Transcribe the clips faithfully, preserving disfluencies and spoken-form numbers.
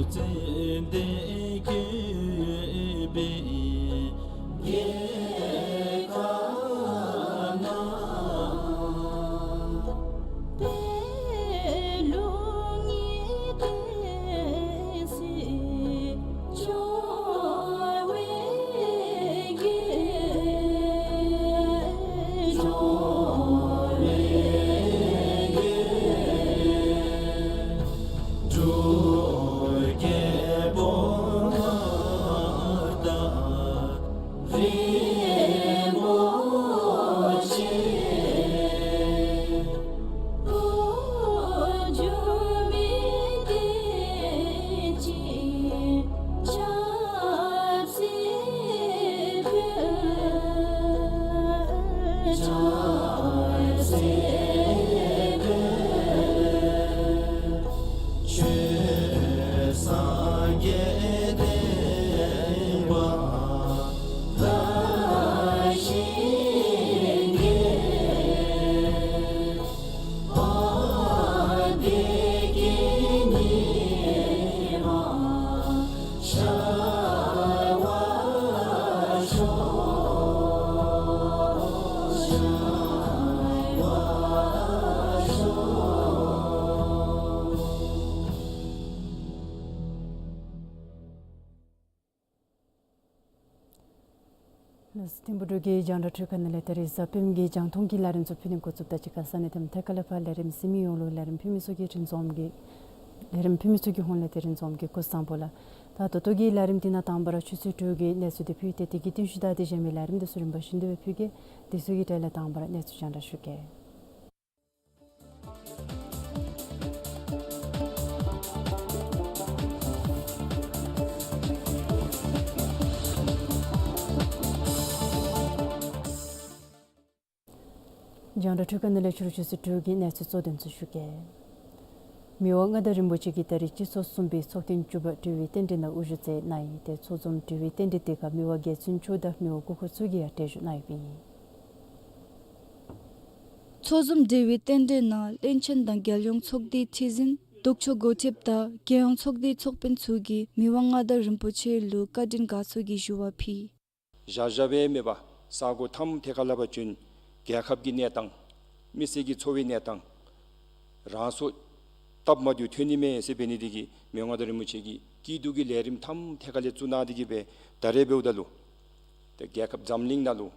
ལགས་སོ། ཐིམ་ཕུག་འབྲུག་རྒྱལ་རྒྱང་བསྒྲགས་ཁང་ནང་ལས་ད་རིས་གཟའ་སྤེནམ་གི་རྒྱང་མཐོང་གི་ལས་རིམ་ཚུ་ཕུལ་ནི་འགོ་བཙུགསཔ་ད་གཅིག་ཁར་ས་གནས་དེ་མཐའ་ཁ་ལས་ཕར་ལས་རིམ་གཟིགས་མི་ཡོངས་ལུ་ལས་རིམ་ཕུལ་མི་ཚུ་གི་རིན་འཛོམས་ཀྱི་ལས་རིམ་ཕུལ་མི་ཚུ་གི་ཧོངས་ལས་ཏེ་རིན་འཛོམས་ཀྱི་སྐུ་གཟུགས་བཟང་པོ་ལགས། ད་ད་ལྟོ་གི་ལས་རིམ་འདི་ནང་དང་པ་ར་ཆུ་ཚོད་དྲུག་གི་གནས་ཚུལ་འདི་ཕུལ་ཏེ་དེ་གི་རྟིང་ཤུལ་ད་དེ་གཞན་མི་ལས་རིམ་འདི་ཚུ་རིམ་པ་བཞིན་དུ་སྦེ་ཕུལ་གེ། དེ་ཚུ་གི་གྲས་ལས་དང་པ་ར་གནས་ཚུལ་རྒྱང་བསྒྲགས་ཞུ་གེ། རྒྱང་བསྒྲགས་ཁང་ནང་ལས་ཕྱི་རུ་ཆུ་ཚོད་དྲུག་གི་གནས་ཚུལ་གཙོ་དོན་ཚུ་ཞུ་གེ། མི་དབང་མངའ་བདག་རིན་པོ་ཆེ་གིས་ད་རིས་སྤྱི་ཚོགས་གསུམ་པའི་ཚོགས་ཐེངས་བཅུ་པ་དྲི་བའི་རྟེན་འབྲེལ་ནང་དབུ་བཞུགས་མཛད་གནང་ཡི། ཏེ་ཚོགས་འཛོམས་དྲི་བའི་རྟེན་འབྲེལ་དེ་ཁར་མི་དབང་རྒྱལ་བཙུན་མཆོག་དང་མི་དབང་སྐུ་འཁོར་ཚུ་གིས་ཡང་གྲལ་བཞུགས་གནང་ཡོདཔ་ཨིན། ཚོགས་འཛོམས་དྲི་བའི་རྟེན་འབྲེལ་ནང་བློན་ཆེན་དང་རྒྱལ་ཡོངས་ཚོགས་སྡེའི་ཁྲི་འཛིན་ལྡོག་ཕྱོགས་འགོ་ཁྲིདཔ་དང་རྒྱལ་ཡོངས་ཚོགས་སྡེའི་ཚོགས་དཔོན་ཚུ་གིས་མི་དབང་མངའ་བདག་རིན་པོ་ཆེ་ལུ་བཀའ་དྲིན་དགའ་ཚོར་གྱི་ཞུ་བ་ཕུལ། བཞག་བཞགཔ་སྦེ་མེན་པར་ས་གོ་མཐའམ་ཐད་ཁ་ལས་ཕར་བྱོན་རྒྱལ་ཁབ་ཀྱི་གནས་སྟངས་མི་སེར་གྱི་འཚོ་བའི་གནས་སྟངས་རང་སོ་སྟབས་མ་བདེཝ་ཐོན་ནི་མས་ཟེར་འབད་ནི་དེ་གིས་མི་དབང་མངའ་བདག་རིན་པོ་ཆེ་གིས་སྐྱིད་སྡུག་གི་ལས་རིམ་མཐའམ་ཐད་ཁ་ལས་བཙུགས་གནང་སྟེ་གིས་སྦེ་ད་རེས་འབདཝ་ད་ལུ་ཏེ་རྒྱལ་ཁབ་འཛམ་གླིང་ནང་ལུ་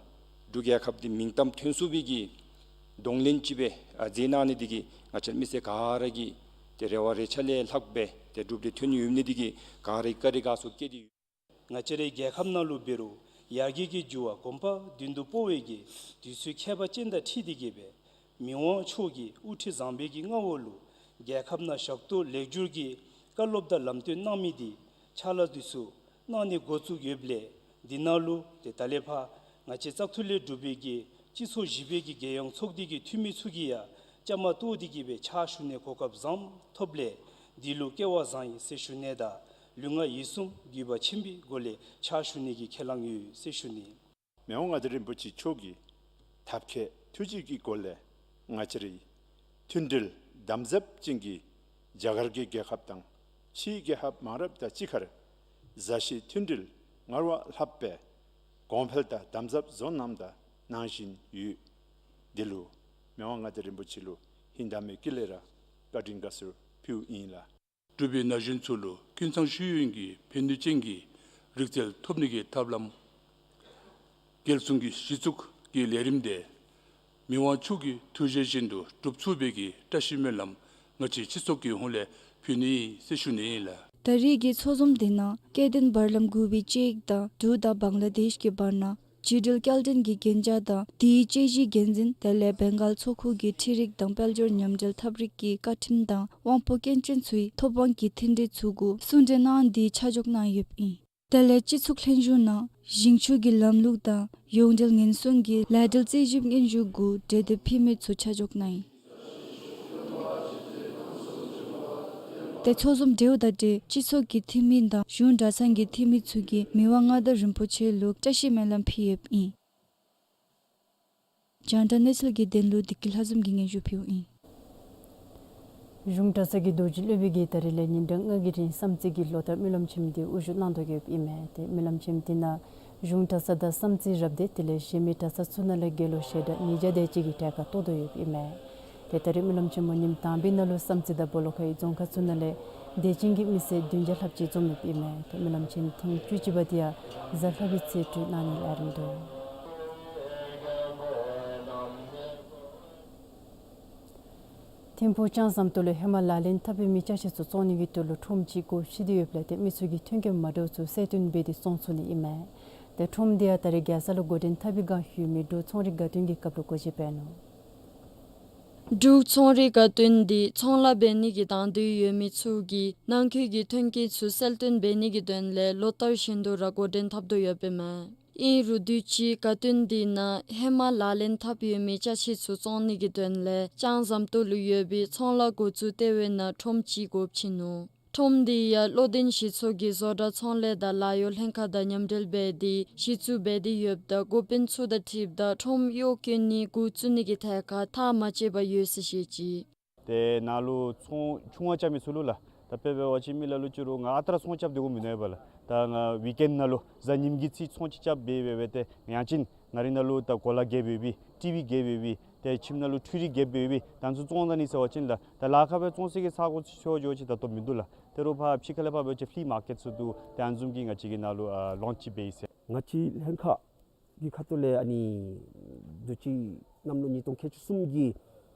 འབྲུག་རྒྱལ་ཁབ་འདི་མིང་གཏམ་ཐོན་ཚུགས་པའི་གི་གདོང་ལེན་ཅིག་སྦེ་ཨ་མཛད་གནང་ནི་དེ་གིས་ང་བཅས་མི་སེར་ག་ར་གིས་ཏེ་རེ་བ་རེ་ཆ་ལས་ལྷག་སྦེ་ཏེ་འབྲུགཔ་འདི་ཐོན་ནི་ཡོད་ནི་དེ་གིས་ག་ར་གིས་བཀའ་དྲིན་དགའ་ཚོར་བསྐྱེད་དེ་ཡོད། ང་བཅས་རའི་རྒྱལ་ཁབ་ནང་ལུ་འབད་རུང་ཡར་རྒྱས་ཀྱི་འགྱུར་བ་གོམ་པ་མདུན་དུ་སྤོ་བའི་གི་དུས་ཚོད་ཁྱད་པར་ཅན་དང་འཁྲིལ་ཏེ་གིས་སྦེ་མི་དབང་མཆོག་གི་དབུ་ཁྲིད་བཟང་པོའི་གི་མངའ་འོག་ལུ་རྒྱལ་ཁབ་ནང་ཞབས་ཏོག་ལེགས་བསྒྱུར་གྱི་བཀའ་སློབ་དང་ལམ་སྟོན་གནང་མི་འདི་ཕྱག་ལཱ་འདི་ཚུ་གནང་ནི་འགོ་བཙུགས་ཡོདཔ་ལས་འདི་ནང་ལུ་ཏེ་ད་ལས་ཕར་ང་བཅས་བཙག་འཐུ་ལས་གྲུབ་པའི་གི་སྤྱི་ཚོགས་བཞི་པའི་གི་རྒྱལ་ཡོངས་ཚོགས་སྡེ་གི་འཐུས་མི་ཚུ་གིས་ཡང་བཅའ་མར་གཏོགས་ཏེ་གིས་སྦེ་ཕྱག་ཞུ་ནི་གོ་སྐབས་བཟངམ་ཐོབ་ལས་འདི་ལུ་སྐལ་བ་བཟང་ཡི་ཟེར་ཞུ་ནི་དང་ལུས་ངག་ཡིད་གསུམ་གུས་པ་ཆེན་པོའི་སྒོ་ལས་ཕྱག་ཞུ་ནི་གི་ཁས་བླངས་ཡོད་ཟེར་ཞུ་ནི། མི་དབང་མངའ་བདག་རིན་པོ་ཆེ་མཆོག་གི་ཐབས་མཁས་ཐུགས་རྗེ་གི་སྒོ་ལས་ང་བཅས་རའི་མཐུན་སྒྲིལ་དམ་ཟབ་ཅན་གྱི་རྒྱ་གར་གྱི་རྒྱལ་ཁབ་དང་ཕྱིའི་རྒྱལ་ཁབ་མང་རབས་དང་གཅིག་ཁར་མཛའ་བཤེས་མཐུན་སྒྲིལ་སྔར་བ་ལྷག་སྦེ་གོང་འཕེལ་དང་དམ་ཟབ་བཟོ་གནངམ་དང་གནང་བཞིན་ཡོད། འདི་ལུ་མི་དབང་མངའ་བདག་རིན་པོ་ཆེ་ལུ་ཧིང་དྭངས་མའི་དཀྱིལ་ལས་ར་བཀའ་དྲིན་དགའ་ཚོར་ཕུལཝ་ཨིན་ལགས། འབྲུག་པའི་ན་གཞོན་ཚུ་ལུ་ཀུན་ཚང་ཤེས་ཡོན་གྱི་ཕན་ནུས་ཅན་གྱི་རིག་རྩལ་ཐོབ་ནི་གི་ཐབས་ལམ་རྒྱལ་སྲུང་གི་གཞི་བཙུགས་ཀྱི་ལས་རིམ་དེ་མི་དབང་མཆོག་གི་ཐུགས་བཞེད་བཞིན་དུ་སྒྲུབ་ཚུགས་པའི་གི་བཀྲ་ཤིས་སྨོན་ལམ་ང་བཅས་སྤྱི་ཚོགས་ཀྱི་ཧོངས་ལས་ཕུལ་ནི་ཟེར་ཞུ་ནི་ཨིན་ལགས། ད་རིས་ཀྱི་ཚོགས་འཛོམས་དེ་ནང་སྐྱེ་ལྡན་བར་ལམ་དགུ་པའི་དཔྱད་ཡིག་དང་འབྲུག་དང་བང་ལ་དེཤ་གི་བར་ན་བརྒྱུད་འབྲེལ་བསྐྱར་དྲན་གྱི་གན་རྒྱ་དང་དེའི་དཔྱད་གཞིའི་འགན་འཛིན་དེ་ལས་བེང་གཱལ་ཚོགས་ཁང་གི་འཕྲུལ་རིག་དང་དཔལ་འབྱོར་མཉམ་འབྲེལ་ཐབས་རིག་གི་བཀའ་ཁྲིམས་དང་དབང་པོ་སྐྱོན་ཅན་ཚུའི་ཐོབ་དབང་གི་མཐུན་འབྲེལ་ཚུ་གུ་གསུང་གྲོས་གནང་སྟེ་ཆ་འཇོག་གནང་ཡོདཔ་ཨིན། དེ་ལས་སྤྱི་ཚོགས་ལྷན་བཞུགས་ནང་ཞིང་ཆུ་གི་ལམ་ལུགས་དང་ཡོངས་འབྲེལ་ཉེན་སྲུང་གི་ལཱ་འབྲེལ་རྩོད་ཞིབ་སྙན་ཞུ་གུ་གྲོས་འདེབས་ཕུལ་མི་ཚུ་ཆ་འཇོག་གནང་ཡི། ཏེ་ཚོགས་འཛོམས་གྲོལཝ་དང་འབྲེལ་སྤྱི་ཚོགས་ཀྱི་འཐུས་མི་དང་གཞུང་གྲྭ་ཚང་གི་འཐུས་མི་ཚུ་གིས་མི་དབང་མངའ་བདག་རིན་པོ་ཆེ་ལུ་བཀྲ་ཤིས་སྨོན་ལམ་ཕུལ་ཡོདཔ་ཨིན། རྒྱང་བསྒྲགས་གནས་ཚུལ་གྱི་དོན་ལུ་བདེ་སྐྱིད་ལྷ་འཛོམས་ཀྱིས་སྙན་ཞུ་ཕུལཝ་ཨིན། གཞུང་གྲྭ་ཚང་གི་རྡོ་རྗེ་སློབ་དཔོན་གྱིས་ད་རིས་ལས་ཉིན་གྲངས་ལྔ་གི་རིང་བསམ་རྩེ་གི་ལོ་ལྟར་སྨོན་ལམ་ཆེན་མོ་འདི་དབུ་བཞུགས་གནང་དོ་ཡོདཔ་ཨིན་མས། ཏེ་སྨོན་ལམ་ཆེན་མོ་འདི་ནང་གཞུང་གྲྭ་ཚང་དང་བསམ་རྩེ་རབ་སྡེ་དེ་ལས་གཞན་མི་གྲྭ་ཚང་ཚུ་ནང་ལས་དགེ་སློང་ཞལ་གྲངས་ཉིས་བརྒྱ་དེ་ཅིག་གིས་གྲལ་ཁར་གཏོགས་དོ་ཡོདཔ་ཨིན་མས། ཏེ་ད་རིས་སྨོན་ལམ་ཆེན་མོ་ཉིནམ་དང་པའི་ནང་ལུ་བསམ་རྩེ་དང་སྦོ་ལོགས་ཁའི་རྫོང་ཁག་ཚུ་ནང་ལས་དད་ཅན་གྱི་མི་སེར་བདུན་བརྒྱ་ལྷགཔ་ཅིག་འཛོམས་ཡོདཔ་ཨིན་མས། ཏེ་སྨོན་ལམ་ཆེན་མོ་ཐེངས་བཅུ་གཅིག་པ་འདི་ཡང་གཟའ་ལྷག་པའི་ཚེས་བཅུ་གནང་ནིའི་ལས་རིམ་འདུག། ཐིམ་ཕུག་ལྕང་ཟམ་ཏོག་ལུ་ཧེ་མ་ལག་ལེན་འཐབ་པའི་མི་ཅ་ཆས་ཚུ་བཙོང་ནི་གི་དོན་ལུ་ཁྲོམ་ཅིག་སྒོ་ཕྱེ་སྟེ་ཡོདཔ་ལས་ཏེ་མི་ཚུ་གིས་མཐུན་རྐྱེན་མ་འདྲཝ་ཚུ་གསལ་སྟོན་འབད་དེ་བཙོང་ཚུགས་ནི་ཨིན་མས། ཏེ་ཁྲོམ་འདི་ཡང་ད་རིས་རྒྱལ་ས་ལུ་འགོ་འདྲེན་འཐབ་པའི་བསྒང་ཡོད་མི་འབྲུག་ཚོང་རིག་དགའ་སྟོན་གྱི་སྐབས་ལུ་སྒོ་འབྱེད་འབད་ནུག། འབྲུག་ཚོང་རིག་དགའ་སྟོན་འདི་ཚོང་ལཱ་འབད་ནི་གི་དང་འདོད་ཡོད་མི་ཚུ་གིས་ནང་འཁོད་ཀྱི་མཐུན་རྐྱེན་ཚུ་གསལ་སྟོན་འབད་ནི་གི་དོན་ལས་ལོ་ལྟར་བཞིན་དུ་ར་འགོ་འདྲེན་འཐབ་དོ་ཡོདཔ་ཨིན་མས། ཨིན་རུང་དུས་ཅི་དགའ་སྟོན་འདི་ནང་ཧེ་མ་ལག་ལེན་འཐབ་ཡོད་མི་ཅ་ཆས་ཚུ་བཙོང་ནི་གི་དོན་ལས་ལྕང་ཟམ་ཏོག་ལུ་ཡོད་པའི་ཚོང་ལཱ་འགོ་བཙུགས་ལྟེ་བའི་ནང་ཁྲོམ་ཅིག་སྒོ་ཕྱེ་ནུག། ཁྲོམ་འདི་ཡང་བློ་ལྡན་གཞི་ཚོགས་ཀྱི་བཟོ་གྲྭ་ཚོང་ལས་དང་ལཱ་གཡོག་ལྷན་ཁག་དང་མཉམ་འབྲེལ་འབད་དེ་གཞི་བཙུགས་འབད་དེ་ཡོདཔ་ད་འགོ་དཔོན་ཚུ་དང་འཁྲིལཝ་ད་ཁྲོམ་གཡོག་བཀོལ་ནི་འགོ་བཙུགས་ནི་གི་ཐད་ཁར་ཐག་མ་བཅད་པར་ཡོད་ཟེར་བཤད་ཅི། ཏེ་ནཱ་ལུ་ཚོང་ཆུང་བ་རྐྱབ་མི་ཚུ་ལུ་ལགས། ད་དཔེ་འབད་བ་ཅིན་མི་ལ་ལུ་ཅིག་རུང་ང་ཨ་རྟག་ར་ཚོང་རྐྱབ་སྡོད་དགོཔ་མིན་ནུག་ལགས། ད་ང་ཝིཀ་ཨེནཌ་ནང་ལུ་གཟའ་ཉིམ་གི་ཚེ་ཚོང་ཅིག་རྐྱབ་འབད་འབད་སྦེ་ཏེ་ཡང་ཅིན་ང་རའི་ནང་ལུ་ད་གོ་ལ་བརྒྱབ་ཡོད་པའི་ཊི་ཝི་བརྒྱབ་ཡོད་པའི་ཏེ་ཁྱིམ་ནང་ལུ་འཕྲུལ་རིག་བརྒྱབ་ཡོད་པའི་ད་ཚུ་བཙོང་ད་ནི་ཟེར་བ་ཅིན་ལགས། ད་ལཱ་ཁག་སྦེ་བཙོང་ས་གི་ས་གོ་ཅིག་ཤོར་འགྱོ་ཅི་ད་ལྟོ་མིན་འདུག་ལགས། ད་རུང་ཕར་ཕྱི་ཁ་ལས་ཕར་འབད་བ་ཅིན་ཕི་ལི་མར་ཀེཊ་ཚུ་འདུག། ཏེ་ཨ་ནི་བཟུམ་གྱི་ང་བཅས་ཀྱི་ནང་ལུ་ཨ་ལོན་ཅིག་འབད་ཡི་ཟེར། ང་བཅས་ལྷན་ཁག་གི་ཁ་ཐུག་ལས་ཨ་ནི་དུས་ཅི་གནམ་ལོ་ཉིས་སྟོང་ཁལ་གཅིག་གསུམ་གྱི་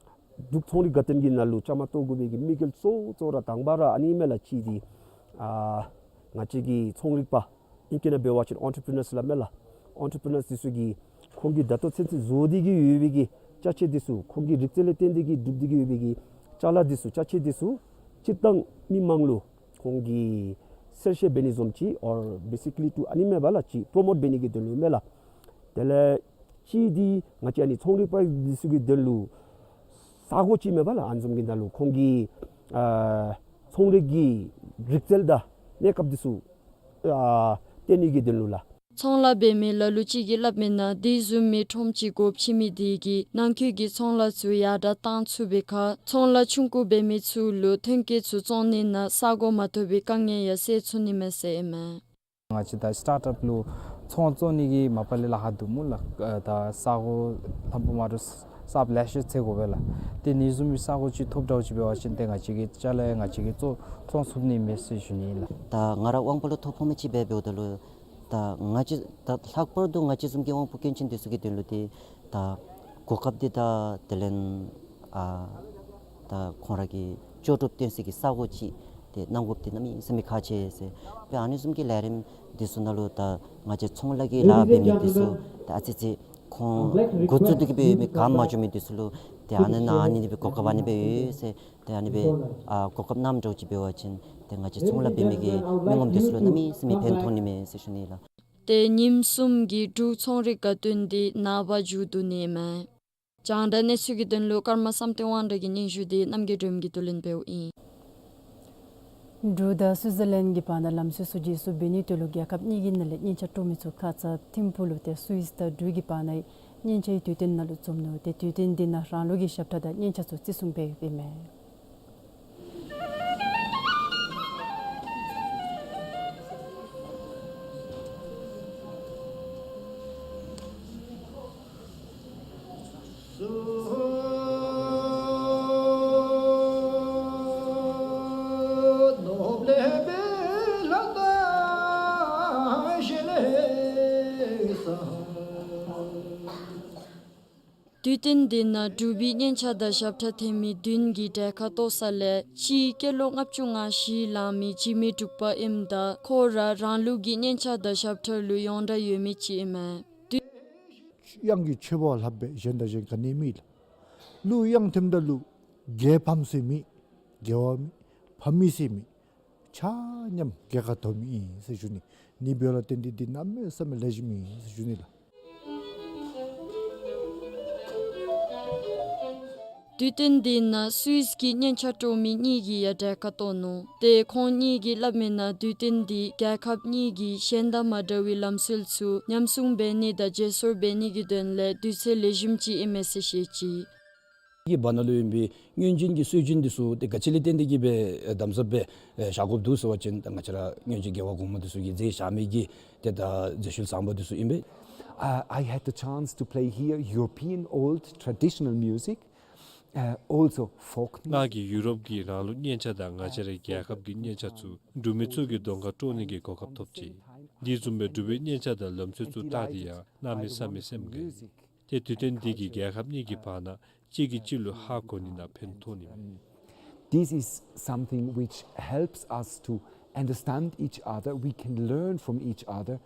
འབྲུག་ཚོང་རིག་དགའ་སྟོན་གྱི་ནང་ལུ་བཅའ་མར་གཏོགས་དགོ་པའི་གི་དམིགས་ཡུལ་གཙོ་བོ་གཙོ་བོ་ར་དང་པ་ར་ཨ་ནི་མས་ལགས། གཅིག་འདི་ཨ་ང་བཅས་ཀྱི་ཚོང་རིག་པ་ཨིང་སྐད་ནང་འབད་བ་ཅིན་ཨོན་ཊི་པི་རི་ནརསི་སླབ་མས་ལགས། ཨོན་ཊི་པི་རི་ནརསི་འདི་ཚུ་གིས་ཁོང་གིས་ད་ལྟོ་ཚུན་ཚོད་བཟོ་སྟེ་གི་ཡོད་པའི་གི་ཅ་ཆས་འདི་ཚུ་ཁོང་གི་རིག་རྩལ་ལས་བརྟེན་ཏེ་གི་སྒྲུབ་སྟེ་གི་ཡོད་པའི་གི་ཅ་ལ་འདི་ཚུ་ཅ་ཆས་འདི་ཚུ་སྤྱིར་བཏང་མི་མང་ལུ་ཁོང་གིས་གསལ་བཤད་འབད་ནི་བཟུམ་ཅིག་or basically to ཨ་ནི་མས་པ་ལགས། ཅིག་པོརོ་མོཊ་འབད་ནི་གི་དོན་ལུ་མས་ལགས། དེ་ལས་གཅིག་འདི་ང་བཅས་ཨ་ནི་ཚོང་རིག་པ་འདི་ཚུ་གི་དོན་ལུ་ས་གོ་ཅིག་མས་པ་ལགས། ཨ་ནི་བཟུམ་གྱི་ནང་ལུ་ཁོང་གི་ཨ་ཚོང་རིག་གི་རིག་རྩལ་དང་གནས་སྐབས་འདི་ཚུ་ཨ་སྟོན་ནི་གི་དོན་ལུ་ལགས། ཚོང་ལཱ་འབད་མི་ལ་ལུ་ཅིག་གིས་སླབ་མིའི་ནང་དེ་བཟུམ་མའི་ཁྲོམ་ཅིག་སྒོ་ཕྱེ་མི་དེ་གིས་ནང་འཁོད་ཀྱི་ཚོང་ལཱ་ཚུ་ཡར་དྲག་བཏང་ཚུགས་པའི་ཁར་ཚོང་ལཱ་ཆུང་ཀུ་འབད་མི་ཚུ་ལུ་མཐུན་རྐྱེན་ཚུ་བཙོང་ནི་ནང་ས་གོ་མ་ཐོབ་པའི་དཀའ་ངལ་ཡང་སེལ་ཚུགས་ནི་མས་ཟེར་ཨིན་མས། ང་བཅས་ད་སི་ཊཱརཊ་ཨཔ་ལུ་ཚོང་བཙོང་ནི་གི་མ་པ་ལས་ལཱ་ཁག་འདུག་སྨོ་ལགས། ཨ་ད་ས་གོ་ལྷམ་པོ་མ་འདྲཝ་གསརཔ་ལེ་ཤ་འཚོལ་དགོ་པས་ལགས། ཏེ་ཨ་ནི་བཟུམ་མའི་ས་གོ་ཅིག་ཐོབ་འདྲཝ་ཅིག་འབད་བ་ཅིན་ཏེ་ང་བཅས་ཀྱི་ཅ་ལ་ཡང་ང་བཅས་ཀྱིས་བཙོང་བཙོང་ཚུགས་ནི་མས་ཟེར་ཞུ་ནི་ཨིན་ལགས། ད་ང་ར་དབང་པོ་ལུ་ཐོ་ཕོག་མི་ཅིག་འབད་འབདཝ་ད་ལུ་ད་ང་བཅས་ད་ལྷག་པར་དུ་ང་བཅས་བཟུམ་གྱི་དབང་པོ་སྐྱོན་ཅན་འདི་ཚུ་གི་དོན་ལུ་ཏེ་ད་གོ་སྐབས་འདི་ད་དེ་ལས་ཨ་ད་ཁོང་ར་གི་ལྕོགས་གྲུབ་སྟོན་ས་གི་ས་གོ་ཅིག་ཏེ་གནང་དགོཔ་འདི་གནམ་མེད་ས་མེད་ཁག་ཆེ་ཟེར། དཔེ་ཨ་ནི་བཟུམ་གྱི་ལས་རིམ་འདི་ཚུ་ནང་ལུ་ད་ང་བཅས་ཚོང་ལཱ་གི་ལཱ་འབད་མི་འདི་ཚུ་ད་ཨ་ཙི་ཙི་ཁོང་འགོ་བཙུགས་ཏེ་གི་སྦེ་ཡོད་མི་ག་མ་འགྱོ་མི་འདི་ཚུ་ལུ་ཏེ་ཨ་ནི་ནང་ཨ་ནི་སྦེ་གོ་སྐབས་ཨ་ནི་སྦེ་ཡོད་ཟེར། ཏེ་ཨ་ནི་སྦེ་ཨ་གོ་སྐབས་གནངམ་འདྲཝ་ཅིག་འབད་བ་ཅིན་ཏེ་ང་བཅས་ཚོང་ལཱ་འབད་མི་གི་མི་ངོམ་འདི་ཚུ་ལུ་གནམ་མེད་ས་མེད་ཕན་ཐོགས་ནི་མས་ཟེར་ཞུ་ནི་ལགས། ཏེ་ཉིནམ་གསུམ་གྱི་འབྲུག་ཚོང་རིག་དགའ་སྟོན་འདི་ནངས་པ་མཇུག་བསྡུ་ནི་མས། རྒྱང་བསྒྲགས་གནས་ཚུལ་གྱི་དོན་ལུ་ཀརྨ་བསམ་གཏན་དབང་གྲགས་ཀྱི་སྙན་ཞུ་འདི་རྣམ་རྒྱལ་སྒྲོལ་མ་གིས་བསྡུ་ལེན་འབདཝ་ཨིན། འབྲུག་དང་སུའི་ཛར་ལེནཌ་གི་བར་ན་ལམ་སྲོལ་ཚུ་བརྗེ་སོར་འབད་ནིའི་དོན་ལུ་རྒྱལ་ཁབ་གཉིས་ཀྱི་ནང་ལས་སྙན་ཆ་དཀྲོག་མི་ཚུ་ཁ་ཙ་ཐིམ་ཕུག་ལུ་ཏེ་སུའིས་དང་འབྲུག་གི་བར་ན་སྙན་ཆའི་དུས་སྟོན་ནང་ལུ་འཛོམས་ནུག། ཏེ་དུས་སྟོན་འདི་ནང་རང་ལུགས་ཀྱི་ཞབས་ཁྲ་དང་སྙན་ཆ་ཚུ་བརྩི་སྲུང་འབད་ཡོདཔ་ཨིན་མས། དུས་སྟོན་འདི་ནང་འབྲུག་པའི་སྙན་ཆ་དང་ཞབས་ཁྲ་འཐེན་མི་བདུན་གྱིས་གྲལ་ཁར་གཏོགས་ས་ལས་གཅིག་སྐྱེས་ལོ་ལྔ་བཅུ་ང་བཞི་ལང་མི་འཇིགས་མེད་འབྲུག་པ་ཨིནམ་ད་ཁོ་ར་རང་ལུགས་ཀྱི་སྙན་ཆ་དང་ཞབས་ཁྲ་ལུ་ཡོངས་གྲགས་ཡོད་མི་ཅིག་ཨིན་མས། དུས་དབྱངས་ཀྱི་མཆེད་པ་ལྷག་པའི་གཞན་དང་གཞན་ག་ནི་མེད་ལགས། གླུ་དབྱངས་འཐེནམ་ད་ལུ་རྒྱལ་ཕམ་ཟེར་མེད། རྒྱལ་བ་མེད། ཕམ་མེད་ཟེར་མེད། ཆ་མཉམ་རྒྱལ་ཁ་ཐོབ་མི་ཨིན་ཟེར་ཞུ་ནི། ཨ་ནི་འབདཝ་ལས་བརྟེན་ཏེ་འདི་གནམ་མེད་ས་མེད་ལེགས་ཤོམ་ཨིན་ཟེར་ཞུ་ནི་ལགས། དུས་སྟོན་འདི་ནང་སུའིས་ཀྱི་སྙན་ཆ་དཀྲོག་མི་གཉིས་ཀྱིས་ཡང་གྲལ་ཁར་གཏོགས་ནུག། ཏེ་ཁོང་གཉིས་ཀྱིས་སླབ་མིའི་ནང་དུས་སྟོན་འདི་རྒྱལ་ཁབ་གཉིས་ཀྱི་གཞན་དང་མ་འདྲ་བའི་ལམ་སྲོལ་ཚུ་ཉམས་སྲུང་འབད་ནི་དང་བརྗེ་སོར་འབད་ནི་གི་དོན་ལས་དུས་ཚོད་ལེགས་ཤོམ་ཅིག་ཨིན་མས་ཟེར་བཤད་ཅི། གི་བར་ན་ལུ་ཨིན་པའི་སྔོན་བྱོན་གྱི་སྲོལ་རྒྱུན་འདི་ཚུ་ཏེ་ག་ཅི་ལས་བརྟེན་ཏེ་གིས་སྦེ་གདམ་ཟབ་སྦེ་བཞག་དགོཔ་འདུག་ཟེར་བ་ཅིན་ད་ང་བཅས་ར་སྔོན་བྱོན་རྒྱལ་བ་གོངམ་འདི་ཚུ་གིས་མཛད་བཞག་མི་གི་ཏེ་ད་མཛད་ཤུལ་བཟང་པོ་འདི་ཚུ་ཨིན་པས། Uh, I had the chance to play here European old traditional music, uh, also folk music. ང་གིས་ཡུ་རོབ་ཀྱི་རང་ལུགས་སྙན་ཆ་དང་ང་བཅས་རའི་རྒྱལ་ཁབ་ཀྱི་སྙན་ཆ་ཚུ་འབྲུག་མི་ཚུ་གི་གདོང་ཁར་དཀྲོག་ནི་གི་གོ་སྐབས་ཐོབ་ཅི། འདི་བཟུམ་སྦེ་འབྲུག་པའི་སྙན་ཆ་དང་ལམ་སྲོལ་ཚུ་བལྟ་སྟེ་ཡང་གནམ་མེད་ས་མེད་སེམས་དགའ་ཡི། ཏེ་དུས་སྟོན་འདི་གིས་རྒྱལ་ཁབ་གཉིས་ཀྱི་བར་ན་གཅིག་གིས་གཅིག་ལུ་ཧ་གོ་ནི་དང་ཕན་ཐོགས་ནི་མས། This is something which helps us to understand each other. We can learn from each other.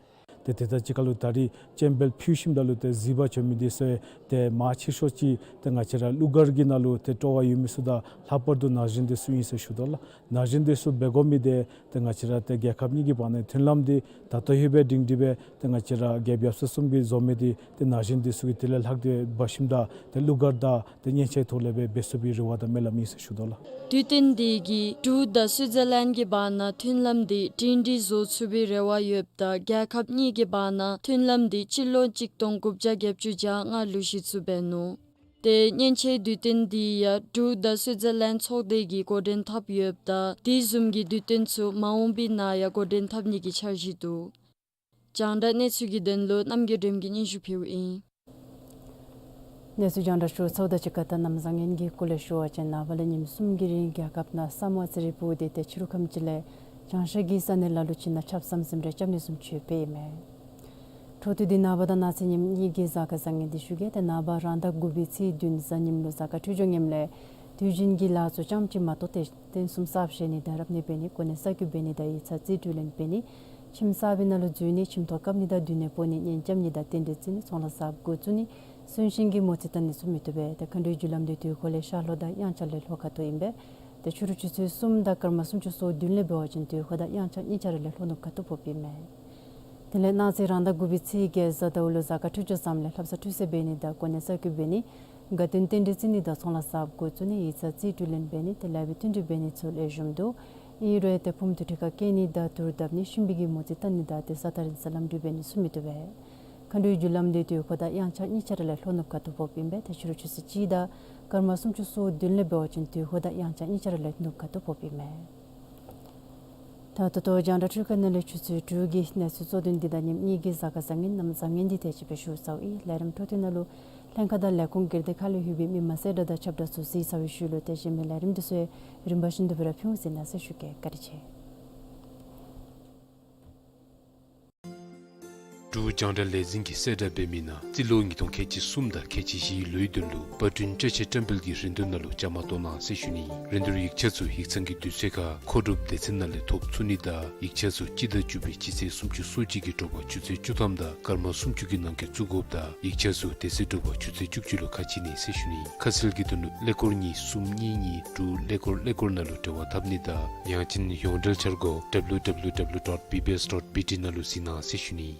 ཏེ་དེ་དང་གཅིག་ཁར་ལུ་ད་རིས་སྤྱན་འབུལ་ཕུལ་ཞིནམ་ད་ལུ་ཏེ་གཟིགས་པར་བྱོན་མི་འདི་ཚུ་ཏེ་མང་ཆེ་ཤོས་ཅིག་ཏེ་ང་བཅས་ར་གླུ་གར་གྱི་ནང་ལུ་ཏེ་སྤྲོ་བ་ཡོད་མི་ཚུ་དང་ལྷག་པར་དུ་ན་གཞོན་འདི་ཚུ་ཨིན་ཟེར་ཞུ་དོ་ལགས། ན་གཞོན་འདི་ཚུ་འབད་དགོ་མི་འདི་ཏེ་ང་བཅས་ར་ཏེ་རྒྱལ་ཁབ་གཉིས་ཀྱི་བར་ན་མཐུན་ལམ་འདི་ད་ལྟོ་ཡོད་པའི་སྒྲིང་སྒྲི་སྦེ་ཏེ་ང་བཅས་ར་རྒྱལཔོ་ཡབ་སྲས་གསུམ་གྱིས་བཟོ་མི་འདི་ཏེ་ན་གཞོན་འདི་ཚུ་གིས་དེ་ལས་ལྷག་སྟེ་འབད་ཞིནམ་ད་ཏེ་གླུ་གར་དང་ཏེ་སྙན་ཆའི་ཐོག་ལས་སྦེ་འབད་ཚུགས་པའི་རེ་བ་དང་སྨོན་ལམ་ཨིན་ཟེར་ཞུ་དོ་ལགས། དུས་སྟོན་འདི་གིས་འབྲུག་དང་སུའི་ཛར་ལེནཌ་གྱི་བར་ན་མཐུན་ལམ་འདི་སྒྲིང་སྒྲི་བཟོ་ཚུགས་པའི་རེ་བ་ཡོདཔ་ད་རྒྱལ་ཁབ་གཉིས་ཀྱི་བར་ན་མཐུན་ལམ་འདི་སྤྱི་ལོ་གཅིག་སྟོང་དགུ་བརྒྱ་བརྒྱད་ཅུ་གྱ་ལྔ་ལུ་གཞི་བཙུགས་འབད་ནུག། ཏེ་སྙན་ཆའི་དུས་སྟོན་འདི་ཡང་འབྲུག་དང་སུའི་ཛར་ལེནཌ་ཚོགས་སྡེ་གིས་འགོ་འདྲེན་འཐབ་ཡོདཔ་ད་དེ་བཟུམ་གྱི་དུས་སྟོན་ཚུ་མ་འོངས་པའི་ནང་ཡང་འགོ་འདྲེན་འཐབ་ནི་གི་འཆར་གཞི་འདུག། རྒྱང་བསྒྲགས་གནས་ཚུལ་གྱི་དོན་ལུ་རྣམ་རྒྱལ་སྒྲོལམ་གྱིས་སྙན་ཞུ་ཕུལཝ་ཨིན། གནས་ཚུལ་རྒྱང་བསྒྲགས་ཞུ་ཚརཝ་དང་གཅིག་ཁར་ད་གནམ་བཟང་ངན་གྱི་སྐོར་ལས་ཞུ་བ་ཅིན་ནངས་པ་ལས་ཉིནམ་གསུམ་གྱི་རིང་རྒྱལ་ཁབ་ནང་ས་སྨུག་ཙི་རིལ་སྤུབས་ཏེ་ཏེ་ཕྱི་རུ་ཁམས་ཅིག་ལས་བྱང་ཤར་གྱི་ས་གནས་ལ་ལུ་ཅིག་ནང་ཆརཔ་ཟམ་ཟིམ་རེ་རྐྱབ་ནི་བཟུམ་ཅིག་འབད་ཡི་མས། འཕྲོ་མཐུད་དེ་ནངས་པ་དང་གནངས་ཚེ་ཉིནམ་གཉིས་ཀྱི་གཟའ་སྐར་བཟང་ངན་འདི་ཞུ་གེ། ཏེ་ནངས་པ་རང་ཟླ་དགུ་པའི་ཚེས་བདུན་གཟའ་ཉིམ་ལུ་གཟའ་སྐར་འཕྲོད་སྦྱོར་ངནམ་ལས་དུས་རྒྱུན་གྱི་ལཱ་ཚུ་ཙམ་ཅིག་མ་གཏོགས་ཏེ་རྟེན་གསུམ་གསརཔ་བཞེངས་ནི་དང་རབ་གནས་འབད་ནི་གོ་གནས་གསར་བསྐོ་འབད་ནི་དང་ཡིག་ཚང་རྩིས་སྤྲོད་ལེན་འབད་ནི་ཁྱིམ་གསར་པའི་ནང་ལུ་འཛུལ་ནི་ཁྱིམ་ཐོག་བཀབ་ནི་དང་འདུ་ནི་འབོ་ནི་གཉེན་རྐྱབ་ནི་དང་རྟེན་འབྲེལ་བརྩི་ནི་ཚོང་ལཱ་གསརཔ་འགོ་བཙུགས་ནི་གསོན་གཤིན་གྱི་མོ་རྩིས་བཏང་ནི་ཚུ་མི་བཏུབ་པས། ཏེ་མཁའ་འགྲོའི་རྒྱུ་ལམ་འདི་དུས་འཁོར་ལས་ཤར་ལྷོ་དང་དབྱངས་འཆར་ལས་ལྷོ་ཁ་ཐུག་ཨིན་པས། ཏེ་ཕྱི་རུ་ཆུ་ཚོད་གསུམ་དང་སྐར་མ་སུམ་ཅུ་སོ་བདུན་ལས་འབད་བ་ཅིན་དུས་འཁོར་དང་དབྱངས་འཆར་གཉིས་ཆ་ར་ལས་ལྷོ་ནུབ་ཁ་ཐུག་ཕོགཔ་ཨིན་མས། དེ་ལས་གནངས་ཚེ་རང་ཟླ་དགུ་པའི་ཚེས་བརྒྱད་གཟའ་ཟླཝ་ལུ་གཟའ་སྐར་འཕྲོད་སྦྱོར་བཟངམ་ལས་ལྷ་བསངས་ཁྲུས་གསོལ་འབད་ནི་དང་གོ་གནས་གསར་བསྐོ་འབད་ནི་དགའ་སྟོན་རྟེན་འབྲེལ་བརྩི་ནི་དང་ཚོང་ལཱ་གསརཔ་འགོ་བཙུགས་ནི་ཡིག་ཚང་རྩིས་སྤྲོད་ལེན་འབད་ནི་ཏེ་ལེགས་པའི་བསྟུན་གྲོས་འབད་ནི་ཚུ་ལེགས་ཤོམ་འདུག། ཨིན་རུང་ཏེ་ཕུངམ་དུར་ཁྲོད་ཁར་བསྐྱལ་ནི་དང་དུར་བརྡབ་ནི་གཤིན་པོའི་གི་མོ་རྩིས་བཏང་ནི་དང་ཏེ་ས་ཐག་རིང་ས་ལམ་འགྲུལ་འབད་ནི་ཚུ་མི་བཏུབ་པས། མཁའ་འགྲོའི་རྒྱུ་ལམ་འདི་དུས་འཁོར་དང་དབྱངས་འཆར་གཉིས་ཆ་ར་ལས་ལྷོ་ནུབ་ཁ་ཐུག་ཕོགཔ་ཨིན་པས། ཏེ་ཕྱི་རུ་ཆུ་ཚོད་གཅིག་དང་སྐར་མ་སུམ་ཅུ་སོ་བདུན་ལས་འབད་བ་ཅིན་དུས་འཁོར་དང་དབྱངས་འཆར་གཉིས་ཆ་ར་ལས་ནུབ་ཁ་ཐུག་ཕོགཔ་ཨིན་མས། ད་ད་ལྟོ་རྒྱང་བསྒྲགས་འཕྲུལ་ཁང་ནང་ལས་ཆུ་ཚོད་དྲུག་གི་གནས་ཚུལ་གཙོ་དོན་འདི་དང་ཉིནམ་གཉིས་ཀྱི་གཟའ་སྐར་བཟང་ངན་གནམ་བཟང་ངན་འདི་དེ་ཅིག་སྦེ་ཞུ་ཚརཝ་ཨིན། ལས་རིམ་འཕྲོ་མཐུད་ནང་ལུ་ལྷན་ཁག་དང་ལས་ཁུངས་སྒེར་སྡེ་ཁག་ལས་ལྷོད་པའི་མི་མང་གསལ་བསྒྲགས་དང་ཁྱབ་བསྒྲགས་ཚུ་གཟིགས་ཚར་བའི་ཤུལ་ལུ་ཏེ་གཞན་མི་ལས་རིམ་འདི་ཚུ་རིམ་པ་བཞིན་དུ་སྦེ་ར་ཕུལ་ཟེར་གནང་ཟེར་ཞུ་གེ། བཀའ་དྲིན་ཆེ། འབྲུག་རྒྱང་བསྒྲགས་ལས་འཛིན་གྱིས་གསལ་བསྒྲགས་འབད་མི་ནང་རྩིས་ལོ་ཉིས་སྟོང་ཁལ་གཅིག་གསུམ་དང་ཁལ་གཅིག་བཞིའི་ལོའི་དོན་ལུ་པར་སྐྲུན་བཀྲ་ཤིས་བཀྲམ་སྤེལ་གྱི་རིན་བསྡུར་ནང་ལུ་བཅའ་མར་གཏོགས་གནང་ཟེར་ཞུ་ནི། རིན་བསྡུར་ཡིག་ཆ་ཚུ་ཡིག་ཚང་གི་དུས་ཚོད་ཁར་མཁོ་སྒྲུབ་སྡེ་ཚན་ནང་ལས་ཐོབ་ཚུགས་ནི་དང་ཡིག་ཆ་ཚུ་སྤྱི་ཟླ་བཅུ་པའི་སྤྱི་ཚེས་སུམ་ཅུ་སོ་གཅིག་གི་དྲོ་པ་ཆུ་ཚོད་བཅུ་ཐམ་དང་སྐར་མ་སུམ་ཅུ་གི་ནང་འཁོད་བཙུགས་དགོཔ་དང་ཡིག་ཆ་ཚུ་དེ་ཚེ་དྲོ་པ་ཆུ་ཚོད་བཅུ་གཅིག་ལུ་ཁ་ཕྱེ་ནི་ཟེར་ཞུ་ནི། ཁ་གསལ་གྱི་དོན་ལུ་ཀླད་ཀོར་གཉིས་གསུམ་གཉིས་གཉིས་དྲུག་ཀླད་ཀོར་ཀླད་ཀོར་ནང་ལུ་འབྲེལ་བ་འཐབ་ནི་དང་ཡང་ཅིན་ཡོངས་འབྲེལ་འཆར་སྒོ་W W W dot B B S dot B T ནང་ལུ་གཟིགས་གནང་ཟེར་ཞུ་ནི།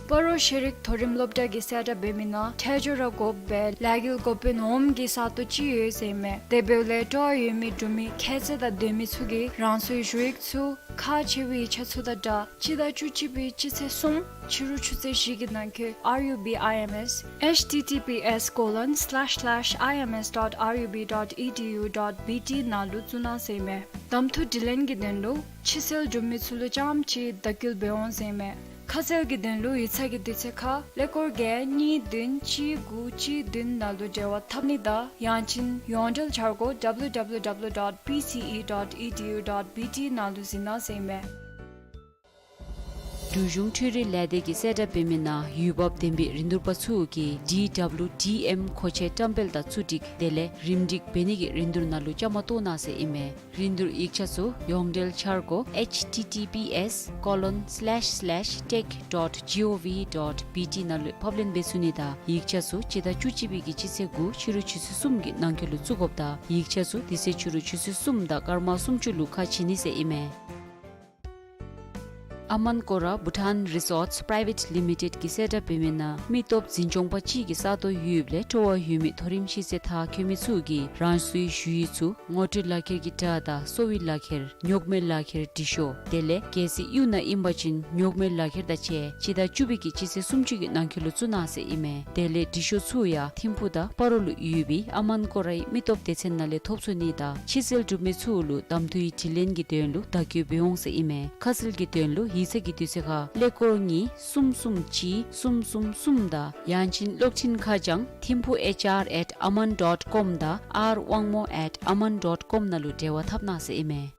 སྤ་རོ་ཤེས་རིག་མཐོ་རིམ་སློབ་གྲྭ་གིས་གསལ་བསྒྲགས་འབད་མི་ནང་འཕྲལ་མགྱོགས་ར་དགོ་པའི་ལས་འགུལ་འགོ་དཔོན་འོགམ་གྱི་ས་སྟོང་ཅིག་ཡོད་ཟེར་མས། དེ་འབདཝ་ལས་སྤྲོ་བ་ཡོད་མི་འབྲུག་མི་ཁྱད་ཚད་དང་ལྡན་མི་ཚུ་གིས་རང་སོའི་ཞུ་ཡིག་ཚུ་ཁག་ཆེ་བའི་ཡིག་ཆ་ཚུ་དང་སྦྲགས་སྤྱི་ཟླ་བཅུ་གཅིག་པའི་སྤྱི་ཚེས་གསུམ་ཕྱི་རུ་ཆུ་ཚོད་བཞི་གི་ནང་འཁོད་R U B I M S H T T P S colon slash slash I M S dot R U B dot E D U dot B T ནང་ལུ་བཙུགས་གནང་ཟེར་མས། གདམ་འཐུ་དྲི་ལན་གྱི་དོན་ལུ་ཕྱི་སེལ་འབྲུག་མི་ཚུ་ལུ་རྐྱངམ་ཅིག་བརྡ་སྐུལ་འབད་འོང་ཟེར་མས། ཁ་གསལ་གྱི་དོན་ལུ་ཡིག་ཚང་གི་དུས་ཚོད་ཁར་ཀླད་ཀོར་བརྒྱད་གཉིས་བདུན་གཅིག་དགུ་གཅིག་བདུན་ནང་ལུ་འབྲེལ་བ་འཐབ་ནི་དང་ཡང་ཅིན་ཡོངས་འབྲེལ་འཆར་སྒོ W W W dot B C E dot E D U dot B T ནང་ལུ་གཟིགས་གནང་ཟེར་མས། འབྲུག་གཞུང་འཕྲུལ་རིག་ལས་སྡེ་གིས་གསལ་བསྒྲགས་འབད་མི་ནང་ཡུལ་བབ་ལྡན་པའི་རིན་བསྡུར་པ་ཚུ་གིས་D W D M མཁོ་ཆས་བཀྲམ་སྤེལ་དང་ཚུ་སྒྲིག་དེ་ལས་རིམ་སྒྲིག་འབད་ནི་གི་རིན་བསྡུར་ནང་ལུ་བཅའ་མར་གཏོགས་གནང་ཟེར་ཨིན་མས། རིན་བསྡུར་ཡིག་ཆ་ཚུ་ཡོངས་འབྲེལ་འཆར་སྒོ་H T T P S colon slash slash tech dot G O V dot B T ནང་ལུ་ཕབ་ལེན་འབད་ཚུགས་ནི་དང་ཡིག་ཆ་ཚུ་སྤྱི་ཟླ་བཅུ་གཅིག་པའི་གི་སྤྱི་ཚེས་དགུ་ཕྱི་རུ་ཆུ་ཚོད་གསུམ་གྱི་ནང་འཁོད་ལུ་བཙུགས་དགོཔ་དང་ཡིག་ཆ་ཚུ་དེ་ཚེ་ཕྱི་རུ་ཆུ་ཚོད་གསུམ་དང་སྐར་མ་སུམ་ཅུ་ལུ་ཁ་ཕྱེ་ནི་ཟེར་ཨིན་མས། ཨ་མཱན་ཀོ་ར་བྷུ་ཊཱན་རི་སོརཊསི་པི་རའི་ཝེཊ་ལི་མི་ཊེཌ་ཀྱིས་གསལ་བསྒྲགས་འབད་མི་ནང་མི་སྟོབས་འཛིན་སྐྱོང་པ་ཅིག་གི་ས་སྟོང་ཡོདཔ་ལས་སྤྲོ་བ་ཡོད་མི་མཐོ་རིམ་ཤེས་ཚད་མཐར་འཁྱོལ་མི་ཚུ་གིས་རང་སོའི་ཞུ་ཡིག་ཚུ་ངོ་སྤྲོད་ལག་ཁྱེར་གྱི་སྒྲ་དང་གསོ་བའི་ལག་ཁྱེར་ཉོག་མེད་ལག་ཁྱེར་འབྲི་ཤོག། དེ་ལས་གལ་སྲིད་གཡུས་ནང་ཨིན་པ་ཅིན་ཉོག་མེད་ལག་ཁྱེར་དང་བཅས་སྤྱི་ཟླ་བཅུ་པའི་གི་སྤྱི་ཚེས་སུམ་ཅུ་གི་ནང་འཁོད་ལུ་བཙུགས་གནང་ཟེར་ཨིན་མས། དེ་ལས་འབྲི་ཤོག་ཚུ་ཡང་ཐིམ་ཕུག་དང་སྤ་རོ་ལུ་ཡོད་པའི་ཨ་མཱན་ཀོ་རའི་མི་སྟོབས་སྡེ་ཚན་ནང་ལས་ཐོབ་ཚུགས་ནི་དང་ཕྱི་སེལ་གྲུབ་མི་ཚུ་ལུ་གདམ་འཐུའི་དྲི་ལན་གྱི་དོན་ལུ་བརྡ་བསྐྱོད་འབད་འོང་ཟེར་ཨིན་མས། ཁ་གསལ་གྱི་དོན་ལུ་ཡིག་ཚང་གི་དུས་ཚོད་ཁར་ཀླད་ཀོར་གཉིས་གསུམ་གསུམ་གཅིག་གསུམ་གསུམ་གསུམ་དང་ཡང་ཅིན་གློག་འཕྲིན་ཁ་བྱང་ཐིམ་ཕུག་ཨེཆ་ཨར་ཨེཊ་ཨ་མཱན་ཌོཊ་ཀོམ་དང་ཨར་དབང་མོ་ཨེཊ་ཨ་མཱན་ཌོཊ་ཀོམ་ནང་ལུ་འབྲེལ་བ་འཐབ་གནང་ཟེར་ཨིན་མས།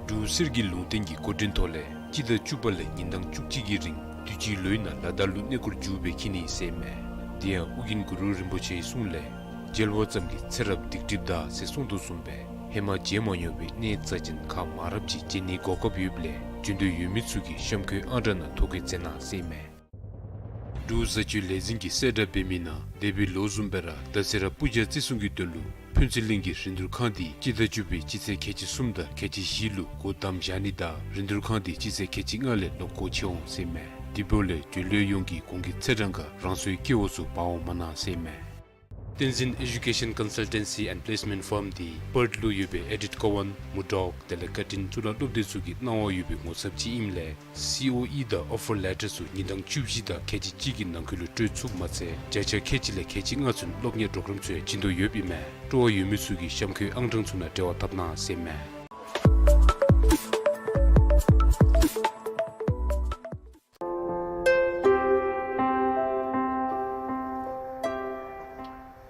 འབྲུག་གསེར་གྱི་ལུང་བསྟན་གྱི་སྐུ་དྲིན་ཐོག་ལས་སྤྱི་ཟླ་བཅུ་པ་ལས་ཉིན་གྲངས་བཅུ་གཅིག་གི་རིང་དུས་ཅི་ལོའི་ནང་ལ་དྭགས་ལུ་གནས་སྐོར་མཇུག་སྦེ་འཁྱིད་ནི་ཟེར་མས། དེ་ཡང་ཨོ་རྒྱན་གུ་རུ་རིན་པོ་ཆེའི་གསུང་ལས་མཇལ་བ་ཙམ་གྱིས་ཚེ་རབས་སྡིག་སྒྲིབ་འདག་ཟེར་གསུངས་དོ་བཟུམ་སྦེ་ཧེ་མ་མཇལ་མ་མྱོང་བའི་གནས་རྩ་ཅན་ཁག་མང་རབས་ཅིག་མཇལ་ནིའི་གོ་སྐབས་ཡོདཔ་ལས་འབྱོན་འདོད་ཡོད་མི་ཚུ་གིས་གཤམ་འཁོད་ཨང་གྲངས་ནང་ཐོ་བཀོད་མཛད་གནང་ཟེར་མས། འབྲུག་བཟའ་སྤྱོད་ལས་འཛིན་གྱིས་གསལ་བསྒྲགས་འབད་མི་ནང་འདས་པའི་ལོ་བཟུམ་སྦེ་ར་ད་ཚེ་ར་པུ་ཇ་བརྩི་སྲུང་གི་དོན་ལུ་ཕུན་ཚོགས་གླིང་གི་རིན་བསྡུར་ཁང་འདི་སྤྱི་ཟླ་བཅུ་པའི་སྤྱི་ཚེས་ཁལ་གཅིག་གསུམ་དང་ཁལ་གཅིག་བཞི་ལུ་སྒོ་བསྡམ་བཞག་ནི་དང་རིན་བསྡུར་ཁང་འདི་སྤྱི་ཚེས་ཁལ་གཅིག་ལྔ་ལས་ལོག་སྒོ་ཕྱེ་འོང་ཟེར་མས། དེ་འབདཝ་ལས་འབྱོན་འདོད་ཡོངས་ཀྱིས་གོང་གི་ཚེས་གྲངས་ཁར་རང་སོའི་སྐལ་བ་ཚུ་སྤར་འོང་མ་གནང་ཟེར་མས། བསྟན་འཛིན་ཨེ་ཌུ་ཀེ་ཤཱན་ཀོན་སལ་ཊེན་སི་ཨེནཌ་པི་ལེསི་མེནཊ་ཕརམ་འདི་པརཐ་ལུ་ཡོད་པའི་ཨེ་ཌིཐ་ཀོ་ཝཱན་མུར་ཌོག་དེ་ལས་ཀར་ཊིན་གཙུག་ལག་སློབ་སྡེ་ཚུ་གི་གནང་བ་ཡོད་པའི་ངོ་ཚབ་ཅིག་ཨིནམ་ལས་སི་ཨོ་ཨི་དང་ཨོ་ཕར་ལེ་ཊར་ཚུ་ཉིན་གྲངས་བཅུ་བཞི་དང་ཁལ་གཅིག་གཅིག་གི་ནང་འཁོད་ལུ་སྤྲོད་ཚུགསཔ་མ་ཚད་བརྒྱ་ཆ་ཁལ་གཅིག་ལས་ཁལ་གཅིག་ལྔ་ཚུན་སློབ་གཉེར་པོརོ་གརམ་ཚུ་ཡང་བྱིན་དོ་ཡོདཔ་ཨིན་མས། སྤྲོ་བ་ཡོད་མི་ཚུ་གིས་གཤམ་འཁོད་ཨང་གྲངས་ཚུ་ནང་འབྲེལ་བ་འཐབ་གནང་ཟེར་མས།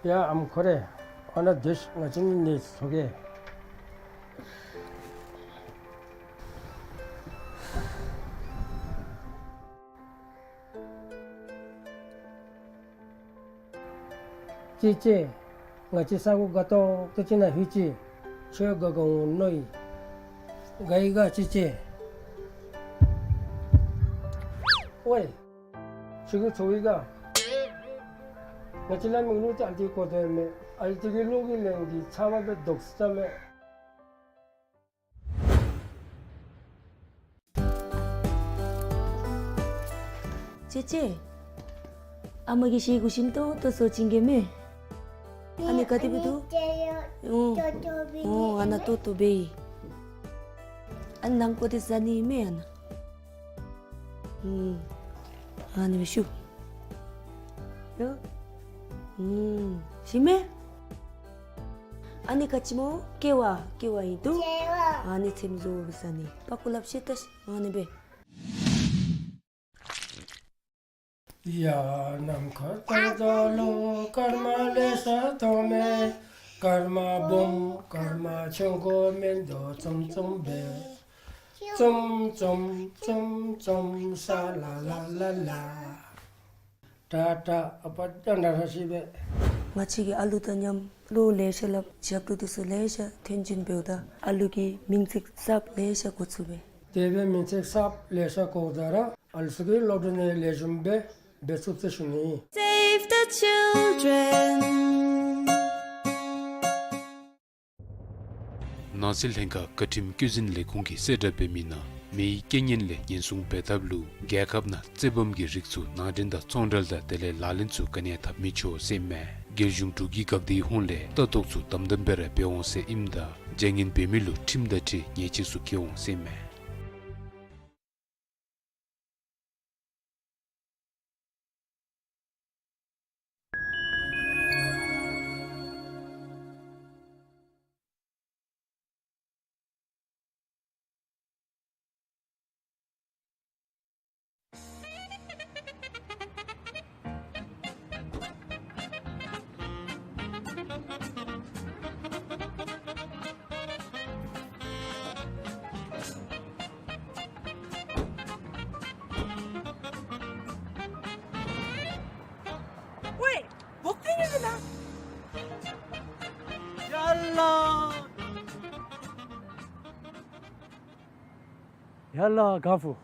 ཡ་ཨམ་ཁོ་རེ། ཨ་ནཱ་སྡོད་ཤིག། ང་བཅས་གཉིས་ནི་ཚོགས་ཀྱི། ཅེ་ཅེ། ང་བཅས་ས་གོ་དགའ་ཏོག་ཏོ་ཅིག་ནང་ལྷོད་ཅི། ཁྱོད་དགའ་དགའ་འོང་མནོ་ཡི། དགའ་ཡི་ག་ཅེ་ཅེ། ཝའི། ཁྱོད་ཀྱིས་ཚོར་ཡི་ག། ང་བཅས་ལ་མིག་ལུ་ཅིག་ཨ་ལྟོ་གོ་དོ་ཡོད་མས། ཨ་ལྟོ་གི་ལོག་གི་ལན་འདི་ཚབ་མ་སྦེ་དོགས་ས་མས། ཅེ་ཅེ། ཨ་མ་གིས་ཤེ་གུ་ཞིམ་ཏོང་ཏོ་བཟོ་བྱིན་གེ་མས། ཨ་ནི་ག་དེ་སྦེ་འདུག། ཨོ། ཨོ་ཨ་ནཱ་ཏོག་ཏོ་སྦེ་ཨིན། ཨ་ནི་ནང་ཀོ་དེ་ཟ་ནི་མས་ཨ་ནཱ། ཨུམ། ཨ་ནི་སྦེ་ཤུགས། ཡ། ཨུམ། ཞིམ་མས། ཨ་ནི་ག་ཅི་སྨོ། ཀེ་བ། ཀེ་བ་ཨིན་འདུག། ཀེ་བ། ཨ་ནི་ཚེམ་བཟོ་བཟའ་ནི། པག་ཀུ་ལབ་ཤེས་ད་ཤིག། ཨ་ནི་སྦེ། ཡ་ནམ་མཁའ་ལྟར་རྫོགས་ལུ་སྐར་མ་ལེ་ཤ་མཐོང་མས། སྐར་མ་སྦོམ་སྐར་མ་ཆུང་ཀུ་མིན་འདུག་ཙུམ་ཙུམ་སྦེ། ཙུམ་ཙུམ་ཙུམ་ཙུམ་ས་ལ་ལ་ལ་ལ། ཏྲ་ཏྲ་ཨ་པ་ཏྲ་ནཱ་ར་ཤི་སྦེ། ང་བཅས་ཀྱིས་ཨ་ལུ་དང་མཉམ་བློ་ལེ་ཤ་སླབ་ཞབས་བྲོ་འདི་ཚུ་ལེ་ཤ་འཐེན་བྱིན་འབདཝ་ད་ཨ་ལུ་གིས་མིང་ཚིག་གསརཔ་ལེ་ཤ་གོ་ཚུགས་པས། དེ་སྦེ་མིང་ཚིག་གསརཔ་ལེ་ཤ་གོཝ་ད་ར་ཨ་ལུ་ཚུ་གིས་སློབ་གྲྭ་ནང་ལེགས་ཤོམ་སྦེ་འབད་ཚུགས་ཟེར་ཞུ་ནི། Save the children. ནང་སྲིད་ལྷན་ཁག་བཀའ་ཁྲིམས་བཀོད་འཛིན་ལས་ཁུངས་ཀྱིས་གསལ་བསྒྲགས་འབད་མི་ནང་མེའི་རྐྱེན་ངན་ལས་ཉེན་སྲུང་འབད་ཐབས་ལུ་རྒྱལ་ཁབ་ནང་རྩེད་བམ་གྱི་རིགས་ཚུ་ནང་འདྲེན་དང་ཚོང་འབྲེལ་དང་དེ་ལས་ལག་ལེན་ཚུ་ག་ནི་ཡང་འཐབ་མི་ཆོག་ཟེར་མས། རྒྱལ་གཞུང་འབྲུག་གི་འགག་སྡེའི་ཧོངས་ལས་ལྟ་རྟོག་ཚུ་དམ་དམ་སྦེ་ར་འབད་འོང་ཟེར་ཨིནམ་ད་བྱ་ངན་འབད་མི་ལུ་ཁྲིམས་དང་འཁྲིལ་ཉེས་ཆད་ཚུ་བཀལ་འོང་ཟེར་མས། ཝའེ། བོག་ཏི་ནི་ཟེར་ན། ཡ་ལ། ཡ་ལ་ག་ཕུ།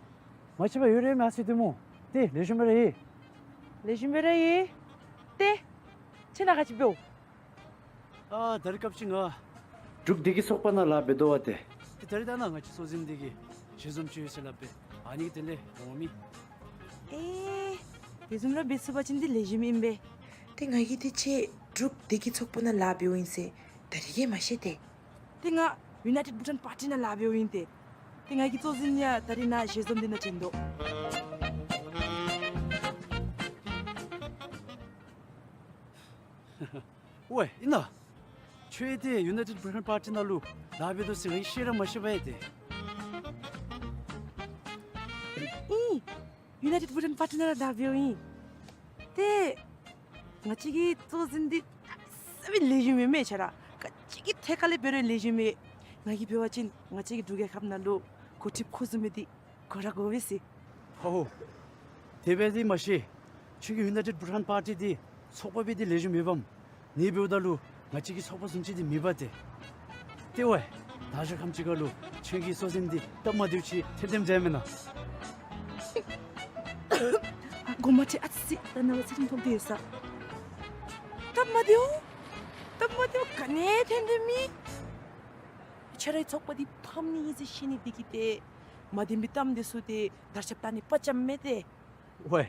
མ་ཤེས་པར་ཡོད་རེ་མ་སི་དེ་མོ། ཏེ་ལེགས་ཤོམ་སྦེ་ར་ཡོད། ལེགས་ཤོམ་སྦེ་ར་ཡོད། ཏེ་ཁྱེད་ནཱ་ག་ཅི་འབདཝ། ཨ་ད་རིས་སྐབས་ཅིག་ང་འབྲུག་སྡེ་དགེ་ཚོགས་པ་ནང་ལཱ་འབད་དོ་བ་ཏེ། ཏེ་ད་རིས་ད་ནཱ་ང་བཅས་ཚོགས་འཛིན་འདི་གིས་ཞལ་འཛོམས་ཅིག་ཡོད་ཟེར་སླབ་པས། ཨ་ནི་དེ་ལས་འོང་མི། ཨེ། དེ་བཟུམ་ར་འབད་ཚུགས་པ་ཅིན་འདི་ལེགས་ཤོམ་ཨིན་པས། ཏེ་ང་གིས་ཏེ་ཁྱེད་འབྲུག་བདེ་སྐྱིད་ཚོགས་པ་ནང་ལཱ་འབདཝ་ཨིན་ཟེར་ད་རིས་ཀྱང་མ་ཤེས་ཏེ། ཏེ་ང་ཡུ་ནའི་ཊེཌ་བྷུ་ཊཱན་པར་ཊི་ནང་ལཱ་འབདཝ་ཨིན་ཏེ། ཏེ་ང་གི་གཙོ་འཛིན་ཡང་ད་རིས་ནཱ་ཞལ་འཛོམས་འདི་ནང་བྱོན་དོ། ཝའེ་ཨིན་ན། ཁྱོད་ཏེ་ཡུ་ནའི་ཊེཌ་བྷུ་ཊཱན་པར་ཊི་ནང་ལུ་ལཱ་འབད་དོ་ཟེར་ང་གིས་ཤེས་ར་མ་ཤེས་པས་ཏེ། ཨིན། ཡུ་ནའི་ཊེཌ་བྷུ་ཊཱན་པར་ཊི་ནང་ལཱ་འབདཝ་ཨིན། ཏེ་ང་བཅས་ཀྱི་གཙོ་འཛིན་འདི་ས་མི་ལེགས་ཤོམ་མེན་མས་ཁྱོད་ར། ག་ཅི་གི་ཐད་ཁར་ལས་འབད་རུང་ལེགས་ཤོམ་མེད། ང་གིས་འབད་བ་ཅིན་ང་བཅས་ཀྱི་འབྲུག་རྒྱལ་ཁབ་ནང་ལུ་འགོ་ཁྲིདཔ་ཁོ་བཟུམ་མི་འདི་དགོ་ར་དགོ་པས་ཟེར། ཧོ་ཧོ། དེ་སྦེ་འདི་མ་ཤེས། ཁྱོད་ཀྱིས་ཡུ་ནའི་ཊེཌ་བྷུ་ཊཱན་པར་ཊི་འདི་ཚོགས་པ་སྦེ་འདི་ལེགས་ཤོམ་མེད་པས། ཨ་ནི་འབདཝ་ད་ལུ་ང་བཅས་ཀྱི་ཚོགས་པ་བཟུམ་ཅིག་འདི་མེད་པས་ཏེ། ཏེ་ཝའེ། ད་ཞག་ཁམས་ཅིག་ཁར་ལུ་ཁྱོད་ཀྱི་གཙོ་འཛིན་འདི་སྟབས་མ་བདེཝ་ཅིག་ཐོན་ཐོནམ་འདྲས་མེན་ན། ཨ་གོ་མ་ཁྲེལ། ཨ་ཙི་ཙི། ད་ནཱ་ལུ་ཚིག་རིང་ཐོབ་སྟེ་ཡོད་ས། སྟབས་མ་བདེཝ། སྟབས་མ་བདེཝ་ག་ནི་ཐོན་ཏེ་མེད། ཁྱོད་རའི་ཚོགས་པ་འདི་ཕམ་ནི་ཨིན་ཟེར་ཤེས་ནི་འདི་གིས་ཏེ་མ་བདེན་པའི་གཏམ་འདི་ཚུ་ཏེ་དར་ཁྱབ་བཏང་ནི་དཔའ་བཅམ་མས་ཏེ། ཝའེ།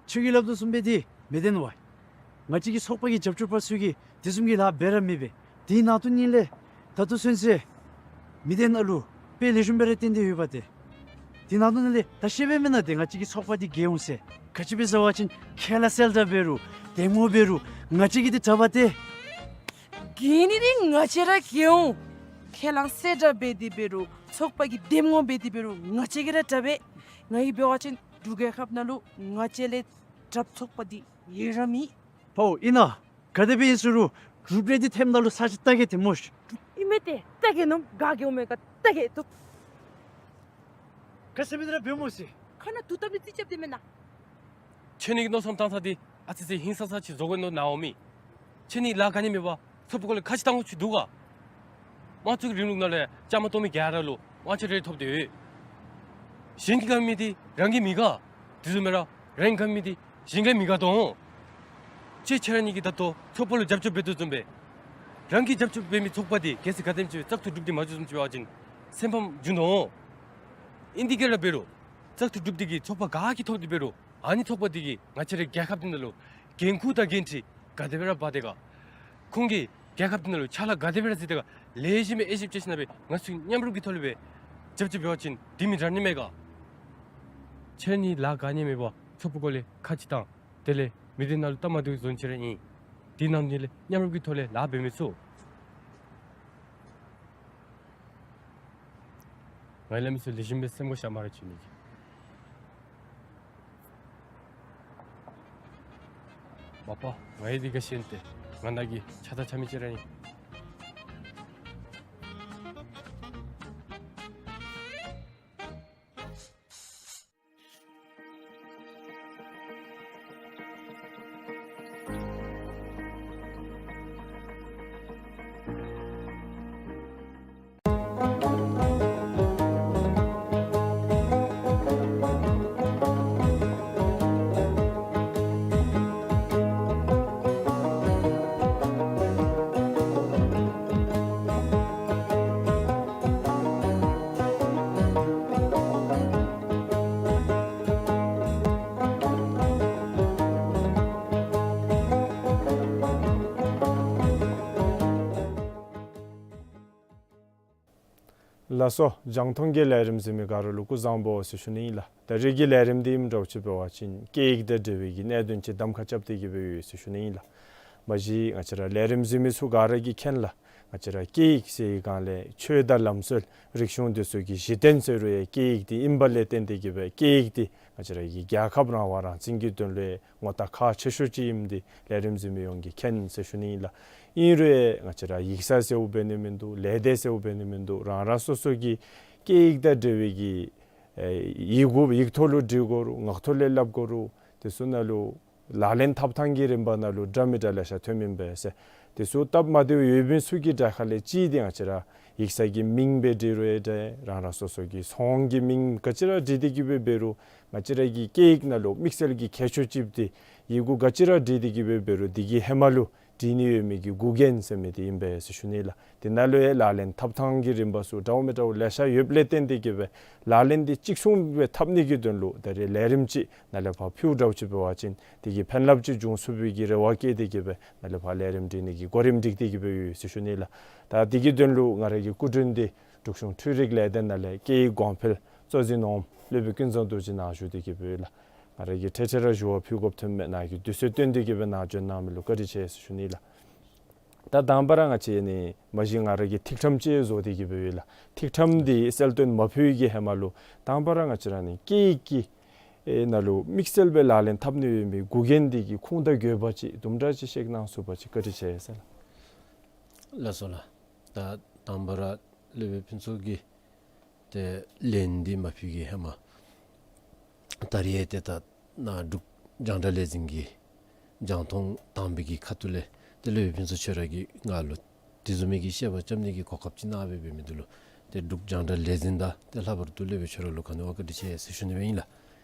ཁྱོད་ཀྱིས་སླབ་དོ་བཟུམ་སྦེ་འདི་མི་བདེན་ཝའེ། ང་བཅས་ཀྱི་ཚོགས་པ་གི་རྒྱབ་སྐྱོར་པ་ཚུ་གིས་དེ་བཟུམ་གྱི་ལཱ་འབད་ར་མི་འབད། དེ་ནང་དོན་ཉིད་ལས་ད་ལྟོ་ཚུན་ཚོད་མི་སྡེ་ནང་ལུ་དཔེ་ལེགས་ཤོམ་སྦེ་ར་བསྟན་ཏེ་ཡོདཔ་ཏེ། དེ་ནང་དོན་ཉིད་ལས་ད་ཤེས་པས་མེན་ན་ཏེ་ང་བཅས་ཀྱི་ཚོགས་པ་འདི་རྒྱལ་འོང་ཟེར། ག་ཅི་སྦེ་ཟེར་བ་ཅིན་ཁྱེད་ལུ་གསལ་དྲགས་འབད་རུང་འདེམས་ངོ་འབད་རུང་ང་བཅས་ཀྱིས་འདི་དྲག་པས་ཏེ། རྒྱལ་ནི་འདི་ང་བཅས་ར་རྒྱལ་འོང་། ཁྱེད་ལུ་གསལ་དྲགས་འབད་དེ་འབད་རུང་ཚོགས་པ་གི་འདེམས་ངོ་འབད་དེ་འབད་རུང་ང་བཅས་ཀྱིས་ར་དྲག་པས། ང་གིས་འབད་བ་ཅིན་འབྲུག་རྒྱལ་ཁབ་ནང་ལུ་ང་བཅས་ལས་དྲགཔ་ཚོགས་པ་འདི་ཡོད་ར་མེད། ཕོ་ཨིན་ན། ག་དེ་སྦེ་ཨིན་ཟེར་རུང་འབྲུག་རེ་འདི་ཐེམ་ནང་ལུ་ས་ཅིག་བལྟ་གེ་ཏེ་སྨོ་ཤིག། འབྲུག་ཨིན་མས་ཏེ་བལྟ་གེ་ནོ། ག་གེ་འོང་མས་ག་བལྟ་གེ་ཏེ། ག་ཟེར་མི་འདི་ར་འབད་སྨོ་ཤིག། ཁ་ནང་དུག་བཏབ་ནི་རྩིས་རྐྱབ་སྟེ་མེན་ན། ཁྱེད་གཉིས་ཀྱི་མནོ་བསམ་བཏང་ས་འདི་ཨ་ཙི་ཙི་ཧིང་སངས་ས་ཅིག་བཟོ་དགོ་མནོ་ནི་འོང་མི། ཁྱེད་གཉིས་ལཱ་ག་ནི་མེད་པར་ཚོགས་པའི་སྐོར་ལས་ཁ་ཅིག་བཏང་དགོཔ་ཅིག་འདུག་ག། དམངས་གཙོའི་རིང་ལུགས་ནང་ལས་བཅའ་མར་གཏོགས་མི་ག་ར་ལུ་དབང་ཆ་རེ་ཐོབ་སྟེ་ཡོད། གཞན་གྱིས་དགའ་མི་འདི་རང་གིས་མི་དགའ། དེ་བཟུམ་མེན་ར་རང་གིས་དགའ་མི་འདི་གཞན་གྱིས་མི་དགའ་དོ། ཁྱེད་ཁྱེད་ར་གཉིས་ཀྱིས་ད་ལྟོ་ཚོགས་པ་ལུ་རྒྱབ་སྐྱོར་འབད་དོ་བཟུམ་སྦེ་རང་གིས་རྒྱབ་སྐྱོར་འབད་མི་ཚོགས་པ་འདི་གལ་སྲིད་ག་དེམ་ཅིག་བཙག་འཐུ་གྲུབ་སྟེ་མ་འགྱོ་བཟུམ་ཅིག་འབད་བ་ཅིན་སེམས་ཕམ་འབྱུང་དོ། ཨིན་དེ་གིས་ར་འབད་རུང་བཙག་འཐུ་གྲུབ་སྟེ་གིས་ཚོགས་པ་ག་གིས་ཐོབ་སྟེ་འབད་རུང་ཨ་ནི་ཚོགས་པ་འདི་གིས་ང་བཅས་རའི་རྒྱལ་ཁབ་འདི་ནང་ལུ་འགན་ཁུར་དང་འགན་འཁྲི་ག་དེ་སྦེ་ར་འབག་དེས་ག། ཁོང་གིས་རྒྱལ་ཁབ་འདི་ནང་ལུ་ཕྱག་ལཱ་ག་དེ་སྦེ་ར་མཛད་དེས་ག། ལེགས་ཤོམ་སྦེ་དབྱེ་ཞིབ་རྐྱབ་ཞིནམ་ལས་ང་བཅས་མཉམ་རུབ་ཀྱི་ཐོག་ལས་སྦེ་རྒྱབ་སྐྱོར་འབད་བ་ཅིན་འདི་མི་དྲག་ནི་མས་ག། ཁྱེད་གཉིས་ལཱ་ག་ནི་མེད་པར་ཚོགས་པའི་སྐོར་ལས་ཁ་ཅིག་བཏང་། དེ་ལས་མི་སྡེ་ནང་ལུ་སྟབས་མ་བདེཝ་བཟོ་ནི་ཅིག་ར་ཨིན། དེ་ནང་དོན་ལས་མཉམ་རུབ་ཀྱི་ཐོག་ལས་ལཱ་འབད་མི་ཚུགས། ང་ལས་མི་ཚུ་ལེགས་ཤོམ་སྦེ་སེམས་ཁར་བཞག་སྨ་རེ་ཞུ་ནི་ཨིན། མ་པ་ང་ཡང་འདི་ག་ཤེས་ཏེ་ང་ནཱ་གི་ཆ་ད་ཆ་མི་ཅིག་ར་ཨིན། ལགས་སོ། རྒྱང་མཐོང་གི་ལས་རིམ་གཟིགས་མི་ག་ར་ལུ་སྐུ་གཟུགས་བཟང་པོ་ཟེར་ཞུ་ནི་ཨིན་ལགས། ད་རིས་ཀྱི་ལས་རིམ་འདི་ཨིནམ་འདྲཝ་ཅིག་འབད་བ་ཅིན་སྐད་ཡིག་དང་འབྲེལ་བའི་གི་གནད་དོན་ཅིག་གདམ་ཁ་རྐྱབ་སྟེ་གི་སྦེ་ཡོད་ཟེར་ཞུ་ནི་ཨིན་ལགས། མ་གཞི་ང་བཅས་ར་ལས་རིམ་གཟིགས་མི་ཚུ་ག་ར་གི་མཁྱེན་ལགས། ང་བཅས་ར་སྐད་ཡིག་ཟེར་བའི་སྒང་ལས་ཆོས་དང་ལམ་སྲོལ་རིག་གཞུང་འདི་ཚུ་གི་གཞི་རྟེན་ཟེར་རུང་ཡང་སྐད་ཡིག་འདི་ཨིནམ་ལས་བརྟེན་ཏེ་གི་སྦེ་སྐད་ཡིག་འདི་ང་བཅས་ར་གི་རྒྱལ་ཁབ་རང་དབང་རང་བཙན་གྱི་དོན་ལུ་ངོ་རྟགས་ཁག་ཆེ་ཤོས་ཅིག་ཨིནམ་འདི་ལས་རིམ་གཟིགས་མི་ཡོངས་ཀྱིས་མཁྱེན་ཟེར་ཞུ་ནི་ཨིན་ལགས། ཨིན་རུང་ཡང་ང་བཅས་ར་ཡིག་ཚང་ཟེརཝ་འབད་ནི་མིན་འདུག། ལས་སྡེ་ཟེརཝ་འབད་ནི་མིན་འདུག། རང་རང་སོ་སོ་གི་སྐད་ཡིག་དང་འབྲེལ་བའི་གི་ཨེ་ཡི་གུ་ཡིག་ཐོག་ལུ་འབྲི་དགོ་རུང་ངག་ཐོག་ལས་སླབ་དགོ་རུང་དེ་ཚུ་ནང་ལུ་ལག་ལེན་འཐབ་ཐངས་ཀྱི་རིམ་པ་ནང་ལུ་འདྲ་མི་འདྲ་ལེ་ཤ་ཐོནམ་ཨིན་པས་ཟེར། དེ་ཚུ་སྟབས་མ་བདེཝ་ཡོད་མི་ཚུ་གི་གྲས་ཁ་ལས་གཅིག་འདི་ང་བཅས་ར་ཡིག་ཚང་གི་མིང་སྦེ་འབྲི་རུང་ཡང་འདྲ། རང་རང་སོ་སོ་གི་ཚོང་གི་མིང་ག་ཅི་ར་འབྲི་སྟེ་གི་སྦེ་འབད་རུང་ང་བཅས་ར་གི་སྐད་ཡིག་ནང་ལུ་དམིགས་བསལ་གྱི་ཁྱད་ཆོས་ཅིག་འདི་ཡི་གུ་ག་ཅི་ར་འབྲི་སྟེ་གི་སྦེ་འབད་རུང་འདི་གི་ཧེ་མ་ལུ་ བྲིས་ནི་ཡོད་མི་གི་འགོག་རྐྱེན་ཟེར་མི་དེ་ཨིན་པས་ཟེར་ཞུ་ནི་ལགས། དེ་ནང་ལུ་ཡང་ལག་ལེན་འཐབ་ཐངས་ཀྱི་རིམ་པ་ཚུ་འདྲཝ་མི་འདྲཝ་ལེ་ཤ་ཡོདཔ་ལས་བརྟེན་ཏེ་གིས་སྦེ་ལག་ལེན་དེ་གཅིག་མཚུངས་སྦེ་འཐབ་ནི་གི་དོན་ལུ་ད་རེས་ལས་རིམ་ཅིག་ནཱ་ལས་ཕར་ཕུལཝ་འདྲཝ་ཅིག་འབད་བ་ཅིན་དེ་གིས་ཕན་རླབས་ཅིག་འབྱུང་ཚུགས་པའི་གི་རེ་བ་བསྐྱེད་དེ་གིས་སྦེ་ནཱ་ལས་ཕར་ལས་རིམ་སྒྲིག་ནི་གི་གོ་རིམ་སྒྲིག་སྟེ་གིས་སྦེ་ཡོད་ཟེར་ཞུ་ནི་ལགས། ད་དེ་གི་དོན་ལུ་ང་ར་གི་སྐུ་མགྲོན་འདི་འབྲུག་གཞུང་འཕྲུལ་རིག་ལས་སྡེ་ནང་ལས་སྐད་ཡིག་གོང་འཕེལ་གཙོ་འཛིན་འོགམ་སློབ་དཔོན་ཀུན་བཟང་རྡོ་རྗེ་ནཱ་བཞུགས་ཏེ་གིས་སྦེ་ཡོད་ལགས། ང་ར་གིས་ཁྲེ་ཁྲེ་ར་ཞུ་བ་ཕུལ་དགོཔ་ཐོནམ་མས། ནཱ་གིས་དུས་ཚོད་བཏོན་ཏེ་གིས་སྦེ་ནཱ་བྱོན་གནང་མི་ལུ་བཀའ་དྲིན་ཆེ་ཟེར་ཞུ་ནི་ལགས། ད་དང་པ་ར་ང་བཅས་ནི་མ་གཞི་ང་ར་གིས་ཐིག་ཕྲེང་ཅིག་བཟོ་སྟེ་གིས་སྦེ་ཡོད་ལགས། ཐིག་ཕྲེང་འདི་གསལ་སྟོན་མ་ཕུལ་གྱི་ཧེ་མ་ལུ་དང་པ་ར་ང་བཅས་ར་ནི་སྐད་ཡིག་གི་ཨེ་ནང་ལུ་དམིགས་བསལ་སྦེ་ལག་ལེན་འཐབ་ནི་ཡོད་མི་འགོག་རྐྱེན་འདི་གི་ཁུངས་དང་དགོས་པ་ཅིག་དུམ་གྲ་ཅིག་བཤད་གནང་ཚུགས་པ་ཅིན་བཀའ་དྲིན་ཆེ་ཟེར་ལགས། ལགས་སོ་ལགས། ད་དང་པ་ར་སློབ་དཔོན་ཕུན་ཚོགས་ཀྱིས་ཏེ་ལན་འདི་མ་ཕུལ་གྱི་ཧེ་མ་ད་རིས་ཏེ་ད་ནཱ་འབྲུག་རྒྱང་བསྒྲགས་ལས་འཛིན་གྱི་རྒྱང་མཐོང་དང་པའི་གི་ཁ་ཐུག་ལས་ཏེ་སློབ་དཔོན་ཕུན་ཚོགས་ཁྱོད་ར་གིས་ང་ལུ་དེ་བཟུམ་མའི་གི་བཤད་པ་རྐྱབ་ནི་གི་གོ་སྐབས་ཅིག་གནང་སྦེ་འབད་མི་འདི་ལུ་ཏེ་འབྲུག་རྒྱང་བསྒྲགས་ལས་འཛིན་དང་ཏེ་ལྷག་པར་དུ་སློབ་དཔོན་ཁྱོད་ར་ལུ་ག་ནི་བ་བཀའ་དྲིན་ཆེ་ཟེར་ཞུ་ནི་སྦེ་ཨིན་ལགས།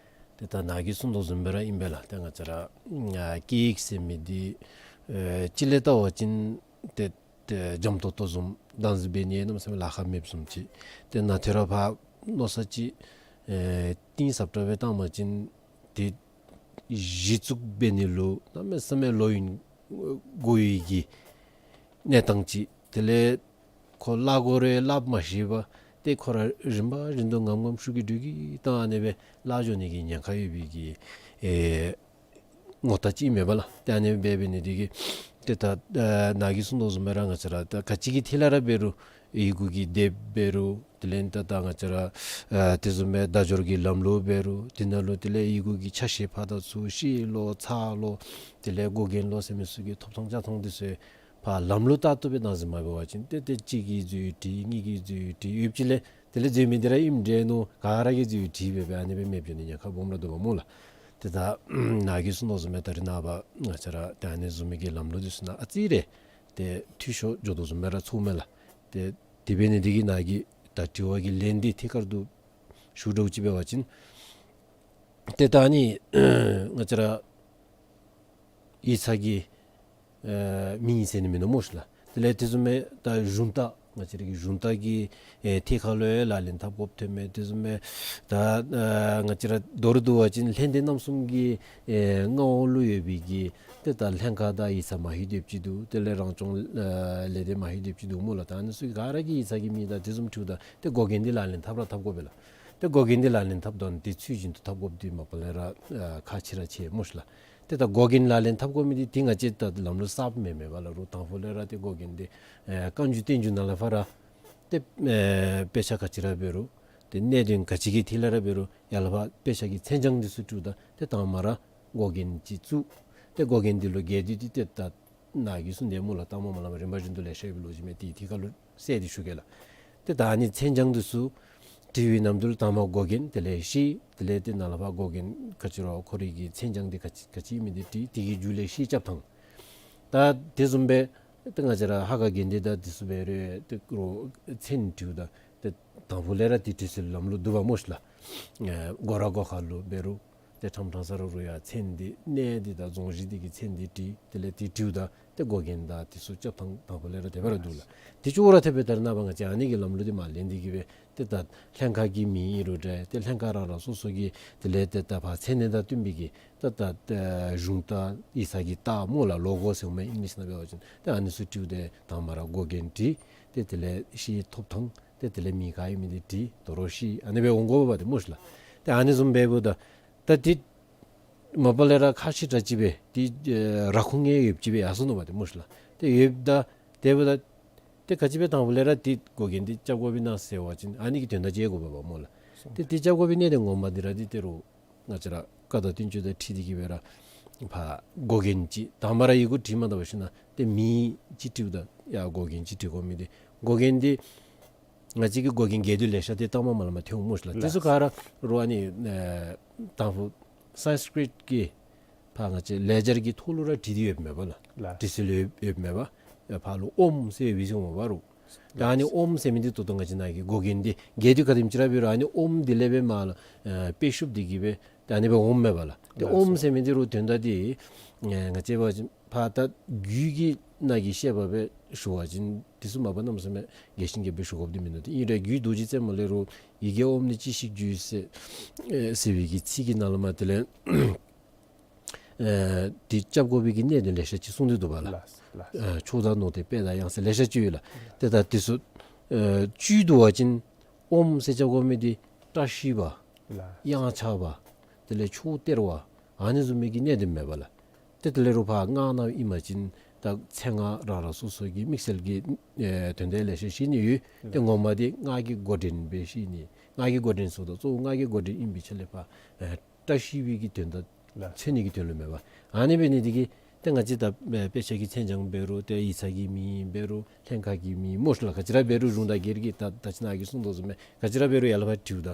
ཏེ་ད་ནཱ་གིས་གསུངས་དོ་བཟུམ་སྦེ་ར་ཨིན་པས་ལགས། ཏེ་ང་བཅས་ར་ཨ་སྐད་ཡིག་ཟེར་མི་འདི་ཨེ་སྤྱི་ལས་བལྟ་བ་ཅིན་ཏེ་ཏེ་འཇམ་ཏོང་ཏོ་བཟུམ་བདག་འཛིན་འབད་ནི་གནམ་མེད་ས་མེད་ལཱ་ཁག་མེདཔ་བཟུམ་ཅིག། ཏེ་ནཱ་ཐོ་རེ་ཕར་མནོ་བསམ་ཅིག་ཨེ་གཏིང་ཟབ་དྲགས་སྦེ་བཏང་བ་ཅིན་ཏེ་གཞི་བཙུགས་འབད་ནི་ལུ་གནམ་མེད་ས་མེད་ལོ་ཡུན་འགོར་བའི་གི་གནས་སྟངས་ཅིག། དེ་ལས་ཁོ་སླབ་དགོ་རུང་སླབ་མ་ཤེས་པར་ཏེ་ཁོ་ར་རིམ་པ་བཞིན་དུ་ངམ་ངམ་ཤུགས་ཀྱིས་འགྲོས་ཀྱིས་བཏང་ཨ་ནི་སྦེ་སླབ་འགྱོ་ནི་གི་ཉེན་ཁ་ཡོད་པའི་གི་ཨེ་ངོ་རྟགས་ཅིག་མས་པ་ལགས། ཏེ་ཨ་ནི་སྦེ་འབད་ནི་འདི་གིས་ཏེ་ད་ཨ་ནཱ་གིས་གསུངས་དོ་བཟུམ་སྦེ་ར་ང་བཅས་ར་ད་ག་ཅི་གི་ཐད་ལས་ར་འབད་རུང་ཡི་གུ་གི་དེབ་འབད་རུང་དེ་ལས་ད་ད་ང་བཅས་ར་ཨ་དེ་བཟུམ་སྦེ་བརྡ་སྦྱོར་གྱི་ལམ་ལུགས་འབད་རུང་དེ་ནང་ལུ་དེ་ལས་ཡི་གུ་གི་ཆ་ཤས་ཕར་དང་ཚུར་ཤེས་ལོ་ཚར་ལོ་དེ་ལས་འགོག་རྐྱེན་ལོ་ཟེར་མི་ཚུ་གི་ཐོབ་ཐང་རྐྱབ་ཐངས་འདི་ཚུ་ཕར་ལམ་ལུགས་ལྟར་དུ་སྦེ་བདག་འཛིན་མ་འབད་བ་ཅིན་ཏེ་ཏེ་གཅིག་གིས་འཛོལ་བྲིས་གཉིས་ཀྱིས་འཛོལ་བྲིས་ཡོདཔ་ཅིག་ལས་དེ་ལས་འཛོལ་མི་འདི་ར་ཨིནམ་འདྲས་མནོ་ག་ར་གིས་འཛོལ་བྲིས་སྦེ་སྦེ་ཨ་ནི་སྦེ་མེདཔ་འགྱོ་ནི་ཉེན་ཁ་སྦོམ་ར་འདུག་པ་སྨོ་ལགས། ཏེ་ད་ནཱ་གིས་གསུངས་དོ་བཟུམ་སྦེ་ད་རིས་ནངས་པ་ང་བཅས་ར་ཏེ་ཨ་ནི་བཟུམ་མའི་གི་ལམ་ལུགས་འདི་ཚུ་ནང་ཨ་ཙི་རེ་ཏེ་འཐུས་ཤོར་འགྱོ་དོ་བཟུམ་སྦེ་ར་ཚོརཝ་མས་ལགས། ཏེ་དེ་འབད་ནི་འདི་གིས་ནཱ་གི་ད་དྲི་བ་གི་ལན་འདི་ཐད་ཀར་དུ་ཞུ་འདྲཝ་ཅིག་འབད་བ་ཅིན་ཏེ་ད་ཨ་ནི་ང་བཅས་ར་ཡིག་ཚང་གི་ཨེ་མིང་ཟེར་ནི་མིན་ནུག་སྨོ་ཤིག་ལགས། དེ་ལས་དེ་བཟུམ་སྦེ་ད་གཞུང་རྟ་ང་བཅས་ར་གི་གཞུང་རྟ་གི་ཨེ་ཐད་ཁར་ལུ་ཡང་ལག་ལེན་འཐབ་དགོཔ་ཐོནམ་མས། དེ་བཟུམ་སྦེ་ད་ཨེ་ང་བཅས་ར་མདོར་བསྡུ་བ་ཅིན་ལྷན་སྡེ་རྣམ་གསུམ་གྱི་ཨེ་མངའ་འོག་ལུ་ཡོད་པའི་གི་ཏེ་ད་ལྷན་ཁག་དང་ཡིག་ཚང་མ་ཧེ་དེབ་ཅིག་འདུག། དེ་ལས་རང་སྐྱོང་ཨེ་ལས་སྡེ་མ་ཧེ་དེབ་ཅིག་འདུག་སྨོ་ལགས། ད་ཨ་ནི་ཚུ་ག་ར་གི་ཡིག་ཚང་གི་མིང་དང་དེ་བཟུམ་འཁྲིལཝ་ད་ཏེ་འགོག་རྐྱེན་འདི་ལག་ལེན་འཐབ་ར་འཐབ་དགོ་པས་ལགས། ཏེ་འགོག་རྐྱེན་འདི་ལག་ལེན་འཐབ་དོ་ན་ཏེ་ཚུལ་བཞིན་དུ་འཐབ་དགོཔ་འདི་མ་པ་ལས་ར་ཨེ་ཁག་ཆེ་ར་ཆེ་སྨོ་ཤིག་ལགས། ཏེ་ད་འགོག་རྐྱེན་ལག་ལེན་འཐབ་དགོ་མི་འདི་ཏེ་ང་བཅས་ད་ལམ་ལུགས་གསརཔ་མེན་མས་པ་ལགས། རུང་དང་ཕུ་ལས་ར་ཏེ་འགོག་རྐྱེན་འདི་ཨེ་བཀའ་འགྱུར་བསྟན་འགྱུར་ནང་ལས་ཕར་ར་ཏེ་ཨེ་དཔེ་ཆ་ག་ཅི་ར་འབད་རུང་ཏེ་གནད་དོན་ག་ཅི་གི་ཐད་ལས་ར་འབད་རུང་ཡར་ལས་ཕར་དཔེ་ཆ་གི་མཚན་བྱང་འདི་ཚུ་བྲིཝ་ད་ཏེ་དང་པ་ར་འགོག་རྐྱེན་ཅིག་བཙུགས། ཏེ་འགོག་རྐྱེན་འདི་ལུ་འགལ་འདུ་འདི་ཏེ་ད་ནཱ་གིས་གསུངས་དེ་སྨོ་ལགས། ད་མ་མ་ལས་མ་རིམ་པ་བཞིན་དུ་ལེ་ཤ་ཡོད་པའི་ལོ་རྒྱུས་མས། ཏེ་ཐད་ཁར་ལུ་གསལ་ཏེ་ཞུ་གེ་ལགས། ཏེ་ད་ཨ་ནི་མཚན་བྱང་འདི་ཚུ་བྲི་བའི་ནམ་དུས་ལུ་དང་པ་འགོག་རྐྱེན་དེ་ལས་ཤེས། དེ་ལས་ཏེ་ནཱ་ལས་ཕར་འགོག་རྐྱེན་ག་ཅི་ར་ཁོ་རའི་གི་མཚན་བྱང་འདི་ག་ཅི་ག་ཅི་ཨིན་མི་འདི་བྲི། དེ་གི་མཇུག་ལས་ཤེས་རྐྱབ་ཐངས། ད་དེ་བཟུམ་སྦེ་ཏེ་ང་བཅས་ར་ཧ་ག་དགེ་འདུན་དང་དེ་ཚུ་འབད་རུང་ཏེ་རོགས་མཚན་བྲིཝ་ད་ཏེ་དང་ཕུ་ལས་ར་ཏེ་བྲི་སའི་ལམ་ལུགས་འདུག་པ་སྨོ་ཤིག་ལགས། ཨེ་སྒོ་ར་སྒོ་ཁ་ལུ་འབད་རུང་ཏེ་ཁྲམ་ཁྲང་ས་ར་རུང་ཡང་མཚན་འདི་གནས་འདི་དང་རྫོང་གཞི་འདི་གི་མཚན་འདི་བྲི། དེ་ལས་ཏེ་བྲིཝ་ད་ཏེ་འགོག་རྐྱེན་དང་དེ་ཚུ་རྐྱབ་ཐངས་དང་ཕུ་ལས་ར་དེ་སྦེ་ར་འདུག་ལགས། དེ་ཅོག་ར་འཐདཔ་སྦེ་ད་རེས་ནངས་པ་ང་བཅས་ཨ་ནི་གི་ལམ་ལུགས་འདི་མར་ལེན་ཏེ་གིས་སྦེ་ཏེ་ད་ལྷན་ཁག་གི་མིང་ཨིན་རུང་འདྲ་ཏེ་ལྷན་ཁག་རང་རང་སོ་སོ་གི་དེ་ལས་ཏེ་ད་ཕར་མཚན་གནས་དང་བསྟུན་པའི་གི་ད་ད་ཨེ་གཞུང་རྟ་ཡིག་ཚང་གི་རྟགས་སྨོ་ལགས། ལོ་གོ་ཟེར་མི་ཨིང་ལིཤ་ནང་འབད་བ་ཅིན་ཏེ་ཨ་ནི་ཚུ་བྲིཝ་ད་དང་པ་ར་འགོག་རྐྱེན་བྲི། ཏེ་དེ་ལས་ཤེས་ཐོབ་ཐངས་ཏེ་དེ་ལས་མིང་ག་ཨིན་མི་འདི་བྲི། དོ་རུང་ཤེས། ཨ་ནི་སྦེ་འོང་དགོ་པས་ཏེ་སྨོ་ཤིག་ལགས། ཏེ་ཨ་ནི་བཟུམ་འབདཝ་ད་ད་འདི་མ་པ་ལས་ར་ཁག་ཆེ་དྲགས་ཅིག་སྦེ་འདི་ཨེ་ར་ཁུངས་ཡོདཔ་ཅིག་སྦེ་ཡར་སོ་ནུག་པ་ཏེ་སྨོ་ཤིག་ལགས། ཏེ་ཡོདཔ་ད་དེ་འབདཝ་ད་ཏེ་ག་ཅི་སྦེ་དང་ཕུ་ལས་ར་འདི་འགོག་རྐྱེན་འདི་རྐྱབ་དགོ་པས་ན་ཟེར་བ་ཅིན་ཨ་ནི་གི་དོན་དག་ཅིག་དགོ་པས་པ་སྨོ་ལགས། ཏེ་འདི་རྐྱབ་དགོ་པའི་གནད་དོན་ངོ་མ་འདི་ར་འདི་ཏེ་རུང་ང་བཅས་ར་བཀའ་དང་བསྟན་བཅོས་དང་འཁྲིལ་ཏེ་གིས་སྦེ་ར་ཕར་འགོག་རྐྱེན་ཅིག་དང་པ་ར་ཡི་གུ་བྲིས་མ་ད་པར་ཞིན་ན་ཏེ་མིང་ཅིག་བྲིཝ་ད་ཡར་འགོག་རྐྱེན་ཅིག་བྲི་དགོ་མི་འདི་འགོག་རྐྱེན་འདི་ང་བཅས་ཀྱི་འགོག་རྐྱེན་འགལ་འདུ་ལེ་ཤ་འདི་ད་མ་མ་ལས་མར་ཐོན་འོང་སྨོ་ཤིག་ལགས། དེ་ཚུ་ག་ར་རུང་ཨ་ནི་ཨེ་དང་ཕུ་སཾསྐྲྀཏ་གི་ཕར་ང་བཅས་ལེགས་སྦྱར་གྱི་ཐོག་ལུ་ར་བྲིས་ཏེ་ཡོདཔ་མས་པ་ལགས། ལགས། བྲི་སྲོལ་ཡོད་ཡོདཔ་མས་པ། ཨེ་ཕར་ལུ་ཨོཾ་ཟེར་བའི་གཟིགས་འོང་པ་རུང་། ད་ཨ་ནི་ཨོཾ་ཟེར་མི་འདི་ད་ལྟོ་ང་བཅས་ནཱ་གི་འགོག་རྐྱེན་འདི་འགལ་འདུ་ག་དེམ་ཅིག་ར་འབད་རུང་ཨ་ནི་ཨོཾ་འདི་ལས་སྦེ་མར་ལུ་ཨེ་དཔེ་ཤུབས་འདི་གིས་སྦེ་ད་ཨ་ནི་སྦེ་འོངམ་མས་པ་ལགས། ཏེ་ལགས་སོ། ཨོཾ་ཟེར་མི་འདི་རུང་དོན་དག་འདི་ཨེ་ང་བཅས་འབད་བ་ཅིན་ ཕར་ད་རྒྱུད་ཀྱི་ནང་གི་བཤད་པ་སྦེ་ཞུ་བ་ཅིན་དེ་ཚུ་མ་པ་གནམ་མེད་ས་མེད་རྒྱས་ཤིང་རྒྱསཔ་སྦེ་ཞུ་དགོཔ་འདི་མིན་འདུག། ཨིན་རུང་རྒྱུད་རྡོ་རྗེ་རྩེ་མོ་ལས་རུང་ཡི་གེ་ཨོཾ་ནི་ཅི་ཞིག་རྒྱུད་ཟེར་ཨེ་ཟེར་བའི་གི་ཚིག་གི་ནང་ལུ་མར་དེ་ལས་ཨེ་དེ་རྐྱབ་དགོ་པའི་གི་གནད་དོན་ལེ་ཤ་ཅིག་གསུངས་ཏེ་འདུག་པ་ལགས། ལགས་ལགས། ཨེ་མཆོག་དང་ནོར་དེ་དཔལ་དང་ཡང་ཟེར་ལེ་ཤ་ཅིག་ཡོད་ལགས། ཏེ་ད་དེ་ཚུ་ཨེ་བཅུད་བསྡུ་བ་ཅིན་ཨོཾ་ཟེར་རྐྱབ་དགོ་མི་འདི་བཀྲ་ཤིས་པ། ལགས། དབྱངས་འཆར་བ། དེ་ལས་ཕྱོགས་སྟེར་བ། ཨ་ནི་བཟུམ་མའི་གི་གནད་དོན་མས་པ་ལགས། ཏེ་དེ་ལས་རུང་ཕར་སྔགས་ནང་ཨིན་པ་ཅིན་ད་མཚན་སྔགས་རང་རང་སོ་སོ་གི་དམིགས་བསལ་གྱི་ཨེ་དོན་དག་ལེ་ཤ་བཤད་ནི་ཡོད། ཏེ་ངོ་མ་འདི་སྔགས་ཀྱི་མགོ་འདྲེན་སྦེ་བཤད་ནི། སྔགས་ཀྱི་མགོ་འདྲེན་ཟེརཝ་ད་གཙོ་བོ་སྔགས་ཀྱི་མགོ་འདྲེན་ཨིན་པའི་ཆ་ལས་ཕར་ཨེ་བཀྲ་ཤིས་པའི་གི་དོན་དག་ལགས། མཚོན་ནི་གི་དོན་ལུ་མས་པ། ཨ་ནི་འབད་ནི་འདི་གིས་ཏེ་ང་བཅས་ད་ཨེ་དཔེ་ཆ་གི་མཚན་བྱང་འབད་རུང་ཏེ་ཡིག་ཚང་གི་མིང་འབད་རུང་ལྷན་ཁག་གི་མིང་སྨོ་ཤ་ལགས། ག་ཅི་ར་འབད་རུང་གཞུང་དང་སྒེར་གྱི་ད་ད་ཅི་ནཱ་གིས་གསུངས་དོ་བཟུམ་སྦེ་ག་ཅི་ར་འབད་རུང་ཡར་ལས་ཕར་དྲིཝ་ད་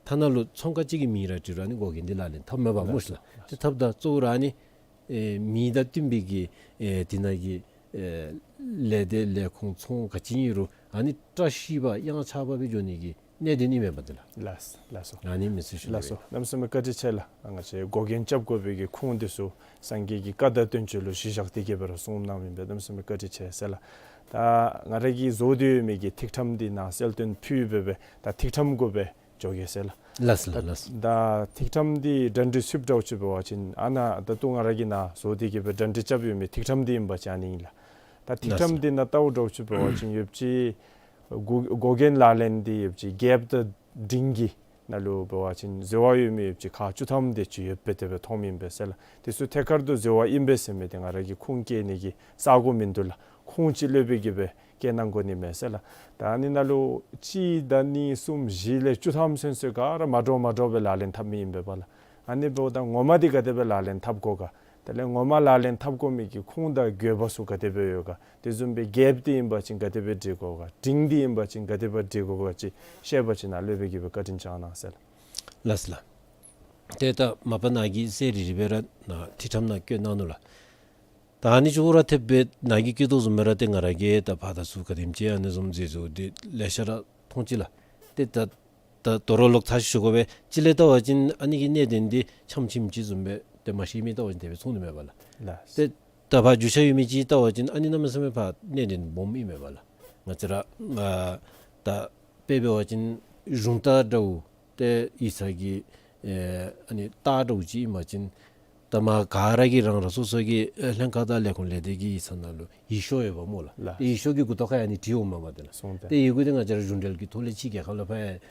ཐ་ན་ལུ་ཚོང་ཁང་ཅིག་གི་མིང་ར་དྲིཝ་ར་ཨ་ནི་འགོག་རྐྱེན་འདི་ལག་ལེན་འཐབ་མས་པ་སྨོ་ཤ་ལགས། ལགས། ཏེ་འཐབ་ད་གཙོ་བོ་ར་ཨ་ནི་ཨེ་མིང་དང་བསྟུན་པའི་གི་ཨེ་དེ་ནང་གི་ཨེ་ལས་སྡེ་ལས་ཁུངས་ཚོང་ག་ཅི་ཨིན་རུང་ཨ་ནི་བཀྲ་ཤིས་པ་དབྱངས་འཆར་བ་སྦེ་འགྱོ་ནི་གི་གནད་དོན་ཨིན་མས་པ་འདི་ལགས། ལགས་ལགས་སོ། ཨ་ནི་མི་ཚུ་ཞུ་ལགས་སོ། གནམ་མེད་ས་མེད་བཀའ་དྲིན་ཆེ་ལགས། ང་བཅས་འགོག་རྐྱེན་རྐྱབ་དགོ་པའི་གི་ཁུངས་འདི་ཚུ་སངས་རྒྱས་ཀྱི་བཀའ་དང་བསྟན་བཅོས་ལུ་གཞི་བཞག་སྟེ་གི་སྦེ་ར་གསུངས་གནང་མི་འབད་གནམ་མེད་ས་མེད་བཀའ་དྲིན་ཆེ་ཟེར་ལགས། ད་ང་ར་གིས་བཟོ་སྟེ་ཡོད་མི་གི་ཐིག་ཁྲམ་འདི་ནཱ་གསལ་སྟོན་ཕུལ་སྦེ་སྦེ་ད་ཐིག་ཁྲམ་གུ་སྦེ་འགྱོ་གེ་ཟེར་ལགས། ལགས་ལགས་ལགས། ད་ཐིག་ཁྲམ་འདི་གྲ་སྒྲིག་ཚུདཔ་འདྲཝ་ཅིག་འབད་བ་ཅིན་ཨ་ནཱ་ད་ལྟོ་ང་ར་གིས་ནཱ་བཟོ་སྟེ་གི་སྦེ་གྲ་སྒྲིག་རྐྱབ་ཡོད་མི་ཐིག་ཁྲམ་འདི་ཨིན་པ་ཅིན་ཨ་ནི་ཨིན་ལགས། ད་ཐིག་ཁྲམ་འདི་ནང་བལྟཝ་འདྲཝ་ཅིག་འབད་བ་ཅིན་ཡོདཔ་ཅིག་འགོག་འགོག་རྐྱེན་ལག་ལེན་འདི་ཡོདཔ་ཅིག་རྒྱལཔོ་དང་འབྲིང་གི་ནང་ལུ་འབད་བ་ཅིན་གཟེར་བ་ཡོད་མི་ཡོདཔ་ཅིག་ཁག་བཅུ་ཐམ་དེ་ཅིག་ཡོདཔ་སྦེ་དེ་སྦེ་མཐོངམ་ཨིན་པས་ཟེར་ལགས། དེ་ཚུ་ཐད་ཀར་དུ་གཟེར་བ་ཨིན་པས་ཟེར་མི་འདི་ང་ར་གིས་ཁུངས་བཀལ་ནི་གི་ས་གོ་མིན་འདུག་ལགས། ཁུངས་ཅིག་ལྷོད་པའི་གི་སྦེ་བཀལ་གནང་དགོ་ནི་མས་ཟེར་ལགས། ད་ཨ་ནི་ནང་ལུ་གཅིག་དང་གཉིས་གསུམ་བཞི་ལས་བཅུ་ཐམ་ཚུན་ཚོད་ག་ར་མ་འདྲཝ་མ་འདྲཝ་སྦེ་ལག་ལེན་འཐབ་མི་ཨིན་པས་པ་ལགས། ཨ་ནི་འབདཝ་ད་ངོ་མ་འདི་ག་དེ་སྦེ་ལག་ལེན་འཐབ་དགོ་ག། དེ་ལས་ངོ་མ་ལག་ལེན་འཐབ་དགོ་མི་གི་ཁུངས་དང་དགོས་པ་ཚུ་ག་དེ་སྦེ་ཡོད་ག། དེ་བཟུམ་སྦེ་རྒྱལཔོ་འདི་ཨིན་པ་ཅིན་ག་དེ་སྦེ་སྒྲིག་དགོ་ག། འབྲིང་འདི་ཨིན་པ་ཅིན་ག་དེ་སྦེ་སྒྲིག་དགོ་ག་ཅིག་བཤད་པ་ཅིན་ནཱ་ལྷོད་པའི་གི་སྦེ་བཀའ་དྲིན་བསྐྱང་གནང་ཟེར་ལགས། ལགས་ལགས། ཏེ་ད་མ་པ་ནཱ་གིས་གསལ་རི་རི་སྦེ་ར་ནཱ་ཐིག་ཁྲམ་ནང་བཀོད་གནང་ནུག་ལགས། ད་ཨ་ནི་ཅོག་ར་འཐདཔ་སྦེ་ནཱ་གིས་བཀོད་དོ་བཟུམ་སྦེ་ར་ཏེ་ང་ར་གིས་ད་ཕར་དང་ཚུར་ག་དེམ་ཅིག་ཨ་ནི་བཟུམ་མཛད་བཟོ་འདི་ལེ་ཤ་ར་མཐོང་ཅི་ལགས། ཏེ་ད་ད་དོ་རུང་ལོག་ཐ་ཞུ་དགོ་པས། ཅིག་ལས་བལྟ་བ་ཅིན་ཨ་ནི་གི་གནད་དོན་འདི་ཆམ་ཆིམ་ཅིག་བཟུམ་སྦེ་ཏེ་མ་ཤེས་མི་བལྟ་བ་ཅིན་དེ་སྦེ་མཐོང་ནི་མས་པ་ལགས། ལགས། ཏེ་ད་ཕར་རྒྱུས་ཆ་ཡོད་མི་ཅིག་བལྟ་བ་ཅིན་ཨ་ནི་གནམ་མེད་ས་མེད་ཕར་གནད་དོན་སྦོམ་ཨིན་མས་པ་ལགས། ང་བཅས་ར་ཨ་ད་དཔེ་འབད་བ་ཅིན་གཞུང་དང་འདྲཝ་ཏེ་ཡིག་ཚང་གི་ཨེ་ཨ་ནི་རྟགས་འདྲཝ་ཅིག་ཨིན་པ་ཅིན་ད་མ་ག་ར་གིས་རང་རང་སོ་སོ་གི་ཨེ་ལྷན་ཁག་དང་ལས་ཁུངས་ལས་སྡེ་གི་ཡིག་ཚང་ནང་ལུ་ཡིག་ཤོག་ཡོདཔ་སྨོ་ལགས། ལགས། ཏེ་ཡིག་ཤོག་གི་མགུ་ཏོ་ཁར་ཡང་ཨ་ནི་བྲིས་འོངམ་མས་པ་དེ་ལགས། སོང་སྟེ། ཏེ་ཡི་གུ་འདི་ང་བཅས་ར་གཞུང་འབྲེལ་གྱི་ཐོག་ལས་ཕྱི་རྒྱལ་ཁབ་ལུ་ཕར་ཨེ་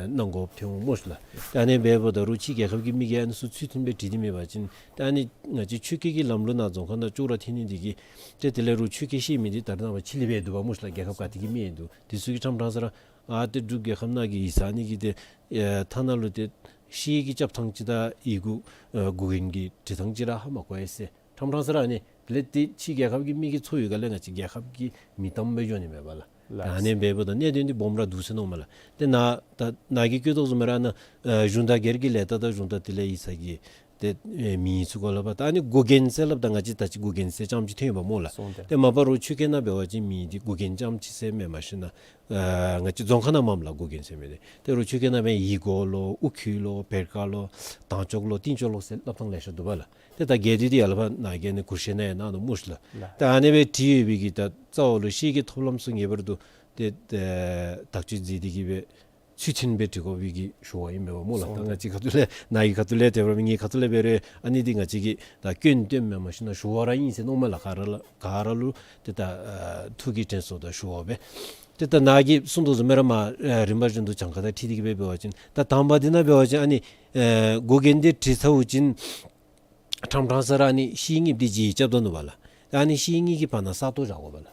གནང་དགོཔ་ཐོན་འོང་སྨོ་ཤ་ལགས། ཏེ་ཨ་ནི་འབདཝ་ད་རུང་ཕྱི་རྒྱལ་ཁབ་ཀྱི་མི་གིས་ཨ་ནི་ཚུ་ཚུལ་མཐུན་སྦེ་བྲིས་ཏེ་མེད་པ་ཅིན་ཏེ་ཨ་ནི་ང་བཅས་ཆོས་སྐད་ཀྱི་ལམ་ལུགས་ནང་རྫོང་ཁ་ནང་ཅོག་ར་འཐད་ནི་འདི་གིས་ཏེ་དེ་ལས་རུང་ཆོས་སྐད་ཤེས་མི་འདི་ད་རེས་ནངས་པ་ཕྱི་ལས་འབད་འདུག་པ་སྨོ་ཤ་ལགས། རྒྱལ་ཁབ་ག་ཏེ་གི་མི་ཡང་འདུག། དེ་ཚུ་གིས་ཕྲང་ཕྲང་ས་ར་ཨ་ཏེ་འབྲུག་རྒྱལ་ཁབ་ནང་གི་ཡིག་ཚང་ཨ་ནི་གི་ཏེ་ཨེ་ཐ་ན་ལུ་ཏེ་ཤེལ་གྱི་རྐྱབ་ཐངས་ཅིག་དང་ཡི་གུ་ཨེ་འགོག་རྐྱེན་གྱི་འབྲི་ཐངས་ཅིག་ར་ཧ་མ་གོ་ཡི་ཟེར་ཕྲང་ཕྲང་ས་ར་ཨ་ནི་དེ་ལས་ཏེ་ཕྱི་རྒྱལ་ཁབ་ཀྱི་མི་གིས་འཚོལ་ཡོད་ག་ལས་ང་བཅས་རྒྱལ་ཁབ་ཀྱི་མི་དམ་སྦེ་འགྱོ་ནི་མས་པ་ལགས། ལགས། ད་ཨ་ནི་འབདཝ་ད་གནད་དོན་འདི་སྦོམ་ར་འདུག་ཟེར་མནོཝ་མས་ལགས། ཏེ་ནཱ་ད་ནཱ་གིས་བཀོད་དོ་བཟུམ་སྦེ་ར་ནཱ་ཨེ་གཞུང་དང་སྒེར་གྱི་ལས་རྟགས་དང་གཞུང་དང་དེ་ལས་ཡིག་ཚང་གི་ཏེ་ཨེ་མིང་ཚུ་གུ་ལུ་ཕར་ད་ཨ་ནི་འགོག་རྐྱེན་ཟེར་སླབ་ད་ང་བཅས་ད་ཅི་འགོག་རྐྱེན་ཟེར་རྐྱངམ་ཅིག་ཐོན་ཡོདཔ་སྨོ་ལགས། སོང་སྟེ། ཏེ་མ་པ་རུང་ཆོས་སྐད་ནང་འབད་བ་ཅིན་མིང་འདི་འགོག་རྐྱེན་རྐྱངམ་ཅིག་ཟེར་མེན་མ་གཞི་ནཱ་ཨེ་ང་བཅས་རྫོང་ཁ་ནང་མངམ་ལགས་འགོག་རྐྱེན་ཟེར་མི་འདི། ཏེ་རུང་ཆོས་སྐད་ནང་འབད་ཡི་གུ་ལོ་དབུ་ཁྱུད་ལོ་བེར་ཀ་ལོ་དང་ཅོག་ལོ་རྟིང་ཅོག་ལོ་ཟེར་སླབ་ཐངས་ལེ་ཤ་འདུག་པ་ལགས། ཏེ་ད་གལ་ཏེ་འདི་ཡར་ལས་ཕར་ནཱ་གིས་ཨ་ནི་གུར་ཤེས་ནང་ཡང་གནང་ནུག་སྨོ་ཤ་ལགས། ལགས། ད་ཨ་ནི་སྦེ་བྲིས་ཡོད་པའི་གི་ད་རྩ་བ་ལུ་ཤེལ་གྱི་ཐོབ་ལམ་ཚུ་ངེས་པར་དུ་ཏེ་ཨེ་དག་བཅོས་མཛད་དེ་གི་སྦེ་ཚུལ་མཐུན་སྦེ་བྲི་དགོ་པའི་གི་ཞུ་བ་ཨིན་པས་པ་སྨོ་ལགས། སོང་། ད་ང་བཅས་ཁ་ཐུག་ལས་ནཱ་གི་ཁ་ཐུག་ལས་དེ་འབད་རུང་ངེའི་ཁ་ཐུག་ལས་འབད་རུང་ཨ་ནི་འདི་ང་བཅས་ཀྱི་ད་སྐྱོན་སྟོནམ་མེན་མ་གཞི་ནཱ་ཞུ་བ་ར་ཨིན་ཟེར་མནོཝ་མས་ལགས། ག་ར་ལུ་ག་ར་ལུ་ཏེ་ད་ཨ་ཐུགས་ཀྱི་དྲན་གསོ་དང་ཞུ་བ་སྦེ། ཏེ་ད་ནཱ་གིས་གསུངས་དོ་བཟུམ་སྦེ་ར་མར་ཨ་རིམ་པ་བཞིན་དུ་གྱངས་ཁ་དང་འཁྲིལ་ཏེ་གི་སྦེ་འབད་བ་ཅིན་ད་དང་པ་འདི་ནང་འབད་བ་ཅིན་ཨ་ནི་ཨེ་འགོག་རྐྱེན་འདི་བྲིས་ཚརཝ་ཅིག་ཕྲང་ཕྲང་ས་ར་ཨ་ནི་ཤེལ་གཉིས་འདི་བརྗེ་རྐྱབ་ད་ནུག་པ་ལགས། ད་ཨ་ནི་ཤེལ་གཉིས་ཀྱི་བར་ན་ས་སྟོང་བཞག་དགོ་པ་ལགས།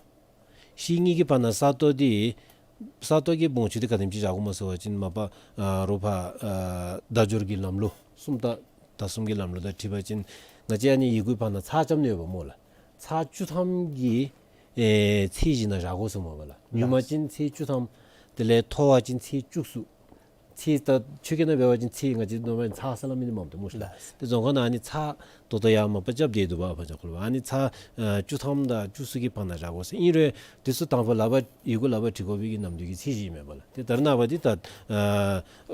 ཤེལ་གཉིས་ཀྱི་བར་ན་ས་སྟོང་འདི་ས་སྟོང་གི་སྦོམ་ཆུང་འདི་ག་དེམ་ཅིག་བཞག་དགོཔ་སྨོ་ཟེར་བ་ཅིན་མ་པ་ཨ་རོགས་ཕར་ཨ་བརྡ་སྦྱོར་གྱི་ལམ་ལུགས་སུམ་རྟགས་བརྡ་གསུམ་གྱི་ལམ་ལུགས་དང་འཁྲིལ་བ་ཅིན་ང་བཅས་ཨ་ནི་ཡི་གུའི་བར་ན་ཚེག་རྐྱབ་ནི་ཡོདཔ་སྨོ་ལགས། ཚེག་བཅུ་ཐམ་གྱི་ཨེ་ཚད་གཞི་ནང་བཞག་དགོ་ཟེར་མས་པ་ལགས། ཉུང་མ་ཅིན་ཚེག་བཅུ་ཐམ། དེ་ལས་མཐོ་བ་ཅིན་ཚེག་བཅུ་གསུམ། ཚེག་ད་ཆོས་སྐད་ནང་འབད་བ་ཅིན་ཚེག་ང་བཅས་ནོར་མ་ཚེག་ཟེར་སླབ་མི་འདི་མངམ་འདུག་སྨོ་ཤ་ལགས། ལགས། ཏེ་རྫོང་ཁ་ནང་ཨ་ནི་ཚེག་ད་ལྟོ་ཡང་མ་པ་རྐྱབ་སྟེ་འདུག་པ་ཕར་ཇ་ཁོ་ལུ། ཨ་ནི་ཚེག་ཨ་བཅུ་ཐམ་དང་བཅུ་གསུམ་གྱི་བར་ན་བཞག་དགོ་ཟེར། ཨིན་རུང་དེ་ཚུ་དང་པ་ལག་པར་ཡི་གུ་ལག་པར་བྲི་དགོ་པའི་གི་ནམ་དུས་ཀྱི་ཚད་གཞི་ཨིན་མས་པ་ལགས། ཏེ་ད་རེས་ནངས་པ་འདི་ད་ཨ་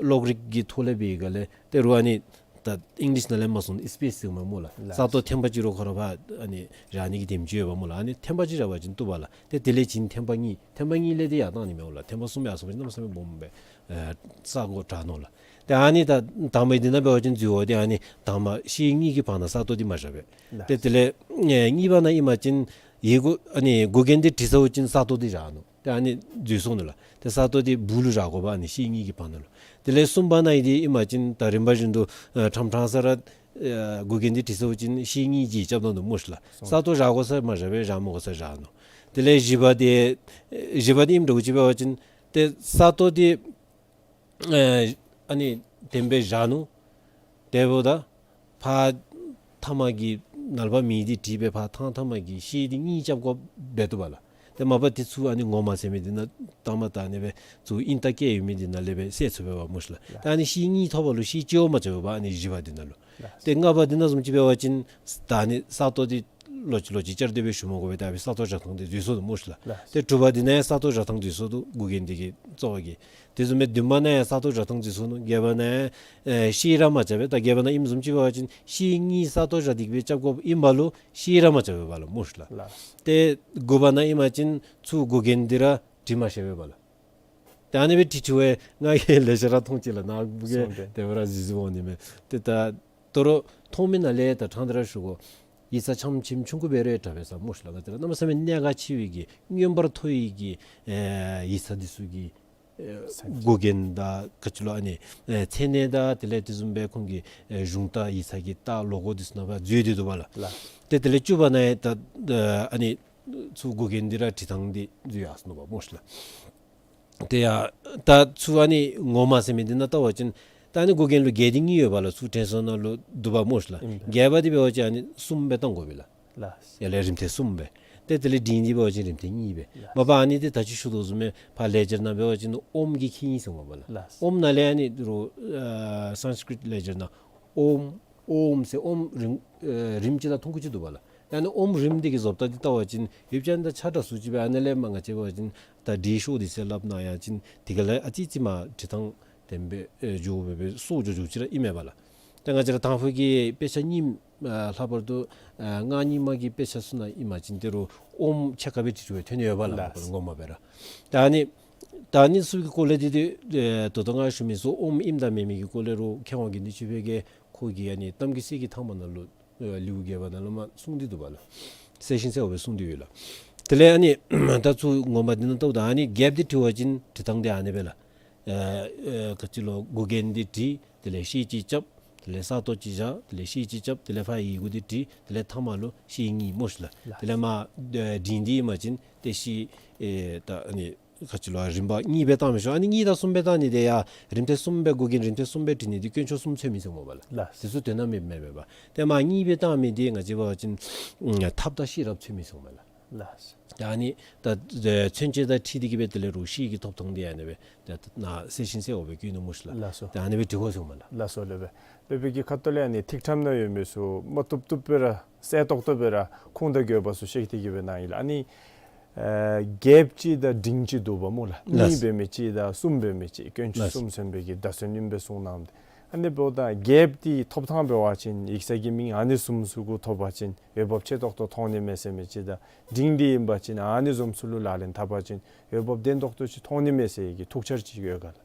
གློག་རིག་གི་ཐོག་ལས་འབད་བའི་སྒང་ལས་ཏེ་རུང་ཨ་ནི་ ད་ཨིང་ལིཤ་ནང་ལས་མར་སོང་ན་སི་པེསི་ཟེར་མས་སྨོ་ལགས། ལགས། ས་སྟོང་ཐེངས་པ་གཅིག་ར་ཁོ་ར་ཕར་ཨ་ནི་རག་ནི་གི་དེམ་ཅིག་ཡོདཔ་སྨོ་ལགས། ཨ་ནི་ཐེངས་པ་གཅིག་རག་པ་ཅིན་བཏུབ་པ་ལགས། ཏེ་དེ་ལས་བྱིན་ཐེངས་པ་གཉིས། ཐེངས་པ་གཉིས་ལས་དེ་ཡར་བཏང་ནི་མས་སྨོ་ལགས། ཐེངས་པ་གསུམ་ཡར་སོང་པ་ཅིན་གནམ་མེད་ས་མེད་སྦོམ་སྦེ་ཨེ་ས་གོ་དྲག་ནུག་ལགས། ཏེ་ཨ་ནི་ད་དང་པ་འདི་ནང་འབད་བ་ཅིན་འཛུལ་བ་འདི་ཨ་ནི་དང་པ་ཤེལ་གཉིས་ཀྱི་བར་ན་ས་སྟོང་འདི་མ་བཞག་པས། ལགས། ཏེ་དེ་ལས་ཨེ་གཉིས་པ་ནང་ཨིན་པ་ཅིན་ཡི་གུ་ཨ་ནི་འགོག་རྐྱེན་འདི་བྲི་ཚརཝ་ཅིག་ས་སྟོང་འདི་བཞག་ནུག། ཏེ་ཨ་ནི་འཛུལ་སོང་ནུག་ལགས། ཏེ་ས་སྟོང་འདི་སྦུག་ལུ་བཞག་དགོ་པས། ཨ་ནི་ཤེལ་གཉིས་ཀྱི་བར་ན་ལུ། དེ་ལས་གསུམ་པ་ནང་ཨིན་འདི་ཨིན་པ་ཅིན་ད་རིམ་པ་བཞིན་དུ་ཨ་ཕྲང་ཕྲང་ས་ར་ཨ་འགོག་རྐྱེན་འདི་བྲི་ཚརཝ་ཅིག་ཤེལ་གཉིས་ཀྱིས་རྐྱབ་བཏང་ནུག་སྨོ་ལགས། སོང་། ས་སྟོང་བཞག་དགོ་ས་མ་བཞག་པས། བཞག་མི་དགོ་ས་བཞག་ནུག། དེ་ལས་བཞི་པ་འདི་ཨེ་བཞི་པ་འདི་ཨིནམ་འདྲཝ་ཅིག་འབད་བ་ཅིན་ཏེ་ས་སྟོང་འདི་ཨེ་ཨ་ནི་དེམ་སྦེ་བཞག་ནུག། དེ་འབདཝ་ད་ཕར་མཐའ་མ་གི་ནཱ་ལས་ཕར་མེ་འདི་བྲིས་སྦེ་ཕར་ཐང་མཐའ་མ་གི་ཤེལ་འདི་གཉིས་རྐྱབ་དགོཔ་འབད་བཏུབ་པ་ལགས། ཏེ་མ་པ་འདི་ཚུ་ཨ་ནི་ངོ་མ་ཟེར་མི་འདི་ནང་ལྟ་མ་ལྟ་ཨ་ནི་སྦེ་ཚུར་ཨིན་རྟགས་བཀལ་ཡོད་མི་འདི་ནང་ལས་སྦེ་བསལ་ཚུགས་པས་པ་སྨོ་ལགས། ལགས། ད་ཨ་ནི་ཤེལ་གཉིས་ཐོབ་པ་ལུ་ཤེལ་གཅིག་བ་མ་རྐྱབ་པས་པ་ཨ་ནི་བཞི་པ་འདི་ནང་ལུ། ལགས། ཏེ་ལྔ་པ་འདི་ནང་བཟུམ་ཅིག་འབད་བ་ཅིན་ད་ཨ་ནི་ས་སྟོང་འདི་ལོག་ཅི་ལོག་ཅི་བསྐྱར་ཟློས་སྦེ་ཞུ་མ་དགོ་པས། ད་ཨ་ཕི་ས་སྟོང་བཞག་ཐངས་འདི་འཛོལ་སོ་ནུག་སྨོ་ལགས། ལགས། ཏེ་དྲུག་པ་འདི་ནང་ཡང་ས་སྟོང་བཞག་ཐངས་འཛོལ་སོ་ནུག། འགོག་རྐྱེན་འདི་གིས་གཙོ་བོ་གིས། དེ་བཟུམ་སྦེ་བདུན་པ་ནང་ཡང་ས་སྟོང་བཞག་ཐངས་འཛོལ་སོ་ནུག། བརྒྱད་པ་ནང་ཡང་ཨེ་ཤེལ་ར་མ་རྐྱབ་པས། ད་བརྒྱད་པ་ནང་ཨིནམ་བཟུམ་ཅིག་འབད་བ་ཅིན་ཤེལ་གཉིས་ས་སྟོང་བཞག་སྟེ་གི་སྦེ་རྐྱབ་དགོཔ་ཨིན་པ་ལུ་ཤེལ་ར་མ་རྐྱབ་པས་པ་ལགས་སྨོ་ལགས། ལགས། ཏེ་དགུ་པ་ནང་ཨིན་པ་ཅིན་ཚུར་འགོག་རྐྱེན་འདི་ར་བྲི་མ་ཤེས་པས་པ་ལགས། ཏེ་ཨ་ནི་སྦེ་བྲི་བྲིཝ་ང་གིས་ལེགས་ཤོམ་ར་མཐོང་ཅི་ལགས། ནཱ་བུ་གིས་སོང་སྟེ་དེ་སྦེ་ར་གཟིགས་གཟིགསཔ་འོང་ནི་མས། ཏེ་ད་དོ་རུང་མཐོང་མི་ནང་ལས་ད་ཕྲང་སྟེ་ར་ཞུ་དགོ། ཡིག་ཚང་ཆམ་ཆིམ་ཆུང་ཀུ་འབད་རུང་དྲག་པས་ས་སྨོ་ལགས། ག་ཅི་ར་གནམ་མེད་ས་མེད་གནད་འགག་ཆེ་བའི་གི་མངོན་པར་མཐོ་བའི་གི་ཨེ་ཡིག་ཚང་འདི་ཚུ་གི་ཨེ་ས་འགོག་རྐྱེན་དང་ག་ཅི་ལོ་ཨ་ནི་ཨེ་མཚན་གནས་དང་དེ་ལས་དེ་བཟུམ་སྦེ་ཁོང་གི་ཨེ་གཞུང་རྟ་ཡིག་ཚང་གི་རྟ་ལོ་གོ་འདི་ཚུ་ནང་ཕར་འཛུལ་ཏེ་འདུག་པ་ལགས། ལགས། ཏེ་དེ་ལས་བཅུ་པ་ནང་ཡང་ད་ཨ་ནི་ཚུར་འགོག་རྐྱེན་འདི་ར་བྲི་ཐངས་འདི་འཛོལ་ཡར་སོ་ནུག་པ་སྨོ་ལགས། ཏེ་ཡ་ད་ཚུར་ཨ་ནི་ངོ་མ་ཟེར་མི་འདི་ནང་བལྟ་བ་ཅིན་ད་ཨ་ནི་འགོག་རྐྱེན་ལུ་བརྒྱད་དེ་གཉིས་ཡོད་པ་ལགས། ཚུར་དྲན་གསོ་ནང་ལུ་འདུག་པ་སྨོ་ལགས། ཨིན་པས། བརྒྱད་པ་འདི་འབད་བ་ཅིན་ཨ་ནི་གསུམ་སྦེ་བཏང་དགོ་པས་ལགས། ལགས། ཡར་ལས་རིམ་ཐེངས་གསུམ་སྦེ། ཏེ་དེ་ལས་འབྲིང་འདི་འབད་བ་ཅིན་རིམ་ཐེངས་གཉིས་སྦེ། ལགས། མ་པ་ཨ་ནི་འདི་ད་ཅི་ཞུ་དོ་བཟུམ་སྦེ་ཕར་ལེགས་སྦྱར་ནང་འབད་བ་ཅིན་ཨོམ་གྱི་ཁྱད་ཨིན་ཟེར་སྨོ་པ་ལགས། ལགས། ཨོམ་ནང་ལས་ཨ་ནི་རུང་ཨ་སཾསྐྲྀཏ་ལེགས་སྦྱར་ནང་ཨོམ་ཨོམ་ཟེར་ཨོམ་རིམ་ཨེ་རིམ་གཅིག་དང་ཐུང་ཀུ་ཅིག་འདུག་པ་ལགས། ཨ་ནི་ཨོམ་རིམ་འདི་གི་བཟོ་ལྟ་འདི་བལྟ་བ་ཅིན་ཡུལ་ཅན་དང་ཆ་འདྲ་སུ་ཅིག་སྦེ། ཨ་ནི་ལས་མར་ང་བཅས་འབད་བ་ཅིན་ད་འབྲི་ཤོག་འདི་ཟེར་སླབ་ན་ཡང་ཅིན་དེ་ག་ལས་ཨ་ཙི་ཙི་མར་བྲི་ཐངས་དེམ་སྦེ་ཨེ་འགྱོ་སྦེ་སྦེ་སོར་འགྱོ་འགྱོཝ་ཅིག་ར་ཨིན་མས་པ་ལགས། ད་ང་བཅས་ར་དང་ཕུ་གི་དཔེ་ཆ་རྙིངམ་ཨ་ལྷག་པར་དུ་ཨ་སྔགས་རྙིང་མ་གི་དཔེ་ཆ་ཚུ་ནང་ཨིན་པ་ཅིན་ད་རུང་ཨོམ་ཕྱེད་ཀ་སྦེ་བྲི་བྲིཝ་ཐོན་ནི་ཡོད་པ་ལགས། ལགས། ངོ་མ་སྦེ་ར། ད་ཨ་ནི་ད་ཨ་ནི་ཚུ་གི་སྐོར་ལས་འདི་འདི་ཨེ་ད་ལྟོ་ང་ཞུ་མི་ཚུ་ཨོམ་ཨིནམ་དང་མེནམ་གི་སྐོར་ལས་རུང་མཁས་དབང་དགེ་འདུན་ཆོས་འཕེལ་གྱིས་ཁོ་གི་ཨ་ནི་གཏམ་གྱི་གསེར་གྱི་ཐང་པ་ནང་ལུ་ཨེ་ལེའུ་བརྒྱད་པ་ནང་ལུ་མར་གསུངས་ཏེ་འདུག་པ་ལགས། གསལ་ཞིང་གསལཝ་སྦེ་གསུངས་ཏེ་ཡོད་ལགས། དེ་ལས་ཨ་ནི་ད་ཚུར་ངོ་མ་འདི་ནང་བལྟཝ་ད་ཨ་ནི་བརྒྱདཔ་འདི་བྲི་བ་ཅིན་བྲི་ཐངས་འདི་ཨ་ནི་སྦེ་ལགས། ཨེ་ཨེ་ག་ཅི་ལོ་འགོག་རྐྱེན་འདི་བྲི། དེ་ལས་ཤེལ་གཅིག་རྐྱབ། དེ་ལས་ས་སྟོང་གཅིག་བཞག། དེ་ལས་ཤེལ་གཅིག་རྐྱབ། དེ་ལས་ཕར་ཡི་གུ་འདི་བྲི། དེ་ལས་ཐ་མ་ལུ་ཤེལ་གཉིས་སྨོ་ལགས། ལགས། དེ་ལས་མར་ཨེ་འབྲིང་འདི་ཨིན་པ་ཅིན་ཏེ་ཤེལ་ཨེ་ད་ཨ་ནི་ག་ཅི་ལོ་རིམ་པ་གཉིས་སྦེ་བཏང་མི་ཆོག། ཨ་ནི་གཉིས་དང་གསུམ་སྦེ་བཏང་ནི་འདི་ཡང་རིམ་ཐེངས་གསུམ་སྦེ་འགོག་རྐྱེན་རིམ་ཐེངས་གསུམ་སྦེ་བྲི་ནི་འདི་དཀོན་མཆོག་གསུམ་ཚུད་མི་ཚུགས་སྨོ་པ་ལགས། ལགས། དེ་ཚུ་དོན་དག་མེདཔ་མེན་པས་པ། ཏེ་མར་གཉིས་སྦེ་བཏང་མི་འདི་ང་བཅས་འབད་བ་ཅིན་ཨ་ཐབས་དང་ཤེས་རབ་ཚུད་མི་ཚུགས་སྨོ་ལགས། ལགས། ད་ཨ་ནི་ད་ཨེ་མཚོན་བྱེད་དང་འཁྲིལ་ཏེ་གི་སྦེ་དེ་ལས་རུང་ཤེལ་གྱི་ཐོབ་ཐངས་འདི་ཨ་ནི་སྦེ་ད་ནཱ་གསལ་ཞིང་གསལཝ་སྦེ་བཀོད་ནུག་སྨོ་ལགས། ལགས་སོ། ད་ཨ་ནི་སྦེ་འབྲི་དགོ་ཟེར་སྨོ་ལགས། ལགས་སོ་ལགས་སྦེ། ལགས་སྦེ་གི་ཁ་ཐུག་ལས་ཨ་ནི་ཐིག་ཕྲེང་ནང་ཡོད་མི་ཚུ་མ་བཏུབ་བཏུབ་སྦེ་ར་གསལ་ཏོག་ཏོ་སྦེ་ར་ཁུངས་དང་དགོས་པ་ཚུ་བཤད་དེ་གི་སྦེ་གནང་ཡི་ལགས། ཨ་ནི་ཨེ་བརྒྱདཔ་ཅིག་དང་འབྲིང་ཅིག་འདུག་པ་སྨོ་ལགས། ལགས། གཉིས་འབད་མི་ཅིག་དང་གསུམ་འབད་མི་ཅིག་དཀོན་མཆོག་གསུམ་ཚུད་པའི་གི་བརྡ་མཚོན་ཨིནམ་སྦེ་གསུངས་གནངམ་ད། ཨ་ནི་འབདཝ་ད་བརྒྱདཔ་འདི་ཐོབ་ཐངས་འབད་བ་ཅིན་ཡིག་ཚང་གི་མིང་ཨ་ནི་བཟུམ་ཚུ་གུ་ཐོབ་པ་ཅིན་འོས་འབབ་ཆེ་ཏོག་ཏོ་མཐོང་ནི་མས་ཟེར་མི་ཅིག་དང་འབྲིང་འདི་ཨིན་པ་ཅིན་ཨ་ནི་བཟུམ་ཚུ་ལུ་ལག་ལེན་འཐབ་པ་ཅིན་འོས་འབབ་བརྟན་ཏོག་ཏོ་ཅིག་མཐོང་ནི་མས་ཟེར་གྱི་ཐུགས་འཆར་ཅིག་ཡོད་ག་ལགས།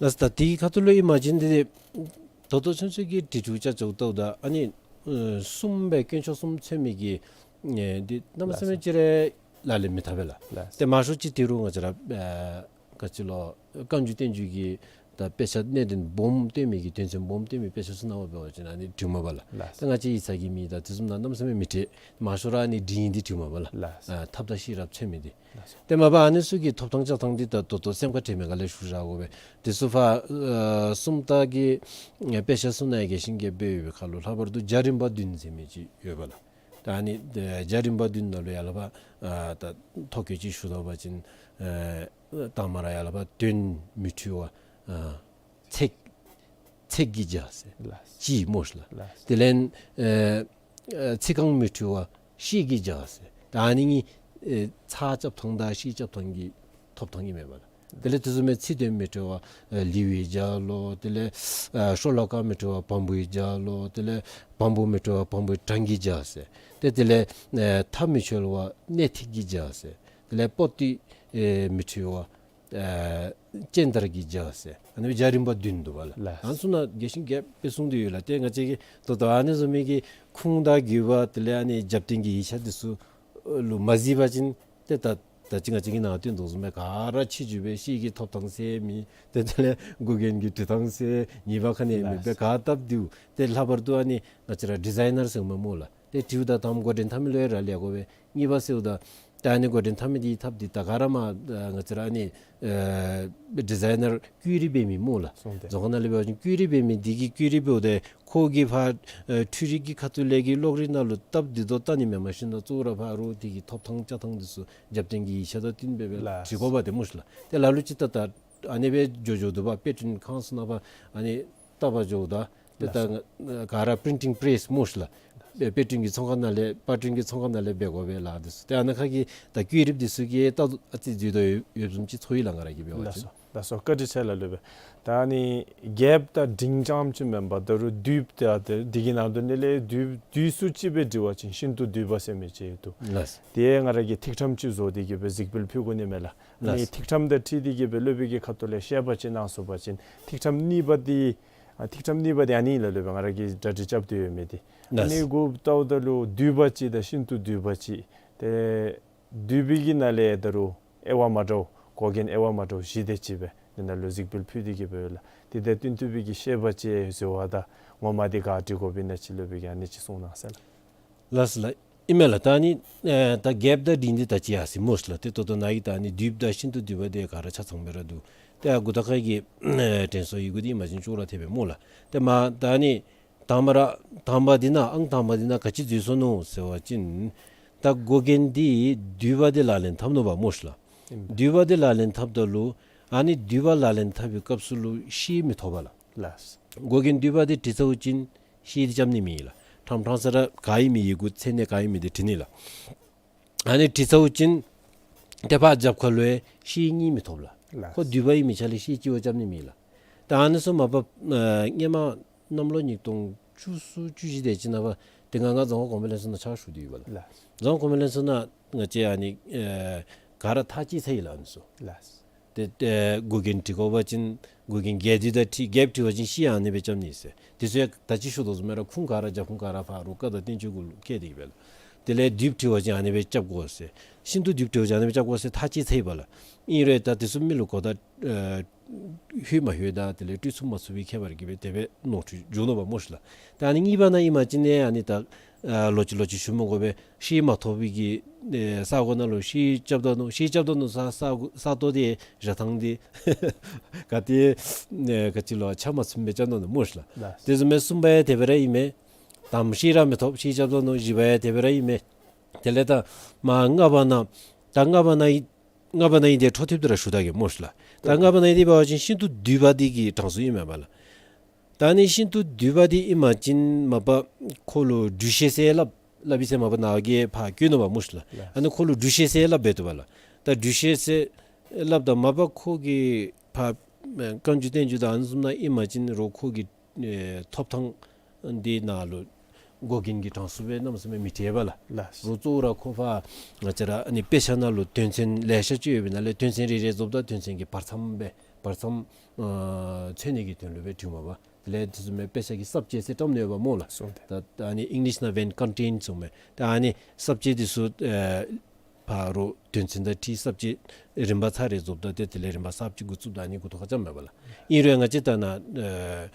ལགས། ད་དེའི་ཁ་ཐུག་ལུ་ཨིན་པ་ཅིན་འདི་ད་ལྟོ་ཚུན་ཚོད་ཀྱི་བྲི་བྲིཝ་ཅ་ཅོག་བལྟཝ་ད་ཨ་ནི་ཨེ་གསུམ་སྦེ་དཀོན་མཆོག་གསུམ་ཚུད་མི་གི་ཨེ་འདི་གནམ་མེད་ས་མེད་ཅིག་ར་ལག་ལེན་མི་འཐབ་པས་ལགས། ལགས། ཏེ་མང་ཤོས་ཅིག་ད་རུང་ང་བཅས་ར་ཨེ་ག་ཅི་ལོ་བཀའ་འགྱུར་བསྟན་འགྱུར་གྱི་ད་དཔེ་ཆ་གནད་དོན་སྦོམ་སྟོན་མི་གི་དོན་ཚན་སྦོམ་སྟོན་མི་དཔེ་ཆ་ཚུ་ནང་འབད་བ་ཅིན་ཨ་ནི་བྲིཝ་མས་པ་ལགས། ལགས། ད་ང་བཅས་ཡིག་ཚང་གི་མི་དང་དེ་བཟུམ་ནང་གནམ་མེད་ས་མེད་མི་འཕྲད། མང་ཤོས་ར་ཨ་ནི་འབྲིང་འདི་བྲིཝ་མས་པ་ལགས། ལགས། ཨ་ཐབས་དང་ཤེས་རབ་ཚུད་མི་འདི། ལགས་སོ། ཏེ་མ་པ་ཨ་ནི་ཚུ་གི་ཐོབ་ཐངས་རྐྱབ་ཐངས་འདི་ད་ད་ལྟོ་སེམས་ཁར་དྲན་མི་ག་ལས་ཞུ་བཞག་དགོ་པས། དེ་ཚུ་ཕར་ཨེ་སུམ་རྟགས་ཀྱི་ཨེ་དཔེ་ཆ་ཚུ་ནང་ཡང་རྒྱས་ཤིང་རྒྱས་པར་ཡོད་པའི་ཁར་ལུ་ལྷག་པར་དུ་རྒྱ་རིམ་པ་བདུན་ཟེར་མི་ཅིག་ཡོད་པ་ལགས། ད་ཨ་ནི་ཨེ་རྒྱ་རིམ་པ་བདུན་ནང་ལུ་ཡར་ལས་ཕར་ཨ་ད་ཐོ་བཀོད་ཅིག་ཞུ་དོ་བ་ཅིན་ཨེ་དང་པ་ར་ཡར་ལས་ཕར་དོན་མི་འཁྲུལ་བ་ཨ་ཚེགས་ཚེགས་ཀྱིས་བྱ་ཟེར། ལགས། ཅིག་སྨོ་ལགས། ལགས། དེ་ལས་ཨེ་ཨེ་ཚིག་རྐང་མི་འཁྲུལ་བ་ཤེལ་གྱིས་བྱ་ཟེར། ད་ཨ་ནི་གཉིས་ཨེ་ཚེགས་རྐྱབ་ཐངས་དང་ཤེལ་རྐྱབ་ཐངས་ཀྱི་ཐོབ་ཐངས་ཨིན་མས་པ་ལགས། དེ་ལས་དེ་བཟུམ་མའི་ཚིག་དོན་མི་འཁྲིལ་བ་ཨ་ལེའུ་ཡི་རྒྱ་ལོ། དེ་ལས་ཨ་ཤོ་ལོ་ཀ་མི་འཁྲིལ་བ་བམ་པོ་ཡི་རྒྱ་ལོ། དེ་ལས་བམ་པོ་མི་འཁྲིལ་བ་བམ་པོ་ཡི་གྲངས་ཀྱི་རྒྱ་ཟེར། ཏེ་དེ་ལས་ཨ་མཐའ་མི་འཁྱོལ་བ་གནད་ཐིག་གི་རྒྱ་ཟེར། དེ་ལས་པོ་ཏི་ཨེ་མི་འཁྲིལ་བ་ཨ་སྤྱན་དར་གྱི་རྒྱ་ཟེར། ཨ་ནི་རྒྱ་རིམ་པ་བདུན་འདུག་པ་ལགས། ལགས། ཨ་ནི་ཚུ་ནང་རྒྱས་ཤིང་རྒྱསཔ་སྦེ་གསུངས་ཏེ་ཡོད་ལགས། ཏེ་ང་བཅས་ཀྱིས་ད་ལྟོ་ཨ་ནི་བཟུམ་མའི་གི་ཁུངས་དང་དགོས་པ་དེ་ལས་ཨ་ནི་རྒྱབ་རྟེན་གྱི་ཡིག་ཆ་འདི་ཚུ་ལུ་མ་གཟིགས་པ་ཅིན་ཏེ་ད་ད་ཅི་ང་བཅས་ཀྱིས་ནཱ་སྟོན་དོ་བཟུམ་སྦེ་ག་ར་ཕྱི་འགྱུར་སྦེ་ཤེལ་གྱི་ཐོབ་ཐངས་ཟེར་མེད། ཏེ་དེ་ལས་མགོ་རྒྱན་གྱི་འབྲི་ཐངས་ཟེར་ཉེས་པ་ག་ནི་ཡང་མེདཔ་སྦེ་ག་བཏབ་སྟེ་འདུག། ཏེ་ལྷག་པར་དུ་ཨ་ནི་ང་བཅས་ར་ཌི་ཛའི་ནར་ཟེར་མི་སྨོ་ལགས། ཏེ་འབྲིཝ་ད་དང་པ་འགོ་འདྲེན་འཐབ་མི་ལུ་ཡང་རག་ལས་དགོ་པས། གཉིས་པ་ཟེརཝ་ད་ད་ཨ་ནི་འགོ་འདྲེན་འཐབ་མི་འདི་འཐབ་སྟེ་ད་ག་ར་མ་ཨ་ང་བཅས་ར་ཨ་ནི་ཨེ་ཌི་ཛའི་ནར་བཀོད་རིས་འབད་མི་སྨོ་ལགས། སོང་སྟེ་རྫོང་ཁ་ནང་ལས་འབད་བ་ཅིན་བཀོད་རིས་འབད་མི་འདི་གིས་བཀོད་རིས་འབདཝ་ད་ཁོ་གིས་ཕར་ཨེ་འཕྲུལ་རིག་གི་ཁ་ཐུག་ལས་ཀྱི་གློག་རིག་ནང་ལུ་སྟབས་བདེ་ཏོག་ཏོ་ནི་མེན། མ་གཞི་ནཱ་གཙོ་བོ་ར་ཕར་རོགས་འདི་གི་ཐོབ་ཐངས་བཅའ་ཐངས་འདི་ཚུ་རྒྱབ་རྟེན་གྱི་ཡིག་ཆ་དང་བསྟུན་སྦེ་སྦེ་ལགས། བྲི་དགོཔ་འདི་སྨོ་ཤིག་ལགས། ཏེ་ལ་ལུ་ཅིག་ད་ད་ཨ་ནི་སྦེ་འགྱོ་འགྱོཝ་འདུག་པ། དཔེ་སྐྲུན་ཁང་ཚུ་ནང་ཕར་ཨ་ནི་བཏབ་པར་འགྱོཝ་ད་ཏེ་ད་ལགས། ག་ར་པི་རིན་ཊིང་པེ་རེསི་སྨོ་ཤིག་ལགས། དཔེ་སྐྲུན་གྱི་ཚོང་ཁང་ནང་ལས་པར་སྐྲུན་གྱི་ཚོང་ཁང་ནང་ལས་འབད་དགོ་པས་ལགས། འདི་ཚུ་ཏེ་ཨ་ནཱ་ཁ་གི་ད་བཀོད་རིས་འདི་ཚུ་གིས་ད་ཨ་ཙི་འཛོལ་དོ་ཡོད་ཡོདཔ་བཟུམ་ཅིག་ཚོར་ཡི་ལགས། ང་ར་གིས་འབད་བ་ཅིན། ལགས་སོ། ལགས་སོ། བཀའ་དྲིན་ཆེ་ལགས། སློབ་དཔོན་ད་ཨ་ནི་རྒྱསཔ་དང་འབྲིང་རྐྱངམ་ཅིག་མེན་པར་ད་རུང་བསྡུས་ཏེ་ཨ་ཏེ་འདི་གི་ནང་དོན་ནང་ལས་བསྡུས་བསྡུས་སུ་ཅིག་སྦེ་འབྲི་བ་ཅིན་ཤིན་ཏུ་བསྡུས་པ་ཟེར་མི་ཅིག་འདུག། ལགས། ཏེ་ང་ར་གིས་ཐིག་ཕྲེང་ཅིག་བཟོ་སྟེ་གི་སྦེ་གཟིགས་འབུལ་ཕུལ་དགོ་ནི་མས་ལགས། ཨ་ནི་ལགས། ཐིག་ཕྲེང་དང་འཁྲིལ་ཏེ་གི་སྦེ་སློབ་དཔོན་གྱི་ཁ་ཐུག་ལས་བཤད་པ་ཅིག་གནང་སོང་པ་ཅིན་ཐིག་ཕྲེང་གཉིས་པ་འདི་ཨ་ཐིག་ཕྲེང་གཉིས་པ་འདི་ཨ་ནི་ལགས། སློབ་དཔོན་ང་ར་གིས་གྲ་སྒྲིག་རྐྱབ་སྟེ་ཡོད་མི་འདི། ལགས། ཨ་ནི་གུ་བལྟཝ་ད་ལུ་བསྡུས་པ་ཅིག་དང་ཤིན་ཏུ་བསྡུས་པ་ཅིག། ཏེ་བསྡུས་པའི་གི་ནང་ལས་ད་རུང་དབྱེ་བ་མ་འདྲཝ་གོ་རྒྱན་དབྱེ་བ་མ་འདྲཝ་བཞི་དེ་ཅིག་སྦེ་འདི་ནང་ལུ་གཟིགས་འབུལ་ཕུལ་ཏེ་གི་སྦེ་ཡོད་ལགས། དེ་དང་བསྟུན་ཏེ་སྦེ་གི་བཤད་པ་ཅིག་ཟེརཝ་ད་ངོ་མ་འདི་ག་འབྲི་དགོཔ་ཨིན་ན་ཅིག་སློབ་དཔོན་གྱིས་ཨ་ནི་ཅིག་གསུང་གནང་ཟེར་ལགས། ལགས་སོ་ལགས། ཨིན་མས་ལགས། ད་ཨ་ནི་ཨེ་ད་རྒྱསཔ་དང་འབྲིང་འདི་ད་ཅི་ཡར་སོ་ཡི་སྨོ་ཤིག་ལགས། ཏེ་ད་ལྟོ་ནཱ་གི་ད་ཨ་ནི་བསྡུས་པ་དང་ཤིན་ཏུ་བསྡུས་པ་འདི་ག་ར་ཆ་ཚང་སྦེ་ར་འདུག། ཏེ་ཨ་མགུ་ཏོ་ཁ་གི་ཨེ་དྲན་གསོ་ཡི་གུ་འདི་མ་གཞི་ཅོག་ར་འཐདཔ་སྦེ་སྨོ་ལགས། ཏེ་མ་ད་ཨ་ནི་དང་པ་ར་དང་པ་འདི་ནང་ཨང་དང་པ་འདི་ནང་ག་ཅི་འཛོལ་སོ་ནུག་ཟེར་བ་ཅིན་ད་གོ་རྒྱན་འདི་བསྡུས་པ་འདི་ལག་ལེན་འཐབ་ནུག་པ་སྨོ་ཤིག་ལགས། ཨིན། བསྡུས་པ་འདི་ལག་ལེན་འཐབ་ད་ལུ་ཨ་ནི་བསྡུས་པ་ལག་ལེན་འཐབ་པའི་སྐབས་སུ་ལུ་ཤེལ་མི་ཐོབ་པས་ལགས། ལགས། གོ་རྒྱན་བསྡུས་པ་འདི་བྲིས་ཚརཝ་ཅིག་ཤེལ་འདི་རྐྱབ་ནི་མེད་ལགས། ཁྲམ་ཁྲང་ས་ར་ག་ཨིན་མི་ཡི་གུ་མཚན་གནས་ག་ཨིན་མི་འདི་བྲི་ནི་ལགས། ཨ་ནི་བྲིས་ཚརཝ་ཅིག་ཏེ་ཕར་རྒྱབ་ཁ་ལུ་ཡང་ཤེལ་གཉིས་མི་ཐོབ་ལགས། ལགས། ཁོ་བསྡུས་པ་ཨིན་མི་ཆ་ལས་ཤེལ་གཅིག་བ་རྐྱབ་ནི་མེད་ལགས། ད་ཨ་ནི་ཚུ་མ་པ་ཨ་སྔོན་མ་གནམ་ལོ་ཉིས་སྟོང་བཅུ་གསུམ་བཅུ་བཞི་དེ་ཅིག་ནང་ཕར་ཏེ་ང་ང་རྫོང་ཁ་གོང་མའི་ལྷན་ཚོགས་ནང་ཕྱག་ཞུ་སྟེ་ཡོད་པས་ལགས། ལགས། རྫོང་ཁ་གོང་མའི་ལྷན་ཚོགས་ནང་ང་བཅས་ཨ་ནི་ཨེ་ག་ར་ཐག་བཅད་ཚར་ཡི་ལགས་ཨ་ནི་ཚུ། ལགས། ཏེ་ཏེ་གོ་རྒྱན་བྲི་དགོ་པ་ཅིན་གོ་རྒྱན་རྒྱས་བསྡུས་དང་འཁྲིལ་རྒྱསཔ་བྲི་བ་ཅིན་ཤེལ་ཨ་ནི་སྦེ་རྐྱབ་ནི་ཟེར། དེ་ཚུ་ཡང་ད་ཅི་ཞུ་དོ་བཟུམ་སྦེ་ར་ཁུངས་ག་ར་རྒྱབ་ཁུངས་ག་ར་ཕར་རོགས་བཀའ་དང་བསྟན་བཅོས་གུ་ལུ་བཀལ་ཏེ་གི་སྦེ་ལགས། དེ་ལས་བསྡུས་བྲི་བ་ཅིན་ཨ་ནི་སྦེ་རྐྱབ་དགོ་ཟེར། ཤིན་ཏུ་བསྡུས་བྲི་བ་ཅིན་ཨ་ནི་སྦེ་རྐྱབ་དགོ་ཟེར་ཐག་བཅད་ཚར་ཡི་པ་ལགས། ཨིན་རུང་ད་དེ་ཚུ་མི་ལུ་གོ་བརྡ་ཨེ་ལྷོད་མ་ལྷོད་དང་དེ་ལས་སྤྲོད་ཚུགས་མ་ཚུགས་པའི་ཁྱད་པར་གྱིས་སྦེ་དེ་སྦེ་ནོར་འཁྲུལ་འབྱུང་ནུག་པ་སྨོ་ཤིག་ལགས། ད་ཨ་ནི་གཉིས་པ་ནང་ཨིན་པ་ཅིན་ཨ་ནི་ད་ཨ་ལོག་ཅི་ལོག་ཅི་ཞུ་མི་དགོ་པས། ཤེལ་མ་ཐོབ་པའི་གི་ཨེ་ས་གོ་ནང་ལུ་ཤེལ་རྐྱབ་ད་ནུག། ཤེལ་རྐྱབ་ད་ནུག་ས་ས་ས་སྟོང་དེ་ར་ཐང་དེ་ག་ཏེ་ཨེ་ག་ཅི་ལོ་ཆ་མ་ཚུམ་སྦེ་རྐྱབ་ད་ནུག་སྨོ་ཤིག་ལགས། ལགས། དེ་བཟུམ་སྦེ་གསུམ་པ་ཡང་དེ་སྦེ་ར་ཨིན་མས། དང་པ་ཤེལ་ར་མི་ཐོབ། ཤེལ་རྐྱབ་ད་ནུག། བཞི་པ་ཡང་དེ་སྦེ་ར་ཨིན་མས། དེ་ལས་ད་མ་ལྔ་པ་ནང་ད་ལྔ་པ་ནང་ཨིན་ལྔ་པ་ནང་ཨིན་དེ་འཕྲོ་མཐུད་དེ་ར་ཞུ་ད་གེ་སྨོ་ཤིག་ལགས། ད་ལྔ་པ་ནང་ཨིན་དེ་འབད་བ་ཅིན་ཤིན་ཏུ་བསྡུས་པ་འདི་གི་གྲངས་སུ་ཨིན་མས་པ་ལགས། ད་ཨ་ནི་ཤིན་ཏུ་བསྡུས་པ་འདི་ཨིན་པ་ཅིན་མ་པ་ཁོ་ལུ་སྦྲུལ་ཤེལ་ཟེར་སླབ་སླབ་ཨིན་ཟེར་མ་པ་ནཱ་གིས་ཕར་བཀོད་ནུག་པ་སྨོ་ཤིག་ལགས། ལགས། ཨ་ནི་ཁོ་ལུ་སྦྲུལ་ཤེལ་ཟེར་སླབ་འབད་དོ་པ་ལགས། ད་སྦྲུལ་ཤེལ་ཟེར་སླབ་ད་མ་པ་ཁོ་གི་ཕར་བཀའ་འགྱུར་བསྟན་འགྱུར་དང་ཨ་ནི་བཟུམ་ནང་ཨིན་པ་ཅིན་རོགས་ཁོ་གི་ཨེ་ཐོབ་ཐངས་འདི་ནང་ལུ་གོ་རྒྱན་གྱི་གྲངས་སུ་སྦེ་གནམ་མེད་ས་མེད་མི་བྲིས་པས་ལགས། ལགས། རོགས་གཙོ་བོ་ར་ཁོ་ཕར་ང་བཅས་ར་ཨ་ནི་དཔེ་ཆ་ནང་ལུ་དོན་ཚན་ལེ་ཤ་ཅིག་ཡོད་པའི་ནང་ལས་དོན་ཚན་རེ་རེ་རྫོགསཔ་ད་དོན་ཚན་གྱི་བར་མཚམས་སྦེ་བར་མཚམས་ཨ་མཚོན་ནི་གི་དོན་ལུ་སྦེ་བྲིཝ་མས་པ། དེ་ལས་དེ་བཟུམ་མའི་དཔེ་ཆ་གི་ས་བཅད་ཟེར་བཀྲམ་ནི་ཡོདཔ་སྨོ་ལགས། སོང་སྟེ། ད་ཨ་ནི་ཨིང་ལིཤ་ནང་འབདན་ཀོན་ཊེནཊ་ཟེར་མས། ད་ཨ་ནི་ས་བཅད་འདི་ཚུ་ཨེ་ཕར་རོགས་དོན་ཚན་དང་འཁྲིལ་ས་བཅད་རིམ་པ་ཚར་རེ་རྫོགསཔ་ད་ཏེ་དེ་ལས་རིམ་པ་གསརཔ་ཅིག་འགོ་བཙུགསཔ་ད་ཨ་ནི་མགུ་ཏོ་ཁར་རྐྱབ་མས་པ་ལགས། ཨིན་རུང་ང་བཅས་ད་ནཱ་ཨེ་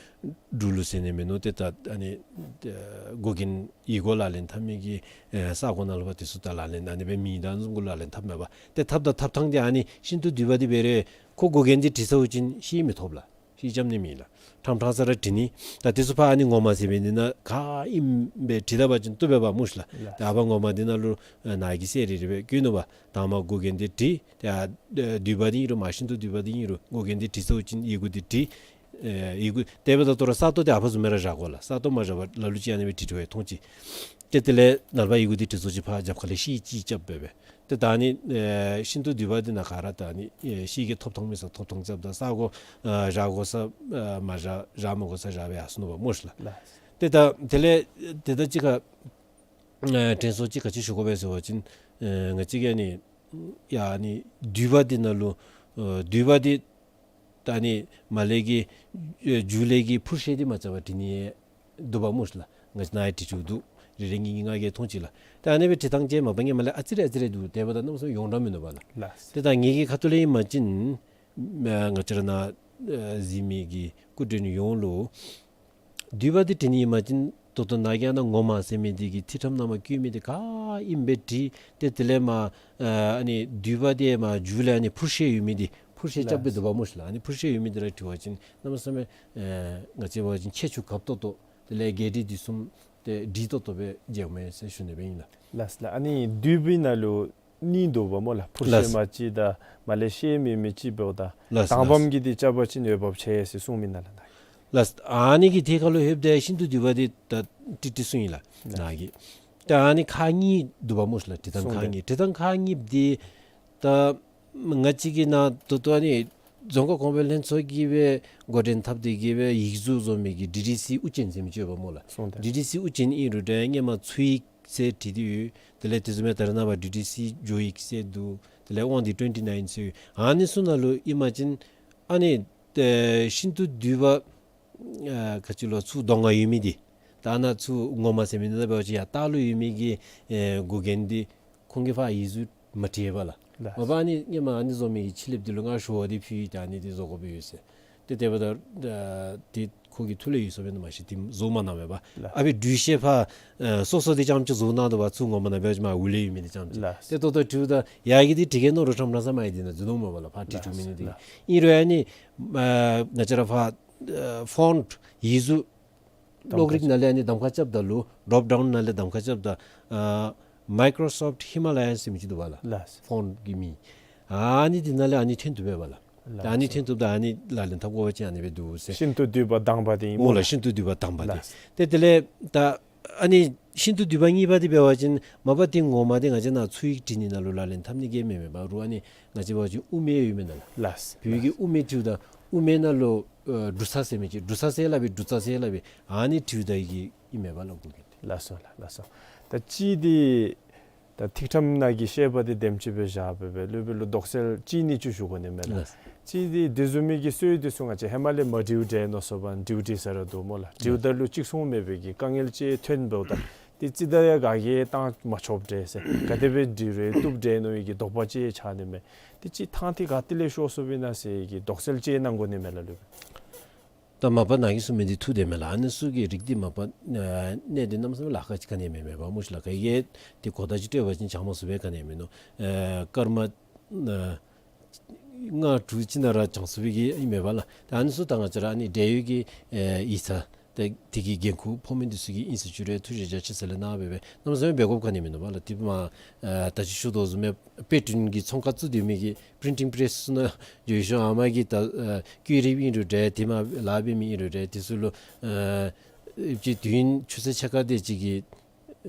འབྲུག་ལུགས་ཟེར་ནི་མིན་ནུག། ཏེ་ད་ཨ་ནི་ཨེ་གོ་རྒྱན་ཡིག་གུ་ལག་ལེན་འཐབ་མི་གི་ཨེ་ས་གོ་ནང་ལུ་ཕར་དེ་ཚུ་ད་ལག་ལེན་ཨ་ནི་སྦེ་མེད་ད་ཨ་ནི་བཟུམ་གུ་ལག་ལེན་འཐབ་མས་པ། ཏེ་འཐབ་ད་འཐབ་ཐངས་འདི་ཨ་ནི་ཤིན་ཏུ་བསྡུས་པ་འདི་འབད་རུང་ཁོ་གོ་རྒྱན་འདི་བྲིས་ཚརཝ་ཅིག་ཤེལ་མི་ཐོབ་ལགས། ཤེལ་རྐྱབ་ནི་མེད་ལགས། ཕྲང་ཕྲང་ས་ར་བྲི་ནི། ད་དེ་ཚུ་ཕར་ཨ་ནི་ངོ་མ་ཟེར་བའི་འདི་ནང་ག་ཨིནམ་སྦེ་བྲི་ད་པ་ཅིན་བཏུབ་པས་པ་སྨོ་ཤིག་ལགས། ལགས། ད་ཨ་ཕར་ངོ་མ་འདི་ནང་ལུ་ཨ་ནཱ་གིས་གསལ་རི་རི་སྦེ་བཀོད་ནུག་པ། དང་པ་གོ་རྒྱན་འདི་བྲི། ཏེ་ཨ་བསྡུས་པ་འདི་ཨིན་རུང་མ་ཤིན་ཏུ་བསྡུས་པ་འདི་ཨིན་རུང་གོ་རྒྱན་འདི་བྲིས་ཚརཝ་ཅིག་ཡི་གུ་འདི་བྲི། ཨེ་ཡི་གུ་དེ་འབདཝ་ད་ལྟོ་ར་ས་སྟོང་འདི་ཨ་ཕར་བཟུམ་སྦེ་ར་བཞག་དགོ་ལགས། ས་སྟོང་མ་བཞག་པར་ལ་ལུ་ཅིག་ཨ་ནི་སྦེ་བྲི་བྲི་བའི་མཐོང་ཅི། ཏེ་དེ་ལས་ནངས་པ་ཡི་གུ་འདི་དྲི་ཚོགས་ཅིག་ཕར་རྒྱབ་ཁ་ལས་ཤིག་ཅིག་རྐྱབ་སྦེ་སྦེ། ཏེ་ད་ཨ་ནི་ཨེ་ཤིན་ཏུ་བསྡུས་པ་འདི་ནང་ག་ར་ད་ཨ་ནི་ཨེ་ཤིག་གི་ཐོབ་ཐང་མེད་ས་ཐོབ་ཐང་རྐྱབ་ད་ས་གོ་ཨ་བཞག་དགོ་ས་ཨ་མ་བཞག་བཞག་མ་དགོ་ས་བཞག་སྦེ་ཡར་སོང་ནུག་པ་སྨོ་ཤིག་ལགས། ལགས། ཏེ་ད་དེ་ལས་ཏེ་ད་ཅི་ཁ་ཨེ་དྲན་གསོ་ཅིག་ག་ཅི་ཞུ་དགོ་པས་ཟེར་བ་ཅིན་ཨེ་ང་བཅས་ཀྱིས་ཨ་ནི་ཡ་ཨ་ནི་བསྡུས་པ་འདི་ནང་ལུ་ཨེ་བསྡུས་པ་འདི་ད་ཨ་ནི་མར་ལས་ཀྱི་ཨེ་མཇུག་ལས་ཀྱི་འཕུར་ཤེས་འདི་མ་རྐྱབ་པར་བྲི་ནི་འདུག་པ་སྨོ་ཤིག་ལགས། ང་བཅས་ནཱ་ཡང་བྲི་བཅུག་འདུག། རེ་རེ་གཉིས་གཉིས་ལྔ་བརྒྱད་ཐོང་ཅིག་ལགས། ད་ཨ་ནི་སྦེ་བྲི་ཐངས་ཅིག་མ་པ་ངོ་མ་ལས་ཨ་ཙི་རེ་ཨ་ཙི་རེ་འདུག། དེ་འབདཝ་ད་གནམ་མེད་ས་མེད་ཡོངས་གྲགས་མིན་འདུག་པ་ལགས། ལགས། ཏེ་ད་ངེ་གི་ཁ་ཐུག་ལས་ཨིན་པ་ཅིན་ཨ་ང་བཅས་ར་ནཱ་ཨ་གཟིགས་མི་གི་སྐུ་མགྲོན་ཡོངས་ལུ་བསྡུས་པ་འདི་བྲི་ནི་ཨིན་པ་ཅིན་ད་ལྟོ་ནཱ་གིས་ཨ་ནཱ་ངོ་མ་ཟེར་མི་འདི་གི་ཐིག་ཁྲམ་ནང་མར་བཀོད་མི་འདི་ག་ཨིནམ་སྦེ་བྲིས། ཏེ་དེ་ལས་མར་ཨ་ཨ་ནི་བསྡུས་པ་འདི་མར་མཇུག་ལས་ཨ་ནི་འཕུར་ཤེས་ཡོད་མི་འདི་འཕུར་ཤེས་རྐྱབ་སྦེ་ལགས། འདུག་པ་སྨོ་ཤིག་ལགས། ཨ་ནི་འཕུར་ཤེས་ཡོད་མི་འདི་ར་བྲི་བ་ཅིན་གནམ་མེད་ས་མེད་ཨེ་ང་བཅས་འབད་བ་ཅིན་ཁྱད་ཆོས་དགའ་ཏོག་ཏོ་དེ་ལས་དགེ་སྡིག་འདི་གསུམ་ཏེ་འགྲིག་ཏོག་ཏོ་སྦེ་མཇལཝ་མས་ཟེར་ཞུ་ནི་སྦེ་ཨིན་ལགས། ལགས་ལགས། ཨ་ནི་བསྡུས་པའི་ནང་ལུ་གཉིས་འདུག་པ་སྨོ་ལགས། འཕུར་ཤེས་ལགས། མ་གཅིག་དང་མར་ལས་ཤེས་མེད་མི་གཅིག་འབདཝ་ད་ལགས་དང་པམ་ལགས། གྱི་འདི་རྐྱབ་པ་ཅིན་འོས་འབབ་ཆེ་ཟེར་གསུངས་མི་ནང་ལགས། ལགས། ཨ་ནི་གི་ཐད་ཁར་ལུ་ལྷོདཔ་ད་ཤིན་ཏུ་བསྡུས་པ་འདི་ད་ཏིག་ཏིག་གསུངས་ཡི་ལགས། ལགས། ནཱ་གིས་ད་ཨ་ནི་ཁག་གཉིས་འདུག་པ་སྨོ་ཤིག་ལགས། བྲི་ཐངས་གསུངས་ཁག་ཏེ། གཉིས། བྲི་ཐངས་ཁག་གཉིས་འདི་ད་ང་བཅས་ཀྱི་ནཱ་ད་ལྟོ་ཨ་ནི་རྫོང་ཁ་གོང་འཕེལ་ལྷན་ཚོགས་ཀྱིས་སྦེ་འགོ་འདྲེན་འཐབ་སྟེ་གིས་སྦེ་ཡིག་གཟུགས་བཟོ་མི་གི་ཌི་ཌི་སི་དབུ་ཅན་ཟེར་མི་ཅིག་ཡོདཔ་སྨོ་ལགས། གསུངས་ཏེ། ཌི་ཌི་སི་དབུ་ཅན་ཨིན་རུང་འདྲ་སྔོན་མ་ཚུ་ཡིག་ཟེར་བྲིས་ཏེ་ཡོད། དེ་ལས་དེ་བཟུམ་སྦེ་ད་རེས་ནངས་པ་ཌི་ཌི་སི་ཇོ་ཡིག་ཟེར་འདུག། དེ་ལས་དབང་འདུས་ཊུ་ཝེན་ཊི་ནའིན་ཟེར་ཡོད། ཨ་ནི་ཚུ་ནང་ལུ་ཨིན་པ་ཅིན་ཨ་ནི་ཨེ་ཤིན་ཏུ་བསྡུས་པ་ཨ་ག་ཅི་ལོ་ཚུ་གདོང་ཁར་ཡོད་མི་འདི་ད་ནཱ་ཚུ་ངོ་མ་ཟེར་མི་འདི་ད་འབད་བ་ཅིན་ཡར་ལྟག་ལུ་ཡོད་མི་གི་ཨེ་འགོ་རྒྱན་འདི་ཁོང་གིས་ཕར་ཡིག་གཟུགས་མ་བྲིས་པས་ལགས། ལགས། མ་པ་ཨ་ནི་སྔོན་མ་ཨ་ནི་བཟོ་མི་གི་ཕྱི་གླིངཔ་འདི་ལུ་ང་ཞུ་བ་འདི་ཕུལ་ཡི། ད་ཨ་ནི་འདི་བཟོ་དགོཔ་ཡོད་ཟེར། ཏེ་དེ་འབདཝ་ད་ཨ་འདི་ཁོ་གི་ཐུགས་ལས་ཡོལ་སོཔ་ཨིན་ན་མ་ཤེས། འདི་བཟོ་མ་གནང་བས་པ། ལགས། ཨ་ཕི་འགྲུལ་བཞུད་ཕར་ཨ་སོ་སོ་འདི་རྐྱངམ་ཅིག་བཟོ་གནང་དོ་བ། ཚུར་ངོ་མ་ནང་འབད་བ་ཅིན་མར་འོག་ལས་ཡོད་མི་འདི་རྐྱངམ་ཅིག། ལགས། ཏེ་ད་ལྟོ་འདི་ད་ཡར་གྱི་འདི་བྲི་གེ་མནོ་རུང་ཁྲམ་ར་ས་མ་ཡི་འདི་ནང་འཛུལ་ནུག་མས་པ་ལགས། ཕར་བྲིས་བཅུག་མི་འདི་གིས། ལགས། ཨིན་རུང་ཨ་ནི་ཨ་ང་བཅས་ར་ཕར་ཨ་ཕོནཊ་ཡིག་གཟུགས་གློག་རིག་ནང་ལས་ཨ་ནི་གདམ་ཁ་རྐྱབ་ད་ལུ་ཌོབ་ཌའུན་ནང་ལས་གདམ་ཁ་རྐྱབ་ད་ཨ་མའི་ཀོརོ་སོཕཊ་ཧི་མ་ལ་ཡཱ་ཟེར་མི་ཅིག་འདུག་པ་ལགས། ལགས། ཕོནཊ་གི་མིང་ཨ་ནི་འདི་ནང་ལས་ཨ་ནི་ཐོན་བཏུབ་པས་པ་ལགས། ལགས། ད་ཨ་ནི་ཐོན་བཏུབ་ད་ཨ་ནི་ལག་ལེན་འཐབ་དགོ་པ་ཅིན་ཨ་ནི་སྦེ་འདུག་ཟེར། ཤིན་ཏུ་བསྡུས་པ་དང་པ་འདི་ཨིན་སྨོ་ལགས། ལགས། ཤིན་ཏུ་བསྡུས་པ་དང་པ་འདི། ལགས། ཏེ་དེ་ལས་ད་ཨ་ནི་ཤིན་ཏུ་བསྡུས་པ་གཉིས་པ་འདི་འབད་བ་ཅིན་མ་པ་འདི་ངོ་མ་འདི་ང་བཅས་ནཱ་ཚུ་ཡིག་བྲི་ནི་ནང་ལུ་ལག་ལེན་འཐབ་ནི་གི་མེན་མས་པ། རུང་ཨ་ནི་ང་བཅས་འབད་བ་ཅིན་དབུ་མེད་ཡོད་མེན་ན་ལགས། ལགས། བོད་ཀྱི་དབུ་མེད་བྲིཝ་ད་དབུ་མེད་ནང་ལུ་ཨ་འབྲུ་ཚ་ཟེར་མི་ཅིག། འབྲུ་ཚ་ཟེར་སླབ་པས། འབྲུ་ཚ་ཟེར་སླབ་པས། ཨ་ནི་བྲིཝ་ད་ཡི་གེ་ཨིན་མས་པ་ལགས། གོ་གི་ཏེ། ལགས་སོ་ལགས། ལགས་སོ། ད་གཅིག་འདི་ད་ཐིག་ཁྲམ་ནང་གི་བཤད་པ་འདི་དེམ་ཅིག་སྦེ་བཞག་སྦེ་སྦེ་ལུས་པའི་ལུ་དོགས་སེལ་གཅིག་གཉིས་ཅིག་ཞུ་དགོ་ནི་མས་ལགས། ལགས། གཅིག་འདི་དེ་བཟུམ་མའི་གི་སྲོལ་འདི་ཚུ་ང་བཅས་ཧེ་མ་ལས་མ་བྲིཝ་འདྲས་མནོ་སོ་བ་བྲིཝ་བྲིས་ས་ར་འདུག་སྨོ་ལགས། བྲིཝ་ད་ལུ་ཅིག་སོང་མེད་པའི་གི་དཀའ་ངལ་ཅིག་ཐོན་འབདཝ་ད་འདི་ཅིག་ད་ཡང་ག་གིས་བཏང་མ་ཆོགཔ་འདྲས་ཟེར། ག་དེ་སྦེ་འབྲི་རུང་བཏུབ་འདྲས་མནོ་བའི་གི་དོགས་པ་ཅིག་ཆགས་ནི་མས། འདི་ཅིག་ཐང་འདི་ག་ཏེ་ལས་ཤོར་སོཔ་ཨིན་ན་ཟེར་གྱི་དོགས་སེལ་ཅིག་གནང་དགོ་ནི་མས་ལགས་ལུས་པའི། ད་མ་པ་ནཱ་གིས་གསུངས་མི་འདི་ཐུགས་བདེན་མས་ལགས། ཨ་ནི་ཚུ་གི་རིགས་འདི་མ་པ་ཨ་གནད་འདི་གནམ་མེད་ས་མེད་ལཱ་ཁག་ཅིག་ག་ནི་མེད་མས་པ་སྨོ་ཤིག་ལགས། ག་གིས་འདི་གོ་བརྡ་ཅིག་སྤྲོད་པ་ཅིན་བྱང་མ་ཚུགས་པའི་ག་ནི་མིན་ནུག། ཨེ་སྐར་མ་ཨ་ལྔ་དྲུག་ཅིག་ནང་ར་བྱང་ཚུགས་པའི་གི་ཨིན་མས་པ་ལགས། ད་ཨ་ནི་ཚུ་ད་ང་བཅས་ར་ཨ་ནི་འབྲེལ་ཡོད་ཀྱི་ཨེ་ཡིག་ཚང་ཏེ་དེ་གི་འགན་ཁུར་ཕོག་མི་འདི་ཚུ་གིས་ཨིན་ཟེར་ཞུ་རུང་ཐུགས་རྗེ་རྒྱ་ཆེ་ཟེར་ལས་གནང་སྦེ་སྦེ་གནམ་མེད་ས་མེད་འབད་དགོཔ་ག་ནི་མིན་ནུག་པ་ལགས། དེ་མ་ཨ་ད་ཅི་ཞུ་དོ་བཟུམ་སྦེ་དཔེ་སྐྲུན་གྱི་ཚོང་ཁང་བཙུགས་སྡོད་མི་གི་པི་རིན་ཊིང་པེ་རེསི་ཚུ་ནང་འགྱོ་ཞིནམ་ཨ་མ་གིས་ད་ཨ་བཀོད་རིམ་ཨིན་རུང་འདྲ་དེ་མ་ལཱ་འབད་མི་ཨིན་རུང་འདྲ་དེ་ཚུ་ལུ་ཨ་ཅིག་དུས་ཡུན་ཆུ་ཚོད་ཕྱེད་ཀ་དེ་ཅིག་གི་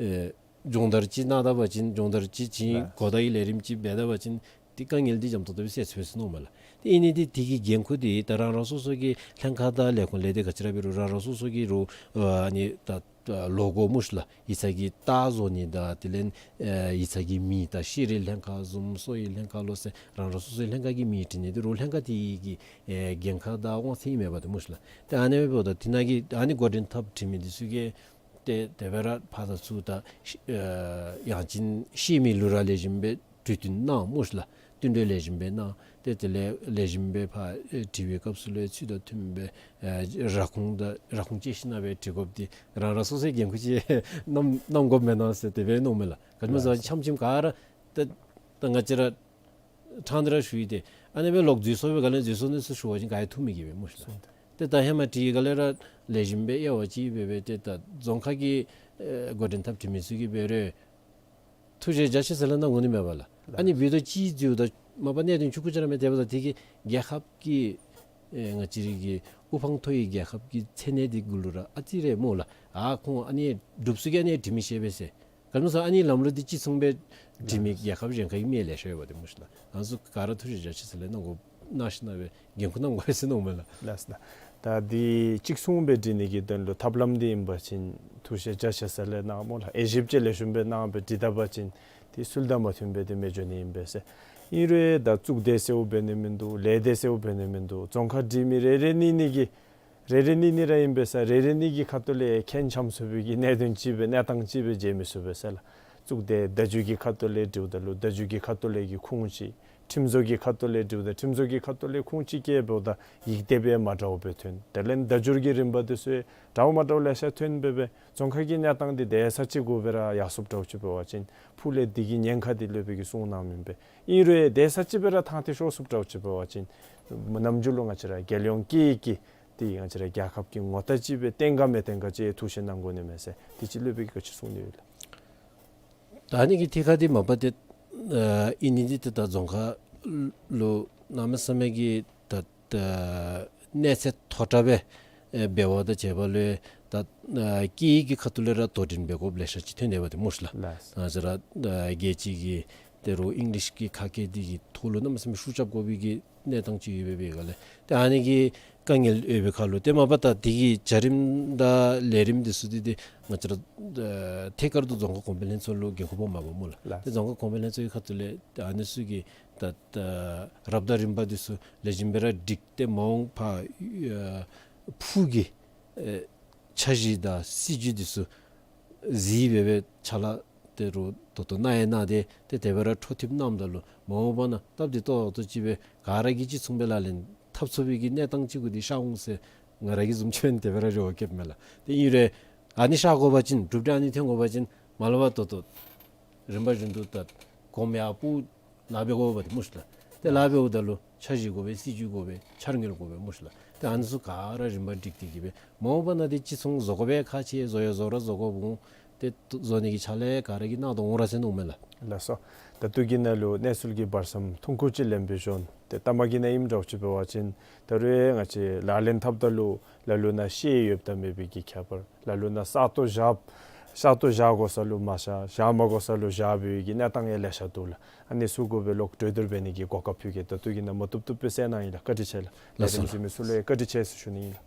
ཨེ་སྦྱོང་བརྡར་ཅིག་གནང་ད་པ་ཅིན་སྦྱོང་བརྡར་ཅིག་བྱིན་ལགས། གོ་བརྡ་གི་ལས་རིམ་ཅིག་འབད་ད་པ་ཅིན་དེ་དཀའ་ངལ་འདི་འཇམ་ཏོག་ཏོ་སྦེ་སེལ་ཚུགས་ཟེར་མནོཝ་མས་ལགས། དེ་ཨིན་ནི་འདི་དེ་གི་འགན་ཁུར་འདི་ད་རང་རང་སོ་སོ་གི་ལྷན་ཁག་དང་ལས་ཁུངས་ལས་སྡེ་ག་ཅི་ར་འབད་རུང་རང་རང་སོ་སོ་གི་རུང་ཨ་ནི་ད་ད་ལོ་གོ་སྨོ་ཤིག་ལགས། ཡིག་ཚང་གི་རྟགས་བཟོ་ནི་དང་དེ་ལས་ཨེ་ཡིག་ཚང་གི་མིང་དང་ཤེས་རིག་ལྷན་ཁག་བཟུམ་གསོ་བའི་ལྷན་ཁག་ལོ་ཟེར་རང་རང་སོ་སོའི་ལྷན་ཁག་གི་མིང་བྲིས་ནི་འདི་རུང་ལྷན་ཁག་དེ་གི་ཨེ་འགན་ཁག་དང་དབང་ཚད་ཨིན་མས་པ་ཏེ་སྨོ་ཤིག་ལགས། ཏེ་ཨ་ནི་འབདཝ་ད་དེ་ནང་གི་ཨ་ནི་འགོ་འདྲེན་འཐབ་བྲིས་མི་འདི་ཚུ་གིས་ཏེ་དེ་སྦེ་ར་ཕར་དང་ཚུར་ད་ཨེ་ཡང་ཅིན་ཤེས་མི་ལུ་ར་ལེགས་ཤོམ་སྦེ་གྲོས་བསྟུན་གནང་སྨོ་ཤིག་ལགས། བསྟུན་གྲོས་ལེགས་ཤོམ་སྦེ་གནང་། ཏེ་དེ་ལས་ལེགས་ཤོམ་སྦེ་ཕར་ཨེ་དྲི་བའི་སྐབས་སུ་ལུ་ཚུལ་དང་མཐུནམ་སྦེ་ཨེ་ར་ཁུངས་དང་ར་ཁུངས་བཅད་ཞིནམ་སྦེ་དྲི་དགོཔ་འདི་རང་རང་སོ་སོའི་འགན་ཁུར་ཅིག་གནང་གནང་དགོཔ་མེན་ན་ཟེར་དེ་སྦེ་མནོཝ་མས་ལགས། ག་ཅི་སྨོ་ཟེར་བ་ཅིན་ལགས། འཆམ་འཆམ་ག་ར་ད་ད་ང་བཅས་ར་ཕྲང་སྟེ་ར་ཞུ་ཡི། ཏེ་ཨ་ནི་སྦེ་ལོག་འཛུལ་སོང་པའི་སྒང་ལས་འཛུལ་སོང་ནི་ཚུ་ཞུ་བ་ཅིན་ག་ཡང་ཐུགས་མི་དགྱེས་པས་སྨོ་ཤིག་ལགས། སོང་ཏེ། ཏེ་ད་ཧེ་མ་དེ་གི་སྒང་ལས་ར་ལེགས་ཤོམ་སྦེ་དབྱེ་བ་ཅིག་འབད་སྦེ་ཏེ་ད་རྫོང་ཁག་གི་ཨེ་འགོ་འདྲེན་འཐབ་བྲིས་མི་ཚུ་གིས་འབད་རུང་ཐུགས་རྗེ་རྒྱ་ཆེ་ཟེར་ལས་གནང་དགོ་ནི་མས་པ་ལགས། ལགས། ཨ་ནི་འབདཝ་ད་ཅིག་འཛོལཝ་ད་མ་པ་གནད་དོན་ཆུང་ཀུ་ཅིག་ར་མེན། དེ་འབདཝ་ད་དེ་གིས་རྒྱལ་ཁབ་ཀྱི་ ཨེ་ང་བཅས་རའི་གི་དབུ་འཕང་མཐོ་བའི་རྒྱལ་ཁབ་ཀྱི་མཚན་གནས་འདི་གུ་ལུ་ར་ཨ་ཙི་རེ་སྨོ་ལགས། ཨ་ཁོང་ཨ་ནི་འབྲུགཔ་ཚུ་གིས་ཨ་ནི་འབྲི་མི་ཤེས་པས་ཟེར། ག་ལུ་སོང་ཨ་ནི་ལམ་ལུགས་འདི་གཅིག་མཚུངས་སྦེ་འབྲི་མི་རྒྱལ་ཁབ་གཞན་ཁ་གི་མི་ལེ་ཤ་ཡོད་པ་དེ་སྨོ་ཤི་ལགས། ང་བཅས་ག་ར་ཐུགས་རྗེ་ཆེ་ཟེར་ལས་གནང་དགོ་གནང་ཞིན་ན་སྦེ་འགན་ཁུར་གནང་དགོ་པས་ཟེར་མནོཝ་མས་ལགས། ལགས་སོ་ལགས། ད་འདི་གཅིག་མཚུངས་སྦེ་འབྲི་ནི་གི་དོན་ལུ་ཐབས་ལམ་འདི་ཨིན་པ་ཅིན་ཐུགས་རྗེ་ཆེ་ཟེར་ལས་གནངམ་སྨོ་ལགས། དབྱེ་ཞིབ་ཅིག་ལེགས་ཤོམ་སྦེ་གནང་སྦེ་འབྲི་ད་པ་ཅིན་དེ་ཚུལ་དང་མ་མཐུན་པས། དེ་མི་འགྱོ་ནི་ཨིན་པས་ཟེར། ཨིན་རུང་ད་གཙུག་སྡེ་ཟེརཝ་འབད་ནི་མིན་འདུག། ལས་སྡེ་ཟེརཝ་འབད་ནི་མིན་འདུག། རྫོང་ཁ་འབྲི་མི་རེ་རེ་གཉིས་གཉིས་ཀྱིས་རེ་རེ་གཉིས་གཉིས་ར་ཨིན་པས་ཟེར། རེ་རེ་གཉིས་ཀྱི་ཁ་ཐུག་ལས་ཁྱད་འབྱམས་ཚུགས་པའི་གི་གནད་དོན་ཅིག་སྦེ་གནས་སྟངས་ཅིག་སྦེ་མཇལ་མི་ཚུགས་པས་ཟེར་ལགས། གཙུག་སྡེ་བརྡ་བརྒྱུད་ཀྱི་ཁ་ཐུག་ལས་འབྲིཝ་ད་ལུ་བརྡ་བརྒྱུད་ཀྱི་ཁ་ཐུག་ལས་ཀྱི་ཁུངས་ཅིག། ཁྲིམས་བཟོ་གི་ཁ་ཐུག་ལས་འབྲིཝ་ད་ཁྲིམས་བཟོ་གི་ཁ་ཐུག་ལས་ཁུངས་ཅིག་བཀལཝ་ད་ཡིག་དེབ་ཡང་མ་འདྲཝ་སྦེ་ཐོན། དེ་ལས་བརྡ་བརྒྱུད་ཀྱི་རིམ་པ་འདི་ཚུ་འདྲཝ་མ་འདྲཝ་ལེ་ཤ་ཐོན་སྦེ་སྦེ་རྫོང་ཁ་གི་གནས་སྟངས་འདི་དེ་ས་ཅིག་གུ་སྦེ་ར་ཡར་སོངམ་འདྲཝ་ཅིག་འབད་བ་ཅིན་ཕུགས་ལས་འདི་གི་ཉེན་ཁ་འདི་སློབ་དཔོན་གྱིས་གསུངས་གནངམ་ཨིན་པས། ཨིན་རུང་དེ་ས་ཅིག་སྦེ་ར་ཐང་སྟེ་ཤོར་སོངམ་འདྲཝ་ཅིག་འབད་བ་ཅིན་ནམ་རྒྱུན་ལུ་ང་བཅས་ར་རྒྱལ་ཡོངས་སྐད་ཡིག་གི་འདི་ང་བཅས་ར་རྒྱལ་ཁབ་ཀྱི་ངོ་རྟགས་ཅིག་སྦེ་བསྟན་ག་མི་བསྟན་ག་ཅིག་ཐུགས་ཞིབ་གནང་དགོ་ནི་མས་ཟེར། དེ་ཅིག་སློབ་དཔོན་གྱིས་ག་ཅི་གསུང་ནི་ཡོད་ལགས། ད་ཨ་ནི་གི་ཐད་ཁར་འདི་མ་པ་ཏེ་ཨ་ཨིན་ནི་འདི་ཏེ་ད་རྫོང་ཁ་ལུ་གནམ་མེད་ས་མེད་ཀྱི་ད་ད་གནས་ཚད་མཐོ་དྲགས་སྦེ་ཨེ་འབད་བ་དང་བཅས་པ་ལུ་ད་ཨ་སྐད་ཡིག་གི་ཁ་ཐུག་ལས་ར་དོ་འགྲན་འབད་དགོཔ་ལེ་ཤ་ཅིག་ཐོན་ཡོདཔ་འདི་སྨོ་ཤི་ལགས། ལགས། ང་བཅས་ར་ཨ་རྒྱལ་སྤྱི་གི་ད་རུང་ཨིང་ལིཤ་གི་ཁ་སྐད་འདི་གི་ཐོག་ལུ་གནམ་མེད་ས་མེད་ཤུགས་རྐྱབ་དགོ་པའི་གི་གནས་སྟངས་ཅིག་ཡོད་པའི་སྒང་ལས་ད་ཨ་ནི་གི་དཀའ་ངལ་ཡོད་པའི་ཁར་ལུ་ཏེ་མ་པ་ད་འདི་གི་བྱ་རིམ་དང་ལས་རིམ་འདི་ཚུ་འདི་ཏེ་ང་བཅས་ར་ཨ་ཐད་ཀར་དུ་རྫོང་ཁ་གོང་འཕེལ་ལྷན་ཚོགས་ལུ་འགན་ཁུར་ཕོགཔ་མས་པ་སྨོ་ལགས། ལགས། ཏེ་རྫོང་ཁ་གོང་འཕེལ་ལྷན་ཚོགས་ཀྱི་ཁ་ཐུག་ལས་ཏེ་ཨ་ནི་ཚུ་གི་ད་ད་རབ་དང་རིམ་པ་འདི་ཚུ་ལེགས་ཤོམ་སྦེ་ར་སྒྲིག་སྟེ་མ་འོངས་པར་ཨ་ཕུགས་ཀྱི་ཨེ་འཆར་གཞི་དང་སྲིད་བྱུས་འདི་ཚུ་གཟིགས་སྦེ་སྦེ་ཕྱག་ལཱ་ཏེ་རུང་ད་ལྟོ་གནང་ཡང་གནང་སྟེ་ཏེ་དེ་སྦེ་ར་འཕྲོ་མཐུད་གནངམ་ད་ལུ་མ་འོངས་པ་ན་སྟབས་བདེ་ཏོག་ཏོ་ཅིག་སྦེ་ག་ར་གིས་གཅིག་མཚུངས་སྦེ་ལག་ལེན་འཐབ་ཚུགས་པའི་གི་གནས་སྟངས་ཅིག་གུ་འདི་ཤར་འོང་ཟེར་ང་ར་གིས་བཟུམ་ཅིག་འབད་ན་དེ་སྦེ་ར་རེ་བ་བསྐྱེདཔ་མས་ལགས། ཏེ་ཨིན་རུང་ཨ་ནི་ཤར་དགོ་པ་ཅིན་གྲུབ་འབྲས་ཨ་ནི་ཐོན་དགོ་པ་ཅིན་མ་ལས་ཕར་ད་ལྟོ་རིམ་པ་བཞིན་དུ་ད་གོངམ་ཡར་སྤུ་ལཱ་འབད་དགོཔ་འདི་སྨོ་ཤི་ལགས། ཏེ་ལཱ་འབདཝ་ད་ལུ་འཆར་གཞི་དགོ་པས། སྲིད་བྱུས་དགོ་པས། འཆར་དངུལ་དགོ་པས་སྨོ་ཤི་ལགས། ཏེ་ཨ་ནི་ཚུ་ག་ར་རིམ་པ་སྒྲིག་སྟེ་གི་སྦེ་མ་འོངས་པ་ན་འདི་གཅིག་མཚུངས་བཟོ་དགོ་པའི་ཁག་ཆེ། བཟོ་ཡང་བཟོ་ར་བཟོ་དགོཔ་འོང་། ཏེ་བཟོ་ནི་གི་ཕྱག་ལཱ་ག་ར་གིས་གནང་དོ་འོང་ར་ཟེར་མནོཝ་མས་ལགས། ལགས་སོ། ད་ལྟོ་གི་ནང་ལུ་གནས་ཚུལ་གྱི་བར་མཚམས་ཐུང་ཀུ་ཅིག་ལེན་པའི་ཤུལ་ཏེ་ལྟ་མ་གི་ནང་ཨིནམ་འདྲཝ་ཅིག་འབད་བ་ཅིན་ད་རུང་ང་བཅས་ལག་ལེན་འཐབ་ད་ལུ་ལ་ལུ་ནང་ཤེས་ཡོདཔ་དང་མེད་པའི་གི་ཁྱད་པར། ལ་ལུ་ནང་ས་སྟོང་བཞག་ས་སྟོང་བཞག་དགོ་ས་ལུ་མ་བཞག། བཞག་མ་དགོ་ས་ལུ་བཞག་པའི་གི་གནས་སྟངས་ཡང་ལེ་ཤ་འདུག་ལགས། ཨ་ནི་ཚུ་གུ་སྦེ་ལོག་གྲོས་བསྡུར་འབད་ནི་གི་གོ་སྐབས་ཕུལ་གེ། ད་ལྟོ་གི་ནང་མ་བཏུབ་བཏུབ་སྦེ་གསན་གནང་ཡི་ལགས། བཀའ་དྲིན་ཆེ་ལགས། ལས་རིམ་གཟིགས་མི་ཚུ་ལུ་ཡང་བཀའ་དྲིན་ཆེ་ཟེར་ཞུ་ནི་ཨིན་ལགས།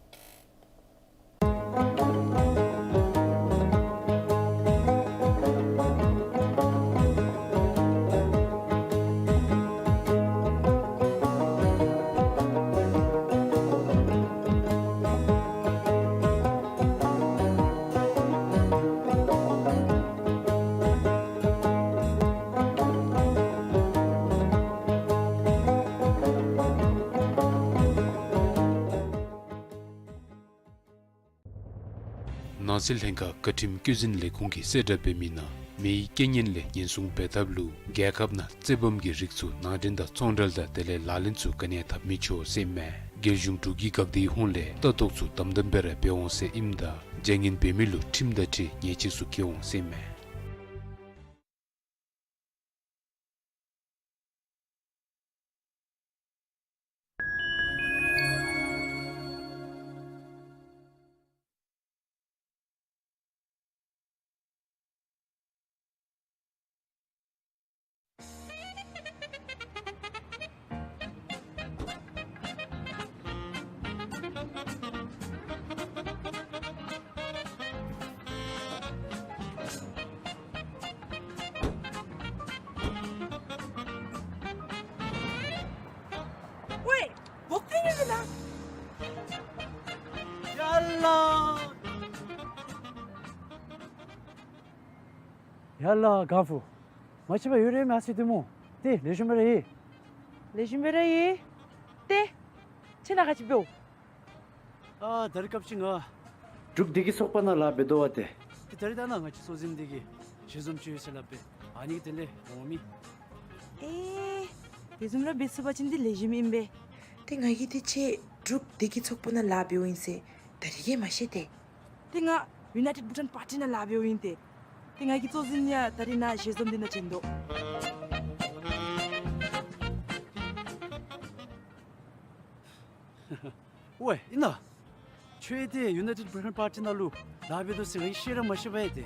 ནང་སྲིད་ལྷན་ཁག་བཀའ་ཁྲིམས་བཀོད་འཛིན་ལས་ཁུངས་ཀྱིས་གསལ་བསྒྲགས་འབད་མི་ནང་མེ་ཡི་རྐྱེན་ངན་ལས་ཉེན་སྲུང་འབད་ཐབས་ལུ་རྒྱལ་ཁབ་ནང་རྩེད་བམ་གྱི་རིགས་ཚུ་ནང་འདྲེན་དང་ཚོང་འབྲེལ་དང་དེ་ལས་ལག་ལེན་ཚུ་ག་ནི་ཡང་འཐབ་མི་ཆོག་ཟེར་ཨིན་མས། རྒྱལ་གཞུང་འབྲུག་གི་འགག་སྡེའི་ཧོངས་ལས་ལྟ་རྟོག་ཚུ་དམ་དམ་སྦེ་ར་འབད་འོང་ཟེར་ཨིནམ་ད་བྱ་ངན་འབད་མི་ལུ་ཁྲིམས་དང་འཁྲིལ་ཉེས་ཆད་ཚུ་བཀལ་འོང་ཟེར་ཨིན་མས། ཝའེ། འབོག་སྟེ་ཡོད་ན། ཡ་ལ། ཡ་ལ་གང་ཕུ། མ་ཤེས་པར་ཡོད་རེ་མ་ཤེས་དེ་སྨོ། ཏེ་ལེགས་ཤོམ་སྦེ་ར་ཡོད། ལེགས་ཤོམ་སྦེ་ར་ཡོད། ཏེ་ཁྱོད་ནཱ་ག་ཅི་འབདཝ། ཨ་ད་རིས་སྐབས་ཅིག་ང་འབྲུག་བདེ་སྐྱིད་ཚོགས་པ་ནང་ལཱ་འབད་དོ་བ་ཏེ། ཏེ་ད་རིས་ད་ནཱ་ང་བཅས་གཙོ་འཛིན་འདི་གིས་ཞལ་འཛོམས་ཅིག་ཡོད་ཟེར་སླབ་པས། ཨ་ནི་གི་དོན་ལས་འོང་མི། ཨེ། དེ་བཟུམ་ར་འབད་ཚུགས་པ་ཅིན་འདི་ལེགས་ཤོམ་ཨིན་པས། ཏེ་ང་གིས་ཏེ་ཁྱོད་འབྲུག་བདེ་སྐྱིད་ཚོགས་པ་ནང་ལཱ་འབདཝ་ཨིན་ཟེར་ད་རིས་ཀྱིས་མ་ཤེས་ཏེ། ཏེ་ང་United Bhutan Party ནང་ལཱ་འབདཝ་ཨིན་ཏེ། ཏེ་ང་གི་གཙོ་འཛིན་ཡང་ད་རིས་ནཱ་ཞལ་འཛོམས་འདི་ནང་བྱོན་དོ། ཝེ་ཨིན་ན། ཁྱོད་ཡང་ཏེ་ཡུ་ནའི་ཊེཌ་བྷུ་རི་ཊན་པར་ཊི་ནང་ལུ་ལཱ་འབད་དོ་ཟེར་ང་གིས་ཤེས་ར་མ་ཤེས་པས་ཏེ།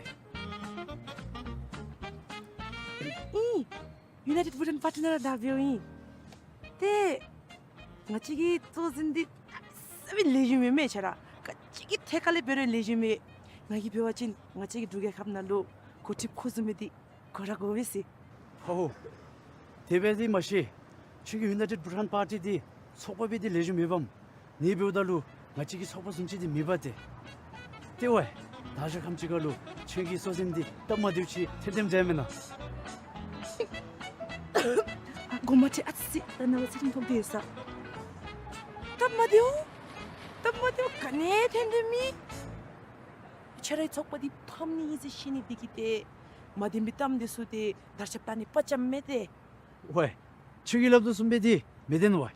ཨིན། ཡུ་ནའི་ཊེཌ་བྷུ་རི་ཊན་པར་ཊི་ནང་ལཱ་འབདཝ་ཨིན། ཏེ་ང་བཅས་ཀྱི་གཙོ་འཛིན་འདི་ས་མི་ལེགས་ཤོམ་མེན་མས་ཁྱོད་ར། ག་ཅི་གི་ཐད་ཁ་ལས་འབད་རུང་ལེགས་ཤོམ་མེན། ང་གིས་འབད་བ་ཅིན་ང་བཅས་ཀྱི་འབྲུག་རྒྱལ་ཁབ་ནང་ལུ་འགོ་ཁྲིདཔ་ཁོ་བཟུམ་མི་འདི་དགོ་ར་དགོ་པས་ཟེར། ཧོ་ཧོ། དེ་སྦེ་འདི་མ་ཤེས། ཁྱོད་ཀྱི་ཡུ་ནའི་ཊེཌ་བྷུ་རི་ཊན་པར་ཊི་འདི་ཚོགས་པ་སྦེ་འདི་ལེགས་ཤོམ་མེད་པས། ནི་འབདཝ་ད་ལུ་ང་བཅས་ཀྱི་ཚོགས་པ་བཟུམ་ཅིག་འདི་མེད་པས་ཏེ། ཏེ་ཝེ། ད་ཞག་ཁམས་ཅིག་ཁར་ལུ་ཁྱོད་ཀྱི་གཙོ་འཛིན་འདི་སྟབས་མ་བདེཝ་ཅིག་ཐོན་ཐོནམ་འདྲས་མེན་ན། ཨ་གོ་མ་ཁྲེལ་ཨ་ཙི་ཙི་ད་ནཱ་ལུ་ཚུལ་ཁྲིམས་ཐོབ་སྟེ་ཡོད་ས། སྟབས་མ་བདེཝ། སྟབས་མ་བདེཝ་ག་ནི་ཐོན་ཐོནམ་མེད། ཁྱོད་རའི་ཚོགས་པ་འདི་ཕམ་ནི་ཨིན་ཟེར་ཤེས་ནི་འདི་གིས་ཏེ་མ་བདེན་པའི་གཏམ་འདི་ཚུ་ཏེ་དར་ཁྱབ་བཏང་ནི་དཔའ་བཅམ་མས་ཏེ། ཝེ། ཁྱོད་ཀྱིས་སླབ་དོ་བཟུམ་སྦེ་འདི་མི་བདེན་ཝེ།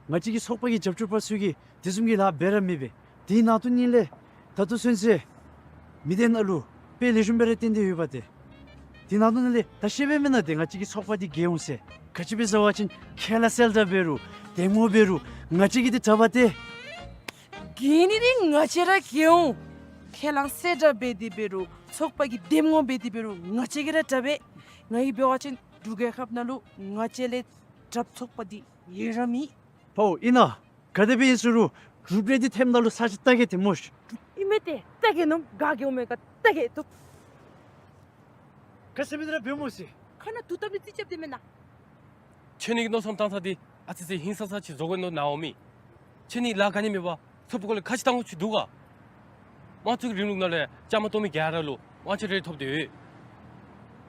ང་བཅས་ཀྱི་ཚོགས་པ་གི་རྒྱབ་སྐྱོར་པ་ཚུ་གིས་དེ་བཟུམ་གྱི་ལཱ་འབད་ར་མི་འབད། དེ་ནང་དོན་ཉིད་ལས་ད་ལྟོ་ཚུན་ཚོད་མི་སྡེ་ནང་ལུ་དཔེ་ལེགས་ཤོམ་སྦེ་ར་བརྟན་ཏེ་ཡོད་པས་ཏེ། དེ་ནང་དོན་ཉིད་ལས་ད་ཤེས་པས་མེན་ན་ཏེ་ང་བཅས་ཀྱི་ཚོགས་པ་འདི་རྒྱལ་འོང་ཟེར། ག་ཅི་སྦེ་ཟེར་བ་ཅིན་ཁས་བླངས་གསལ་བསྒྲགས་འབད་རུང་འདེམས་ངོ་འབད་རུང་ང་བཅས་ཀྱིས་འདི་དྲག་པས་ཏེ། རྒྱལ་ནི་འདི་ང་བཅས་ར་རྒྱལ་འོང་། ཁས་བླངས་གསལ་བསྒྲགས་འབད་དེ་འབད་རུང་ཚོགས་པ་གི་འདེམས་ངོ་འབད་དེ་འབད་རུང་ང་བཅས་ཀྱིས་ར་དྲག་པས། ང་གིས་འབད་བ་ཅིན་འབྲུག་རྒྱལ་ཁབ་ནང་ལུ་ང་བཅས་ལས་དྲགཔ་ཚོགས་པ་འདི་ཡོད་ར་མེད། ཕོ་ཨིན་ན། ག་དེ་སྦེ་ཨིན་ཟེར་རུང་གྲུབ་འབྲས་འདི་ཐོནམ་ད་ལུ་ས་ཅིག་བལྟ་གེ་ཏེ་སྨོ་ཤིག། ཨིན་མས་ཏེ་བལྟ་གེ་ནོ་ག་གེ་འོང་མས་ག་བལྟ་གེ་ཏོ། ག་ཟེར་མི་འདི་ར་འབད་སྨོ་ཟེར། ཁ་ནང་དུག་བཏབ་ནི་རྩིས་རྐྱབ་སྟེ་མེན་ན། ཁྱོད་ནི་གི་མནོ་བསམ་བཏང་ས་འདི་ཨ་ཙི་ཙི་ཧིང་སངས་ས་ཅིག་བཟོ་དགོ་མནོ་ནཱ་འོང་མི། ཁྱོད་ནི་ལཱ་ག་ནི་མེད་པར་ཚོགས་པ་སྐོར་ལས་ཁ་ཅིག་བཏང་དགོཔ་ཅིག་འདུག་ག། དམངས་གཙོ་གི་རིང་ལུགས་ནང་ལས་བཅའ་མར་གཏོགས་མི་ག་ར་ལུ་དབང་ཆ་རེ་ཐོབ་སྟེ་ཡོད།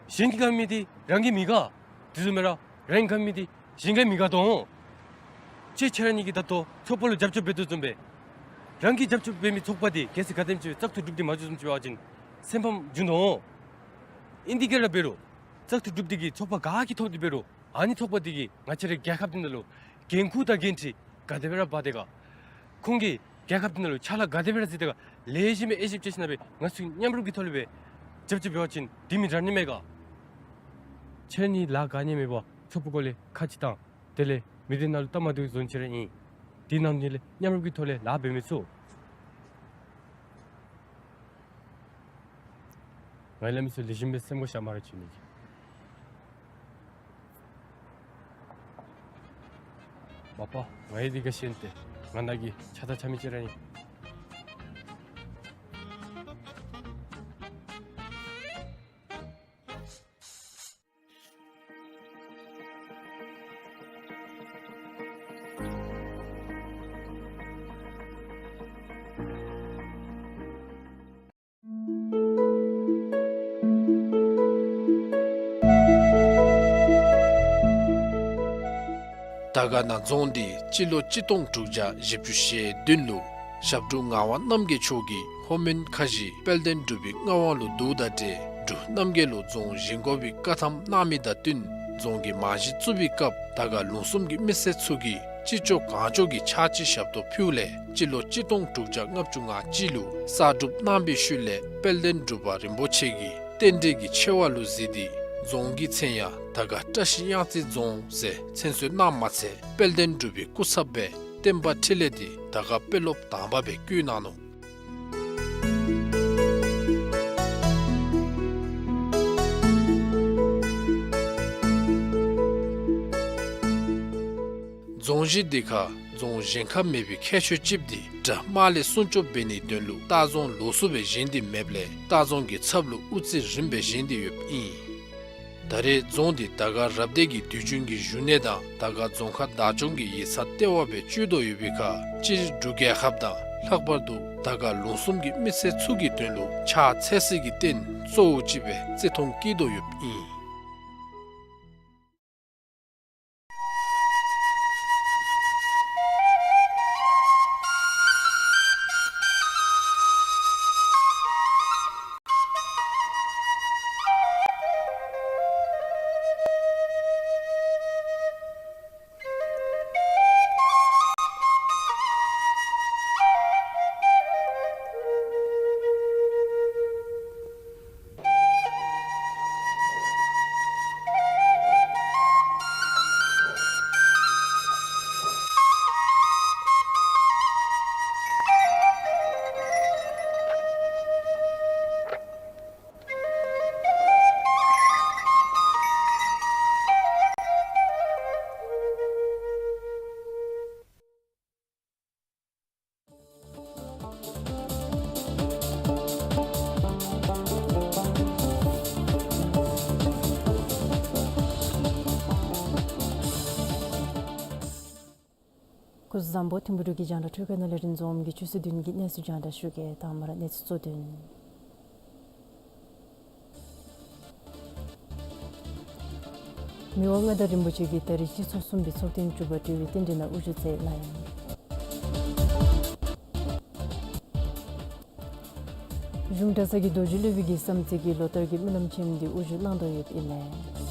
གཞན་གྱིས་དགའ་མི་འདི་རང་གིས་མི་དགའ། དེ་བཟུམ་མའི་ར་རང་གིས་དགའ་མི་འདི་གཞན་གྱིས་མི་དགའ་དོ། ཁྱོད་ཁྱོད་ར་གཉིས་ཀྱིས་ད་ལྟོ་ཚོགས་པ་ལུ་རྒྱབ་སྐྱོར་འབད་དོ་བཟུམ་སྦེ་རང་གིས་རྒྱབ་སྐྱོར་འབད་མི་ཚོགས་པ་འདི་གལ་སྲིད་ག་དེམ་ཅིག་བཙག་འཐུ་གྲུབ་སྟེ་མ་འགྱོ་བཟུམ་ཅིག་འབད་བ་ཅིན་སེམས་ཕམ་འགྱོ་དོ། ཨིན་དེ་ག་ར་འབད་རུང་བཙག་འཐུ་གྲུབ་སྟེ་གི་ཚོགས་པ་ག་གིས་ཐོབ་སྟེ་འབད་རུང་ཨ་ནི་ཚོགས་པ་འདི་གིས་ང་བཅས་རའི་རྒྱལ་ཁབ་འདི་ནང་ལུ་འགན་ཁུར་དང་འགན་འཁྲི་ག་དེ་སྦེ་ར་འབག་སྟེ་ག། ཁོང་གིས་རྒྱལ་ཁབ་འདི་ནང་ལུ་ཕྱག་ལཱ་ག་དེ་སྦེ་ར་མཛད་དེ་ག་ལེགས་ཤོམ་སྦེ་དབྱེ་ཞིབ་རྐྱབ་ཞིནམ་ལས་ང་ཚུ་མཉམ་རུབ་ཀྱི་ཐོག་ལས་སྦེ་རྒྱབ་སྐྱོར་འབད་བ་ཅིན་འདི་མི་དྲག་ནི་མས་ག། ཁྱོད་ནི་ལཱ་ག་ནི་མེད་པར་ཚོགས་པ་སྐོར་ལས་ཁ་ཅིག་བཏང་། དེ་ལས་མི་སྡེ་ནང་ལུ་སྟབས་མ་བདེཝ་བཟོ་ནི་ཅིག་ར་ཨིན། དེ་ནང་དོན་ལས་མཉམ་རུབ་ཀྱི་ཐོག་ལས་ལཱ་འབད་མི་ཚུགས། ང་གིས་སླབ་མི་ཚུ་ལེགས་ཤོམ་སྦེ་སེམས་ཁར་བཞག་སྨ་རེ་ཁྱོད་གཉིས་ཀྱིས། མ་པ་ང་ཡང་འདི་ག་ཤེས་ཏེ་ང་ནཱ་གི་ཆ་ཚང་ཆ་མི་ཅིག་ར་ཨིན། དར་དཀར་ན་རྫོང་འདི་སྤྱི་ལོ་གཅིག་སྟོང་དྲུག་བརྒྱ་བཞི་བཅུ་ཞེ་བདུན་ལུ་ཞབས་དྲུང་ངག་དབང་རྣམ་རྒྱལ་མཆོག་གིས་ལྷོ་མོན་ཁ་བཞི་དཔལ་ལྡན་འབྲུག་པའི་མངའ་དབང་ལུ་བསྡུཝ་དང་འབྲེལ་འབྲུག་རྣམ་རྒྱལ་ལུ་རྫོང་བཞེངས་དགོ་པའི་བཀའ་ཐམ་གནང་མི་དང་བསྟུན་རྫོང་གི་རྨང་གཞི་བཙུགས་པའི་སྐབས་དར་དཀར་ལུང་གསུམ་གྱི་མི་སེར་ཚུ་གིས་ཅི་ལྕོགས་གང་ལྕོགས་ཀྱིས་ཕྱག་ཕྱི་ཞབས་ཏོག་ཕུལཝ་ལས་སྤྱི་ལོ་གཅིག་སྟོང་དྲུག་བརྒྱ་ལྔ་བཅུ་ང་གཅིག་ལུ་གསར་སྒྲུབ་གནང་པའི་ཤུལ་ལས་དཔལ་ལྡན་འབྲུག་པ་རིན་པོ་ཆེ་གིས་རྟེན་འབྲེལ་གྱི་ཆེ་བ་ལུ་གཟིགས་ཏེ་རྫོང་གི་མཚན་ཡང་དར་དཀར་བཀྲ་ཤིས་གཡང་རྩེ་རྫོང་ཟེར་མཚན་གསོལ་གནངམ་མ་ཚད་དཔལ་ལྡན་འབྲུག་པའི་སྐུ་ཚབ་སྦེ་བསྟན་པ་འཕྲིན་ལས་འདི་དར་དཀར་དཔོན་སློབ་དང་པ་སྦེ་བསྐོ་གནང་ནུག། རྫོང་གཞི་འདི་ཁར་རྫོང་བཞེངས་ཁ་མེད་པའི་ཁྱད་ཆོས་ཅིག་འདི་དགྲ་དམག་ལས་སྲུང་སྐྱོབ་འབད་ནིའི་དོན་ལུ་ལྟ་རྫོང་ལོགས་སུ་སྦེ་བཞེངས་ཏེ་མེདཔ་ལས་ལྟ་རྫོང་གི་ཚབ་ལུ་དབུ་རྩེ་རིངམ་སྦེ་བཞེངས་ཏེ་ཡོདཔ་ཨིན། ད་རེས་རྫོང་འདི་དར་དཀར་རབ་སྡེ་གི་དུས་རྒྱུན་གྱི་བཞུགས་གནས་དང་དར་དཀར་རྫོང་ཁག་བདག་སྐྱོང་གི་ཡིག་ཚང་ལྟེ་བ་སྦེ་སྤྱོད་དོ་ཡོད་པའི་ཁར་སྤྱིར་འབྲུག་རྒྱལ་ཁབ་དང་ལྷག་པར་དུ་དར་དཀར་ལུང་གསུམ་གྱི་མི་སེར་ཚུ་གི་དོན་ལུ་ཕྱག་འཚལ་སའི་རྟེན་གཙོ་བོ་ཅིག་སྦེ་བརྩི་མཐོང་བསྐྱེད་དོ་ཡོདཔ་ཨིན། བཟང་པོ་ཐིམ་ཕུ་འབྲུག་གི་རྒྱང་བསྒྲགས་འཕྲུལ་ཁང་ནང་ལས་རིན་འཛོམས་ཀྱིས་ཆུ་ཚོད་བདུན་གྱི་གནས་ཚུལ་རྒྱང་བསྒྲགས་ཞུ་གེ། དང་པ་ར་གནས་ཚུལ་གཙོ་དོན། མི་དབང་མངའ་བདག་རིན་པོ་ཆེ་གིས་ད་རིས་སྤྱི་ཚོགས་གསུམ་པའི་ཚོགས་ཐེངས་བཅུ་པ་དྲི་བའི་རྟེན་འབྲེལ་ནང་དབུ་བཞུགས་མཛད་གནང་ཡི། གཞུང་གྲྭ་ཚང་གི་རྡོ་རྗེ་སློབ་དཔོན་གྱི་བསམ་རྩེ་གིས་ལོ་ལྟར་གྱི་སྨོན་ལམ་ཆེན་མོ་འདི་དབུ་བཞུགས་གནང་དོ་ཡོདཔ་ཨིན་མས།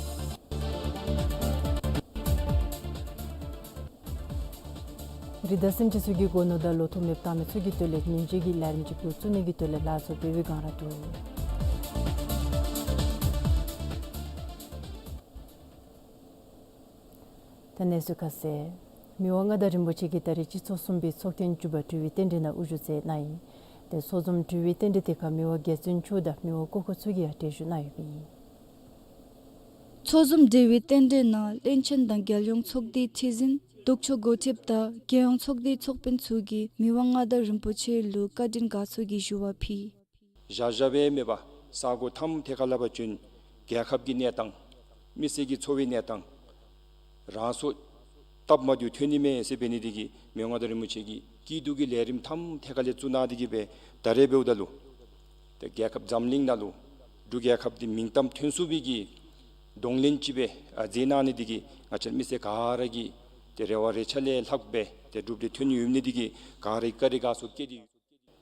རི་དྭགས་སེམས་ཅན་ཚུ་གི་སྒོ་ནོར་དང་ལོ་ཐོག་མེདཔ་བཏང་མི་ཚུ་གི་དོན་ལས་ཉེན་བཅོལ་གྱི་ལས་རིམ་ཅིག་འགོ་བཙུགས་ནི་གི་དོན་ལས་ལཱ་ཚུ་འབད་བའི་བསྒང་ར་འདུག། ད་གནས་ཚུལ་ཁ་གསལ། མི་དབང་མངའ་བདག་རིན་པོ་ཆེ་གིས་ད་རིས་སྤྱི་ཚོགས་གསུམ་པའི་ཚོགས་ཐེངས་བཅུ་པ་དྲི་བའི་རྟེན་འབྲེལ་ནང་དབུ་བཞུགས་མཛད་གནང་ཡི། དེ་ཚོགས་འཛོམས་དྲི་བའི་རྟེན་འབྲེལ་དེ་ཁར་མི་དབང་རྒྱལ་བཙུན་མཆོག་དང་མི་དབང་སྐུ་འཁོར་ཚུ་གིས་ཡང་གྲལ་བཞུགས་གནང་ཡོདཔ་ཨིན། ཚོགས་འཛོམས་དྲི་བའི་རྟེན་འབྲེལ་ནང་བློན་ཆེན་དང་རྒྱལ་ཡོངས་ཚོགས་སྡེའི་ཁྲི་འཛིན་ལྡོག་ཕྱོགས་འགོ་ཁྲིདཔ་དང་རྒྱལ་ཡོངས་ཚོགས་སྡེའི་ཚོགས་དཔོན་ཚུ་གིས་མི་དབང་མངའ་བདག་རིན་པོ་ཆེ་ལུ་བཀའ་དྲིན་དགའ་ཚོར་གྱི་ཞུ་བ་ཕུལ། བཞག་བཞགཔ་སྦེ་མེད་པར་ས་གོ་མཐའམ་ཐད་ཁ་ལས་ཕར་བྱོན་རྒྱལ་ཁབ་ཀྱི་གནས་སྟངས་མི་སེར་གྱི་འཚོ་བའི་གནས་སྟངས་རང་སོ་སྟབས་མ་བདེཝ་ཐོན་ནི་མས་ཟེར་འབད་ནི་དེ་གིས་མི་དབང་མངའ་བདག་རིན་པོ་ཆེ་གིས་སྐྱིད་སྡུག་གི་ལས་རིམ་མཐའམ་ཐད་ཁ་ལས་བཙུགས་གནང་སྟེ་གིས་སྦེ་ད་རེས་འབདཝ་ད་ལུ་ཏེ་རྒྱལ་ཁབ་འཛམ་གླིང་ནང་ལུ་འབྲུག་རྒྱལ་ཁབ་འདི་མིང་གཏམ་ཐོན་ཚུགས་པའི་གི་གདོང་ལེན་ཅིག་སྦེ་ཨ་མཛད་གནང་ནི་དེ་གིས་ང་བཅས་མི་སེར་ག་ར་གིས་ཏེ་རེ་བ་རེ་ཆ་ལས་ལྷག་སྦེ་ཏེ་གྲུབ་འབྲས་ཐོན་ཡོད་ནི་དེ་གིས་ག་ར་གིས་བཀའ་དྲིན་དགའ་ཚོར་བསྐྱེད་དེ་ཡོད།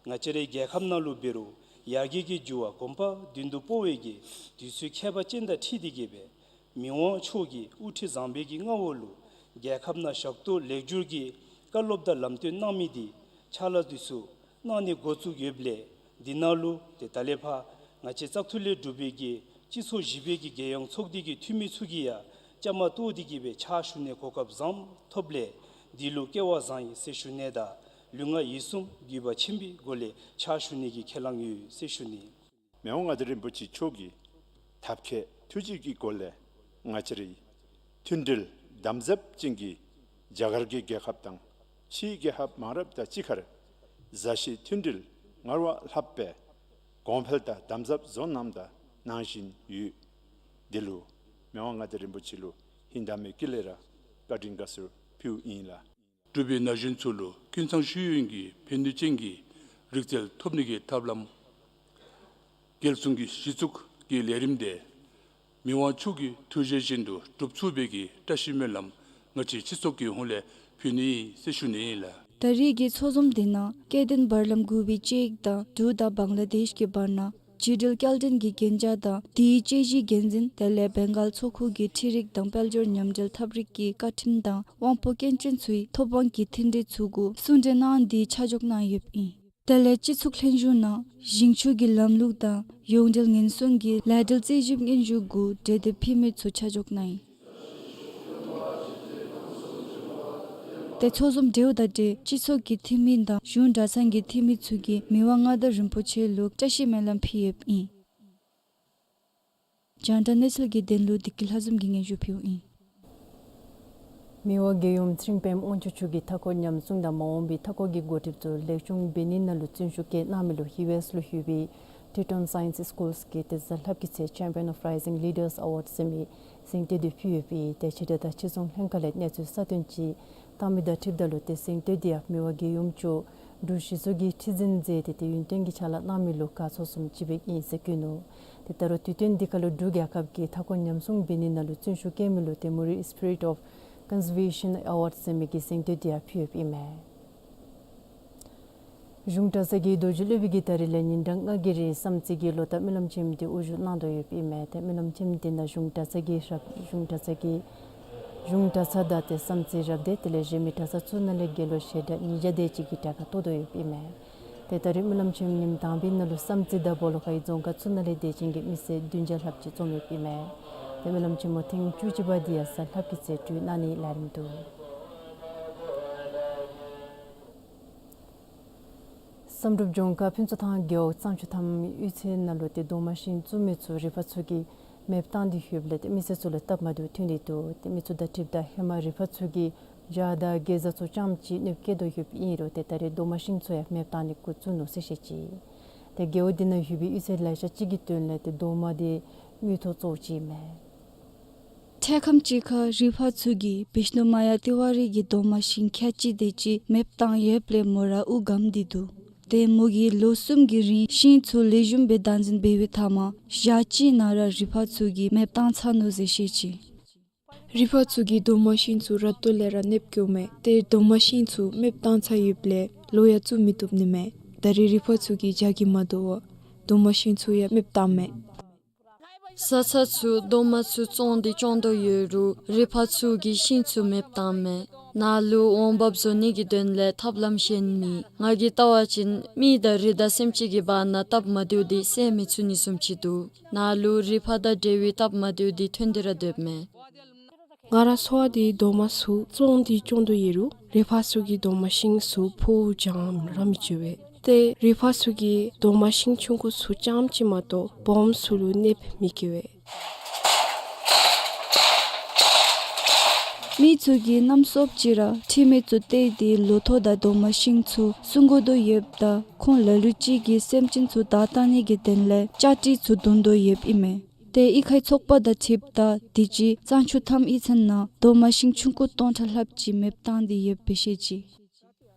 ང་བཅས་རའི་རྒྱལ་ཁབ་ནང་ལུ་འབད་རུང་ཡར་རྒྱས་ཀྱི་འགྱུར་བ་གོམ་པ་མདུན་དུ་སྤོ་བའི་གི་དུས་ཚོད་ཁྱད་པར་ཅན་དང་འཁྲིལ་ཏེ་གིས་སྦེ་མི་དབང་མཆོག་གིས་དབུ་ཁྲིད་བཟང་པོའི་གི་མངའ་འོག་ལུ་རྒྱལ་ཁབ་ནང་ཞབས་ཏོག་ལེགས་བསྒྱུར་གྱི་བཀའ་སློབ་དང་ལམ་སྟོན་གནང་མི་འདི་ཕྱག་ལཱ་འདི་ཚུ་གནང་ནི་འགོ་བཙུགས་ཡོདཔ་ལས་འདི་ནང་ལུ་ཏེ་ད་ལས་ཕར་ང་བཅས་བཙག་འཐུ་ལས་གྲུབ་པའི་གི་སྤྱི་ཚོགས་བཞི་པའི་གི་རྒྱལ་ཡོངས་ཚོགས་སྡེ་གི་འཐུས་མི་ཚུ་གིས་ཡང་བཅའ་མར་གཏོགས་ཏེ་གིས་སྦེ་ཕྱག་ཞུ་ནི་གོ་སྐབས་བཟངམ་ཐོབ་ལས་འདི་ལུ་སྐལ་བ་བཟང་ཡི་ཟེར་ཞུ་ནི་དང་ལུས་ངག་ཡིད་གསུམ་གུས་པ་ཆེན་པོའི་སྒོ་ལས་ཕྱག་ཞུ་ནི་གི་ཁས་བླངས་ཡོད་ཟེར་ཞུ་ནི། མི་དབང་མངའ་བདག་རིན་པོ་ཆེ་མཆོག་གི་ཐབས་མཁས་ཐུགས་རྗེ་གི་སྒོ་ལས་ང་བཅས་རའི་མཐུན་སྒྲིལ་དམ་ཟབ་ཅན་གྱི་རྒྱ་གར་གྱི་རྒྱལ་ཁབ་དང་ཕྱིའི་རྒྱལ་ཁབ་མང་རབས་དང་གཅིག་ཁར་མཛའ་བཤེས་མཐུན་སྒྲིལ་སྔར་བ་ལྷག་སྦེ་གོང་འཕེལ་དང་དམ་ཟབ་བཟོ་གནངམ་དང་གནང་བཞིན་ཡོད། འདི་ལུ་མི་དབང་མངའ་བདག་རིན་པོ་ཆེ་ལུ་ཧིང་དང་མོས་གུས་ལས་ར་བཀའ་དྲིན་དགའ་ཚོར་ཕུལཝ་ཨིན་ལགས། འབྲུག་པའི་ན་གཞོན་ཚུ་ལུ་ཀུན་ཚང་ཤེས་ཡོན་གྱི་ཕན་ནུས་ཅན་གྱི་རིག་རྩལ་ཐོབ་ནི་གི་ཐབས་ལམ་རྒྱལ་སྲུང་གི་གཞི་བཙུགས་ཀྱི་ལས་རིམ་དེ་མི་དབང་མཆོག་གི་ཐུགས་བཞེད་བཞིན་དུ་སྒྲུབ་ཚུགས་པའི་གི་བཀྲ་ཤིས་སྨོན་ལམ་ང་བཅས་སྤྱི་ཚོགས་ཀྱི་ཧོངས་ལས་ཕུལ་ནི་ཟེར་ཞུ་ནི་ཨིན་ལགས། ད་རེས་ཀྱི་ཚོགས་འཛོམས་དེ་ནང་སྐྱེ་ལྡན་བར་ལམ་རྒུད་པའི་དཔྱད་ཡིག་དང་འབྲུག་དང་བང་ལ་དེཤ་གི་བར་ན་བརྒྱུད་འབྲེལ་སྐྱེལ་འདྲེན་གྱི་གན་རྒྱ་དང་དེའི་དཔྱད་གཞིའི་འགན་འཛིན་དེ་ལས་བེང་གཱལ་ཚོགས་ཁུངས་ཀྱི་འཕྲུལ་རིག་དང་དཔལ་འབྱོར་མཉམ་འབྲེལ་ཐབས་རིག་གི་བཀའ་ཁྲིམས་དང་དབང་པོ་སྐྱོན་ཅན་ཚུའི་ཐོབ་དབང་གི་མཐུན་འབྲེལ་ཚུ་གུ་གསུང་གྲོས་གནང་སྟེ་ཆ་འཇོག་གནང་ཡོདཔ་ཨིན། དེ་ལས་སྤྱི་ཚོགས་ལྷན་བཞུགས་ནང་ཞིང་ཆུ་གི་ལམ་ལུགས་དང་ཡོངས་འབྲེལ་ཉེན་སྲུང་གི་ལས་འབྲེལ་རྩོད་ཞིབ་སྙན་ཞུ་གུ་གྲོས་འདེབས་ཕུལ་མི་ཚུ་ཆ་འཇོག་གནང་ཡི། དེ་ཚོགས་འཛོམས་གྲོལཝ་དང་འབྲེལ་སྤྱི་ཚོགས་ཀྱི་འཐུས་མི་དང་གཞུང་གྲྭ་ཚང་གི་འཐུས་མི་ཚུ་གིས་མི་དབང་མངའ་བདག་རིན་པོ་ཆེ་ལུ་བཀྲ་ཤིས་སྨོན་ལམ་ཕུལ་ཡོདཔ་ཨིན། རྒྱང་བསྒྲགས་གནས་ཚུལ་གྱི་དོན་ལུ་བདེ་སྐྱིད་ལྷ་འཛོམས་ཀྱིས་སྙན་ཞུ་ཕུལཝ་ཨིན། མི་དབང་རྒྱལ་ཡུམ་ཁྲི་པདྨ་དབང་ཕྱུག་མཆོག་གིས་མཐའ་འཁོར་ཉམས་སྲུང་དང་མ་འོངས་པའི་མཐའ་འཁོར་གྱི་འགོ་ཁྲིདཔ་ཚུ་ལེགས་སྐྱོང་འབད་ནི་ནང་ལུ་བརྩོན་ཤུགས་བསྐྱེད་གནང་མི་ལུ་ཡུ་ཨེསི་ལུ་ཡོད་པའི་Teton Science Schools གིས་ཏེ་གཟའ་ལྷགཔ་གི་ཚེ་Champion of Rising Leaders Award ཟེར་མི་གཟེངས་བསྟོད་འདི་ཕུལ་ཡོདཔ་ཨིན། ཏེ་ཕྱི་དྲིལ་དང་ཕྱིར་ཚོང་ལྷན་ཁག་ལས་གནས་ཚུལ་གསར་བཏོན་ཅིག་བཏང་མི་དང་འཁྲིལཝ་ད་ལུ་ཏེ་གཟེངས་བསྟོད་འདི་ཡང་མི་དབང་རྒྱལ་ཡུམ་མཆོག་འབྲུག་གཞི་བཙུགས་ཀྱི་ཁྲི་འཛིན་མཛད་དེ་ཏེ་ཡུན་བརྟན་གྱི་ཕྱག་ལཱ་གནང་མི་ལུ་དགའ་ཚོར་བཟུམ་ཅིག་སྦེ་ཨིན་ཟེར་བཀོད་ནུག། ཏེ་ད་རུང་དུས་སྟོན་འདི་ཁར་ལུ་འབྲུག་རྒྱལ་ཁབ་ཀྱིས་མཐའ་འཁོར་ཉམས་སྲུང་འབད་ནི་ནང་ལུ་བརྩོན་ཤུགས་བསྐྱེད་མི་ལུ་ཏེ་Muri Spirit of Conservation Award ཟེར་མི་གི་གཟེངས་བསྟོད་འདི་ཡང་ཕུལ་ཡོདཔ་ཨིན་མས། གཞུང་གྲྭ་ཚང་གི་རྡོ་རྗེ་སློབ་དཔོན་གྱིས་ད་རིས་ལས་ཉིན་གྲངས་ལྔ་གི་རིང་བསམ་རྩེ་གི་ལོ་ལྟར་སྨོན་ལམ་ཆེན་མོ་འདི་དབུ་བཞུགས་གནང་དོ་ཡོདཔ་ཨིན་མས། ཏེ་སྨོན་ལམ་ཆེན་མོ་འདི་ནང་གཞུང་གྲྭ་ཚང་གི་རབ་གཞུང་གྲྭ་ཚང་གི་གཞུང་གྲྭ་ཚང་དང་ཏེ་བསམ་རྩེ་རབ་སྡེ་དེ་ལས་གཞན་མི་གྲྭ་ཚང་ཚུ་ནང་ལས་དགེ་སློང་ཞལ་གྲངས་ཉིས་བརྒྱ་དེ་ཅིག་གིས་གྲལ་ཁར་གཏོགས་དོ་ཡོདཔ་ཨིན་མས། ཏེ་ད་རིས་སྨོན་ལམ་ཆེན་མོ་ཉིནམ་དང་པའི་ནང་ལུ་བསམ་རྩེ་དང་སྦོ་ལོགས་ཁའི་རྫོང་ཁག་ཚུ་ནང་ལས་དད་ཅན་གྱི་མི་སེར་བདུན་བརྒྱ་ལྷགཔ་ཅིག་འཛོམས་ཡོདཔ་ཨིན་མས། ཏེ་སྨོན་ལམ་ཆེན་མོ་ཐེངས་བཅུ་གཅིག་པ་འདི་ཡང་གཟའ་ལྷགཔ་གི་ཚེ་གྲོལ་གནང་ནིའི་ལས་རིམ་འདུག། བསམ་གྲུབ་ལྗོངས་མཁར་ཕུན་ཚོགས་ཐང་རྒེད་འོག་གཙང་ཆུ་ཐང་གཡུས་ཚན་ནང་ལུ་ཏེ་རྡོག་མ་ཤིང་བཙུགས་མི་ཚུ་རི་ཕག་ཚུ་གིས་མེདཔ་བཏང་སྟེ་ཡོདཔ་ལས་ཏེ་མི་སེར་ཚུ་ལུ་སྟབས་མ་བདེཝ་ཐོན་ཏེ་འདུག། ཏེ་མི་ཚུ་དང་འཁྲིལཝ་ད་ཧེ་མ་རི་ཕག་ཚུ་གིས་བྱ་དང་གེ་ཛ་ཚུ་རྐྱངམ་ཅིག་གནོདཔ་བཀལ་དོ་ཡོདཔ་ཨིན་རུང་ཏེ་ད་རེས་རྡོག་མ་ཤིང་ཚུ་ཡང་མེདཔ་བཏང་ནི་འགོ་བཙུགས་ནུག་ཟེར་བཤད་ཅི། ཏེ་རྒེད་འོག་འདི་ནང་ཡོད་པའི་གཡུས་ཚན་ལེ་ཤ་ཅིག་གི་དོན་ལས་ཏེ་རྡོག་མ་འདི་དངུལ་ཐོག་གཙོ་བོ་ཅིག་ཨིན་མས། འཕྲལ་ཁམས་ཅིག་ཁར་རི་ཕག་ཚུ་གིས་བིཤ་ནུ་མ་ཡ་ཏི་ཝ་རི་གི་རྡོག་མ་ཤིང་ཁལ་གཅིག་དེ་ཅིག་མེདཔ་བཏང་ཡོདཔ་ལས་མོ་ར་དབུགས་འགམ་སྟེ་འདུག། ཏེ་མོ་གིས་ལོ་གསུམ་གྱི་རིང་ཤིང་ཚུ་ལེགས་ཤོམ་སྦེ་བདག་འཛིན་འབད་བའི་མཐའ་མ་ཞག་གཅིག་ནང་ར་རི་ཕག་ཚུ་གིས་མེདཔ་བཏང་ཚར་ནུག་ཟེར་བཤད་ཅི། རི་ཕག་ཚུ་གིས་རྡོག་མ་ཤིང་ཚུ་ར་སྟོད་ལས་ར་གནོདཔ་བཀལཝ་མས། ཏེ་རྡོག་མ་ཤིང་ཚུ་མེདཔ་བཏང་ཚར་ཡོདཔ་ལས་ལོ་ཡང་བཙུགས་མི་བཏུབ་ནི་མས། ད་རེས་རི་ཕག་ཚུ་གིས་རྒྱ་གིས་མ་དོ་བར་རྡོག་མ་ཤིང་ཚུ་ཡང་མེདཔ་བཏངམ་མས། ས་ཆ་ཚུ་རྡོག་མ་ཚུ་བཙོང་སྟེ་སྐྱོང་དོ་ཡོད་རུང་རི་ཕག་ཚུ་གིས་ཤིང་ཚུ་མེདཔ་བཏངམ་མས། ནཱ་ལུ་འོང་འབབ་བཟོ་ནི་གི་དོན་ལས་ཐབས་ལམ་གཞན་མེད། ང་གིས་བལྟ་བ་ཅིན་མི་དང་རི་དྭགས་སེམས་ཅན་གྱི་བར་ན་སྟབས་མ་བདེཝ་དེ་སེལ་མི་ཚུགས་ནི་བཟུམ་ཅིག་འདུག། ནཱ་ལུ་རི་ཕག་དང་འབྲེལ་བའི་སྟབས་མ་བདེཝ་དེ་ཐོན་ཏེ་ར་སྡོདཔ་མས། ང་ར་འཚོ་བ་དེ་རྡོག་མ་ཚུ་བཙོང་སྟེ་སྐྱོང་དོ་ཡོད་རུང་རི་ཕག་ཚུ་གིས་རྡོག་མ་ཤིང་ཚུ་ཕོཝ་རྐྱངམ་ར་མི་བཅོ་བས། ཏེ་རི་ཕག་ཚུ་གིས་རྡོག་མ་ཤིང་ཆུང་ཀུ་ཚུ་རྐྱངམ་ཅིག་མ་གཏོགས་སྦོམ་ཚུ་ལུ་གནོདཔ་མི་བཀལ་བས། མི་ཚུ་གིས་གནམ་སྲོཔ་ཅིག་ར་ཁྲིམས་མེད་ཚུ་བཏོན་ཏེ་ལོ་ཐོག་དང་རྡོག་མ་ཤིང་ཚུ་བསྲུང་དགོ་དོ་ཡོདཔ་ད་ཁོང་ལ་ལུ་ཅིག་གིས་སེམས་ཅན་ཚུ་བདའ་བཏང་ནི་གི་དོན་ལས་ལྕགས་ཀྲི་ཚུ་བརྡུང་དོ་ཡོདཔ་ཨིན་མས། ཏེ་གཡུས་ཁའི་ཚོགས་པ་དང་འཁྲིལཝ་ད་དུས་ཅི་གཙང་ཆུ་མཐའམ་གཡུས་ཚན་ནང་རྡོག་མ་ཤིང་ཆུང་ཀུ་སྟོང་ཕྲག་ལྷགཔ་ཅིག་མེདཔ་བཏང་སྟེ་ཡོདཔ་སྦེ་བཤད་ཅི།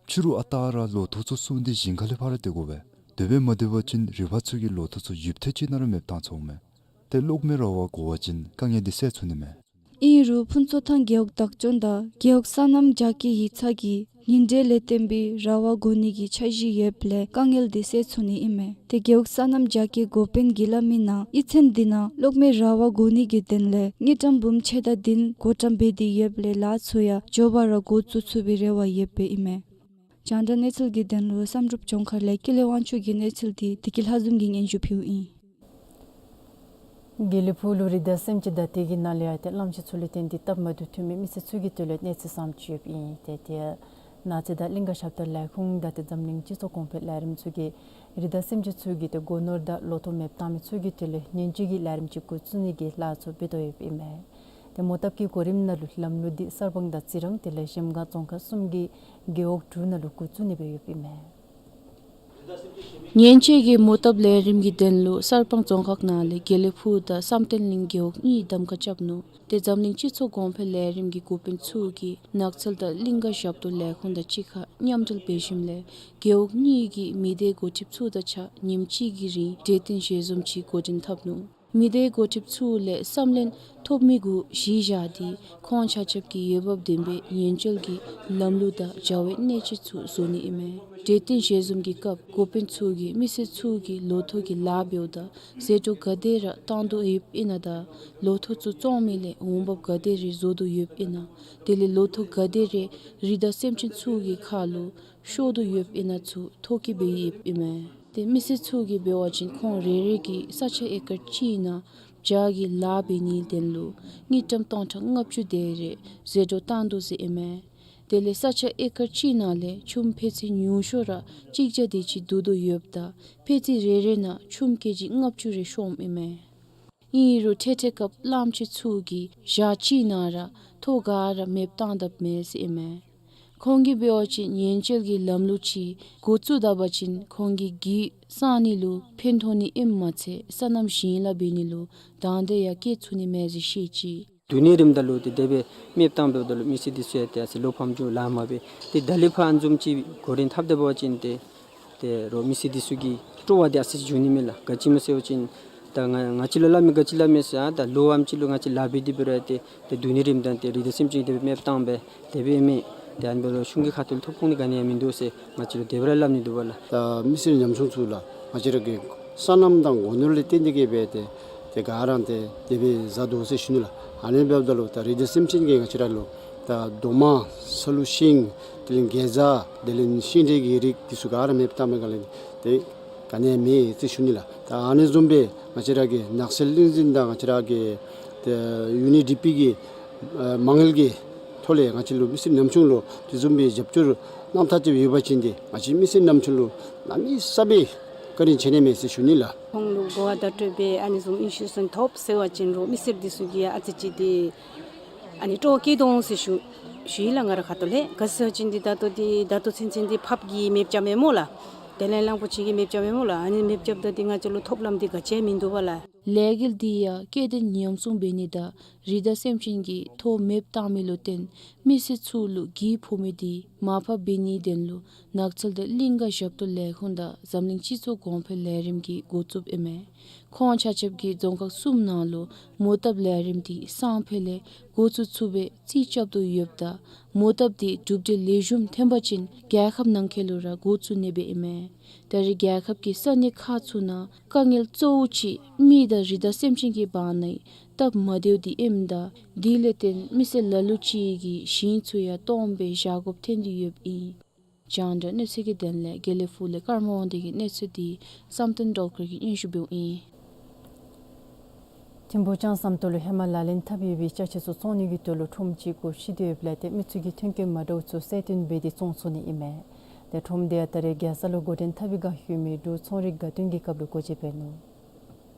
ཕྱི་རུ་ཨ་རྟག་ར་ལོ་ཐོག་ཚུ་བསྲུང་སྟེ་ཞིང་ཁ་ལས་ཕར་སྡོད་དགོ་པས། དེ་སྦེ་མ་སྡོད་པ་ཅིན་རི་ཕག་ཚུ་གིས་ལོ་ཐོག་ཚུ་ཡུདཔ་ཐེངས་གཅིག་ནང་ར་མེདཔ་བཏང་ཚུགས་མས། ཏེ་གློག་མེ་ར་བ་གོ་བ་ཅིན་དཀའ་ངལ་འདི་སེལ་ཚུགས་ནི་མས། ཨིན་རུང་ཕུན་ཚོགས་ཐང་རྒེད་འོག་བདག་སྐྱོང་དང་རྒེད་འོག་སོ་ནམ་རྒྱ་སྐྱེད་ཡིག་ཚང་གིས་ཉིན་དྲོད་ལས་བརྟེན་པའི་ར་བ་བགོ་ནི་གི་འཆར་གཞི་ཡོདཔ་ལས་དཀའ་ངལ་འདི་སེལ་ཚུགས་ནི་ཨིན་མས། ཏེ་རྒེད་འོག་སོ་ནམ་རྒྱ་སྐྱེད་འགོ་དཔོན་གྱིས་སླབ་མིའི་ནང་གཡུས་ཚན་འདི་ནང་གློག་མེ་ར་བ་བགོ་ནི་གི་དོན་ལས་དངུལ་ཀྲམ་འབུམ་ཕྱེད་དང་བདུན་བགོ་བཀྲམ་འབད་དེ་ཡོདཔ་ལས་ལཱ་ཚུ་ཡང་མགྱོགས་པ་ར་འགོ་བཙུགས་ཚུགས་པའི་རེ་བ་ཡོདཔ་སྦེ་ཨིན་མས། རྒྱང་བསྒྲགས་གནས་ཚུལ་གྱི་དོན་ལུ་བསམ་གྲུབ་ལྗོངས་མཁར་ལས་ཀུན་ལེགས་དབང་ཕྱུག་གི་གནས་ཚུལ་འདི་བདེ་སྐྱིད་ལྷ་འཛོམས་ཀྱིས་སྙན་ཞུ་ཕུལཝ་ཨིན། དགེ་ལེགས་ཕུག་ལུ་རི་དྭགས་སེམས་ཅན་དང་དེ་གི་ནང་ལས་ཡང་ཏེ་གླངམོ་ཆེ་ཚུ་ལུ་བརྟེན་ཏེ་སྟབས་མ་བདེཝ་ཐོན་མི་མི་སེར་ཚུ་གི་དོན་ལུ་གནས་ཚུལ་ཙམ་ཅིག་ཡོདཔ་ཨིན། ཏེ་ཏེ་གནངས་ཚེ་དང་གླིང་ག་ཞབས་ཏོག་ལས་ཁུངས་དང་ཏེ་འཛམ་གླིང་སྤྱི་ཚོགས་གོང་འཕེལ་ལས་རིམ་ཚུ་གིས་རི་དྭགས་སེམས་ཅན་ཚུ་གི་ཏེ་སྒོ་ནོར་དང་ལོ་ཐོག་མེདཔ་བཏང་མི་ཚུ་གི་དོན་ལུ་ཉེན་བཅོལ་གྱི་ལས་རིམ་ཅིག་འགོ་བཙུགས་ནི་གི་ལཱ་ཚུ་འབད་དོ་ཡོདཔ་ཨིན་མས། ཏེ་མོ་བཏབ་ཀྱི་གོ་རིམ་ནང་ལུ་ལམ་ལུགས་འདི་གསར་སྤང་དང་རྩི་རང་དེ་ལས་གཞལམ་སྒང་རྫོང་ཁག་གསུམ་གྱི་རྒེད་འོག་དྲུག་ནང་ལུ་འགོ་བཙུགས་ནི་སྦེ་ཡོདཔ་ཨིན་མས། ཉེན་བཅོལ་གྱི་མོ་བཏབ་ལས་རིམ་གྱི་དོན་ལུ་གསར་སྤང་རྫོང་ཁག་ནང་ལས་དགེ་ལེགས་ཕུག་དང་བསམ་གཏན་གླིང་རྒེད་འོག་གཉིས་གདམ་ཁ་རྐྱབ་ནུག། ཏེ་འཛམ་གླིང་སྤྱི་ཚོགས་གོང་འཕེལ་ལས་རིམ་གྱི་འགོ་དཔོན་ཚུ་གིས་ནགས་ཚལ་དང་གླིང་ག་ཞབས་ཏོག་ལས་ཁུངས་དང་གཅིག་ཁར་མཉམ་འབྲེལ་འབད་ཞིནམ་ལས་རྒེད་འོག་གཉིས་ཀྱི་མི་སྡེ་འགོ་ཁྲིདཔ་ཚུ་དང་གཅིག་ཁར་ཉིནམ་གཅིག་གི་རིང་གྲོས་བསྟུན་ཞལ་འཛོམས་ཅིག་འགོ་འདྲེན་འཐབ་ནུག། མི་སྡེ་འགོ་ཁྲིདཔ་ཚུ་ལས་བསམ་ལན་ཐོབ་མི་གུ་གཞི་བཞག་སྟེ་ཁོང་ཆ་ཁྱབ་ཀྱིས་འོས་འབབ་ལྡན་པའི་ཉེན་བཅོལ་གྱི་ལམ་ལུགས་དང་བྱ་བའི་སྣེ་ཁྲིད་ཚུ་བཟོ་ནི་ཨིན་མས། གྲོས་བསྟུན་ཞལ་འཛོམས་ཀྱི་སྐབས་འགོ་དཔོན་ཚུ་གིས་མི་སེར་ཚུ་གིས་ལོ་ཐོག་གི་ལཱ་འབདཝ་ད་ཟད་འགྲོ་ག་དེ་ར་བཏང་དོ་ཡོདཔ་ཨིན་ན་དང་ལོ་ཐོག་ཚུ་བཙོང་མི་ལས་འོང་འབབ་ག་དེ་རེ་བཟོ་དོ་ཡོདཔ་ཨིན་ན་དེ་ལས་ལོ་ཐོག་ག་དེ་རེ་རི་དྭགས་སེམས་ཅན་ཚུ་གི་ཁ་ལུ་ཤོར་དོ་ཡོདཔ་ཨིན་ན་ཚུ་ཐོ་བཀོད་འབད་ཡོདཔ་ཨིན་མས། ཏེ་མི་སེར་ཚུ་གིས་འབད་བ་ཅིན་ཁོང་རེ་རེ་གིས་ས་ཆ་ཨེ་ཀར་གཅིག་ནང་བྱ་གི་ལཱ་འབད་ནིའི་དོན་ལུ་དངུལ་ཀྲམ་སྟོང་ཕྲག་ལྔ་བཅུ་དེ་རེ་ཟད་འགྲོ་བཏང་དོ་ཟེར་ཨིན་མས། དེ་ལས་ས་ཆ་ཨེ་ཀར་གཅིག་ནང་ལས་ཆུམ་ཕད་ཚི་ཉུང་ཤོས་ར་གཅིག་བརྒྱ་དེ་ཅིག་བསྡུ་དོ་ཡོདཔ་ད་ཕད་ཚི་རེ་རེ་ནང་ཆུམ་ཀེ་ཇི་ལྔ་བཅུ་རེ་ཤོངམ་ཨིན་མས། ཨིན་རུང་འཕྲལ་འཕྲལ་སྐབས་གླངམོ་ཆེ་ཚུ་གིས་ཞག་གཅིག་ནང་ར་ཐོག་ག་ར་མེདཔ་བཏང་དཔ་མེད་ཟེར་ཨིན་མས། ཁོང་གིས་འབད་བ་ཅིན་ཉེན་བཅོལ་གྱི་ལམ་ལུགས་ཅིག་འགོ་བཙུགས་ད་པ་ཅིན་ཁོང་གི་རྒུད་སངས་ནི་ལུ་ཕན་ཐོགས་ནི་ཨིནམ་མ་ཚད་སོ་ནམ་ཞིང་ལཱ་འབད་ནི་ལུ་དང་འདོད་ཡང་བསྐྱེད་ཚུགས་ནི་མས་ཟེར་བཤད་ཅི། དུས་ནི་རིམ་ད་ལུ་ཏེ་དེ་སྦེ་མེདཔ་བཏང་འབདཝ་ད་ལུ་མི་སེར་འདི་ཚུ་ཡང་ཏེ་ཨ་ཙི་བློ་ཕམ་བྱུང་ལཱ་མ་འབད། ཏེ་ད་ལས་ཕར་ཨ་ནི་བཟུམ་ཅིག་གོ་རིམ་འཐབ་སྡོད་པ་ཅིན་ཏེ་ཏེ་རོགས་མི་སེར་འདི་ཚུ་གི་སྤྲོ་བ་འདི་ཨ་ཙི་ཅིག་འགྱོ་ནི་མས་ལགས། ག་ཅི་སྨོ་ཟེར་བ་ཅིན་ད་ང་ང་བཅས་ལུ་སླབ་མི་ག་ཅི་སླབ་མས་ཟེར་ཨ་ད་ལོ་ཨམ་ཅིག་ལུ་ང་བཅས་ལཱ་འབད་དེ་འབད་རུང་ཏེ་ཏེ་དུས་ནི་རིམ་ད་ཏེ་རི་དྭགས་སེམས་ཅན་དེ་སྦེ་མེདཔ་བཏང་སྦེ་དེ་སྦེ་མས། ཏེ་ཨ་ནི་འབདཝ་ད་གཞུང་གི་ཁ་ཐུག་ལས་ཐོབ་ཁུངས་འདི་ག་ནི་ཡང་མིན་འདུག་ཟེར་ང་བཅས་ལུ་དེ་སྦེ་ར་སླབ་ནི་འདུག་པ་ལགས། ད་མི་སེར་ཉམ་ཆུང་ཚུ་ལགས་ང་བཅས་ར་གི་སོ་ནམ་དང་སྒོ་ནོར་ལས་བརྟེན་ཏེ་གིས་སྦེ་ཏེ་ཏེ་ག་ར་ཏེ་དེ་སྦེ་བཟའ་དོ་ཟེར་ཞུ་ནི་ལགས། ཨ་ནི་འབདཝ་ད་ལུ་ད་རི་དྭགས་སེམས་ཅན་གྱིས་ང་བཅས་ར་ལུ་ད་རྡོག་མ་ས་ལུ་ཤིང་དེ་ལས་གེ་ཛ་དེ་ལས་ཤིང་འབྲས་ཀྱི་རིགས་འདི་ཚུ་ག་ར་མེདཔ་བཏང་མི་ག་ལས་ཏེ་ག་ནི་ཡང་མེད་ཟེར་ཞུ་ནི་ལགས། ད་ཨ་ནི་བཟུམ་སྦེ་ང་བཅས་ར་གི་ནགས་ཚལ་གླིང་འཛིན་དང་ང་བཅས་ར་གི་ཏེ་ཡུ་ནི་ཌི་པི་གི་ཨ་མ་དངུལ་གྱི་ཐོག་ལས་ང་བཅས་ལུ་མི་སེར་ཉམ་ཆུང་ལུ་དེ་བཟུམ་སྦེ་རྒྱབ་སྐྱོར་གནང་ཐངས་ཅིག་ཡོད་པ་ཅིན་ཏེ་ང་བཅས་མི་སེར་ཉམ་ཆུང་ལུ་གནམ་མེད་ས་མེད་བཀའ་དྲིན་ཆེ་ནི་མས་ཟེར་ཞུ་ནི་ལགས། ཁོང་ལུ་གོ་བ་བརྡ་སྤྲོད་འབད་ཨ་ནི་བཟུམ་ཨིན་ཤུ་སོན་ཐོབ་ཟེར་བ་ཅིན་རོགས་མི་སེར་འདི་ཚུ་གིས་ཨ་ཙི་ཅིག་ཏེ་ཨ་ནི་སྤྲོ་བ་སྐྱེ་དོ་འོང་ཟེར་ཞུ་ཞུ་ཡི་ལགས། ང་ར་ཁ་ཐུག་ལས་ག་ཟེར་བ་ཅིན་འདི་ད་ལྟོ་འདི་ད་ལྟོ་ཚུན་ཚོད་འདི་ཕགཔ་གིས་མེདཔ་རྐྱབ་མས་སྨོ་ལགས། དེ་ལས་གླང་པོ་ཆེ་གིས་མེདཔ་རྐྱབ་མས་སྨོ་ལགས། ཨ་ནི་མེདཔ་རྐྱབ་ད་འདི་ང་བཅས་ལུ་ཐོབ་ལམ་འདི་ག་ཅི་ཡང་མིན་འདུག་པ་ལགས། ལས་འགུལ་འདི་ཡང་སྐྱེ་ལྡན་ཉམས་སྲུང་འབད་ནི་དང་ རི་དྭགས་སེམས་ཅན་གྱིས་ཐོག་མེདཔ་བཏང་མི་ལུ་བརྟེན་མི་སེར་ཚུ་ལུ་གྱི་ཕོག་མི་དེ་མར་ཕབ་འབད་ནིའི་དོན་ལུ་ནགས་ཚལ་དང་གླིང་ག་ཞབས་ཏོག་ལས་ཁུངས་དང་འཛམ་གླིང་སྤྱི་ཚོགས་གོང་འཕེལ་ལས་རིམ་གྱིས་འགོ་བཙུགསཔ་ཨིན་མས། ཁོང་ཆ་ཁྱབ་ཀྱིས་རྫོང་ཁག་གསུམ་ནང་ལུ་མོ་བཏབ་ལས་རིམ་དེ་སང་ཕོད་ལས་འགོ་བཙུགས་ཚུགས་པའི་རྩིས་རྐྱབ་དོ་ཡོདཔ་ད་མོ་བཏབ་དེ་གྲུབ་འབྲས་ལེགས་ཤོམ་ཐོན་པ་ཅིན་རྒྱལ་ཁབ་ནང་འཁོད་ལུ་ར་འགོ་བཙུགས་ནི་སྦེ་ཨིན་མས། ད་རེས་རྒྱལ་ཁབ་ཀྱི་ས་གནས་ཁག་ཚུ་ནང་དཀའ་ངལ་གཙོ་བོ་ཅིག་མི་དང་རི་དྭགས་སེམས་ཅན་གྱི་བར་ན་སྟབས་མ་བདེཝ་དེ་ཨིནམ་ད་དེ་ལས་བརྟེན་མི་སེར་ལ་ལུ་ཅིག་གིས་ཞིང་ཚུ་ཡང་སྟོངམ་སྦེ་བཞག་དགོཔ་ཐོན་ཏེ་ཡོདཔ་ཨིན། རྒྱང་བསྒྲགས་གནས་ཚུལ་གྱི་དོན་ལས་དགེ་ལེགས་ཕུག་ལས་ཀརྨ་དབང་འདུས་ཀྱི་གནས་ཚུལ་དེ་བསམ་གཏན་སྒྲོལ་དཀར་གྱིས་སྙན་ཞུ་འབདཝ་ཨིན། ཐིམ་ཕུག་ལྕང་ཟམ་ཏོག་ལུ་ཧེ་མ་ལག་ལེན་འཐབ་ཡོད་པའི་ཅ་ཆས་ཚུ་བཙོང་ནི་གི་དོན་ལུ་ཁྲོམ་ཅིག་སྒོ་ཕྱེ་སྟེ་ཡོདཔ་ལས་ཏེ་མི་ཚུ་གིས་ཐོན་སྐྱེད་མ་འདྲཝ་ཚུ་གསལ་སྟོན་འབད་དེ་བཙོང་ཚུགས་ནི་ཨིན་མས། ཏེ་ཁྲོམ་དེ་ཡང་ད་རེས་རྒྱལ་ས་ལུ་འགོ་འདྲེན་འཐབ་པའི་བསྒང་ཡོད་མི་འབྲུག་ཚོང་རིག་དགའ་སྟོན་གྱི་སྐབས་ལུ་སྒོ་འབྱེད་འབད་ནུག།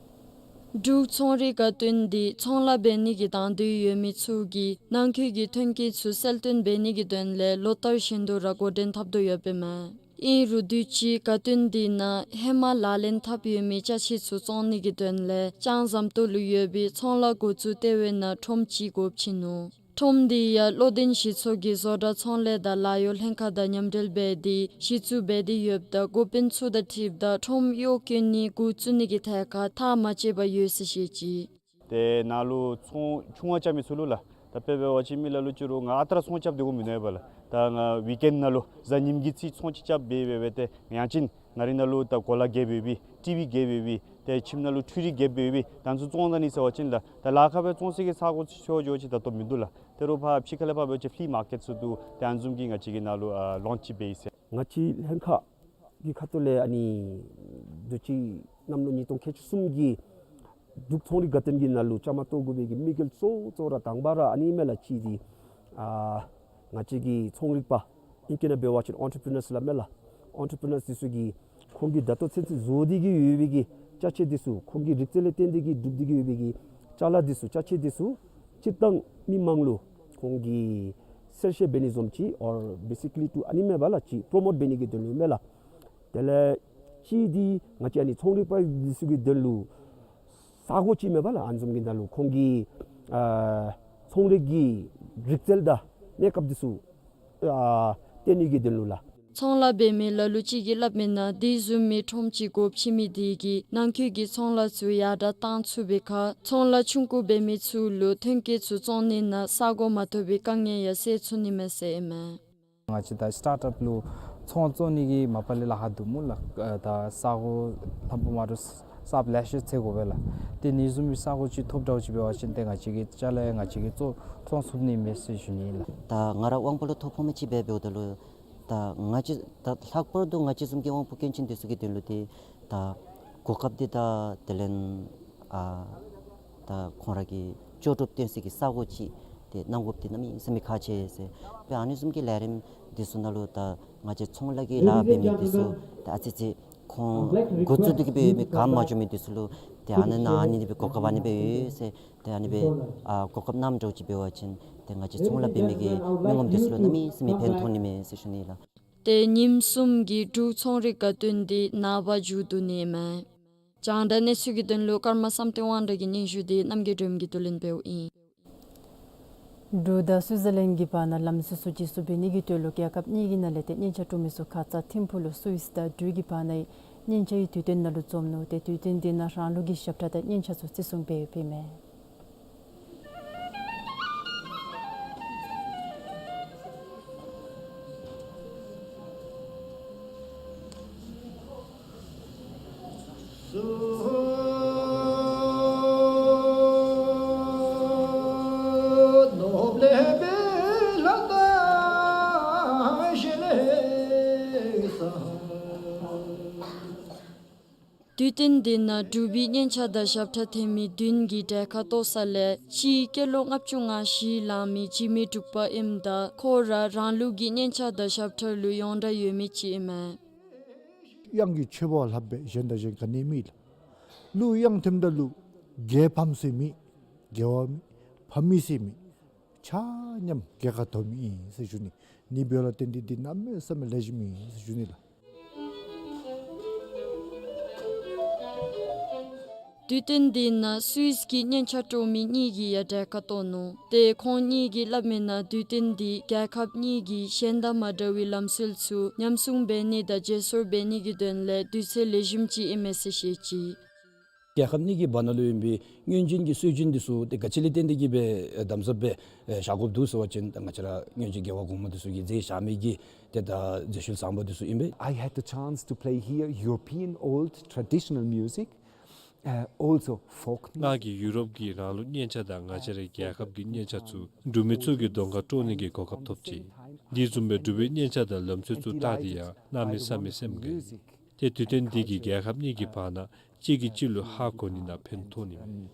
འབྲུག་ཚོང་རིག་དགའ་སྟོན་དེ་ཚོང་ལཱ་འབད་ནི་གི་དང་འདོད་ཡོད་མི་ཚུ་གིས་ནང་འཁོད་ཀྱི་ཐོན་སྐྱེད་ཚུ་གསལ་སྟོན་འབད་ནི་གི་དོན་ལས་ལོ་ལྟར་བཞིན་དུ་ར་འགོ་འདྲེན་འཐབ་དོ་ཡོདཔ་ཨིན་མས། ཨིན་རུང་དུས་ཅི་དགའ་སྟོན་དེ་ནང་ཧེ་མ་ལག་ལེན་འཐབ་ཡོད་མི་ཅ་ཆས་ཚུ་བཙོང་ནི་གི་དོན་ལས་ལྕང་ཟམ་ཏོག་ལུ་ཡོད་པའི་ཚོང་ལཱ་འགོ་བཙུགས་ལྟེ་བའི་ནང་ཁྲོམ་ཅིག་སྒོ་ཕྱེ་ནུག། ཁྲོམ་དེ་ཡང་བློ་ལྡན་གཞི་ཚོགས་ཀྱི་བཟོ་གྲྭ་ཚོང་ལས་དང་ལཱ་གཡོག་ལྷན་ཁག་དང་མཉམ་འབྲེལ་འབད་དེ་གཞི་བཙུགས་འབད་དེ་ཡོདཔ་ད་འགོ་དཔོན་ཚུ་དང་འཁྲིལཝ་ད་ཁྲོམ་གཡོག་བཀོལ་ནི་འགོ་བཙུགས་ནི་གི་ཐད་ཁར་ཐག་མ་བཅད་པར་ཡོད་ཟེར་བཤད་ཅི། ཏེ་ནཱ་ལུ་ཚོང་ཆུང་བ་རྐྱབ་མི་ཚུ་ལུ་ལགས། ད་དཔེ་འབད་བ་ཅིན་མི་ལ་ལུ་ཅིག་རུང་ང་ཨ་རྟག་ར་ཚོང་རྐྱབ་སྡོད་དགོཔ་མིན་ནུག་ཨིན་པས་ལགས། ད་ང་ཝིཀ་ཨེནཌ་ནང་ལུ་གཟའ་ཉིམ་གི་ཚེ་ཚོང་ཅིག་རྐྱབ་འབད་འབད་འབད་ཏེ་ཡང་ཅིན་ནཱ་རི་ནང་ལུ་ད་གོ་ལ་རྐྱབ་འབད་འབད་ཊི་ཝི་རྐྱབ་འབད་འབད་ཏེ་ཁྱིམ་ནང་ལུ་འཕྲུལ་རིག་རྐྱབ་འབད་འབད་ད་ཨ་ནི་ཚུ་བཙོང་ད་ནི་ཟེར་བ་ཅིན་ལགས། ད་ལཱ་ཁག་སྦེ་བཙོང་སའི་གི་ས་གོ་ཚུ་ཆོག་ཆོག་ཅིག་ད་ལྟོ་མིན་འདུག་ལགས། ཏེ་རོགས་ཕར་ཕྱི་ཁ་ལས་ཕར་འབད་བ་ཅིན་ཕི་ལི་མར་ཀེཊ་ཚུ་འདུག། ཏེ་ཨ་ནི་བཟུམ་གྱི་ང་བཅས་ཀྱི་ནཱ་ལུ་ཨ་ལོན་ཅི་འབད་ཡི་ཟེར། ང་བཅས་ལྷན་ཁག་གི་ཁ་ཐུག་ལས་ཨ་ནི་དུས་ཅི་གནམ་ལོ་ཉིས་སྟོང་ཁལ་གཅིག་གསུམ་གྱི་འབྲུག་ཚོང་རིག་དགའ་སྟོན་གྱི་ནང་ལུ་བཅའ་མར་གཏོགས་དགོ་པའི་གི་དམིགས་ཡུལ་གཙོ་བོ་གཙོ་བོ་ར་དང་པ་ར་ཨ་ནི་མས་ལགས། གཅིག་འདི་ཨ་ང་བཅས་ཀྱི་ཚོང་རིག་པ་ཨིང་སྐད་ནང་འབད་བ་ཅིན་ཨོན་ཊར་པི་རི་ནརསི་ལགས་མས་ལགས། ཨོན་ཊར་པི་རི་ནརསི་འདི་ཚུ་གིས་ཁོང་གིས་ད་ལྟོ་ཚུན་ཚོད་བཟོ་སྟེ་གི་ཡོད་པའི་གི་ཅ་ཆས་འདི་ཚུ་ཁོང་གི་རིག་རྩལ་ལས་བརྟེན་ཏེ་གི་སྒྲུབ་སྟེ་གི་ཡོད་པའི་གི་ཅ་ལ་འདི་ཚུ་ཅ་ཆས་འདི་ཚུ་སྤྱིར་བཏང་མི་མང་ལུ་ཁོང་གིས་གསལ་བཤད་འབད་ནི་བཟུམ་ཅིག་or basically to ཨ་ནི་མས་པ་ལགས། ཅིག་པོརོ་མོཊ་འབད་ནི་གི་དོན་ལུ་མས་ལགས། དེ་ལས་གཅིག་འདི་ང་བཅས་ཨ་ནི་ཚོང་རིག་པ་འདི་ཚུ་གི་དོན་ལུ་ས་གོ་ཅིག་མས་པ་ལགས། ཨ་ནི་བཟུམ་གྱི་ནང་ལུ་ཁོང་གིས་ཨ་ཚོང་རིག་གི་རིག་རྩལ་དང་གནས་སྐབས་འདི་ཚུ་ཨ་སྟོན་ནི་གི་དོན་ལུ་ལགས། ཚོང་ལཱ་འབད་མི་ལ་ལུ་ཅིག་གིས་སླབ་མིའི་ནང་དེ་བཟུམ་མའི་ཁྲོམ་ཅིག་སྒོ་ཕྱེ་མི་དེ་གིས་ནང་འཁོད་ཀྱི་ཚོང་ལཱ་ཚུ་ཡར་དྲག་བཏང་ཚུགས་པའི་ཁར་ཚོང་ལཱ་ཆུང་ཀུ་འབད་མི་ཚུ་ལུ་ཐོན་སྐྱེད་ཚུ་བཙོང་ནི་ནང་ས་གོ་མ་ཐོབ་པའི་དཀའ་ངལ་ཡང་སེལ་ཚུགས་ནི་མས་ཟེར་ཨིན་མས། ང་བཅས་ད་སི་ཊཱརཊ་ཨཔ་ལུ་ཚོང་བཙོང་ནི་གི་མ་པ་ལས་ལཱ་ཁག་འདུག་སྨོ་ལགས། ཨ་ད་ས་གོ་ལྷགཔ་མ་འདྲཝ་གསརཔ་ལེ་ཤ་འཚོལ་དགོ་པས་ལགས། ཏེ་ཨ་ནི་བཟུམ་མའི་ས་གོ་ཅིག་ཐོབ་འདྲཝ་ཅིག་འབད་བ་ཅིན་ཏེ་ང་བཅས་ཀྱི་ཅ་ལ་ཡང་ང་བཅས་ཀྱིས་བཙོང་བཙོང་ཚུགས་ནི་མས་ཟེར་ཞུ་ནི་ཨིན་ལགས། ད་ང་ར་དབང་པོ་ལུ་ཐོ་ཕོག་མི་ཅིག་འབད་འབདཝ་ད་ལུ་ད་ང་བཅས་ད་ལྷག་པར་དུ་ང་བཅས་བཟུམ་གྱི་དབང་པོ་སྐྱོན་ཅན་འདི་ཚུ་གི་དོན་ལུ་ཏེ་ད་གོ་སྐབས་འདི་དང་དེ་ལས་ཨ་ད་ཁོང་ར་གི་ལྕོགས་གྲུབ་སྟོན་སའི་གི་ས་གོ་ཅིག་ཏེ་གནང་དགོཔ་འདི་གནམ་མེད་ས་མེད་ཁག་ཆེ་ཟེར། དཔེ་ཨ་ནི་བཟུམ་གྱི་ལས་རིམ་འདི་ཚུ་ནང་ལུ་ད་ང་བཅས་ཚོང་ལཱ་གི་ལཱ་འབད་མི་འདི་ཚུ་ད་ཨ་ཙི་ཙི་ཁོང་འགོ་བཙུགས་ཏེ་གི་འབད་མི་ག་མ་འགྱོ་མི་འདི་ཚུ་ལུ་ཏེ་ཨ་ནི་ནང་ཨ་ནི་འདི་སྦེ་གོ་སྐབས་ཨ་ནི་སྦེ་ཡོད་ཟེར། ཏེ་ཨ་ནི་སྦེ་ཨ་གོ་སྐབས་གནངམ་འདྲཝ་ཅིག་འབད་བ་ཅིན་ཏེ་ང་བཅས་ཚོང་ལཱ་འབད་མི་གི་མི་ངོམ་འདི་ཚུ་ལུ་གནམ་མེད་ས་མེད་ཕན་ཐོགས་ནི་མས་ཟེར་ཞུ་ནི་ལགས། ཏེ་ཉིནམ་གསུམ་གྱི་འབྲུག་ཚོང་རིག་དགའ་སྟོན་འདི་ནངས་པ་མཇུག་བསྡུ་ནི་མས། རྒྱང་བསྒྲགས་གནས་ཚུལ་གྱི་དོན་ལུ་ཀརྨ་བསམ་གཏན་དབང་གྲགས་ཀྱི་སྙན་ཞུ་འདི་རྣམ་རྒྱལ་སྒྲོལ་མ་གིས་བསྡུ་ལེན་འབདཝ་ཨིན། འབྲུག་དང་སུའི་ཛར་ལེནཌ་གྱི་བར་ན་ལམ་བཟོ་ཚུ་ཅིག་བཟོ་འབད་ནི་གི་དོན་ལུ་རྒྱལ་ཁབ་གཉིས་ཀྱི་ནང་ལས་ཏེ་སྙན་ཆ་དཀྲོག་མི་ཚུ་ཁ་ཙ་ཐིམ་ཕུག་ལུ་སུའིས་དང་འབྲུག་གི་བར་ན་སྙན་ཆའི་དུས་སྟོན་ནང་ལུ་འཛོམས་ནུག། ཏེ་དུས་སྟོན་འདི་ནང་རང་ལུགས་ཀྱི་ཞབས་ཁྲ་དང་སྙན་ཆ་ཚུ་བརྩི་སྲུང་འབད་ཡོདཔ་ཨིན་མས། དུས་སྟོན་འདི་ནང་འབྲུག་པའི་སྙན་ཆ་དང་ཞབས་ཁྲ་འཐེན་མི་བདུན་གྱི་གྲལ་ཁར་གཏོགས་ས་ལས་གཅིག་སྐྱེས་ལོ་ལྔ་བཅུ་ང་བཞི་ལང་མི་འཇིགས་མེད་འབྲུག་པ་ཨིནམ་ད་ཁོ་ར་རང་ལུགས་ཀྱི་སྙན་ཆ་དང་ཞབས་ཁྲ་ལུ་ཡོངས་གྲགས་ཡོད་མི་ཅིག་ཨིན་མས། དབྱངས་ཀྱི་མཆེ་བ་ལྷག་པའི་གཞན་དང་གཞན་ག་ནི་མེད་ལགས། གླུ་དབྱངས་འཐེནམ་ད་ལུ་རྒྱལ་ཕམ་ཟེར་མེད། རྒྱལ་བ་མེད། ཕམ་མེད་ཟེར་མེད། ཆ་མཉམ་རྒྱལ་ཁ་ཐོབ་མི་ཨིན་ཟེར་ཞུ་ནི། ཨ་ནི་འབདཝ་ལས་བརྟེན་ཏེ་འདི་གནམ་མེད་ས་མེད་ལེགས་ཤོམ་ཨིན་ཟེར་ཞུ་ནི་ལགས། དུས་སྟོན་འདི་ནང་སུད་སི་གི་སྙན་ཆ་དཀྲོག་མི་གཉིས་ཀྱིས་ཡང་གྲལ་ཁར་གཏོགས་ནུག། ཏེ་ཁོང་གཉིས་ཀྱིས་སླབ་མིའི་ནང་དུས་སྟོན་འདི་རྒྱལ་ཁབ་གཉིས་ཀྱི་གཞན་དང་མ་འདྲ་བའི་ལམ་སྲོལ་ཚུ་ཉམས་སྲུང་འབད་ནི་དང་བརྗེ་སོར་འབད་ནི་གི་དོན་ལས་དུས་ཚོད་ལེགས་ཤོམ་ཅིག་ཨིན་མས་ཟེར་བཤད་ཅི། རྒྱལ་ཁབ་གཉིས་ཀྱི་བར་ན་ལུ་ཨིན་པའི་སྔོན་བྱོན་གྱི་སྲོལ་རྒྱུན་འདི་ཚུ་ཏེ་ག་ཅི་ལས་བརྟེན་ཏེ་གིས་སྦེ་དམ་ཟབ་སྦེ་བཞག་དགོཔ་འདུག་ཟེར་བ་ཅིན་ད་ང་བཅས་ར་སྔོན་བྱོན་རྒྱལ་བ་གོངམ་འདི་ཚུ་གིས་མཛད་བཞག་མི་གི་ཏེ་ད་མཛད་ཤུལ་བཟང་པོ་འདི་ཚུ་ཨིན་པས། I had the chance to play here European old traditional music, uh, also folk music. ང་གིས་ཡུ་རོབ་ཀྱི་རང་ལུགས་སྙན་ཆ་དང་ང་བཅས་རའི་རྒྱལ་ཁབ་ཀྱི་སྙན་ཆ་ཚུ་འབྲུག་མི་ཚུ་གི་གདོང་ཁར་དཀྲོག་ནི་གི་གོ་སྐབས་ཐོབ་ཅི། འདི་བཟུམ་སྦེ་འབྲུག་པའི་སྙན་ཆ་དང་ལམ་སྲོལ་ཚུ་བལྟ་སྟེ་ཡང་གནམ་མེད་ས་མེད་སེམས་དགའ་ཡི། ཏེ་དུས་སྟོན་འདི་གིས་རྒྱལ་ཁབ་གཉིས་ཀྱི་བར་ན་གཅིག་གིས་གཅིག་ལུ་ཧ་གོ་ནི་ནང་ཕན་ཐོགས་ནི་མས།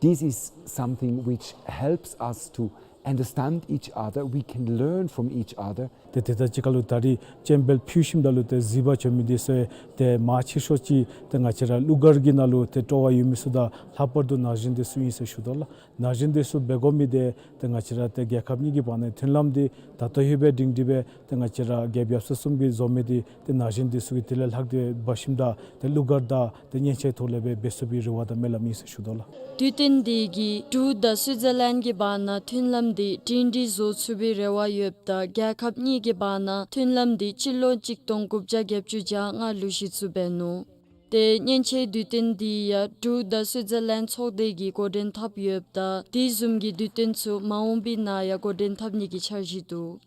This is something which helps us to understand each other. We can learn from each other. ཏེ་དེ་དང་གཅིག་ཁར་ལུ་ད་རིས་སྤྱན་འབུལ་ཕུལ་ཞིནམ་ད་ལུ་ཏེ་གཟིགས་པར་བྱོན་མི་འདི་ཚུ་ཏེ་མང་ཆེ་ཤོས་ཅིག་ཏེ་ང་བཅས་ར་གླུ་གར་གྱི་ནང་ལུ་ཏེ་སྤྲོ་བ་ཡོད་མི་ཚུ་དང་ལྷག་པར་དུ་ན་གཞོན་འདི་ཚུ་ཨིན་ཟེར་ཞུ་དོ་ལགས། ན་གཞོན་འདི་ཚུ་འབད་དགོ་མི་འདི་ཏེ་ང་བཅས་ར་ཏེ་རྒྱལ་ཁབ་གཉིས་ཀྱི་བར་ན་མཐུན་ལམ་འདི་ད་ལྟོ་ཡོད་པའི་སྒྲིང་སྒྲི་སྦེ་ཏེ་ང་བཅས་ར་རྒྱལཔོ་ཡབ་སྲས་གསུམ་གྱིས་བཟོ་མི་འདི་ཏེ་ན་གཞོན་འདི་ཚུ་གིས་དེ་ལས་ལྷག་སྟེ་འབད་ཞིནམ་ད་ཏེ་གླུ་གར་དང་ཏེ་སྙན་ཆའི་ཐོག་ལས་སྦེ་འབད་ཚུགས་པའི་རེ་བ་དང་སྨོན་ལམ་ཨིན་ཟེར་ཞུ་དོ་ལགས། དུས་སྟོན་འདི་གིས་འབྲུག་དང་སུའི་ཛར་ལེནཌ་གྱི་བར་ན་མཐུན་ལམ་འདི་སྒྲིང་སྒྲི་བཟོ་ཚུགས་པའི་རེ་བ་ཡོདཔ་ད་རྒྱལ་ཁབ་གཉིས་ཀྱི་བར་ན་མཐུན་ལམ་འདི་སྤྱི་ལོ་གཅིག་སྟོང་དགུ་བརྒྱ་བརྒྱད་ཅུ་གྱ་ལྔ་ལུ་གཞི་བཙུགས་འབད་ནུག། ཏེ་སྙན་ཆའི་དུས་སྟོན་འདི་ཡང་འབྲུག་དང་སུའི་ཛར་ལེནཌ་ཚོགས་སྡེ་གིས་འགོ་འདྲེན་འཐབ་ཡོདཔ་ད་དེ་བཟུམ་གྱི་དུས་སྟོན་ཚུ་མ་འོངས་པའི་ནང་ཡང་འགོ་འདྲེན་འཐབ་ནི་གི་འཆར་གཞི་འདུག།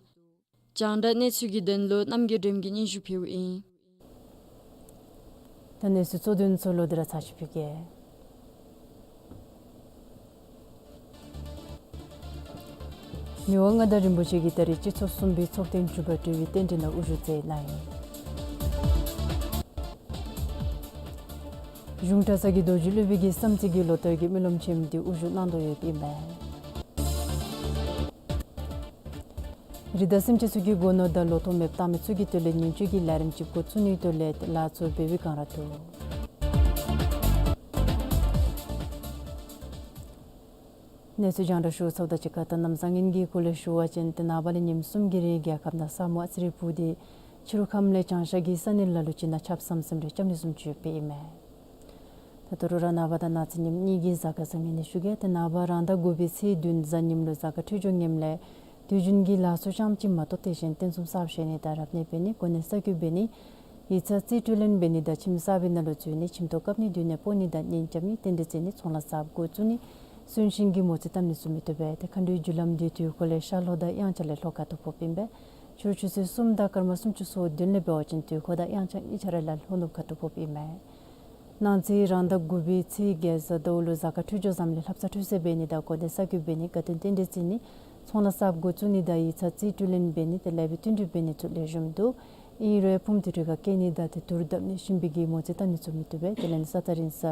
རྒྱང་བསྒྲགས་གནས་ཚུལ་གྱི་དོན་ལུ་རྣམ་རྒྱལ་སྒྲོལམ་གྱིས་སྙན་ཞུ་ཕུལཝ་ཨིན། ད་གནས་ཚུལ་གཙོ་དོན་ཚུ་ལོག་སྟེ་ར་ཚར་ཅིག་ཕུལ་གེ། མི་དབང་མངའ་བདག་རིན་པོ་ཆེ་གིས་ད་རིས་སྤྱི་ཚོགས་གསུམ་པའི་ཚོགས་ཐེངས་བཅུ་པ་གྲོལ་བའི་རྟེན་འབྲེལ་ནང་དབུ་བཞུགས་མཛད་གནང་ཡི། གཞུང་གྲྭ་ཚང་གི་རྡོ་རྗེ་སློབ་དཔོན་གྱིས་བསམ་རྩེ་གི་ལོ་ལྟར་གྱི་སྨོན་ལམ་ཆེན་མོ་འདི་དབུ་བཞུགས་གནང་དོ་ཡོདཔ་ཨིན་མས། རི་དྭགས་སེམས་ཅན་ཚུ་གི་སྒོ་ནོར་དང་ལོ་ཐོག་མེདཔ་བཏང་མི་ཚུ་གི་དོན་ལས་ཉེན་བཅོལ་གྱི་ལས་རིམ་ཅིག་འགོ་བཙུགས་ནིའི་དོན་ལས་ལཱ་ཚུ་འབད་བའི་བསྒང་ར་འདུག། གནས་ཚུལ་རྒྱང་བསྒྲགས་ཞུ་ཚརཝ་དང་གཅིག་ཁར་ད་གནམ་བཟང་ངན་གྱི་སྐོར་ལས་ཞུ་བ་ཅིན་ཏེ་ནངས་པ་ལས་ཉིནམ་གསུམ་གྱི་རིང་རྒྱལ་ཁབ་ནང་ས་སྨུག་ཨ་ཙི་རེ་སྤུབས་ཏེ་ཕྱི་རུ་ཁམས་ལས་བྱང་ཤར་གྱི་ས་གནས་ལ་ལུ་ཅིག་ནང་ཆརཔ་ཟམ་ཟིམ་རེ་རྐྱབ་ནི་བཟུམ་ཅིག་ཡོདཔ་ཨིན་མས། ད་ལྟོ་རུ་ར་ནངས་པ་དང་གནངས་ཚེ་ཉིནམ་གཉིས་ཀྱི་གཟའ་སྐར་བཟང་ངན་ནི་ཞུ་གེ། ཏེ་ནངས་པ་རང་ཟླ་དགུ་པའི་ཚེས་བདུན་གཟའ་ཉིམ་ལུ་གཟའ་སྐར་འཕྲོད་སྦྱོར་ངནམ་ལས་དུས་རྒྱུན་གྱི་ལཱ་ཚུ་རྐྱངམ་ཅིག་མ་གཏོགས་དེ་གཞན་རྟེན་གསུམ་གསརཔ་བཞེངས་ནི་དང་རབ་གནས་འབད་ནི་གོ་གནས་གསར་བསྐོ་འབད་ནི་ཡིག་ཚང་རྩིས་སྤྲོད་ལེན་འབད་ནི་དང་ཁྱིམ་གསར་པའི་ནང་ལུ་འཛུལ་ནི་ཁྱིམ་ཐོག་བཀབ་ནི་སྡོད་གནས་སྤོ་ནི་དང་གཉེན་རྐྱབ་ནི་རྟེན་འབྲེལ་བརྩི་ནི་ཚོང་ལཱ་གསརཔ་འགོ་བཙུགས་ནི་གསོན་གཤིན་གྱི་མོ་རྩིས་བཏབ་ནི་ཚུ་མི་བཏུབ་པས། ཏེ་མཁའ་འགྲོའི་རྒྱུ་ལམ་འདི་དུས་འཁོར་ལས་ཤར་ལྷོ་དང་དབྱངས་འཆར་ལས་ལྷོ་ཁ་ཐུག་ཕོགཔ་ཨིན་པས། ཕྱི་རུ་ཆུ་ཚོད་གསུམ་དང་སྐར་མ་སུམ་ཅུ་སོ་བདུན་ལས་འབད་བ་ཅིན་དུས་འཁོར་དང་དབྱངས་འཆར་གཉིས་ཆ་ར་ལས་ལྷོ་ནུབ་ཁ་ཐུག་ཕོགཔ་ཨིན་མས། གནངས་ཚེ་རང་ཟླ་དགུ་པའི་ཚེས་བརྒྱད་གཟའ་ཟླཝ་ལུ་གཟའ་སྐར་འཕྲོད་སྦྱོར་བཟངམ་ལས་ལྷ་བསངས་སྤྲོས་བརྩེགས་འབད་ནི་དང་གོ་གནས་གསར་བསྐོ་འབད་ནི་དགའ་སྟོན་རྟེན་འབྲེལ་བརྩི་ནི་ཚོང་ལཱ་གསརཔ་འགོ་བཙུགས་ནི་དང་ཡིག་ཚང་རྩིས་སྤྲོད་ལེན་འབད་ནི་དེ་ལས་བརྟན་སྲུང་འབད་ནི་ཚུ་ལེགས་ཤོམ་འདུག། ཨིན་རུང་ཕུངམ་དེ་འཕྲོ་ཁར་བཀལ་ནི་དང་ཏེ་དུར་བརྡབ་ནི་གཤིན་པོའི་གི་མོ་རྩིས་བཏབ་ནི་ཚུ་མི་བཏུབ་པས། དེ་ལས་ས་ཐག་རིང་ས་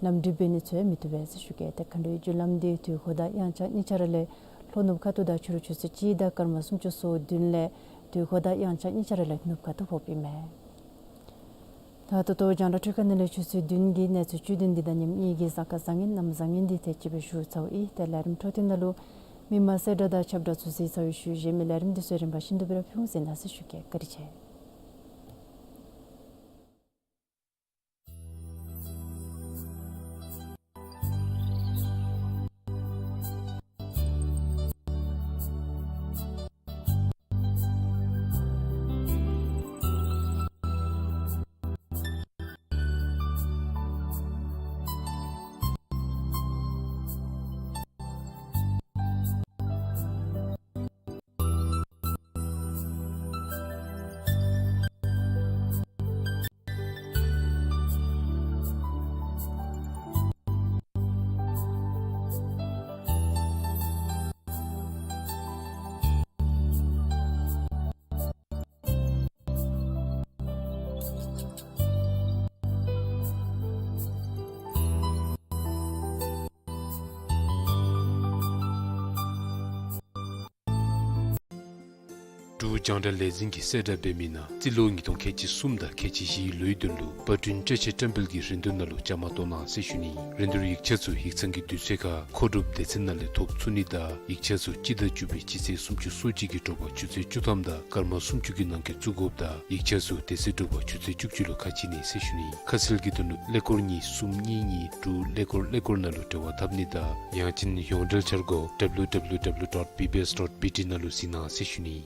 ལམ་འགྲུལ་འབད་ནི་ཚུ་ཡང་མི་བཏུབ་པས་ཟེར་ཞུ་གེ། ཏེ་མཁའ་འགྲོའི་རྒྱུ་ལམ་འདི་དུས་འཁོར་དང་དབྱངས་འཆར་གཉིས་ཆ་ར་ལས་ལྷོ་ནུབ་ཁ་ཐུག་དང་ཕྱི་རུ་ཆུ་ཚོད་གཅིག་དང་སྐར་མ་སུམ་ཅུ་སོ་བདུན་ལས་དུས་འཁོར་དང་དབྱངས་འཆར་གཉིས་ཆ་ར་ལས་ནུབ་ཁ་ཐུག་ཕོགཔ་ཨིན་མས། ད་ད་ལྟོ་རྒྱང་བསྒྲགས་འཕྲུལ་ཁང་ནང་ལས་ཆུ་ཚོད་བདུན་གྱི་གནས་ཚུལ་བཅུད་དོན་འདི་དང་ཉིནམ་གཉིས་ཀྱི་གཟའ་སྐར་བཟང་ངན་གནམ་བཟང་ངན་འདི་དེ་ཅིག་སྦེ་ཞུ་ཚརཝ་ཨིན། ཏེ་ལས་རིམ་འཕྲོ་མཐུད་ནང་ལུ་མི་མང་གསལ་བསྒྲགས་དང་ཁྱབ་བསྒྲགས་ཚུ་གཟིགས་ཚར་བའི་ཤུལ་གཞན་མི་ལས་རིམ་འདི་ཚུ་རིམ་པ་བཞིན་དུ་སྦེ་ར་ཕུལ་འོང་ཟེར་གནང་ཟེར་ཞུ་གེ། བཀའ་དྲིན་ཆེ། འབྲུག་རྒྱང་བསྒྲགས་ལས་འཛིན་གྱི་གསལ་བསྒྲགས་འབད་མི་ནང་རྩིས་ལོ་ཉིས་སྟོང་ཁལ་གཅིག་གསུམ་དང་ཁལ་གཅིག་བཞིའི་ལོའི་དོན་ལུ་པར་སྐྲུན་སྤྲོད་ཆས་བཀྲམ་སྤེལ་གྱི་རིན་བསྡུར་ནང་ལུ་བཅའ་མར་གཏོགས་གནང་ཟེར་ཞུ་ནི། རིན་བསྡུར་ཡིག་ཆ་ཚུ་ཡིག་ཚང་གི་དུས་ཚོད་ཁར་མཁོ་སྒྲུབ་སྡེ་ཚན་ནང་ལས་ཐོབ་ཚུགས་ནི་དང་ཡིག་ཆ་ཚུ་སྤྱི་ཟླ་བཅུ་པའི་སྤྱི་ཚེས་སུམ་ཅུ་སོ་གཅིག་གི་དྲོ་པ་ཆུ་ཚོད་བཅུ་ཐམ་དང་སྐར་མ་སུམ་ཅུ་གི་ནང་འཁོད་བཙུགས་དགོཔ་དང་ཡིག་ཆ་ཚུ་དེ་ཚེ་དྲོ་པ་ཆུ་ཚོད་བཅུ་གཅིག་ལུ་ཁ་ཕྱེ་ནི་ཟེར་ཞུ་ནི། ཁ་གསལ་གྱི་དོན་ལུ་ཀླད་ཀོར་གཉིས་གསུམ་གཉིས་གཉིས་དྲུག་ཀླད་ཀོར་ཀླད་ཀོར་ནང་ལུ་འབྲེལ་བ་འཐབ་ནི་དང་ཡང་ཅིན་ཡོངས་འབྲེལ་འཆར་སྒོ་W W W dot B B S dot B T ནང་ལུ་གཟིགས་གནང་ཟེར་ཞུ་ནི།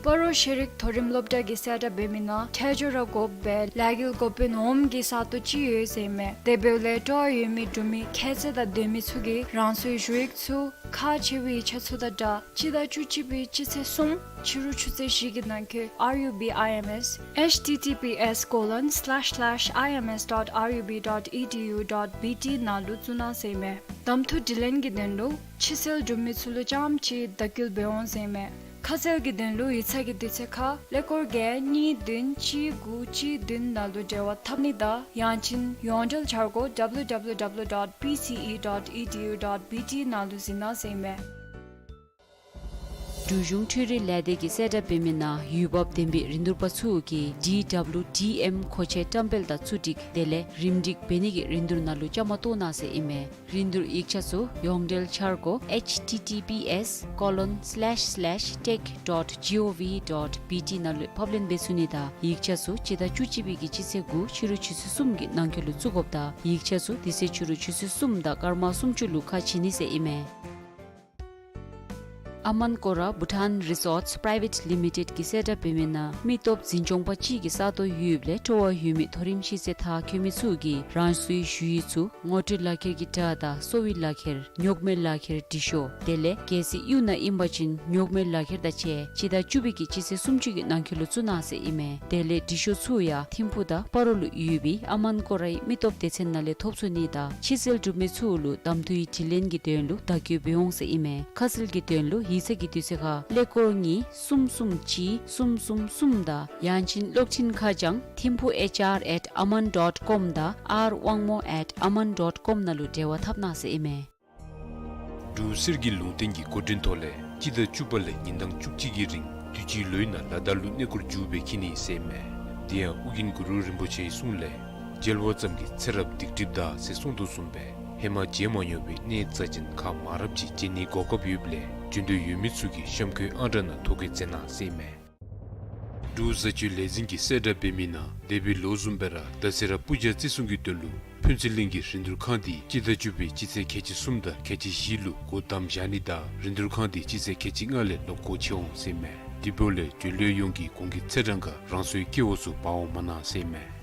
སྤ་རོ་ཤེས་རིག་མཐོ་རིམ་སློབ་གྲྭ་གི་གསལ་བསྒྲགས་འབད་མི་ནང་ཁྲལ་སྦྱོར་ར་དགོ་པའི་ལས་འགུལ་འགོ་དཔོན་འོགམ་གྱི་ས་སྟོང་ཅིག་ཡོད་ཟེར་མས། དེ་འབདཝ་ལས་སྤྲོ་བ་ཡོད་མི་འབྲུག་མི་ཁྱད་ཚད་དང་ལྡན་མི་ཚུ་གིས་རང་སོའི་ཞུ་ཡིག་ཚུ་ཁག་ཆེ་བའི་ཡིག་ཆ་ཚུ་དང་སྦྲགས་སྤྱི་ཟླ་བཅུ་གཅིག་པའི་སྤྱི་ཚེས་གསུམ་ཕྱི་རུ་ཆུ་ཚོད་བཞི་གི་ནང་འཁོད་R U B I M S H T T P S colon slash slash I M S dot R U B dot E D U dot B T ནང་ལུ་བཙུགས་གནང་ཟེར་མས། གདམ་འཐུ་དྲི་ལན་གྱི་དོན་ལུ་ཕྱི་སེལ་འབྲུག་མི་ཚུ་ལུ་རྐྱངམ་ཅིག་བརྡ་སྐུལ་འབད་འོང་ཟེར་མས། ཁ་གསལ་གྱི་དོན་ལུ་ཡིག་ཚང་གི་དུས་ཚོད་ཁར་ཀླད་ཀོར་བརྒྱད་གཉིས་བདུན་གཅིག་དགུ་གཅིག་བདུན་ནང་ལུ་འབྲེལ་བ་འཐབ་ནི་དང་ཡང་ཅིན་ཡོངས་འབྲེལ་འཆར་སྒོ W W W dot B C E dot E D U dot B T ནང་ལུ་གཟིགས་གནང་ཟེར་མས། འབྲུག་གཞུང་འཕྲུལ་རིག་ལས་སྡེ་གི་གསལ་བསྒྲགས་འབད་མི་ནང་འོས་འབབ་ལྡན་པའི་རིན་བསྡུར་པ་ཚུ་གིས་D W D M མཁོ་ཆས་བཀྲམ་སྤེལ་དང་བཙུགས་སྒྲིག་དེ་ལས་རིམ་སྒྲིག་འབད་ནི་གི་རིན་བསྡུར་ནང་ལུ་བཅའ་མར་གཏོགས་གནང་ཟེར་ཨིན་མས། རིན་བསྡུར་ཡིག་ཆ་ཚུ་ཡོངས་འབྲེལ་འཆར་སྒོ་H T T P S colon slash slash tech dot G O V dot B T ནང་ལུ་ཕབ་ལེན་འབད་ཚུགས་ནི་དང་ཡིག་ཆ་ཚུ་སྤྱི་ཟླ་བཅུ་གཅིག་པའི་གི་སྤྱི་ཚེས་དགུ་ཕྱི་རུ་ཆུ་ཚོད་གསུམ་གྱི་ནང་འཁོད་ལུ་བཙུགས་དགོཔ་དང་ཡིག་ཆ་ཚུ་དེ་ཚེ་ཕྱི་རུ་ཆུ་ཚོད་གསུམ་དང་སྐར་མ་སུམ་ཅུ་ལུ་ཁ་ཕྱེ་ནི་ཟེར་ཨིན་མས། ཨ་མན་ཀོ་ར་བྷུ་ཊཱན་རི་སོརཊསི་པྲའི་ཝེཊ་ལི་མི་ཊེཌ་གི་གསལ་བསྒྲགས་འབད་མི་ནང་མི་སྟོབས་འཛིན་སྐྱོང་པ་ཅིག་གི་ས་སྟོང་ཡོདཔ་ལས་སྤྲོ་བ་ཡོད་མི་མཐོ་རིམ་ཤེས་ཚད་མཐར་འཁྱོལ་མི་ཚུ་གིས་རང་སོའི་ཞུ་ཡིག་ཚུ་ངོ་སྤྲོད་ལག་ཁྱེར་གྱི་སྒྲ་དང་གསོ་བའི་ལག་ཁྱེར་ཉོག་མེད་ལག་ཁྱེར་འབྲི་ཤོག་དེ་ལས་གལ་སྲིད་གཡུས་ནང་ཨིན་པ་ཅིན་ཉོག་མེད་ལག་ཁྱེར་དང་བཅས་སྤྱི་ཟླ་བཅུ་པའི་གི་སྤྱི་ཚེས་སུམ་ཅུ་གི་ནང་འཁོད་ལུ་བཙུགས་གནང་ཟེར་ཨིན་མས། དེ་ལས་འབྲི་ཤོག་ཚུ་ཡང་ཐིམ་ཕུག་དང་སྤ་རོ་ལུ་ཡོད་པའི་ཨ་མན་ཀོ་རའི་མི་སྟོབས་སྡེ་ཚན་ནང་ལས་ཐོབ་ཚུགས་ནི་དང་ཕྱི་སེལ་འབྲུག་མི་ཚུ་ལུ་གདམ་འཐུའི་དྲི་ལན་གྱི་དོན་ལུ་བརྡ་བསྐྱོད་འབད་འོང་ཟེར་ཨིན་མས། ཁ་གསལ་གྱི་དོན་ལུ་ཡིག་ཚང་གི་དུས་ཚོད་ཁར་ཀླད་ཀོར་གཉིས་གསུམ་གསུམ་གཅིག་གསུམ་གསུམ་གསུམ་དང་ཡང་ཅིན་གློག་འཕྲིན་ཁ་བྱང་ཐིམ་ཕུག H R at aman dot com དང་R དབང་མོ་at aman dot com ནང་ལུ་འབྲེལ་བ་འཐབ་གནང་ཟེར་ཨིན་མས། འབྲུག་གསེར་གྱི་ལུང་བསྟན་གྱི་འགོ་འདྲེན་ཐོག་ལས་སྤྱི་ཟླ་བཅུ་པ་ལས་ཉིན་གྲངས་བཅུ་གཅིག་གི་རིང་དུས་ཅི་ལོའི་ནང་ལ་དྭགས་ལུ་གནས་སྐོར་མཇུག་སྦེ་འཁྱིད་ནི་ཟེར་མས། དེ་ཡང་ཨོ་རྒྱན་གུ་རུ་རིན་པོ་ཆེའི་གསུང་ལས་མཇལ་བ་ཙམ་གྱིས་ཚེ་རབས་སྡིག་སྒྲིབ་འདག་ཟེར་གསུངས་དོ་བཟུམ་སྦེ་ཧེ་མ་མཇལ་མ་མྱོང་བའི་གནས་རྩ་ཅན་ཁག་མང་རབས་ཅིག་མཇལ་ནིའི་གོ་སྐབས་ཡོདཔ་ལས་འབྱོན་འདོད་ཡོད་མི་ཚུ་གིས་གཤམ་འཁོད་ཨང་གྲངས་ནང་ཐོ་བཀོད་མཛད་གནང་ཟེར་མས། འབྲུག་བཟའ་སྤྱོད་ལས་འཛིན་གྱི་གསལ་བསྒྲགས་འབད་མི་ནང་འདས་པའི་ལོ་བཟུམ་སྦེ་ར་ད་སེ་ར་སྤུར་རྒྱལ་བརྩི་སྲུང་གི་དོན་ལུ་ཕུན་ཚོགས་གླིང་གི་རིན་བསྡུར་ཁང་འདི་སྤྱི་ཟླ་བཅུ་པའི་སྤྱི་ཚེས་ཁལ་གཅིག་གསུམ་དང་ཁལ་གཅིག་བཞི་ལུ་སྒོ་བསྡམ་བཞག་ནི་དང་རིན་བསྡུར་ཁང་འདི་སྤྱི་ཚེས་ཁལ་གཅིག་ལྔ་ལས་ལོག་སྒོ་ཕྱེ་འོང་ཟེར་མས། དེ་འབདཝ་ལས་འབྱོན་ལོས་ཡོངས་ཀྱིས་གོང་གི་ཚེས་གྲངས་ཁར་རང་སོའི་སྐལ་བ་ཚུ་འབག་འོང་མ་གནང་ཟེར་མས།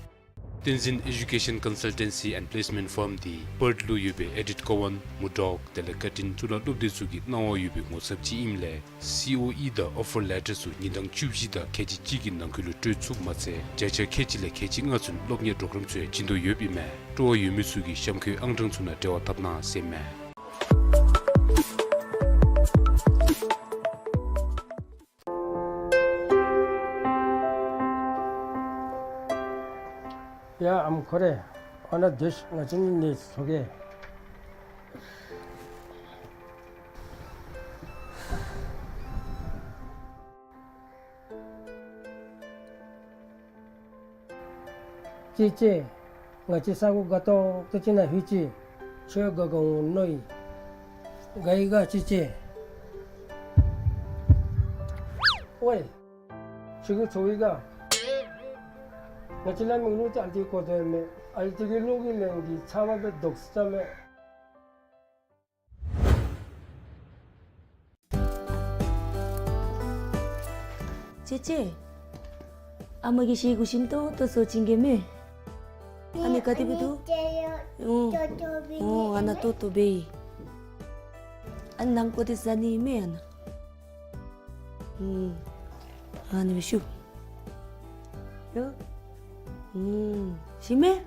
བསྟན་འཛིན་Education Consultancy and Placement Firm འདི་པརཐ་ལུ་ཡོད་པའི་ཨེ་ཌིཐ་ཀོ་ཝན་མུ་ཌོག་དེ་ལས་བཀའ་དྲིན་གཙུག་ལག་སློབ་སྡེ་ཚུ་གི་གནང་བ་ཡོད་པའི་ངོ་ཚབ་ཅིག་ཨིནམ་ལས་སི་ཨོ་ཨི་དང་ཨོ་ཕར་ལེ་ཊར་ཚུ་ཉིན་གྲངས་བཅུ་བཞི་དང་ཁལ་གཅིག་གཅིག་གི་ནང་འཁོད་ལུ་སྤྲོད་ཚུགསཔ་མ་ཚད་བརྒྱ་ཆ་ཁལ་གཅིག་ལས་ཁལ་གཅིག་ལྔ་ཚུན་སློབ་གཉེར་པོ་རོ་གྲམ་ཚུ་ཡང་བྱིན་དོ་ཡོདཔ་ཨིན་མས། སྤྲོ་བ་ཡོད་མི་ཚུ་གིས་གཤམ་འཁོད་ཨང་གྲངས་ཚུ་ནང་འབྲེལ་བ་འཐབ་གནང་ཟེར་མས། ཡ་ཨམ་ཁོ་རེ། ཨ་ནཱ་སྡོད་ཤིག། ང་བཅས་གཉིས་ནི་ཚོགས་ཀྱི། ཅི་ཅི། ང་བཅས་ས་གོ་དགའ་ཏོག་ཏོ་ཅིག་ནང་ལྷོད་ཅི། ཁྱོད་དགའ་དགའ་འོང་མནོ་ཡི། དགའ་ཡི་ག་ཅི་ཅི། ཝའེ། ཁྱོད་ཀྱིས་ཚོར་ཡི་ག། ང་བཅས་ལ་མིག་ལུ་ཏེ་ཨ་ལྟོ་གོ་དོ་མས། ཨ་ལྟོ་གི་ལུག་གི་ལན་འདི་ཚ་བ་སྦེ་དོག་ས་མས། ཅེ་ཅེ། ཨ་མ་གིས་ཤེལ་སྒོ་ཞིམ་ཏོང་ཏོ་བཟོ་བྱིན་གེ་མས། ཨ་ནི་ག་དེ་སྦེ་འདུག། ཨོ། ཨོ་ཨ་ནཱ་ཏོག་ཏོ་སྦེ་ཨིན། ཨ་ནི་ནང་ཀོ་དེ་ཟ་ནི་མས་ཨ་ནཱ། ཨུམ། ཨ་ནི་སྦེ་བཤུ། ཡ། ཨུམ། ཞིམ་མས།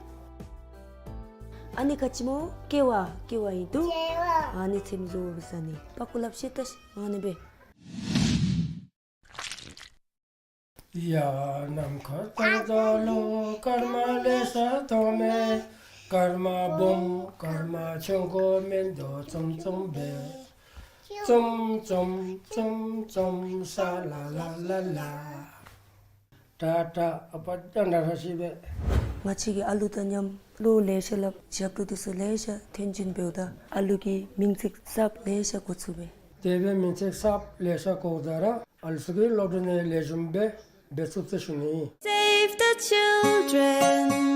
ཨ་ནི་ག་ཅི་སྨོ། ཀེ་བ། ཀེ་བ་ཨིན་འདུག། ཨ་ནི་ཚེམ་བཟོ་སྦེ་ཟ་ནི། པ་ཀུ་ལབ་ཤེས་ད་ཤིག། ཨ་ནི་སྦེ། ཡ་ནམ་མཁའ་ལྟར་འཛག་ལོ་སྐར་མ་ལེ་ཤ་མཐོང་མས། སྐར་མ་སྦོམ་སྐར་མ་ཆུང་ཀུ་མིན་འདུག་ཙུམ་ཙུམ་སྦེ། ཙུམ་ཙུམ་ཙུམ་ཙུམ་ས་ལ་ལ་ལ་ལ། ཏྲ་ཏྲ་ཨ་པ་ཏྲ་ན་ར་ཤི་བེ། ང་བཅས་ཀྱིས་ཨ་ལུ་དང་མཉམ་གླུ་ལེ་ཤ་སླབ། ཞབས་བྲོ་འདི་ཚུ་ལེ་ཤ་ཐོན་བྱིན་འབདཝ་ད་ཨ་ལུ་གི་མིང་ཚིག་གསརཔ་ལེ་ཤ་གོ་ཚུགས་པས། དེ་སྦེ་མིང་ཚིག་གསརཔ་ལེ་ཤ་གོཝ་ད་ར་ཨ་ལུ་ཚུ་གིས་སློབ་གྲྭ་ནང་ལེགས་ཤོམ་སྦེ་འབད་ཚུགས་ཟེར་ཞུ་ནི། Save the children.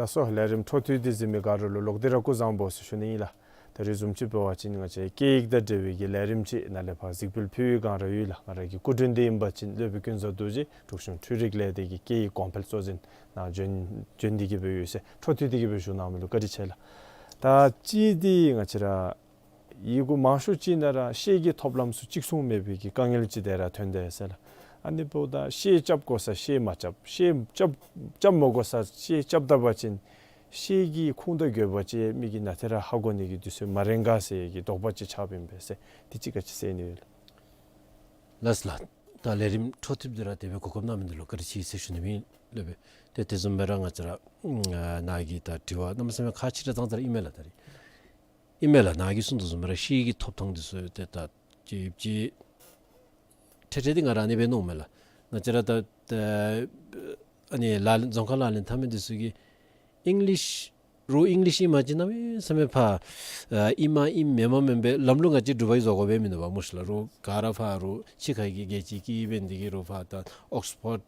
ལགས་སོ། ལས་རིམ་འཕྲོ་མཐུད་དེ་གཟིགས་མི་ག་ར་ལུ་ལོག་སྟེ་ར་སྐུ་གཟུགས་བཟང་པོ་ཟེར་ཞུ་ནི་ཨིན་ལགས། ད་རིས་བཟུམ་ཅིག་འབད་བ་ཅིན་ང་བཅས་སྐད་ཡིག་དང་འབྲེལ་བའི་གི་ལས་རིམ་ཅིག་ནཱ་ལས་ཕར་གཟིགས་འབུལ་ཕུལ་བའི་བསྒང་ར་ཡོད་ལགས། ང་ར་གི་སྐུ་མགྲོན་འདི་ཨིན་པ་ཅིན་སློབ་དཔོན་ཀུན་བཟང་རྡོ་རྗེ་འབྲུག་གཞུང་འཕྲུལ་རིག་ལས་སྡེ་གི་སྐད་ཡིག་གོང་འཕེལ་གཙོ་འཛིན་ནང་འབྱོན་འབྱོན་ཏེ་གི་སྦེ་ཡོད་ཟེར། འཕྲོ་མཐུད་དེ་གི་སྦེ་བཞུགས་གནང་མི་ལུ་བཀའ་དྲིན་ཆེ་ལགས། ད་ཅི་འདི་ང་བཅས་ར་ཡི་གུ་མང་ཤོས་ཅིག་ནང་ར་ཤེས་ཀྱི་ཐོབ་ལམ་ཚུ་གཅིག་མཚུངས་མེད་པའི་གི་དཀའ་ངལ་ཅིག་དེ་ར་ཐོན་དེས་ཟེར་ལགས། ཨ་ནི་འབདཝ་ད་ཤེས་རྐྱབ་དགོ་ས་ཤེས་མ་རྐྱབ། ཤེས་རྐྱབ་རྐྱབ་མ་དགོ་ས་ཤེས་རྐྱབ་ད་པ་ཅིན་ཤེས་ཀྱི་ཁུངས་དང་དགོས་པ་ཅིག་མི་གིས་ནཱ་ཏེ་ར་ཧ་གོ་ནི་གི་དུས་ཚོད་མ་རན་ག་ཟེར་གྱི་དོགས་པ་ཅིག་ཆགསཔ་ཨིན་པས་ཟེར། དེ་ཅིག་ག་ཅི་ཟེར་ནི་ཡོད་ལགས། ལགས་ལགས། ད་ལས་རིམ་འཕྲོ་མཐུད་དེ་ར་དེ་སྦེ་གོ་སྐབས་གནང་མི་འདི་ལུ་བཀའ་དྲིན་ཆེ་ཟེར་ཞུ་ནི་ཨིན་ལགས། ཏེ་དེ་བཟུམ་སྦེ་ར་ང་བཅས་ར་ཨ་ནཱ་གི་ད་དྲི་བ་གནམ་མེད་ས་མེད་ཁག་ཆེ་དྲགས་ཙང་ཙ་ར་ཨིན་མས་ལགས། ད་རིས་ཨིན་མས་ལགས། ནཱ་གིས་གསུངས་དོ་བཟུམ་སྦེ་ར་ཤེས་ཀྱི་ཐོབ་ཐང་འདི་ཚུ་ཏེ་ད་ཅིག་ཅིག་འཕྲལ་འཕྲལ་འདི་ང་ར་ཨ་ནི་སྦེ་མནོཝ་མས་ལགས། ང་བཅས་ར་ད་ད་ཨ་ནི་ལག་ལེན་རྫོང་ཁ་ལག་ལེན་འཐབ་མི་འདི་ཚུ་གིས་ཨིང་ལིཤ་རོགས་ཨིང་ལིཤ་ཨིན་པ་ཅིན་གནམ་མེད་ས་མེད་ཕར་ཨ་ཨིནམ་ཨིན་མེནམ་མེན་པའི་ལམ་ལུགས་ང་བཅས་འབྲུག་པ་གིས་བཟོ་དགོ་པས་མིན་འདུག་པ་སྨོ་ཤི་ལགས། རོགས་ག་ར་ཕར་རོགས་ཕྱི་ཁ་གི་རྒྱལ་སྤྱིའི་སྐད་ཡིག་འབད་ནི་དེ་གིས་རོགས་ཕར་ད་ཨོགསི་ཕོཌ་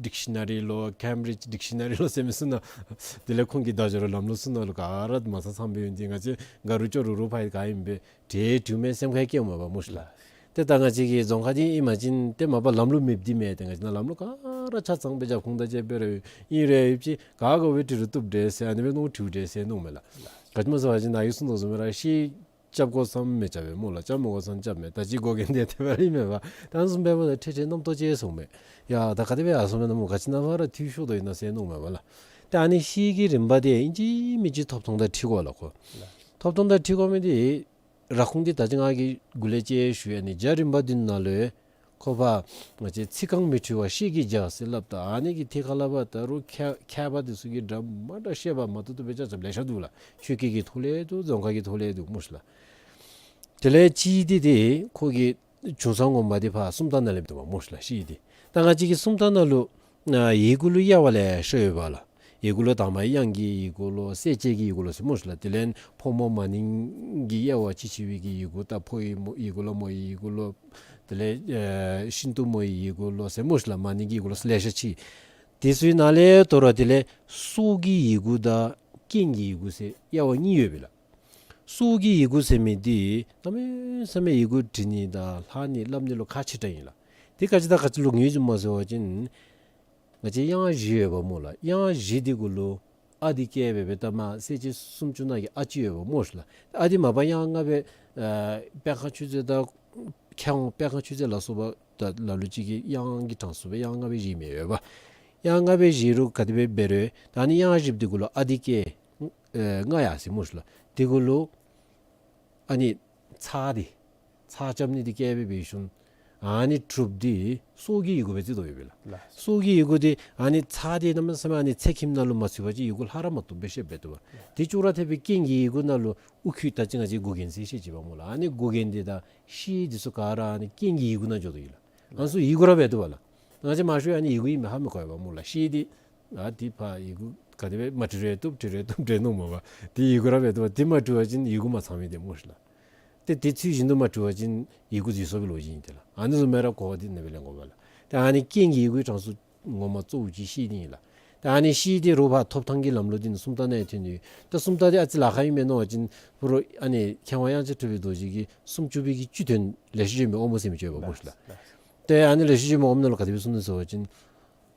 ཌིག་ཤི་ན་རི་ལོ་ཀེམ་བི་རིཇ་ཌིག་ཤི་ན་རི་ལོ་ཟེར་མི་ཚུ་ནང་དེ་ལས་ཁོང་གི་བརྡ་སྦྱོར་ལམ་ལུགས་ཚུ་ནང་ལུ་ག་ར་མ་ཚང་ཚངམ་སྦེ་ཡོད། འདི་ང་བཅས་ག་རུང་ཅོག་རུ་རུང་ཕར་ག་ཨིནམ་སྦེ་འབྲེལ་འདྲིས་མེད་སེམས་ཁར་བསྐྱེདཔ་མས་པ་སྨོ་ཤི་ལགས། ཏེ་ད་ང་བཅས་ཀྱི་རྫོང་ཁ་འདི་ཨིན་པ་ཅིན་ཏེ་མ་པ་ལམ་ལུགས་མེདཔ་འདི་མེན། ཏེ་ང་བཅས་ནཱ་ལམ་ལུགས་ག་ར་ཆ་ཚང་སྦེ་རྒྱབ་ཁུངས་དང་བཅས་སྦེ་ར་ཨིན་རུང་ཡོད་ཅི། ག་དགོ་པའི་འདྲི་རུང་བཏུབ་འདྲས་ཟེར་ཨ་ནི་སྦེ་མནོ་དྲིཝ་འདྲས་ཟེར་མནོཝ་མས་ལགས། ག་ཅི་སྨོ་ཟེར་བ་ཅིན་ནཱ་གིས་གསུངས་དོ་བཟུམ་སྦེ་ར་ཤེས་རྐྱབ་དགོ་ས་མི་རྐྱབ་པས་སྨོ་ལགས། རྐྱབ་མ་དགོ་ས་རྐྱབ་མས། ད་ཅི་དགོ་མཁན་འདི་དེ་སྦེ་ར་ཨིན་མས་པ། ད་ཨ་ནི་བཟུམ་སྦེ་འབདཝ་ད་འཕྲལ་འཕྲལ་རྣམ་རྟོག་སྐྱེ་སོང་མས། ཡ་ད་ག་དེ་སྦེ་ཡར་སོང་མས་ན་སྨོ། ག་ཅི་ནང་ཕར་ར་འཐུས་ཤོར་དོ་ཨིན་ན་ཟེར་མནོཝ་མས་པ་ལགས། ད་ཨ་ནི་ཤེས་ཀྱི་རིམ་པ་འདི་ཨིན་ཅི་མིན་ཅི་ཐོབ་ཐང་དང་འཁྲིལ་དགོ་ལགས་ཁོ། ཐོབ་ཐང་དང་འཁྲིལ་དགོ་མི་འདི་ར་ཁུངས་འདི་ད་ཅི་ང་གིས་འགོ་ལས་ཅིག་ཞུ་ཡི། ཨ་ནི་རྒྱ་རིམ་པ་འདི་ནང་ལུ་ཁོ་ཕར་ང་བཅས་ཚིག་རྐང་མི་འཁྲུལ་བ་ཤེས་ཀྱི་རྒྱ་ཟེར་སླབ་ད་ཨ་ནི་གི་ཐད་ཁར་ལས་ཕར་ད་རུང་མཁས་མཁས་པ་འདི་ཚུ་གིས་འདྲ་མ་འདྲ་བཤད་པ་མ་བཏུབ་བཏུབ་སྦེ་རྐྱབ་རྐྱབ་ལེ་ཤ་འདུག་ལགས། ཆོས་སྐད་ཀྱི་ཐོག་ལས་འདུག། རྫོང་ཁ་གི་ཐོག་ལས་འདུག་སྨོ་ཤི་ལགས། དེ་ལས་ཅིག་འདི་འདི་ཁོ་གི་བྱུང་ས་ངོ་མ་འདི་ཕར་སུམ་རྟགས་ནང་ལས་འདུག་པ་སྨོ་ཤི་ལགས། ཤེས་འདི་ད་ང་བཅས་ཀྱི་སུམ་རྟགས་ནང་ལུ་ཨ་ཡི་གུ་ལུ་དབྱེ་བ་ལེ་ཤ་ཡོད་པ་ལགས། ཡི་གུ་ལུ་དང་པ་དབྱངས་ཀྱི་ཡི་གུ་ལོ། གསལ་བྱེད་ཀྱི་ཡི་གུ་ལོ་ཟེར་སྨོ་ཤི་ལགས། དེ་ལས་ཕོ་མོ་མ་ནིང་གི་དབྱེ་བ་ཅིག་ཕྱེ་བའི་གི་ཡི་གུ། ད་ཕོ་ཡི་མོ་ཡི་གུ་ལོ། མོ་ཡི་ཡི་གུ་ལོ། དེ་ལས་ཨེ་ཤིན་ཏུ་མོ་ཡི་ཡི་གུ་ལོ་ཟེར་སྨོ་ཤི་ལགས། མ་ནིང་གི་ཡི་གུ་ལོ་ཟེར་ལེ་ཤ་ཅིག། དེ་ཚུའི་ནང་ལས་དོ་རུང་དེ་ལས་སྲོག་གི་ཡི་གུ་དང་རྐྱེན་གྱི་ཡི་གུ་ཟེར་དབྱེ་བ་གཉིས་ཡོད་པས་ལགས། སྲོག་གི་ཡི་གུ་ཟེར་མི་འདི་གནམ་མེད་ས་མེད་ཡི་གུ་འབྲི་ནི་དང་ལྷག་ནི་སླབ་ནི་ལུ་ཁག་ཆེ་དྲགས་ཨིན་ལགས། དེ་ག་ཅི་དང་ག་ཅི་ལུ་ངོས་འཛིན་སྨོ་ཟེར་བ་ཅིན་ང་བཅས་དབྱངས་བཞི་ཡོད་པ་སྨོ་ལགས། དབྱངས་བཞི་འདི་གུ་ལུ་ཨ་འདི་བཀལ་སྦེ་སྦེ་ད་མར་གསལ་བྱེད་སུམ་ཅུ་ནང་གི་ཨ་ཅིག་ཡོད་པ་སྨོ་ཤི་ལགས། ཨ་འདི་མ་པ་དབྱངས་ལྔ་སྦེ་ཨ་དཔལ་ཁང་ཆོས་མཛད་དང་མཁས་དབང་དཔལ་ཁང་ཆོས་མཛད་ལ་སོགས་པ་ད་ལ་ལུ་ཅིག་གིས་དབྱངས་ཀྱི་གྲངས་སུ་སྦེ་དབྱངས་ལྔ་སྦེ་བཞེས་མི་ཡོད་པ། དབྱངས་ལྔ་སྦེ་བཞེས་རུང་ག་དེ་སྦེ་འབད་རུང་ད་ཨ་ནི་དབྱངས་བཞི་འདི་གུ་ལུ་ཨ་འདི་བཀལ་ཨེ་ལྔ་ཡ་ཟེར་སྨོ་ཤི་ལགས། འདི་གུ་ལུ་ཨ་ནི་ཚེག་འདི་ཚེག་རྐྱབ་ནི་འདི་བཀལ་སྦེ་འབད་ཞིནམ་ཨ་ནི་དྲུགཔོ་འདི་སྲོག་གི་ཡི་གུ་སྦེ་བརྩི་དོ་ཡོད་པས་ལགས། ལགས། སྲོག་གི་ཡི་གུ་འདི་ཨ་ནི་ཚེག་འདི་གནམ་མེད་ས་མེད་ཨ་ནི་ཚེག་ཁྱིམ་ནང་ལུ་མ་ཚུད་པ་ཅིན་ཡི་གུ་ལྷག་ར་མ་བཏུབ་སྦེ་ཤེས་འབད་དོ་བ། དེ་ཅོག་ར་འཐདཔ་སྦེ་རྐྱེན་གྱི་ཡི་གུ་ནང་ལུ་དབུ་ཁྱུད་ད་ཅི་ང་བཅས་མགུ་རྒྱན་ཟེར་བཤད་ཅི་པ་སྨོ་ལགས། ཨ་ནི་མགུ་རྒྱན་འདི་དང་ཤེས་འདི་ཚུ་ག་ར་ཨ་ནི་རྐྱེན་གྱི་ཡི་གུ་ནང་འཇོག་དོ་ཡོད་ལགས། ཨ་ནི་ཚུ་ཡི་གུ་ར་འབད་དོ་བ་ལགས། ང་བཅས་མང་ཤོས་ཨ་ནི་ཡི་གུ་ཨིན་མས་ཧ་མི་གོ་བས་པ་སྨོ་ལགས། ཤེས་འདི་ཨ་འདི་ཕར་ཡི་གུ་ག་དེ་སྦེ་མ་བྲི་རུང་བཏུབ། བྲི་རུང་བཏུབ་འདྲས་མནོཝ་མས་པ། འདི་ཡི་གུ་ར་འབད་དོ་བ། འདི་མ་བྲི་བ་ཅིན་ཡི་གུ་མ་ཚང་མི་འདི་སྨོ་ཤི་ལགས། ཏེ་དེ་ཚུལ་བཞིན་དུ་མ་བྲི་བ་ཅིན་ཡི་གུ་འཛོལ་སོང་བའི་ལོ་རྒྱུས་ཨིན་ཏེ་ལགས། ཨ་ནི་བཟུམ་སྦེ་ར་གོ་བ་འདི་ཨ་ནི་སྦེ་ལེན་དགོ་པས་ལགས། ཏེ་ཨ་ནི་རྐྱེན་གྱི་ཡི་གུའི་གྲངས་སུ་ངོ་མ་གཙོ་བོ་ཅིག་ཤེས་འདི་ཨིན་ལགས། ཏེ་ཨ་ནི་ཤེས་འདི་རོགས་ཕར་ཐོབ་ཐང་གི་ལམ་ལུགས་འདི་ནི་སུམ་རྟགས་ནང་ཡང་ཐོན་ནི་ཡོད། ཏེ་སུམ་རྟགས་འདི་ཨ་ཙི་ལཱ་ཁག་ཨིན་མས་མནོ་བ་ཅིན་ཕུ་རོ་ཨ་ནི་མཁས་དབང་དབྱངས་ཅན་གྲུབ་པའི་རྡོ་རྗེ་གིས་སུམ་ཅུ་པའི་གི་བཅུ་དོན་ལེགས་ཤོམ་ཅིག་ཨིན་མས། ཨོ་མོ་ཟེར་མི་ཅིག་ཡོད་པ་སྨོ་ཤི་ལགས། ཏེ་ཨ་ནི་ལེགས་ཤོམ་ཅིག་ཨིན་མས། ཨོ་མོ་ནང་ལུ་ག་དེ་སྦེ་གསུངས་ནུག་ཟེར་བ་ཅིན་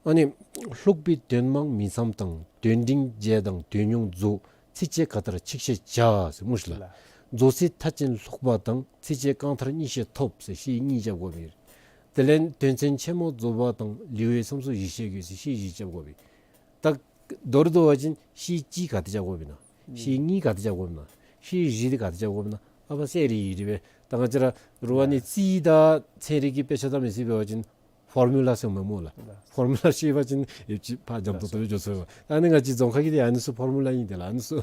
ཨ་ནི་ལྷུག་པའི་དོན་མང་མིང་མཚམས་དང་། དོན་འབྲིང་རྒྱས་དང་དོན་ཉུང་རྫོགས། ཚིགས་བཅད་ག་མཐར་ཆིག་ཤད་བྱ་ཟེར་སྨོ་ཤིག་ལགས། ལགས། རྫོགས་ཚིག་མཐའ་ཅན་ལྷུག་པ་དང་ཚིགས་བཅད་རྐང་མཐར་གཉིས་ཤད་ཐོབ་ཟེར་ཤད་གཉིས་རྐྱབ་དགོ་པས། དེ་ལས་དོན་ཚན་ཆེན་མོ་རྫོགས་པ་དང་ལེའུའི་མཚམས་སུ་བཞི་ཤད་དགོས་ཟེར་ཤད་བཞི་རྐྱབ་དགོ་པས། ད་མདོར་བསྡུ་བ་ཅིན་ཤད་གཅིག་ག་ཏེ་རྐྱབ་དགོ་པས་ན། ཤད་གཉིས་ག་ཏེ་རྐྱབ་དགོ་པས་ན། ཤད་བཞི་འདི་ག་ཏེ་རྐྱབ་དགོ་པས་ན། ཨ་པ་གསལ་རི་རི་སྦེ། ད་ང་བཅས་ར་རུ་བ་ནི་རྩིས་དང་ཚན་རིག་གི་དཔེ་ཆ་ད་མི་ཚིག་འབད་བ་ཅིན་ཕོར་མུ་ལ་ཟེར་མི་སྨོ་ལགས། ལགས། ཕོར་མུ་ལ་ཤེས་པ་ཅིན་ཡོད་ཅི་ཕར་འཇམ་ཏོང་ཏོ་སྦེ་འགྱོ་ཚུགས་པས། ཨ་ནི་ང་བཅས་རྫོང་ཁ་གི་འདི་ཨ་ནི་ཚུ་ཕོར་མུ་ལ་ཨིན། དེ་ལགས་ཨ་ནི་ཚུ་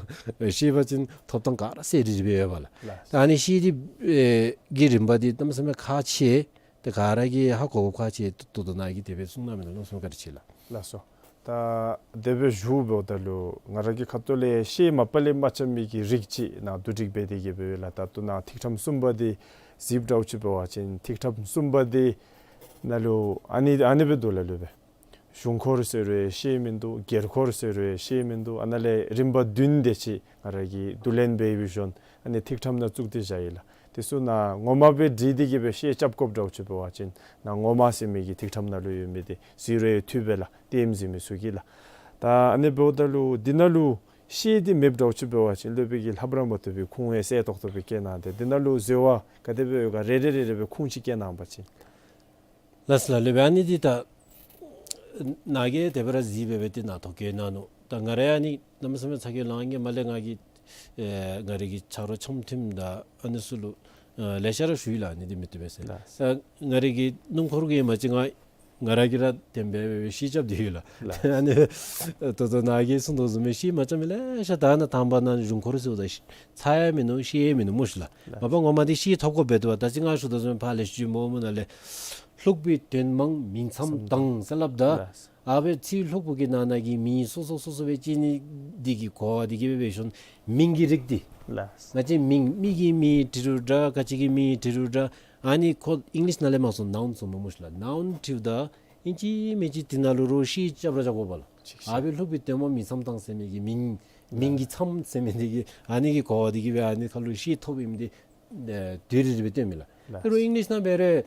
ཤེས་པ་ཅིན་ཐོབ་ཐང་ག་ར་གསལ་རི་རི་སྦེ་ཡོད་པས་ལགས། ལགས། ད་ཨ་ནི་ཤད་འདི་ཨེ་གི་རིམ་པ་འདི་གནམ་མེད་ས་མེད་ཁག་ཆེ། ཏེ་ག་ར་གིས་ཧ་གོ་དགོཔ་ཁག་ཆེ། ད་ལྟོ་ནཱ་གིས་དེ་སྦེ་གསུངས་གནང་མི་ནང་ལུ་གསུང་བཀའ་དྲིན་ཆེ་ལགས། ལགས་སོ། ད་དེ་སྦེ་ཞུཝ་ད་ལུ་ང་ར་གི་ཁ་ཐུག་ལས་ཤད་མ་པ་ལས་མ་རྐྱབ་མི་གི་རིགས་ཅིག་ནཱ་བསྡུ་སྒྲིག་འབད་དེ་གི་སྦེ་ལགས། ད་ལྟོ་ནཱ་ཐིག་ཕྲེང་གསུམ་པ་འདི་གཟིགསཔ་འདྲཝ་ཅིག་འབད་བ་ཅིན་ཐིག་ཕྲེང་གསུམ་པ་འདི་ནང་ལུ་ཨ་ནི་ཨ་ནི་སྦེ་འདུག་ལགས། ལུས་སྦེ་གཞུང་འཁོར་ཟེར་རུང་ཤད་མིན་འདུག། སྒེར་འཁོར་ཟེར་རུང་ཤད་མིན་འདུག། ཨ་ནཱ་ལས་རིམ་པ་བདུན་དེ་ཅིག་ང་ར་གིས་བསྡུ་ལེན་འབད་བའི་ཤུལ་ཨ་ནི་ཐིག་ཕྲེང་ནང་བཙུགས་ཏེ་བཞག་ཡི་ལགས། དེ་ཚུ་ནཱ་ངོ་མ་སྦེ་བྲིས་ཏེ་གི་སྦེ་ཤད་རྐྱབ་དགོཔ་འདྲཝ་ཅིག་འབད་བ་ཅིན་ནཱ་ངོ་མ་ཟེར་མི་གི་ཐིག་ཕྲེང་ནང་ལུ་ཡོད་མི་འདི་གཟིགས་རུང་འཐུས་པས་ལགས། ལྟདམོ་གཟིགས་མི་ཚུ་གིས་ལགས། ད་ཨ་ནི་འབདཝ་ད་ལུ་འདི་ནང་ལུ་ཤད་འདི་མེདཔ་འདྲཝ་ཅིག་འབད་བ་ཅིན་སློབ་དཔོན་གྱིས་ལྷབ་ར་མ་བཏུབ་པའི་ཁུངས་ཡང་གསལ་ཏོག་ཏོ་སྦེ་བཀལ་གནང་སྟེ་འདི་ནང་ལུ་འཛོལ་བ་ག་དེ་སྦེ་ཡོད་ག་རེ་རེ་རེ་རེ་སྦེ་ཁུངས་ཅིག་བཀལ་གནང་པ་ཅིན། ལགས་སོ་ལགས། ལུས་སྦེ་ཨ་ནི་འདི་ད་ནཱ་གིས་དེ་སྦེ་ར་གཟིགས་སྦེ་སྦེ་ཏེ་ནཱ་ཐོ་བཀོད་གནང་ནུག། ད་ང་ར་ཨ་ནི་གནམ་མེད་ས་མེད་ཚ་གྱང་ལང་གི་མ་ལས་ང་གིས་ཨེ་ང་རའི་གི་ཆ་རོགས་འཆམ་མཐུན་དང་ཨ་ནི་ཚུ་ལུ་ཨེ་ལེ་ཤ་ར་ཞུ་ཡི་ལགས། ཨ་ནི་འདི་མི་བཏུབ་པས་ཟེར། ལགས། ཨེ་ང་རའི་གི་སྣུམ་འཁོར་གྱི་མ་གཞི་ང་ང་ར་གིས་ར་དེ་སྦེ་སྦེ་ཤད་རྐྱབ་སྟེ་ཡོད་ལགས། ལགས། ཨ་ནི་ད་ལྟོ་ནཱ་གིས་གསུངས་དོ་བཟུམ་སྦེ་ཤད་མ་རྐྱབ་མི་ལེ་ཤ་ད་ནཱ་དང་པ་ནཱ་གཞུང་འཁོར་ཟེརཝ་ད་ཚར་ཡང་མིན་ནུག། ཤེས་ཡང་མིན་ནུག་སྨོ་ཤིག་ལགས། ལགས། མ་པ་ངོ་མ་འདི་ཤེས་ཐོབ་དགོཔ་འབད་དོ་བ། ད་ཅི་ང་ཞུ་དོ་བཟུམ་ཕར་ལས་ཞུ་མི་འོང་མི་ནང་ལས་ལྷུག་པའི་དོན་མང་མིང་མཚམས་དང་ཟེར་སླབ་ད། ལགས། ཨ་སྦེ་ཚིག་ལྷུག་པོ་གི་ནང་ན་གི་མིང་སོ་སོ་སོ་སོ་སྦེ་བཅད་ནི་འདི་གིས་གོ་བ་འདི་གིས་སྦེ་འབད་ཞིནམ་མིང་གི་རིགས་འདི། ལགས། ང་བཅས་མིང་མི་གི་མིང་བྲི་རུང་འདྲ་ག་ཅི་གི་མིང་བྲི་རུང་འདྲ། ཨ་ནི་ཁོ་ཨིང་ལིཤ་ནང་ལས་མར་སོང་ནའུན་ཟེར་མི་སྨོ་ཤིག་ལགས། ནའུན་བྲིཝ་ད་ཨིན་ཅི་མིན་ཅི་འདི་ནང་ལུ་ར་ཤད་རྐྱབ་ར་རྐྱབ་དགོ་པས་ལགས། ཅིག་ཤད། ཨ་སྦེ་ལྷུག་པའི་དོན་མང་མིང་མཚམས་དང་ཟེར་མི་གི་མིང་མིང་གི་མཚམས་ཟེར་མི་འདི་གིས་ཨ་ནི་གིས་གོ་བ་འདི་གིས་སྦེ་ཨ་ནི་ཁར་ལུ་ཤད་ཐོབ་ཨིནམ་འདི་ཨེ་དེ་རེ་རེ་སྦེ་སྟོན་མས་ལགས། ལགས། དེ་རུང་ཨིང་ལིཤ་ནང་འབད་རུང་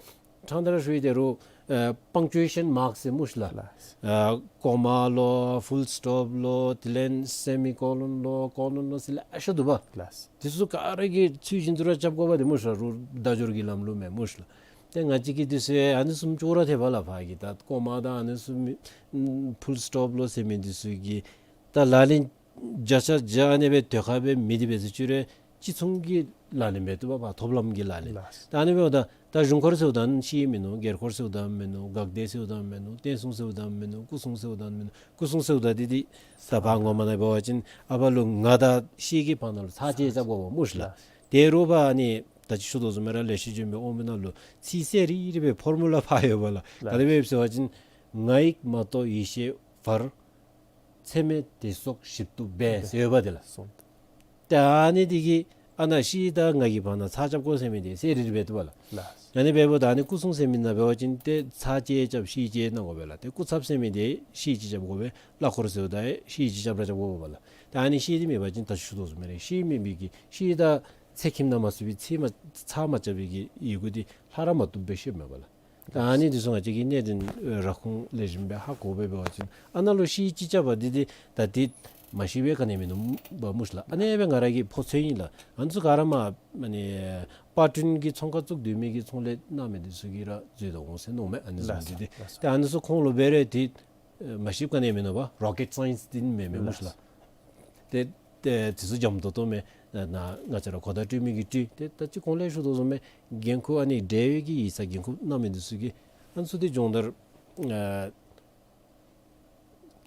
ཕྲང་སྟེ་ར་ཞུ་ཡི། དེ་རུང་ཨེ་པང་ཅུ་ཨེ་ཤཱན་མཱརཀ་ཟེར་སྨོ་ཤིག་ལགས། ལགས། ཨེ་ཀོ་མ་ལོ་ཕུལ་སི་ཊོབ་ལོ་དེ་ལས་སེ་མི་ཀོ་ལོན་ལོ་ཀོ་ལོན་ལོ་ཟེར་ལེ་ཤ་འདུག་པ། ལགས། དེ་ཚུ་ག་ར་གི་ཚུལ་བཞིན་དུ་ར་རྐྱབ་དགོ་པས་ཏེ་སྨོ་ཤིག་ལགས། རུང་བརྡ་སྦྱོར་གྱི་ལམ་ལུགས་མས་སྨོ་ཤིག་ལགས། ཏེ་ང་བཅས་ཀྱིས་དེ་ཚུ་ཨ་ནི་བཟུམ་ཅོག་ར་འཐད་པས་ལགས། ཕར་གྱི་ད་ཀོ་མ་དང་ཨ་ནི་བཟུམ་མི་ཕུལ་སི་ཊོབ་ལོ་ཟེར་མི་འདི་ཚུ་གི་ད་ལག་ལེན་བརྒྱ་ཆ་བརྒྱ་ཨ་ནི་སྦེ་དེ་ཁར་སྦེ་མེད་དེ་འབད་ཟེར་ཅི་རུང་གཅིག་མཚུངས་ཀྱི་ལག་ལེན་འབད་བཏུབ་པས། ཐོབ་ལམ་གྱི་ལག་ལེན། ལགས། ད་ཨ་ནི་འབདཝ་ད་ད་གཞུང་འཁོར་ཟེརཝ་ད་ཤེས་མིན་ནུག། སྒེར་འཁོར་ཟེརཝ་ད་མིན་ནུག། དགག་སྡེ་ཟེརཝ་ད་མིན་ནུག། བསྟན་སྲུང་ཟེརཝ་ད་མིན་ནུག། སྐུ་སྲུང་ཟེརཝ་ད་མིན་ནུག། སྐུ་སྲུང་ཟེརཝ་ད་འདི་འདི་ད་ཕར་ངོ་མ་ནང་འབད་བ་ཅིན་ཨ་ཕར་ལུ་ང་དང་ཤེས་ཀྱི་བར་ན་ལུ་ཚར་གཅིག་རྐྱབ་དགོ་པས་སྨོ་ཤིག་ལགས། ལགས། དེ་རུང་ཕར་ཨ་ནི་ད་ཅི་ཞུ་དོ་བཟུམ་སྦེ་ར་ལེགས་བཤད་ལྗོན་པའི་དབང་པོ་ནང་ལུ་ཚིག་གསལ་རི་རི་སྦེ་ཕོར་མུ་ལ་ཕར་ཡོད་པས་ལགས། ལགས། ག་དེ་སྦེ་ཟེར་བ་ཅིན་ང་ཡིག་མ་གཏོགས་ཡེ་ཤེས་བར། ཚད་མེད་དེ་སོགས་ཞིབ་ཏུ་འབད་ཟེར་ཡོད་པ་དེ་ལགས། སོང་། ཏེ་ཨ་ནི་འདི་གིས་ཨ་ནཱ་ཤེས་དང་ང་གི་བར་ན་ཚར་རྐྱབ་དགོ་ཟེར་མི་འདི་གསལ་རི་རི་སྦེ་འདུག་པ་ལགས། ལགས། ཨ་ནི་འབདཝ་ད་ཨ་ནི་སྐུ་སྲུང་ཟེར་མི་ནང་འབད་བ་ཅིན་ཏེ་ཚར་གཅིག་རྐྱབ་ཤེས་གཅིག་གནང་དགོ་པས་ལགས། ཏེ་སྐུ་ཚབ་ཟེར་མི་འདི་ཤེས་གཅིག་རྐྱབ་དགོ་པས། གླ་འཁོར་ཟེརཝ་ད་ཤེས་གཅིག་རྐྱབ་ར་རྐྱབ་དགོ་པས་ལགས། ཏེ་ཨ་ནི་ཤེས་འདི་མེད་པ་ཅིན་ད་ཅི་ཞུ་དོ་བཟུམ་སྦེ་ར་ཤེས་མེད་མི་གི་ཤེས་དང་ཚེགས་ཁྱིམ་ནང་མ་ཚུད་པའི་ཚེགས་མ་ཚར་མ་རྐྱབ་པའི་གི་ཡི་གུ་འདི་ལྷག་ར་མ་བཏུབ་སྦེ་ཤེས་མེད་པ་ལགས། ད་ཨ་ནི་འདི་ཚུ་ང་བཅས་ཀྱིས་གནད་དོན་ར་ཁུངས་ལེགས་ཤོམ་སྦེ་ཧ་གོ་སྦེ་འབད་བ་ཅིན་ཨ་ནཱ་ལུ་ཤེས་གཅིག་རྐྱབ་པ་འདི་འདི་ད་འདི་མ་ཤེས་པའི་ག་ནི་མིན་འདུག་པ་སྨོ་ཤིག་ལགས། ཨ་ནི་སྦེ་ང་ར་གི་ཕོ་ཚོད་ཨིན་ལགས། ཨ་ནི་ཚུ་ག་ར་མ་ཨ་ནི་པར་སྐྲུན་གྱི་ཚོང་ཁང་བཙུགས་སྡོད་མི་གི་ཚོང་ལས་གནང་མི་འདི་ཚུ་གིས་ར་འཛོལ་དོ་འོང་ཟེར་མནོཝ་མས། ཨ་ནི་བཟུམ་འདི་འདི་ལགས་སོ། ལགས་སོ། ཏེ་ཨ་ནི་ཚུ་ཁོང་ལུ་འབད་རུང་འདི་མ་ཤེསཔ་ག་ནི་མིན་འདུག་པ། རོ་ཀེཊ་སའིནསི་འདི་མེན་མས་སྨོ་ཤིག་ལགས། ཏེ་ཏེ་དེ་ཚུ་འཇམ་ཏོང་ཏོ་མས། ནཱ་ང་བཅས་ར་གོ་བརྡ་སྤྲོད་མི་གིས་སྤྲོད། ཏེ་ད་ཅི་གོང་ལས་ཞུ་དོ་བཟུམ་སྦེ་འགན་ཁུར་ཨ་ནི་འབྲེལ་ཡོད་ཀྱི་ཡིག་ཚང་འགན་ཁུར་གནང་མི་འདི་ཚུ་གིས་ཨ་ནི་ཚུ་འདི་སྦྱོང་བརྡར་ཨ་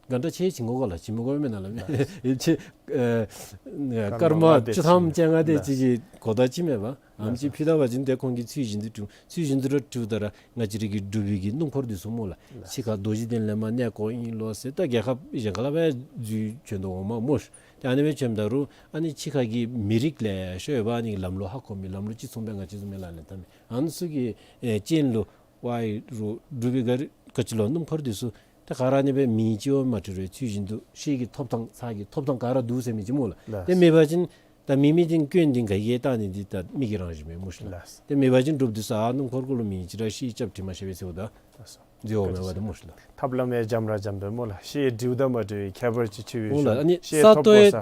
ག་འདྲ་ཅིག་བྱིན་དགོ་ག་ལགས། བྱིན་མི་དགོ་མེན་ན་ལགས། ཨེ་ཅིག་ཨེ་སྐར་མ་བཅུ་ཐམ་བཅོ་ལྔ་དེ་ཅིག་གི་གོ་བརྡ་ཅིག་མས་པ། ཨམ་ཅིག་ཕུལ་ད་པ་ཅིན་ཏེ་ཁོང་གིས་ཚུལ་བཞིན་དུ་སྒྲུབ་ཚུལ་བཞིན་དུ་ར་སྒྲུབ་ད་ར་ང་བཅས་ར་གི་འབྲུག་པའི་གི་སྣུམ་འཁོར་འདི་ཚུ་སྨོ་ལགས། ཕྱི་ཁར་རྡོ་རྗེ་གདན་ལས་མར་གནས་སྐོར་ཨིན་ལོ་ཟེར་ད་རྒྱལ་ཁབ་གཞན་ཁ་ལས་ཕར་འཛུལ་བྱོན་དོ་འོང་མས་སྨོ་ཤིག། ཏེ་ཨ་ནི་སྦེ་བྱོནམ་ད་རུང་ཨ་ནི་ཕྱི་ཁ་གི་མི་རིགས་ལེ་ཤ་ཡོད་པ། ཨ་ནི་ལམ་ལུགས་ཧ་གོ་མི་ལམ་ལུགས་ཅིག་མཚུངས་པའི་ང་བཅས་བཟུམ་སྦེ་ལག་ལེན་འཐབ་མི་ཨ་ནི་ཚུ་གི་ཨེ་རྐྱེན་ལུ་ཝའི་རུ་འབྲུག་པའི་ག་རི་ག་ཅི་ལོ་སྣུམ་འཁོར་འདི་ཚུ་ད་ག་ར་ཨ་ནི་སྦེ་མིང་ཅིག་ཡང་མ་བྲི་རུང་ཚུལ་བཞིན་དུ་ཤེས་ཀྱི་ཐོབ་ཐང་ཚར་གྱི་ཐོབ་ཐང་ག་ར་འདུག་ཟེར་མི་ཅིག་སྨོ་ལགས། ལགས། ཏེ་མེད་པ་ཅིན་ད་མི་མི་འདི་སྐྱོན་འདི་ག་གིས་བལྟ་ནི་འདི་ད་མི་གི་རང་བཞིན་མས་སྨོ་ཤིག་ལགས། ལགས། ཏེ་མེད་པ་ཅིན་འབྲུགཔ་འདི་ཚུ་ཨ་སྣུམ་འཁོར་གུ་ལུ་མིང་ཅིག་ར་ཤེས་རྐྱབ་བྲི་མ་ཤེས་པས་ཟེརཝ་ད་ལགས་སོ། འཛོལ་བ་མེད་པ་འདི་སྨོ་ཤིག་ལགས། ཐབས་ལམ་ཡང་འཇམ་ར་འཇམ་པས་སྨོ་ལགས། ཤེས་འབྲིཝ་དང་མ་འབྲིཝ་ཁྱད་པར་ཅིག་ཆེ་བའི་ཨོ་ལགས། ཤུལ་ཨ་ནི་ཤེས་ཐོབ་དགོ་ས།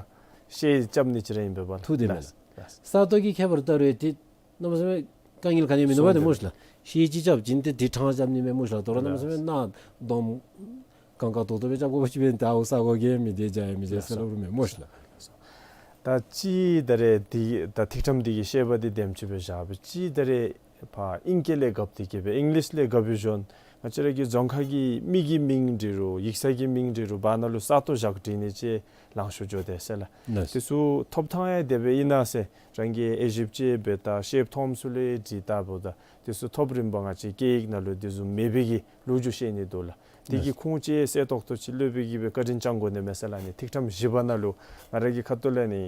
ཤེལ་རྐྱབ་ནི་ཅིག་ར་ཨིན་པས་པ་ལགས། ཐུགས་བདེན་མས་ལགས། ལགས། ས་སྟོང་གི་ཁྱད་པར་ལྟ་རུང་ཏེ་གནམ་མེད་ས་མེད་དཀའ་ངལ་ག་ནི་མིན་འདུག་པ་ཏེ་སྨོ་ཤིག་ལགས། ཤེལ་ཅིག་རྐྱབ་བྱིན་ཏེ་ཏེ་ཕྲེང་རྐྱབ་ནི་མས་སྨོ་ཤིག་ལགས། དོ་རུང་གནམ་མེད་ས་མེད་ནཱ་འདོམ་གང་ག་ཏོག་ཏོ་སྦེ་རྐྱབ་དགོ་པ་ཅིན་ཏེ་ཨའུ་ས་གོ་གིས་མི་བདེ་བྱ་ཡང་མི་བདེ་ཟེར་སླབ་རུང་མས་སྨོ་ཤིག་ལགས། ད་ཅི་ད་རེས་འདི་ད་ཐིག་ཕྲེང་འདི་གི་བཤད་པ་འདི་དེམ་ཅིག་སྦེ་བཞག་པ་ཅིན་ད་རེས་ཕར་ཨིང་སྐད་ལས་རྐྱབ་སྟེ་གི་སྦེ་ཨིང་ལིཤ་ལས་རྐྱབ་པའི་ཞོར་ང་བཅས་ར་གི་རྫོང་ཁ་གི་མི་གི་མིང་འབྲི་རུང་ཡིག་ཚང་གི་མིང་འབྲི་རུང་བར་ན་ལུ་ས་སྟོང་བཞག་བྲིས་ནི་ཅིག་ལང་ཤོར་འགྱོ་དེས་ཟེར་ལགས། ལགས། དེ་ཚུ་ཐོབ་ཐངས་ཡང་དེ་སྦེ་ཨིན་ན་ཟེར་རང་གིས་དབྱེ་ཞིབ་ཅིག་འབད་ད་ཤེལཔ་མཐོངམ་ཚུ་ལུ་ཡང་འདྲི་ད་འབདཝ་ད་དེ་ཚུ་ཐོབ་རིམ་པ་ང་བཅས་སྐད་ཡིག་ནང་ལུ་དེ་བཟུམ་མེད་པའི་གི་ལོ་རྒྱུས་བཤད་ནི་འདུག་ལགས། དེ་གི་ཁུངས་ཅིག་གསལ་ཏོག་ཏོ་ཅིག་སློབ་དཔོན་གྱིས་སྦེ་བཀའ་དྲིན་བསྐྱང་དགོ་ནི་མས་ཟེར་ལགས། ཨ་ནི་ཐིག་ཕྲེང་བཞི་པ་ནང་ལུ་ང་ར་གི་ཁ་ཐུག་ལས་ནི་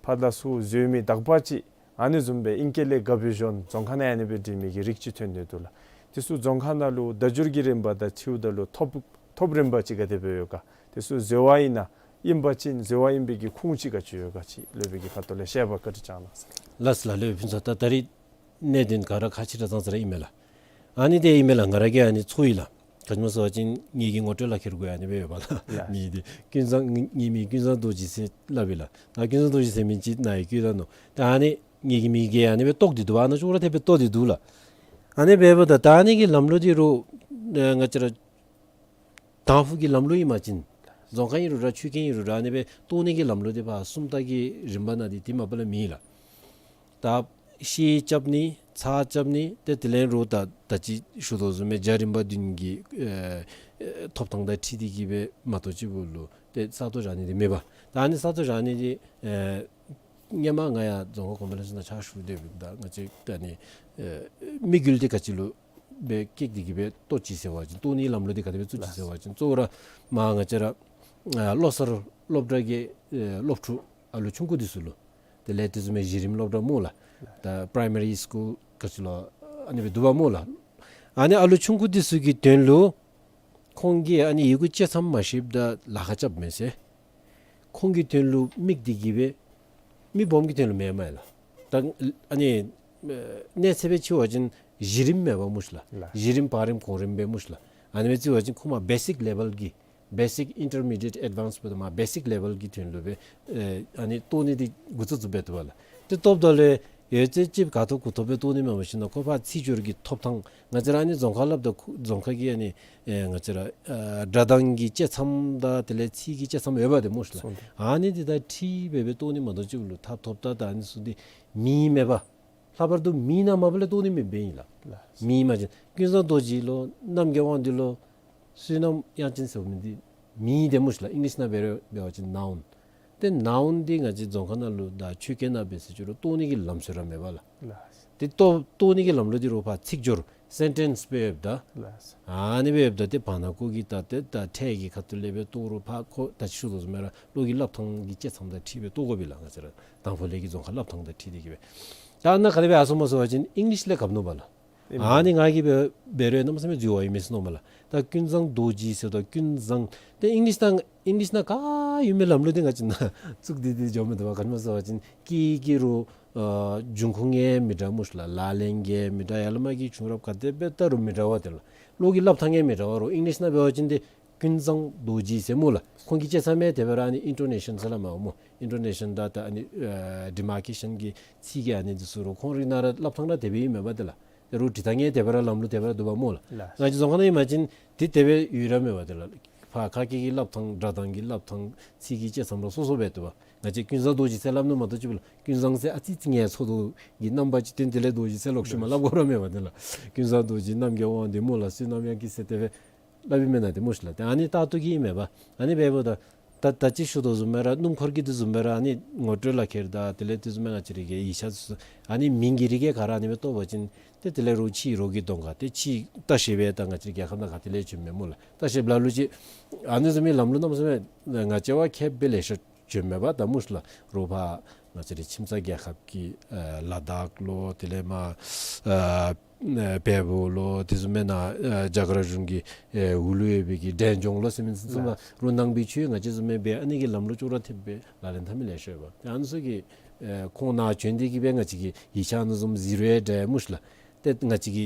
ཕར་ལས་ཚུར་འཛོལ་མི་དག་པ་ཅིག་ཨ་ནི་བཟུམ་སྦེ་ཨིང་སྐད་ལས་རྐྱབ་པའི་ཞོར་རྫོང་ཁ་ནང་ཨ་ནི་སྦེ་འབྲི་མི་གི་རིགས་ཅིག་ཐོན་ནི་འདུག་ལགས། དེ་ཚུ་རྫོང་ཁ་ནང་ལུ་བརྡ་སྦྱོར་གྱི་རིམ་པ་དང་འཁྲིལཝ་ད་ལུ་ཐོབ་ཐོབ་རིམ་པ་ཅིག་ག་དེ་སྦེ་ཡོད་ག། དེ་ཚུ་འཛོལ་བ་ཨིན་ན་ཨིན་པ་ཅིན་འཛོལ་བ་ཨིན་པའི་གི་ཁུངས་ཅིག་ག་ཅི་ཡོད་ག་ཅིག་སློབ་དཔོན་གྱི་ཁ་ཐུག་ལས་བཤད་པ་བཀའ་དྲིན་བསྐྱང་གནང་ཟེར། ལགས་ལགས། སློབ་དཔོན་ཕུན་ཚོགས། ད་ད་རིས་གནད་དོན་ག་ར་ཁག་ཆེ་དྲགས་ཙང་ཙ་ར་ཨིན་མས་ལགས། ཨ་ནི་དེ་ཨིན་མས་ལགས། ང་ར་གིས་ཨ་ནི་ཚོར་ཡི་ལགས། ག་ཅི་སྨོ་ཟེར་བ་ཅིན་ངེ་གི་ངོ་སྤྲོད་ལག་ཁྱེར་གུ་ཡང་ཨ་ནི་སྦེ་ཡོད་པ་ལགས། ལགས། མིང་འདི་ཀུན་བཟང་ངེ་གི་མིང་ཀུན་བཟང་རྡོ་རྗེ་ཟེར་སླབ་ཨིན་ལགས། ད་ཀུན་བཟང་རྡོ་རྗེ་ཟེར་མི་ཅིག་ནཱ་ཡང་བཀོད་ད་ནུག། ད་ཨ་ནི་ངེ་གི་མིང་གིས་ཨ་ནི་སྦེ་བཏོག་སྟེ་འདུག་པ། ཨ་ནཱ་ཅོག་ར་འཐདཔ་སྦེ་བཏོག་སྟེ་འདུག་ལགས། ཨ་ནི་འབདཝ་ད་ད་ཨ་ནི་གི་ལམ་ལུགས་འདི་རུང་ཨེ་ང་བཅས་ར་དང་ཕུ་གི་ལམ་ལུགས་ཨིན་པ་ཅིན་རྫོང་ཁ་ཨིན་རུང་ར་ཆོས་ཁང་ཨིན་རུང་ར་ཨ་ནི་སྦེ་བཏོག་ནི་གི་ལམ་ལུགས་འདི་ཕར་སུམ་རྟགས་ཀྱི་རིམ་པ་ནང་འདི་དེ་མ་པ་ལས་མེད་ལགས། ད་ཤེལ་རྐྱབ་ནི་ཚགས་རྐྱབ་ནི་ཏེ་དེ་ལས་རུང་ད་ད་ཅི་ཞུ་དོ་བཟུམ་སྦེ་རྒྱ་རིམ་པ་བདུན་གྱི་ཨེ་ཨེ་ཐོབ་ཐངས་དང་འཁྲིལ་ཏེ་གི་སྦེ་མ་གཏོགས་ཅིག་པུ་ལུ་ཏེ་ས་སྟོང་བཞག་ནི་འདི་མེད་པ། ད་ཨ་ནི་ས་སྟོང་བཞག་ནི་འདི་ཨེ་སྔོན་མ་ང་ཡང་རྫོང་ཁ་ཀོན་ཕ་རེནསི་ནང་ཕྱག་ཞུ་སྡོད་པའི་ད་ང་བཅས་ད་ནི་ཨེ་དམིགས་ཡུལ་འདི་ག་ཅི་ལུ་སྦེ་བཀལ་ཏེ་གི་སྦེ་བཏོག་ཅི་ཟེར་བ་ཅིན་བཏོག་ནིའི་ལམ་ལུགས་འདི་ག་དེ་སྦེ་བཙུགས་ཅི་ཟེར་བ་ཅིན་གཙོ་བོ་ར་མར་ང་བཅས་ར་ཨ་བློ་གསར་སློབ་གྲྭ་གི་ཨེ་སློབ་ཕྲུག་ཨ་ལུ་ཆུང་ཀུ་འདི་ཚུ་ལུ་དེ་ལས་དེ་བཟུམ་མའི་གཞི་རིམ་སློབ་གྲྭ་སྨོ་ལགས། ད་པ་རའི་མ་རི་སི་ཀུལ་ག་ཅི་ལོ་ཨ་ནི་སྦེ་འདུག་པ་སྨོ་ལགས། ཨ་ནི་ཨ་ལུ་ཆུང་ཀུ་འདི་ཚུ་གི་དོན་ལུ་ཁོང་གིས་ཨ་ནི་ཡི་གུ་བཅད་མཚམས་མ་ཤེསཔ་ད་ལཱ་ཁག་རྐྱབ་མས་ཟེར། ཁོང་གི་དོན་ལུ་དམིགས་ཏེ་གི་སྦེ་མི་སྦོམ་གྱི་དོན་ལུ་མེན་མས་ལགས། ད་ཨ་ནི་ཨེ་གནས་ཚད་སྦེ་ཅིག་འབད་བ་ཅིན་གཞི་རིམ་མེན་པ་སྨོ་ཤིག་ལགས། ལགས། གཞི་རིམ་བར་རིམ་གོང་རིམ་སྦེ་སྨོ་ཤིག་ལགས། ཨ་ནི་སྦེ་ཅིག་འབད་བ་ཅིན་ཁོང་མར་བེ་སིཀ་ལེ་བཱལ་གྱི་བེ་སིཀ་ཨིན་ཊར་མི་ཌི་ཡེཊ་ཨེཌ་ཝཱནསི་འབདཝ་ད་མར་བེ་སིཀ་ལེ་བཱལ་གྱི་དོན་ལུ་སྦེ་ཨེ་ཨ་ནི་བཏོག་ནི་འདི་འགོ་བཙུགས་བཙུགསཔ་འབད་དོ་བ་ལགས། ཏེ་བཏོགཔ་ད་ལུ་ཡོད་ཚད་ཅིག་ག་ཐོབ་གུ་ཐོབ་སྦེ་བཏོག་ནི་མེན་པར་ཞིན་ན་ཁོ་ཕར་ཚིག་སྦྱོར་གྱི་ཐོབ་ཐངས་ང་བཅས་ར་ཨ་ནི་རྫོང་ཁ་སླབ་ད་ཁུ་རྫོང་ཁ་གི་ཨ་ནི་ཨེ་ང་བཅས་ར་ཨ་སྒྲ་གདངས་ཀྱི་བཅད་མཚམས་དང་དེ་ལས་ཚིག་གི་བཅད་མཚམས་ཡོད་པ་ཏེ་སྨོ་ཤིག་ལགས། སོང་སྟེ། ཨ་ནི་འདི་དང་འཁྲིལ་སྦེ་སྦེ་བཏོག་ནི་མ་གཏོགས་ཅིག་ལུ་ཐབས་ཐོབ་ད་ད་ཨ་ནི་ཚུ་འདི་མེད་མེན་པ། ལྷག་པར་དུ་མེད་ན་མ་པ་ལས་བཏོག་ནི་མེདཔ་ཨིན་ལགས། ལགས། མེད་མ་ཅིན་ཀུན་བཟང་རྡོ་རྗེ་ལོ་རྣམ་རྒྱལ་དབང་འདུས་ལོ་བསོད་ནམས་དབྱངས་ཅན་ཟེར་མི་འདི་མིང་ཏེ་སྨོ་ཤིག་ལགས། ཨིང་ལིཤ་ནང་འབད་རུང་འབད་བ་ཅིན་ནའུན། ཏེ་ནའུན་འདི་ང་བཅས་རྫོང་ཁ་ནང་ལུ་དང་ཆོས་སྐད་ནང་འབད་ཟེར་ཅི་རུང་བཏོག་ནི་གི་ལམ་སྲོལ་ར་མེད་པ་ལགས། ལགས། ཏེ་བཏོག་བཏོག་ནི་གི་ལམ་ལུགས་འདི་རུང་ཕར་ཚིག་སྦྱོར་སེན་ཊེནསི་སྦེ་ཡོདཔ་ད། ལགས། ཨ་ནི་སྦེ་ཡོདཔ་ད་ཏེ་བར་ན་ཀོ་གི་ད་ཏེ་ད་ཕྲད་ཀྱི་ཁ་ཐུག་ལས་སྦེ་བཏོག་རུང་ཕར་ཁོ་ད་ཅི་ཞུ་དོ་བཟུམ་སྦེ་ར་བློ་གི་སླབ་ཐངས་ཀྱི་བཅད་མཚམས་དང་འཁྲིལ་སྦེ་བཏོག་དགོ་པས་ལགས། ང་བཅས་ར་དང་ཕུ་ལས་ཀྱི་རྫོང་ཁ་སླབ་ཐངས་དང་འཁྲིལ་ཏེ་གི་སྦེ། ད་ནཱ་ག་དེ་སྦེ་ཨ་སོང་སྨོ་ཟེར་བ་ཅིན་ཨིང་ལིཤ་ལས་རྐྱབ་ནུག་པ་ལགས། ཨིན། ཨ་ནི་ང་གིས་འབད་འབད་རུང་གནམ་མེད་ས་མེད་འཛོལ་བ་ཨིན་མས་ཟེར་མནོཝ་མས་ལགས། ད་ཀུན་བཟང་རྡོ་རྗེ་ཟེརཝ་ད་ཀུན་བཟང་ཏེ་ཨིང་ལིཤ་ནང་ཨིང་ལིཤ་ནང་ག་ཡོད་མི་ལམ་ལུགས་འདི་ང་བཅས་ནཱ་བཙུགས་ཏེ་འདི་འགྱོ་མི་འདུག་པ། ག་ཅི་སྨོ་ཟེར་བ་ཅིན་སྐད་ཀྱི་རུང་ཨ་འབྱུང་ཁུངས་ཡང་མི་འདྲ་སྨོ་ཤིག་ལགས། ལག་ལེན་གྱི་ཡང་མི་འདྲ། ཡར་ལས་མར་གྱི་བྱུང་རབས་ག་དེ་སྦེ་ལྟ་རུང་མི་འདྲ་བ་ཏེ་ལགས། བློ་གི་སླབ་ཐངས་ཡང་མི་འདྲ་བ་རུང་ཨིང་ལིཤ་ནང་འབད་བ་ཅིན་ཏེ་ཀུན་བཟང་རྡོ་རྗེ་ཟེར་སྨོ་ལགས། ཁོང་གི་བཅད་མཚམས་ཡང་དེ་སྦེ་ར་ཨ་ནི་ཨིན་ཊོ་ནེ་ཤཱན་ཟེར་སླབ་མས་སྨོ། ཨིན་ཊོ་ནེ་ཤཱན་དང་ད་ཨ་ནི་ཨེ་ཌི་མར་ཀེ་ཤཱན་གྱི་ཚིག་གི་ཨ་ནི་འདི་ཚུ་རུང་ཁོང་རའི་ནང་ར་སླབ་ཐངས་ར་དེ་སྦེ་ཨིན་མས་པ་ཏེ་ལགས། ཏེ་རུང་འབྲི་ཐངས་ཡང་དེ་སྦེ་ར་ལམ་ལུགས་དེ་སྦེ་ར་འདུག་པ་སྨོ་ལགས། ལགས། ང་བཅས་རྫོང་ཁ་ནང་ཨིན་པ་ཅིན་ཏེ་དེ་སྦེ་ཡོད་ར་མེད་པ་ཏེ་ལགས། ཕར་ཁ་སྐད་ཀྱི་སླབ་ཐངས་སྒྲ་གདངས་ཀྱི་སླབ་ཐངས་ཚིག་གི་བཅད་མཚམས་ར་སོ་སོ་སྦེ་འདུག་པ། ང་བཅས་ཀུན་བཟང་རྡོ་རྗེ་ཟེར་སླབ་ནི་མ་གཏོགས་ཅིག་པོ་ལགས། ཀུན་བཟང་ཟེར་ཨ་ཙི་ཙི་ངལ་འཚོ་དོ་གི་རྣམ་པ་ཅིག་སྟོན། དེ་ལས་རྡོ་རྗེ་ཟེར་ལོག་ཤུལ་མ་སླབ་དགོ་ར་མེད་པ་ཏེ་ལགས། ཀུན་བཟང་རྡོ་རྗེ་རྣམ་རྒྱལ་དབང་འདུས་སྨོ་ལགས། བསོད་ནམས་དབྱངས་སྐྱིད་ཟེར་དེ་སྦེ་སླབ་ཨིན་མེན་ན་ཏེ་སྨོ་ཤིག་ལགས། ཏེ་ཨ་ནི་ལྟ་རྟོག་གི་ཨིན་མས་པ། ཨ་ནི་འབདཝ་ད་ད་ད་ཅི་ཞུ་དོ་བཟུམ་སྦེ་ར་སྣུམ་འཁོར་གྱི་འདི་བཟུམ་སྦེ་ར་ཨ་ནི་ངོ་སྤྲོད་ལག་ཁྱེར་དང་དེ་ལས་དེ་བཟུམ་སྦེ་ང་བཅས་ར་གི་ཡིག་ཆ་ཚུ་ཨ་ནི་མིང་གི་རིགས་ག་ར་ཨ་ནི་སྦེ་བཏོག་པ་ཅིན་ཏེ་དེ་ལས་རོགས་ཕྱིའི་རོགས་ཀྱི་གདོང་ཁར་ཏེ་ཕྱིའི་ལྟ་བཤལ་སྦེ་ད་ང་བཅས་ར་གི་རྒྱལ་ཁབ་ནང་ག་ཏེ་ལས་བྱོན་མས་སྨོ་ལགས། ལྟ་བཤལ་སྦེ་ལ་ལུ་ཅིག་ཨ་ནི་བཟུམ་མའི་ལམ་ལུགས་གནམ་མེད་ས་མེད་ང་བཅས་བ་མཁསཔ་སྦེ་ལེ་ཤ་བྱོན་མས་པ་ད་སྨོ་ཤིག་ལགས། རོགས་ཕར་ང་བཅས་རའི་ཁྱིམ་ཚང་རྒྱལ་ཁབ་ཀྱི་ཨ་ལ་དྭགས་ལོ་དེ་ལས་མར་ཨ་ཨ་བལ་པོ་ལོ་དེ་བཟུམ་མའི་ནང་ཨ་རྒྱ་གར་གཞུང་གི་ཨེ་འོག་ལུ་ཡོད་པའི་གི་འབྲས་ལྗོངས་ལོ་ཟེར་མི་ཚུ་ཚུ་མར་རོགས་ནང་པའི་ཆོས་ང་བཅས་བཟུམ་མའི་སྦེ་ཨ་ནི་གི་ལམ་ལུགས་ཅོག་ར་འཐདཔ་སྦེ་ལག་ལེན་འཐབ་མི་ལེ་ཤ་ཡོད་པ། ཏེ་ཨ་ནི་ཚུ་གིས་ཨེ་ཁོང་ནཱ་བྱོན་ཏེ་གི་སྦེ་ང་བཅས་ཀྱི་ཡིག་ཆ་ཨ་ནི་བཟུམ་གཟིགས་རུང་ཡང་འདྲ་སྨོ་ཤིག་ལགས། ཏེ་ང་བཅས་ཀྱི་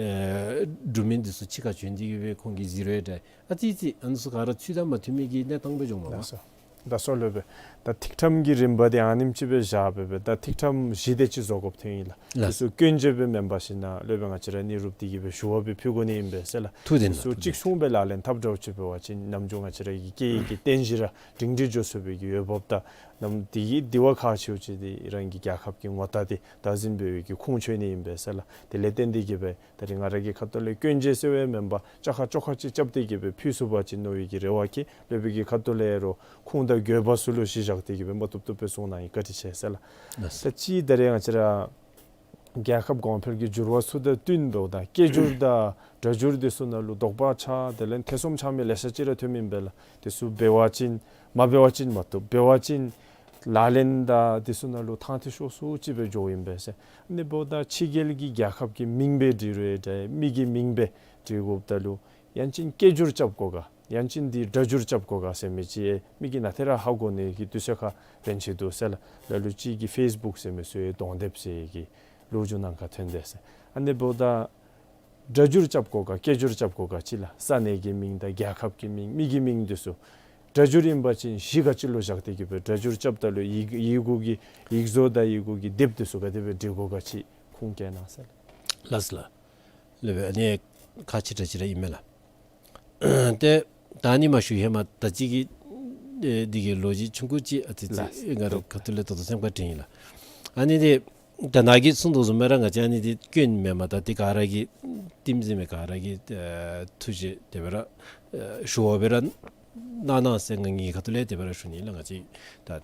ཨེ་འབྲུག་མི་འདི་ཚུ་ཕྱི་ཁར་བྱོན་ཏེ་གི་སྦེ་ཁོང་གིས་གཟིགས་རུང་ཡང་འདྲ་ཨ་ཙི་ཙི་ཨ་ནི་ཚུ་ག་ར་ཚུལ་དང་མ་མཐུན་མི་གི་གནས་སྟངས་སྦེ་བྱུངམ་མས་པ། ལགས་སོ། ད་སོ་ལོ་སྦེ་ད་ཐིག་ཁྲམ་གྱི་རིམ་པ་འདི་ཨ་ནེམ་ཅིག་སྦེ་བཞག་སྦེ་སྦེ་ད་ཐིག་ཁྲམ་བཞི་དེ་ཅིག་བཟོ་དགོཔ་ཐོན་ཡི་ལགས། ལགས། དེ་ཚུ་སྐྱོན་བརྗོད་སྦེ་མེན་པར་ཞིན་ན་ལོ་སྦེ་ང་བཅས་ར་གནས་རུབ་སྟེ་གི་སྦེ་ཞུ་བ་སྦེ་ཕུལ་དགོ་ནི་ཨིན་པས་ཟེར་ལགས། ཐུགས་བདེན་ལགས། དེ་ཚུ་ཐུགས་བདེན། གཅིག་མཚུངས་སྦེ་ལག་ལེན་འཐབ་འདྲཝ་ཅིག་འབད་བ་ཅིན་ནམ་རྒྱུན་ང་བཅས་ར་གི་སྐད་ཡིག་གི་རྟེན་གཞི་ར་སྒྲིང་སྒྲི་འགྱོ་ཚུགས་པའི་གི་འོས་འབབ་དང་ནམ་དེ་གི་དེ་བ་ཁག་ཆེཝ་ཅིག་འདི་རང་གི་རྒྱལ་ཁབ་ཀྱི་ངོ་རྟགས་འདི་བདག་འཛིན་འབད་བའི་གི་ཁུངས་འཁྱོལ་ནི་ཨིན་པས་ཟེར་ལགས། དེ་ལས་བརྟེན་ཏེ་གི་སྦེ་ད་རིས་ང་ར་གི་ཁ་ཐུག་ལས་སྐྱོན་བརྗོད་ཟེར་བའི་མེན་པར་བཅའ་ཁ་བཅོ་ཁ་ཅིག་རྐྱབ་སྟེ་གི་སྦེ་ཕུལ་ཚུགས་པ་ཅིན་མནོ་བའི་གི་རེ་བ་བསྐྱེད། ལོ་སྦེ་གི་ཁ་ཐུག་ལས་རོགས་ཁུངས་དང་དགོས་པ་ཚུ་ལུ་གཞི་བཞག་སྟེ་གི་སྦེ་མ་བཏུབ་བཏུབ་སྦེ་གསུང་གནང་ཡི། བཀའ་དྲིན་ཆེ་ཟེར་ལགས། ལགས། ད་ཅི་ད་རིས་ང་བཅས་ར་རྒྱལ་ཁབ་གོང་འཕེལ་གྱི་འགྱུར་བ་ཚུ་དང་བསྟུན་འབདཝ་ད་སྐད་སྒྱུར་དང་སྒྲ་སྒྱུར་དེ་ཚུ་ནང་ལུ་དོགས་པ་ཆགས་དེ་ལས་ཐེ་ཚོམ་ཆགས་མི་ལེ་ཤ་ཅིག་ར་ཐོནམ་ཨིན་པས་ལགས། དེ་ཚུ་འབད་བ་ཅིན་མ་འབད་བ་ཅིན་མ་བཏུབ། འབད་བ་ཅིན་ལག་ལེན་དང་དེ་ཚུ་ནང་ལུ་ཐང་ཐིག་ཤོར་སུ་ཅིག་སྦེ་འགྱོཝ་ཨིན་པས་ཟེར། ཨ་ནི་འབདཝ་ད་ཕྱི་རྒྱལ་གྱི་རྒྱལ་ཁབ་ཀྱི་མིང་སྦེ་འབྲི་རུང་འདྲ་མི་གི་མིང་སྦེ་འབྲི་དགོཔ་ད་ལུ་ཡང་ཅིན་སྐད་སྒྱུར་རྐྱབ་དགོ་ག་ཡང་ཅིན་དེ་སྒྲ་སྒྱུར་རྐྱབ་དགོ་ག་ཟེར་མི་ཅིག་མི་གིས་ནཱ་ཏེ་ར་ཧ་གོ་ནི་གི་དུས་ཚོད་ཁར་རན་ཅི་འདུག་ཟེར་ལགས། ལ་ལུ་ཅིག་གིས་ཕེསི་བུཀ་ཟེར་མི་ཚུ་གདོང་དེབ་ཟེར་གི་ལོ་རྒྱུས་ནང་ཁར་ཐོན་དེས་ཟེར། ཨ་ནི་འབདཝ་ད་སྒྲ་སྒྱུར་རྐྱབ་དགོ་ག་སྐད་སྒྱུར་རྐྱབ་དགོ་ག་ཅིག་ལགས། ས་གནས་ཀྱི་མིང་དང་རྒྱལ་ཁབ་ཀྱི་མིང་མི་གི་མིང་དེ་ཚུ་སྒྲ་སྒྱུར་ཨིན་པ་ཅིན་གཞི་ག་ཅི་ལུ་བཞག་སྟེ་གི་སྦེ་སྒྲ་སྒྱུར་རྐྱབ་ད་ལུ་ཡི་ཡི་གུ་གི་ཡིག་བཟོ་དང་ཡི་གུ་གི་དེབ་དེ་ཚུ་ག་དེ་སྦེ་འབྲི་དགོ་ག་ཅིག་ཁུངས་བཀལ་གནང་ཟེར་ལགས། ལགས་ལགས། ལོ་སྦེ་ཨ་ནི་ཁག་ཆེ་དྲགས་ཅིག་ར་ཨིན་མས་ལགས། ཏེ་ད་ཨ་ནི་མ་ཞུ་ཧེ་མ་ད་ཅི་གི་ཨེ་འདི་གི་ལོ་རྒྱུས་ཆུང་ཀུ་ཅིག་ཨ་ཙི་ཙི་ལགས། ང་ར་ཁ་ཐུག་ལས་ད་ལྟོ་སེམས་ཁར་དྲན་ཡི་ལགས། ཨ་ནི་འདི་ད་ནཱ་གིས་གསུངས་དོ་བཟུམ་སྦེ་ར་ང་བཅས་ཨ་ནི་འདི་སྐྱོན་མེན་མས། ད་འདི་ག་ར་གིས་ལྟདམོ་ཟེར་མི་ག་ར་གིས་ཨེ་ཐུགས་རྗེ་དེ་སྦེ་ར་ཨེ་ཞུ་བ་སྦེ་ར་གནང་གནང་ཟེར་ང་ངེའི་ཁ་ཐུག་ལས་དེ་སྦེ་ར་ཞུ་ནི་ལགས། ང་བཅས་ད་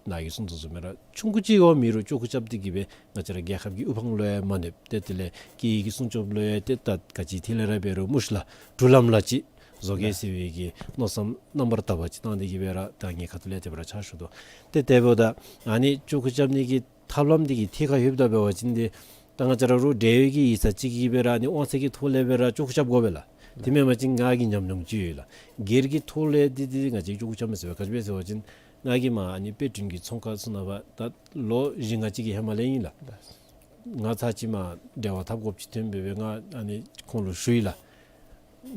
ནཱ་གིས་གསུངས་དོ་བཟུམ་སྦེ་ར་ཆུང་ཀུ་ཅིག་འོང་མི་རུང་ཅོག་ཁུ་རྐྱབ་སྟེ་གི་སྦེ་ང་བཅས་ར་རྒྱལ་ཁབ་ཀྱི་དབུ་འཕང་ལུ་ཡང་མ་གནོདཔ་ཏེ་དེ་ལས་སྐད་ཡིག་གི་སྲུང་སྐྱོབ་ལུ་ཡང་ཏེ་ད་ག་ཅི་ཐད་ལས་ར་འབད་རུང་མུ་ཤི་ལ་འགྲུལ་ལམ་ལ་ཅིག་བཟོ་གེ་ཟེར་བའི་གི་མནོ་བསམ་རྣམ་པར་དག་པ་ཅིག་བཏང་སྟེ་གི་སྦེ་ར་ད་ངེའི་ཁ་ཐུག་ལས་དེ་སྦེ་ར་ཕྱག་ཞུ་དོ། ཏེ་དེ་འབདཝ་ད་ཨ་ནི་ཅོག་ཁུ་རྐྱབ་ནི་གི་ཐབས་ལམ་འདི་གི་ཐད་ཁར་ལྷོདཔ་ད་འབད་བ་ཅིན་འདི་ད་ང་བཅས་ར་རོགས་འབྲེལ་ཡོད་ཀྱི་ཡིག་ཚང་ཅིག་གིས་སྦེ་ར་ཨ་ནི་དབང་ཚད་ཀྱི་ཐོག་ལས་སྦེ་ར་ཅོག་ཁུ་རྐྱབ་དགོ་པས་ལགས། དེ་མེན་པ་ཅིན་ང་གིས་ཉམས་མྱོང་ཅིག་ཡོད་ལགས། སྒེར་གྱི་ཐོག་ལས་འདི་འདི་ང་བཅས་ཅོག་ཁུ་རྐྱབ་མི་ཚུགས་པས། ག་ཅི་སྦེ་ཟེར་བ་ཅིན་ང་གིས་མར་ཨ་ནི་དཔེ་སྐྲུན་གྱི་ཚོང་ཁང་ཚུ་ནང་ཕར་ད་ལོ་བཞི་ལྔ་ཅིག་གི་ཧེ་མ་ལས་ཨིན་ལགས། ང་ཚར་གཅིག་མར་འབྲེལ་བ་འཐབ་དགོཔ་ཅིག་ཐོན་སྦེ་སྦེ་ང་ཨ་ནི་ཁོང་ལུ་ཞུ་ཡི་ལགས།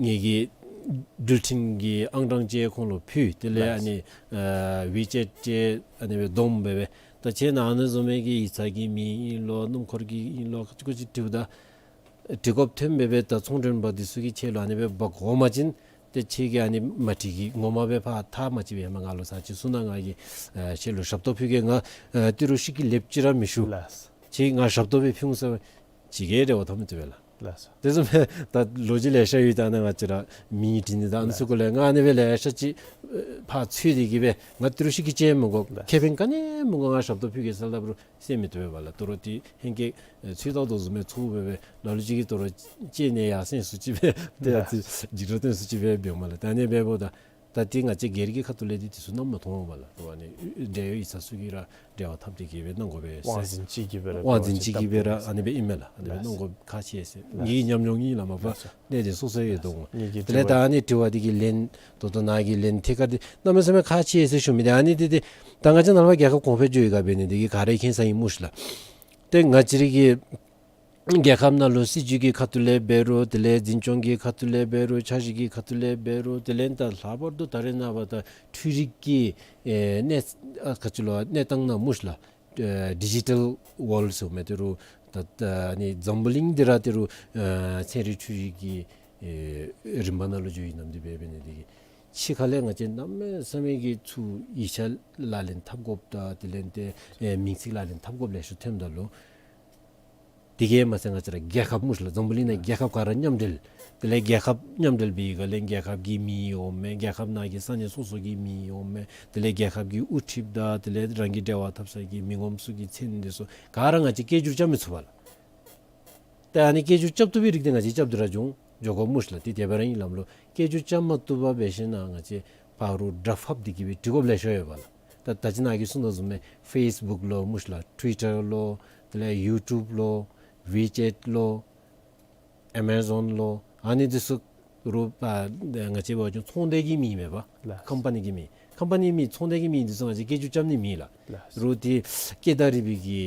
ངེ་གི་འགྲུལ་འཕྲིན་གྱི་ཨང་གྲངས་ཅིག་ཁོང་ལུ་ཕུལ། དེ་ལས་ཨ་ནི་ཨ་ཝི་ཅེཊ་ཅིག་ཨ་ནི་སྦེ་བསྡོམས་སྦེ་སྦེ་ད་ཁྱེད་ནཱ་ཨ་ནི་བཟུམ་མའི་གི་ཡིག་ཚང་གི་མིང་ཨིན་ལོ་སྣུམ་འཁོར་གྱི་ཨིན་ལོ་ཅིག་ཅིག་དྲིཝ་ད་འབྲི་དགོཔ་ཐོན་སྦེ་སྦེ་ད་ཚོང་མགྲོན་པ་འདི་ཚུ་གིས་ཁྱེད་ལུ་ཨ་ནི་སྦེ་འབག་འོང་པ་ཅིན་ཏེ་ཁྱེད་ཀྱིས་ཨ་ནི་མ་འགྲིག་གི་ངོ་མ་སྦེ་ཕར་ཐག་མ་བཅད་པའི་ཧེ་མ་ང་ལུ་ཚར་གཅིག་གསུང་གནང་། ང་གིས་ཨ་ཁྱེད་ལུ་ཞབས་ཏོག་ཕུལ་གེ། ང་ཨ་ཏི་རུ་ཤི་གི་ལེབ་ཅིག་ར་མི་ཞུ། ལགས། ཁྱེད་ང་ཞབས་ཏོག་སྦེ་ཕུལ་འོང་ཟེར་བ་ཅིག་གིས་འབྲེལ་བ་འཐབ་མི་བཏུབ་པས་ལགས། ལགས་སོ། དེ་བཟུམ་སྦེ་ད་ལོ་རྒྱུས་ལེ་ཤ་ཡོད། ད་ནཱ་ང་བཅས་ར་མིང་བྲིས་ནི་ད་ཨ་ནི་ཚུ་གུ་ལས་ང་ཨ་ནི་སྦེ་ལེ་ཤ་ཅིག་ཕར་འཚོལ་ཏེ་གི་སྦེ་ང་ཨ་ཏི་རུ་ཤི་གི་ཅིག་མི་དགོ། ལགས། ཁེ་ཕན་ག་ནི་མི་དགོ། ང་ཞབས་ཏོག་ཕུལ་གེ་ཟེར་སླབ་རུང་ཟེར་མི་བཏུབ་པས་ལགས། ད་རུང་འདི་ཧེང་སྐལ་ཨེ་ཚུ་ད་ལྟོ་བཟུམ་སྦེ་ཚུ་སྦེ་སྦེ་ལ་ལུ་ཅིག་གིས་ད་རུང་ཅིག་ནི་ཡར་སེང་སུ་ཅིག་སྦེ་ཏེ་ཨ་ཙི་འཇིགས་སྐྲག་སྟོན་སུ་ཅིག་སྦེ་འབདཝ་མས་ལགས། ད་ཨ་ནི་སྦེ་འབདཝ་ད་ད་འདི་ང་བཅས་སྒེར་གྱི་ཁ་ཐུག་ལས་འདི་དེ་ཚུ་གནམ་མེད་ས་མེད་མཐོང་འོང་པས་ལགས། ཏེ་ཨ་ནི་འབྲེལ་ཡོད་ཡིག་ཚང་ཚུ་གིས་ར་འབྲེལ་བ་འཐབ་སྟེ་གི་སྦེ་གནང་དགོ་པས་ཟེར། དབང་འཛིན་ཅིག་གིས་སྦེ་ར་དབང་འཛིན་ཅིག་གིས་སྦེ་ར་ཨ་ནི་སྦེ་ཨིན་མས་ལགས། ཨ་ནི་སྦེ་གནང་དགོཔ་ཁག་ཆེ་ཟེར་ངེའི་ཉམས་མྱོང་ཨིན་ལགས། མ་པ་ལགས་སོ། གནད་དོན་སོ་སོ་ཡོད་དོ་འོང་། ངེ་གི་དེ་ལས་ད་ཨ་ནི་དྲི་བ་འདི་གི་ལན་ད་ལྟོ་ནཱ་གི་ལན་ཐད་ཀར་འདི་གནམ་མེད་ས་མེད་ཁག་ཆེ་ཟེར་ཞུ་མི་འདི་ཨ་ནི་འདི་འདི་ད་ང་བཅས་ནཱ་ལས་ཕར་རྒྱལ་ཁབ་གོང་འཕེལ་འགྱོ་ཡི་ག་འབད་ནི་འདི་གིས་ག་ར་མཁྱེན་ས་ཨིན་སྨོ་ཤི་ལགས། ཏེ་ང་བཅས་རའི་གི་རྒྱལ་ཁབ་ནང་ལུ་སྲིད་བྱུས་ཀྱི་ཁ་ཐུག་ལས་འབད་རུང་དེ་ལས་འཛིན་སྐྱོང་གི་ཁ་ཐུག་ལས་འབད་རུང་འཆར་གཞི་གི་ཁ་ཐུག་ལས་འབད་རུང་དེ་ལས་ད་ལྷག་པར་དུ་ད་རེས་ནངས་པ་ད་འཕྲུལ་རིག་གི་ཨེ་གནས་ཨ་ག་ཅི་ལོ་གནས་སྟངས་ནང་སྨོ་ཤི་ལགས། ཨེ་ཌི་ཇི་ཊལ་ཝཱལཌ་ཟེར་མི་འདི་རུང་ད་ད་ཨ་ནི་འཛམ་བུ་གླིང་འདི་ར་འདི་རུང་ཨེ་ཚན་རིག་འཕྲུལ་རིག་གི་ཨེ་རིམ་པ་ནང་ལུ་འགྱོ་ཡི་ནམ་འདི་འབད་འབད་ནི་འདི་གིས་ཕྱི་ཁ་ལས་ང་བཅས་གནམ་མེད་ས་མེད་ཀྱི་ཚུར་ཡིག་ཆ་ལག་ལེན་འཐབ་དགོཔ་དང་དེ་ལས་ཏེ་ཨེ་མིང་ཚིག་ལག་ལེན་འཐབ་དགོཔ་ལེ་ཤ་ཐོནམ་ད་ལུ་དེ་གིས་མ་ཚད་ང་བཅས་ར་རྒྱལ་ཁབ་སྨོ་ཤི་ལགས། འཛམ་བུ་གླིང་ནང་རྒྱལ་ཁབ་ག་ར་མཉམ་འབྲེལ། དེ་ལས་རྒྱལ་ཁབ་མཉམ་འབྲེལ་འབད་བའི་སྒང་ལས་རྒྱལ་ཁབ་ཀྱི་མིང་འོང་མས། རྒྱལ་ཁབ་ནང་གི་ས་གནས་སོ་སོ་གི་མིང་འོང་མས། དེ་ལས་རྒྱལ་ཁབ་ཀྱི་དབུ་ཁྲིདཔ་དང་དེ་ལས་རང་གི་འབྲེལ་བ་འཐབ་ས་གི་མི་ངོམ་ཚུ་གི་མཚན་འདི་ཚུ་ག་ར་ང་བཅས་སྐད་སྒྱུར་རྐྱབ་མི་ཚུགས་པས་ལགས། ཏེ་ཨ་ནི་སྐད་སྒྱུར་རྐྱབ་བཏུབ་པའི་རིགས་འདི་ང་བཅས་རྐྱབ་སྟེ་ར་འགྱོ་འགྱོ་དགོ་སྨོ་ཤི་ལགས། ཏེ་དེ་སྦེ་ར་ཨིན་ལགས་ལོ། སྐད་སྒྱུར་རྐྱབ་མ་བཏུབ་པར་འབད་ཞིན་ན་ང་བཅས་ཕར་རུ་སྒྲ་ཕབ་སྟེ་གི་སྦེ་འབྲི་དགོཔ་ལེ་ཤ་ཡོད་པས་ལགས། ད་ད་ཅི་ནཱ་གིས་གསུངས་དོ་བཟུམ་སྦེ་ཕེསི་བུཀ་ལོ་སྨོ་ཤི་ལགས། ཊུ་ཝི་ཊར་ལོ། དེ་ལས་ཡུ་ཊུབ་ལོ། ཝི་ཅེཊ་ལོ། ཨེ་མ་ཛོན་ལོ། ཨ་ནི་འདི་ཚུ་རུང་ཨ་ང་བཅས་འབད་བ་ཅིན་ཚོང་སྡེ་གི་མིང་མེན་པ། ལགས། ཀམ་པ་ནི་གི་མིང་། ཀམ་པ་ནི་མིང་ཚོང་སྡེ་གི་མིང་འདི་ཚུ་ང་བཅས་སྐད་སྒྱུར་རྐྱབ་ནི་མེད་ལགས། ལགས། རུང་འདི་སྐད་བརྡ་རིག་པའི་གི་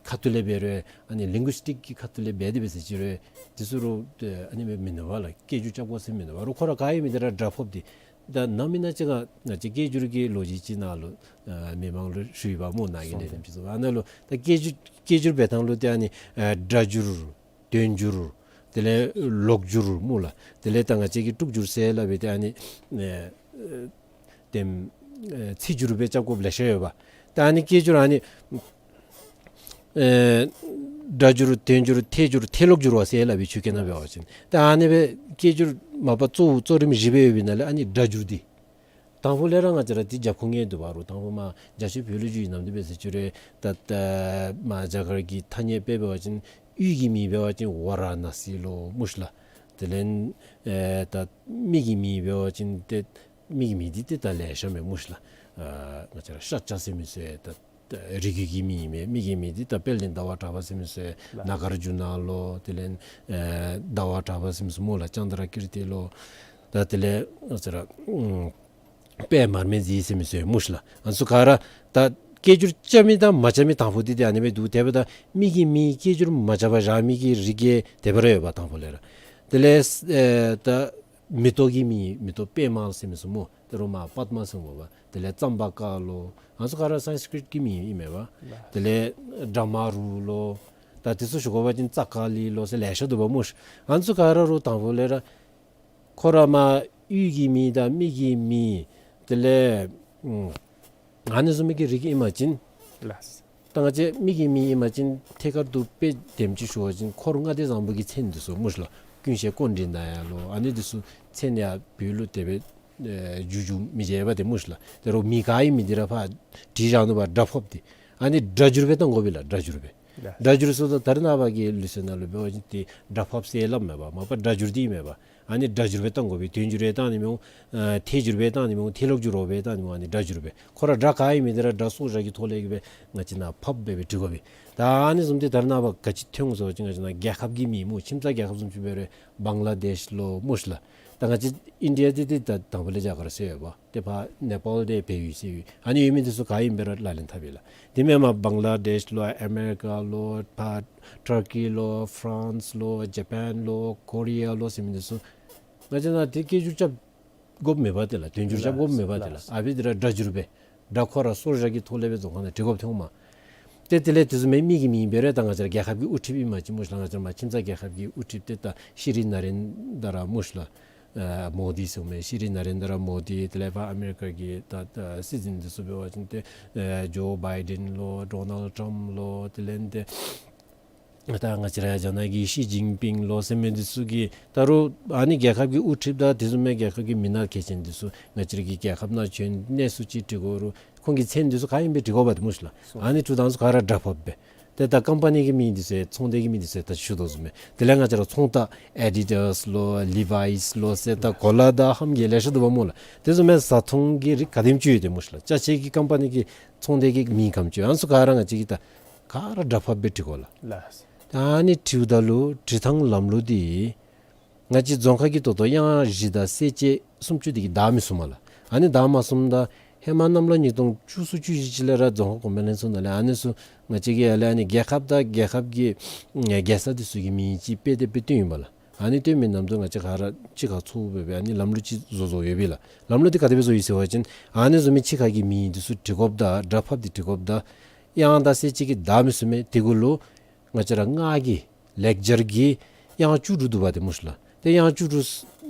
ཁ་ཐུག་ལས་འབད་རུང་ཨ་ནི་ལིང་གུ་སི་ཊིཀ་གི་ཁ་ཐུག་ལས་འབད་དེ་འབད་ཟེར་ཅི་རུང་འདི་ཚུ་རུང་ཨ་ནི་མེན་མེན་ན་བ་ལགས། སྐད་སྒྱུར་རྐྱབ་དགོ་ཟེར་མེན་ན་བ། རུང་ཁོ་ར་ག་ཡོད་མི་འདི་ར་སྒྲ་ཕབ་སྟེ་ ད་ནམ་ཨིན་ན་ཅིག་ང་བཅས་སྐད་སྒྱུར་གྱི་ལོ་རྒྱུས་ཅིག་ནང་ལུ་ཨ་མི་མང་ལུ་ཞུ་ཡི་པ་སྨོ། ནཱ་གི་ལས་རིམ་ཅིག་སོང་། ཨ་ནཱ་ལུ་ད་སྐད་སྒྱུར་སྐད་སྒྱུར་འབད་ཐངས་ལུ་ཏེ་ཨ་ནི་ཨ་སྒྲ་སྒྱུར་དོན་སྒྱུར་དེ་ལས་ལོག་སྒྱུར་སྨོ་ལགས། དེ་ལས་ད་ང་བཅས་ཀྱིས་དཀྲུག་སྒྱུར་ཟེར་སླབ་པའི་ཏེ་ཨ་ནི་ཨ་ཨ་དེམ་ཨ་ཚིག་སྒྱུར་སྦེ་རྐྱབ་དགོཔ་ལེ་ཤ་ཡོད་པ། ད་ཨ་ནི་སྐད་སྒྱུར་ཨ་ནི་ཨེ་སྒྲ་སྒྱུར་དོན་སྒྱུར་ཐད་སྒྱུར་ཐད་ལོག་སྒྱུར་བ་ཟེར་སླབ་པའི་ཆོས་སྐད་ནང་འབད་བ་ཅིན། ད་ཨ་ནི་སྦེ་སྐད་སྒྱུར་མ་པ་གཙོ་བོ་གཙོ་རིམ་བཞི་སྦེ་ཡོད་པའི་ནང་ལས་ཨ་ནི་སྒྲ་སྒྱུར་འདི་དང་ཕུ་ལས་ར་ང་བཅས་ར་འདི་རྒྱབ་ཁུངས་ངེས་འདུག་པ་རུང་། དང་ཕུ་མར་རྒྱ་ཆེ་བོད་ལུ་བསྒྱུར་ཡི་ནམ་འདི་འབད་ཟེར་ཅི་རུང་ད་ད་མར་རྒྱ་གར་གྱི་ཐ་སྙད་དཔེ་འབད་བ་ཅིན་ཡུལ་གྱི་མིང་འབད་བ་ཅིན་ཝ་ར་ཎ་སི་ལོ་སྨོ་ཤ་ལགས། དེ་ལས་ཨེ་ད་མི་གི་མིང་འབད་བ་ཅིན་ཏེ་མི་གི་མིང་འདི་ཏེ་ད་ལེ་ཤ་མས་སྨོ་ཤ་ལགས། ཨ་ང་བཅས་ར་ཤཱཀྱ་ཟེར་མི་ཚུ་ད་ད་རིགས་རྒྱུད་ཀྱི་མིང་ཨིན་མས། མི་གི་མིང་འདི་ད་དཔལ་ལྡན་ཟླ་བ་གྲགས་པ་ཟེར་མི་ཚུ་ནཱ་གཱརྫུ་ན་ལོ། དེ་ལས་ཨེ་ཟླ་བ་གྲགས་པ་ཟེར་མི་ཚུ་སྨོ་ལགས། ཙནྡྲ་ཀིརྟི་ལོ། ད་དེ་ལས་ང་བཅས་ར་ཨུམ་པདྨ་རྨེ་རྫི་ཟེར་མི་ཚུ་སྨོ་ཤ་ལགས། ཨ་ནི་ཚུ་ག་ར་ད་སྐད་སྒྱུར་རྐྱབ་མི་དང་མ་རྐྱབ་མི་དང་ཕུ་འདི་ཏེ་ཨ་ནི་སྦེ་འདུག། དེ་འབདཝ་ད་མི་གི་མིང་སྐད་སྒྱུར་མ་རྐྱབ་པར་བཞག་མི་གི་རིགས་ཀྱི་དེ་སྦེ་ར་ཡོད་པ་དང་ཕུ་ལས་ར། དེ་ལས་ཨེ་ད་མེ་ཏོག་གི་མིང་མེ་ཏོག་པདྨ་ཟེར་མི་ཚུ་སྨོ། ད་རུང་མར་པདྨ་ཟེར་སྨོ་པ། དེ་ལས་ཙམ་བ་ཀ་ལོ། ཨ་ནི་ཚུ་ག་ར་སཾསྐྲྀཏ་ཀྱི་མིང་ཨིན་མས་པ། དེ་ལས་བྲཧྨ་རུ་ལོ། ད་དེ་ཚུ་ཞུ་དགོ་པ་ཅིན་ཙ་ཀ་ལི་ལོ་ཟེར་ལེ་ཤ་འདུག་པ་སྨོ་ཤ། ཨ་ནི་ཚུ་ག་ར་རུང་དང་ཕུ་ལས་ར་ཁོ་ར་མར་ཡུལ་གྱི་མིང་དང་མི་གི་མིང་དེ་ལས་ཨུམ་ཨ་ནི་བཟུམ་མའི་གི་རིགས་ཨིན་པ་ཅིན་ལགས། ད་ང་བཅས་མི་གི་མིང་ཨིན་པ་ཅིན་ཐད་ཀར་དུ་དཔེ་དེམ་ཅིག་ཞུ་བ་ཅིན་འཁོར་ལྔ་སྡེ་བཟང་པོ་གི་མཚན་འདི་ཚུ་སྨོ་ཤ་ལགས། ཀུན་ཤེས་ཀཽཎྜི་ནྱ་ལོ། ཨ་ནི་འདི་ཚུ་མཚན་ཡང་བོད་ལུ་དེ་སྦེ་ཨེ་འགྱུར་འགྱུར་མི་བྱེད་པ་དེ་སྨོ་ཤ་ལགས། དེ་རུང་མིང་ག་ཨིན་མི་འདི་ར་ཕར་བྲིས་བཞག་ནུག་པ། སྒྲ་ཕབ་སྟེ། ཨ་ནི་སྒྲ་སྒྱུར་སྦེ་བཏང་དགོ་པས་ལགས། སྒྲ་སྒྱུར་སྦེ། ལགས། སྒྲ་སྒྱུར་ཟེརཝ་ད་ད་རེས་ནངས་པ་གི་ལུགས་སྲོལ་ནང་ལུ་འབད་བ་ཅིན་ཏེ་སྒྲ་ཕབ་ཟེར་སླབ་མས་པ། མ་པ་སྒྲ་སྒྱུར་འདི་ཨིན་མས་པ། ཨ་ནི་སྒྲ་སྒྱུར་སྦེ་བཏང་དགོ་པས། དོན་སྒྱུར་ཡང་བཏང་ནི་མི་འོང་། ཨ་ཐད་སྒྱུར་སྦེ་བཏང་ནི་མི་འོང་། ཐད་ལོག་སྒྱུར་སྦེ་བཏང་ནི་མི་འོང་། ཨ་ནི་སྒྲ་སྒྱུར་སྦེ། ཁོ་ར་སྒྲ་ག་ཨིན་མི་འདི་ར་སྒྲ་སོར་བཞག་གི་ཐོག་ལས་ཀྱི་སྦེ་ང་བཅས་ནཱ་ཕབ་སྦེ་སྦེ་བྲི་དགོ་པས། ད་ཨ་ནི་བཟུམ་སྦེ་ད་རེས་ནངས་པ་ག་ཅི་ཐོན་འོང་ཟེར་བ་ཅིན་ང་བཅས་ནཱ་རྒྱལ་ཁབ་ཀྱི་མིང་སྨོ། ཁྱིམ་ཚང་རྒྱལ་ཁབ་བཟུམ་ཅིག་འབད་རུང་བང་ལ་དེཤ་ལོ་སྨོ་ཤ་ལགས། ད་ང་བཅས་ཨིན་ཌི་ཡ་འདི་ཏེ་ད་དང་ཕུ་ལས་རྒྱ་གར་ཟེར་ཡོད་པ། ཏེ་ཕར་ནེ་པཱལ་འདི་བལ་ཡུལ་ཟེར་ཡོད། ཨ་ནི་ཡོད་མི་འདི་ཚུ་ག་ཨིནམ་སྦེ་ར་ལག་ལེན་འཐབ་ཡི་ལགས། དེ་མེན་པར་བང་ལ་དེཤ་ལོ་ཨ་མེ་རི་ཀ་ལོ་ཕར་ཊར་ཀི་ལོ་ཕ་རན་སི་ལོ་ཇ་པཱན་ལོ་ཀོ་རི་ཡ་ལོ་ཟེར་མི་འདི་ཚུ་ང་བཅས་ནཱ་ཏེ་སྐད་སྒྱུར་རྐྱབ་དགོཔ་མེད་པ་ཏེ་ལགས། དོན་སྒྱུར་རྐྱབ་དགོཔ་མེད་པ་ཏེ་ལགས། ལགས། ཨ་ཕི་འདི་ར་སྒྲ་སྒྱུར་སྦེ་སྒྲ་ཁོ་ར་སོར་བཞག་གི་ཐོག་ལས་སྦེ་རྫོང་ཁ་ནང་བྲི་དགོཔ་ཐོནམ་མས། ཏེ་དེ་ལས་དེ་བཟུམ་མའི་མི་གི་མིང་འབད་རུང་ད་ང་བཅས་ར་རྒྱལ་ཁབ་ཀྱི་དབུ་ཁྲིདཔ་ཨིན་པ་ཅིན་སྨོ་ཤ་ལགས། ང་བཅས་ར་མར་ཁྱིམ་ཚང་རྒྱལ་ཁབ་ཀྱི་དབུ་ཁྲིདཔ་ཏེ་ད་ཤྲི་ནཱ་རེནྡྲ་མོ་དི་ཟེར་མི་ཤྲི་ནཱ་རེནྡྲ་མོ་དི། དེ་ལས་ཕར་ཨ་མེ་རི་ཀ་གི་ད་ད་སྲིད་འཛིན་འདི་ཚུ་འབད་བ་ཅིན་ཏེ་ཨེ་ཇོ་བའི་ཌེན་ལོ་ཌོ་ནལཌ་ཊམཔ་ལོ། དེ་ལས་ཏེ་ད་ང་བཅས་ར་རྒྱ་ནག་གི་ཞི་ཅིན་ཕིང་ལོ་ཟེར་མི་འདི་ཚུ་གི་ད་རུང་ཨ་ནི་རྒྱལ་ཁབ་ཀྱི་དབུ་ཁྲིདཔ་དང་དེ་བཟུམ་མའི་རྒྱལ་ཁབ་ཀྱི་མི་སྣ་གལ་ཆེན་འདི་ཚུ་ང་བཅས་ར་གི་རྒྱལ་ཁབ་ནང་བྱོན་གནས་ཚུལ་ཅིག་བྲི་དགོ་རུང་ཁོང་གི་མཚན་འདི་ཚུ་ག་ཨིནམ་སྦེ་བྲི་དགོཔ་འདི་སྨོ་ཤ་ལགས། ཨ་ནི་བྲིཝ་ད་ཚུ་ག་ར་སྒྲ་ཕབ་སྦེ། ཏེ་ད་ཀམ་པ་ནི་གི་མིང་འདི་ཚུ་ཚོང་སྡེ་གི་མིང་འདི་ཚུ་ད་ཞུ་དོ་བཟུམ་སྦེ། དེ་ལས་ང་བཅས་ར་ཚོང་རྟགས་ཨེ་ཌི་ཌཱས་ལོ་ལི་བའིས་ལོ་ཟེར་ད་གོ་ལ་དང་ཧམ་གྱི་ལེ་ཤ་འདུག་པ་སྨོ་ལགས། དེ་བཟུམ་མའི་བཟའ་འཐུང་གི་རིགས་ག་དེམ་ཅིག་ཡོད་དེ་སྨོ་ཤ་ལགས། ཅ་ཆས་ཀྱི་ཀམ་པ་ནི་གི་ཚོང་སྡེ་གི་མིང་གམ་ཅིག་ཨ་ནི་ཚུ་ག་ར་ང་བཅས་ཀྱིས་ད་ག་ར་སྒྲ་ཕབ་སྦེ་བྲི་དགོ་ལགས། ལགས། ད་ཨ་ནི་བྲིཝ་ད་ལུ་བྲི་ཐངས་ལམ་ལུགས་འདི་ང་བཅས་རྫོང་ཁ་གི་ད་ལྟོ་དབྱངས་བཞི་དང་གསལ་བྱེད་སུམ་ཅུ་འདི་གིས་བདའ་མི་ཚུགས་མས་ལགས། ཨ་ནི་བདའ་མ་ཚུགསཔ་ད་ཧེ་མ་གནམ་ལོ་ཉིས་སྟོང་བཅུ་གསུམ་བཅུ་བཞི་ཅིག་ལས་ར་རྫོང་ཁ་གོང་འཕེལ་ལྷན་ཚོགས་ནང་ལས་ཨ་ནི་ཚུ་ང་བཅས་ཀྱིས་ཡར་ལས་ཨ་ནི་རྒྱལ་ཁབ་དང་རྒྱལ་ཁབ་ཀྱི་ཨེ་རྒྱལ་ས་འདི་ཚུ་གི་མིང་ཅིག་དཔེ་དེབ་སྦེ་བཏོན་ཡི་པ་ལགས། ཨ་ནི་བཏོན་མི་ནང་དུ་ང་བཅས་ག་ར་གཅིག་ཁར་ཚོགས་སྦེ་སྦེ་ཨ་ནི་ལམ་ལུགས་ཅིག་བཟོ་བཟོཝ་ཡོད་པས་ལགས། ལམ་ལུགས་འདི་ག་དེ་སྦེ་བཟོ་ཡི་ཟེར་བ་ཅིན་ཨ་ནི་བཟུམ་མའི་ཕྱི་ཁ་གི་མིང་འདི་ཚུ་བྲི་དགོཔ་དང་སྒྲ་ཕབ་སྟེ་བྲི་དགོཔ་དང་དབྱངས་དང་གསལ་བྱེད་ཀྱིས་བདའ་མི་ཚུགས་མས། དེ་གུ་ལུ་ང་བཅས་ར་སྔགས་ཀྱི་ལེགས་སྦྱར་གྱི་དབྱངས་བཅུ་དྲུག་འདུག་པ་དེ་སྨོ་ཤ་ལགས། ཏེ་དབྱངས་བཅུ་དྲུག་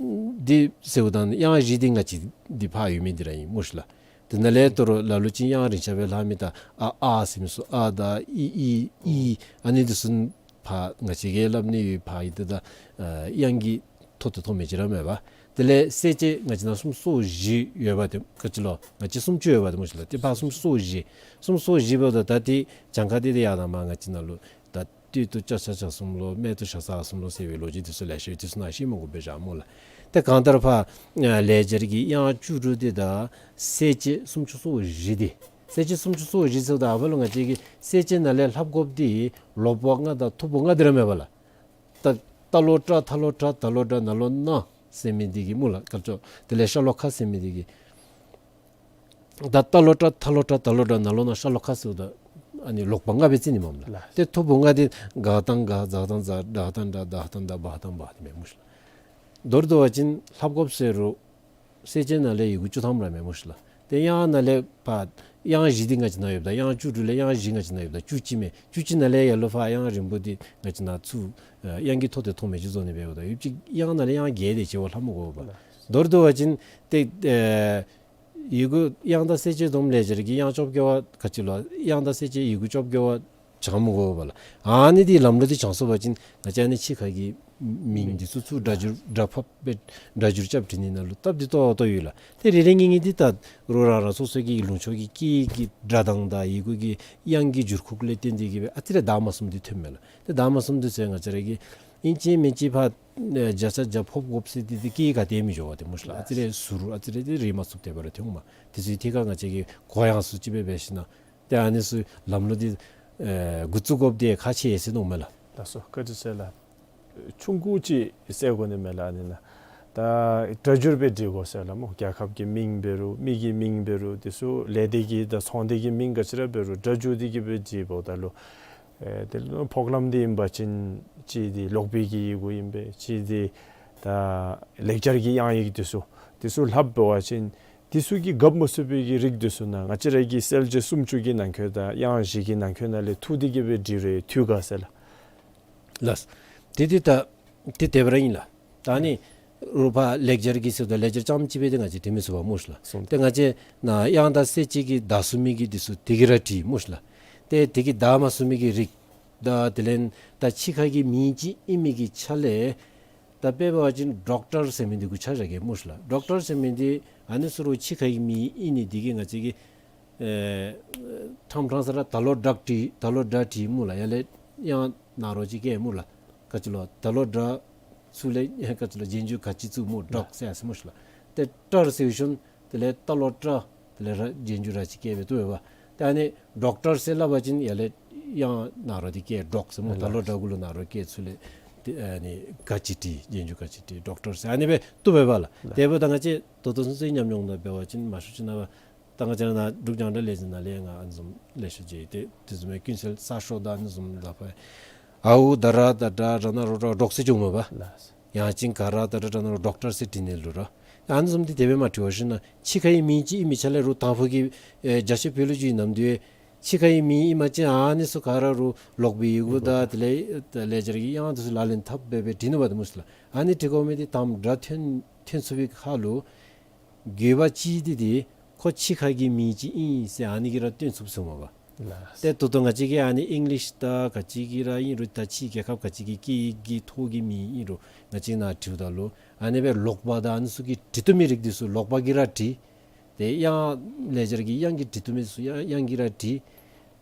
འདི་ཟེརཝ་ད་དབྱངས་བཞི་འདི་ང་བཅས་འདི་ཕར་ཡོད་མི་འདི་ར་ཨིན་སྨོ་ཤ་ལགས། དེ་ནང་ལས་ད་རུང་ལ་ལུ་ཅིག་དབྱངས་རིང་ཤ་སྦེ་ལྷག་མི་ད་ཨ་ཨ་ཟེར་མི་ཚུ་ཨ་དང་ཨི་ཨི་ཨི་ཨ་ནི་འདི་ཚུ་ཕར་ང་བཅས་ཀྱིས་སླབ་ནི་ཡོད་ཕར་ཨིན་ཏེ་ད་ཨ་དབྱངས་ཀྱི་ཐོག་ཏུ་ཐོགས་མི་ཅིག་ར་མེད་པ། དེ་ལས་གསལ་བྱེད་ང་བཅས་ནང་སུམ་ཅུ་སོ་བཞི་ཡོད་པ་དེ་ག་ཅི་ལོ། ང་བཅས་སུམ་ཅུ་ཡོད་པ་དེ་སྨོ་ཤ་ལགས། ཏེ་ཕར་སུམ་ཅུ་སོ་བཞི་སུམ་ཅུ་སོ་བཞི་འབདཝ་ད་ད་ཏེ་གྱངས་ཁ་འདི་ཏེ་ཡར་དང་མར་ང་བཅས་ནང་ལུ་ད་སྟོད་དུ་ལྕགས་བྱ་གསུམ་ལོ། སྨད་དུ་ཞ་ས་གསུམ་ལོ་ཟེར་བའི་ལོ་རྒྱུས་འདི་ཚུ་ལེ་ཤ་ཡོད། འདི་ཚུ་ནཱ་བཤད་མི་དགོ་པས་བཞག་སྨོ་ལགས། ཏེ་གང་ལྟར་ཕར་ཨ་ལེགས་སྦྱར་གྱི་དབྱངས་བཅུ་དྲུག་འདི་དང་གསལ་བྱེད་སུམ་ཅུ་སོ་བཞི་འདི། གསལ་བྱེད་སུམ་ཅུ་སོ་བཞི་ཟེརཝ་ད་ཨ་ཕར་ལུ་ང་བཅས་ཀྱིས་གསལ་བྱེད་ནང་ལས་ལྷབ་དགོཔ་འདི་ལོག་པ་ལྔ་དང་ཐུབ་པ་ལྔ་འདི་ར་མེད་པ་ལགས། ད་ཏ་ལོ་ཏྲ་ཐ་ལོ་ཏྲ་ད་ལོ་ཏྲ་ན་ལོ་ན་ཟེར་མི་འདི་གིས་སྨོ་ལགས། སྐབས་སུ་དེ་ལས་ཤ་ལོ་ཁ་ཟེར་མི་འདི་གིས། ད་ཏ་ལོ་ཏྲ་ཐ་ལོ་ཏྲ་ད་ལོ་ཏྲ་ན་ལོ་ན་ཤ་ལོ་ཁ་ཟེརཝ་ད་ཨ་ནི་ལོག་པ་ལྔ་སྦེ་རྩི་ནི་མས་ལགས། ལགས། ཏེ་ཐུབ་པ་ལྔ་འདི་ག་དང་ག་ཛ་དང་ཛ་དྲ་དང་དྲ་ད་དང་དྲ་བ་དང་བ་འདི་མས་སྨོ་ཤ་ལགས། མདོར་བསྡུ་བ་ཅིན་ལྷབ་དགོཔ་ཟེར་རུང་ གསལ་བྱེད་ནང་ལས་ཡི་གུ་བཅུ་ཐམ་ར་མས་སྨོ་ཤིག་ལགས། ཏེ་དབྱངས་ནང་ལས་ཕར་དབྱངས་བཞི་འདི་ང་བཅས་ནང་ཡོདཔ་ད་དབྱངས་བཅུ་དྲུག་ལས་དབྱངས་བཞི་ང་བཅས་ནང་ཡོདཔ་ད་བཅུ་གཅིག་མས། བཅུ་གཅིག་ནང་ལས་ཡར་ལུ་ཕར་དབྱངས་རིང་པོ་འདི་ང་བཅས་ནང་ཚུར་ཨ་དབྱངས་ཀྱི་ཐོ་དེ་མཐོང་མི་ཅིག་བཟོ་ནི་འབདཝ་ད་ཡོདཔ་ཅིག་དབྱངས་ནང་ལས་དབྱངས་བརྒྱད་དེ་ཅིག་འབདཝ་ལྷག་མི་དགོ་པས་ལགས། མདོར་བསྡུ་བ་ཅིན་ཏེ་ཨེ་ཡི་གུ་དབྱངས་དང་གསལ་བྱེད་སྡོམ་ལེགས་སྦྱར་གྱི་དབྱངས་བཅོ་བརྒྱད་པ་ག་ཅི་ལོ། དབྱངས་དང་གསལ་བྱེད་ཡི་གུ་བཅོ་བརྒྱད་པ་སྦྱང་མི་དགོ་པས་ལགས། ཨ་ནི་འདི་ལམ་ལུགས་འདི་སྦྱང་སོང་པ་ཅིན་ང་བཅས་ཨ་ནི་ཕྱི་ཁ་གི་མིང་འདི་ཚུ་ཚུར་སྒྲ་སྒྱུར་སྒྲ་ཕབ་སྦེ་སྒྲ་སྒྱུར་རྐྱབ་འབྲི་ནི་ནང་ལུ་སྟབས་བདེ་ཏོག་ཏོ་ཡོད་ལགས། ཏེ་རེ་རེ་གཉིས་གཉིས་འདི་ད་རུང་རང་རང་སོ་སོ་གི་ལུང་ཕྱོགས་ཀྱི་སྐད་ཀྱི་སྒྲ་གདངས་དང་ཡི་གུ་གི་དབྱངས་ཀྱི་འགྱུར་ཁུག་ལས་བརྟེན་ཏེ་གིས་སྦེ་ཨ་ཙི་རེ་དག་མ་སོང་འདི་ཐོནམ་མས་ལགས། ཏེ་དག་མ་སོང་འདི་ཚུ་ང་བཅས་ར་གིས་ཨིན་ཅི་མིན་ཅི་ཕར་ཨེ་བརྒྱ་ཆ་བརྒྱ་ཕབ་དགོཔ་ཟེར་འདི་འདི་སྐད་ག་ཏེ་མི་འགྱོ་བས་ཏེ་སྨོ་ཤིག་ལགས། ཨ་ཙི་རེ་ཟུར་ཨ་ཙི་རེ་འདི་རེག་མ་ཚུགསཔ་དེ་སྦེ་ར་ཐོནམ་མས། དེ་ཚུ་ཐད་ཁར་ང་བཅས་ཀྱིས་གོ་ཡངས་སུ་ཅིག་སྦེ་འབད་ཞིན་ན་ཏེ་ཨ་ནི་ཚུ་ལམ་ལུགས་འདི་ཨེ་འགོ་བཙུགས་དགོཔ་འདི་ཁག་ཆེ་ཟེར་མནོཝ་མས་ལགས། ལགས་སོ། བཀའ་དྲིན་ཆེ་ལགས། ཆུང་ཀུ་ཅིག་ཟེར་དགོ་ནི་མས་ལགས། ཨ་ནི་ནང་ད་སྒྲ་སྒྱུར་སྦེ་འབྲི་དགོ་ཟེར་ལགས་སྨོ། རྒྱལ་ཁབ་ཀྱི་མིང་འབད་རུང་མི་གི་མིང་འབད་རུང་དེ་ཚུ་ལས་སྡེ་གི་དང་ཚོང་སྡེ་གི་མིང་ག་ཅི་ར་འབད་རུང་སྒྲ་སྒྱུར་ཏེ་གིས་སྦེ་འབྲི་འབདཝ་ད་ལུ་ཨེ་དེ་ལུ་ཕོག་ལམ་འདི་ཨིན་པ་ཅིན་གཅིག་འདི་ལོག་པའི་གི་ཡི་གུ་ཨིན་པས། གཅིག་འདི་ད་ལེགས་སྦྱར་གྱི་དབྱངས་ཡིག་དེ་ཚུ་དེ་ཚུ་ལྷགཔ་འབད་བ་ཅིན་དེ་ཚུ་གིས་འགབ་མ་ཚུགས་པའི་གི་རིགས་དེ་ཚུ་ནང་ང་བཅས་ར་གི་གསལ་བྱེད་སུམ་ཅུ་གི་ནང་འཁོད་དང་དབྱངས་བཞི་གི་ནང་འཁོད་ནང་ལས་ཐུག་སྟེ་གིས་སྦེ་འབྲི་རུང་འཐུས་ག་ཟེར་ལགས། ལགས། དེ་དེ་ད་དེ་དེ་སྦེ་ར་ཨིན་ལགས། ད་ཨ་ནི་རུང་ཕར་ལེགས་སྦྱར་གྱི་ཟེརཝ་ད་ལེགས་སྦྱར་རྐྱངམ་ཅིག་སྦེ་ཏེ་ང་བཅས་འབྲི་མི་ཚུགས་པས་སྨོ་ཤིག་ལགས། སོང་། ཏེ་ང་བཅས་ནཱ་དབྱངས་དང་གསལ་བྱེད་ཀྱི་དག་ཚུགས་མི་གི་དེ་ཚུ་དེ་གིས་ར་འབྲི་སྨོ་ཤིག་ལགས། ཏེ་དེ་གིས་དག་མ་ཚུགས་མི་གི་རིགས་ད་དེ་ལས་ད་ཕྱི་ཁ་གི་མིང་ཅིག་ཨིན་མི་གི་ཆ་ལས་ད་དཔེ་འབད་བ་ཅིན་ཌོག་ཊར་ཟེར་མི་འདི་གུ་ཆ་བཞག་གེ་སྨོ་ཤིག་ལགས། ཌོག་ཊར་ཟེར་མི་འདི་ཨ་ནི་ཚུ་རུང་ཕྱི་ཁ་གི་མིང་ཨིན་ནི་འདི་གིས་ང་བཅས་ཀྱིས་ཨེ་ཕྲང་ཕྲང་ས་ར་ད་ལོག་ཌོག་ཊར་ད་ལོག་ཌོག་ཊར་སྨོ་ལགས། ཡར་ལས་དབྱངས་ནཱ་རོ་ཅིག་བཀལ་སྨོ་ལགས། ག་ཅི་ལོ་ད་ལོག་ཌོག་ཚུར་ལས་ག་ཅི་ལོ་རྗེས་འཇུག་ག་ཅི་བཙུགས་སྨོ། ཌོག་ཟེར་ཡར་སོ་སྨོ་ཤིག་ལགས། ཏེ་ཊར་ཟེར་ཞིནམ་དེ་ལས་ད་ལོག་ཊར་དེ་ལས་ར་རྗེས་འཇུག་ར་ཅིག་བཀལ་སྦེ་བཏུབ་པས། ཏེ་ཨ་ནི་ཌོག་ཊར་ཟེར་སླབ་པ་ཅིན་ཡར་ལས་དབྱངས་ནཱ་རོ་འདི་བཀལ་ཌོག་ཟེར་སྨོ། ད་ལོག་ཌོག་གུ་ལུ་ནཱ་རོ་བཀལ་ཚུར་ལས་ཏེ་ཨ་ནི་ག་ཅི་བྲི་རྗེས་འཇུག་ག་ཅི་བྲི་ཌོག་ཊར་ཟེར་ཨ་ནི་སྦེ་བཏུབ་པས་ལགས། དེ་འབདཝ་ད་ང་བཅས་ད་ལྟོ་ཚུན་ཚོད་ཉམས་མྱོང་ནང་འབད་བ་ཅིན་མང་ཤོས་ཅིག་ནང་ད་ང་བཅས་ནཱ་འབྲུག་རྒྱང་བསྒྲགས་ལས་འཛིན་ནང་ལས་ང་ཨ་ནི་བཟུམ་ལེགས་ཤོམ་མཇལ་ཡི། ཏེ་དེ་བཟུམ་མའི་ཀུན་གསལ་གསར་ཤོག་དང་ཨ་ནི་བཟུམ་ལུ་ཕར་ཨའུ་ད་ར་ད་དྲ་ར་ན་རོ་ཌོག་ཟེར་བྱུངམ་མས་པ། ལགས། ཡང་ཅིན་ག་ར་ད་དྲ་ར་ན་རོ་ཌོག་ཊར་ཟེར་བྲི་ནི་ལུ་ར། ཨ་ནི་བཟུམ་འདི་དེ་སྦེ་མ་བྲི་བར་ཞིན་ན་ཕྱི་ཁའི་མིང་ཅིག་ཨིན་མི་ཆ་ལས་རུང་དང་ཕུ་གི་ཨེ་རྒྱ་ཆེ་བོད་ལུ་བརྒྱུད་ནམ་དུས་ཕྱི་ཁའི་མིང་ཨིན་པ་ཅིན་ཨ་ནི་ཚུ་ག་ར་རུང་ལོག་པའི་ཡི་གུ་དང་དེ་ལས་ལེགས་སྦྱར་གྱི་དབྱངས་དེ་ཚུ་ལག་ལེན་འཐབ་སྦེ་སྦེ་བྲི་ནུག་པ་ཏེ་སྨོ་ཤིག་ལགས། ཨ་ནི་བྲི་དགོ་མི་འདི་དང་སྒྲ་ཐོན་ཐོན་ཚུགས་པའི་ཁར་ལུ་དགོས་པ་ཅིག་འདི་འདི་ཁོ་ཕྱི་ཁ་གི་མིང་ཅིག་ཨིན་ཟེར་ཨ་ནི་གིས་ར་སྟོན་ཚུགས་ཚུགསཔ་མས་པ། ལགས། ཏེ་ད་ལྟོ་ང་བཅས་ཀྱི་ཨ་ནི་ཨིང་ལིཤ་དང་ག་ཅི་གི་ར་ཨིན་རུང་ད་ཕྱི་རྒྱལ་ཁབ་ག་ཅི་གི་སྐད་ཡིག་གི་ཐོག་གི་མིང་ཨིན་རུང་ང་བཅས་ནཱ་བྲིཝ་ད་ལུ་ཨ་ནི་སྦེ་ལོག་པ་དང་ཨ་ནི་ཚུ་གིས་བྲི་བཏུབ་མི་རིགས་འདི་ཚུ་ལོག་པ་གིས་ར་བྲི། ཏེ་དབྱངས་ལེགས་སྦྱར་གྱི་དབྱངས་ཀྱིས་བྲི་བཏུབ་མི་ཚུ་དབྱངས་དབྱངས་ཀྱིས་ར་བྲི།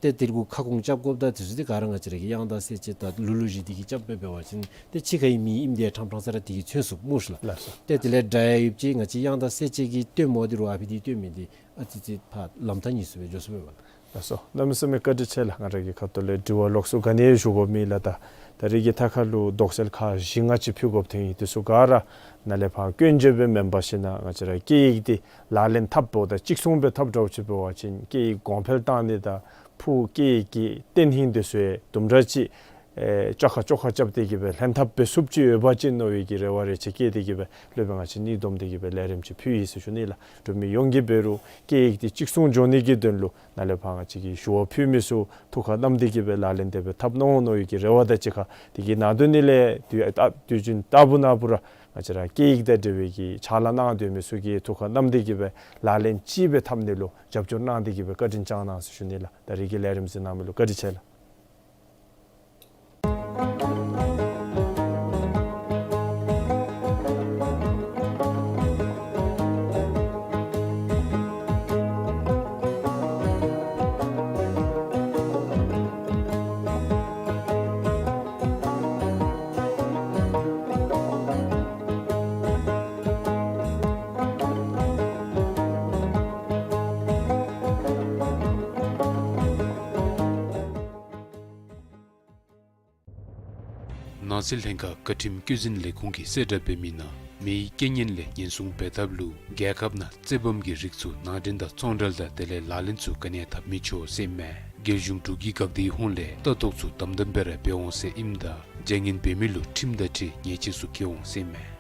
ཏེ་དེ་གུ་ཁ་སྐོང་རྐྱབ་དགོཔ་དང་དེ་ཚུ་འདི་ག་ར་ང་བཅས་ར་གི་དབྱངས་དང་གསལ་བྱེད་དང་ལུགས་ལུགས་བཞི་འདི་གིས་རྐྱབ་སྦེ་འབད་བ་ཅིན་ཏེ་ཕྱི་ཁའི་མིང་ཨིནམ་འདི་ཕྲང་ཕྲང་ས་ར་དེ་གིས་མཚོན་ཚུགས་སྨོ་ཤིག་ལགས། ལགས་སོ། ཏེ་དེ་ལས་སྒྲ་ཡང་ཡོདཔ་ཅིག་ང་བཅས་དབྱངས་དང་གསལ་བྱེད་ཀྱིས་སྟོནམ་འདི་རུང་ཨ་ཕི་འདི་སྟོན་མི་འདི་ཨ་ཙི་ཙི་ཕར་ལམ་ཐག་ཉེ་སུ་སྦེ་འགྱོ་ཚུགས་པས་པ། ལགས་སོ། གནམ་མེད་ས་མེད་བཀའ་དྲིན་ཆེ་ལགས། ང་ར་གི་ཁ་ཐུག་ལས་དྲི་བ་ལོགས་སུ་ག་ནི་ཡང་ཞུ་དགོཔ་མེད་ལགས། ད་ད་རེས་ཀྱི་ཐད་ཁར་ལུ་དོགས་སེལ་ཁག་བཞི་ལྔ་ཅིག་ཕུལ་དགོཔ་ཐོན་ཡི། དེ་ཚུ་ག་ར་ནཱ་ལས་ཕར་སྐྱོན་བརྗོད་སྦེ་མེན་པར་ཞིན་ན་ང་བཅས་ར་སྐད་ཡིག་འདི་ལག་ལེན་འཐབ་འབདཝ་ད་གཅིག་མཚུངས་སྦེ་འཐབ་འདྲཝ་ཅིག་འབད་བ་ཅིན་སྐད་ཡིག་གོང་འཕེལ་བཏང་ནི་དང་ཕུགས་སྐད་ཡིག་གི་བརྟན་ལྷིང་འདི་ཚུ་ཡང་དུམ་གྲ་ཅིག་ཨེ་བཅོ་ཁ་བཅོ་ཁ་རྐྱབ་སྟེ་གིས་སྦེ་ལྷན་ཐབས་འབད་ཚུགསཔ་ཅིག་ཡོད་པ་ཅིན་མནོ་བའི་གི་རེ་བ་རེ་ཆེ་བསྐྱེད་དེ་གིས་སྦེ་སློབ་དཔོན་ང་བཅས་གཉིས་བསྡོམས་ཏེ་གིས་སྦེ་ལས་རིམ་ཅིག་ཕུལ་ཡི་ཟེར་ཞུ་ནི་ལགས། འབྲུག་མི་ཡོངས་ཀྱིས་འབད་རུང་སྐད་ཡིག་འདི་གཅིག་མཚུངས་འགྱོ་ནི་གི་དོན་ལུ་ནཱ་ལས་ཕར་ང་བཅས་ཀྱིས་ཞུ་བ་ཕུལ་མི་ཚུ་ཐུགས་ཁར་བསྣམས་ཏེ་གིས་སྦེ་ལག་ལེན་དེ་སྦེ་འཐབ་གནང་འོང་མནོ་བའི་གི་རེ་བ་དང་གཅིག་ཁར་དེ་གི་ནང་དོན་ནི་ལས་དུས་ཨ་དུས་རྒྱུན་ལྟ་བུ་ནང་འབད་རུང་ང་བཅས་ར་སྐད་ཡིག་དང་འབྲེལ་བའི་གི་ཕྱག་ལཱ་གནང་སྡོད་མི་ཚུ་གིས་ཐུགས་ཁར་བསྣམས་ཏེ་གིས་སྦེ་ལག་ལེན་ཅིག་སྦེ་འཐབ་ནི་ལུ་རྒྱབ་སྐྱོར་གནང་སྟེ་གིས་སྦེ་བཀའ་དྲིན་བསྐྱང་གནང་ཟེར་ཞུ་ནི་ལགས། ད་རེས་ཀྱི་ལས་རིམ་གཟིགས་གནང་མི་ལུ་བཀའ་དྲིན་ཆེ་ལགས། ནང་སྲིད་ལྷན་ཁག་བཀའ་ཁྲིམས་བཀོད་འཛིན་ལས་ཁུངས་ཀྱིས་གསལ་བསྒྲགས་འབད་མི་ནང་མི་ཡི་རྐྱེན་ངན་ལས་ཉེན་སྲུང་འབད་ཐབས་ལུ་རྒྱལ་ཁབ་ནང་རྩེད་བམ་གྱི་རིགས་ཚུ་ནང་འདྲེན་དང་ཚོང་འབྲེལ་དང་དེ་ལས་ལག་ལེན་ཚུ་ག་ནི་ཡང་འཐབ་མི་ཆོག་ཟེར་ཨིན་མས། རྒྱལ་གཞུང་འབྲུག་གི་འགག་སྡེའི་ཧོངས་ལས་ལྟ་རྟོག་ཚུ་དམ་དམ་སྦེ་ར་འབད་འོང་ཟེར་ཨིནམ་ད་བྱ་ངན་འབད་མི་ལུ་ཁྲིམས་དང་འཁྲིལ་ཉེས་ཆད་ཚུ་བཀལ་འོང་ཟེར་ཨིན་མས།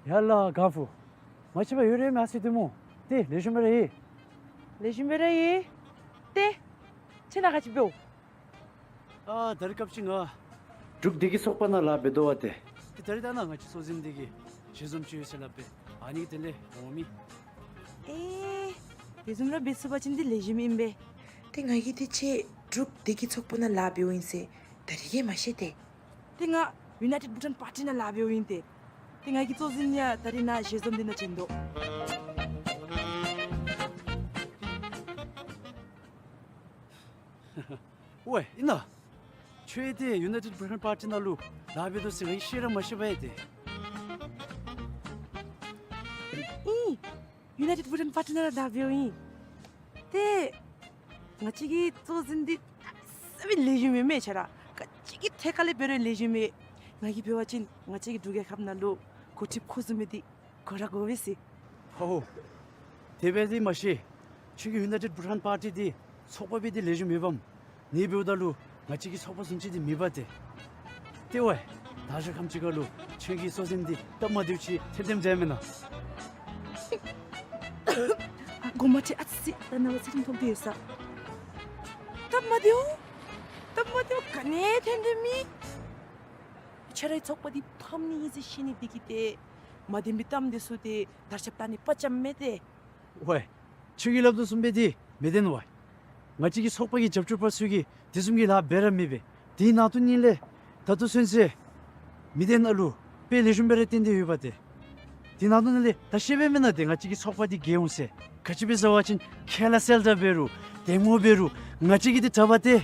ཡ་ལ་ག་ཕུ། མ་ཤེས་པར་ཡོད་རེ་མ་ཤེས་དེ་མོ། ཏེ་ལེགས་ཤོམ་སྦེ་ར་ཡོད། ལེགས་ཤོམ་སྦེ་ར་ཡོད། ཏེ་ཁྱོད་ནཱ་ག་ཅི་འབདཝ། ཨ་ད་རིས་སྐབས་ཅིག་ང་འབྲུག་བདེ་སྐྱིད་ཚོགས་པ་ནང་ལཱ་འབད་དོ་བ་ཏེ། ཏེ་ད་རིས་ད་ནཱ་ང་བཅས་གཙོ་འཛིན་འདི་གིས་ཞལ་འཛོམས་ཅིག་ཡོད་ཟེར་སླབ་པས། ཨ་ནི་དེ་ལས་འོང་མི། ཨེ་དེ་བཟུམ་ར་འབད་ཚུགས་པ་ཅིན་འདི་ལེགས་ཤོམ་ཨིན་པས། ཏེ་ང་གིས་ཏེ་ཁྱོད་འབྲུག་བདེ་སྐྱིད་ཚོགས་པ་ནང་ལཱ་འབདཝ་ཨིན་ཟེར་ད་རིས་ཀྱང་མ་ཤེས་ཏེ། ཏེ་ང་ཡུ་ནའི་ཊེཌ་བྷུ་ཊཱན་པར་ཊི་ནང་ལཱ་འབདཝ་ཨིན་ཏེ། ཏེ་ང་གིས་གཙོ་འཛིན་ཡང་ད་རིས་ནཱ་ཞལ་འཛོམས་འདི་ནང་བྱོན་དོ། ཝའེ་ཨིན་ན། ཁྱོད་ཏེ་ཡུ་ནའི་ཊེཌ་བྷུ་ཊཱན་པར་ཊི་ནང་ལུ་ལཱ་འབད་དོ་ཟེར་ང་གིས་ཤེས་ར་མ་ཤེས་པས་ཏེ། ཨིན། ཡུ་ནའི་ཊེཌ་བྷུ་ཊཱན་པར་ཊི་ནང་ལཱ་འབདཝ་ཨིན། ཏེ་ང་བཅས་ཀྱི་གཙོ་འཛིན་འདི་ས་མི་ལེགས་ཤོམ་མེན་མས་ཁྱོད་ར། ག་ཅི་གི་ཐད་ཁ་ལས་འབད་རུང་ལེགས་ཤོམ་མེན། ང་གིས་འབད་བ་ཅིན་ང་བཅས་ཀྱི་འབྲུག་རྒྱལ་ཁབ་ནང་ལུ་འགོ་ཁྲིདཔ་ཁོ་བཟུམ་མའི་འདི་དགོ་ར་དགོ་པས་ཟེར། ཧོ་ཧོ། དེ་སྦེ་འདི་མ་ཤེས། ཁྱོད་ཀྱིས་ཡུ་ནའི་ཊེཌ་བྷུ་ཊཱན་པར་ཊི་འདི་ཚོགས་པ་སྦེ་འདི་ལེགས་ཤོམ་མེད་པས། ནི་འབདཝ་ད་ལུ་ང་བཅས་ཀྱི་ཚོགས་པ་བཟུམ་ཅིག་འདི་མེད་པས་ཏེ། ཏེ་ཝའེ་ད་ཞག་ཁམས་ཅིག་ཁར་ལུ་ཁྱོད་ཀྱི་གཙོ་འཛིན་འདི་སྟབས་མ་བདེཝ་ཅིག་ཐོན་ཐོནམ་འདྲས་མེན་ན། ཨ་གོ་མ་ཁྲེལ། ཨ་ཙི་ཙི་ད་ནཱ་ལུ་ཚད་རིམས་ཐོབ་སྟེ་ཡོད་ས། སྟབས་མ་བདེཝ། སྟབས་མ་བདེཝ་ག་ནི་ཐོན་ཐོནམ་མེད། ཁྱོད་རའི་ཚོགས་པ་འདི་ཕམ་ནི་ཨིན་ཟེར་ཤེས་ནི་འདི་གིས་ཏེ་མ་བདེན་པའི་གཏམ་འདི་ཚུ་ཏེ་དར་ཁྱབ་བཏང་ནི་དཔའ་བཅམ་མས་ཏེ། ཝའེ་ཁྱོད་ཀྱིས་སླབ་དོ་བཟུམ་སྦེ་འདི་མི་བདེན་ཝའེ། ང་བཅས་ཀྱི་ཚོགས་པ་གི་རྒྱབ་སྐྱོར་པ་ཚུ་གིས་དེ་བཟུམ་གྱི་ལཱ་འབད་ར་མི་འབད། དེ་ནང་དོན་ཉིད་ལས་ད་ལྟོ་ཚུན་ཚོད་མི་སྡེ་ནང་ལུ་དཔེ་ལེགས་ཤོམ་སྦེ་ར་བརྟན་ཏེ་ཡོད་པ་ཏེ། དེ་ནང་དོན་ལས་ད་ཤེས་པས་མེན་ན་ཏེ་ང་བཅས་ཀྱི་ཚོགས་པ་འདི་རྒྱས་འོང་ཟེར། ག་ཅི་སྦེ་ཟེར་བ་ཅིན་ཁས་བླངས་གསལ་བསྒྲགས་འབད་རུང་འདེམས་ངོ་འབད་རུང་ང་བཅས་ཀྱིས་འདི་དྲག་པ་ཏེ།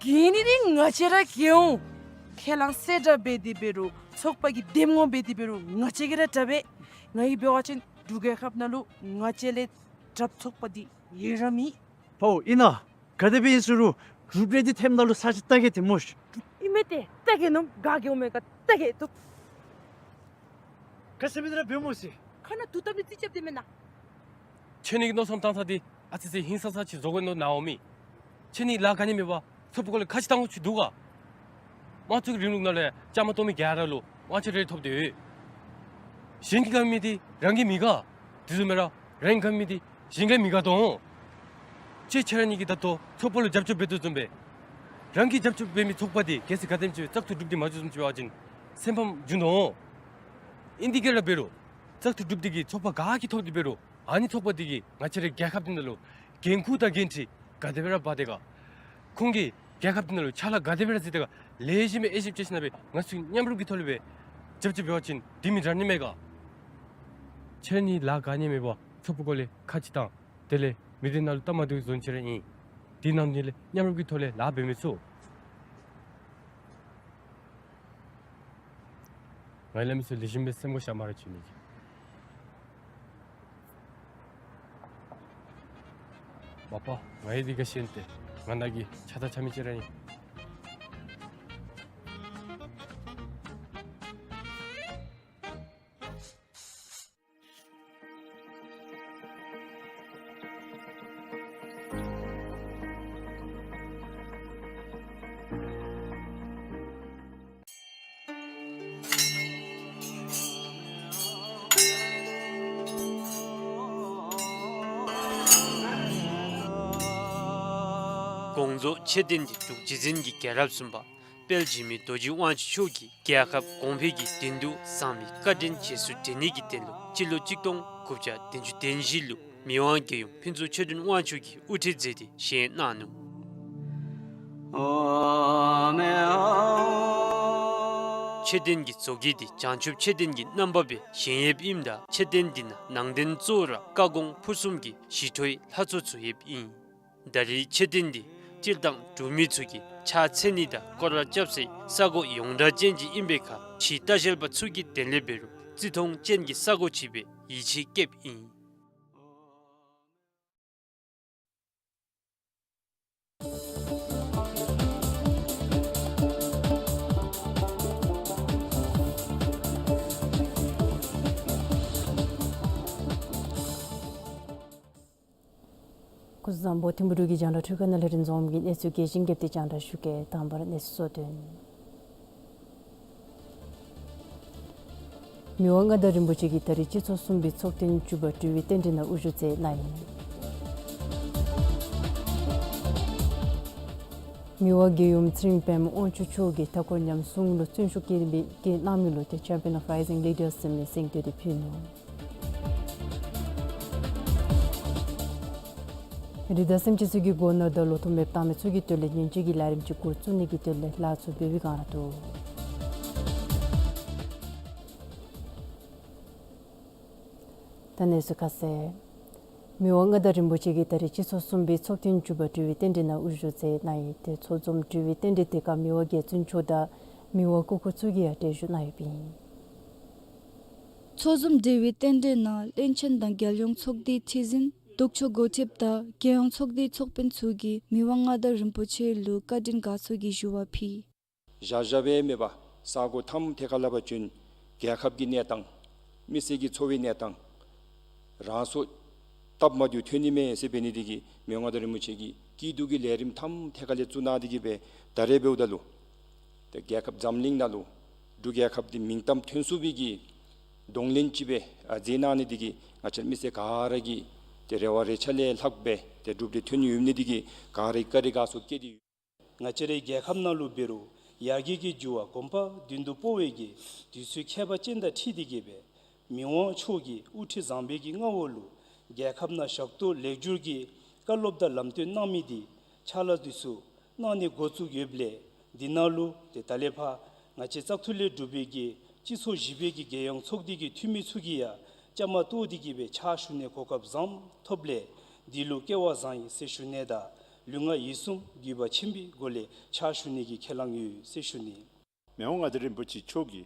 རྒྱས་ནི་འདི་ང་བཅས་ར་རྒྱས་འོང་། ཁས་བླངས་གསལ་བསྒྲགས་འབད་དེ་འབད་རུང་ཚོགས་པ་གི་འདེམས་ངོ་འབད་དེ་འབད་རུང་ང་བཅས་ཀྱིས་ར་དྲག་པས། ང་གིས་འབད་བ་ཅིན་འབྲུག་རྒྱལ་ཁབ་ནང་ལུ་ང་བཅས་ལས་དྲགཔ་ཚོགས་པ་འདི་ཡོད་ར་མེད། ཕོ་ཨིན་ན། ག་དེ་སྦེ་ཨིན་ཟེར་རུང་གྲུབ་འབྲས་འདི་ཐོནམ་ད་ལུ་ས་ཆ་ལྟ་གེ་ཏེ་སྨོ་ཤིག། ཨིན་མས་ཏེ་ལྟ་གེ་མནོཝ་ག་གི་འོང་མས་ག་ལྟ་གེ་ཏེ། ག་ཟེར་མི་འདི་ར་འབད་སྨོ་ཤིག། ཁ་ནང་དུག་བཏབ་སྟེ་རྩིས་རྐྱབ་སྟེ་མེན་ན། ཁྱོད་ནི་གི་མནོ་བསམ་བཏང་ས་འདི་ཨ་ཙི་ཙི་ཧིང་སངས་ས་ཅིག་བཟོ་དགོ་མནོ་ནི་འོང་མི། ཁྱོད་ནི་ལཱ་ག་ནི་མེད་པར་ཚོགས་པའི་སྐོར་ལས་ཁ་ཅིག་བཏང་དགོཔ་ཅིག་འདུག་ག། དམངས་གཙོའི་རིང་ལུགས་ནང་ལས་བཅའ་མར་གཏོགས་མི་ག་ར་ལུ་དབང་ཆ་རེ་ཐོབ་སྟེ་ཡོད། གཞན་གྱིས་དགའ་མི་འདི་རང་གིས་མི་དགའ། དེ་བཟུམ་མེན་ར་རང་གིས་དགའ་མི་འདི་གཞན་གྱིས་མི་དགའ་དོ། ཁྱོད་ཁྱོད་ར་གཉིས་ཀྱིས་ད་ལྟོ་ཚོགས་པ་ལུ་རྒྱབ་སྐྱོར་འབད་དོ་བཟུམ་སྦེ་རང་གིས་རྒྱབ་སྐྱོར་འབད་མི་ཚོགས་པ་འདི་གལ་སྲིད་ག་དེམ་ཅིག་བཙག་འཐུ་གྲུབ་སྟེ་མ་འགྱོ་བཟུམ་ཅིག་འབད་བ་ཅིན་སེམས་ཕམ་འགྱོ་དོ། ཨིན་ཏེ་ག་ར་འབད་རུང་བཙག་འཐུ་གྲུབ་སྟེ་གི་ཚོགས་པ་ག་གིས་ཐོབ་སྟེ་འབད་རུང་ཨ་ནི་ཚོགས་པ་འདི་གིས་ང་བཅས་རའི་རྒྱལ་ཁབ་འདི་ནང་ལུ་འགན་ཁུར་དང་འགན་འཁྲི་ག་དེ་སྦེ་ར་འབག་སྟེ་ག། ཁོང་གིས་རྒྱལ་ཁབ་འདི་ནང་ལུ་ཕྱག་ལཱ་ག་དེ་སྦེ་ར་མཛད་དེ་ག་ལེགས་ཤོམ་སྦེ་དབྱེ་ཞིབ་དཔྱད་ཞིནམ་ལས་ང་ཚུ་མཉམ་རུབ་ཀྱི་ཐོག་ལས་སྦེ་རྒྱབ་སྐྱོར་འབད་བ་ཅིན་དེ་མི་དྲག་ནི་མས་ག། ཁྱོད་ནི་ལཱ་ག་ནི་མེད་པར་ཚོགས་པའི་སྐོར་ལས་ཁ་ཅིག་བཏང་། དེ་ལས་མི་སྡེ་ནང་ལུ་སྟབས་མ་བདེཝ་བཟོ་ནི་ཅིག་ར་ཨིན། དེ་ནང་དོན་ལས་མཉམ་རུབ་ཀྱི་ཐོག་ལས་ལཱ་འབད་མི་ཚུགས། ང་ལས་མི་ཚུ་ལེགས་ཤོམ་སྦེ་སེམས་ཁར་བཞག་སྨ་རེ་ཞུ་ནི་གི། མ་པ་ང་ཡང་འདི་ག་ཤེས་ཏེ། ང་ནཱ་གི་ཆ་ད་ཆ་མི་ཅིག་ར་ཨིན། དགོངས་རྫོགས་ཆོས་ལྡན་གྱི་འབྲུག་རྗེ་བཙུན་གྱི་རྒྱལ་རབས་གསུམ་པ་དཔལ་འཇིགས་མེད་རྡོ་རྗེ་དབང་ཕྱུག་མཆོག་གིས་རྒྱལ་ཁབ་གོང་འཕེལ་གྱི་དོན་དུ་བཟང་བའི་བཀའ་དྲིན་རྗེས་སུ་དྲན་ནི་གི་དོན་ལུ་སྤྱི་ལོ་གཅིག་སྟོང་དགུ་བརྒྱ་བདུན་ཅུ་དོན་བཞི་ལུ་མི་དབང་རྒྱལ་ཡུམ་ཕུན་ཚོགས་ཆོས་སྒྲོན་དབང་ཕྱུག་གིས་དབུ་ཁྲིད་མཛད་དེ་བཞེངས་གནང་ནུག། ཆོས་ལྡན་གྱི་མཛོད་དགེ་འདི་བྱང་ཆུབ་ཆོས་ལྡན་གྱི་རྣམ་པ་སྦེ་བཞེངས་ཡོདཔ་ཨིནམ་ད་ཆོས་ལྡན་འདི་ནང་ནང་རྟེན་གཙོ་བོ་ར་བཀའ་དགོངས་ཕུར་གསུམ་གྱི་ཞི་ཁྲོའི་ལྷ་ཚོགས་ཚུ་ཡོདཔ་ཨིན། ད་རེས་མཆོད་རྟེན་འདི་སྤྱིར་བཏང་འབྲུག་མི་ཚུ་གིས་ཕྱག་འཚལ་ནི་དང་སྐོར་ར་རྐྱབ་སའི་ས་གོ་ཡོངས་གྲགས་ཅན་ཅིག་ཨིན་པའི་ཁར་ཕྱིའི་ལྟ་བཤལ་པ་ཚུ་གི་དོན་ལས་འབད་རུང་བརྩི་མཐོང་ཅན་གྱི་ས་གོ་ཅིག་སྦེ་ཡིད་ཆེས་བསྐྱེདཔ་ཨིན། སྐུ་གཟུགས་བཟང་པོ། ཐིམ་ཕུ་འབྲུག་གི་རྒྱང་བསྒྲགས་འཕྲུལ་ཁང་ནང་ལས་རིན་འཛོམས་ཀྱིས་གནས་ཚུལ་རྒྱས་ཤིང་རྒྱས་པ་དེ་རྒྱང་བསྒྲགས་ཞུ་གེ། དང་པ་ར་གནས་ཚུལ་གཙོ་དོན། མི་དབང་མངའ་བདག་རིན་པོ་ཆེ་གིས་ད་རིས་སྤྱི་ཚོགས་གསུམ་པའི་ཚོགས་ཐེངས་བཅུ་པ་དྲི་བའི་རྟེན་འབྲེལ་ནང་དབུ་བཞུགས་མཛད་གནང་ཡི། མི་དབང་རྒྱལ་ཡུམ་ཚེ་རིང་པདྨ་དབང་ཕྱུག་མཆོག་གིས་མཐའ་འཁོར་ཉམས་སྲུང་ལུ་བརྩོན་ཤུགས་བསྐྱེད་མི་བསྐྱེད་གནང་མི་ལུ་ཏེ་Champion of Rising Leaders ཟེར་མི་གཟེངས་བསྟོད་འདི་ཕུལ་ནུག། རི་དྭགས་སེམས་ཅན་ཚུ་གི་མགོ་ནོར་དང་ལོ་ཐོག་མེདཔ་བཏང་མི་ཚུ་གི་དོན་ལས་ཉེན་བཅོལ་གྱི་ལས་རིམ་ཅིག་འགོ་བཙུགས་ནི་གི་དོན་ལས་ལཱ་ཚུ་འབད་བའི་བསྒང་ར་འདུག། ད་གནས་ཚུལ་ཁ་གསལ། མི་དབང་མངའ་བདག་རིན་པོ་ཆེ་གིས་ད་རིས་སྤྱི་ཚོགས་གསུམ་པའི་ཚོགས་ཐེངས་བཅུ་པ་དྲི་བའི་རྟེན་འབྲེལ་ནང་དབུ་བཞུགས་མཛད་གནང་ཡི། ཏེ་ཚོགས་འཛོམས་དྲི་བའི་རྟེན་འབྲེལ་དེ་ཁར་མི་དབང་རྒྱལ་བཙུན་མཆོག་དང་མི་དབང་སྐུ་འཁོར་ཚུ་གིས་ཡང་གྲལ་བཞུགས་གནང་ཡོདཔ་ཨིན། ཚོགས་འཛོམས་དྲི་བའི་རྟེན་འབྲེལ་ནང་བློན་ཆེན་དང་རྒྱལ་ཡོངས་ཚོགས་སྡེའི་ཁྲི་འཛིན་ལྡོག་ཕྱོགས་འགོ་ཁྲིདཔ་དང་རྒྱལ་ཡོངས་ཚོགས་སྡེའི་ཚོགས་དཔོན་ཚུ་གིས་མི་དབང་མངའ་བདག་རིན་པོ་ཆེ་ལུ་བཀའ་དྲིན་དགའ་ཚོར་གྱི་ཞུ་བ་ཕུལ། བཞག་བཞགཔ་སྦེ་མེད་པར་ས་གོ་ཐམ་ཐད་ཁར་ལས་ཕར་བྱོན། རྒྱལ་ཁབ་ཀྱི་གནས་སྟངས་མི་སེར་གྱི་འཚོ་བའི་གནས་སྟངས་རང་སྲོག་སྟབས་མ་བདེཝ་ཐོན་ནི་མས་ཟེར་འབད་ནི་དེ་གིས་མི་དབང་མངའ་བདག་རིན་པོ་ཆེ་གིས་སྐྱིད་སྡུག་གི་ལས་རིམ་ཐམ་ཐད་ཁར་ལས་བཙུགས་གནང་སྟེ་གིས་སྦེ་ད་རེས་འབདཝ་ད་ལུ་ཏེ་རྒྱལ་ཁབ་འཛམ་གླིང་ནང་ལུ་འབྲུག་རྒྱལ་ཁབ་འདི་མིང་གཏམ་ཐོན་ཚུགས་པའི་གི་གདོང་ལེན་ཅིག་སྦེ་ཨ་མཛད་གནང་ནི་དེ་གིས་ང་བཅས་མི་སེར་ག་ར་གི་ཏེ་རེ་བ་རེ་ཆ་ལས་ལྷགཔ་སྦེ་ཏེ་གྲུབ་འབྲས་ཐོན་ཡོད་ནི་དེ་གིས་ག་ར་གིས་བཀའ་དྲིན་དགའ་ཚོར་བསྐྱེད་དེ་ཡོད། ང་བཅས་རའི་རྒྱལ་ཁབ་ནང་ལུ་འབད་རུང་ཡར་རྒྱས་ཀྱི་འགྱུར་བ་གོམ་པ་མདུན་དུ་སྤོ་བའི་གི་དུས་ཚོད་ཁྱད་པར་ཅན་དང་འཁྲིལ་ཏེ་གིས་སྦེ་མི་དབང་མཆོག་གི་དབུ་ཁྲིད་བཟང་པོའི་གི་མངའ་འོག་ལུ་རྒྱལ་ཁབ་ནང་ཞབས་ཏོག་ལེགས་སྒྱུར་གྱི་བཀའ་སློབ་དང་ལམ་སྟོན་གནང་མི་འདི་ཕྱག་ལཱ་འདི་ཚུ་གནང་ནི་འགོ་བཙུགས་ཡོདཔ་ལས་འདི་ནང་ལུ་ཏེ་ད་ལས་ཕར་ང་བཅས་བཙག་འཐུ་ལས་གྲུབ་པའི་གི་སྤྱི་ཚོགས་བཞི་པའི་གི་རྒྱལ་ཡོངས་ཚོགས་སྡེ་གི་འཐུས་མི་ཚུ་གིས་ཡང་བཅའ་མར་གཏོགས་ཏེ་གིས་སྦེ་ཕྱག་ཞུ་ནི་གོ་སྐབས་བཟངམ་ཐོབ་ལས་འདི་ལུ་སྐལ་བ་བཟང་ཡི་ཟེར་ཞུ་ནི་དང་ལུས་ངག་ཡིད་གསུམ་གུས་པ་ཆེན་པོའི་སྒོ་ལས་ཕྱག་ཞུ་ནི་གི་ཁས་བླངས་ཡོད་ཟེར་ཞུ་ནི། མི་དབང་མངའ་བདག་རིན་པོ་ཆེ་མཆོག་གི་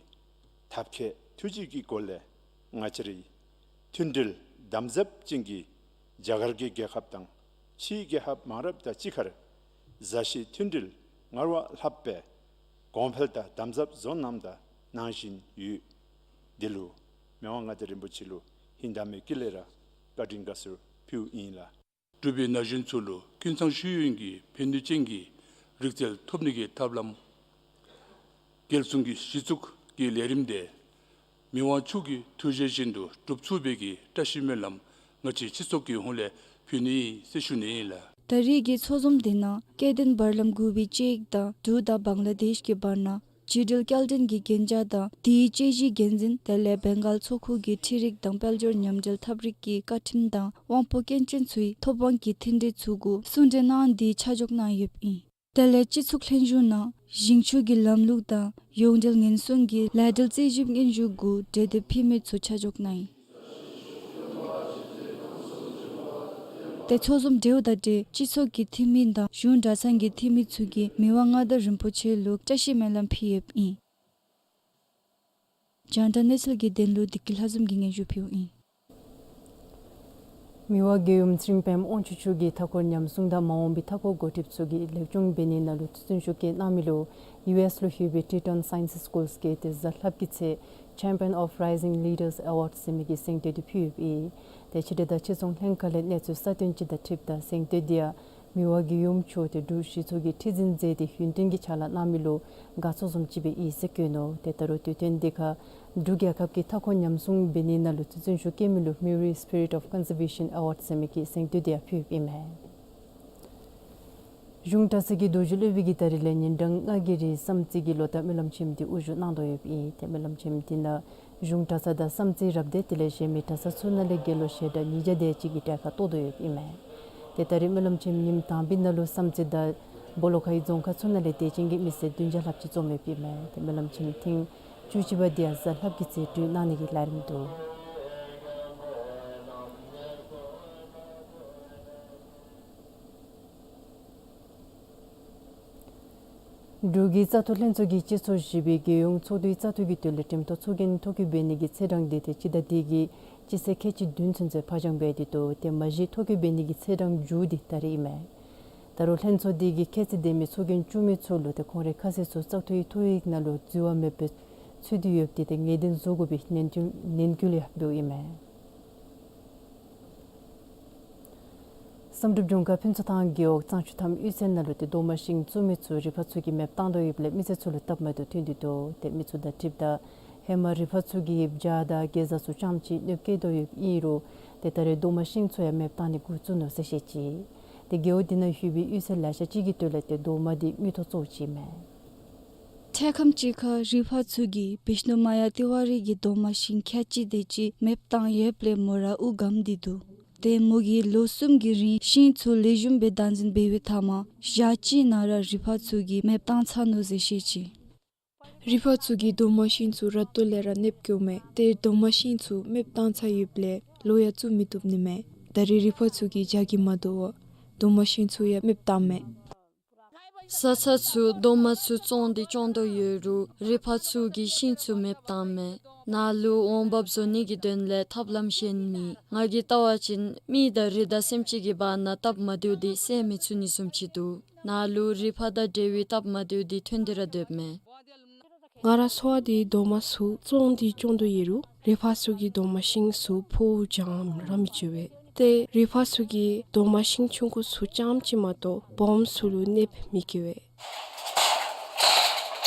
ཐབས་མཁས་ཐུགས་རྗེ་གི་སྒོ་ལས་ང་བཅས་རའི་མཐུན་སྒྲིལ་དམ་ཟབ་ཅན་གྱི་རྒྱ་གར་གྱི་རྒྱལ་ཁབ་དང་ཕྱིའི་རྒྱལ་ཁབ་མང་རབས་དང་གཅིག་ཁར་མཛའ་བཤེས་མཐུན་སྒྲིལ་སྔར་བ་ལྷགཔ་སྦེ་གོང་འཕེལ་དང་དམ་ཟབ་བཟོ་གནངམ་དང་གནང་བཞིན་ཡོད། འདི་ལུ་མི་དབང་མངའ་བདག་རིན་པོ་ཆེ་ལུ་ཧིང་དྭངས་མའི་དཀྱིལ་ལས་ར་བཀའ་དྲིན་དགའ་ཚོར་ཕུལཝ་ཨིན་ལགས། འབྲུག་པའི་ན་གཞོན་ཚུ་ལུ་ཀུན་ཚང་ཤེས་ཡོན་གྱི་ཕན་ནུས་ཅན་གྱི་རིག་རྩལ་ཐོབ་ནི་གི་ཐབས་ལམ་རྒྱལ་སྲུང་གི་གཞི་བཙུགས་ཀྱི་ལས་རིམ་དེ་མི་དབང་མཆོག་གི་ཐུགས་བཞེད་བཞིན་དུ་སྒྲུབ་ཚུགས་པའི་གི་བཀྲ་ཤིས་སྨོན་ལམ་ང་བཅས་སྤྱི་ཚོགས་ཀྱི་ཧོངས་ལས་ཕུལ་ནི་ཟེར་ཞུ་ནི་ཨིན་ལགས། ད་རེས་ཀྱི་ཚོགས་འཛོམས་དེ་ནང་སྐྱེ་ལྡན་བར་ལམ་དགུ་པའི་དཔྱད་ཡིག་དང་འབྲུག་དང་བང་ལ་དེཤ་གི་བར་ན་བརྒྱུད་འབྲེལ་སྐྱེལ་འདྲེན་གྱི་གན་རྒྱ་དང་དེའི་དཔྱད་གཞིའི་འགན་འཛིན་དེ་ལས་བེང་གཱལ་མཚོ་ཁུག་གི་འཕྲུལ་རིག་དང་དཔལ་འབྱོར་མཉམ་འབྲེལ་ཐབས་རིག་གི་བཀའ་ཁྲིམས་དང་དབང་པོ་སྐྱོན་ཅན་ཚུའི་ཐོབ་དབང་གི་མཐུན་འབྲེལ་ཚུ་གུ་གསུང་གྲོས་གནང་སྟེ་ཆ་འཇོག་གནང་ཡོདཔ་ཨིན། དེ་ལས་སྤྱི་ཚོགས་ལྷན་བཞུགས་ནང་ཞིང་ཆུ་གི་ལམ་ལུགས་དང་ཡོངས་འབྲེལ་ཉེན་སྲུང་གི་ལས་འབྲེལ་རྩོད་ཞིབ་སྙན་ཞུ་གུ་གྲོས་འདེབས་ཕུལ་མི་ཚུ་ཆ་འཇོག་གནང་ཡི། ཏེ་ཚོགས་འཛོམས་གྲོལཝ་དང་འབྲེལ་སྤྱི་ཚོགས་ཀྱི་འཐུས་མི་དང་གཞུང་གྲྭ་ཚང་གི་འཐུས་མི་ཚུ་གིས་མི་དབང་མངའ་བདག་རིན་པོ་ཆེ་ལུ་བཀྲ་ཤིས་སྨོན་ལམ་ཕུལ་ཡོདཔ་ཨིན། རྒྱང་བསྒྲགས་གནས་ཚུལ་གྱི་དོན་ལུ་བདེ་སྐྱིད་ལྷ་འཛོམས་ཀྱིས་སྙན་ཞུ་ཕུལཝ་ཨིན། མི་དབང་རྒྱལ་ཡུམ་ཚེ་རིང་པདྨ་དབང་ཕྱུག་མཆོག་གིས་མཐའ་འཁོར་ཉམས་སྲུང་དང་མ་འོངས་པའི་མཐའ་འཁོར་འགོ་ཁྲིདཔ་ཚུ་གིས་ལེགས་སྐྱོང་འབད་ནི་ནང་ལུ་བརྩོན་ཤུགས་བསྐྱེད་གནང་མི་ལུ་ཡུ་ཨེསི་ལུ་ཡོད་པའི་ཊི་ཊོན་སའིནསི་སི་ཀུལསི་གིས་ཏེ་གཟའ་ལྷགཔ་གི་ཚེ་Champion of Rising Leaders Award ཟེར་མི་གི་གཟེངས་བསྟོད་འདི་ཕུལ་ཡོདཔ་ཨིན། ཏེ་ཕྱི་དྲིལ་དང་ཕྱིར་ཚོང་ལྷན་ཁག་ལས་གནས་ཚུལ་གསར་བཏོན་ཅིག་དང་འཁྲིལཝ་ད་གཟེངས་བསྟོད་འདི་ཡང་མི་དབང་རྒྱལ་ཡུམ་མཆོག་ཏེ་འབྲུག་གཞི་ཚོགས་ཀྱི་ཁྲི་འཛིན་མཛད་དེ་ཡུན་བརྟན་གྱི་ཕྱག་ལཱ་གནང་མི་ལུ་དགའ་ཚོར་བཟུམ་ཅིག་སྦེ་ཨིན་ཟེར་བཀོད་ནུག། ཏེ་ད་རུང་དུས་སྟོན་འདི་ཁར་འབྲུག་རྒྱལ་ཁབ་ཀྱི་མཐའ་འཁོར་ཉམས་སྲུང་འབད་ནི་ནང་ལུ་བརྩོན་ཤུགས་བསྐྱེད་མི་ལུ་Mewry Spirit of Conservation Award ཟེར་མི་གི་གཟེངས་བསྟོད་འདི་ཡང་ཕུལ་ཡོདཔ་ཨིན་མས། གཞུང་གྲྭ་ཚང་གི་རྡོ་རྗེ་སློབ་དཔོན་གྱིས་ད་རིས་ལས་ཉིན་གྲངས་ལྔ་གི་རིང་བསམ་རྩེ་གི་ལོ་བསྟར་སྨོན་ལམ་ཆེན་མོ་འདི་དབུ་བཞུགས་གནང་དོ་ཡོདཔ་ཨིན། ཏེ་སྨོན་ལམ་ཆེན་མོ་འདི་ནང་གཞུང་གྲྭ་ཚང་དང་བསམ་རྩེ་རབ་སྡེ་དེ་ལས་གཞན་མི་གྲྭ་ཚང་ཚུ་ནང་ལས་དགེ་སློང་ཞལ་གྲངས་ཉིས་བརྒྱ་དེ་ཅིག་གི་གྲལ་ཁར་གཏོགས་དོ་ཡོདཔ་ཨིན་མས། ཏེ་ད་རིས་སྨོན་ལམ་ཆེན་མོ་ཉིནམ་དང་པའི་ནང་ལུ་བསམ་རྩེ་དང་སྦོ་ལོགས་ཁའི་རྫོང་ཁག་ཚུ་ནང་ལས་དད་ཅན་གྱི་མི་སེར་བདུན་བརྒྱ་ལྷགཔ་ཅིག་འཛོམས་ཡོདཔ་ཨིན་མས། ཏེ་སྨོན་ལམ་ཆེན་མོ་ཐེངས་བཅུ་གཅིག་པ་འདི་ཡང་གཟའ་ལྷགཔ་གི་ཚེ་གྲོལ་གནང་ནི་གི་ལས་རིམ་འདུག། འབྲུག་གི་བཙག་འཐུ་ལྷན་ཚོགས་ཀྱིས་སྤྱི་ཚོགས་བཞི་པའི་རྒྱལ་ཡོངས་ཚོགས་འདུའི་བཙག་འཐུ་གི་དོན་ལས་འགྲེམས་སྟོན་ཚོགས་རྒྱན་ཐོ་བཀོད་འབད་ནི་གི་ཚེས་གྲངས་འདི་ཏེ་སྤྱི་ཟླ་འདི་གི་སྤྱི་ཚེས་ཁལ་གཅིག་བདུན་ཚུན་ཚོད་ཕར་འགྱངས་འབད་དེ་འདུག། ཏེ་མ་གཞི་ཐོ་བཀོད་འབད་ནི་གི་ཚེས་གྲངས་མཇུག་འདི་ད་རིས་ཨིན་མས། ད་རུང་ལྷན་ཚོགས་འདི་གིས་ཁྱད་ཚད་ལྡན་མི་ཚོགས་རྒྱན་བཙུགས་མི་ཚུ་ལུ་ཏེ་ཁོང་རའི་ཁ་གསལ་ཚུ་བཙག་འཐུའི་ཐོ་ཡིག་ནང་ལུ་འཛོལ་བ་མེད་པར་ཚུད་དེ་ཡོདཔ་འདི་ཏེ་ངེས་གཏན་བཟོ་དགོ་པའི་ནན་སྐུལ་ནན་སྐུལ་ཡང་འབདཝ་ཨིན་མས། བསམ་གྲུབ་ལྗོངས་མཁར་ཕུན་ཚོགས་ཐང་རྒེད་འོག་གཙང་ཆུ་ཐང་གཡུས་ཚན་ནང་ལུ་ཏེ་རྡོག་མ་ཤིང་བཙུགས་མི་ཚུ་རི་ཕག་ཚུ་གིས་མེདཔ་བཏང་དོ་ཡོདཔ་ལས་མི་སེར་ཚུ་ལུ་སྟབས་མ་བདེཝ་ཐོན་ཏེ་འདུག། ཏེ་མི་ཚུ་དང་འཁྲིལཝ་ད་ ཧེ་མ་རི་ཕག་ཚུ་གིས་བྱ་དང་གེ་ཛ་ཚུ་རྐྱངམ་ཅིག་གནོདཔ་བཀལ་དོ་ཡོདཔ་ཨིན་རུང་ཏེ་ད་རེས་རྡོག་མ་ཤིང་ཚུ་ཡང་མེདཔ་བཏང་ནི་འགོ་བཙུགས་ནུག་ཟེར་བཤད་ཅི། ཏེ་རྒེད་འོག་དེ་ནང་ཡོད་པའི་གཡུས་ཚན་ལེ་ཤ་ཅིག་གི་དོན་ལས་ཏེ་རྡོག་མ་དེ་མིག་ཏོ་བཙུགས་ཅི་མས། འཕྲལ་ཁམས་ཅིག་ཁར་རི་ཕག་ཚུ་གིས་བིཤ་ནུ་མ་ཡ་ཏི་ཝ་རི་གི་རྡོག་མ་ཤིང་ཁལ་གཅིག་དེ་ཅིག་མེདཔ་བཏང་ཡོདཔ་ལས་མོ་ར་དབུགས་སྒམ་སྟེ་འདུག། ཏེ་མོ་གིས་ལོ་གསུམ་གྱི་རིང་ཤིང་ཚུ་ལེགས་ཤོམ་སྦེ་བདག་འཛིན་འབད་བའི་མཐའ་མ་ཞག་གཅིག་ནང་ར་རི་ཕག་ཚུ་གིས་མེདཔ་བཏང་ཚར་ནུག་ཟེར་བཤད་ཅི། རི་ཕག་ཚུ་གིས་རྡོག་མ་ཤིང་ཚུ་ར་ཏོ་ལས་ར་གནོདཔ་བཀལཝ་མས། ཏེ་རྡོག་མ་ཤིང་ཚུ་མེདཔ་བཏང་ཚར་ཡོདཔ་ལས་ལོ་ཡང་བཙུགས་མི་བཏུབ་ནི་མས། ད་རེས་རི་ཕག་ཚུ་གིས་བྱ་གིས་མ་དོ་བར་རྡོག་མ་ཤིང་ཚུ་ཡང་མེདཔ་བཏངམ་མས། ས་ཆ་ཚུ་རྡོག་མ་ཚུ་བཙོང་སྟེ་བཙོང་དོ་ཡོད་རུང་རི་ཕག་ཚུ་གིས་ཤིང་ཚུ་མེདཔ་བཏངམ་མས། ནཱ་ལུ་འོང་འབབ་བཟོ་ནི་གི་དོན་ལས་ཐབས་ལམ་གཞན་མེད། ང་གིས་བལྟ་བ་ཅིན་མི་དང་རི་དྭགས་སེམས་ཅན་གྱི་བར་ན་སྟབས་མ་བདེཝ་དེ་སེལ་མི་ཚུགས་ནི་བཟུམ་ཅིག་འདུག། ནཱ་ལུ་རི་ཕག་དང་འབྲེལ་བའི་སྟབས་མ་བདེཝ་དེ་ཐོན་ཏེ་ར་སྡོདཔ་མས། ང་ར་འཚོ་བ་དེ་རྡོག་མ་ཚུ་བཙོང་སྟེ་བཙོང་དོ་ཡོད་རུང་རི་ཕག་ཚུ་གིས་རྡོག་མ་ཤིང་ཚུ་ཕོཝ་རྐྱངམ་ར་མི་བཅོ་བས། ཏེ་རི་ཕག་ཚུ་གིས་རྡོག་མ་ཤིང་ཆུང་ཀུ་ཚུ་རྐྱངམ་ཅིག་མ་གཏོགས་སྦོམ་ཚུ་ལུ་གནོདཔ་མི་བཀལ་བས།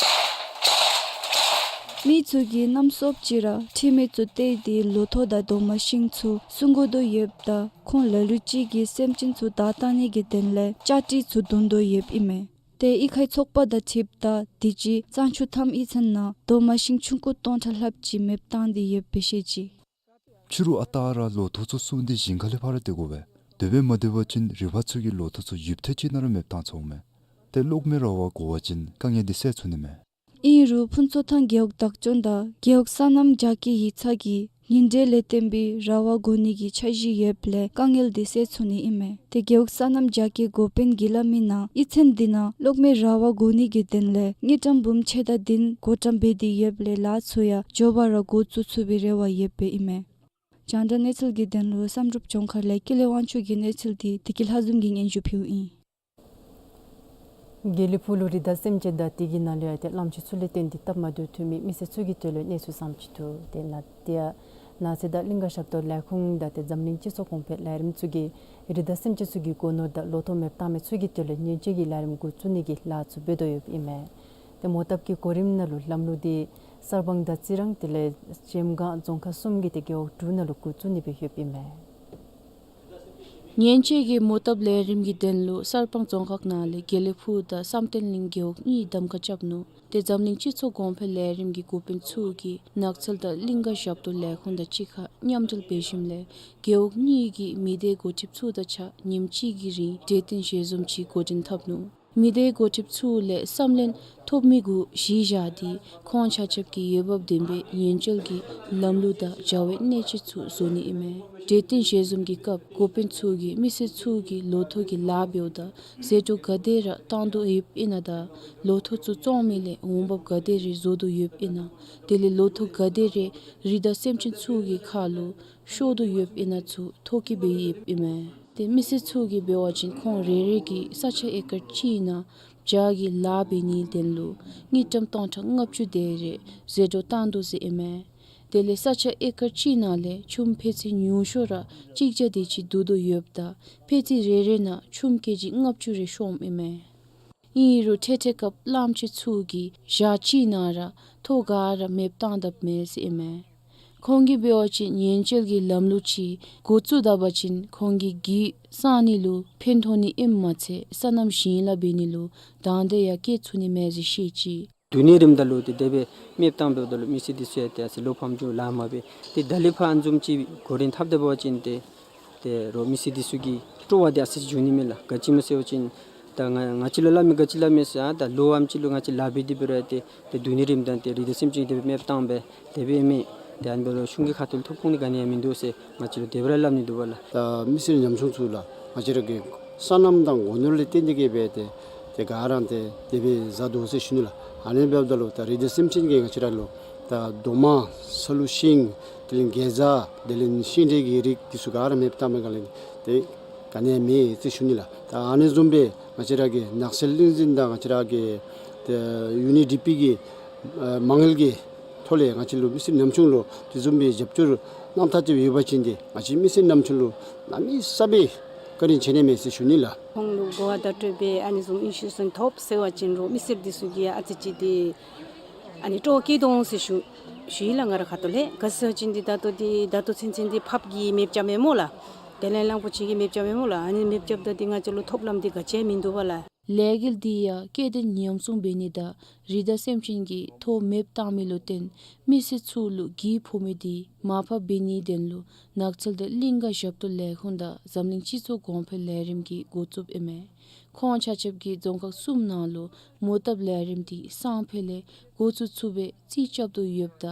མི་ཚུ་གིས་གནམ་སྲོཔ་ཅིག་ར་ཁྲིམས་མེད་ཚུ་སྟེར་ཏེ་ལོ་ཐོག་དང་རྡོག་མ་ཤིང་ཚུ་བསྲུང་དགོ་དོ་ཡོདཔ་ད་ཁོང་ལ་ལུ་ཅིག་གིས་སེམས་ཅན་ཚུ་བདའ་བཏང་ནི་གི་དོན་ལས་ལྕགས་ཀྲི་ཚུ་བརྡུང་དོ་ཡོདཔ་ཨིན་མས། ཏེ་གཡུས་ཁའི་ཚོགས་པ་དང་འཁྲིལཝ་ད་དུས་ཅི་གཙང་ཆུ་ཐང་གཡུས་ཚན་ནང་རྡོག་མ་ཤིང་ཆུང་ཀུ་སྟོང་ཕྲག་ལྷགཔ་ཅིག་མེདཔ་བཏང་སྟེ་ཡོདཔ་སྦེ་བཤད་ཅི། ཕྱི་རུ་ཨ་རྟག་ར་ལོ་ཐོག་ཚུ་བསྲུང་སྟེ་ཞིང་ཁ་ལས་ཕར་སྡོད་དགོ་པས། དེ་སྦེ་མ་སྡོད་པ་ཅིན་རི་ཕག་ཚུ་གིས་ལོ་ཐོག་ཚུ་ཡུདཔ་ཐེངས་ཅིག་ནང་ར་མེདཔ་བཏང་ཚུགས་མས། ཏེ་གློག་མེ་ར་བ་དགོ་པ་ཅིན་དཀའ་ངལ་འདི་སེལ་ཚུགས་ནི་མས། ཨིན་རུང་ཕུན་ཚོགས་ཐང་རྒེད་འོག་བདག་སྐྱོང་དང་རྒེད་འོག་སོ་ནམ་རྒྱ་སྐྱེད་ཡིག་ཚང་གིས་ཉིན་དྲོད་ལས་བརྟེན་པའི་ར་བ་དགོ་ནི་གི་འཆར་གཞི་ཡོདཔ་ལས་དཀའ་ངལ་འདི་སེལ་ཚུགས་ནི་ཨིན་མས། ཏེ་རྒེད་འོག་སོ་ནམ་རྒྱ་སྐྱེད་འགོ་དཔོན་གྱིས་སླབ་མི་ནང་གཡུས་ཚན་འདི་ནང་གློག་མེ་ར་བ་དགོ་ནི་གི་དོན་ལས་དངུལ་ཀྲམ་འབུམ་ཕྱེད་དང་བདུན་བགོ་བཀྲམ་འབད་དེ་ཡོདཔ་ལས་ལཱ་ཚུ་ཡང་མགྱོགས་པ་ར་འགོ་བཙུགས་ཚུགས་པའི་རེ་བ་ཡོདཔ་ཨིན་མས། རྒྱང་བསྒྲགས་གནས་ཚུལ་གྱི་དོན་ལུ་བསམ་གྲུབ་ལྗོངས་མཁར་ལས་ཀུན་ལེགས་དབང་ཕྱུག་གི་གནས་ཚུལ་འདི་བདེ་སྐྱིད་ལྷ་འཛོམས་ཀྱིས་སྙན་ཞུ་ཕུལཝ་ཨིན། དགེ་ལེགས་ཕུག་ལུ་རི་དྭགས་སེམས་ཅན་དང་དེ་གི་ནང་ལུ་ཡང་ཏེ་གླངམོ་ཆེ་ཚུ་ལས་བརྟེན་ཏེ་སྟབས་མ་བདེཝ་ཐོན་མི་མི་སེར་ཚུ་གི་དོན་ལུ་གནས་ཚུལ་བཟུམ་ཅིག་འདུག། ཏེ་ནཱ་ཏེ་ཡང་ནགས་ཚལ་དང་གླིང་ཀ་ཞབས་ཏོག་ལས་ཁུངས་དང་ཏེ་འཛམ་གླིང་སྤྱི་ཚོགས་གོང་འཕེལ་ལས་རིམ་ཚུ་གིས་རི་དྭགས་སེམས་ཅན་ཚུ་གི་སྒོ་ནོར་དང་ལོ་ཐོག་མེདཔ་བཏང་མི་ཚུ་གི་དོན་ལུ་ཉེན་བཅོལ་གྱི་ལས་རིམ་འགོ་བཙུགས་ནི་གི་ལཱ་ཚུ་འབད་དོ་ཡོདཔ་ཨིན་མས། ཏེ་མོ་བཏབ་ཀྱི་གོ་རིམ་ནང་ལུ་ལམ་ལུགས་འདི་གསར་སྤང་དང་རྩི་རང་དེ་ལས་ལྕེམ་སྒང་རྫོང་ཁག་གསུམ་གྱི་ཏེ་རྒེད་འོག་དྲུག་ནང་ལུ་འགོ་བཙུགས་ནི་སྦེ་ཡོདཔ་ཨིན་མས། ཉེན་བཅོལ་གྱི་མོ་བཏབ་ལས་རིམ་གྱི་དོན་ལུ་གསར་སྤང་རྫོང་ཁག་ནང་ལས་དགེ་ལེགས་ཕུག་དང་བསམ་གཏན་གླིང་རྒེད་འོག་གཉིས་གདམ་ཁ་རྐྱབ་ནུག། ཏེ་འཛམ་གླིང་སྤྱི་ཚོགས་གོང་འཕེལ་ལས་རིམ་གྱི་འགོ་དཔོན་ཚུ་གིས་ནགས་ཚལ་དང་གླིང་ཀ་ཞབས་ཏོག་ལས་ཁུངས་དང་གཅིག་ཁར་མཉམ་འབྲེལ་འབད་ཞིནམ་ལས་རྒེད་འོག་གཉིས་ཀྱི་མི་སྡེ་འགོ་ཁྲིདཔ་ཚུ་དང་གཅིག་ཁར་ཉིནམ་གཅིག་གི་རིང་གྲོས་བསྟུན་ཞལ་འཛོམས་ཅིག་འགོ་འདྲེན་འཐབ་ནུག། མི་སྡེ་འགོ་ཁྲིདཔ་ཚུ་ལས་བསམ་ལན་ཐོབ་མི་གུ་གཞི་བཞག་སྟེ་ཁོང་ཆ་ཁྱབ་ཀྱིས་འོས་འབབ་ལྡན་པའི་ཉེན་བཅོལ་གྱི་ལམ་ལུགས་དང་བྱ་བའི་གནས་སྤྱོད་ཚུ་བཟོ་ནི་ཨིན་མས། གྲོས་བསྟུན་ཞལ་འཛོམས་ཀྱི་སྐབས་འགོ་དཔོན་ཚུ་གིས་མི་སེར་ཚུ་གིས་ལོ་ཐོག་གི་ལཱ་འབདཝ་ད་ཟད་འགྲོ་ག་དེ་ར་བཏང་དོ་ཡོདཔ་ཨིན་ན་དང་ལོ་ཐོག་ཚུ་བཙོང་མི་ལས་འོང་འབབ་ག་དེ་རེ་བཟོ་དོ་ཡོདཔ་ཨིན་ན། དེ་ལས་ལོ་ཐོག་ག་དེ་རེ་རི་དྭགས་སེམས་ཅན་ཚུ་གི་ཁ་ལུ་ཤོར་དོ་ཡོདཔ་ཨིན་ན་ཚུ་ཐོ་བཀོད་འབད་ཡོདཔ་ཨིན་མས། ཏེ་མི་སེར་ཚུ་གིས་འབད་བ་ཅིན་ཁོང་རེ་རེ་གིས་ས་ཆ་ཨེ་ཀར་གཅིག་ནང་བྱ་གི་ལཱ་འབད་ནིའི་དོན་ལུ་དངུལ་ཀྲམ་སྟོང་ཕྲག་ལྔ་བཅུ་དེ་རེ་ཟད་འགྲོ་བཏང་དོ་ཟེར་ཨིན་མས། དེ་ལས་ས་ཆ་ཨེ་ཀར་གཅིག་ནང་ལས་ཆུམ་ཕད་ཚི་ཉུང་ཤོས་ར་གཅིག་བརྒྱ་དེ་ཅིག་བསྡུ་དོ་ཡོདཔ་ད་ཕད་ཚི་རེ་རེ་ནང་ཆུམ་ཀེ་ཇི་ལྔ་བཅུ་རེ་ཤོངམ་ཨིན་མས། ཨིན་རུང་འཕྲལ་འཕྲལ་སྐབས་གླངམོ་ཆེ་ཚུ་གིས་ཞག་གཅིག་ནང་ར་ཐོག་ག་ར་མེདཔ་བཏང་དཔ་མས་ཟེར་ཨིན་མས། ཁོང་གིས་འབད་བ་ཅིན་ཉེན་བཅོལ་གྱི་ལམ་ལུགས་ཅིག་འགོ་བཙུགས་ད་པ་ཅིན་ཁོང་གིས་གི་སང་ནི་ལུ་ཕན་ཐོགས་ནི་ཨིནམ་མ་ཚད་སོ་ནམ་ཞིང་ལཱ་འབད་ནི་ལུ་དང་འདོད་ཡང་བསྐྱེད་ཚུགས་ནི་མས་ཟེར་བཤད་ཅི། དུས་ནི་རིམ་ད་ལུ་ཏེ་དེ་སྦེ་མེདཔ་བཏང་འབདཝ་ད་ལུ་མི་སེར་འདི་ཚུ་ཡང་ཏེ་ཨ་ཙི་བློ་ཕམ་འགྱོ་ལཱ་མ་འབད། ཏེ་ད་ལས་ཕར་ཨ་ནི་བཟུམ་ཅིག་གོ་རིམ་འཐབ་སྡོད་པ་ཅིན་ཏེ་ཏེ་རོགས་མི་སེར་འདི་ཚུ་གི་སྤྲོ་བ་འདི་ཨ་ཙི་ཅིག་འགྱོ་ནི་མས་ལགས། ག་ཅི་སྨོ་ཟེར་བ་ཅིན་ད་ང་ང་བཅས་ལུ་སླབ་མི་ག་ཅི་སླབ་མས་ཟེར་ཨ་ད་ལོ་ཨ་ནེམ་ཅིག་ལུ་ང་བཅས་ལཱ་འབད་དེ་འབད་རུང་ཏེ་ཏེ་དུས་ནི་རིམ་དང་ཏེ་རི་དྭགས་སེམས་ཅན་དེ་སྦེ་མེདཔ་བཏང་སྦེ་དེ་སྦེ་མེད། ཏེ་ཨ་ནི་འབདཝ་ལུ་གཞུང་གི་ཁ་ཐུག་ལུ་ཐོབ་ཁུངས་འདི་ག་ནི་ཡང་མིན་འདུག་ཟེར་ང་བཅས་ལུ་དེ་སྦེ་ར་སླབ་ནི་འདུག་པ་ལགས། ད་མི་སེར་ཉམ་ཆུང་ཚུ་ལགས་ང་བཅས་ར་གི་སོ་ནམ་དང་སྒོ་ནོར་ལས་བརྟེན་ཏེ་གིས་སྦེ་ཏེ་ཏེ་ག་ར་ཏེ་དེ་སྦེ་བཟའ་དོ་ཟེར་ཞུ་ནི་ལགས། ཨ་ནི་འབདཝ་ད་ལུ་ད་རི་དྭགས་སེམས་ཅན་གྱིས་ང་བཅས་ར་ལུ་ད་རྡོག་མ་ས་ལུ་ཤིང་དེ་ལས་གེ་ཛ་དེ་ལས་ཤིང་འབྲས་ཀྱི་རིགས་འདི་ཚུ་ག་ར་མེདཔ་བཏང་མི་ག་ལས་ཏེ་ག་ནི་ཡང་མེད་ཟེར་ཞུ་ནི་ལགས། ད་ཨ་ནི་བཟུམ་སྦེ་ང་བཅས་ར་གི་ནགས་ཚལ་གླིང་འཛིན་དང་ང་བཅས་ར་གི་ཏེ་ཡུ་ཨེན་ཨི་ཌི་པི་གི་ཨ་མ་དངུལ་གྱི་ཐོག་ལས་ང་བཅས་ལུ་མི་སེར་ཉམ་ཆུང་ལུ་དེ་བཟུམ་སྦེ་རྒྱབ་སྐྱོར་གནང་ཐངས་ཅིག་ཡོད་པ་ཅིན་ཏེ་ང་བཅས་མི་སེར་ཉམ་ཆུང་ལུ་གནམ་མེད་ས་མེད་བཀའ་དྲིན་ཆེ་ནི་མས་ཟེར་ཞུ་ནི་ལགས། ཁོང་ལུ་གོ་བ་བརྡ་སྤྲོད་འབད་ཨ་ནི་བཟུམ་ཨིན་ཤུགས་སུ་ཐོབ་ཟེར་བ་ཅིན་རོགས་མི་སེར་འདི་ཚུ་གིས་ཨ་ཙི་ཅིག་ཏེ་ཨ་ནི་སྤྲོ་བ་སྐྱེ་དོ་འོང་ཟེར་ཞུ། ཞུ་ཡི་ལགས། ང་ར་ཁ་ཐུག་ལས་ག་ཅི་ཟེར་བ་ཅིན་འདི་ད་ལྟོ་འདི་ད་ལྟོ་ཚུན་ཚོད་འདི་ཕགཔ་གིས་མེདཔ་རྐྱབ་མས་སྨོ་ལགས། དེ་ལས་གླང་པོ་ཆེ་གིས་མེདཔ་རྐྱབ་མས་སྨོ་ལགས། ཨ་ནི་མེདཔ་རྐྱབ་ད་འདི་ང་བཅས་ལུ་ཐོབ་ལམ་འདི་ག་ཅི་ཡང་མིན་འདུག་པ་ལགས། ལས་འགུལ་འདི་ཡང་སྐྱེ་ལྡན་ཉམས་སྲུང་འབད་ནི་དང་རི་དྭགས་སེམས་ཅན་གྱི་ཐོག་མེདཔ་བཏང་མི་ལུ་བརྟེན་མི་སེར་ཚུ་ལུ་གྱིས་ཕོག་མི་འདི་མར་ཕབ་འབད་ནིའི་དོན་ལུ་ནགས་ཚལ་དང་གླིང་ག་ཞབས་ཏོག་ལས་ཁུངས་དང་འཛམ་གླིང་སྤྱི་ཚོགས་གོང་འཕེལ་ལས་རིམ་གྱིས་འགོ་བཙུགསཔ་ཨིན་མས། ཁོང་ཆ་ཁྱབ་ཀྱིས་རྫོང་ཁག་གསུམ་ནང་ལུ་མོ་བཏབ་ལས་རིམ་འདི་སང་ཕོད་ལས་འགོ་བཙུགས་ཚུགས་པའི་རྩིས་རྐྱབ་དོ་ཡོདཔ་ད་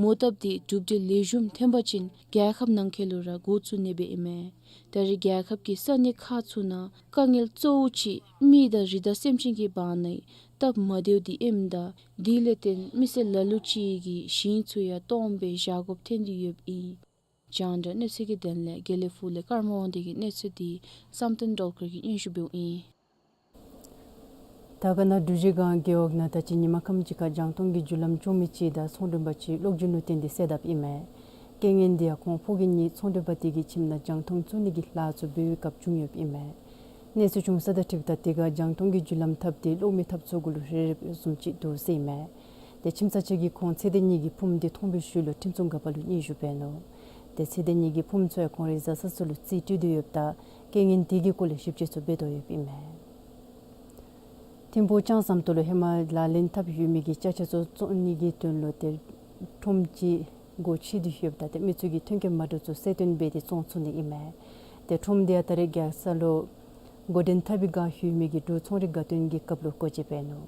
མོ་བཏབ་འདི་གྲུབ་འབྲས་ལེགས་ཤོམ་ཐོན་པ་ཅིན་རྒྱལ་ཁབ་ནང་འཁོད་ལུ་ར་འགོ་བཙུགས་ནི་སྦེ་ཨིན་མས། ད་རེས་རྒྱལ་ཁབ་ཀྱི་ས་གནས་ཁག་ཚུ་ནང་དཀའ་ངལ་གཙོ་བོ་ཅིག་མི་དང་རི་དྭགས་སེམས་ཅན་གྱི་བར་ན་སྟབས་མ་བདེཝ་འདི་ཨིནམ་ད་དེ་ལས་བརྟེན་མི་སེར་ལ་ལུ་ཅིག་གིས་ཞིང་ཚུ་ཡང་སྟོངམ་སྦེ་བཞག་དགོཔ་ཐོན་ཏེ་ཡོདཔ་ཨིན། རྒྱང་བསྒྲགས་གནས་ཚུལ་གྱི་དོན་ལས་དགེ་ལེགས་ཕུག་ལས་ཀརྨ་དབང་འདུས་ཀྱི་གནས་ཚུལ་འདི་བསམ་གཏན་སྒྲོལ་དཀར་གྱིས་སྙན་ཞུ་འབདཝ་ཨིན། དར་དཀར་ན་འབྲུག་རྗེས་སྒང་རྒེད་འོག་ནང་ད་ཅི་ཉིན་མ་ཁམས་ཅིག་ཁར་རྒྱང་མཐོང་གི་རྒྱུ་ལམ་བཅོ་མི་ཅིག་དང་ཚོང་དོན་པ་ཅིག་གློག་འགྱུར་ལུ་བརྟེན་ཏེ་བསད་དཔ་ཨིན་མས། རྐྱེན་ངན་འདི་ཡང་ཁོང་ཕོ་རྒྱས་གཉིས་ཚོང་དོན་པ་དེ་གི་ཁྱིམ་ནང་རྒྱང་མཐོང་བཙུགས་ནི་གི་ལཱ་ཚུ་འབད་བའི་སྐབས་བྱུང་ཡོདཔ་ཨིན་མས། གནས་ཚུལ་བྱུང་ས་དང་འཁྲིལཝ་ད་དེ་ཁར་རྒྱང་མཐོང་གི་རྒྱུ་ལམ་འཐབ་སྟེ་གློག་མེ་འཐབ་ཚུགས་གུ་ལུ་རེ་རེ་བཟུམ་ཅིག་འདུག་ཟེར་ཨིན་མས། ཏེ་ཁྱིམ་ཚང་ཅིག་གིས་ཁོང་ཚེ་འདས་གཉིས་ཀྱི་ཕུངམ་འདི་མཐོང་བའི་ཤུལ་ལུ་ཁྲིམས་སྲུང་འགག་པ་ལུ་སྙན་ཞུ་འབད་ནུག། ཏེ་ཚེ་འདས་གཉིས་ཀྱི་ཕུངམ་ཚུ་ཡང་ཁོང་རའི་བཟའ་ཚང་ཚུ་ལུ་རྩིས་སྤྲོད་དེ་ཡོདཔ་ད་རྐྱེན་ངན་དེ་གི་སྐོར་ལས་ཞིབ་དཔྱད་ཚུ་འབད་དོ་ཡོདཔ་ཨིན་མས། ཐིམ་ཕུག་ལྕང་ཟམ་ཏོག་ལུ་ཧེ་མ་ལག་ལེན་འཐབ་ཡོད་མི་གི་ཅ་ཆས་ཚུ་བཙོང་ནི་གི་དོན་ལུ་ཏེ་ཁྲོམ་ཅིག་སྒོ་ཕྱེ་སྟེ་ཡོདཔ་ད་ཏེ་མི་ཚུ་གིས་ཐོན་སྐྱེད་མ་འདྲཝ་ཚུ་གསལ་སྟོན་འབད་དེ་བཙོང་ཚུགས་ནི་ཨིན་མས། ཏེ་ཁྲོམ་འདི་ཡང་ད་རེས་རྒྱལ་ས་ལུ་འགོ་འདྲེན་འཐབ་པའི་བསྒང་ཡོད་མི་གི་འབྲུག་ཚོང་རིག་དགའ་སྟོན་གྱི་སྐབས་ལུ་སྒོ་འབྱེད་འབད་ནུག།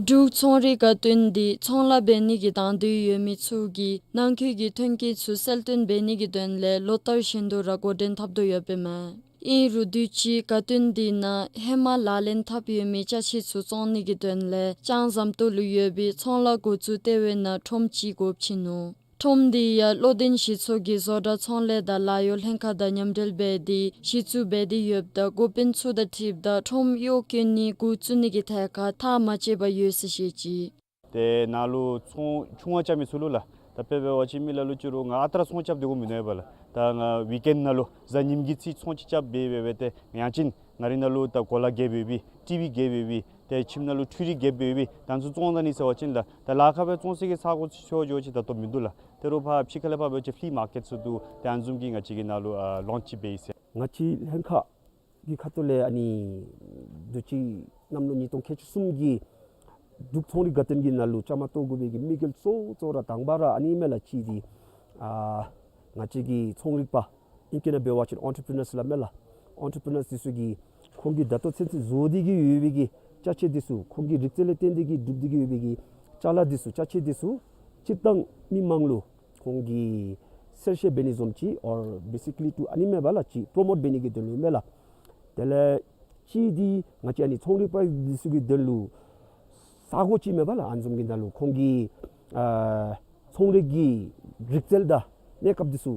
འབྲུག་ཚོང་རིག་དགའ་སྟོན་འདི་ཚོང་ལཱ་འབད་ནི་གི་དང་འདོད་ཡོད་མི་ཚུ་གིས་ནང་འཁོད་ཀྱི་ཐོན་སྐྱེད་ཚུ་གསལ་སྟོན་འབད་ནི་གི་དོན་ལས་ལོ་ལྟར་བཞིན་དུ་ར་འགོ་འདྲེན་འཐབ་དོ་ཡོདཔ་ཨིན་མས། ཨིན་རུང་དུས་ཅི་དགའ་སྟོན་འདི་ནང་ཧེ་མ་ལག་ལེན་འཐབ་ཡོད་མི་ཅ་ཆས་ཚུ་བཙོང་ནི་གི་དོན་ལས་ལྕང་ཟམ་ཏོག་ལུ་ཡོད་པའི་ཚོང་ལཱ་འགོ་བཙུགས་ལྟེ་བའི་ནང་ཁྲོམ་ཅིག་སྒོ་ཕྱེ་ནུག། ཁྲོམ་འདི་ཡང་བློ་ལྡན་གཞི་ཚོགས་ཀྱི་བཟོ་གྲྭ་ཚོང་ལས་དང་ལཱ་གཡོག་ལྷན་ཁག་དང་མཉམ་འབྲེལ་འབད་དེ་གཞི་བཙུགས་འབད་དེ་ཡོདཔ་ད་འགོ་དཔོན་ཚུ་དང་འཁྲིལཝ་ད་ཁྲོམ་གཡོག་བཀོལ་ནི་འགོ་བཙུགས་ནི་གི་ཐད་ཁར་ཐག་མ་བཅད་པར་ཡོད་ཟེར་བཤད་ཅི། ཏེ་ནཱ་ལུ་ཚོང་ཆུང་བ་རྐྱབ་མི་ཚུ་ལུ་ལགས། ད་དཔེ་འབད་བ་ཅིན་མི་ལ་ལུ་ཅིག་རུང་ང་ཨ་རྟག་ར་ཚོང་རྐྱབ་སྡོད་དགོཔ་མིན་འདུག་པ་ལགས། ད་ང་ཝིཀ་ཨེནཌ་ནང་ལུ་གཟའ་ཉིམ་གི་ཚེ་ཚོང་ཅིག་རྐྱབ་འབད་འབད་འབད་ཏེ་ཡང་ཅིན་ང་རའི་ནང་ལུ་ད་གོ་ལ་རྐྱབ་འབད་བའི་ཊི་ཝི་རྐྱབ་འབད་བའི་ཏེ་ཁྱིམ་ནང་ལུ་འཕྲུལ་རིག་རྐྱབ་འབད་བའི་ད་ཚུ་བཙོང་ད་ནི་ཟེར་བ་ཅིན་ལགས། ད་ལཱ་ཁག་སྦེ་བཙོང་སའི་གི་ས་གོ་ཅིག་འཚོལ་འགྱོ་ཅིག་ད་ལྟོ་མིན་འདུག་ལགས། ད་རུང་ཕར་ཕྱི་ཁ་ལས་ཕར་འབད་བ་ཅིན་ཕི་ལི་མར་ཀེཊ་ཚུ་འདུག། ཏེ་ཨ་ནི་བཟུམ་གྱི་ང་བཅས་ཀྱི་ནང་ལུ་ཨ་ལོན་ཅིག་འབད་ཡི་ཟེར། ང་བཅས་ལྷན་ཁག་གི་ཁ་ཐུག་ལས་ཨ་ནི་དུས་ཅི་གནམ་ལོ་ཉིས་སྟོང་ཁལ་གཅིག་གསུམ་གྱི་འབྲུག་ཚོང་རིག་དགའ་སྟོན་གྱི་ནང་ལུ་བཅའ་མར་གཏོགས་དགོ་པའི་གི་དམིགས་ཡུལ་གཙོ་བོ་གཙོ་བོ་ར་དང་པ་ར་ཨ་ནི་མས་ལགས། གཅིག་འདི་ཨ་ང་བཅས་ཀྱི་ཚོང་རིག་པ་ཨིང་སྐད་ནང་འབད་བ་ཅིན་ཨེན་ཊར་པི་རི་ནརསི་ལགས་མས་ལགས། ཨེན་ཊར་པི་རི་ནརསི་འདི་ཚུ་གིས་ཁོང་གིས་ད་ལྟོ་ཚུན་ཚོད་བཟོ་སྟེ་གི་ཡོད་པའི་གི་ཅ་ཆས་འདི་ཚུ་ཁོང་གི་རིག་རྩལ་ལས་བརྟེན་ཏེ་གི་སྒྲུབ་སྟེ་གི་ཡོད་པའི་གི་ཅ་ལ་འདི་ཚུ་ཅ་ཆས་འདི་ཚུ་སྤྱིར་བཏང་མི་མང་ལུ་ཁོང་གིས་གསལ་བཤད་འབད་ནི་བཟུམ་ཅིག་or basically to ཨ་ནི་མས་པ་ལགས། ཅིག་པོརོ་མོཊ་འབད་ནི་གི་དོན་ལུ་མས་ལགས། དེ་ལས་གཅིག་འདི་ང་བཅས་ཨ་ནི་ཚོང་རིག་པ་འདི་ཚུ་གི་དོན་ལུ་ས་གོ་ཅིག་མས་པ་ལགས། ཨ་ནི་བཟུམ་གྱི་ནང་ལུ་ཁོང་གིས་ཨ་ཚོང་རིག་གི་རིག་རྩལ་དང་གནས་སྐབས་འདི་ཚུ་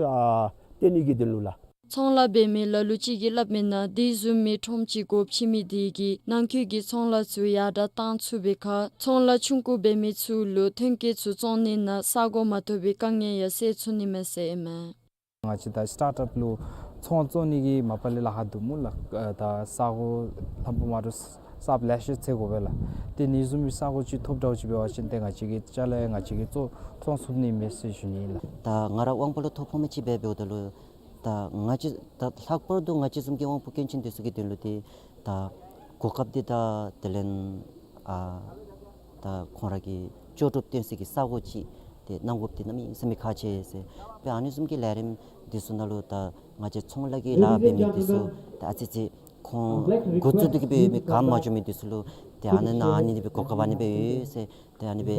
ཨ་སྟོན་ནི་གི་དོན་ལུ་ལགས། ཚོང་ལཱ་འབད་མི་ལ་ལུ་ཅིག་གིས་སླབ་མིའི་ནང་དེ་བཟུམ་མའི་ཁྲོམ་ཅིག་སྒོ་ཕྱེ་མི་དེ་གིས་ནང་འཁོད་ཀྱི་ཚོང་ལཱ་ཚུ་ཡར་དྲག་བཏང་ཚུགས་པའི་ཁར་ཚོང་ལཱ་ཆུང་ཀུ་འབད་མི་ཚུ་ལུ་ཐོན་སྐྱེད་ཚུ་བཙོང་ནི་ནང་ས་གོ་མ་ཐོབ་པའི་དཀའ་ངལ་ཡང་སེལ་ཚུགས་ནི་མས་ཟེར་ཨིན་མས། ང་བཅས་ད་སི་ཊཱརཊ་ཨཔ་ལུ་ཚོང་བཙོང་ནི་གི་མ་པ་ལས་ལཱ་ཁག་འདུག་སྨོ་ལགས། ཨ་ད་ས་གོ་ལྷམ་པོ་མ་འདྲཝ་གསརཔ་ལེ་ཤ་འཚོལ་དགོ་པས་ལགས། ཏེ་ཨ་ནི་བཟུམ་མའི་ས་གོ་ཅིག་ཐོབ་འདྲཝ་ཅིག་འབད་བ་ཅིན་ཏེ་ང་བཅས་ཀྱི་ཅ་ལ་ཡང་ང་བཅས་ཀྱིས་བཙོང་བཙོང་ཚུགས་ནི་མས་ཟེར་ཞུ་ནི་ལགས། ད་ང་ར་དབང་པོ་ལུ་ཐོ་ཕོག་མི་ཅིག་སྦེ་འབདཝ་ད་ལུ་ད་ང་བཅས་ད་ལྷག་པར་དུ་ང་བཅས་བཟུམ་གྱི་དབང་པོ་སྐྱོན་ཅན་འདི་ཚུ་གི་དོན་ལུ་ཏེ་ད་གོ་སྐབས་འདི་ད་དེ་ལས་ཨ་ད་ཁོང་ར་གི་ལྕོགས་གྲུབ་སྟོན་སའི་གི་ས་གོ་ཅིག་ཏེ་གནང་དགོཔ་འདི་གནམ་མེད་ས་མེད་ཁག་ཆེ་ཟེར། དཔེ་ཨ་ནི་བཟུམ་གྱི་ལས་རིམ་འདི་ཚུ་ནང་ལུ་ད་ང་བཅས་ཚོང་ལཱ་གི་ལཱ་འབད་མི་འདི་ཚུ་ད་ཨ་ཙི་ཅིག་ཁོང་འགོ་བཙུགས་ཏེ་གི་སྦེ་ཡོད་མི་ག་མ་བྱུང་མི་འདི་ཚུ་ལུ་ཏེ་ཨ་ནི་ནང་ཨ་ནི་སྦེ་གོ་སྐབས་ཨ་ནི་སྦེ་ཡོད་ཟེར། ཏེ་ཨ་ནི་སྦེ་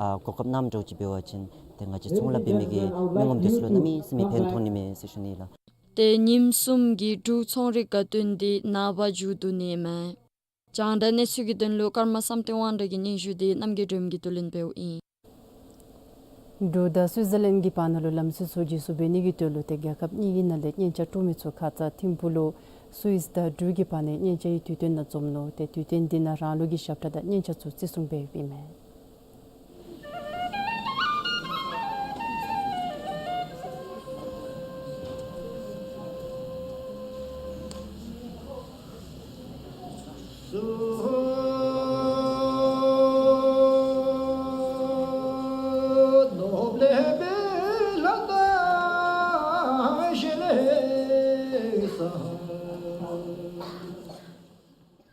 ཨ་གོ་སྐབས་གནངམ་འདྲཝ་ཅིག་འབད་བ་ཅིན་ཏེ་ང་བཅས་ཚོང་ལཱ་འབད་མི་གི་མི་ངོམ་འདི་ཚུ་ལུ་གནམ་མེད་ས་མེད་ཕན་ཐོགས་ནི་མས་ཟེར་ཞུ་ནི་ལགས། ཏེ་ཉིནམ་གསུམ་གྱི་འབྲུག་ཚོང་རིག་དགའ་སྟོན་འདི་ནངས་པ་མཇུག་བསྡུ་ནི་མས། རྒྱང་བསྒྲགས་གནས་ཚུལ་གྱི་དོན་ལུ་ཀརྨ་བསམ་གཏན་དབང་གྲགས་ཀྱི་སྙན་ཞུ་འདི་རྣམ་རྒྱལ་སྒྲོལ་མ་གིས་བསྡུ་ལེན་འབདཝ་ཨིན། འབྲུག་དང་སུའི་ཛར་ལེནཌ་གྱི་བར་ན་ལུ་ལམ་སྲོལ་ཚུ་བརྗེ་སོར་འབད་ནི་གི་དོན་ལུ་ཏེ་རྒྱལ་ཁབ་གཉིས་ཀྱི་ནང་ལས་སྙན་ཆ་དཀྲོག་མི་ཚུ་ཁ་ཙ་ཐིམ་ཕུག་ལུ་སུའིས་དང་འབྲུག་གི་བར་ན་སྙན་ཆའི་དུས་སྟོན་ནང་འཛོམས་ནུག། ཏེ་དུས་སྟོན་འདི་ནང་རང་ལུགས་ཀྱི་ཞབས་ཁྲ་དང་སྙན་ཆ་ཚུ་བརྩི་སྲུང་འབད་ཡོདཔ་ཨིན་མས།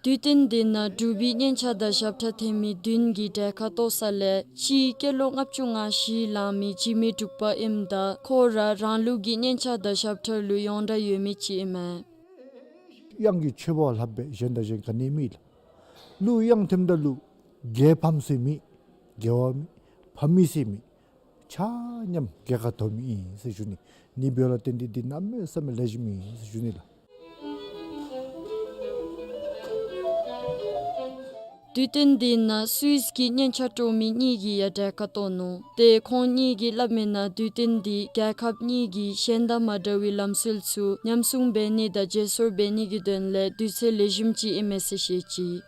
དུས་སྟོན་འདི་ནང་འབྲུག་པའི་སྙན་ཆ་དང་ཞབས་ཁྲ་འཐེན་མི་བདུན་གྱི་གྲལ་ཁར་གཏོགས་ས་ལས་གཅིག་སྐྱེས་ལོ་ལྔ་བཅུ་ང་བཞི་ལང་མི་འཇིགས་མེད་འབྲུག་པ་ཨིནམ་ད་ཁོ་ར་རང་ལུགས་ཀྱི་སྙན་ཆ་དང་ཞབས་ཁྲ་ལུ་ཡོངས་གྲགས་ཡོད་མི་ཅིག་ཨིན་མས། དབྱངས་ཀྱི་མཆོད་པ་ལྷག་པའི་གཞན་དང་གཞན་ག་ནི་མེད་ལགས། གླུ་དབྱངས་འཐེནམ་ད་ལུ་རྒྱལ་ཕམ་ཟེར་མེད། རྒྱལ་བ་མེད། ཕམ་མེད་ཟེར་མེད། ཆ་མཉམ་རྒྱལ་ཁ་ཐོབ་མི་ཨིན་ཟེར་ཞུ་ནི། ཨ་ནི་འབདཝ་ལས་བརྟེན་ཏེ་འདི་གནམ་མེད་ས་མེད་ལེགས་ཤོམ་ཨིན་ཟེར་ཞུ་ནི་ལགས། དུས་སྟོན་འདི་ནང་སུད་སི་གི་སྙན་ཆ་དཀྲོག་མི་གཉིས་ཀྱིས་ཡང་གྲལ་ཁར་གཏོགས་ནུག། ཏེ་ཁོང་གཉིས་ཀྱིས་སླབ་མི་ནང་དུས་སྟོན་འདི་རྒྱལ་ཁབ་གཉིས་ཀྱི་གཞན་དང་མ་འདྲ་བའི་ལམ་སྲོལ་ཚུ་ཉམས་སྲུང་འབད་ནི་དང་བརྗེ་སོར་འབད་ནི་གི་དོན་ལས་དུས་ཚོད་ལེགས་ཤོམ་ཅིག་ཨིན་མས་ཟེར་བཤད་ཅི།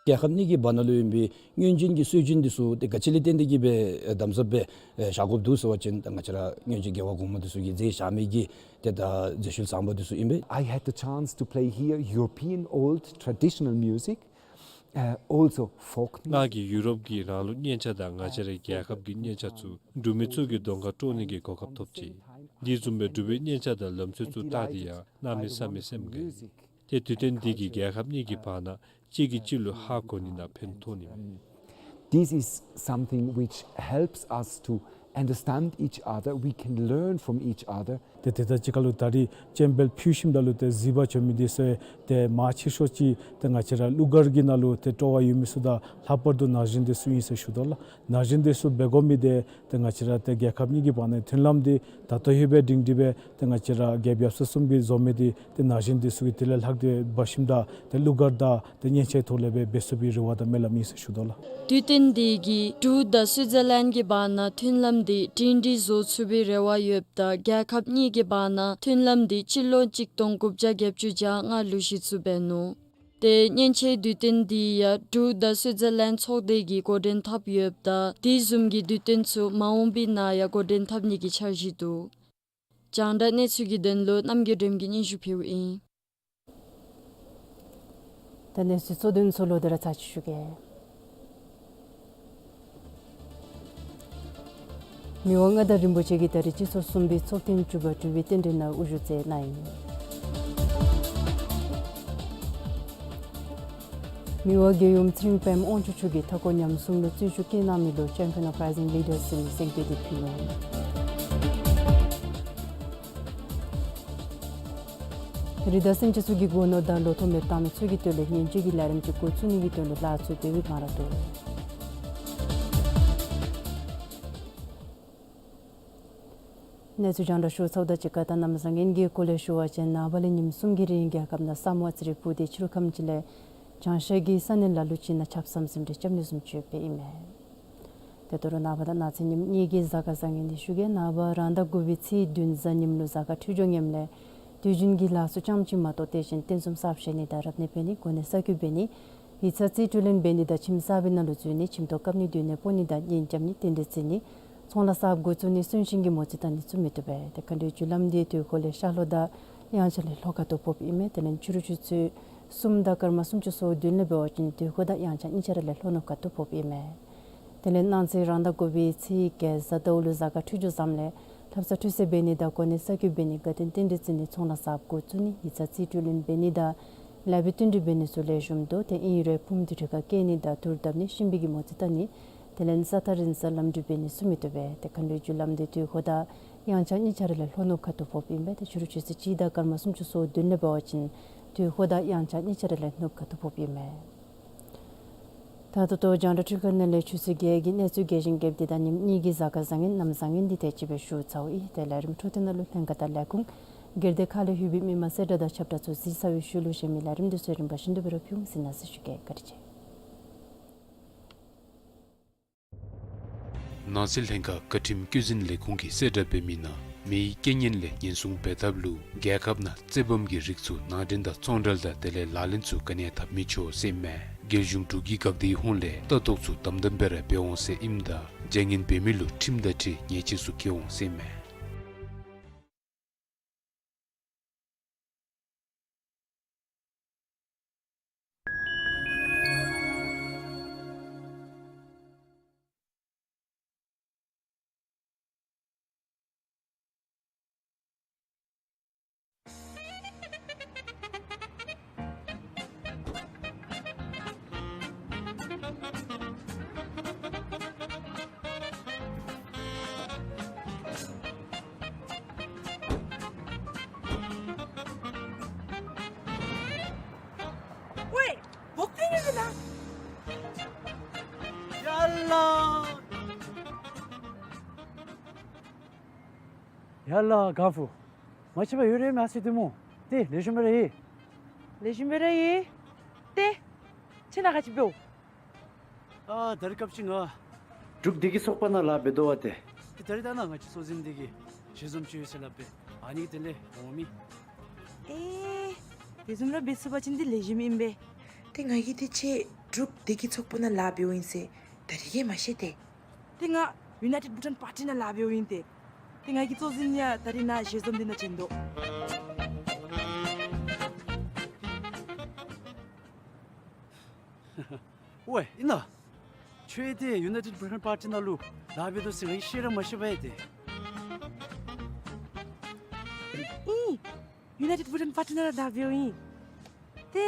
རྒྱལ་ཁབ་གཉིས་ཀྱི་བར་ན་ལུ་ཨིན་པའི་སྔོན་བྱོན་གྱི་སྲོལ་རྒྱུན་འདི་ཚུ་ཏེ་ག་ཅི་ལས་བརྟེན་ཏེ་གིས་སྦེ་དམ་ཟབ་སྦེ་བཞག་དགོཔ་འདུག་ཟེར་བ་ཅིན་ད་ང་བཅས་ར་སྔོན་བྱོན་རྒྱལ་བ་གོང་མ་འདི་ཚུ་གིས་མཛད་བཞག་མི་གི་ཏེ་ད་མཛད་ཤུལ་བཟང་པོ་འདི་ཚུ་ཨིན་པས། I had the chance to play here European old traditional music, uh, also folk music. ང་གིས་ཡུ་རོབ་ཀྱི་རང་ལུགས་སྙན་ཆ་དང་ང་བཅས་རའི་རྒྱལ་ཁབ་ཀྱི་སྙན་ཆ་ཚུ་འབྲུག་མི་ཚུ་གི་གདོང་ཁར་དཀྲོག་ནི་གི་གོ་སྐབས་ཐོབ་ཅི། འདི་བཟུམ་སྦེ་འབྲུག་པའི་སྙན་ཆ་དང་ལམ་སྲོལ་ཚུ་བལྟ་སྟེ་ཡང་གནམ་མེད་ས་མེད་སེམས་དགའ། ཏེ་དུས་སྟོན་འདི་གིས་རྒྱལ་ཁབ་གཉིས་ཀྱི་བར་ན་གཅིག་གིས་གཅིག་ལུ་ཧ་གོ་ནི་ནང་ཕན་ཐོགས་ནི་མས། This is something which helps us to understand each other. We can learn from each other. ཏེ་དེ་དང་གཅིག་ཁར་ལུ་ད་རིས་སྤྱན་འབུལ་ཕུལ་ཞིནམ་ད་ལུ་ཏེ་གཟིགས་པར་བྱོན་མི་འདི་ཚུ་ཏེ་མང་ཆེ་ཤོས་ཅིག་ཏེ་ང་བཅས་ར་གླུ་གར་གྱི་ནང་ལུ་ཏེ་སྤྲོ་བ་ཡོད་མི་ཚུ་དང་ལྷག་པར་དུ་ན་གཞོན་འདི་ཚུ་ཨིན་ཟེར་ཞུ་དོ་ལགས། ན་གཞོན་འདི་ཚུ་འབད་དགོ་མི་འདི་ཏེ་ང་བཅས་ར་ཏེ་རྒྱལ་ཁབ་གཉིས་ཀྱི་བར་ན་མཐུན་ལམ་འདི་ད་ལྟོ་ཡོད་པའི་སྒྲིང་སྒྲི་སྦེ་ཏེ་ང་བཅས་ར་རྒྱལཔོ་ཡབ་སྲས་གསུམ་གྱིས་བཟོ་མི་འདི་ཏེ་ན་གཞོན་འདི་ཚུ་གིས་དེ་ལས་ལྷག་སྟེ་འབད་ཞིནམ་ད་ཏེ་གླུ་གར་དང་ཏེ་སྙན་ཆའི་ཐོག་ལས་སྦེ་འབད་ཚུགས་པའི་རེ་བ་དང་སྨོན་ལམ་ཨིན་ཟེར་ཞུ་དོ་ལགས། དུས་སྟོན་འདི་གིས་འབྲུག་དང་སུའི་ཛར་ལེནཌ་གྱི་བར་ན་མཐུན་ལམ་འདི་སྒྲིང་སྒྲི་བཟོ་ཚུགས་པའི་རེ་བ་ཡོདཔ་ད་རྒྱལ་ཁབ་གཉིས་ཀྱི་བར་ན་མཐུན་ལམ་འདི་སྤྱི་ལོ་གཅིག་སྟོང་དགུ་བརྒྱ་བརྒྱད་ཅུ་གྱ་ལྔ་ལུ་གཞི་བཙུགས་འབད་ནུག། ཏེ་སྙན་ཆའི་དུས་སྟོན་འདི་ཡང་འབྲུག་དང་སུའི་ཛར་ལེནཌ་ཚོགས་སྡེ་གིས་འགོ་འདྲེན་འཐབ་ཡོདཔ་ད་དེ་བཟུམ་གྱི་དུས་སྟོན་ཚུ་མ་འོངས་པའི་ནང་ཡང་འགོ་འདྲེན་འཐབ་ནི་གི་འཆར་གཞི་འདུག། རྒྱང་བསྒྲགས་གནས་ཚུལ་གྱི་དོན་ལུ་རྣམ་རྒྱལ་སྒྲོལམ་གྱིས་སྙན་ཞུ་ཕུལཝ་ཨིན། ད་གནས་ཚུལ་གཙོ་དོན་ཚུ་ལོག་སྟེ་ར་ཚར་ཅིག་ཞུ་གེ། མི་དབང་མངའ་བདག་རིན་པོ་ཆེ་གིས་ད་རིས་སྤྱི་ཚོགས་གསུམ་པའི་ཚོགས་ཐེངས་བཅུ་པ་འབྲུག་པའི་རྟེན་འབྲེལ་ནང་དབུ་བཞུགས་མཛད་གནང་ཡི། མི་དབང་རྒྱལ་ཡུམ་ཚེ་རིང་པདྨ་དབང་ཕྱུག་མཆོག་གིས་མཐའ་འཁོར་ཉམས་སྲུང་ལུ་བརྩོན་ཤུགས་བསྐྱེད་གནང་མི་ལུ་Champion of Rising Leaders ཟེར་མི་གཟེངས་བསྟོད་འདི་ཕུལ་ནུག། རི་དྭགས་སེམས་ཅན་ཚུ་གི་སྒོ་ནོར་དང་ལོ་ཐོག་མེདཔ་བཏང་མི་ཚུ་གི་དོན་ལུ་ཉེན་བཅོལ་གྱི་ལས་རིམ་ཅིག་འགོ་བཙུགས་ནི་གི་དོན་ལུ་ལཱ་ཚུ་འབད་བའི་བར་ན་འདུག། གནས་ཚུལ་རྒྱང་བསྒྲགས་ཞུ་ཚརཝ་དང་གཅིག་ཁར་ད་གནམ་བཟང་ངན་གྱི་སྐོར་ལས་ཞུ་བ་ཅིན་ནངས་པ་ལས་ཉིནམ་གསུམ་གྱི་རིང་རྒྱལ་ཁབ་ནང་ས་སྨུག་ཨ་ཙི་རེ་སྤུབས་ཏེ་ཕྱི་རུ་ཁམས་ཅིག་ལས་བྱང་ཤར་གྱི་ས་གནས་ལ་ལུ་ཅིག་ནང་ཆརཔ་ཟམ་ཟིམ་རེ་རྐྱབ་ནི་བཟུམ་ཅིག་ཡོདཔ་ཨིན་མས། དེ་ལྟར་ནངས་པ་དང་གནངས་ཚེ་ཉིནམ་གཉིས་ཀྱི་གཟའ་སྐར་བཟང་ངན་འདི་ཞུ་གེ། ནངས་པ་རང་ཟླ་དགུ་པའི་ཚེས་བདུན་གཟའ་ཉིམ་ལུ་གཟའ་སྐར་འཕྲོད་སྦྱོར་ངནམ་ལས་དུས་རྒྱུན་གྱི་ལཱ་ཚུ་ཙམ་ཅིག་མ་གཏོགས་དེ་བཞིན་རྟེན་གསུམ་གསརཔ་བཞེངས་ནི་དང་རབ་གནས་འབད་ནི་གོ་གནས་གསར་བསྐོ་འབད་ནི་ཡིག་ཚང་རྩིས་སྤྲོད་ལེན་འབད་ནི་དང་ཁྱིམ་གསར་པའི་ནང་ལུ་འཛུལ་ནི་ཁྱིམ་ཐོག་བཀབ་ནི་སྡོད་གནས་སྤོ་ནི་དང་གཉེན་རྐྱབ་ནི་རྟེན་འབྲེལ་བརྩི་ནི་ཚོང་ལཱ་གསརཔ་འགོ་བཙུགས་ནི་གསོན་གཤིན་གྱི་མོ་རྩིས་བལྟ་ནི་ཚུ་མི་བཏུབ་པས། ཏེ་མཁའ་འགྲོའི་རྒྱུ་ལམ་འདི་དུས་འཁོར་ལས་ཤར་ལྷོ་དང་དབྱངས་འཆར་ལས་ལྷོ་ཁ་ཐུག་ཕོགཔ་ཨིན་མས། དེ་ལས་ཕྱི་རུ་ཆུ་ཚོད་གསུམ་དང་སྐར་མ་སུམ་ཅུ་སོ་བདུན་ལས་འབད་བ་ཅིན་དུས་འཁོར་དང་དབྱངས་འཆར་གཉིས་ཆ་ར་ལས་ལྷོ་ནུབ་ཁ་ཐུག་ཕོགཔ་ཨིན་མས། དེ་ལས་གནངས་ཚེ་རང་ཟླ་དགུ་པའི་ཚེས་བརྒྱད་གཟའ་ཟླཝ་ལུ་གཟའ་སྐར་འཕྲོད་སྦྱོར་བཟངམ་ལས་ལྷ་བསངས་ཁྲུས་གསོལ་འབད་ནི་དང་གོ་གནས་གསར་བསྐོ་འབད་ནི་དགའ་སྟོན་རྟེན་འབྲེལ་བརྩི་ནི་ཚོང་ལཱ་གསརཔ་འགོ་བཙུགས་ནི་ཡིག་ཚང་རྩིས་སྤྲོད་ལེན་འབད་ནི་དང་ལེགས་པའི་བསྟུན་གྲོས་འབད་ནི་ཚུ་ལེགས་ཤོམ་འདུག། ཏེ་ཨིན་རུང་ཕུངམ་འདི་ཁྲི་ཁར་བཀལ་ནི་དང་ཐུར་བརྡབ་ནི་གཤིན་པོའི་གི་མོ་རྩིས་བལྟ་ནི་དེ་ལས་ས་ཐག་རིང་སར་ལམ་འགྲུལ་འབད་ནི་ཚུ་མི་བཏུབ་པས། ཏེ་མཁའ་འགྲོའི་རྒྱུ་ལམ་འདི་དུས་འཁོར་དང་དབྱངས་འཆར་གཉིས་ཆ་ར་ལས་ལྷོ་ནུབ་ཁ་ཐུག་ཕོགཔ་ཨིན་པས། ཏེ་ཕྱི་རུ་ཆུ་ཚོད་གཅིག་དང་སྐར་མ་སུམ་ཅུ་སོ་བདུན་ལས་འབད་བ་ཅིན་དུས་འཁོར་དང་དབྱངས་འཆར་གཉིས་ཆ་ར་ལས་ནུབ་ཁ་ཐུག་ཕོགཔ་ཨིན་མས། ད་ད་ལྟོ་རྒྱང་བསྒྲགས་འཕྲུལ་ཁང་ནང་ལས་ཆུ་ཚོད་བརྒྱད་ཀྱི་གནས་ཚུལ་རྒྱས་བཤད་རྐྱབ་སྟེ་ད་ཉིནམ་གཉིས་ཀྱི་གཟའ་སྐར་བཟང་ངན་གནམ་བཟང་ངན་འདི་དེ་ཅིག་སྦེ་ཞུ་ཚརཝ་ཨིན། ཏེ་ལས་རིམ་འཕྲོ་མཐུད་ནང་ལུ་ལྷན་ཁག་དང་ལས་ཁུངས་སྒེར་སྡེ་ཁག་ལས་ལྷོད་པའི་མི་མང་གསལ་བསྒྲགས་དང་ཁྱབ་བསྒྲགས་ཚུ་གཟིགས་ཚར་བའི་ཤུལ་ལུ་གཞན་མི་ལས་རིམ་འདི་ཚུ་རིམ་པ་བཞིན་དུ་སྦེ་ར་ཕུལ་འོང་ཟེར་གནང་ཟེར་ཞུ་གེ། བཀའ་དྲིན་ཆེ། ནང་སྲིད་ལྷན་ཁག་བཀའ་ཁྲིམས་བཀོད་འཛིན་ལས་ཁུངས་ཀྱིས་གསལ་བསྒྲགས་འབད་མི་ནང་མིའི་རྐྱེན་ངན་ལས་ཉེན་སྲུང་འབད་ཐབས་ལུ་རྒྱལ་ཁབ་ནང་རྩེད་བམ་གྱི་རིགས་ཚུ་ནང་འདྲེན་དང་ཚོང་འབྲེལ་དང་དེ་ལས་ལག་ལེན་ཚུ་ག་ནི་ཡང་འཐབ་མི་ཆོག་ཟེར་ཨིན་མས། རྒྱལ་གཞུང་འབྲུག་གི་འགག་སྡེའི་ཧོངས་ལས་ལྟ་རྟོག་ཚུ་དམ་དམ་སྦེ་ར་འབད་འོང་ཟེར་ཨིནམ་ད་བྱ་ངན་འབད་མི་ལུ་ཁྲིམས་དང་འཁྲིལ་ཉེས་ཆད་ཚུ་བཀལ་འོང་ཟེར་ཨིན་མས། ཡ་ལ་གང་ཕུ། མ་ཤེས་པར་ཡོད་རེ་མ་ཤེས་དེ་མོ། ཏེ་ལེགས་ཤོམ་སྦེ་ར་ཡོད། ལེགས་ཤོམ་སྦེ་ར་ཡོད། ཏེ་ཁྱོད་ནཱ་ག་ཅི་འབདཝ། ཨ་ད་རིས་སྐབས་ཅིག་ང་འབྲུག་བདེ་སྐྱིད་ཚོགས་པ་ནང་ལཱ་འབད་དོ་བ་ཏེ། ཏེ་ད་རིས་ད་ནཱ་ང་བཅས་གཙོ་འཛིན་འདི་གིས་ཞལ་འཛོམས་ཅིག་ཡོད་ཟེར་སླབ་པས། ཨ་ནི་དེ་ལས་འོང་མི། ཨེ་དེ་བཟུམ་ར་འབད་ཚུགས་པ་ཅིན་འདི་ལེགས་ཤོམ་ཨིན་པས། ཏེ་ང་གིས་ཏེ་ཁྱོད་འབྲུག་བདེ་སྐྱིད་ཚོགས་པ་ནང་ལཱ་འབདཝ་ཨིན་ཟེར་ད་རིས་ཀྱིས་མ་ཤེས་ཏེ། ཏེ་ང་ཡུ་ནའི་ཊེཌ་བྷུ་ཊཱན་པར་ཊི་ནང་ལཱ་འབདཝ་ཨིན་ཏེ། ཏེ་ང་གི་གཙོ་འཛིན་ཡང་ད་རིས་ནཱ་ཞལ་འཛོམས་འདི་ནང་བྱོན་དོ། ཝའེ་ཨིན་ན། ཁྱོད་ཏེ་ཡུ་ནའི་ཊེཌ་བྷུ་ཊཱན་པར་ཊི་ནང་ལུ་ལཱ་འབད་དོ་ཟེར་ང་གིས་ཤེས་ར་མ་ཤེས་པས་ཏེ། ཨིན། ཡུ་ནའི་ཊེཌ་བྷུ་ཊཱན་པར་ཊི་ནང་ལཱ་འབདཝ་ཨིན། ཏེ་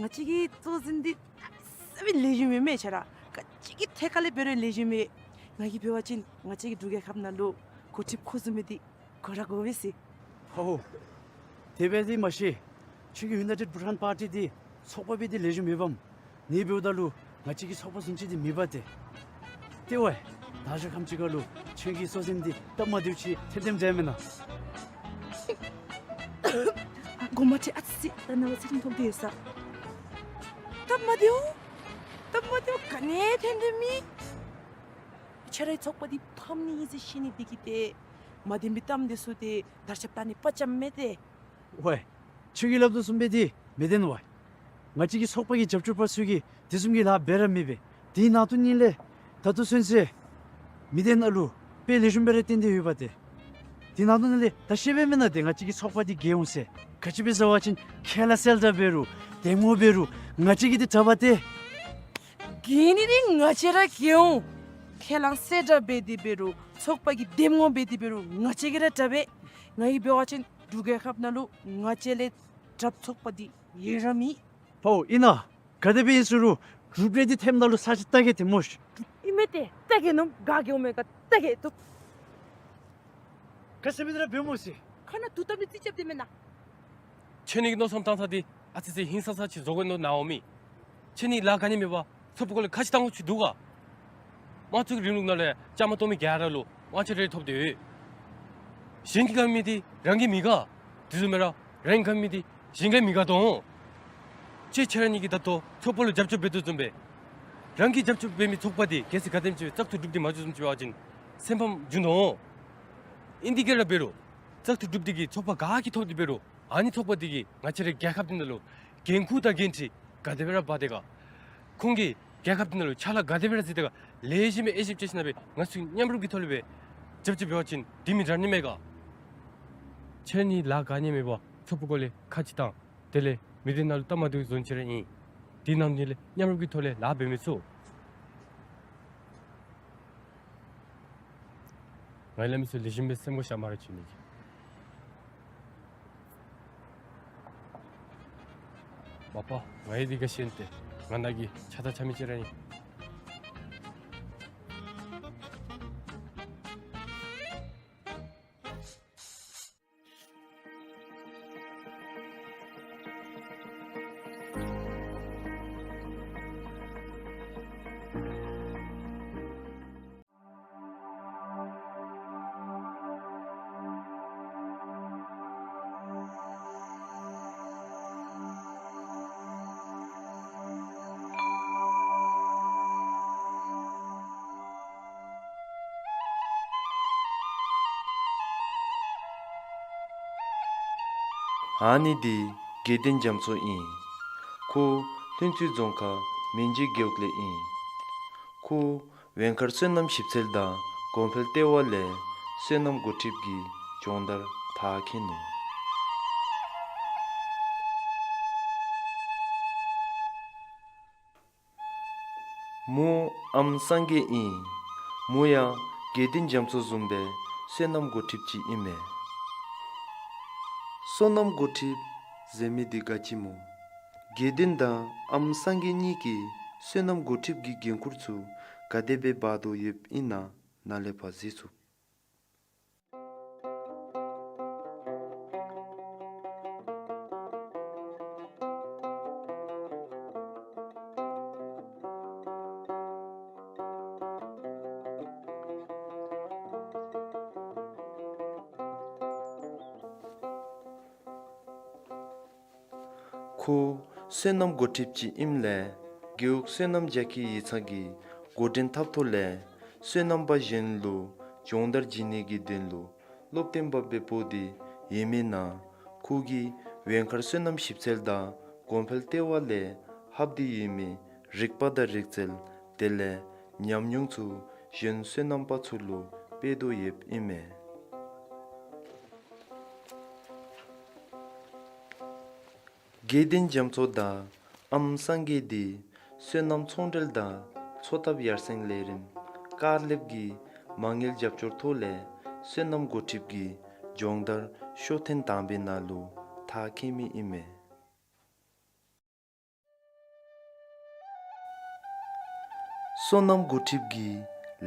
ང་བཅས་ཀྱི་གཙོ་འཛིན་འདི་ས་མི་ལེགས་ཤོམ་མེན་མས་ཁྱོད་ར། ག་ཅི་གི་ཐད་ཁ་ལས་འབད་རུང་ལེགས་ཤོམ་མེན། ང་གིས་འབད་བ་ཅིན་ང་བཅས་ཀྱི་འབྲུག་རྒྱལ་ཁབ་ནང་ལུ་འགོ་ཁྲིདཔ་ཁོ་བཟུམ་མི་འདི་དགོ་ར་དགོ་པས་ཟེར། ཧོ་ཧོ། དེ་སྦེ་འདི་མ་ཤེས། ཁྱོད་ཀྱིས་ཡུ་ནའི་ཊེཌ་བྷུ་ཊཱན་པར་ཊི་འདི་ཚོགས་པ་སྦེ་འདི་ལེགས་ཤོམ་མེད་པས། ནི་འབདཝ་ད་ལུ་ང་བཅས་ཀྱི་ཚོགས་པ་བཟུམ་ཅིག་འདི་མེད་པས་ཏེ། ཏེ་ཝའེ། ད་ཞག་ཁམས་ཅིག་ཁར་ལུ་ཁྱོད་ཀྱི་གཙོ་འཛིན་འདི་སྟབས་མ་བདེཝ་ཅིག་ཐོན་ཐོནམ་འདྲས་མེན་ན། ཨ་གོ་མ་ཁྲེལ། ཨ་ཙི་ཙི་ད་ནངས་པ་ཚེ་རིང་ཐོབ་སྟེ་ཡོད་ས། སྟབས་མ་བདེཝ། སྟབས་མ་བདེཝ་ག་ནི་ཐོན་ཐོནམ་མེད། ཁྱོད་རའི་ཚོགས་པ་འདི་ཕམ་ནི་ཨིན་ཟེར་ཤེས་ནི་འདི་གིས་ཏེ་མ་བདེན་པའི་གཏམ་འདི་ཚུ་ཏེ་དར་ཁྱབ་བཏང་ནི་དཔའ་བཅམ་མས་ཏེ། ཝའེ། ཁྱོད་ཀྱིས་སླབ་དོ་བཟུམ་སྦེ་འདི་མི་བདེན་ཝའེ། ང་བཅས་ཀྱི་ཚོགས་པ་གི་རྒྱབ་སྐྱོར་པ་ཚུ་གིས་དེ་བཟུམ་གྱི་ལཱ་འབད་ར་མི་འབད། དེ་ནང་དོག་ནི་ལས་ད་ལྟོ་ཚུན་ཚོད་མི་སྡེ་ནང་ལུ་དཔེ་ལེགས་ཤོམ་སྦེ་ར་བསྟན་ཏེ་ཡོདཔ་ཏེ། དེ་ནང་དོག་ནི་ལས་ད་ཤེས་པས་མེན་ན་ཏེ་ང་བཅས་ཀྱི་ཚོགས་པ་འདི་རྒྱལ་འོང་ཟེར། ག་ཅི་སྦེ་ཟེར་བ་ཅིན་ཁས་བླངས་གསལ་བསྒྲགས་འབད་རུང་འདེམས་ངོ་འབད་རུང་ང་བཅས་ཀྱིས་འདི་དྲག་པས་ཏེ། རྒྱལ་ནི་འདི་ང་བཅས་ར་རྒྱལ་འོང་། ཁས་བླངས་གསལ་བསྒྲགས་འབད་དེ་འབད་རུང་ཚོགས་པ་གི་འདེམས་ངོ་འབད་དེ་འབད་རུང་ང་བཅས་ཀྱིས་ར་དྲག་པས། ང་གིས་འབད་བ་ཅིན་འབྲུག་རྒྱལ་ཁབ་ནང་ལུ་ང་བཅས་ལས་དྲགཔ་ཚོགས་པ་འདི་ཡོད་ར་མེད། ཕོ་ཨིན་ན། ག་དེ་སྦེ་ཨིན་ཟེར་རུང་གྲུབ་འབྲས་འདི་ཐོནམ་ད་ལུ་ས་ཆ་བལྟ་གེ་ཏེ་སྨོ་ཤིག། ཨིན་མས་ཏེ་བལྟ་གེ་ནོ་ག་གེ་འོང་མས་ག་བལྟ་གེ་ཏོ། ག་ཅི་སྦེ་ར་འབད་སྨོ་ཤིག། ཁ་ནང་དུག་བཏབ་ནི་རྩིས་རྐྱབ་སྟེ་མེན་ན། ཁྱོད་ནི་གི་མནོ་བསམ་བཏང་ས་འདི་ཨ་ཙི་ཙི་ཧིང་སངས་ས་ཅིག་བཟོ་དགོ་མནོ་ནི་འོང་མི། ཁྱོད་ནི་ལཱ་ག་ནི་མེད་པར་ཚོགས་པ་སྐོར་ལས་ཁ་ཅིག་བཏང་དགོཔ་ཅིག་འདུག་ག། དམངས་གཙོའི་རིང་ལུགས་ནང་ལས་བཅའ་མར་གཏོགས་མི་ག་ར་ལུ་དབང་ཆ་རེ་ཐོབ་སྟེ་ཡོད། གཞན་གྱིས་དགའ་མི་འདི་རང་གིས་མི་དགའ། དེ་བཟུམ་མེན་ར་རང་གིས་དགའ་མི་འདི་གཞན་གྱིས་མི་དགའ་དོ། ཁྱོད་ཁྱོད་ར་གཉིས་ཀྱིས་ད་ལྟོ་ཚོགས་པ་ལུ་རྒྱབ་སྐྱོར་འབད་དོ་བཟུམ་སྦེ་རང་གིས་རྒྱབ་སྐྱོར་འབད་མི་ཚོགས་པ་འདི་གལ་སྲིད་ག་དེམ་ཅིག་བཙག་འཐུ་གྲུབ་སྟེ་མ་འགྱོ་བཟུམ་ཅིག་འབད་བ་ཅིན་སེམས་ཕམ་འགྱོ་དོ། ཨིན་དེ་གིས་ར་འབད་རུང་བཙག་འཐུ་གྲུབ་སྟེ་གི་ཚོགས་པ་ག་གིས་ཐོབ་སྟེ་འབད་རུང་ཨ་ནི་ཚོགས་པ་འདི་གིས་ང་བཅས་རའི་རྒྱལ་ཁབ་འདི་ནང་ལུ་འགན་ཁུར་དང་འགན་འཁྲི་ག་དེ་སྦེ་ར་འབག་སྟེ་ག། ཁོང་གིས་རྒྱལ་ཁབ་འདི་ནང་ལུ་ཕྱག་ལཱ་ག་དེ་སྦེ་ར་མཛད་དེ་ག་ལེགས་ཤོམ་སྦེ་དབྱེ་ཞིབ་རྐྱབ་ཞིནམ་ལས་ང་ཚུ་མཉམ་རུབ་ཀྱི་ཐོག་ལས་སྦེ་རྒྱབ་སྐྱོར་འབད་བ་ཅིན་དེ་མི་དྲག་ནི་མས་ག། ཁྱོད་ནི་ལཱ་ག་ནི་མེད་པར་ཚོགས་པ་སྐོར་ལས་ཁ་ཅིག་བཏང་། དེ་ལས་མི་སྡེ་ནང་ལུ་སྟབས་མ་བདེཝ་བཟོ་ནི་ཅིག་ར་ཨིན། དེ་ནང་དེ་ལས་མཉམ་རུབ་ཀྱི་ཐོག་ལས་ལཱ་འབད་མི་ཚུགས། ང་ལས་མི་ཚུ་ལེགས་ཤོམ་སྦེ་སེམས་ཁར་བཞག་སྨ་རེ་ཅིག་ནི་གི། མ་པ་ང་ཡང་འདི་ག་ཤེས་ཏེ་ང་ནཱ་གི་ཆ་ད་ཆ་མི་ཅིག་ར་ཨིན། ཨ་ནི་འདི་དགེ་ལྡན་རྒྱ་མཚོ་ཨིན། ཁོ་ལྷུན་རྩེ་རྫོང་ཁག་མན་ཇི་རྒེད་འོག་ལས་ཨིན། ཁོ་ཝེང་མཁར་བསོད་ནམས་ཞིབ་འཚོལ་དང་གོང་འཕེལ་ལྟེ་བ་ལས་བསོད་ནམས་འགོ་ཁྲིདཔ་གི་སྦྱོང་བརྡར་མཐར་འཁྱོལ་ནུག། མོ་ཨམ་སངས་རྒྱས་ཨིན། མོ་ཡང་དགེ་ལྡན་རྒྱ་མཚོ་བཟུམ་སྦེ་བསོད་ནམས་འགོ་ཁྲིདཔ་ཅིག་ཨིན་མས། བསོད་ནམས་འགོ་ཁྲིདཔ་ཟེར་མི་འདི་ག་ཅི་སྨོ། དགེ་ལྡན་དང་ཨམ་སངས་རྒྱས་གཉིས་ཀྱིས་བསོད་ནམས་འགོ་ཁྲིདཔ་གི་འགན་ཁུར་ཚུ་ག་དེ་སྦེ་འབག་དོ་ཡོདཔ་ཨིན་ན་ནཱ་ལས་ཕར་གཟིགས་ཚུགས། ཁོ་སོ་ནམ་འགོ་ཁྲིདཔ་ཅིག་ཨིནམ་ལས་རྒེད་འོག་སོ་ནམ་རྒྱ་སྐྱེད་ཡིག་ཚང་གིས་འགོ་འདྲེན་འཐབ་ཐོག་ལས་སོ་ནམ་པ་གཞན་ལུ་སྦྱོང་བརྡར་བྱིན་ནི་གི་དོན་ལུ་སློབ་སྟོན་པ་སྦེ་འབོ་སྟེ་ཡོད་མི་ནང་ཁོ་གིས་ཝེང་མཁར་སོ་ནམ་ཞིབ་འཚོལ་དང་གོང་འཕེལ་ལྟེ་བ་ལས་ལྷབ་སྟེ་ཡོད་མི་རིག་པ་དང་རིག་རྩལ་དེ་ལས་ཉམས་མྱོང་ཚུ་གཞན་སོ་ནམ་པ་ཚུ་ལུ་སྤེལ་དོ་ཡོདཔ་ཨིན་མས། དགེ་འདུན་རྒྱ་མཚོ་དང་ཨམ་སངས་རྒྱས་འདི་སོ་ནམ་ཚོང་འབྲེལ་དང་འཚོ་ཐབས་ཡར་སེང་ལས་རིམ་ཀར་ལེབ་ཀྱི་མ་དངུལ་རྒྱབ་སྐྱོར་ཐོག་ལས་སོ་ནམ་འགོ་ཁྲིདཔ་ཀྱི་སྦྱོང་བརྡར་ཤོག་ཐེངས་དང་པའི་ནང་ལུ་མཐར་འཁྱོལ་མི་ཨིན་མས། སོ་ནམ་འགོ་ཁྲིདཔ་ཀྱི་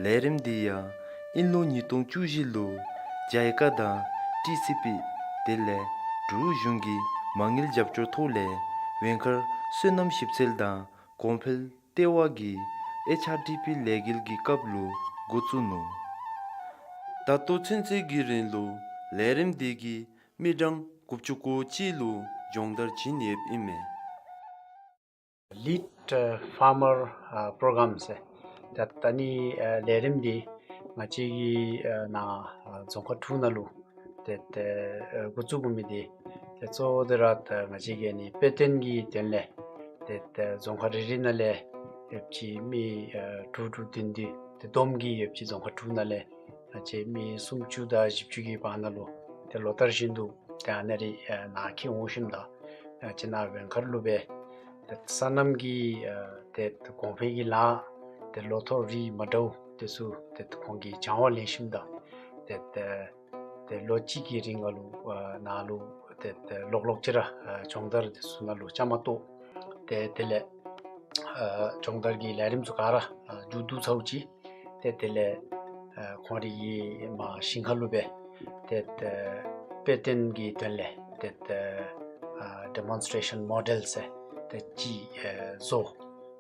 ལས་རིམ་འདི་ཡང་དབྱིན་ལོ་ཉིས་སྟོང་བཅུ་བཞི་ལུ་ཇཱའི་ཀ་དང་ཊི་སི་པི་དེ་ལས་འབྲུག་གཞུང་གི་མ་དངུལ་རྒྱབ་སྐྱོར་ཐོག་ལས་ཝེང་མཁར་སོ་ནམ་ཞིབ་འཚོལ་དང་གོང་འཕེལ་ལྟེ་བ་གིས་ཨེཆ་ཨར་ཌི་པི་ལས་འགུལ་གྱི་སྐབས་ལུ་འགོ་བཙུགས་ནུག། ད་ལྟོ་ཚུན་ཚོད་ཀྱི་རིང་ལུ་ལས་རིམ་འདི་གིས་མི་གྲངས་དགུ་བཅུ་གོ་གཅིག་ལུ་སྦྱོང་བརྡར་བྱིན་ཡོདཔ་ཨིན་མས། ལིཌ་ཕཱར་མར་པོ་རོ་གརམ་ཟེར་ད་ད་ནི་ལས་རིམ་འདི་ང་བཅས་ཀྱི་ནཱ་རྫོང་ཁག་དྲུག་ནང་ལུ་ཏེ་ཏེ་འགོ་བཙུགས་འོང་མི་འདི་ཏེ་གཙོ་བོ་དེ་ར་ད་ང་བཅས་ཀྱི་ནི་དཔེ་སྟོན་གྱི་དོན་ལས་ཏེ་ཏེ་རྫོང་ཁག་རེ་རེ་ནང་ལས་ཡོད་པ་ཅིན་མི་དྲུག་དྲུག་བདུན་བདུན་ཏེ་བསྡོམས་ཀྱིས་ཡོད་པ་ཅིན་རྫོང་ཁག་དྲུག་ནང་ལས་ང་བཅས་མི་སུམ་ཅུ་དང་བཞི་བཅུ་གི་བར་ན་ལུ་ཏེ་ལོ་ལྟར་བཞིན་དུ་ཏེ་ཨ་ནཱ་ར་ནཱ་འཁྱིད་འོང་ཞིནམ་ད་ང་བཅས་ནཱ་ཝེང་མཁར་ལུ་སྦེ་ཏེ་སོ་ནམ་གྱི་ཏེ་གོང་འཕེལ་གྱི་ལཱ་ཏེ་ལོ་ཐོག་རིགས་མ་འདྲཝ་དེ་ཚུ་ཏེ་ཁོང་གིས་སྦྱང་བ་ལེན་ཞིནམ་ད་ཏེ་ཏེ་ལོ་གཅིག་གི་རིང་ལུ་ནཱ་ལུ་ཏེ་ཏེ་ལོག་ལོག་ཅིག་ར་སྦྱོང་བརྡར་དེ་ཚུ་ནང་ལུ་བཅའ་མར་གཏོགས། ཏེ་དེ་ལས་སྦྱོང་བརྡར་གྱི་ལས་རིམ་ཚུ་ག་ར་མཇུག་བསྡུ་ཚརཝ་ཅིག་ཏེ་དེ་ལས་ཁོང་རའི་གི་མ་ཞིང་ཁ་ལུ་སྦེ་ཏེ་ཏེ་དཔེ་སྟོན་གྱི་དོན་ལས་ཏེ་ཏེ་ཌེ་མོན་སི་ཊེ་ཤཱན་མོ་ཌེལ་ཟེར་ཏེ་ཅིག་བཟོ།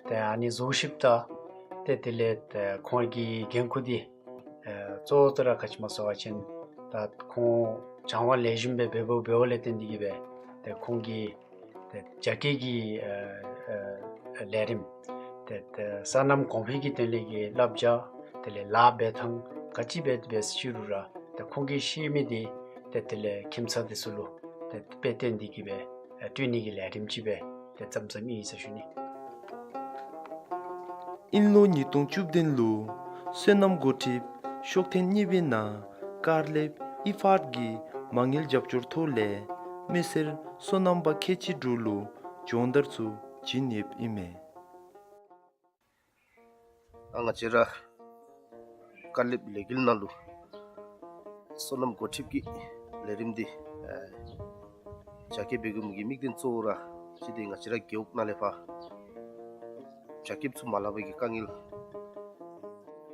ཏེ་ཨ་ནི་བཟོ་ཞིནམ་ད་ཏེ་དེ་ལས་ཏེ་ཁོང་གི་འགན་ཁུར་འདི་གཙོ་བོ་དེ་ར་ག་ཅི་སྨོ་ཟེར་བ་ཅིན་ད་ཁོང་སྦྱང་བ་ལེགས་ཤོམ་སྦེ་འབད་འབདཝ་ལས་བརྟེན་ཏེ་གིས་སྦེ་ཏེ་ཁོང་གིས་ཏེ་རྒྱ་སྐྱེད་ཀྱི་ལས་རིམ་ཏེ་ཏེ་སོ་ནམ་གོང་འཕེལ་གྱི་དོན་ལས་ཀྱི་བསླབ་བྱ་དེ་ལས་ལཱ་འབད་ཐངས་ག་ཅི་འབད་འབད་ཞུ་རུང་ར་ཏེ་ཁོང་གིས་ཤེས་མི་འདི་ཏེ་དེ་ལས་ཁྱིམ་ཚང་དེ་ཚུ་ལུ་ཏེ་དཔེ་སྟོན་ཏེ་གིས་སྦེ་ཏེ་སྤྲོད་ནི་གི་ལས་རིམ་ཅིག་སྦེ་ཏེ་བརྩམས་བརྩམསཔ་ཨིན་ཟེར་ཞུ་ནི། དབྱིན་ལོ་ཉིས་སྟོང་བཅུ་བདུན་ལུ་སོ་ནམ་འགོ་ཁྲིདཔ་ཤོག་ཐེངས་གཉིས་པའི་ནང་ཀར་ལེབ་ཨི་ཕཱཊ་ཀྱི་མ་དངུལ་རྒྱབ་སྐྱོར་ཐོག་ལས་མི་སེར་སོ་ནམ་པ་ཁལ་གཅིག་དྲུག་ལུ་སྦྱོང་བརྡར་ཚུ་བྱིན་ཡོདཔ་ཨིན་མས། ཨ་ང་བཅས་ར་ཀར་ལེབ་ལས་འགུལ་ནང་ལུ་སོ་ནམ་འགོ་ཁྲིདཔ་ཀྱི་ལས་རིམ་འདི་ཨ་རྒྱ་སྐྱེད་འབད་དགོ་མི་གི་དམིགས་དོན་གཙོ་བོ་ར་ཅིག་འདི་ང་བཅས་ར་རྒེད་འོག་ནང་ལས་ཕར་རྒྱ་སྐྱེདཔ་ཚུ་མ་ལྷབ་པའི་གི་དཀའ་ངལ་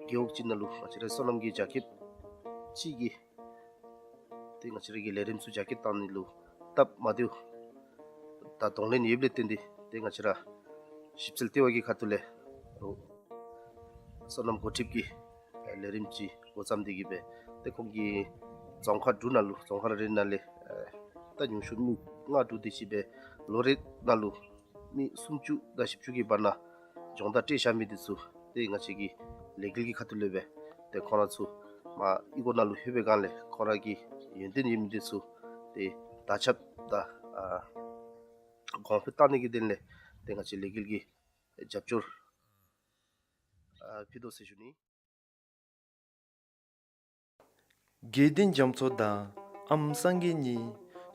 རྒེད་འོག་ཅིག་ནང་ལུ་ང་བཅས་ར་སོ་ནམ་གྱི་རྒྱ་སྐྱེདཔ་ཅིག་གིས་ཏེ་ང་བཅས་ར་གི་ལས་རིམ་ཚུ་རྒྱ་སྐྱེད་གཏང་ནི་ལུ་སྟབས་མ་བདེཝ་དང་གདོང་ལེན་ཡོདཔ་ལས་བརྟེན་ཏེ་ཏེ་ང་བཅས་ར་ཞིབ་འཚོལ་ལྟེ་བ་གི་ཁ་ཐུག་ལས་སོ་ནམ་འགོ་ཁྲིདཔ་ཀྱི་ལས་རིམ་ཅིག་འགོ་བརྩམས་ཏེ་གིས་སྦེ་ཏེ་ཁོང་གིས་རྫོང་ཁག་དྲུག་ནང་ལུ་རྫོང་ཁག་རེ་རེ་ནང་ལས་ད་ཉུང་ཤོས་མི་ལྔ་དྲུག་དེ་ཅིག་སྦེ་ལོ་རེ་ནང་ལུ་མི་སུམ་ཅུ་དང་བཞི་བཅུ་གི་བར་ན་སྦྱོང་བརྡར་སྤྲོད་བཞག་མི་དེ་ཚུ་ཏེ་ང་བཅས་ཀྱི་ལས་འགུལ་གྱི་ཁ་ཐུག་ལས་སྦེ་ཏེ་ཁོང་ར་ཚུ་མར་གཡུས་སྒོ་ནང་ལུ་ལྷོད་པའི་སྒང་ལས་ཁོང་ར་གི་ཡོན་ཏན་ཡོད་མི་དེ་ཚུ་ཏེ་དར་ཁྱབ་དང་ཨ་གོང་འཕེལ་གཏང་ནི་གི་དོན་ལས་ཏེ་ང་བཅས་ལས་འགུལ་གྱི་རྒྱབ་སྐྱོར་ཨ་ཕུལ་དོ་ཟེར་ཞུ་ནི། དགེ་འདུན་རྒྱ་མཚོ་དང་ཨམ་སངས་རྒྱས་གཉིས་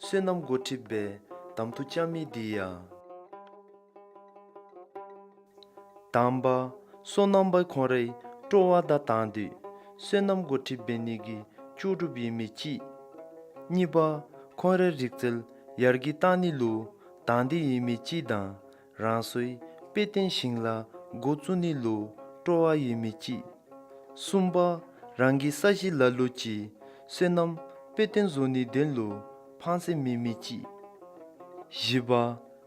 སོ་ནམ་འགོ་ཁྲིདཔ་སྦེ་གདམ་འཐུ་རྐྱབ་མི་འདི་ཡང་དང་པ་སོ་ནམ་པ་ཁོང་རའི་སྤྲོ་བ་དང་དང་འདོད་སོ་ནམ་འགོ་ཁྲིདཔ་འབད་ནི་གི་ལྕོགས་གྲུབ་ཡོད་མི་ཅིག། གཉིས་པ་ཁོང་རའི་རིག་རྩལ་ཡར་རྒྱས་གཏང་ནི་ལུ་དང་འདོད་ཡོད་མི་ཅིག་དང་རང་སོའི་དཔེ་སྟོན་ཞིང་ལཱ་འགོ་བཙུགས་ནི་ལུ་སྤྲོ་བ་ཡོད་མི་ཅིག། གསུམ་པ་རང་གི་ས་གཞི་ལ་ལུ་ཅིག་སོ་ནམ་དཔེ་སྟོན་བཟོ་ནིའི་དོན་ལུ་ཕངས་སེམས་མེད་མི་ཅིག། བཞི་པ་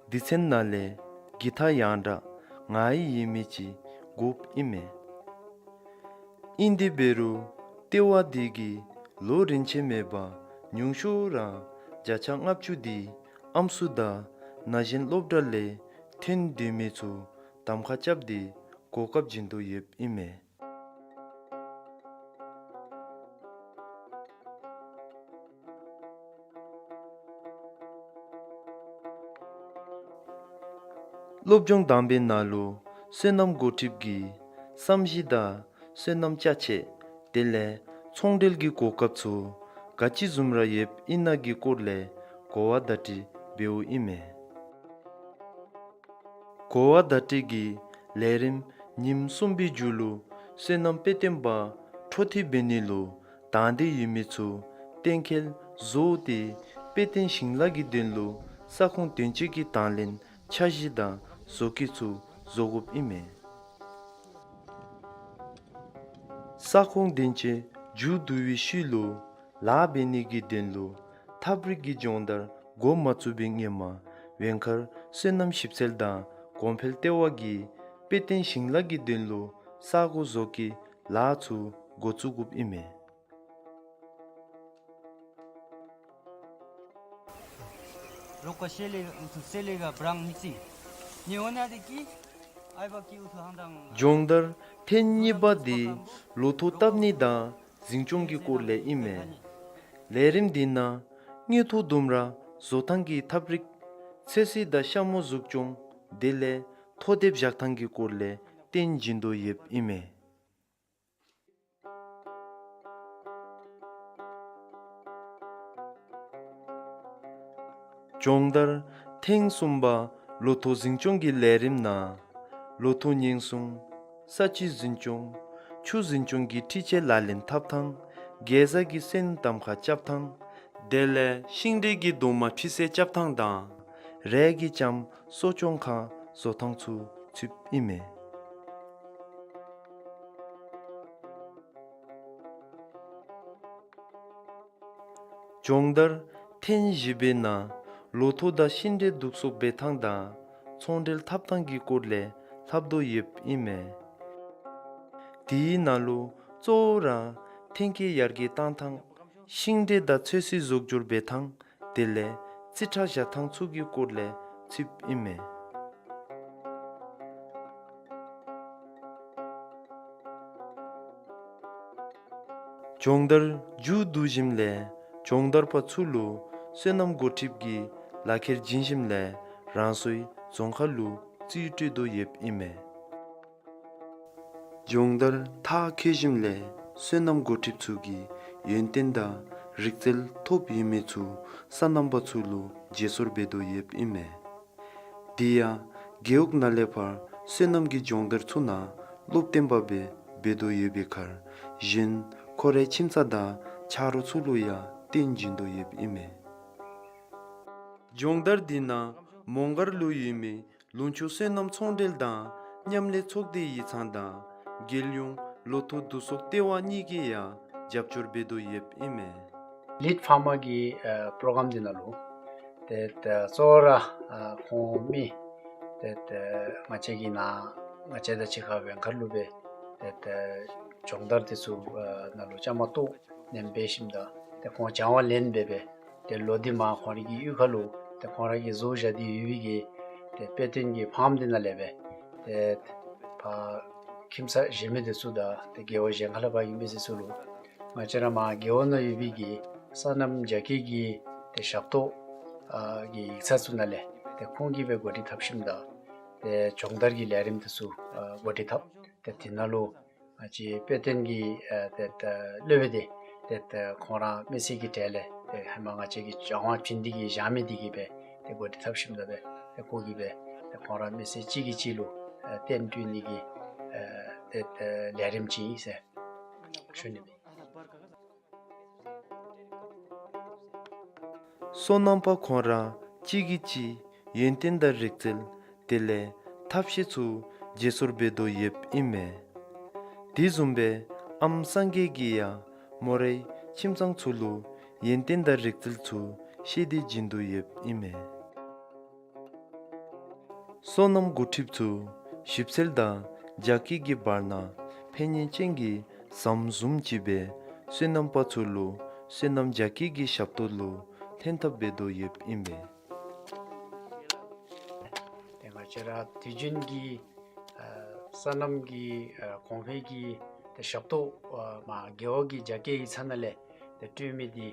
སྡེ་ཚན་ནང་ལས་གི་ཐ་ཡང་དྲག་ངར་ཡོད་མི་ཅིག་དགོཔ་ཨིན་མས། ཨིན་དེ་འབད་རུང་ལྟེ་བ་འདི་གིས་ལོ་རིན་ཆེན་མེད་པར་ཉུང་ཤོས་ར་བརྒྱ་ཆ་ལྔ་བཅུ་འདི་ཨམ་སྲུ་དང་ ན་གཞོན་སློབ་གྲྭ་ལས་ཐོན་སྡོད་མི་ཚུ་གདམ་ཁ་རྐྱབ་སྟེ་གོ་སྐབས་བྱིན་དོ་ཡོདཔ་ཨིན་མས། སློབ་སྦྱོང་དང་པའི་ནང་ལུ་སོ་ནམ་འགོ་ཁྲིདཔ་གིས་བསམ་གཞིགས་དང་སོ་ནམ་ཅ་ཆས་དེ་ལས་ཚོང་འབྲེལ་གྱི་གོ་སྐབས་ཚུ་ག་ཅི་བཟུམ་ར་ཡོདཔ་ཨིན་ན་གི་སྐོར་ལས་གོ་བ་བརྡ་སྤྲོད་འབདཝ་ཨིན་མས། གོ་བ་བརྡ་སྤྲོད་ཀྱི་ལས་རིམ་ཉིནམ་གསུམ་པའི་མཇུག་ལུ་སོ་ནམ་དཔེ་སྟོན་པ་འཕྲོ་མཐུད་འབད་ནི་ལུ་དང་འདོད་ཡོད་མི་ཚུ་གཏན་འཁེལ་བཟོ་སྟེ་དཔེ་སྟོན་ཞིང་ལཱ་གི་དོན་ལུ་ས་ཁོངས་དོན་གཅོད་ཀྱི་དང་ལེན་འཆར་གཞི་དང་བཟོ་བཀོད་ཚུ་བཟོ་དགོཔ་ཨིན་མས། ས་ཁོངས་དོན་གཅོད་མཇུག་བསྡུ་བའི་ཤུལ་ལུ་ལཱ་འབད་ནི་གི་དོན་ལུ་ཐབས་རིག་གི་སྦྱོང་བརྡར་འགོ་མ་བཙུགས་པའི་སྔོན་མ་ཝེང་མཁར་སོ་ནམ་ཞིབ་འཚོལ་དང་གོང་འཕེལ་ལྟེ་བ་གིས་དཔེ་སྟོན་ཞིང་ལཱ་གི་དོན་ལུ་ས་སྒོ་བཟོ་བཀོད་ལཱ་ཚུ་འགོ་བཙུགས་དགོཔ་ཨིན་མས། རོགས་ཀ་ཤེ་ལེ་ཨུ་ཐུ་སེ་ལེ་ག་བྲང་ནི་ཅིག་ནི་འོ་ན་དེ་ཀི་ཨའི་བ་ཀི་ཨུ་ཐུ་ཧང་དང་། སྦྱོང་བརྡར་ཐེངས་གཉིས་པ་འདི་ལོ་ཐོག་བཏབ་ནི་དང་འཛིན་སྐྱོང་གི་སྐོར་ལས་ཨིན་མས། ལས་རིམ་འདི་ནང་དངུལ་ཐོག་དུམ་ར་བཟོ་ཐངས་ཀྱི་ཐབས་རིག་ཚོད་བསྲེ་དང་ཤ་མོ་གཟུགས་སྐྱོང་དེ་ལས་ཐོག་དེབ་བཞག་ཐངས་ཀྱི་སྐོར་ལས་སྟོན་བྱིན་དོ་ཡོདཔ་ཨིན་མས། སྦྱོང་བརྡར་ཐེངས་གསུམ་པ་ལོ་ཐོག་འཛིན་སྐྱོང་གི་ལས་རིམ་ནང་ལོ་ཐོག་ཉེན་སྲུང་ས་བཅུད་འཛིན་སྐྱོང་ཆུ་འཛིན་སྐྱོང་གི་འཕྲུལ་ཆས་ལག་ལེན་འཐབ་ཐངས་གེ་ཟ་གི་སོན་གདམ་ཁ་རྐྱབ་ཐངས་དེ་ལས་ཤིང་འབྲས་ཀྱི་རྡོག་མ་འཕྲུལ་སེལ་རྐྱབ་ཐངས་དང་རས་ཀྱི་ལྕངམ་གསོ་སྐྱོང་ཁང་བཟོ་ཐངས་ཚུ་ཚུདཔ་ཨིན་མས། སྦྱོང་བརྡར་ཐེངས་བཞི་པའི་ནང་ལོ་ཐོག་དང་ཤིང་འབྲས་བསྡུ་གསོག་འབད་ཐངས་དང་ཚོང་འབྲེལ་འཐབ་ཐངས་ཀྱི་སྐོར་ལས་ལྷབ་དོ་ཡོདཔ་ཨིན་མས། དེའི་ནང་ལུ་གཙོ་བོ་ར་ཐོན་སྐྱེད་ཡར་རྒྱས་བཏང་ཐངས་ཤིང་འབྲས་དང་ཚོད་བསྲེ་གཟུགས་སྦྱོར་འབད་ཐངས་དེ་ལས་རྩིས་ཁྲ་བཞག་ཐངས་ཚུ་གི་སྐོར་ལས་ཚུདཔ་ཨིན་མས། སྦྱོང་བརྡར་མཇུག་བསྡུ་ཞིནམ་ལས་སྦྱོང་བརྡར་པ་ཚུ་ལུ་སོ་ནམ་འགོ་ཁྲིདཔ་གིས་ལག་ཁྱེར་བྱིན་ཞིནམ་ལས་རང་སོའི་རྫོང་ཁག་ལུ་རྩིས་སྤྲོད་དོ་ཡོདཔ་ཨིན་མས། སྦྱོང་བརྡར་མཐར་འཁྱོལ་ཞིནམ་ལས་སོ་ནམ་འགོ་ཁྲིདཔ་ཚུ་གིས་ཡོན་ཏན་དང་རིག་རྩལ་ཐོབ་ཡོད་མི་ཚུ་སོ་ནམ་པ་ཚུ་ལུ་བརྗེ་སོར་འབད་དོ་ཡོདཔ་ཨིན་མས། དེ་ཡང་རྒེད་འོག་ནང་ལས་ཕར་སོ་ནམ་གྱི་སྦྱོང་བརྡར་ཚུ་ནང་སློབ་སྟོན་པ་སྦེ་འབད་དོ་ཡོད་པའི་ཁར་གཞན་ཁོ་རའི་ཁྱིམ་ཚང་དང་ཆ་རོགས་ཚུ་ལུ་ཡང་སྟོན་བྱིན་དོ་ཡོདཔ་ཨིན་མས། སྦྱོང་བརྡར་འདི་ནང་མོང་སྒར་ལུ་ཡོད་མི་ལུང་ཕྱོགས་སོ་ནམ་ཚོང་འབྲེལ་དང་མཉམ་ལས་ཚོགས་སྡེ་ཡིག་ཚང་དང་རྒྱལ་ཡོངས་ལོ་ཐོག་བསྡུ་གསོག་ལྟེ་བ་གཉིས་ཀྱིས་ཡང་རྒྱབ་སྐྱོར་འབད་དོ་ཡོདཔ་ཨིན་མས། ལིཌ་ཕར་མར་གྱི་ཨ་པྲོ་གརམ་འདི་ནང་ལུ་ཏེ་ད་གཙོ་བོ་ར་ཨ་ཁོང་མི་ཏེ་ད་ང་བཅས་ཀྱི་ནཱ་ང་བཅས་དང་གཅིག་ཁར་ཝེང་མཁར་ལུ་སྦེ་ཏེ་ད་སྦྱོང་བརྡར་འདི་ཚུ་ཨ་ནང་ལུ་བཅའ་མར་གཏོགས་ནེམ་འབད་ཞིནམ་ད་ཏེ་ཁོང་སྦྱང་བ་ལེན་འབད་སྦེ་ཏེ་ལོག་སྟེ་མར་ཁོང་རའི་གི་གཡུས་ཁ་ལུ་ཏེ་ཁོང་ར་གིས་བཟོ་བཞག་སྟེ་ཡོད་པའི་གི་ཏེ་དཔེ་སྟོན་གྱི་ཕཱརམ་འདི་ནང་ལས་སྦེ་ཏེ་ཕར་ཁྱིམ་ཚང་གཞན་མི་འདི་ཚུ་དང་ཏེ་རྒེད་འོག་གཞན་ཁ་ལས་ཕར་ཨིན་པའི་ཚུ་ལུ་ང་བཅས་ར་མར་རྒེད་འོག་ནང་ཡོད་པའི་གི་སོ་ནམ་རྒྱ་སྐྱེད་ཀྱི་ཏེ་ཞབས་ཏོག་ཨ་གི་ཡིག་ཚང་ཚུ་ནང་ལས་ཏེ་ཁོང་གིས་སྦེ་འགོ་ཁྲིད་འཐབ་ཞིནམ་ད་ཏེ་སྦྱོང་བརྡར་གྱི་ལས་རིམ་འདི་ཚུ་ཨ་འགོ་ཁྲིད་འཐབ། ཏེ་དེ་ནང་ལུ་ང་བཅས་དཔེ་སྟོན་གྱི་ཨ་ཏེ་ད་སློབ་དཔོན་འདི་ཏེ་ད་ཁོང་ར་མི་སེར་གྱི་གྲས་ལས་ཏེ་ཧེ་མ་ང་བཅས་ཀྱིས་སྦྱང་བ་བྱིན་ཏེ་གི་བཞག་མི་འདི་གིས་སྦེ་ཏེ་འགོ་ཁྲིད་འཐབ་ཞིནམ་ད་སྦེ་ཏེ་ཁོ་གིས་སྦེ་ཏེ་ཁོང་ར་མི་སེར་གཅིག་གིས་གཅིག་ལུ་ཨ་རྟེན་སྤྲོད་ནི་གི་ཨ་ཏེ་ད་ལས་རིམ་ཅིག་ཨིན་ཟེར་ཞུ་ནི་ཨིན། སོ་ནམ་པ་ཁོང་ར་གཅིག་གིས་གཅིག་ཡོན་ཏན་དང་རིག་རྩལ་དེ་ལས་ཐབས་ཤེས་ཚུ་བརྗེ་སོར་འབད་དོ་ཡོདཔ་ཨིན་མས། དེ་བཟུམ་སྦེ་ཨམ་སངས་རྒྱས་ཀྱིས་ཡང་མོ་རའི་ཁྱིམ་ཚང་ཚུ་ལུ་ཡོན་ཏན་དང་རིག་རྩལ་ཚུ་བཤད་དེ་བྱིན་དོ་ཡོདཔ་ཨིན་མས། སོ་ནམ་འགོ་ཁྲིདཔ་ཚུ་ཞིབ་འཚོལ་དང་རྒྱ་སྐྱེད་ཀྱི་བར་ན་ཕན་ཡོན་ཅན་གྱི་ཟམ་བཟུམ་ཅིག་སྦེ་སོ་ནམ་པ་ཚུ་ལུ་སོ་ནམ་རྒྱ་སྐྱེད་ཀྱི་ཞབས་ཏོག་ལུ་ལྷན་ཐབས་འབད་དོ་ཡོདཔ་ཨིན་མས། ཁྱེད་ར་དུས་རྒྱུན་གྱི་ཨ་སོ་ནམ་གྱི་ཨ་གོང་འཕེལ་གྱི་ཏེ་ཞབས་ཏོག་ཨ་མ་རྒེད་འོག་གི་རྒྱ་སྐྱེད་ཀྱི་ཚབ་ནང་ལས་ཏེ་སྤྲོད་མི་འདི་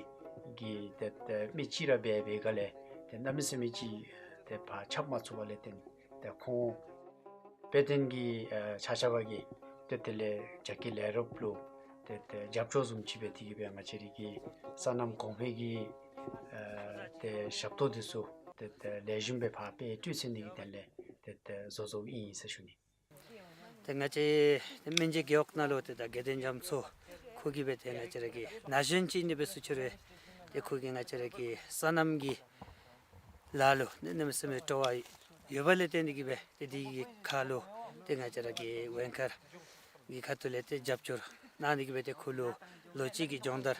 གི་ཏེ་ཏེ་མི་གཅིག་ར་འབད་འབད་ག་ལས་ཏེ་གནམ་མེད་ས་མེད་ཅིག་ཏེ་ཕར་ཁྱབ་མ་ཚུགས་པ་ལས་བརྟེན་ཏེ་ཁོང་དཔེ་སྟོན་གྱི་ཨ་ཆ་ཁྱབ་ཀྱིས་ཏེ་དེ་ལས་རྒྱ་སྐྱེད་ལས་རོགསཔ་ལུ་ཏེ་ཏེ་རྒྱབ་སྐྱོར་བཟུམ་ཅིག་སྦེ་དེ་གིས་སྦེ་ང་བཅས་རའི་གི་སོ་ནམ་གོང་འཕེལ་གྱི་ཨ་ཏེ་ཞབས་ཏོག་འདི་ཚུ་ཏེ་ཏེ་ལེགས་ཤོམ་སྦེ་ཕར་སྤེལ་སྤྲོད་ཚུགས་ནི་གི་དོན་ལས་ཏེ་ཏེ་བཟོ་བཟོཝ་ཨིན་ཟེར་ཞུ་ནི། ཏེ་ང་བཅས་ཏེ་སྨན་རྩིས་རྒེད་འོག་ནང་ལུ་ཏེ་ད་དགེ་འདུན་རྒྱ་མཚོ་ཁོ་གིས་སྦེ་ཏེ་ང་བཅས་ར་གི་ན་གཞོན་ཅིག་ཨིན་ནི་སྦེ་སུ་ཅིག་རུང་ཏེ་ཁོ་གིས་ང་བཅས་ར་གི་སོ་ནམ་གྱི་ལཱ་ལུ་གནམ་མེད་ས་མེད་སྤྲོ་བ་ཡོད་པ་ལས་བརྟེན་ཏེ་གིས་སྦེ་ཏེ་དེ་གི་ཁར་ལུ་ཏེ་ང་བཅས་ར་གི་ཝེང་མཁར་གྱི་ཁ་ཐུག་ལས་ཏེ་རྒྱབ་སྐྱོར་གནང་ནི་གིས་སྦེ་ཏེ་ཁོ་ལུ་ལོ་གཅིག་གི་སྦྱོང་བརྡར་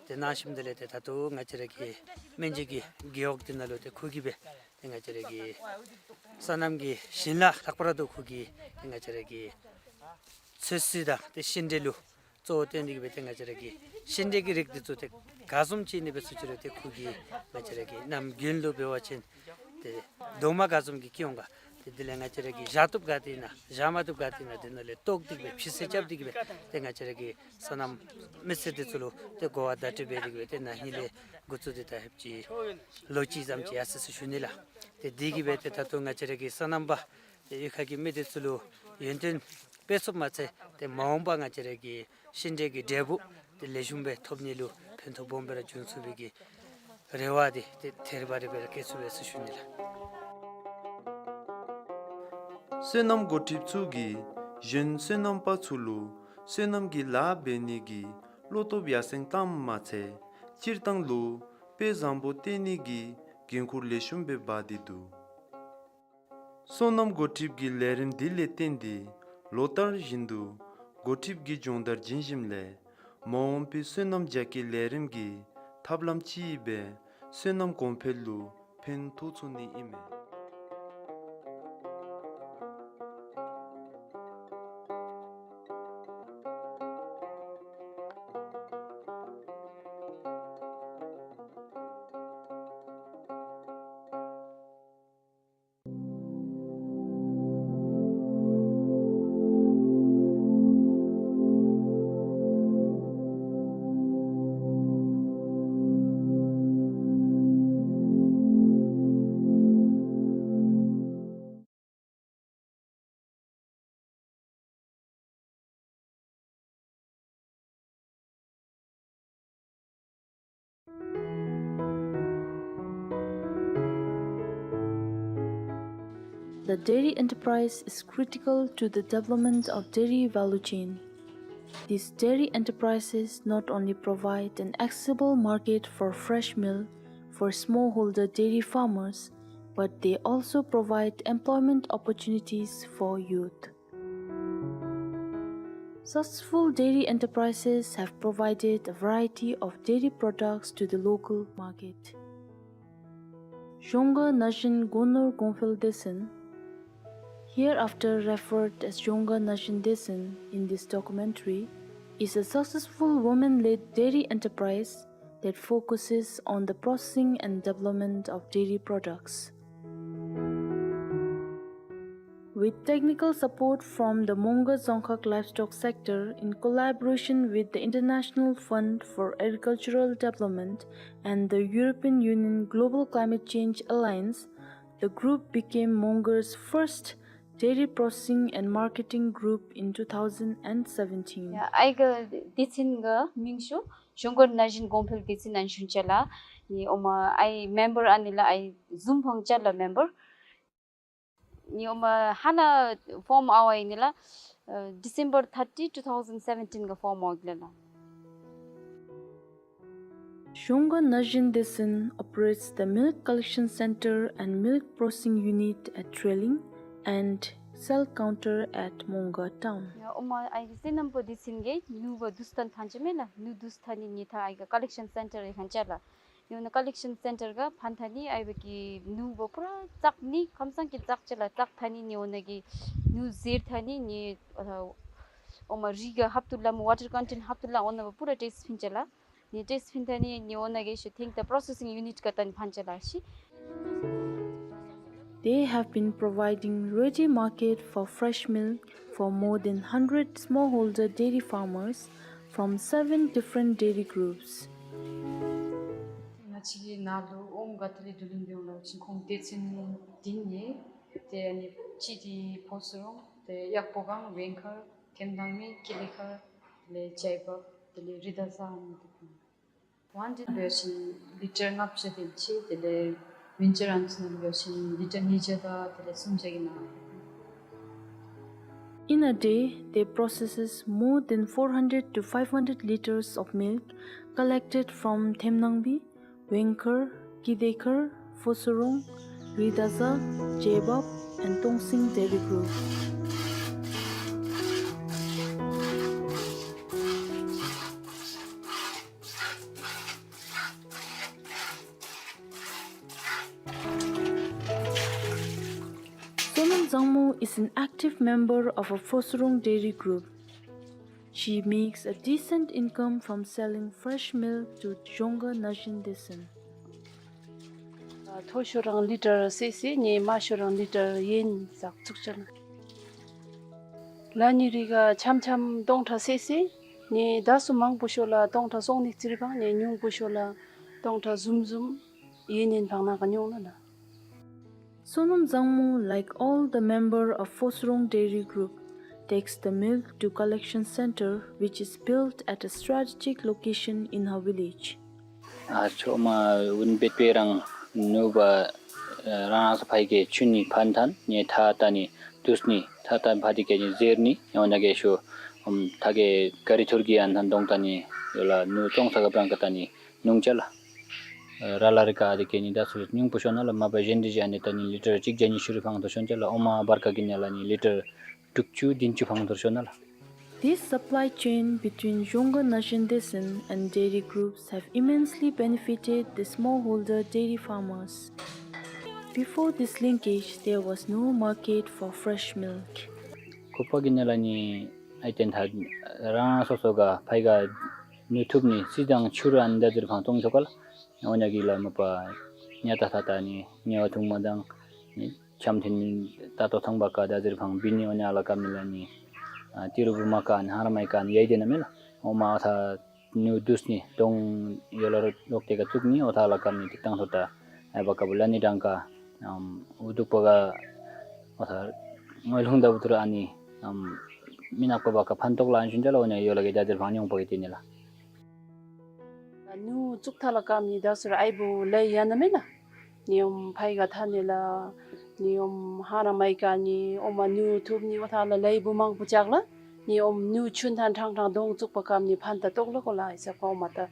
ཏེ་གནང་ཞིནམ་དེ་ལས་ཏེ་ད་ལྟོ་ང་བཅས་ར་གི་སྨན་རྩིས་ཀྱི་རྒེད་འོག་འདི་ནང་ལུ་ཏེ་ཁོ་གིས་སྦེ་ཏེ་ང་བཅས་ར་གི་སོ་ནམ་གྱི་ཞིང་ལཱ་ལྷག་པར་དུ་ཁོ་གིས་ཏེ་ང་བཅས་ར་གི་ཚོད་བསྲེ་དང་ཏེ་ཤིང་འབྲས་ལུ་གཙོ་བོ་བཏོན་ཏེ་གིས་སྦེ་ཏེ་ང་བཅས་ར་གི་ཤིང་འབྲས་ཀྱི་རིགས་འདི་ཚུ་ཏེ་ག་བཟུམ་ཅིག་ཨིན་ནི་སྦེ་སུ་ཅིག་རུང་ཏེ་ཁོ་གིས་ང་བཅས་ར་གི་གནམ་དགུན་ལུ་འབད་བ་ཅིན་ཏེ་རྡོག་མ་ག་བཟུམ་ཅིག་སྐྱེ་འོང་ག། ཏེ་དེ་ལས་ང་བཅས་ར་གིས་བཞག་བཏུབ་ག་དེ་ན་བཞག་མ་བཏུབ་ག་དེ་ན་དེ་ནང་ལས་བཏོག་སྟེ་གིས་སྦེ་ཕྱི་སེལ་རྐྱབ་སྟེ་གིས་སྦེ་ཏེ་ང་བཅས་ར་གི་སོ་ནམ་མི་སེར་འདི་ཚུ་ལུ་ཏེ་གོ་བ་བརྡ་སྤྲོད་འབད་དེ་གིས་སྦེ་ཏེ་ན་ཧིང་ལས་འགོ་བཙུགས་ཏེ་ད་ཧེབ་ཅིག་ལོ་གཅིག་ཙམ་ཅིག་ཡར་སོ་ཡི་ཟེར་ཞུ་ནི་ལགས། ཏེ་དེ་གིས་སྦེ་ཏེ་ད་ལྟོ་ང་བཅས་ར་གི་སོ་ནམ་པ་ཏེ་གཡུས་ཁ་གི་མི་འདི་ཚུ་ལུ་ཡོན་ཏན་སྤེལ་ཚུགསཔ་མ་ཚད་ཏེ་མ་འོངས་པ་ང་བཅས་ར་གི་ཤིང་འབྲས་ཀྱི་འབྲས་བུ་ཏེ་ལེགས་ཤོམ་སྦེ་ཐོབ་ནི་ལུ་ཕན་ཐོགས་སྦོམ་སྦེ་ར་འབྱུང་ཚུགས་པའི་གི་རེ་བ་འདི་ཏེ་ཐེར་བ་རེ་སྦེ་ར་བསྐྱེད་ཚུགས་པས་ཟེར་ཞུ་ནི་ལགས། སོ་ནམ་འགོ་ཁྲིདཔ་ཚུ་གིས་གཞོན་སོ་ནམ་པ་ཚུ་ལུ་སོ་ནམ་གྱི་ལཱ་འབད་ནི་གི་བློ་སྟོབས་ཡར་སེང་བཏངམ་མ་ཚད་སྤྱིར་བཏང་ལུ་དཔེ་བཟང་པོ་སྟོན་ནི་གི་འགན་ཁུར་ལེགས་ཤོམ་སྦེ་འབག་སྟེ་འདུག། སོ་ནམ་འགོ་ཁྲིདཔ་གི་ལས་རིམ་འདི་ལས་བརྟེན་ཏེ་ལོ་ལྟར་བཞིན་དུ་འགོ་ཁྲིདཔ་གི་སྦྱོང་བརྡར་བྱིན་ཞིནམ་ལས་མ་འོངས་པའི་སོ་ནམ་རྒྱ་སྐྱེད་ལས་རིམ་གྱི་ཐབས་ལམ་ཅིག་སྦེ་སོ་ནམ་གོང་འཕེལ་ལུ་ཕན་ཐོགས་ཚུགས་ནི་ཨིན་མས། The dairy enterprise is critical to the development of dairy value chain. These dairy enterprises not only provide an accessible market for fresh milk for smallholder dairy farmers, but they also provide employment opportunities for youth. Successful dairy enterprises have provided a variety of dairy products to the local market. Zhongga Nazhin Gonor Gongphel Desen, hereafter referred as Zhongga Nazhin Desen in this documentary, is a successful women-led dairy enterprise that focuses on the processing and development of dairy products. With technical support from the Mongar Dzongkhag Livestock Sector in collaboration with the International Fund for Agricultural Development and the European Union Global Climate Change Alliance, the group became Mongar's first dairy processing and marketing group in two thousand seventeen. ཡ་ཨའི་གི་སྡེ་ཚན་གི་མིང་ཤོ་ཟོང་གོར་ན་གཞོན་གོང་འཕེལ་སྡེ་ཚན་ཨན་ཞུན་ཅ་ལགས། ནི་ཨོ་མ་ཨའི་མེམ་བར་ཨ་ནི་ལགས། ཨའི་ཟུམ་ཕང་ཅ་ལགས་མེམ་བར། ནི་ཨོ་མ་ཧ་ན་ཕོརམ་ཨ་ཝ་ཨིན་ནི་ལགས། ཨ་December thirty two thousand seventeen གི་ཕོརམ་ཨ་ཝ་ཨིན་ལགས། Zhongga Nazhin Desen operates the milk collection center and milk processing unit at Treling and cell counter at Mongar town. ཡ་ཨོ་མ་ཨའི་གི་སོ་ནམ་པ་སྡེ་ཚན་གི་ནུ་བ་བསྡུ་སྟེ་ཕན་ཅ་མེ་ལགས། ནུ་བསྡུ་སྟེ་ནི་ནི་ད་ཨའི་གི་ཀ་ལེག་ཤན་སེན་ཊར་ཡོད་ཁན་ཅ་ལགས། ནི་ཨོ་ན་ཀ་ལེག་ཤན་སེན་ཊར་ག་ཕན་ད་ནི་ཨའི་བ་གི་ནུ་བ་པུ་ར་བཙགས་ནི་ཁམས་སངས་ཀྱི་བཙགས་ཅ་ལགས། བཙགས་ད་ནི་ནི་ཨོ་ན་གི་ནུ་ཟེར་ད་ནི་ནི་ཨོ་མ་རི་ག་ཧབ་ཏུ་ལ་མོ་ཝ་ཊར་ཀོན་ཊེན་ཧབ་ཏུ་ལ་ཨོ་ན་བ་པུ་ར་ཊེསཊ་ཕིན་ཅ་ལགས། ནི་ཊེསཊ་ཕིན་ད་ནི་ནི་ཨོ་ན་གི་ཤུ་ཐིང་ད་པྲོ་སེ་སིང་ཡུ་ནིཊ་ག་ད་ནི་ཕན་ཅ་ལགས་ཤི། They have been providing ready market for fresh milk for more than hundred smallholder dairy farmers from seven different dairy groups. ང་བཅས་ཀྱི་ནང་ལུ་ཨོམ་ག་ཏེ་ལས་བསྡུ་ལེན་འབད་འོང་ལོ་ཅིན་ཁོང་སྡེ་ཚན་བདུན་ཡོད། ཏེ་ཨ་ནི་གཅིག་འདི་ཕོ་སོ་རོང་ཏེ་གཡག་པོ་སྒང་ཝེང་མཁར་ཐེམ་ཐང་མི་ཀི་ལི་མཁར་དེ་ལས་ཇེ་བབ་དེ་ལས་རི་དྭགས་གཟར་ཨ་ནི་འདི་ཁོང་ཝན་འདི་འབད་བ་ཅིན་ལི་ཊར་ལྔ་བཅུ་དེ་ཅིག་དེ་ལས་ཝིན་ཊར་ཨ་ནི་ཚུ་ནང་འབད་བ་ཅིན་ལི་ཊར་ཉིས་བརྒྱ་དང་དེ་ལས་སུམ་བརྒྱ་གི་ནང་། In a day, they processes more than four hundred to five hundred liters of milk collected from ཐེམ་ཐང་མི། ཝེང་མཁར། ཀི་ལི་མཁར། ཕོ་སོ་རོང་། རི་དྭགས་གཟར། ཇེ་བབ་and་ཏོང་སེང་ཌེ་རི་གུརུབ། Sonam Zangmo is an active member of a Phosorong dairy group. She makes a decent income from selling fresh milk to Zhongga Nazhin Desen. མཐོ་ཤོས་ར་ལི་ཊར་སི་སི་ནི་དམའ་ཤོས་ར་ལི་ཊར་ཡན་ཙམ་བཙུགས་ཅི་ལགས། ལ་ནི་རི་ག་ཆམ་ཆམ་སྟོང་ཕྲག་སི་སི་ནི་ད་སུ་མང་པོ་ཤོས་ལ་སྟོང་ཕྲག་སོང་ནི་ཙིར་འཕང་ནི་ཉུང་པོ་ཤོས་ལ་སྟོང་ཕྲག་ཟུམ་ཟུམ་ཡན་ཡན་འཕང་ནང་ག་ཉོང་ལགས། Sonam Zangmo, like all the member of Phosorong Dairy Group, takes the milk to collection center, which is built at a strategic location in her village. ཨ་ཆོ་མ་ཝུན་བེད་པེ་རང་ནུ་བ་རང་སོ་ཕའི་གེ་ཆུ་ནི་ཕན་ཐན་ནི་ཐ་ད་ནི་དུས་ནི་ཐ་ད་ཕ་དི་གེ་ནི་ཟེར་ནི་ཡང་ན་གེ་ཤོ་ཨམ་ཐ་གེ་ག་རི་ཐུར་གི་ཨན་ཐན་དོང་ད་ནི་ཡོ་ལ་ནུ་ཙོང་ས་ག་པྲང་ཀ་ད་ནི་ནུང་ཅ་ལགས། ར་ལ་རི་ཀ་དེ་ཀེ་ནི་ད་སུ་ཉུང་པོ་ཤོ་ན་ལ་མ་པ་གཞན་དེ་ཅིག་ཨ་ནི་ད་ནི་ལི་ཊར་གཅིག་བརྒྱ་ཉི་ཤུ་རེ་ཕང་ཐུར་ཤོ་ཅ་ལགས། ཨོ་མ་བར་ཀ་གི་ནི་ལ་ནི་ལི་ཊར་དྲུག་ཅུ་བདུན་ཅུ་ཕང་ཐུར་ཤོ་ན་ལགས། This supply chain between Zhongga Nazhin Desen and dairy groups have immensely benefited the smallholder dairy farmers. Before this linkage, there was no market for fresh milk. ཁོ་པ་གི་ནི་ལ་ནི་ཨའི་ཏེན་ཐ་རང་སོ་སོ་ག་ཕའི་ག་ནུ་ཐུབ་ནི་སི་དང་ཆུ་ར་ཨ་ནི་ད་ཟེར་ཕང་ཏོང་ཆོ་ཀ་ལགས། ཨོ་ཉ་གི་ལ་མ་པ་ཉ་ད་ཐ་ད་ནི་ཉ་བ་ཐུང་མ་དང་ནི་ཆམ་ཐིན་ད་ཏོ་ཐང་བ་ཀ་ད་ཟེར་ཕང་བི་ནི་ཨོ་ཉ་ལ་ཀམ་ནི་ལ་ནི་ཨ་ཏི་རུ་བུ་མ་ཀ་ནི་ཧ་ར་མའི་ཀ་ནི་ཡའི་དེ་ན་མེ་ལགས། ཨོ་མ་ཨ་ཐ་ནུ་དུས་ནི་དོང་ཡོ་ལ་རོག་ཏེ་ག་བཙུགས་ནི་ཨོ་ཐ་ལ་ཀམ་ནི་ཏིག་ཏང་ཐོ་ད་ཨའི་བ་ཀ་བུ་ལ་ནི་ཌང་ཀ་ཨམ་ཨུ་དུག་པ་ག་ཨོ་ཐ་ངོས་ལྷུང་ད་བུ་ཐུ་ར་ཨ་ནི་ཨམ་མི་ནག་པ་བ་ཀ་ཕན་ཐོགས་ལ་ཨན་ཤུན་ཅ་ལགས། ཨོ་ཉ་ཡོ་ལ་གི་ད་ཟེར་ཕང་ཉོང་པ་གི་ཏེ་ནི་ལགས། ནུ་བཙུགས་ཐ་ལ་ཀམ་ནི་ད་སུ་ར་ཨའི་བུ་ལ་ཡ་ན་མེ་ན། ནི་ཨོམ་ཕའི་ག་ཐ་ནི་ལ། ནི་ཨོམ་ཧ་ར་མའི་ཀ་ནི་ཨོ་མ་ནུ་ཐུབ་ནི་ཨོ་ཐ་ལ་ལའི་བུ་མང་པོ་ཅག་ལགས། ནི་ཨོམ་ནུ་ཆུན་ཐན་ཕྲང་ཕྲང་དོང་བཙུགས་པ་ཀམ་ནི་ཕན་ད་ཏོག་ལ་ཀོ་ལ་ཨི་ས་ཀོ་མ་ད།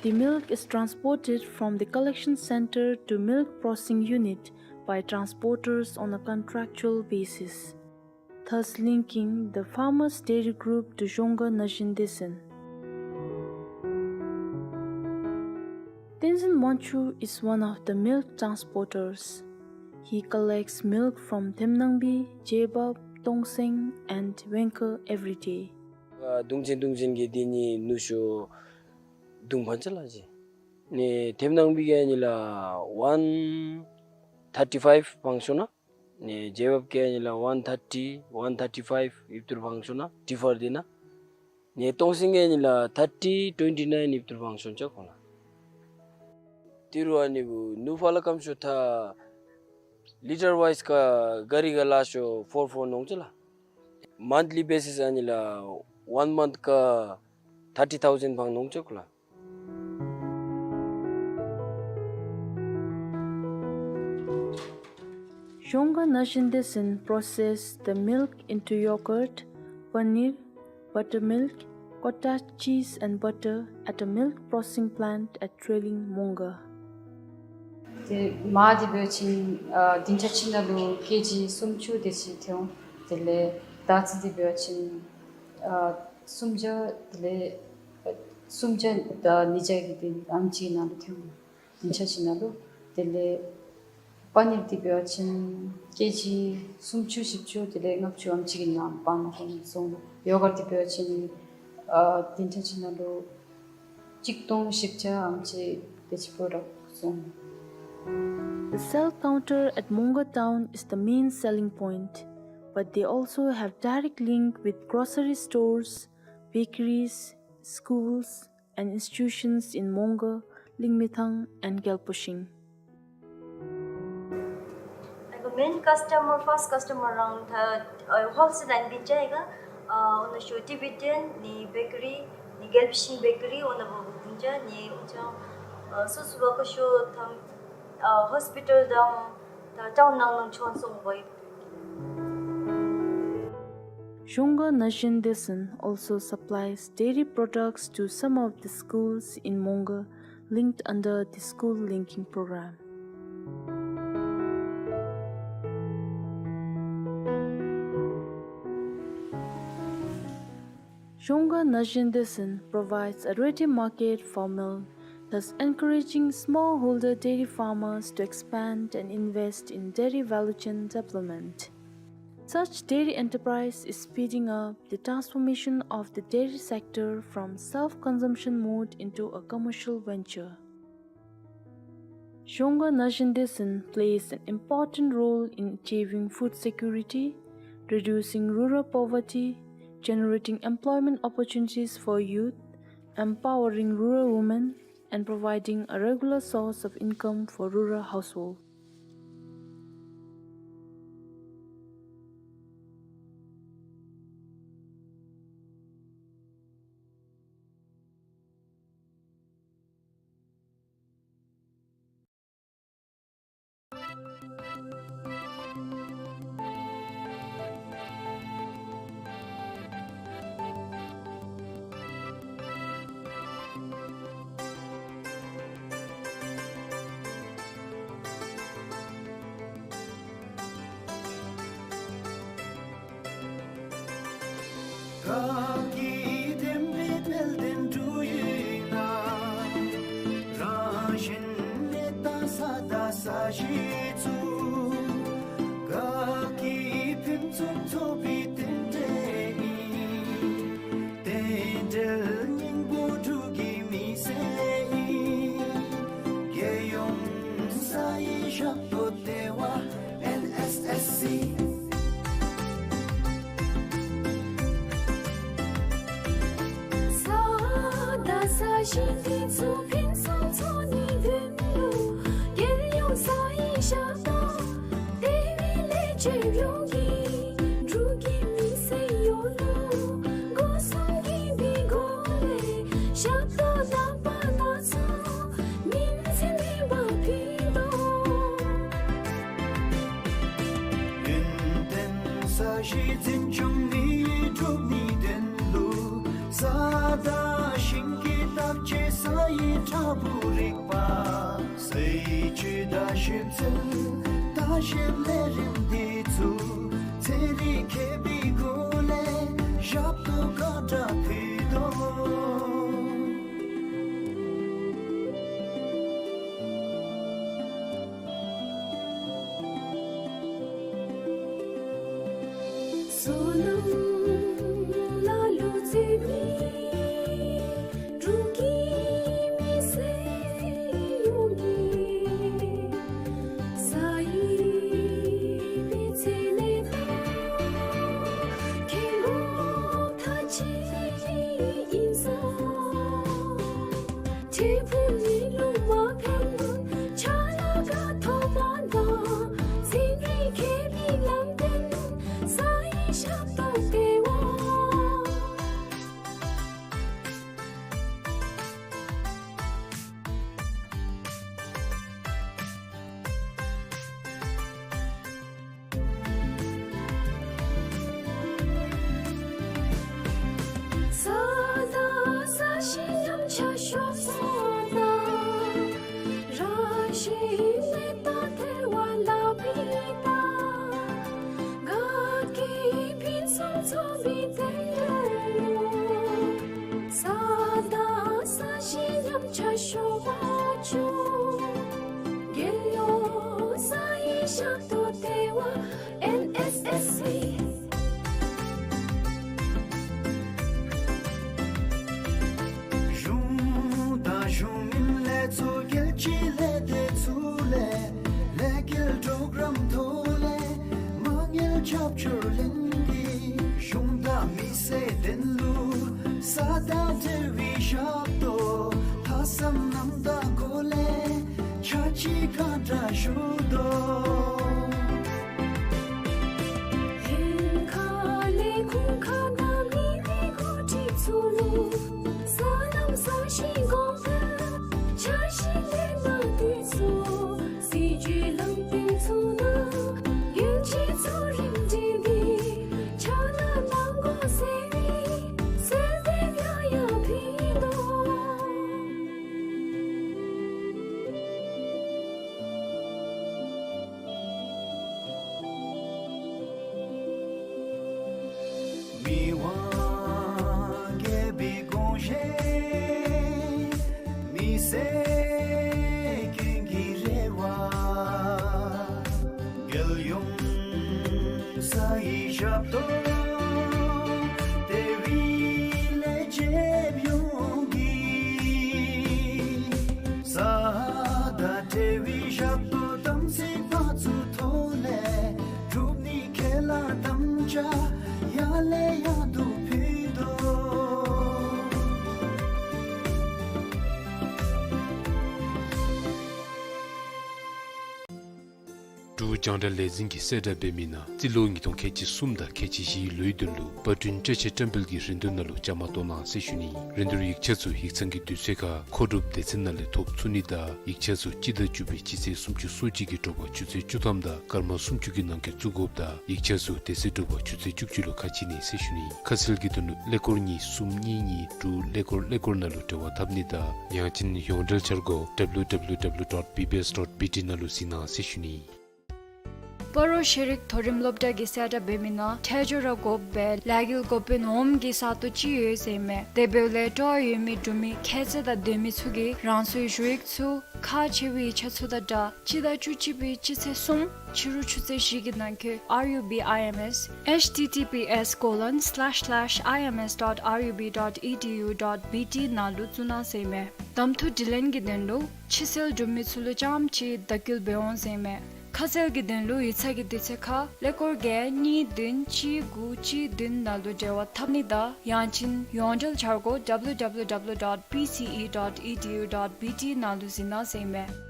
The milk is transported from the collection center to milk processing unit by transporters on a contractual basis, thus linking the farmers' dairy group to Zhongga Nazhin Desen. Tenzin Wancho is one of the milk transporters. He collects milk from Themnangbi, Jebab, Tongseng, and Wenke every day. ཨ་དུང་ཆེན་དུང་ཆེན་གྱི་དེ་ནི་ནུ་ཤོ་དུང་ཕན་ཆ་ལ་ཅི། ནི་ཐེམ་ནང་པི་ག་ནི་ལ་ཝན་ཐར་ཊི་ཕའིབ་ཕང་ཤོ་ན། ནི་ཇེ་བབ་ག་ནི་ལ་ཝན་ཐར་ཊི་ཝན་ཐར་ཊི་ཕའིབ་ཨིབ་ཏུར་ཕང་ཤོ་ན་ཌི་ཕར་དེ་ན། ནི་ཏོང་སིང་ག་ནི་ལ་ཐར་ཊི་ཊུ་ཝེན་ཊི་ནའིན་ཨིབ་ཏུར་ཕང་ཤོ་ན་ཅ་ཁོ་ན། ཏི་རུ་ཨ་ནི་བུ་ནུ་ཕ་ལ་ཀམ་ཤོ་ཐ་ལི་ཊར་ཝའིས་ཀ་ག་རི་ག་ལ་ཤོ་ཕོར་ཕོར་ནོང་ཅ་ལ། མནཐ་ལི་བེ་སིས་ཨ་ནི་ལ་ཝན་མནཐ་ཀ་ཐར་ཊི་ཐའུ་ཟེན་ཕང་ནོང་ཅ་ཁོ་ལ། Zhongga Nazhin Desen process the milk into yogurt, paneer, buttermilk, cottage cheese and butter at a milk processing plant at Trailing Monga. ཏེ་མ་དེ་འབད་བ་ཅིན་ཨ་སྡིངས་ཆ་ཅིག་ནང་ལུ་ཀེ་ཇི་སུམ་ཅུ་དེ་ཅིག་ཐོན། དེ་ལས་དར་ཚི་དེ་འབད་བ་ཅིན་ཨ་སུམ་བརྒྱ་དེ་ལས་ཨ་སུམ་བརྒྱ་དང་ཉིས་བརྒྱ་གི་དེ་ཨམ་ཅིག་ནང་ལུ་ཐོན། སྡིངས་ཆ་ཅིག་ནང་ལུ། དེ་ལས་པ་ནིར་དེ་འབད་བ་ཅིན་ཀེ་ཇི་སུམ་ཅུ་བཞི་བཅུ་དེ་ལས་ལྔ་བཅུ་ཨམ་ཅིག་གི་ནང་ལུ་སྤང་ནང་ཁོང་སོང་། ཡོ་གར་དེ་འབད་བ་ཅིན་ ཨ་བདུན་ཕྲག་གཅིག་ནང་ལུ་གཅིག་སྟོང་བཞི་བརྒྱ་ཨམ་ཅིག་དེ་ཅིག་product བཙུགས། The cell counter at Monga town is the main selling point, but they also have direct link with grocery stores, bakeries, schools, and institutions in Monga, Lingmethang, and Gelposhing. ཨ་གི་main customer, first customer རང་ད་ཨ་wholesale ལས་འདི་ཅིག་ཨ་གི་ཨ་འོ་ན་ཤོ་Tibetan ནི་bakery ནི་Gelposhing bakery འོ་ན་བུ་འདི་ཅིག་ནི་འོ་ཅང་ཨ་སོ་སོ་བ་གི་ཤོ་ཐམ་ཨ་hospital དང་ད་town ནང་ནང་ཆོན་སོང་བའི། Zhongga Najen Desen also supplies dairy products to some of the schools in Monga linked under the school linking program. Zhongga Najen Desen provides a ready market for milk, thus encouraging smallholder dairy farmers to expand and invest in dairy value chain development. Such dairy enterprise is speeding up the transformation of the dairy sector from self-consumption mode into a commercial venture. Zhongga Najen Desen plays an important role in achieving food security, reducing rural poverty, generating employment opportunities for youth, empowering rural women, and providing a regular source of income for rural households. ག་གི་དེམ་རི་དཔལ་ལྡན་འབྲུག་ཡུལ་ན། རང་བཞིན་གནས་དང་ས་དང་ས་གཞི་གཙོ། ག་གི་ཕུན་སུམ་ཚོགས་པའི་རྟེན་འབྲེལ་ཨིན། རྟེན་འབྲེལ་སྙིང་པོ་འབྲུག་གི་མི་སེར་ཨིན། རྒྱལ་ཡོངས་ས་ཡི་ཞབས་ཏོག་ལྟེ་བ་ཨེན་ཨེསི་ཨེསི་སི། ས་དང་ས་གཞི་འདི་ཚུ་ཕུན་སུམ་ཚོགས་ནིའི་དོན་ལུ་རྒྱལ་ཡོངས་ས་ཡི་ཞབས་ཏོག་ལྟེ་བའི་ལས་བྱེདཔ་ཡོངས་ཀྱིས་འབྲུག་གི་མི་སེར་ཡོངས་ལུ་སྒོ་གསུམ་གུས་པའི་སྒོ་ལས་ཞབས་ཏོག་དང་པ་ལ་སོགས་ཉིན་མཚན་མེད་པར་ཕུལ་དོ། ཡུན་བརྟན་ས་གཞི་འཛིན་སྐྱོང་ནི་འབྲུག་མི་དོན་ལུ། ས་དང་ཞིང་གི་བརྟག་དཔྱད་ས་ཡི་བྲག་ཕུག་རིག་པ། སྲིད་ཇུས་དང་ཞིབ་འཚོལ་ལྟ་ཞིབ་ལས་རིམ་འདི་ཚུ་ཚན་རིག་མཁས་པའི་སྒོ་ལས་ཞབས་ཏོག་བཀའ་དྲིན་ཕུལ་དོ། བསོད་ནམས་ལ་ལུ་བརྩེ་བའི་འབྲུག་གི་མི་སེར་ཡོངས་ཀྱིས་ས་ཡི་མི་ཚེ་ལས་དང་ཁེ་ལོ་ཐ་ཆད་ ས་དང་འབྲེལ་བའི་ཞབས་ཏོག་ལྷག་བསམ་རྣམ་དག་སྒོ་ལས་ཕྱག་ཕྱི་གང་དྲག་ཞུ་དོ། ལྷན་ཁག་ལས་ཁུངས་ཁག་དང་མི་སྡེ་འགོ་ཁྲིད་ཚུ་ལུ་ས་ལམ་ས་ཞིང་གོང་འཕེལ་ཕྱག་ཞིང་ལས་སྣ་འདི་ཚུ་སྲིད་ཇུས་ལམ་སྟོན་ཚུ་དང་གྱོད་ཆེ་ཚུ་རིམ་འགྲིག་གི་ཕྱག་ལཱ་གནང་དགོ་ཟེར་བའི་གསོལ་འདེབས་ཡང་ཡང་ཕུལ་དོ། མི་དབང་རྒྱལ་པོའི་དགོངས་བཞེད་མི་སེར་ཀུན་གྱི་རེ་བ། རྒྱལ་ཡོངས་ས་ཡི་ཞབས་ཏོག་དེ་བས་ལེགས་ཆེབ་ཡོང་གི། ས་དང་འབྲེལ་བའི་ཞབས་ཏོག་དམ་ཚིག་ཕར་ཚུར་ཐོག་ལས་སྒྲུབ་ནི་ཁས་བླངས་དམ་བཅའ་ཡར་ལས་ཡར་དུ་ཕུལ་དོ། འབྲུག་རྒྱང་བསྒྲགས་ལས་འཛིན་གྱིས་གསལ་བསྒྲགས་འབད་མི་ནང་རྩིས་ལོ་ཉིས་སྟོང་ཁལ་གཅིག་གསུམ་དང་ཁལ་གཅིག་བཞིའི་ལོའི་དོན་ལུ་པར་སྐྲུན་བཀྲ་ཤིས་བཀྲམ་སྤེལ་གྱི་རིན་བསྡུར་ནང་ལུ་བཅའ་མར་གཏོགས་གནང་ཟེར་ཞུ་ནི། རིན་བསྡུར་ཡིག་ཆ་ཚུ་ཡིག་ཚང་གི་དུས་ཚོད་ཁར་མཁོ་སྒྲུབ་སྡེ་ཚན་ནང་ལས་ཐོབ་ཚུགས་ནི་དང་ཡིག་ཆ་ཚུ་སྤྱི་ཟླ་བཅུ་པའི་སྤྱི་ཚེས་སུམ་ཅུ་སོ་གཅིག་གི་དྲོ་པ་ཆུ་ཚོད་བཅུ་ཐམ་དང་སྐར་མ་སུམ་ཅུ་གི་ནང་འཁོད་བཙུགས་དགོཔ་དང་ཡིག་ཆ་ཚུ་དེ་ཚེ་དྲོ་པ་ཆུ་ཚོད་བཅུ་གཅིག་ལུ་ཁ་ཕྱེ་ནི་ཟེར་ཞུ་ནི། ཁ་གསལ་གྱི་དོན་ལུ་ཀླད་ཀོར་གཉིས་གསུམ་གཉིས་གཉིས་དྲུག་ཀླད་ཀོར་ཀླད་ཀོར་ནང་ལུ་འབྲེལ་བ་འཐབ་ནི་དང་ཡང་ཅིན་ཡོངས་འབྲེལ་འཆར་སྒོ་W W W dot B B S dot B T ནང་ལུ་གཟིགས་གནང་ཟེར་ཞུ་ནི། སྤ་རོ་ཤེས་རིག་མཐོ་རིམ་སློབ་གྲྭ་གིས་གསལ་བསྒྲགས་འབད་མི་ནང་ཁྲལ་སྦྱོར་ར་དགོ་པའི་ལས་འགུལ་འགོ་དཔོན་འོགམ་གྱི་ས་སྟོང་ཅིག་ཡོད་ཟེར་ཨིན་མས། དེ་འབདཝ་ལས་སྤྲོ་བ་ཡོད་མི་འབྲུག་མི་ཁྱད་ཚད་དང་ལྡན་མི་ཚུ་གིས་རང་སོའི་ཞུ་ཡིག་ཚུ་ཁག་ཆེ་བའི་ཡིག་ཆ་ཚུ་དང་སྦྲགས་སྤྱི་ཟླ་བཅུ་གཅིག་པའི་སྤྱི་ཚེས་གསུམ་ཕྱི་རུ་ཆུ་ཚོད་བཞི་གི་ནང་འཁོད R U B I M S H T T P S colon slash slash I M S dot R U B dot E D U dot B T ནང་ལུ་བཙུགས་གནང་ཟེར་ཨིན་མས། གདམ་འཐུ་དྲི་ལན་གྱི་དོན་ལུ་ཕྱི་སེལ་འབྲུག་མི་ཚུ་ལུ་རྐྱངམ་གཅིག་བརྡ་བསྐུལ་འབད་འོང་ཟེར་ཨིན་མས། ཁ་གསལ་གྱི་དོན་ལུ་ཡིག་ཚང་གི་དུས་ཚོད་ཁར་ཀླད་ཀོར་བརྒྱད་གཉིས་བདུན་གཅིག་དགུ་གཅིག་བདུན་ནང་ལུ་འབྲེལ་བ་འཐབ་ནི་དང་ཡང་ཅིན་ཡོངས་འབྲེལ་འཆར་སྒོ་W W W dot P C E dot E D U dot B T ནང་ལུ་གཟིགས་གནང་ཟེར་ཨིན་མས།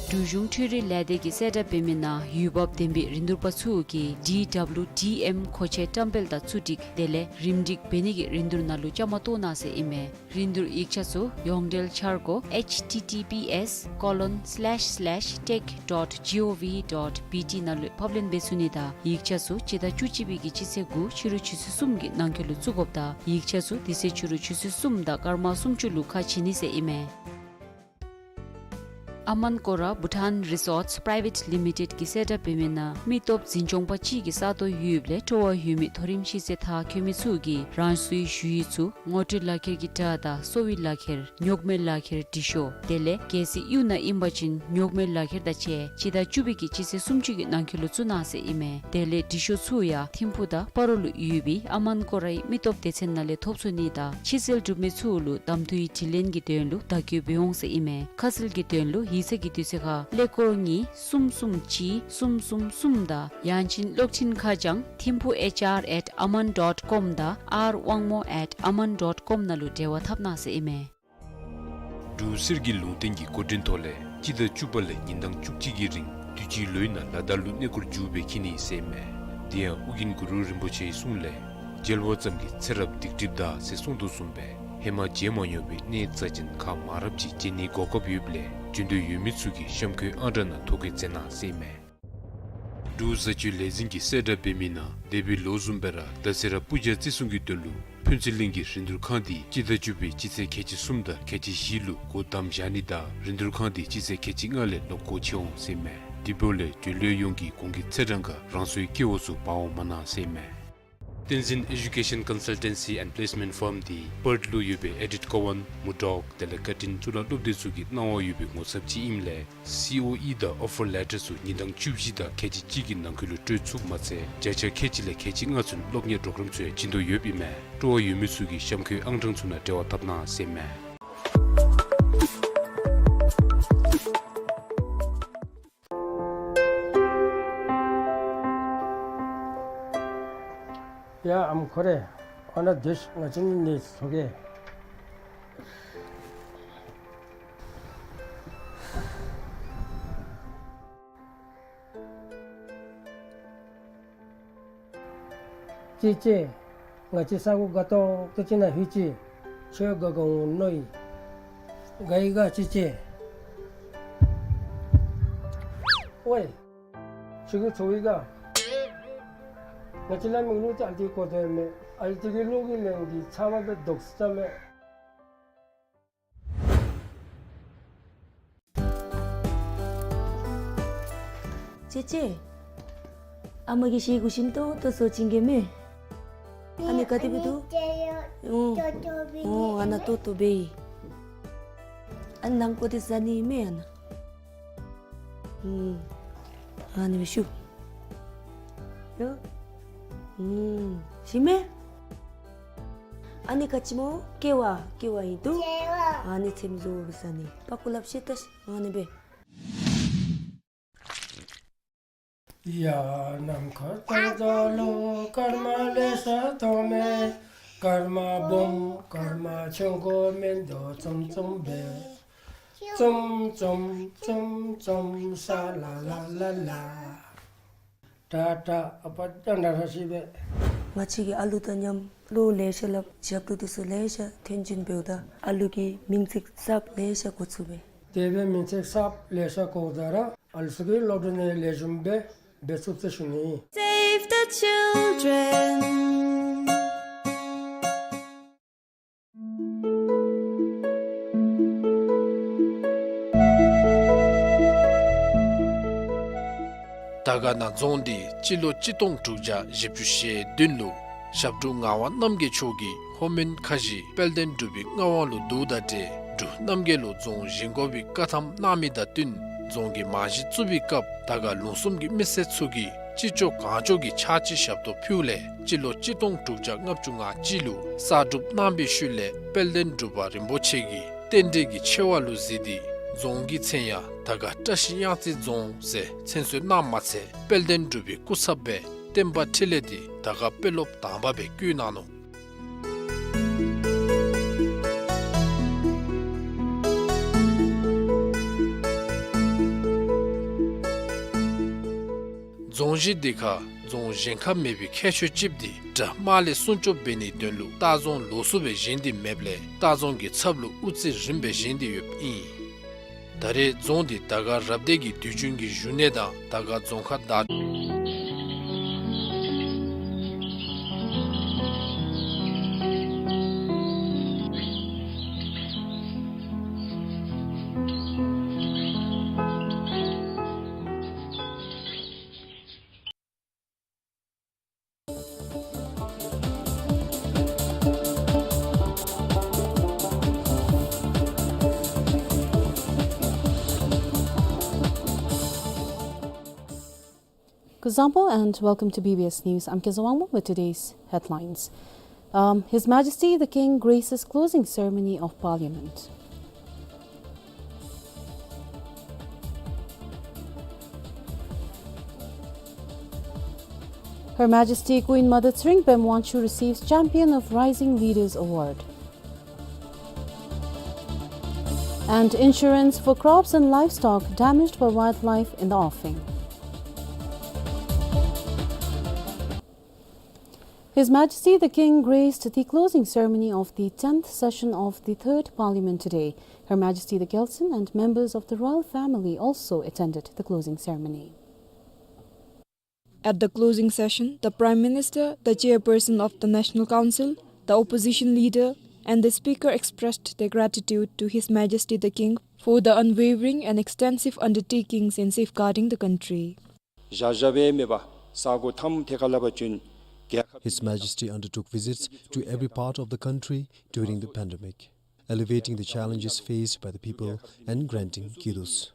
འབྲུག་གཞུང་འཕྲུལ་རིག་ལས་སྡེ་གིས་གསལ་བསྒྲགས་འབད་མི་ནང་ཡུལ་བབ་ལྡན་པའི་རིན་བསྡུར་པ་ཚུ་གིས་D W D M མཁོ་ཆས་བཀྲམ་སྤེལ་དང་བཙུགས་སྒྲིག་དེ་ལས་རིམ་སྒྲིག་འབད་ནི་གི་རིན་བསྡུར་ནང་ལུ་བཅའ་མར་གཏོགས་གནང་ཟེར་ཨིན་མས། རིན་བསྡུར་ཡིག་ཆ་ཚུ་ཡོངས་འབྲེལ་འཆར་སྒོ་H T T P S colon slash slash tech dot G O V dot B T ནང་ལུ་ཕབ་ལེན་འབད་ཚུགས་ནི་དང་ཡིག་ཆ་ཚུ་སྤྱི་ཟླ་བཅུ་གཅིག་པའི་གི་སྤྱི་ཚེས་དགུ་ཕྱི་རུ་ཆུ་ཚོད་གསུམ་གྱི་ནང་འཁོད་ལུ་བཙུགས་དགོཔ་དང་ཡིག་ཆ་ཚུ་དེ་ཚེ་ཕྱི་རུ་ཆུ་ཚོད་གསུམ་དང་སྐར་མ་སུམ་ཅུ་ལུ་ཁ་ཕྱེ་ནི་ཟེར་ཨིན་མས། ཨ་མན་ཀོ་ར་བྷུ་ཊཱན་རི་སོརཊསི་པི་རའི་ཝེཊ་ལི་མི་ཊེཌ་ཀྱིས་གསལ་བསྒྲགས་འབད་མི་ནང་མི་སྟོབས་འཛིན་སྐྱོང་པ་གཅིག་གི་ས་སྟོང་ཡོདཔ་ལས་སྤྲོ་བ་ཡོད་མི་མཐོ་རིམ་ཤེས་ཚད་མཐར་འཁྱོལ་མི་ཚུ་གིས་རང་སོའི་ཞུ་ཡིག་ཚུ་ངོ་སྤྲོད་ལག་ཁྱེར་གྱི་སྒྲ་དང་གསོ་བའི་ལག་ཁྱེར་ཉོག་མེད་ལག་ཁྱེར་འབྲི་ཤོག་དེ་ལས་གལ་སྲིད་གཡུས་ནང་ཨིན་པ་ཅིན་ཉོག་མེད་ལག་ཁྱེར་དང་བཅས་སྤྱི་ཟླ་བཅུ་པའི་གི་སྤྱི་ཚེས་སུམ་ཅུ་གི་ནང་འཁོད་ལུ་བཙུགས་གནང་ཟེར་ཨིན་མས། དེ་ལས་འབྲི་ཤོག་ཚུ་ཡང་ཐིམ་ཕུག་དང་སྤ་རོ་ལུ་ཡོད་པའི་ཨ་མན་ཀོ་རའི་མི་སྟོབས་སྡེ་ཚན་ནང་ལས་ཐོབ་ཚུགས་ནི་དང་ཕྱི་སེལ་གྲུབ་མི་ཚུ་ལུ་གདམ་འཐུའི་དྲི་ལན་གྱི་དོན་ལུ་བརྡ་བསྐྱོད་འབད་འོང་ཟེར་ཨིན་མས། ཁ་གསལ་གྱི་དོན་ལུ་ཡིག་ཚང་གི་དུས་ཚོད་ཁར་ཀླད་ཀོར་གཉིས་གསུམ་གསུམ་གཅིག་གསུམ་གསུམ་གསུམ་དང་ཡང་ཅིན་གློག་འཕྲིན་ཁ་བྱང་ཐིམ་ཕུག H R at aman dot com དང་R wangmo at aman dot com ནང་ལུ་འབྲེལ་བ་འཐབ་གནང་ཟེར་ཨིན་མས། འབྲུག་གསེར་གྱི་ལུང་བསྟན་གྱི་གོ་སྒྲིག་ཐོག་ལས་སྤྱི་ཟླ་བཅུ་པ་ལས་ཉིན་གྲངས་བཅུ་གཅིག་གི་རིང་དུས་ཅི་ལོའི་ནང་ལ་དྭགས་ལུ་གནས་སྐོར་མཇུག་སྦེ་འཁྱིད་ནི་ཟེར་ཨིན་མས། དེ་ཡང་ཨོ་རྒྱན་གུ་རུ་རིན་པོ་ཆེའི་གསུང་ལས་མཇལ་བ་ཙམ་གྱིས་ཚེ་རབས་སྡིག་སྒྲིབ་འདག་ཟེར་གསུངས་དོ་བཟུམ་སྦེ་ཧེ་མ་མཇལ་མ་མྱོང་བའི་གནས་རྩ་ཅན་ཁག་མང་རབས་ཅིག་མཇལ་ནིའི་གོ་སྐབས་ཡོདཔ་ལས་འབྱོན་འདོད་ཡོད་མི་ཚུ་གིས་གཤམ་འཁོད་ཨང་གྲངས་ནང་ཐོ་བཀོད་མཛད་གནང་ཟེར་ཨིན་མས། འབྲུག་བཟའ་སྤྱོད་ལས་འཛིན་གྱིས་གསལ་བསྒྲགས་འབད་མི་ནང་འདས་པའི་ལོ་བཟུམ་སྦེ་ར་ད་ཚེ་ར་སྤུར་རྒྱག་བརྩི་སྲུང་གི་དོན་ལུ་ཕུན་ཚོགས་གླིང་གི་རིན་བསྡུར་ཁང་འདི་སྤྱི་ཟླ་བཅུ་པའི་སྤྱི་ཚེས་ཁལ་གཅིག་གསུམ་དང་ཁལ་གཅིག་བཞི་ལུ་སྒོ་བསྡམ་བཞག་ནི་དང་རིན་བསྡུར་ཁང་འདི་སྤྱི་ཚེས་ཁལ་གཅིག་ལྔ་ལས་ལོག་སྒོ་ཕྱེ་འོང་ཟེར་ཨིན་མས། དེ་འབདཝ་ལས་འབྲེལ་ཡོད་ཡོངས་ཀྱིས་གོང་གི་ཚེས་གྲངས་ཁར་རང་སོའི་སྐྱེ་བོ་ཚུ་འབག་འོང་མ་གནང་ཟེར་ཨིན་མས། Tenzin Education Consultancy and Placement Firm འདི་པརཐ་ལུ་ཡོད་པའི་ཨེ་ཌིཊ་ཀོ་ཝཱན་མུར་ཌོག་དེ་ལས་ཀར་ཊིན་གཙུག་ལག་སློབ་སྡེ་ཚུ་གིས་གནང་བ་ཡོད་པའི་ངོ་ཚབ་ཅིག་ཨིནམ་ལས་སི་ཨོ་ཨི་དང་ཨོ་ཕར་ལེ་ཊར་ཚུ་ཉིན་གྲངས་བཅུ་བཞི་དང་ཁལ་གཅིག་གཅིག་གི་ནང་འཁོད་ལུ་སྤྲོད་ཚུགསཔ་མ་ཚད་བརྒྱ་ཆ་ཁལ་གཅིག་ལས་ཁལ་གཅིག་ལྔ་ཚུན་སློབ་གཉེར་པོརོ་གརམ་ཚུ་ཡང་བྱིན་དོ་ཡོདཔ་ཨིན་མས། སྤྲོ་བ་ཡོད་མི་ཚུ་གིས་གཤམ་འཁོད་ཨང་གྲངས་ཚུ་ནང་འབྲེལ་བ་འཐབ་གནང་ཟེར་ཨིན་མས། ཡ་ཨམ་ཁོ་རེ། ཨ་ནཱ་སྡོད་ཤིག། ང་བཅས་གཉིས་གཉིས་ཐུག་གེ། ཅེ་ཅེ། ང་བཅས་ས་གོ་དགའ་ཏོག་ཏོ་ཅིག་ནང་ལྷོད་ཅི། ཁྱོད་དགའ་དགའ་འོང་མནོ་ཡི། དགའ་ཡི་ག་ཅེ་ཅེ། ཝའེ། ཁྱོད་ཀྱིས་ཚོར་ཡི་ག། ང་བཅས་བླ་མའི་གླུ་ཅིག་ཨ་ཙི་གོ་དོ་ཡོད་མས། ཨ་ཙི་གི་གླུ་གི་ལན་འདི་ཚ་བ་སྦེ་དོགས་ས་མས། ཅེ་ཅེ། ཨ་མ་གིས་ཤེལ་གུ་ཞིམ་ཏོང་ཏོ་བཟོ་བྱིན་གེ་མས། ཨ་ནི་ག་དེ་སྦེ་འདུག། ཨོ། ཨོ། ཨ་ནཱ་ཏོག་ཏོ་སྦེ་ཡི། ཨ་ནི་ནང་ཁོག་འདི་ཟ་ནི་མས་ཨ་ནཱ། ཨུམ། ཨ་ནི་སྦེ་ཞུ། ཡོ། ཨུམ། ཞིམ་མས། ཨ་ནི་ག་ཅི་སྨོ། ཀེ་བ། ཀེ་བ་ཨིན་འདུག། ཀེ་བ། ཨ་ནི་ཚེམ་བཟོ་བཟའ་ནི། པགས་ཀོ་ལགཔ་བཤེད་ད་ཤིག། ཨ་ནི་སྦེ། ཡ། ནམ་མཁའ་ལྟར་འཛམ་གླིང་སྐར་མ་ལེ་ཤ་མཐོང་མས། སྐར་མ་སྦོམ་སྐར་མ་ཆུང་ཀུ་མིན་འདུག་ཙམ་ཙམ་སྦེ། ཙམ་ཙམ་ཙམ་ཙམ་ཤ་ལ་ལ་ལ་ལ། ཏ་ཏ། ཨ་པ་ཏ་ན་ར་ཤི་སྦེ། ང་བཅས་ཀྱིས་ཨ་ལུ་དང་མཉམ་བློ་ལེ་ཤ་སླབ། ཞབས་ཏོག་འདི་ཚུ་ལེ་ཤ་ཐོན་བྱིན་འབདཝ་ད་ཨ་ལུ་གི་མིང་ཚིག་གསརཔ་ལེ་ཤ་གོ་ཚུགས་པས། དེ་སྦེ་མིང་ཚིག་གསརཔ་ལེ་ཤ་གོཝ་ད་ར་ཨ་ལུ་ཚུ་གི་སློབ་གྲྭ་ནང་ལེགས་ཤོམ་སྦེ་འབད་ཚུགས་ཟེར་ཞུ་ནི། Save the children. དར་དཀར་ན་རྫོང་འདི་སྤྱི་ལོ་གཅིག་སྟོང་དྲུག་བརྒྱ་བཞི་བཅུ་ཞེ་བདུན་ལུ་ཞབས་དྲུང་ངག་དབང་རྣམ་རྒྱལ་མཆོག་གིས་ལྷོ་མོན་ཁ་བཞི་དཔལ་ལྡན་འབྲུག་པའི་མངའ་དབང་ལུ་བསྡུཝ་དང་འབྲེལ་འབྲུག་རྣམ་རྒྱལ་ལུ་རྫོང་བཞེངས་དགོ་པའི་བཀའ་ཐམ་གནང་མི་དང་བསྟུན་རྫོང་གི་རྨང་གཞི་བཙུགས་པའི་སྐབས་དར་དཀར་ལུང་གསུམ་གྱི་མི་སེར་ཚུ་གིས་ཅི་ལྕོགས་གང་ལྕོགས་ཀྱིས་ཕྱག་ཕྱི་ཞབས་ཏོག་ཕུལཝ་ལས་སྤྱི་ལོ་གཅིག་སྟོང་དྲུག་བརྒྱ་ལྔ་བཅུ་ང་གཅིག་ལུ་གསར་སྒྲུབ་གནང་བའི་ཤུལ་ལས་དཔལ་ལྡན་འབྲུག་པ་རིན་པོ་ཆེ་གིས་རྟེན་འབྲེལ་གྱི་ཆེ་བ་ལུ་གཟིགས་ཏེ་རྫོང་གི་མཚན་ཡང་དར་དཀར་བཀྲ་ཤིས་གཡང་རྩེ་རྫོང་ཟེར་མཚན་གསོལ་གནངམ་མ་ཚད་དཔལ་ལྡན་འབྲུག་པའི་སྐུ་ཚབ་སྦེ་བསྟན་པ་འཕྲིན་ལས་འདི་དར་དཀར་དཔོན་སློབ་དང་པ་སྦེ་བསྐོ་གནང་ནུག། རྫོང་གཞི་འདི་ཁར་རྫོང་གཞན་ཁར་མེད་པའི་ཁྱད་ཆོས་ཅིག་འདི་དགྲ་དམག་ལས་སྲུང་སྐྱོབ་འབད་ནིའི་དོན་ལུ་ལྟ་རྫོང་ལོགས་སུ་སྦེ་བཞེངས་ཏེ་མེདཔ་ལས་ལྟ་རྫོང་གི་ཚབ་ལུ་དབུ་རྩེ་རིངམ་སྦེ་བཞེངས་ཏེ་ཡོདཔ་ཨིན། ད་རེས་རྫོང་འདི་དར་དཀར་རབ་སྡེ་གི་དུས་རྒྱུན་གྱི་བཞུགས་གནས་དང་དར་དཀར་རྫོང་ཁག་བདག Kuzuzangpo and welcome to B B S News. I'm Kezawangmo with today's headlines. Um, His Majesty the King graces closing ceremony of Parliament. Her Majesty Queen Mother Tshering Bhim Wangchuck receives Champion of Rising Leaders Award. And insurance for crops and livestock damaged by wildlife in the offing. His Majesty the King graced the closing ceremony of the tenth session of the Third Parliament today. Her Majesty the Kelson and members of the royal family also attended the closing ceremony. At the closing session, the Prime Minister, the Chairperson of the National Council, the Opposition Leader, and the Speaker expressed their gratitude to His Majesty the King for the unwavering and extensive undertakings in safeguarding the country. བཞག་བཞགཔ་སྦེ་མེན་པར་ས་གོ་མཐའམ་ཐད་ཁར་ལུ་ཕར་བྱོན། རྒྱལ་ཁབ། His Majesty undertook visits to every part of the country during the pandemic, alleviating the challenges faced by the people and granting kudos.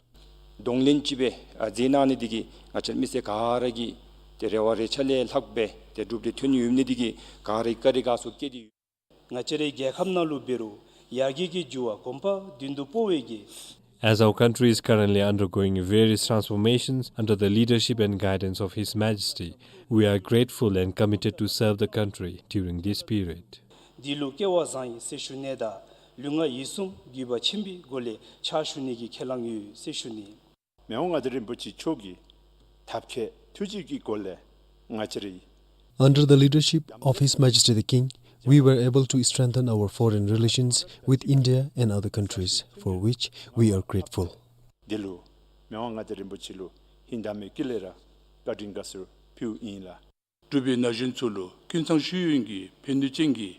གདོང་ལེན་ཅིག་སྦེ་ཨ་མཛད་གནང་ནི་འདི་གིས་ང་བཅས་མི་སེར་ག་ར་གི་ཏེ་རེ་བ་རེ་ཆ་ལས་ལྷགཔ་སྦེ་ཏེ་འགྲུབ་སྟེ་ཐོན་ཡོད་ནི་འདི་གིས་ག་ར་གི་བཀའ་དྲིན་དགའ་ཚོར་བསྐྱེད་དེ་ཡོད། ང་བཅས་རའི་རྒྱལ་ཁབ་ནང་ལུ་འབད་རུང་ཡར་རྒྱས་ཀྱི་འགྱུར་བ་གོམ་པ་མདུན་དུ་སྤོ་བའི་གི་ As our country is currently undergoing various transformations under the leadership and guidance of His Majesty, we are grateful and committed to serve the country during this period. འདི་ལུ་སྐལ་བ་བཟང་ཡི་ཟེར་ཞུ་ནི་དང་ལུས་ངག་ཡིད་གསུམ་གུས་པ་ཆེན་པོའི་སྒོ་ལས་ཕྱག་ཞུ་ནི་གི་ཁས་བླངས་ཡོད་ཟེར་ཞུ་ནི། མི་དབང་མངའ་བདག་རིན་པོ་ཆེ་མཆོག་གི་ཐབས་མཁས་ཐུགས་རྗེ་གི་སྒོ་ལས་ང་བཅས་རའི Under the leadership of His Majesty the King, we were able to strengthen our foreign relations with India and other countries, for which we are grateful. འདི་ལུ་མི་དབང་མངའ་བདག་རིན་པོ་ཆེ་ལུ་ཧིང་དང་མོས་གུས་ལས་ར་བཀའ་དྲིན་དགའ་ཚོར་ཕུལཝ་ཨིན་ལགས། འབྲུག་པའི་ན་གཞོན་ཚུ་ལུ་ཀུན་ཚང་ཤེས་ཡོན་གྱི་ཕན་ནུས་ཅན་གྱི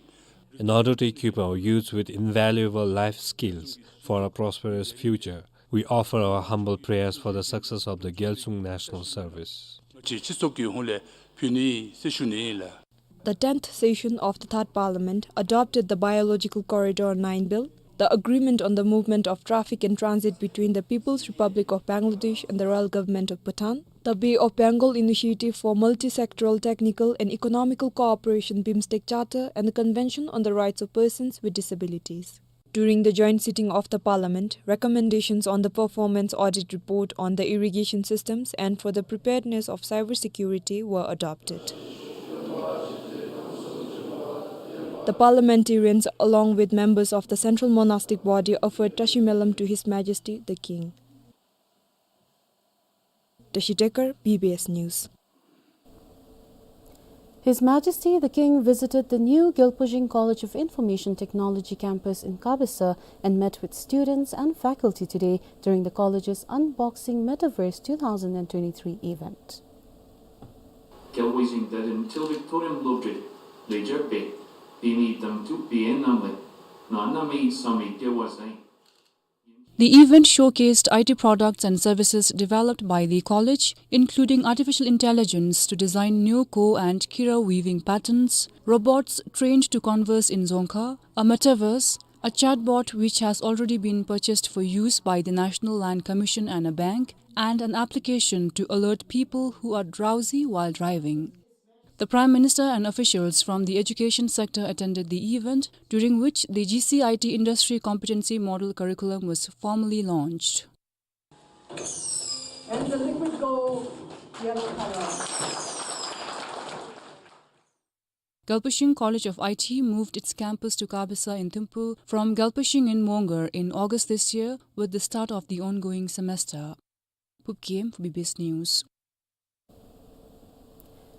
In order to equip our youths with invaluable life skills for a prosperous future, we offer our humble prayers for the success of the Gyalsung National Service. ང་བཅས་སྤྱི་ཚོགས་ཀྱི་ཧོངས་ལས་ཕུལ་ནི་ཟེར་ཞུ་ནི་ཨིན་ལགས། The tenth session of the Third Parliament adopted the Biological Corridor nine Bill, the Agreement on the Movement of Traffic in Transit between the People's Republic of Bangladesh and the Royal Government of Bhutan, the Bay of Bengal Initiative for Multisectoral Technical and Economical Cooperation BIMSTEC Charter, and the Convention on the Rights of Persons with Disabilities. During the joint sitting of the Parliament, recommendations on the performance audit report on the irrigation systems and for the preparedness of cybersecurity were adopted. The parliamentarians, along with members of the Central Monastic Body, offered Tashi Melam to His Majesty the King. Tashi Dekar, B B S News. His Majesty the King visited the new Gyalpashing College of Information Technology campus in Kabisa and met with students and faculty today during the college's Unboxing Metaverse two thousand twenty-three event. Gyalpashing Dadim Til Victorium Lobjit, Lejerpe, Bini Dam Tu Bien Namlet, Nanami Sami Gewazang. The event showcased I T products and services developed by the college, including artificial intelligence to design Nyoko and Kira weaving patterns, robots trained to converse in Dzongkha, a metaverse, a chatbot which has already been purchased for use by the National Land Commission and a bank, and an application to alert people who are drowsy while driving. The Prime Minister and officials from the education sector attended the event, during which the G C I T Industry Competency Model Curriculum was formally launched. And the liquid gold yellow color. Gyalpashing College of I T moved its campus to Kabisa in Thimphu from Gyalpashing in Mongar in August this year, with the start of the ongoing semester. Phub Gyem for B B S News.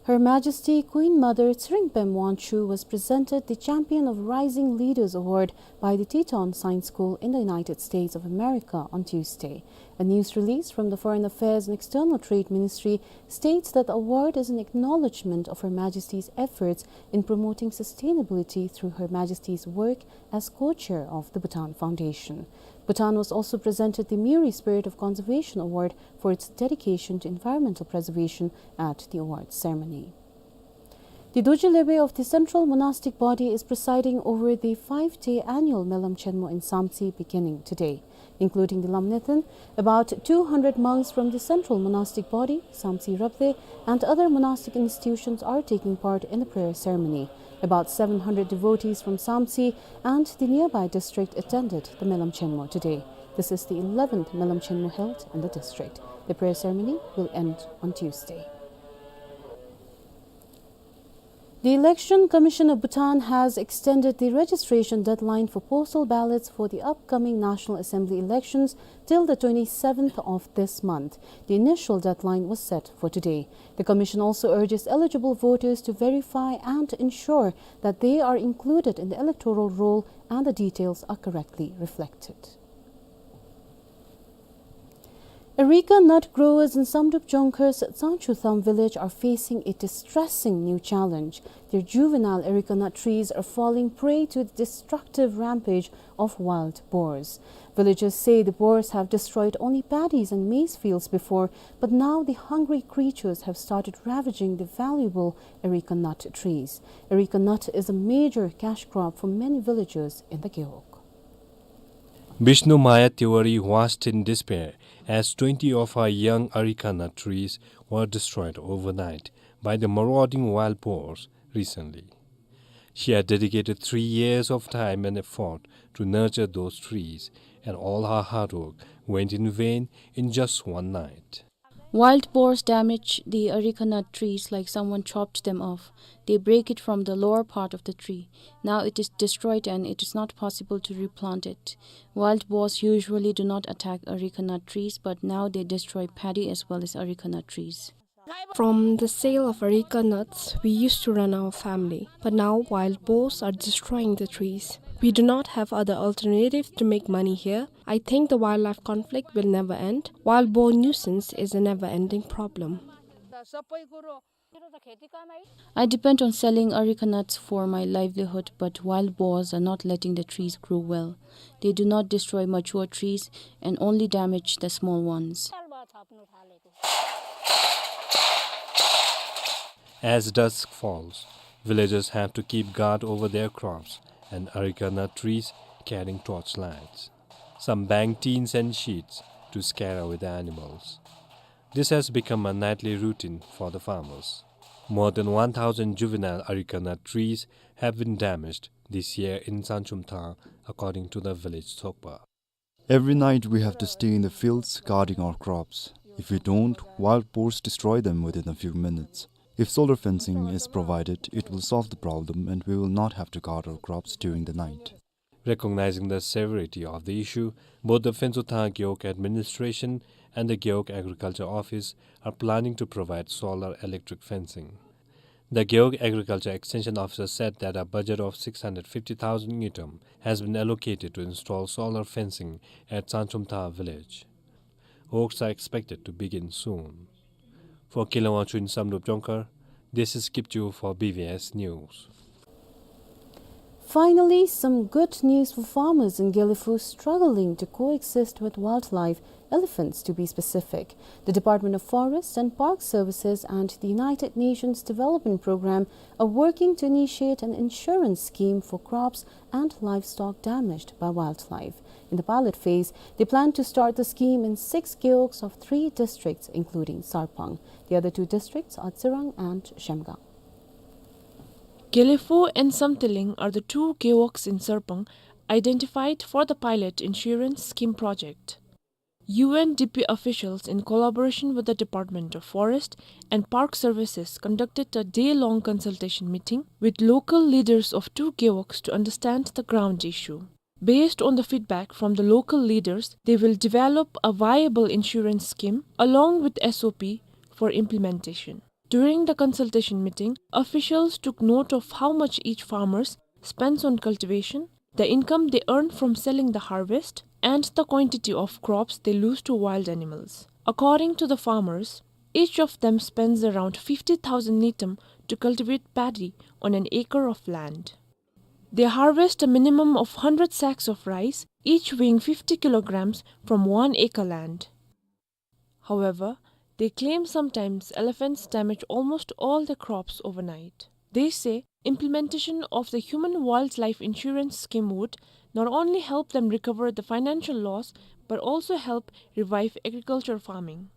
Her Majesty Queen Mother Tshering Pem Wangchuck was presented the Champion of Rising Leaders Award by the Teton Science School in the United States of America on Tuesday. A news release from the Foreign Affairs and External Trade Ministry states that the award is an acknowledgement of Her Majesty's efforts in promoting sustainability through Her Majesty's work as co-chair of the Bhutan Foundation. Bhutan was also presented the Miri Spirit of Conservation Award for its dedication to environmental preservation at the awards ceremony. The Dorji Lebe of the Central Monastic Body is presiding over the five-day annual Melam Chenmo in Samtse beginning today. Including the Lamnethan, about two hundred monks from the Central Monastic Body, Samtse Rabdey, and other monastic institutions are taking part in the prayer ceremony. About seven hundred devotees from Samtse and the nearby district attended the Melam Chenmo today. This is the eleventh Melam Chenmo held in the district. The prayer ceremony will end on Tuesday. The Election Commission of Bhutan has extended the registration deadline for postal ballots for the upcoming National Assembly elections till the twenty-seventh of this month. The initial deadline was set for today. The commission also urges eligible voters to verify and ensure that they are included in the electoral roll and the details are correctly reflected. Areca nut growers in Samdrup Jongkhar's Tsangchutham village are facing a distressing new challenge. Their juvenile areca nut trees are falling prey to the destructive rampage of wild boars. Villagers say the boars have destroyed only paddies and maize fields before, but now the hungry creatures have started ravaging the valuable areca nut trees. Areca nut is a major cash crop for many villagers in the Gewog. Bishnu Maya Tiwari was in despair as twenty of her young areca nut trees were destroyed overnight by the marauding wild boars recently. She had dedicated three years of time and effort to nurture those trees, and all her hard work went in vain in just one night. Wild boars damage the areca nut trees like someone chopped them off. They break it from the lower part of the tree. Now it is destroyed and it is not possible to replant it. Wild boars usually do not attack areca nut trees, but now they destroy paddy as well as areca nut trees. From the sale of areca nuts, we used to run our family. But now wild boars are destroying the trees. We do not have other alternatives to make money here. I think the wildlife conflict will never end. Wild boar nuisance is a never-ending problem. I depend on selling areca nuts for my livelihood, but wild boars are not letting the trees grow well. They do not destroy mature trees and only damage the small ones. As dusk falls, villagers have to keep guard over their crops and areca nut trees carrying torch lights. Some bang tins and sheets to scare away the animals. This has become a nightly routine for the farmers. More than one thousand juvenile areca nut trees have been damaged this year in Sanchum Thang, according to the village Tsokpa. Every night we have to stay in the fields guarding our crops. If we don't, wild boars destroy them within a few minutes. If solar fencing is provided, it will solve the problem and we will not have to guard our crops during the night. Recognizing the severity of the issue, both the Phentsho Thang Gewog Administration and the Gewog Agriculture Office are planning to provide solar electric fencing. The Gewog Agriculture Extension Officer said that a budget of six hundred fifty thousand ngultrum has been allocated to install solar fencing at Sanchum Thang village. Works are expected to begin soon. For Keilung Wangchuk in Samdrup Jongkhar, this is Kipchu for B V S News. Finally, some good news for farmers in Gelephu struggling to coexist with wildlife, elephants to be specific. The Department of Forests and Park Services and the United Nations Development Programme are working to initiate an insurance scheme for crops and livestock damaged by wildlife. In the pilot phase, they plan to start the scheme in six gewogs of three districts, including Sarpang. The other two districts are Tsirang and Zhemgang. Gelephu and Samthiling are the two gewogs in Sarpang identified for the pilot insurance scheme project. U N D P officials, in collaboration with the Department of Forest and Park Services, conducted a day-long consultation meeting with local leaders of two gewogs to understand the ground issue. Based on the feedback from the local leaders, they will develop a viable insurance scheme along with S O P for implementation. During the consultation meeting, officials took note of how much each farmer spends on cultivation, the income they earn from selling the harvest, and the quantity of crops they lose to wild animals. According to the farmers, each of them spends around fifty thousand ngultrum to cultivate paddy on an acre of land. They harvest a minimum of hundred sacks of rice, each weighing fifty kilograms, from one acre land. However, they claim sometimes elephants damage almost all their crops overnight. They say implementation of the human wildlife insurance scheme would not only help them recover the financial loss, but also help revive agriculture farming.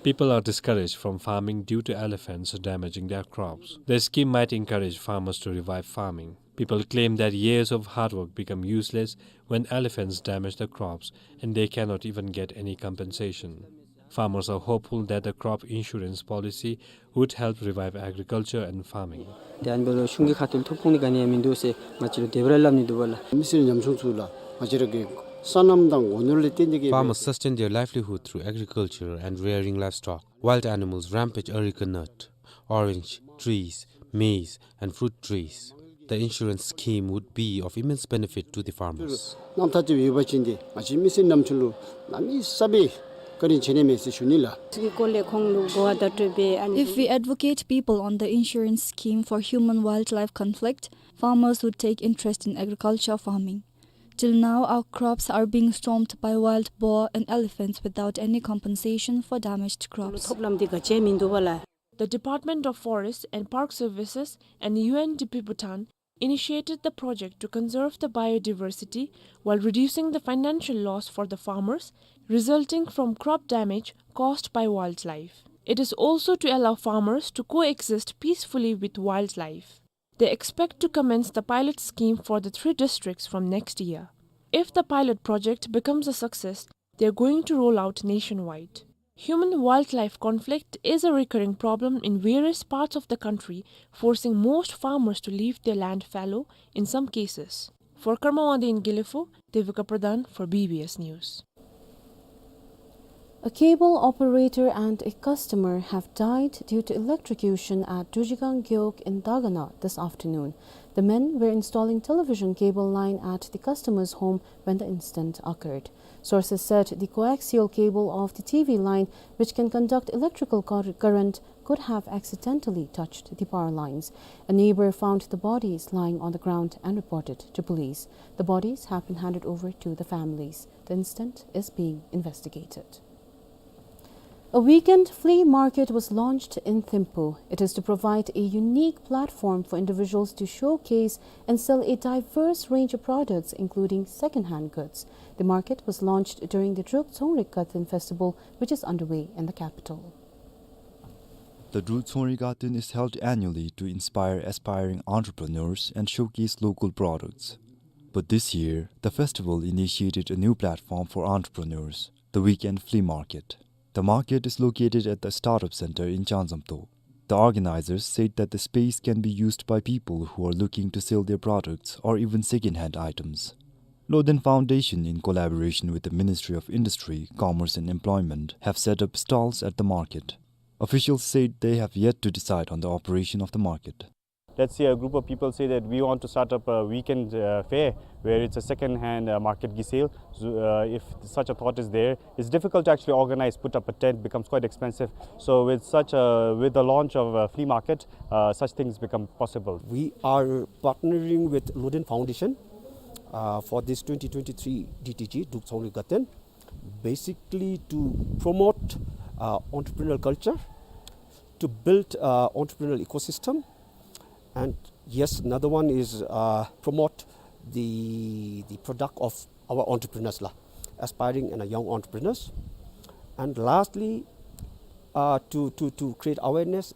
People are discouraged from farming due to elephants damaging their crops. The scheme might encourage farmers to revive farming. People claim that years of hard work become useless when elephants damage the crops and they cannot even get any compensation. Farmers are hopeful that the crop insurance policy would help revive agriculture and farming. དེ་ཨ་ནི་འབདཝ་ལས་གཞུང་གི་ཁ་ཐུག་ལས་ཐོབ་ཁུངས་འདི་ག་ནི་ཡང་མིན་འདུག་ཟེར་ང་བཅས་ལུ་དེ་སྦེ་ར་སླབ་ནི་འདུག་པ་ལགས། མི་སེར་ཉམ་ཆུང་ཚུ་ལགས་ང་བཅས་ར་གི་སོ་ནམ་དང་སྒོ་ནོར་ལས་བརྟེན་ཏེ་གིས། Farmers sustain their livelihood through agriculture and rearing livestock. Wild animals rampage areca nut, orange trees, maize, and fruit trees. The insurance scheme would be of immense benefit to the farmers. རྣམ་ཐར་ཅིག་ཡོད་པ་ཅིན་ཏེ་ང་བཅས་མི་སེར་ཉམ་ཆུང་ལུ་གནམ་མེད་ས་མེད་བཀའ་དྲིན་ཆེ་ནི་མས་ཟེར་ཞུ་ནི་ལགས། If we advocate people on the insurance scheme for human-wildlife conflict, farmers would take interest in agriculture farming. Till now, our crops are being stomped by wild boar and elephants without any compensation for damaged crops. ཐོབ་ལམ་འདི་ག་ཅི་ཡང་མིན་འདུག་པ་ལགས། The Department of Forest and Park Services and U N D P Bhutan initiated the project to conserve the biodiversity while reducing the financial loss for the farmers resulting from crop damage caused by wildlife. It is also to allow farmers to coexist peacefully with wildlife. They expect to commence the pilot scheme for the three districts from next year. If the pilot project becomes a success, they are going to roll out nationwide. Human-wildlife conflict is a recurring problem in various parts of the country, forcing most farmers to leave their land fallow in some cases. For Karma Wangdi in Gelephu, Devika Pradhan for B B S News. A cable operator and a customer have died due to electrocution at Dujigang Gewog in Dagana this afternoon. The men were installing television cable line at the customer's home when the incident occurred. Sources said the coaxial cable of the T V line, which can conduct electrical cur-, current, could have accidentally touched the power lines. A neighbor found the bodies lying on the ground and reported to police. The bodies have been handed over to the families. The incident is being investigated. A weekend flea market was launched in Thimphu. It is to provide a unique platform for individuals to showcase and sell a diverse range of products, including second-hand goods. The market was launched during the Druk Tsongrik Gaten festival, which is underway in the capital. The Druk Tsongrik Gaten is held annually to inspire aspiring entrepreneurs and showcase local products. But this year, the festival initiated a new platform for entrepreneurs, the weekend flea market. The market is located at the Startup Center in Chanzamto. The organizers said that the space can be used by people who are looking to sell their products or even second-hand items. Loden Foundation, in collaboration with the Ministry of Industry, Commerce and Employment, have set up stalls at the market. Officials said they have yet to decide on the operation of the market. Let's say a group of people say that we want to start up a weekend, uh, fair where it's a second-hand, uh, market gisale. So, uh, if such a thought is there, it's difficult to actually organize, put up a tent, becomes quite expensive. So with such a, with the launch of a flea market, uh, such things become possible. We are partnering with Loden Foundation, uh, for this twenty twenty-three D T G, Druk Tsongrik Gaten, basically to promote, uh, entrepreneurial culture, to build, uh, entrepreneurial ecosystem, and yes, another one is, uh, promote the, the product of our entrepreneurs la, aspiring and, uh, young entrepreneurs, and lastly, uh, to, to, to create awareness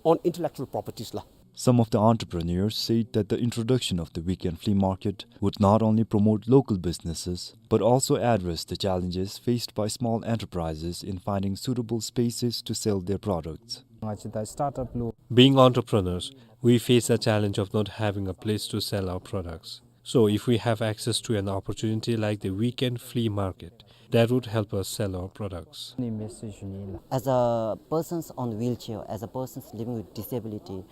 on intellectual properties la. Some of the entrepreneurs said that the introduction of the weekend flea market would not only promote local businesses, but also address the challenges faced by small enterprises in finding suitable spaces to sell their products. Being entrepreneurs, we face the challenge of not having a place to sell our products. So if we have access to an opportunity like the weekend flea market, that would help us sell our products. As a persons on wheelchair, as a persons living with disability,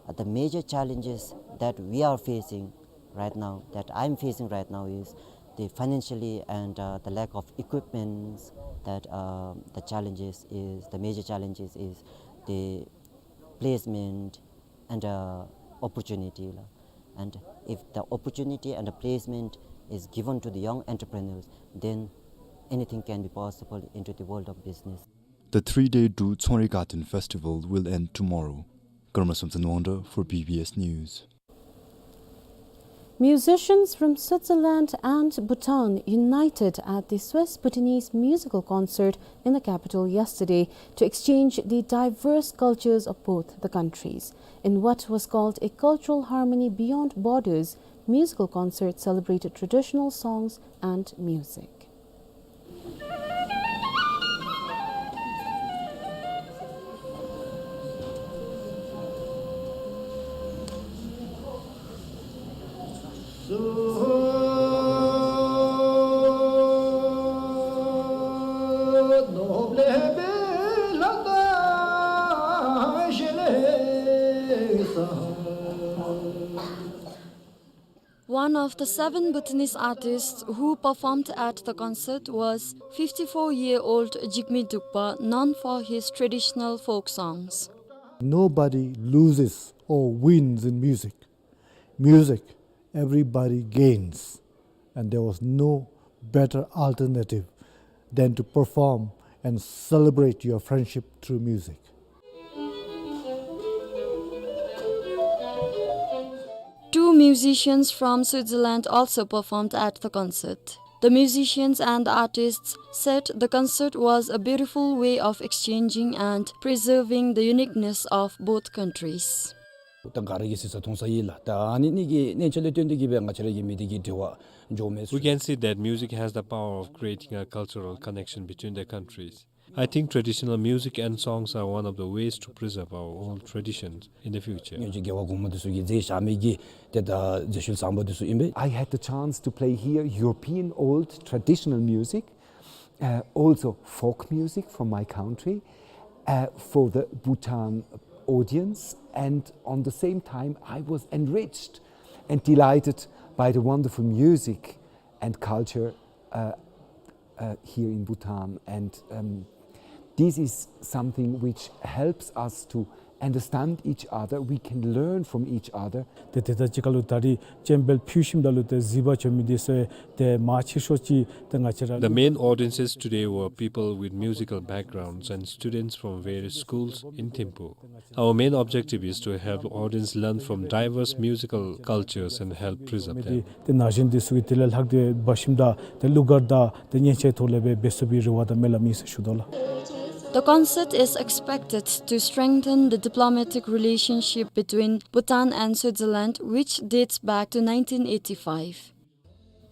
uh, the major challenges that we are facing right now, that I'm facing right now, is the financially and, uh, the lack of equipments, that, uh, the challenges is, the major challenges is the placement and, uh, opportunity la. And if the opportunity and the placement is given to the young entrepreneurs, then anything can be possible into the world of business. The three-day Druk Tsongrik Gaten Festival will end tomorrow. Karma Samson Wangda for B B S News. Musicians from Switzerland and Bhutan united at the Swiss-Bhutanese musical concert in the capital yesterday to exchange the diverse cultures of both the countries. In what was called a cultural harmony beyond borders, musical concert celebrated traditional songs and music. One of the seven Bhutanese artists who performed at the concert was fifty-four-year-old Jigme Drukpa, known for his traditional folk songs. Nobody loses or wins in music. Music, everybody gains. And there was no better alternative than to perform and celebrate your friendship through music. Two musicians from Switzerland also performed at the concert. The musicians and the artists said the concert was a beautiful way of exchanging and preserving the uniqueness of both countries. ད་ག་ར་གིས་གཟིགས་ས་མཐོང་ས་ཨིན་ལགས། ད་ཨ་ནི་གཉིས་ཀྱི་གནས་ཚུལ་ལས་བརྟེན་ཏེ་གིས་སྦེ་ང་བཅས་ར་གི་མི་སྡེ་གི་འབྲེལ་བ་འགྱོཝ་མས་ཟེར། We can see that music has the power of creating a cultural connection between the countries. I think traditional music and songs are one of the ways to preserve our old traditions in the future. སྔོན་གྱི་རྒྱལ་བ་གོང་མ་འདི་ཚུ་གིས་མཛད་བཞག་མི་གི་ཏེ་ད་མཛད་ཤུལ་བཟང་པོ་འདི་ཚུ་ཨིན་པས། I had the chance to play here European old traditional music, uh, also folk music from my country, uh, for the Bhutan audience, and on the same time I was enriched and delighted by the wonderful music and culture, uh, uh, here in Bhutan. And, um, this is something which helps us to understand each other. We can learn from each other. ཏེ་ཏེ་ད་ཅི་ཁ་ལུ་ད་རིས་ཅན་བེལ་ཕུལ་ཞིནམ་ད་ལུ་ཏེ་གཟིགས་པར་བྱོན་མི་འདི་ཚུ་ཏེ་མང་ཆེ་ཤོས་ཅིག་ཏེ་ང་བཅས་ར། The main audiences today were people with musical backgrounds and students from various schools in Thimphu. Our main objective is to help audience learn from diverse musical cultures and help preserve them. ཏེ་ན་གཞོན་འདི་ཚུ་གིས་དེ་ལས་ལྷག་སྟེ་འབད་ཞིནམ་ད་ཏེ་གླུ་གར་དང་ཏེ་སྙན་ཆ་ཐོག་ལས་སྦེ་འབད་ཚུགས་པའི་རེ་བ་དང་སྨོན་ལམ་ཨིན་ཟེར་ཞུ་དོ་ལགས། The concert is expected to strengthen the diplomatic relationship between Bhutan and Switzerland, which dates back to nineteen eighty-five.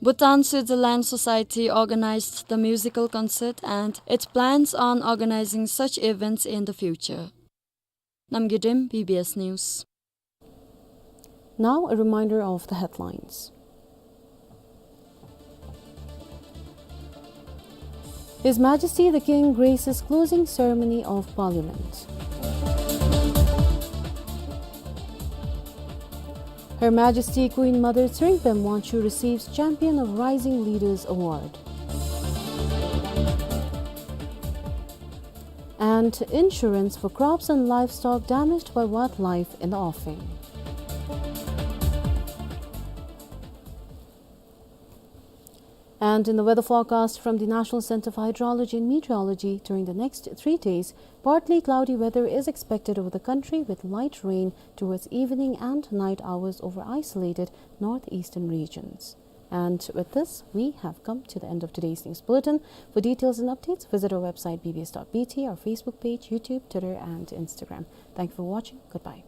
Bhutan Switzerland Society organized the musical concert and it plans on organizing such events in the future. Namgay Dem, B B S News. Now, a reminder of the headlines. His Majesty the King graces closing ceremony of Parliament. Her Majesty Queen Mother Tshering Pema Wangchuck receives Champion of Rising Leaders Award. And insurance for crops and livestock damaged by wildlife in the offing. And in the weather forecast from the National Center for Hydrology and Meteorology, during the next three days, partly cloudy weather is expected over the country with light rain towards evening and night hours over isolated northeastern regions. And with this, we have come to the end of today's news bulletin. For details and updates, visit our website B B S dot B T, our Facebook page, YouTube, Twitter, and Instagram. Thank you for watching. Goodbye.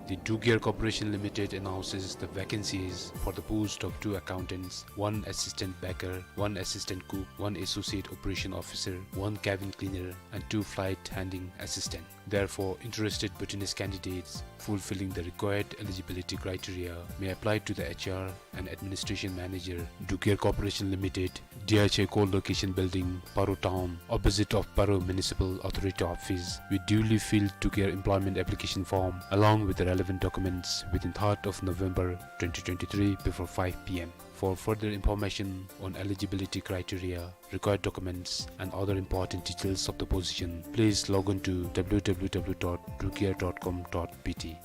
The Drugear Corporation Limited announces the vacancies for the post of two accountants, one assistant packer, one assistant cook, one associate operation officer, one cabin cleaner, and two flight handling assistant. Therefore, interested Bhutanese candidates fulfilling the required eligibility criteria may apply to the H R and Administration Manager, Drugear Corporation Limited, D H A Core Location Building, Paro Town, opposite of Paro Municipal Authority Office, with duly filled Drugear employment application form along with the relevant documents within third of November twenty twenty-three before five P M. For further information on eligibility criteria, required documents, and other important details of the position, please log on to W W W dot drugear dot com dot B T.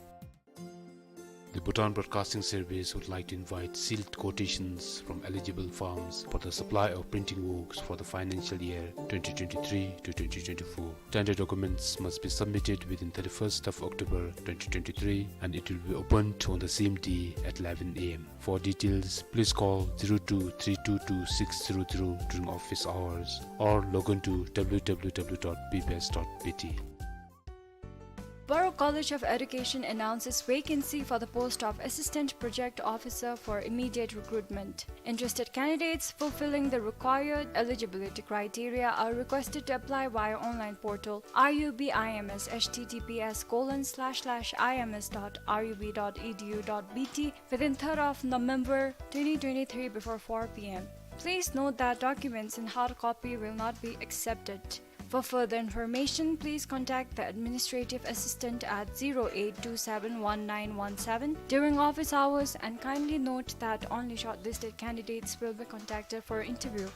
The Bhutan Broadcasting Service would like to invite sealed quotations from eligible firms for the supply of printing works for the financial year twenty twenty-three to twenty twenty-four. Tender documents must be submitted within thirty-first of October twenty twenty-three, and it will be opened on the same day at eleven A M. For details, please call zero two three two two six zero zero during office hours or log on to W W W dot B B S dot B T. Baro College of Education announces vacancy for the post of Assistant Project Officer for immediate recruitment. Interested candidates fulfilling the required eligibility criteria are requested to apply via online portal R U B I M S, H T T P S colon slash slash I M S dot R U B dot E D U dot B T, within third of November twenty twenty-three before four P M. Please note that documents in hard copy will not be accepted. For further information, please contact the administrative assistant at zero eight two seven one nine one seven during office hours, and kindly note that only shortlisted candidates will be contacted for interview.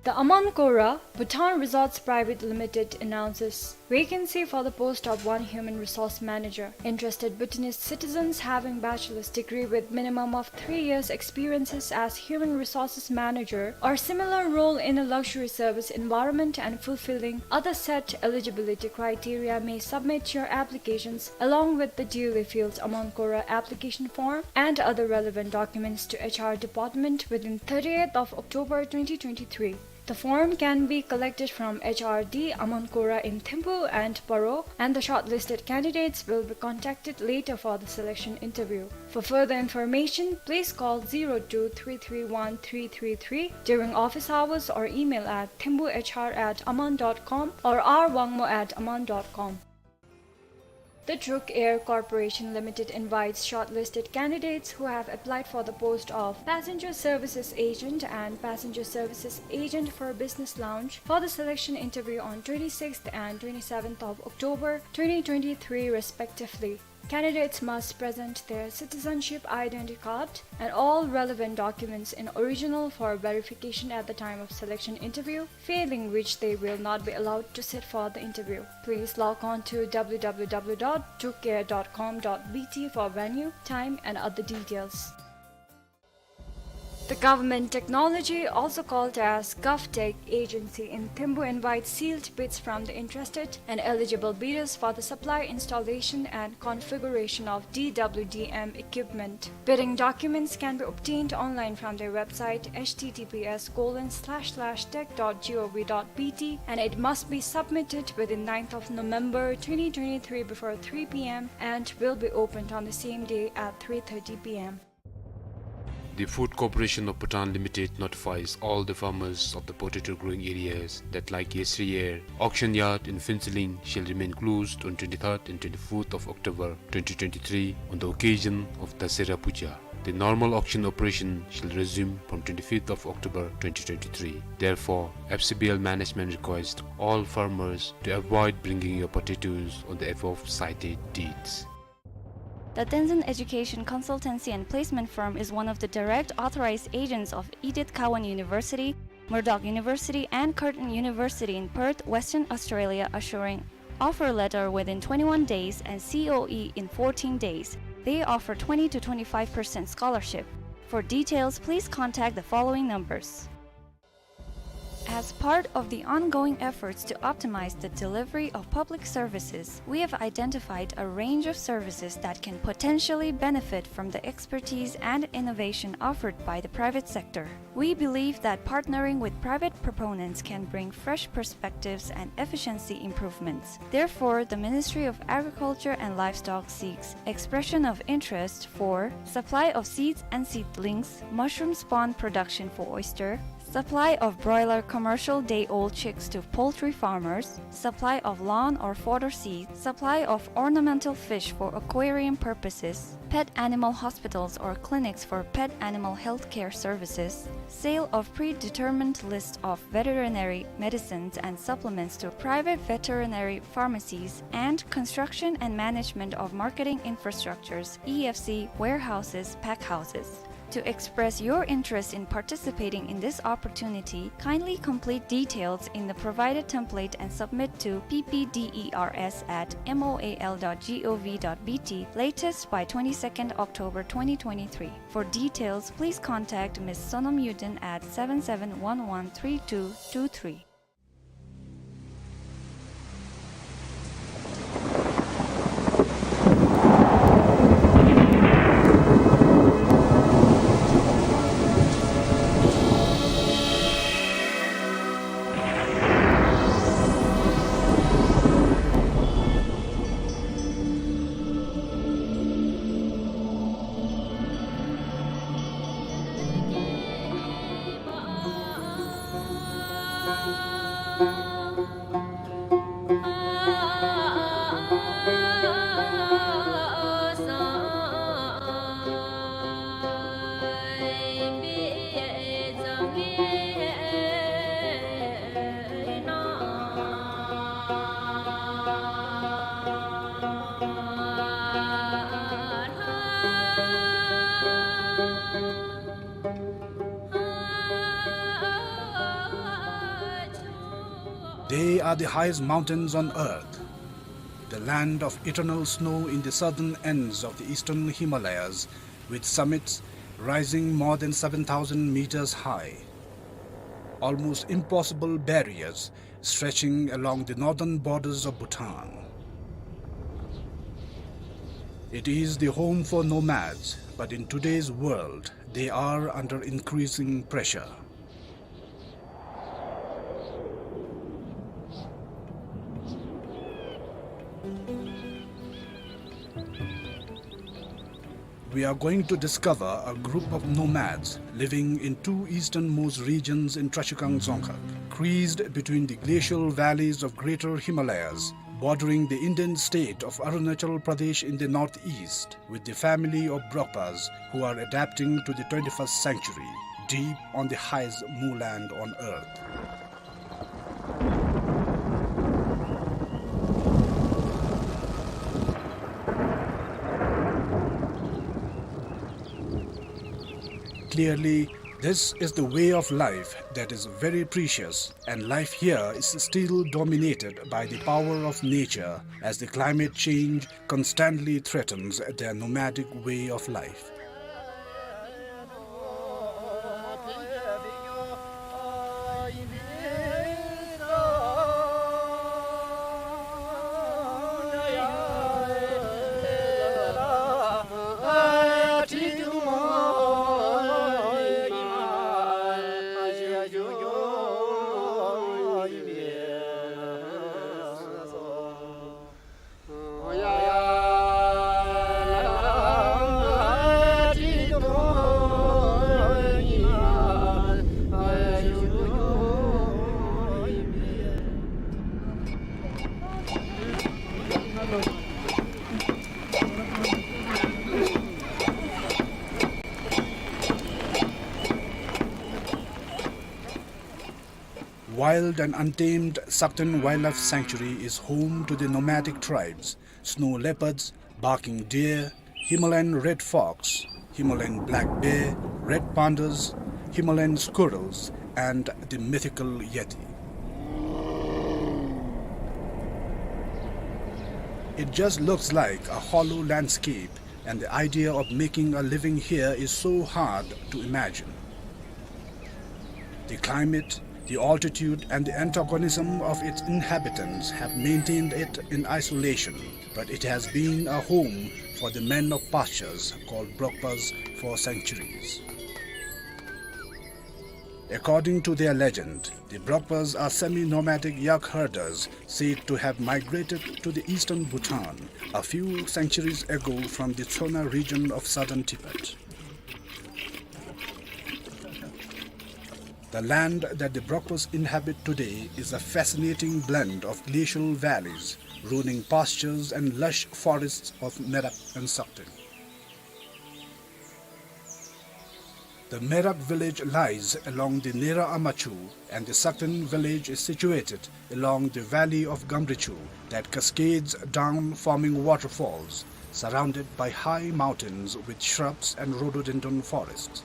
The Amonkora Bhutan Resorts Private Limited announces vacancy for the post of one human resource manager. Interested Bhutanese citizens having bachelor's degree with minimum of three years experiences as human resources manager or similar role in a luxury service environment and fulfilling other set eligibility criteria may submit your applications along with the duly filled Amonkora application form and other relevant documents to H R department within thirtieth of October twenty twenty-three. The form can be collected from H R D Amonkora in Thimphu and Paro, and the shortlisted candidates will be contacted later for the selection interview. For further information, please call zero two three three one three three three during office hours or email at thimphuhr at amon dot com or r wangmo at amon dot com. The Druk Air Corporation Limited invites shortlisted candidates who have applied for the post of Passenger Services Agent and Passenger Services Agent for Business Lounge for the selection interview on twenty-sixth and twenty-seventh of October twenty twenty-three respectively. Candidates must present their citizenship identity card and all relevant documents in original for verification at the time of selection interview, failing which they will not be allowed to sit for the interview. Please log on to w w w dot drukair dot com dot b t for venue, time and other details. The Government Technology, also called as GovTech Agency in Thimphu, invites sealed bids from the interested and eligible bidders for the supply, installation and configuration of D W D M equipment. Bidding documents can be obtained online from their website h t t p s colon slash slash tech dot gov dot b t, and it must be submitted within ninth of November twenty twenty-three before three p m and will be opened on the same day at three thirty p m. The Food Corporation of Bhutan Limited notifies all the farmers of the potato growing areas that, like yesteryear, auction yard in Phuentsholing shall remain closed on twenty-third and twenty-fourth of October twenty twenty-three on the occasion of Dasera Puja. The normal auction operation shall resume from twenty-fifth of October twenty twenty-three. Therefore, F C B L management requests all farmers to avoid bringing your potatoes on the above cited dates. The Tenzin Education Consultancy and Placement Firm is one of the direct authorized agents of Edith Cowan University, Murdoch University, and Curtin University in Perth, Western Australia, assuring offer letter within twenty-one days and C O E in fourteen days. They offer twenty to twenty-five percent scholarship. For details, please contact the following numbers. As part of the ongoing efforts to optimize the delivery of public services, we have identified a range of services that can potentially benefit from the expertise and innovation offered by the private sector. We believe that partnering with private proponents can bring fresh perspectives and efficiency improvements. Therefore, the Ministry of Agriculture and Livestock seeks expression of interest for supply of seeds and seedlings, mushroom spawn production for oyster, supply of broiler commercial day-old chicks to poultry farmers, supply of lawn or fodder seeds, supply of ornamental fish for aquarium purposes, pet animal hospitals or clinics for pet animal health care services, sale of predetermined list of veterinary medicines and supplements to private veterinary pharmacies, and construction and management of marketing infrastructures, E F C, warehouses, pack houses. To express your interest in participating in this opportunity, kindly complete details in the provided template and submit to P P D E R S at M O A L dot G O V dot B T latest by twenty-second October twenty twenty-three. For details, please contact Miss Sonam Yuden at seven seven one one three two two three. are the highest mountains on earth, the land of eternal snow in the southern ends of the eastern Himalayas, with summits rising more than seven thousand meters high. Almost impossible barriers stretching along the northern borders of Bhutan. It is the home for nomads, but in today's world, they are under increasing pressure. We are going to discover a group of nomads living in two easternmost regions in Trashigang Dzongkhag, creased between the glacial valleys of Greater Himalayas, bordering the Indian state of Arunachal Pradesh in the northeast, with the family of Brokpas who are adapting to the twenty-first century, deep on the highest moorland on earth. Clearly, this is the way of life that is very precious, and life here is still dominated by the power of nature, as the climate change constantly threatens their nomadic way of life. Wild and untamed Sakten Wildlife Sanctuary is home to the nomadic tribes, snow leopards, barking deer, Himalayan red fox, Himalayan black bear, red pandas, Himalayan squirrels, and the mythical yeti. It just looks like a hollow landscape, and the idea of making a living here is so hard to imagine. The climate, the altitude, and the antagonism of its inhabitants have maintained it in isolation, but it has been a home for the men of pastures called Brokpas for centuries. According to their legend, the Brokpas are semi-nomadic yak herders said to have migrated to the eastern Bhutan a few centuries ago from the Tsona region of southern Tibet. The land that the Brokpas inhabit today is a fascinating blend of glacial valleys, rolling pastures, and lush forests of Merak and Sakten. The Merak village lies along the Nera Amachu, and the Sakten village is situated along the valley of Gamrichu that cascades down, forming waterfalls, surrounded by high mountains with shrubs and rhododendron forests.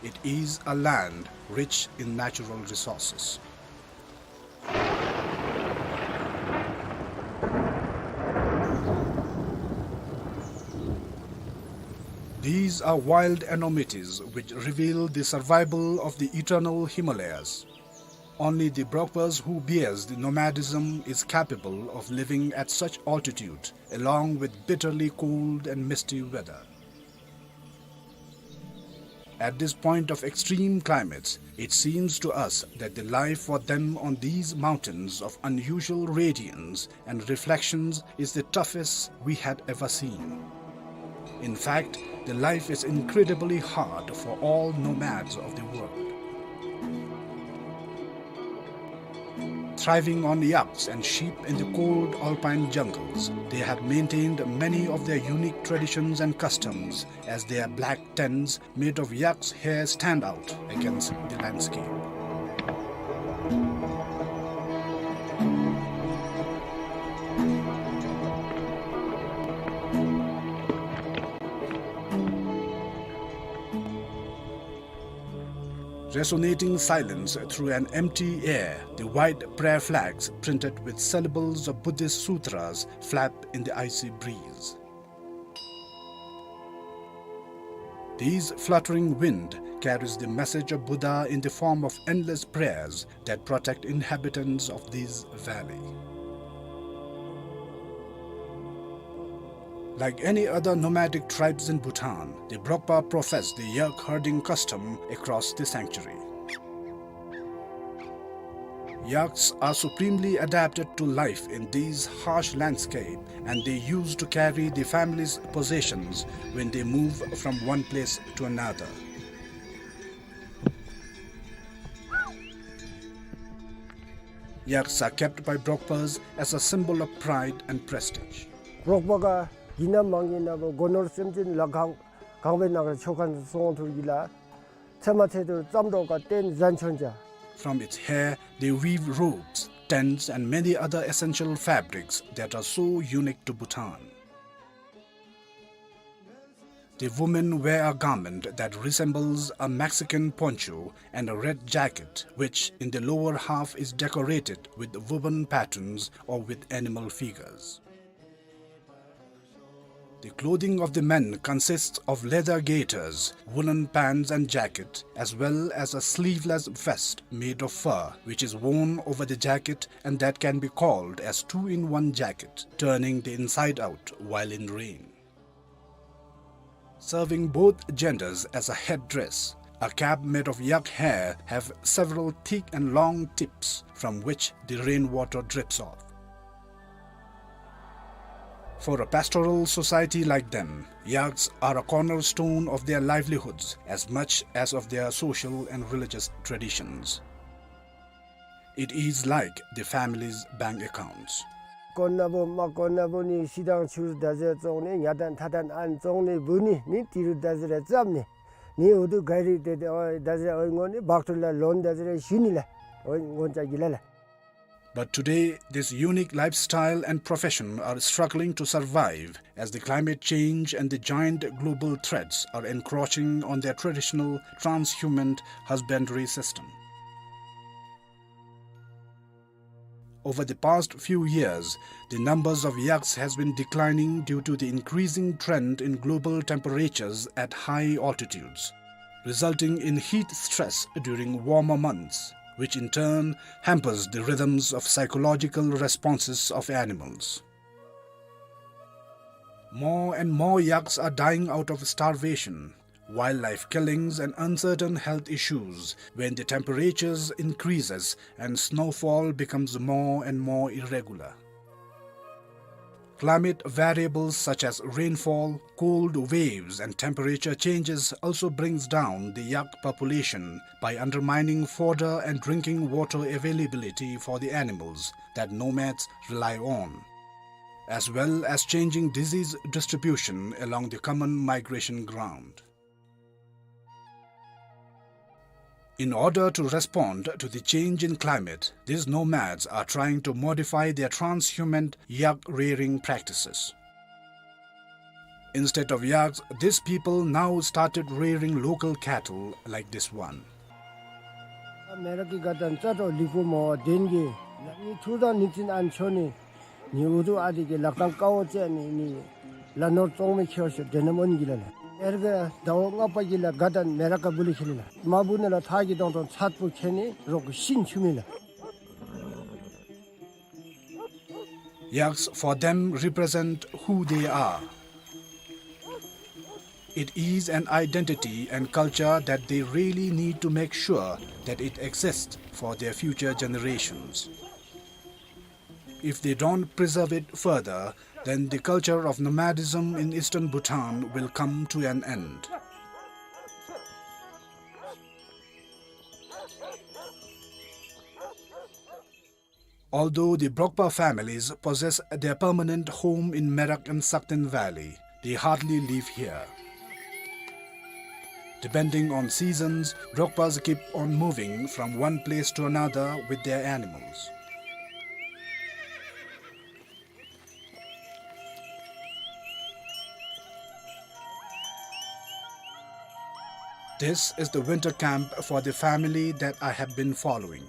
It is a land rich in natural resources. These are wild enormities which reveal the survival of the eternal Himalayas. Only the Brokpas who bears the nomadism is capable of living at such altitude, along with bitterly cold and misty weather. At this point of extreme climates, it seems to us that the life for them on these mountains of unusual radiance and reflections is the toughest we had ever seen. In fact, the life is incredibly hard for all nomads of the world. Thriving on yaks and sheep in the cold alpine jungles, they have maintained many of their unique traditions and customs, as their black tents made of yak's hair stand out against the landscape. Resonating silence through an empty air, the white prayer flags printed with syllables of Buddhist sutras flap in the icy breeze. These fluttering wind carries the message of Buddha in the form of endless prayers that protect inhabitants of this valley. Like any other nomadic tribes in Bhutan, the Brokpa profess the yak herding custom across the sanctuary. Yaks are supremely adapted to life in these harsh landscape, and they used to carry the family's possessions when they move from one place to another. Yaks are kept by Brokpas as a symbol of pride and prestige. རོགས་པ་ག་གི་ན་མང་གི་ན་བོ་སྒོ་ནོར་སེམས་ཅན་ལ་གང་གང་བའི་ནང་ར་ཆོ་ག་སོང་ཐུབ་ཀྱི་ལ། ཚེ་མ་ཚེ་དུར་ཙམ་རོགས་ཀ་བརྟེན་ཟན་ཆོན་ཅ། From its hair, they weave robes, tents, and many other essential fabrics that are so unique to Bhutan. The women wear a garment that resembles a Mexican poncho and a red jacket, which in the lower half is decorated with woven patterns or with animal figures. The clothing of the men consists of leather gaiters, woolen pants and jacket, as well as a sleeveless vest made of fur, which is worn over the jacket and that can be called as two-in-one jacket, turning the inside out while in rain. Serving both genders as a headdress, a cap made of yak hair have several thick and long tips from which the rainwater drips off. For a pastoral society like them, yaks are a cornerstone of their livelihoods as much as of their social and religious traditions. It is like the family's bank accounts. དཀོན་ན་བོ་མ་དཀོན་ན་བོ་ནི་ཤི་དང་ཆུར་ད་ཟེར་བཙོང་ནི་ཉ་དང་ཐ་དང་ཨན་བཙོང་ནི་བུ་ནི་ནི་ཏི་རུ་ད་ཟེར་ར་བཙབ་ནི། ནི་འུ་དུ་ག་རི་ཏེ་ཏེ་འོ་ད་ཟེར་འོ་ངོ་ནི་བག་ཁྲུ་ལ་ལོན་ད་ཟེར་ར་ཞུ་ནི་ལ། འོ་ངོ་ཅ་གི་ལ་ལ། But today, this unique lifestyle and profession are struggling to survive as the climate change and the giant global threats are encroaching on their traditional transhumant husbandry system. Over the past few years, the numbers of yaks has been declining due to the increasing trend in global temperatures at high altitudes, resulting in heat stress during warmer months, which in turn hampers the rhythms of psychological responses of animals. More and more yaks are dying out of starvation, wildlife killings and uncertain health issues when the temperatures increases and snowfall becomes more and more irregular. Climate variables such as rainfall, cold waves and temperature changes also brings down the yak population by undermining fodder and drinking water availability for the animals that nomads rely on, as well as changing disease distribution along the common migration ground. In order to respond to the change in climate, these nomads are trying to modify their transhumant yak rearing practices. Instead of yaks, these people now started rearing local cattle like this one. མེ་རག་གི་ག་དང་ཙ་ཏོ་ལི་ཀུ་མོ་དེན་གི་ནི་ཐུར་དང་ནི་ཙིན་ཨན་ཆོ་ནི། ནི་འུ་དུ་ཨ་དི་གི་ལག་ཏང་ཀ་བོ་ཙེ་ནི་ནི་ལ་ནོར་བཙོང་མི་ཁྱེར་ཤོ་དེ་ནམ་འོན་གི་ལ་ལ། ཨེར་གི་ཟླ་བ་ལྔ་པ་གི་ལ་ག་དང་མེ་རག་ག་བུ་ལི་ཁི་ལ་ལ། མ་བུ་ནི་ལ་ཐག་གི་དོང་དོང་ཚད་པོ་ཁྱེར་ནི་རོག་གི་ཤིན་ཆུ་མི་ལ། Yaks for them represent who they are. It is an identity and culture that they really need to make sure that it exists for their future generations. If they don't preserve it further, then the culture of nomadism in eastern Bhutan will come to an end. Although the Brokpa families possess their permanent home in Merak and Sakten Valley, they hardly live here. Depending on seasons, Brokpas keep on moving from one place to another with their animals. This is the winter camp for the family that I have been following.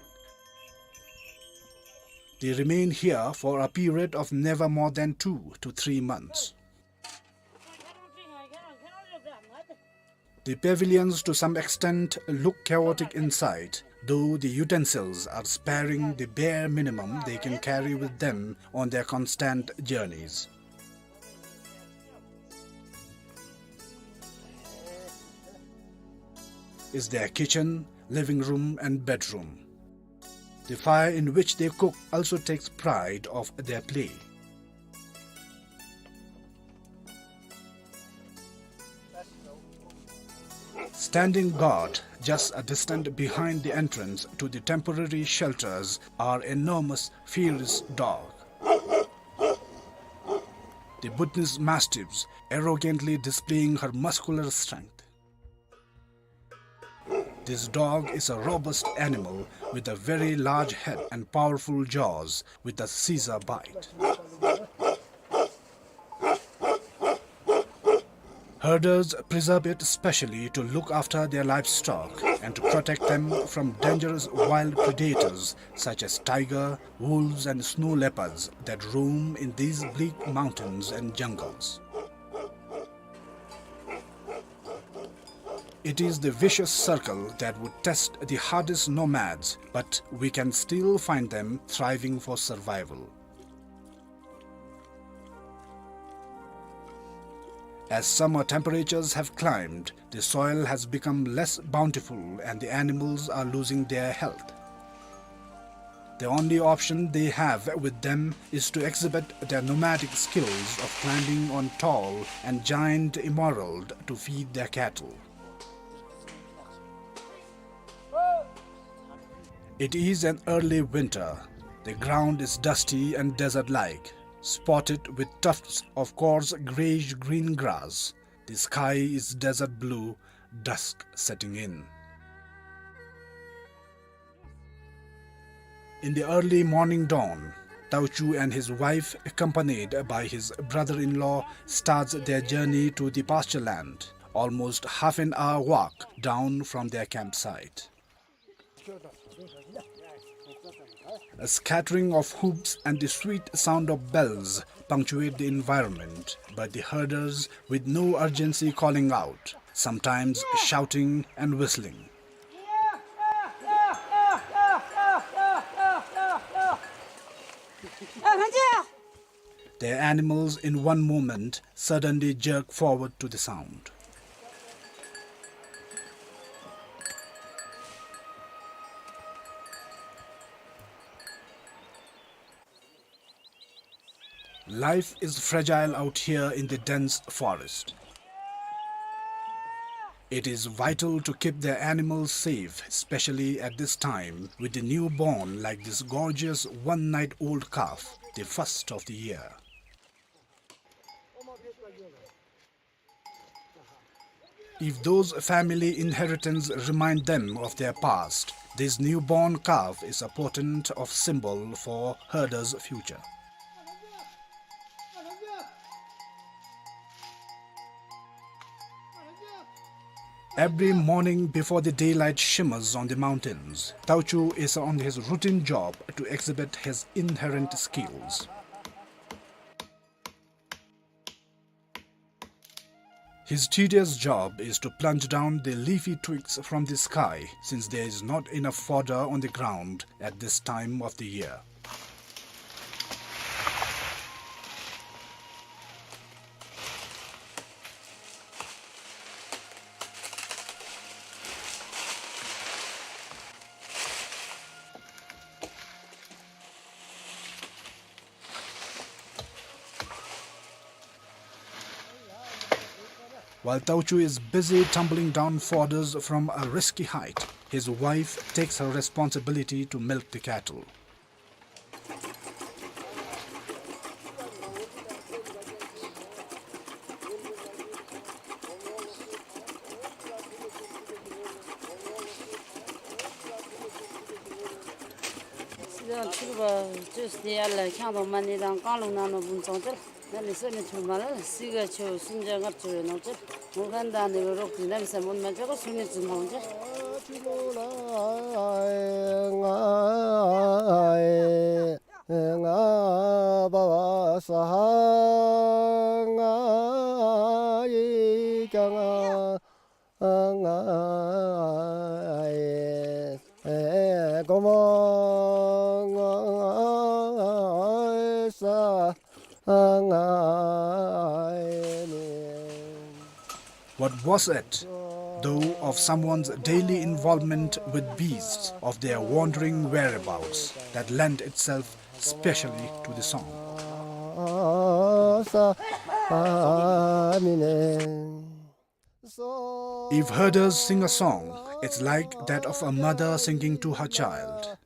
They remain here for a period of never more than two to three months. The pavilions to some extent look chaotic inside, though the utensils are sparing the bare minimum they can carry with them on their constant journeys. Is their kitchen, living room and bedroom. The fire in which they cook also takes pride of their play. Standing guard just a distance behind the entrance to the temporary shelters are enormous, fierce dog. The Bhutanese mastiffs arrogantly displaying her muscular strength. This dog is a robust animal with a very large head and powerful jaws with a scissor bite. Herders preserve it specially to look after their livestock and to protect them from dangerous wild predators such as tiger, wolves and snow leopards that roam in these bleak mountains and jungles. It is the vicious circle that would test the hardest nomads, but we can still find them thriving for survival. As summer temperatures have climbed, the soil has become less bountiful and the animals are losing their health. The only option they have with them is to exhibit their nomadic skills of climbing on tall and giant emerald to feed their cattle. It is an early winter. The ground is dusty and desert-like, spotted with tufts of coarse grayish-green grass. The sky is desert blue, dusk setting in. In the early morning dawn, Tauchu and his wife, accompanied by his brother-in-law, starts their journey to the pasture land, almost half an hour walk down from their campsite. A scattering of hoofs and the sweet sound of bells punctuate the environment, but the herders with no urgency calling out, sometimes shouting and whistling. Their animals in one moment suddenly jerk forward to the sound. Life is fragile out here in the dense forest. It is vital to keep their animals safe, especially at this time, with the newborn like this gorgeous one-night-old calf, the first of the year. If those family inheritance remind them of their past, this newborn calf is a potent of symbol for herders' future. Every morning before the daylight shimmers on the mountains, Tauchu is on his routine job to exhibit his inherent skills. His tedious job is to plunge down the leafy twigs from the sky, since there is not enough fodder on the ground at this time of the year. While Tauchu is busy tumbling down fodders from a risky height, his wife takes her responsibility to milk the cattle. སི་ཁ་ཆུ་བ་ཆུ་སྟེ་ཡར་ལ་ཁྱང་དང་མ་ཎི་དང་རྐང་ལུང་ནང་ནོ་བུམ་ཚང་ཅལ། ན་ནི་སོ་ནི་ཐུང་མ་ལ་སི་ཁ་ཆུ་སུམ་བརྒྱ་ལྔ་བཅུ་རེ་ནོ་ཅལ། ངོ་གན་དང་ནི་རོགས་ཀྱི་ནམ་ས་མུན་མ་ཅོ་གོ་སུ་ནི་ཙུན་ཧོང་ཅེ། What was it, though, of someone's daily involvement with beasts, of their wandering whereabouts, that lent itself specially to the song? If herders sing a song, it's like that of a mother singing to her child.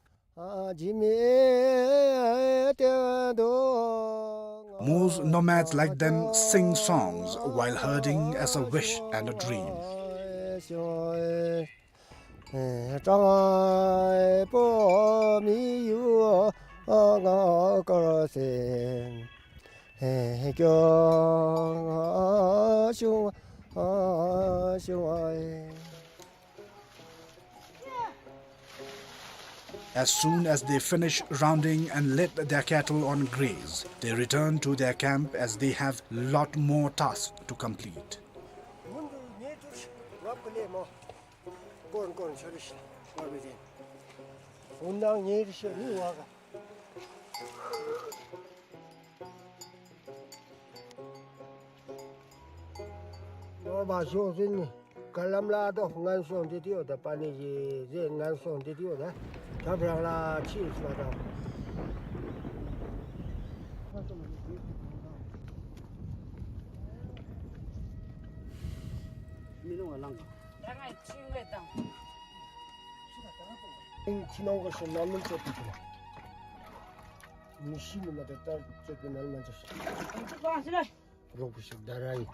Most nomads like them sing songs while herding as a wish and a dream. As soon as they finish rounding and let their cattle on graze, they return to their camp as they have lot more tasks to complete. ནོར་བ་ཤོག་ཟིན་ནི། ག་ལམ་ལ་ཏོ་ངན་སོང་འདི་ཏི་ཡོད་ད་པ་ནི་ཡི་ཟེ་ངན་སོང་འདི་ཏི་ཡོད་ད། ད་བྲང་ལ་ཕྱིས་མ་ད། མི་ནོ་ང་ལང་ག་ད་ང་ཕྱིས་ངེ་དང་། ཕྱི་ནང་ག་ཤོ་ན་མིན་ཅོ་ཏི་ཏི་ན། མི་ཤི་ནི་མ་ད་ད་ཅོ་ཏི་ན་མ་ཅོ་ཤོ། རོགས་པོ་ཞིག་ད་ར་ཡི།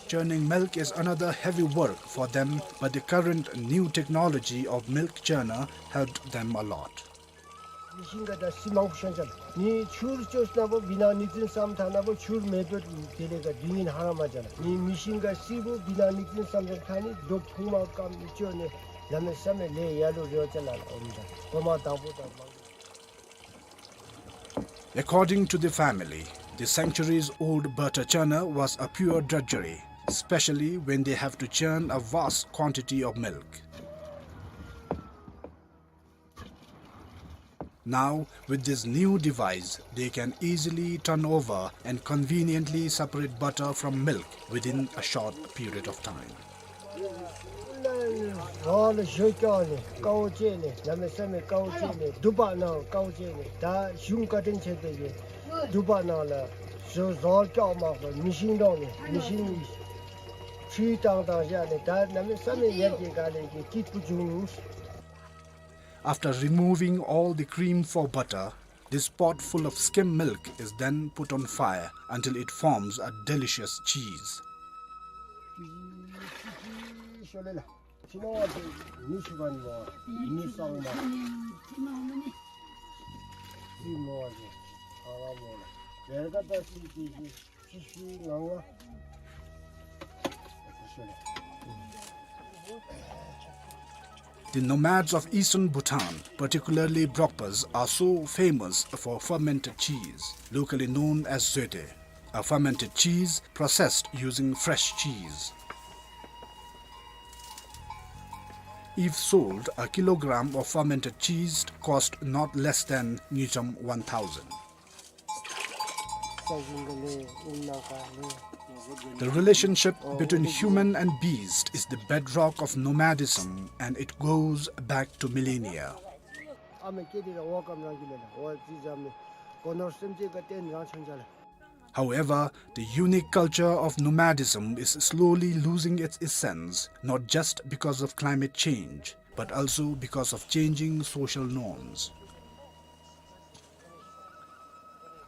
Churning milk is another heavy work for them, but the current new technology of milk churner helped them a lot. མི་ཤིང་ག་ད་སི་མང་པོ་ཤོང་ཅ་ལ། ནི་ཆུར་ཅོས་ན་བོ་བི་ན་ནིག་ཙིན་སམ་ཐ་ན་བོ་ཆུར་མེ་པེ་དེ་ལེ་ག་དུས་ཡིན་ཧ་ར་མ་ཅ་ལ། ནི་མི་ཤིང་ག་སི་བོ་བི་ན་ནིག་ཙིན་སམ་ཐ་ནི་རྡོ་ཕུང་མ་ཀམ་ནི་ཅོ་ནི་ལ་མེ་ས་མེ་ལེ་ཡ་ལུ་རེ་བ་ཅ་ལ་ལ་འོ་མི་ད་གོ་མ་དང་པོ་དང་མང་། According to the family, the centuries-old butter churner was a pure drudgery, especially when they have to churn a vast quantity of milk. Now, with this new device, they can easily turn over and conveniently separate butter from milk within a short period of time. ཟོ་ལ་ཞོ་སྐྱོག་ནི་ཀའོ་ཅེ་ནི་ལ་མེ་ས་མེ་ཀའོ་ཅེ་ནི་དུ་པ་ནང་ཀའོ་ཅེ་ནི་ད་གཞུང་བཀའ་དྲིན་ཆེ་དེ་གི་དུ་པ་ནང་ལ་ཟོ་ཟོ་སྐྱོག་མ་གོ་མི་ཤིང་དོང་ནི་མི་ཤིང་ཆུའི་བཏང་བཏང་བཞག་ནི་ད་ལ་མེ་ས་མེ་ཡར་གྱི་ག་ལེ་གི་སྐྱིད་པོ་བྱུང་། After removing all the cream for butter, this pot full of skim milk is then put on fire until it forms a delicious cheese. The nomads of eastern Bhutan, particularly Brokpas, are so famous for fermented cheese, locally known as zoete, a fermented cheese processed using fresh cheese. If sold, a kilogram of fermented cheese cost not less than ngultrum one thousand. The relationship between human and beast is the bedrock of nomadism, and it goes back to millennia. However, the unique culture of nomadism is slowly losing its essence, not just because of climate change, but also because of changing social norms.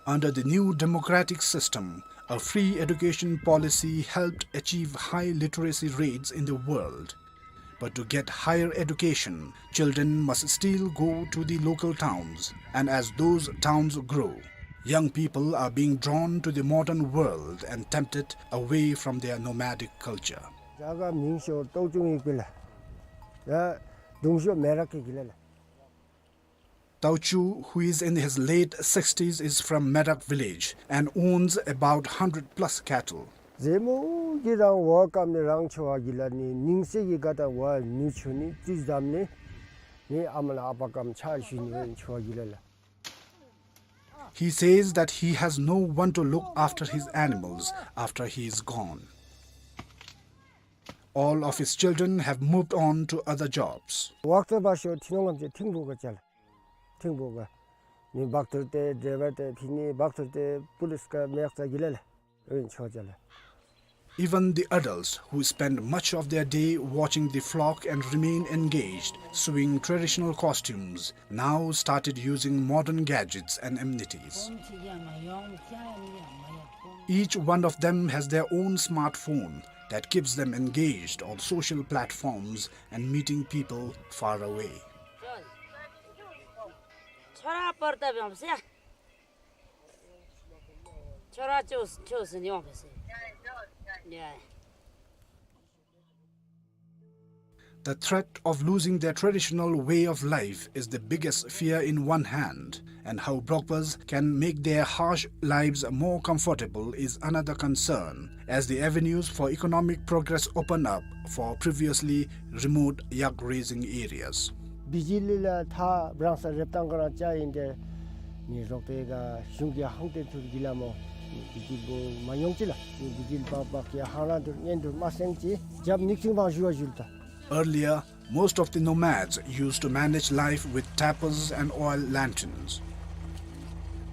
Under the new democratic system, a free education policy helped achieve high literacy rates in the world. But to get higher education, children must still go to the local towns, and as those towns grow, young people are being drawn to the modern world and tempted away from their nomadic culture. རྒྱ་གར་མིང་ཤོ་ཏོ་ཅུང་ཡིག་པི་ལ། ཡ་དུང་ཤོ་མེ་རག་གི་གི་ལ་ལ། Tau Chu, who is in his late sixties, is from Merak village and owns about hundred plus cattle. ཟེ་མོ་གི་རང་བ་ཀམ་ནི་རང་ཆོ་བ་གི་ལ་ནི་ནིང་སེ་གི་ག་ད་བ་ནུ་ཆུ་ནི་ཙི་ཟམ་ནི་ནི་ཨ་མ་ལ་ཨ་པ་ཀམ་ཆ་ཤུ་ནི་ཆོ་བ་གི་ལ་ལ། He says that he has no one to look after his animals after he is gone. All of his children have moved on to other jobs. ཝག་ཏ་བ་ཤོ་ཐི་ནོང་ངམ་ཅེ་ཐིང་བུ་ག་ཅལ། ཐིང་བུ་ག་ནི་བག་ཐུར་ཏེ་ཌ་རའི་བར་ཏེ་ཕི་ནི་བག་ཐུར་ཏེ་པུ་ལིས་ག་མེག་ཙ་གི་ལ་ལ་ཨིན་ཆོ་ཅལ། Even the adults who spend much of their day watching the flock and remain engaged, sewing traditional costumes, now started using modern gadgets and amenities. Each one of them has their own smartphone that keeps them engaged on social platforms and meeting people far away. ཁྱོད་ར་པར་ཏ་བྱོངས་ཟེར། ཁྱོད་ར་ཅོས་ཅོས་ཟེར་ཡོང་བས་ཟེར། ཡ། The threat of losing their traditional way of life is the biggest fear in one hand, and how Brokpas can make their harsh lives more comfortable is another concern, as the avenues for economic progress open up for previously remote yak raising areas. བི་ཇི་ལི་ལ་ཐ་བྲང་ས་རེབ་ཏང་ག་རང་ཅ་ཡིན་ཏེ་ནི་རོགས་པའི་ག་གཞུང་གི་ཧང་ཏེ་ཐུར་གི་ལ་མོ་ནི་བི་ཇི་ལི་བོ་མ་ཡོང་ཅི་ལ་ནི་བི་ཇི་ལི་པག་པག་གི་ཧང་རང་ཐུར་ཉན་ཐུར་མ་སེང་ཅི་རྒྱབ་ནིག་ཅིང་བང་ཞུ་བ་ཞུལ་ཏ། Earlier, most of the nomads used to manage life with tapers and oil lanterns.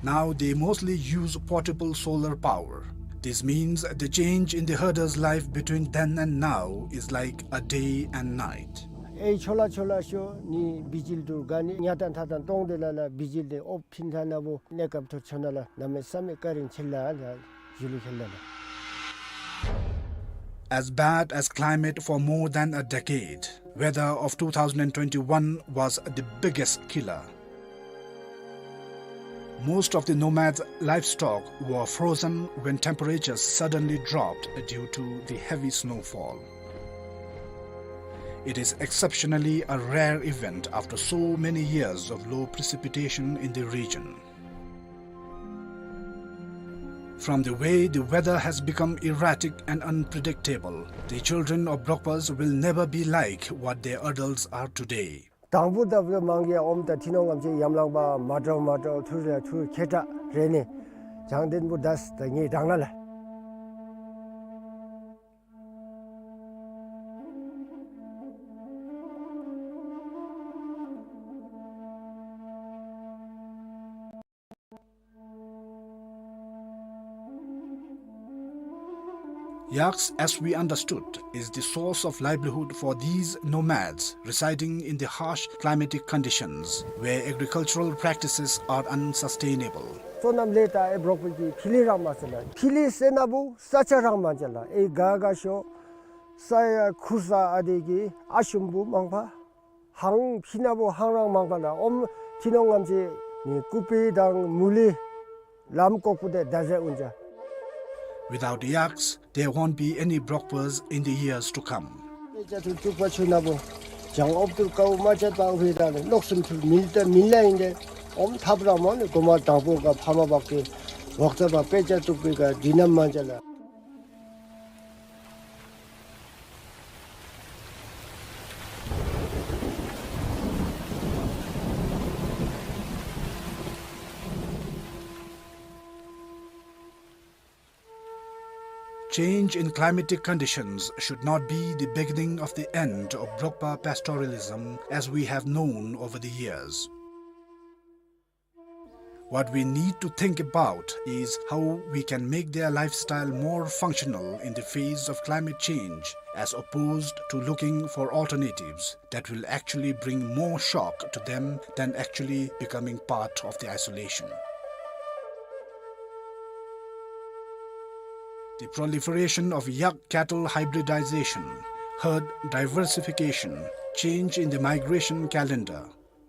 Now they mostly use portable solar power. This means the change in the herder's life between then and now is like a day and night. ཨེ་ཆོ་ལ་ཆོ་ལ་ཤོ་ནི་བི་ཇི་ལི་ཐུར་ག་ནི་ཉ་ཏན་ཐ་ཏན་ཏོང་ཏེ་ལ་ལ་བི་ཇི་ལི་ཨོབ་ཕིན་ཐ་ན་བོ་ནེ་ཀབ་ཐུར་ཆོ་ན་ལ་ན་མེ་ས་མེ་ཀ་རིན་ཆེ་ལ་ལ་ཞུ་ལི་ཁེ་ལ་ལ། As bad as climate for more than a decade, weather of two thousand and twenty-one was the biggest killer. Most of the nomads' livestock were frozen when temperatures suddenly dropped due to the heavy snowfall. It is exceptionally a rare event after so many years of low precipitation in the region. From the way the weather has become erratic and unpredictable, the children of Brokpas will never be like what their adults are today. དང་པོ་ད་བུ་མང་གི་ཨོམ་ད་ཐི་ནོང་ངམ་ཅིག་ཡམ་ལང་པ་མ་འདྲཝ་མ་འདྲཝ་ཐུར་རེ་ཐུར་ཁེ་ཏྲ་རེ་ནི་བྱང་ལྡན་པོ་དས་ད་ངེ་དྲང་ན་ལ། Yaks, as we understood, is the source of livelihood for these nomads residing in the harsh climatic conditions where agricultural practices are unsustainable. སོ་ནམ་ལས་ད་ཨེ་བྲོག་པའི་གི་ཕི་ལི་རང་མ་ཟེར་ལ། ཕི་ལི་ཟེར་ན་བུ་ས་ཆ་རང་མ་ཅ་ལ། ཨེ་ག་ག་ཤོ་ས་ཡ་ཁུར་ས་ཨ་དེ་གི་ཨ་ཤུམ་བུ་མང་པ། ཧང་ཕི་ན་བོ་ཧང་རང་མང་པ་ན་ཨོམ་ཐི་ནོང་ངམ་ཅིག་ནི་ཀུ་པི་དང་མུ་ལི་ལམ་ཀོག་པུ་དེ་ད་ཟེ་ཨུན་ཅ། Without yaks, there won't be any Brokpas in the years to come. དཔེ་ཆ་ཐུར་བཙུགས་པ་ཆུ་ན་བོ་བྱང་ཨོབ་ཐུར་ཀའུ་མ་ཅད་པའང་ཧུའི་ར་ནི་ལོག་སུམ་ཐུར་མིལ་ཏེ་མིལ་ལ་ཡིན་ཏེ་ཨོམ་ཐབ་ར་མོ་ནི་གོ་མ་དང་པོ་ག་ཕ་མ་བག་གི་ཝག་ཙ་བ་དཔེ་ཆ་བཙུགས་པའི་ག་དི་ནམ་མ་ཅ་ལ། Change in climatic conditions should not be the beginning of the end of Brokpa pastoralism as we have known over the years. What we need to think about is how we can make their lifestyle more functional in the face of climate change, as opposed to looking for alternatives that will actually bring more shock to them than actually becoming part of the isolation. The proliferation of yak cattle hybridization Herd diversification, change in the migration calendar,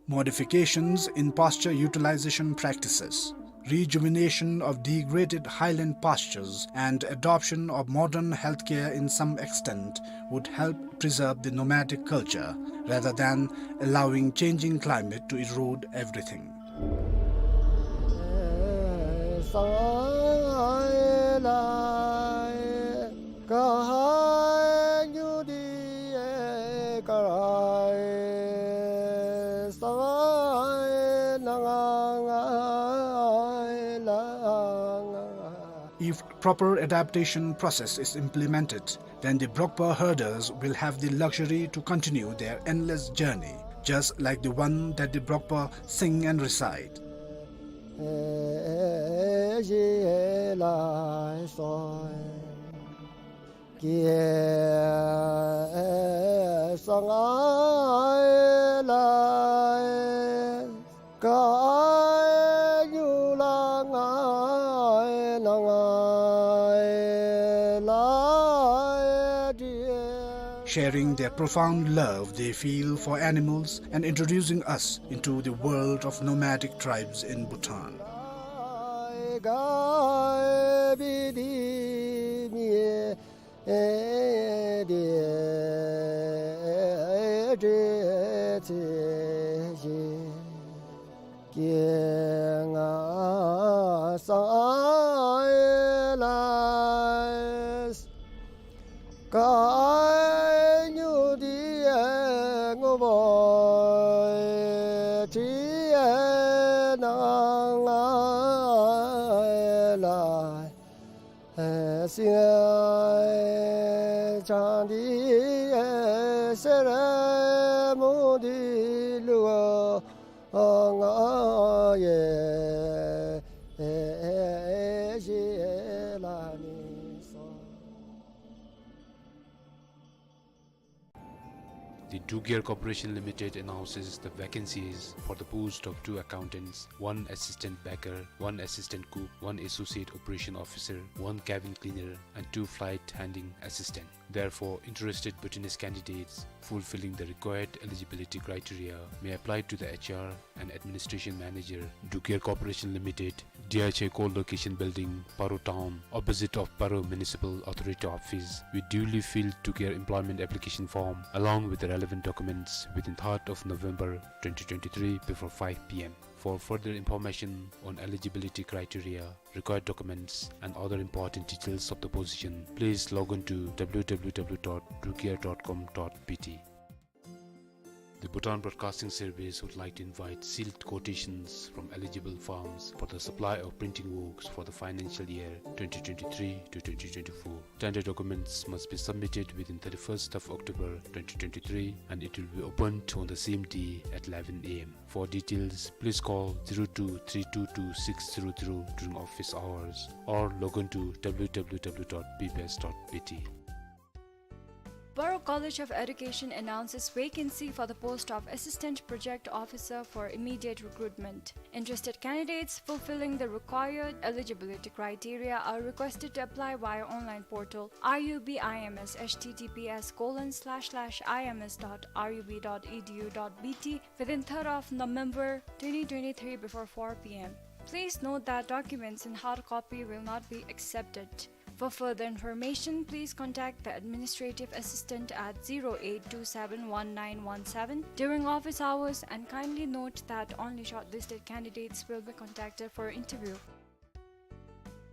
modifications in pasture utilization practices, rejuvenation of degraded highland pastures, and adoption of modern healthcare in some extent would help preserve the nomadic culture rather than allowing changing climate to erode everything. If proper adaptation process is implemented, then the Brokpa herders will have the luxury to continue their endless journey, just like the one that the Brokpa sing and recite. Sharing their profound love they feel for animals and introducing us into the world of nomadic tribes in Bhutan. The Druk Yer Corporation Limited announces the vacancies for the post of two accountants, one assistant packer, one assistant cook, one associate operation officer, one cabin cleaner, and two flight handling assistant. Therefore, interested Bhutanese candidates fulfilling the required eligibility criteria may apply to the H R and administration manager, Druk Yer Corporation Limited, D H A Core Location Building, Paro Town, opposite of Paro Municipal Authority Office, with duly filled Druk Yer employment application form along with the relevant documents within third of November twenty twenty-three before five P M. For further information on eligibility criteria, required documents, and other important details of the position, please log on to W W W dot drukyer dot com dot B T. The Bhutan Broadcasting Service would like to invite sealed quotations from eligible firms for the supply of printing works for the financial year twenty twenty-three to twenty twenty-four. Tender documents must be submitted within thirty-first of October twenty twenty-three, and it will be opened on the same day at eleven A M. For details, please call zero two three two two six zero zero during office hours or log on to W W W dot B B S dot B T. Paro College of Education announces vacancy for the post of Assistant Project Officer for immediate recruitment. Interested candidates fulfilling the required eligibility criteria are requested to apply via online portal R U B I M S, H T T P S colon slash slash I M S dot R U B dot E D U dot B T, within third of November twenty twenty-three before four P M. Please note that documents in hard copy will not be accepted. For further information, please contact the administrative assistant at zero eight two seven one nine one seven during office hours, and kindly note that only shortlisted candidates will be contacted for interview.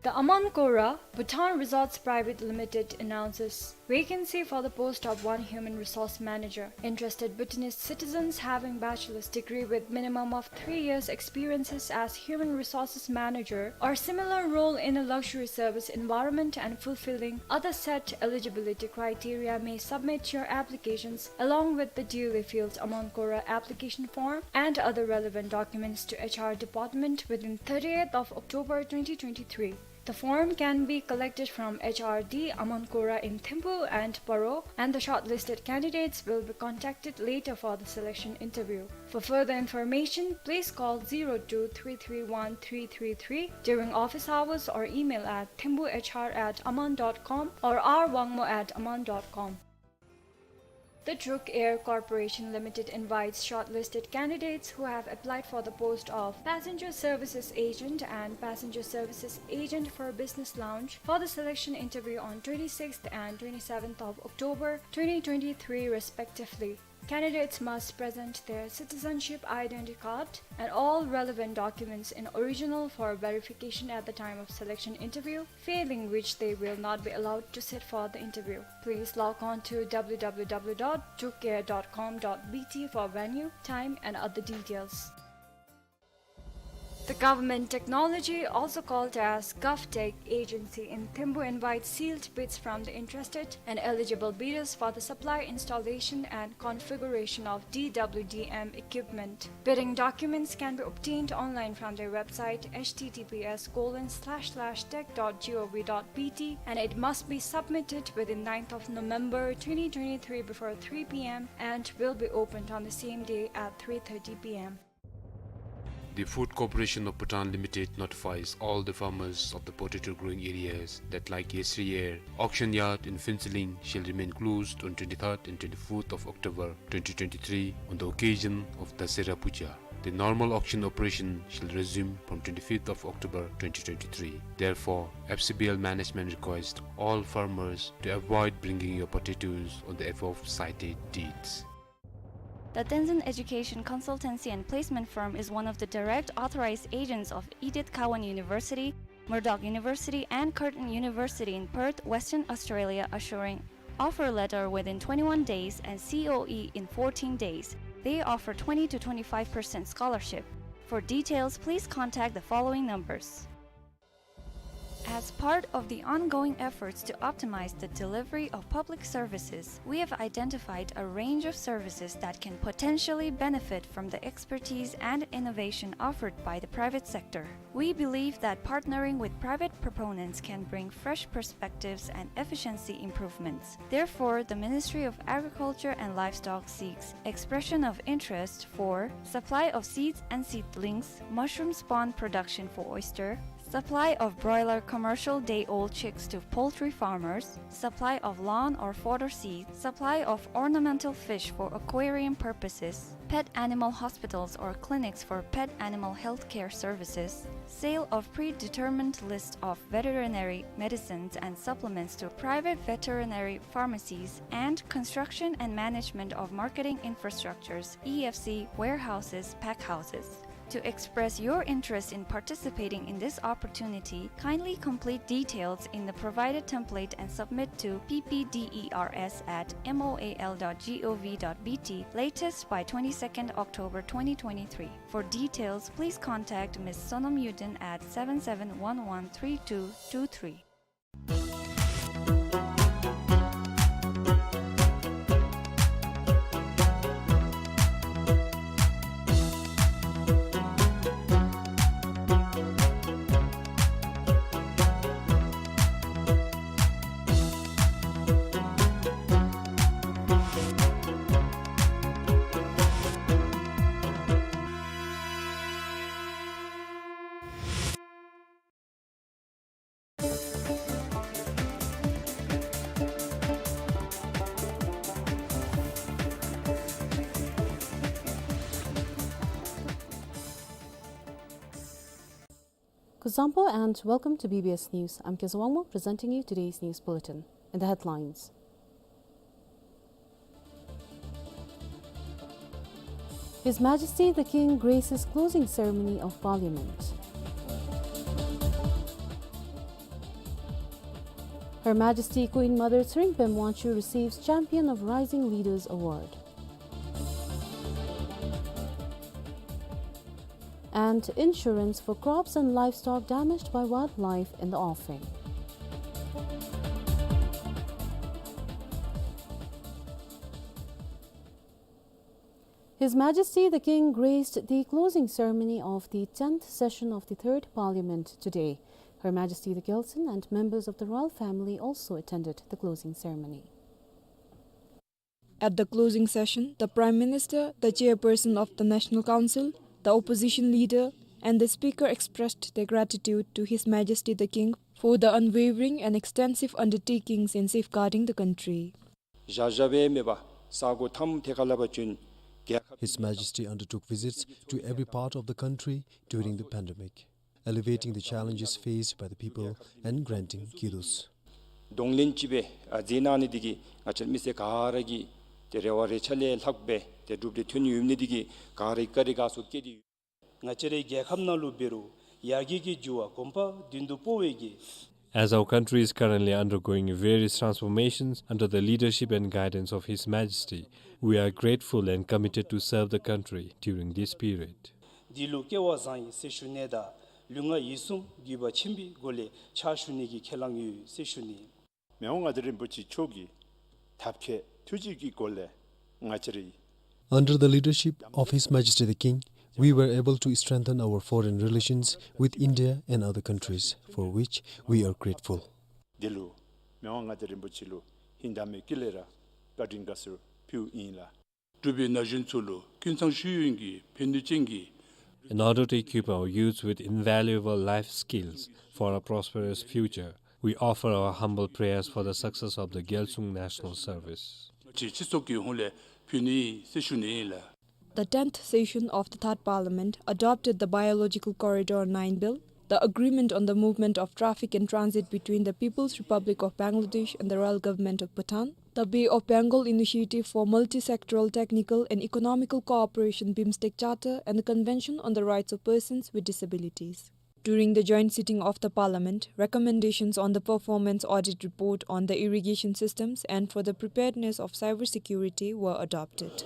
The Aman Kora Bhutan Resorts Private Limited announces vacancy for the post of one human resource manager. Interested Bhutanese citizens having bachelor's degree with minimum of three years experiences as human resources manager or similar role in a luxury service environment and fulfilling other set eligibility criteria may submit your applications along with the duly filled Aman Kora application form and other relevant documents to H R department within thirtieth of October twenty twenty-three. The form can be collected from H R D Aman Kora in Thimphu and Paro, and the shortlisted candidates will be contacted later for the selection interview. For further information, please call zero two three three one three three three during office hours or email at thimphuhr at aman dot com or r wangmo at aman dot com. The Druk Air Corporation Limited invites shortlisted candidates who have applied for the post of Passenger Services Agent and Passenger Services Agent for Business Lounge for the selection interview on twenty-sixth and twenty-seventh of October twenty twenty-three respectively. Candidates must present their citizenship identity card and all relevant documents in original for verification at the time of selection interview, failing which they will not be allowed to sit for the interview. Please log on to w w w dot drukair dot com dot b t for venue, time and other details. The Government Technology, also called as GovTech Agency in Thimphu, invites sealed bids from the interested and eligible bidders for the supply, installation and configuration of D W D M equipment. Bidding documents can be obtained online from their website h t t p s colon slash slash tech dot g o v dot b t, and it must be submitted within ninth of November twenty twenty-three before three p m and will be opened on the same day at three thirty p m. The Food Corporation of Bhutan Limited notifies all the farmers of the potato growing areas that, like yesteryear, auction yard in Phuentsholing shall remain closed on twenty-third and twenty-fourth of October twenty twenty-three on the occasion of Dasera Puja. The normal auction operation shall resume from twenty-fifth of October twenty twenty-three. Therefore, F C B L management requests all farmers to avoid bringing your potatoes on the above cited dates. The Tenzin Education Consultancy and Placement Firm is one of the direct authorized agents of Edith Cowan University, Murdoch University, and Curtin University in Perth, Western Australia, assuring offer letter within twenty-one days and C O E in fourteen days. They offer twenty to twenty-five percent scholarship. For details, please contact the following numbers. As part of the ongoing efforts to optimize the delivery of public services, we have identified a range of services that can potentially benefit from the expertise and innovation offered by the private sector. We believe that partnering with private proponents can bring fresh perspectives and efficiency improvements. Therefore, the Ministry of Agriculture and Livestock seeks expression of interest for supply of seeds and seedlings, mushroom spawn production for oyster, supply of broiler commercial day-old chicks to poultry farmers, supply of lawn or fodder seed, supply of ornamental fish for aquarium purposes, pet animal hospitals or clinics for pet animal health care services, sale of predetermined list of veterinary medicines and supplements to private veterinary pharmacies, and construction and management of marketing infrastructures, E F C, warehouses, pack houses. To express your interest in participating in this opportunity, kindly complete details in the provided template and submit to P P D E R S at M O A L dot G O V dot B T latest by twenty-second October twenty twenty-three. For details, please contact Miss Sonam Yudin at seven seven one one three two two three. Kuzuzangpo and welcome to B B S News. I'm Keza Wangmo presenting you today's news bulletin. In the headlines, His Majesty the King graces closing ceremony of Parliament. Her Majesty Queen Mother Tshering Pema Wangchuck receives Champion of Rising Leaders Award. And insurance for crops and livestock damaged by wildlife in the offing. His Majesty the King graced the closing ceremony of the tenth session of the Third Parliament today. Her Majesty the Kelsang and members of the royal family also attended the closing ceremony. At the closing session, the Prime Minister, the Chairperson of the National Council, the Opposition Leader, and the Speaker expressed their gratitude to His Majesty the King for the unwavering and extensive undertakings in safeguarding the country. བཞག་བཞགཔ་སྦེ་མེན་པར་ ས་གོ་ཐམ་ཐེ་ཁ་ལ་བ་བྱོན་རྒྱལ་ཁབ། His Majesty undertook visits to every part of the country during the pandemic, alleviating the challenges faced by the people and granting kudos. གདོང་ལེན་ཅིག་སྦེ་ཨ་མཛད་གནང་ནི་འདི་གིས་ང་བཅས་མི་སེར་ག་ར་གི་ཏེ་རེ་བ་རེ་ཆ་ལས་ལྷག་སྦེ་ཏེ་འགྲུབ་སྟེ་ཐོན་ཡོད་ནི་འདི་གིས་ག་ར་གི་བཀའ་དྲིན་དགའ་ཚོར་སྐྱེས་ཏེ་ཡོད། ང་བཅས་རའི་རྒྱལ་ཁབ་ནང་ལུ་འབད་རུང་ཡར་རྒྱས་ཀྱི་འགྱུར་བ་གོམ་པ་མདུན་དུ་སྤོ་བའི་གི། As our country is currently undergoing various transformations under the leadership and guidance of His Majesty, we are grateful and committed to serve the country during this period. འདི་ལུ་སྐལ་བ་བཟང་ཡི་ཟེར་ཞུ་ནི་དང་ལུས་ངག་ཡིད་གསུམ་གུས་པ་ཆེན་པོའི་སྒོ་ལས་ཕྱག་ཞུ་ནི་གི་ཁས་བླངས་ཡོད་ཟེར་ཞུ་ནི། མི་དབང་མངའ་བདག་རིན་པོ་ཆེ་མཆོག་གི་ཐབས་མཁས་ཐུགས་རྗེ་གི་སྒོ་ལས་ང་བཅས་རའི། Under the leadership of His Majesty the King, we were able to strengthen our foreign relations with India and other countries, for which we are grateful. འདི་ལུ་མི་དབང་མངའ་བདག་རིན་པོ་ཆེ་ལུ་ཧིང་དྭངས་མའི་དཀྱིལ་ལས་ར་བཀའ་དྲིན་དགའ་ཚོར་ཕུལཝ་ཨིན་ལགས། འབྲུག་པའི་ན་གཞོན་ཚུ་ལུ་ཀུན་ཚང་ཤེས་ཡོན་གྱི་ཕན་ནུས་ཅན་གྱི། In order to equip our youths with invaluable life skills for a prosperous future, we offer our humble prayers for the success of the Gyaltsung National Service. ཅིག་སྤྱི་ཚོགས་ཀྱི་ཧོངས་ལས་ཕུལ་ནི་ཟེར་ཞུ་ནི་ལགས། The tenth session of the Third Parliament adopted the Biological Corridor nine Bill, the Agreement on the Movement of Traffic and Transit between the People's Republic of Bangladesh and the Royal Government of Bhutan, the Bay of Bengal Initiative for Multi-Sectoral Technical and Economical Cooperation, BIMSTEC Charter, and the Convention on the Rights of Persons with Disabilities. During the joint sitting of the Parliament, recommendations on the performance audit report on the irrigation systems and for the preparedness of cybersecurity were adopted.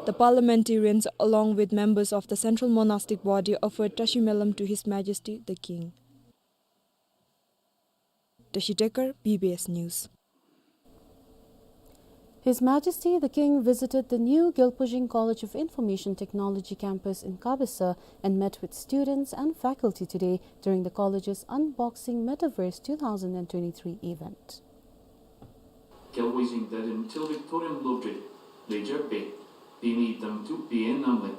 The parliamentarians, along with members of the Central Monastic Body, offered Tashi Melam to His Majesty the King. Tashi Dekar, B B S News. His Majesty the King visited the new Gyalpujing College of Information Technology campus in Kabesa and met with students and faculty today during the college's Unboxing Metaverse two thousand and twenty-three event. Gyalpujing Dadim Til Victorian Lodge, Leisure Bay, Bini Dam Tu Bien Namle,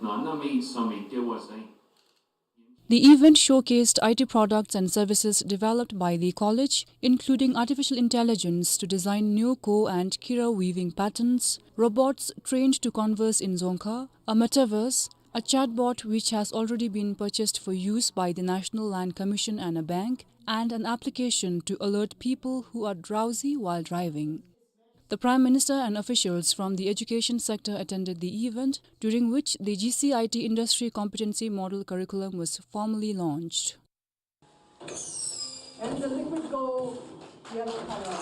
Nana Mei Sami Gewazai. The event showcased I T products and services developed by the college, including artificial intelligence to design new ko and kira weaving patterns, robots trained to converse in Dzongkha, a metaverse, a chatbot which has already been purchased for use by the National Land Commission and a bank, and an application to alert people who are drowsy while driving. The Prime Minister and officials from the education sector attended the event, during which the G C I T Industry Competency Model Curriculum was formally launched. And the liquid gold, yellow color.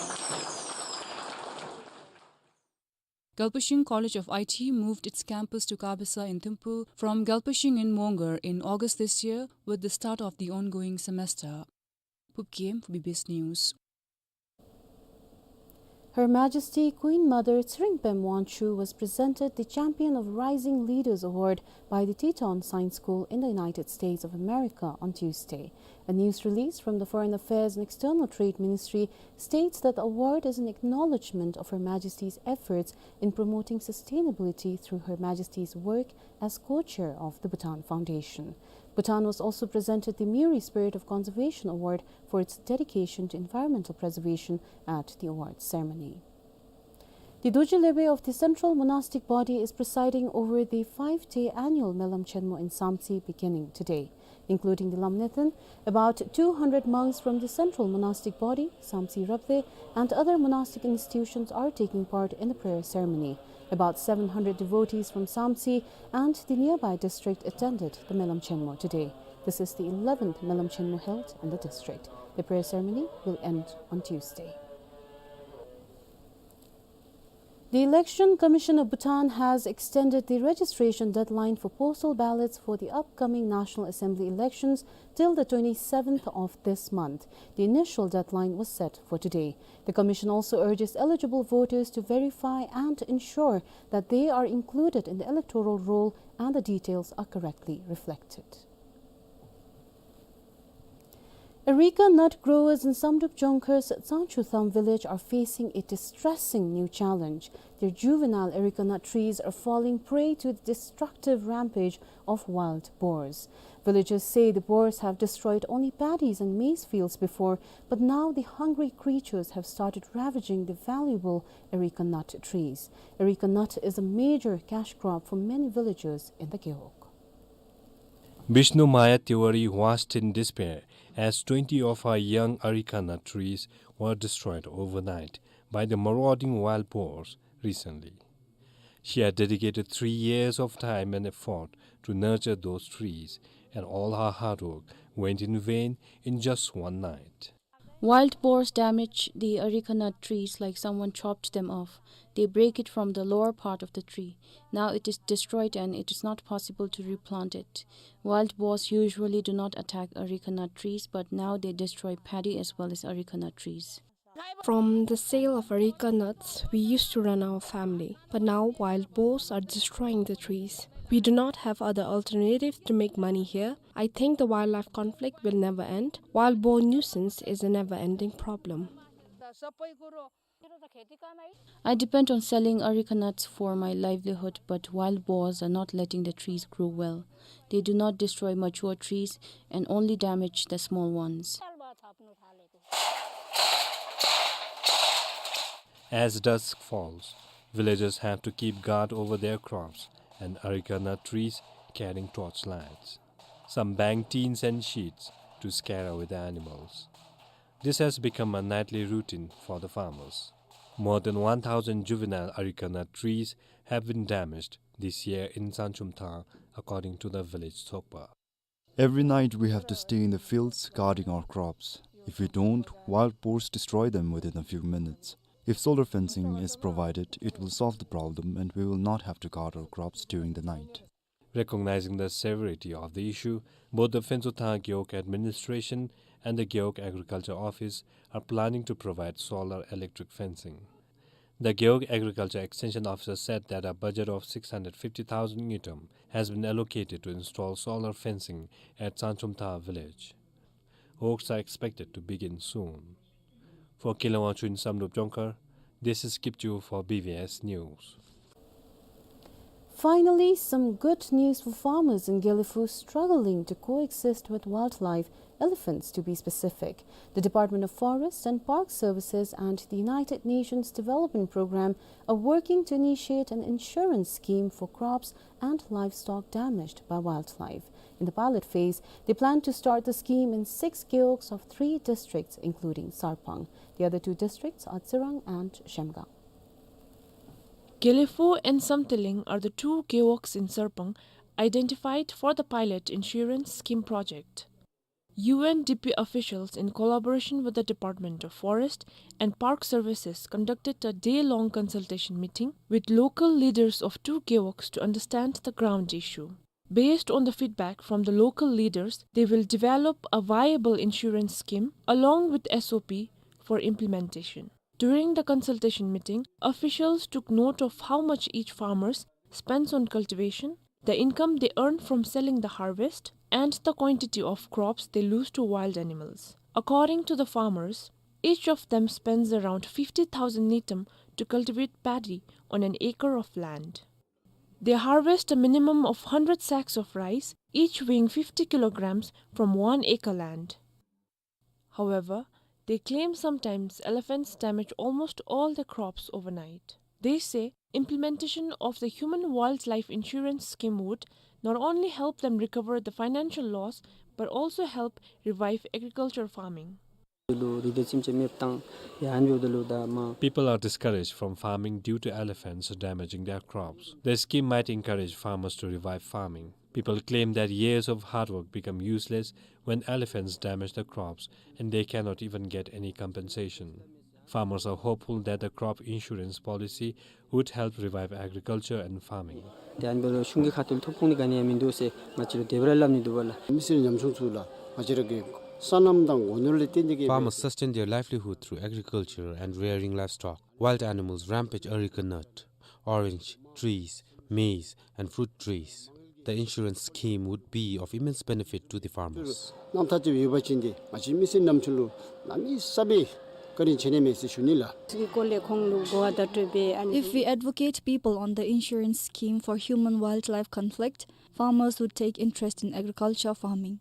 Gyalpujing College of I T moved its campus to Kabesa in Thimphu from Gyalpujing in Mongar in August this year, with the start of the ongoing semester. Phub Gyem for B B S News. Her Majesty Queen Mother Tshering Pem Wangchuck was presented the Champion of Rising Leaders Award by the Teton Science School in the United States of America on Tuesday. A news release from the Foreign Affairs and External Trade Ministry states that the award is an acknowledgement of Her Majesty's efforts in promoting sustainability through Her Majesty's work as co-chair of the Bhutan Foundation. Bhutan was also presented the Muri Spirit of Conservation Award for its dedication to environmental preservation at the awards ceremony. The Dorji Lebe of the Central Monastic Body is presiding over the five-day annual Melam Chenmo in Samtse beginning today, including the Lamnethan. About two hundred monks from the Central Monastic Body, Samtse Rabdey, and other monastic institutions are taking part in the prayer ceremony. About seven hundred devotees from Samtse and the nearby district attended the Melam Chenmo today. This is the eleventh Melam Chenmo held in the district. The prayer ceremony will end on Tuesday. The Election Commission of Bhutan has extended the registration deadline for postal ballots for the upcoming National Assembly elections till the twenty-seventh of this month. The initial deadline was set for today. The commission also urges eligible voters to verify and ensure that they are included in the electoral roll and the details are correctly reflected. Areca nut growers in Samdrup Jongkhar's Tsangchuthang village are facing a distressing new challenge. Their juvenile areca nut trees are falling prey to the destructive rampage of wild boars. Villagers say the boars have destroyed only paddies and maize fields before, but now the hungry creatures have started ravaging the valuable areca nut trees. Areca nut is a major cash crop for many villagers in the Gewog. Bishnu Maya Tiwari was in despair as twenty of her young areca nut trees were destroyed overnight by the marauding wild boars recently. She had dedicated three years of time and effort to nurture those trees, and all her hard work went in vain in just one night. Wild boars damage the areca nut trees like someone chopped them off. They break it from the lower part of the tree. Now it is destroyed and it is not possible to replant it. Wild boars usually do not attack areca nut trees, but now they destroy paddy as well as areca nut trees. From the sale of areca nuts, we used to run our family, but now wild boars are destroying the trees. We do not have other alternatives to make money here. I think the wildlife conflict will never end. Wild boar nuisance is a never-ending problem. I depend on selling areca nuts for my livelihood, but wild boars are not letting the trees grow well. They do not destroy mature trees and only damage the small ones. As dusk falls, villagers have to keep guard over their crops and areca nut trees carrying torch lights. Some bang tins and sheets to scare away the animals. This has become a nightly routine for the farmers. More than one thousand juvenile areca nut trees have been damaged this year in Tsangchumthang, according to the village Tsokpa. Every night we have to stay in the fields guarding our crops. If we don't, wild boars destroy them within a few minutes. If solar fencing is provided, it will solve the problem and we will not have to guard our crops during the night. Recognizing the severity of the issue, both the Phentshothang Gewog Administration and the Gewog Agriculture Office are planning to provide solar electric fencing. The Gewog Agriculture Extension Officer said that a budget of six hundred fifty thousand ngultrum has been allocated to install solar fencing at Tsangchumthang village. Works are expected to begin soon. For Keilung Wangchuck in Samdrup Jongkhar, this is Kipchu for B V S News. Finally, some good news for farmers in Gelephu struggling to coexist with wildlife, elephants to be specific. The Department of Forest and Park Services and the United Nations Development Programme are working to initiate an insurance scheme for crops and livestock damaged by wildlife. In the pilot phase, they plan to start the scheme in six gewogs of three districts, including Sarpang. The other two districts are Tsirang and Zhemgang. Gelephu and Samthiling are the two gewogs in Sarpang identified for the pilot insurance scheme project. U N D P officials, in collaboration with the Department of Forest and Park Services, conducted a day-long consultation meeting with local leaders of two gewogs to understand the ground issue. Based on the feedback from the local leaders, they will develop a viable insurance scheme along with S O P for implementation. During the consultation meeting, officials took note of how much each farmer spends on cultivation, the income they earn from selling the harvest, and the quantity of crops they lose to wild animals. According to the farmers, each of them spends around fifty thousand ngultrum to cultivate paddy on an acre of land. They harvest a minimum of hundred sacks of rice, each weighing fifty kilograms, from one acre land. However, they claim sometimes elephants damage almost all their crops overnight. They say implementation of the human wildlife insurance scheme would not only help them recover the financial loss, but also help revive agriculture farming. People are discouraged from farming due to elephants damaging their crops. The scheme might encourage farmers to revive farming. People claim that years of hard work become useless when elephants damage the crops and they cannot even get any compensation. Farmers are hopeful that the crop insurance policy would help revive agriculture and farming. ཏེ་ཨ་ནི་འབད་རུང་གཞུང་གི་ཁ་ཐུག་ལས་ཐོབ་ཁུངས་ནི་ག་ནི་ཡང་མིན་འདུག་ཟེར་ང་བཅས་ལུ་དེ་སྦེ་ར་སླབ་ནི་འདུག་པ་ལགས། མི་སེར་ཉམ་ཆུང་ཚུ་ལུ་ང་བཅས་ར་གི་སོ་ནམ་དང་སྒོ་ནོར་ལས་བརྟེན་ཏེ་གིས། Farmers sustain their livelihood through agriculture and rearing livestock. Wild animals rampage areca nut, orange trees, maize, and fruit trees. The insurance scheme would be of immense benefit to the farmers. རྣམ་ཐར་ཅིག་ཡོད་པ་ཅིན་ཏེ་ང་བཅས་མི་སེར་རྣམས་ཚུ་ལུ་གནམ་མེད་ས་མེད་བཀའ་དྲིན་ཆེ་ནི་མས་ཟེར་ཞུ་ནི་ལགས། གི་སྐོར་ལས་ཁོང་ལུ་གོ་བརྡ་སྤྲོད་པའི་ཨ་ནི། If we advocate people on the insurance scheme for human-wildlife conflict, farmers would take interest in agriculture farming.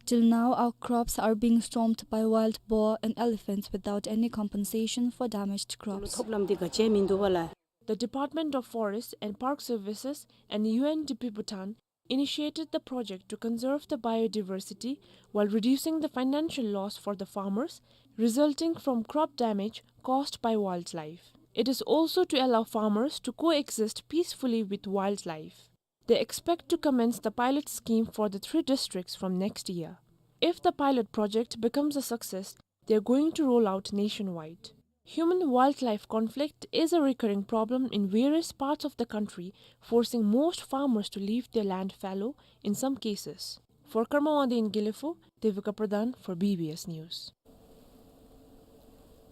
Till now, our crops are being stormed by wild boar and elephants without any compensation for damaged crops. ཐོབ་ལམ་འདི་ག་ཅི་མིན་འདུག་པ་ལགས། The Department of Forest and Park Services and U N D P Bhutan initiated the project to conserve the biodiversity while reducing the financial loss for the farmers resulting from crop damage caused by wildlife. It is also to allow farmers to coexist peacefully with wildlife. They expect to commence the pilot scheme for the three districts from next year. If the pilot project becomes a success, they are going to roll out nationwide. Human-wildlife conflict is a recurring problem in various parts of the country, forcing most farmers to leave their land fallow in some cases. For Karma Wangdi in Gelephu, Devika Pradhan for B B S News.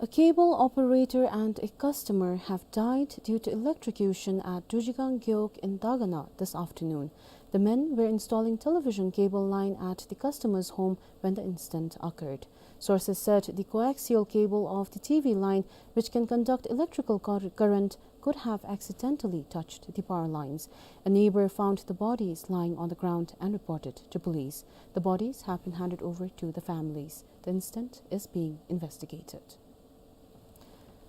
A cable operator and a customer have died due to electrocution at Dujigang Gewog in Dagana this afternoon. The men were installing television cable line at the customer's home when the incident occurred. Sources said the coaxial cable of the T V line, which can conduct electrical cur-, current, could have accidentally touched the power lines. A neighbor found the bodies lying on the ground and reported to police. The bodies have been handed over to the families. The incident is being investigated.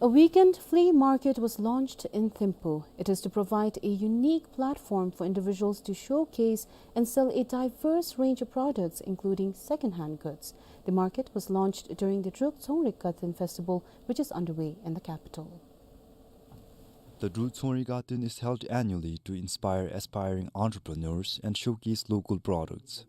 A weekend flea market was launched in Thimphu. It is to provide a unique platform for individuals to showcase and sell a diverse range of products, including second-hand goods. The market was launched during the Druk Tsongrik Gaten festival, which is underway in the capital. The Druk Tsongrik Gaten is held annually to inspire aspiring entrepreneurs and showcase local products.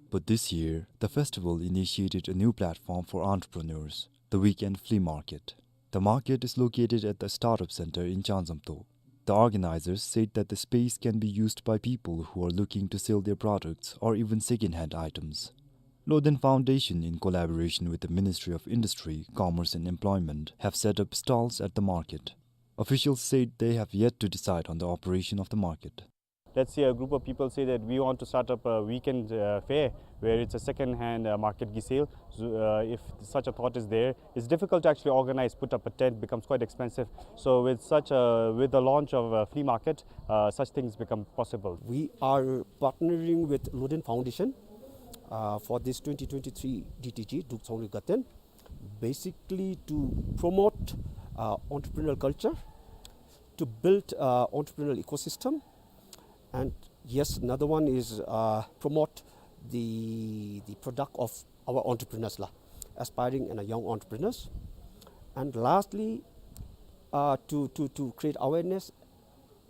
But this year, the festival initiated a new platform for entrepreneurs, the weekend flea market. The market is located at the startup center in Chanzamto. The organizers said that the space can be used by people who are looking to sell their products or even second-hand items. Loden Foundation, in collaboration with the Ministry of Industry, Commerce and Employment, have set up stalls at the market. Officials said they have yet to decide on the operation of the market. Let's say a group of people say that we want to start up a weekend, uh, fair where it's a second-hand, uh, market gisel. So, uh, if such a thought is there, it's difficult to actually organize, put up a tent, becomes quite expensive. So with such a, with the launch of a flea market, uh, such things become possible. We are partnering with Loden Foundation, uh, for this twenty twenty-three D T G, Druk Tsongrik Gaten, basically to promote, uh, entrepreneurial culture, to build, uh, entrepreneurial ecosystem, and yes, another one is, uh, promote the, the product of our entrepreneurs la, aspiring and, uh, young entrepreneurs, and lastly, uh, to, to, to create awareness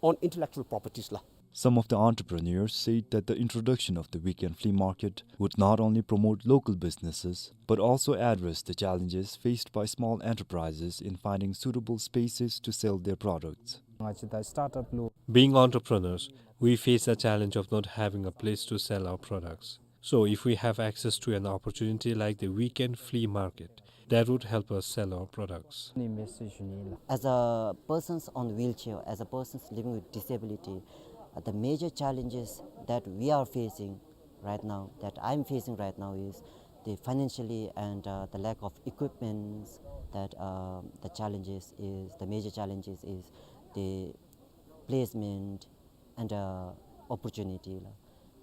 on intellectual properties la. Some of the entrepreneurs said that the introduction of the weekend flea market would not only promote local businesses, but also address the challenges faced by small enterprises in finding suitable spaces to sell their products. Being entrepreneurs, we face the challenge of not having a place to sell our products. So if we have access to an opportunity like the weekend flea market, that would help us sell our products. As a persons on wheelchair, as a persons living with disability, uh, the major challenges that we are facing right now, that I'm facing right now, is the financially and, uh, the lack of equipments, that, uh, the challenges is, the major challenges is the placement and, uh, opportunity la.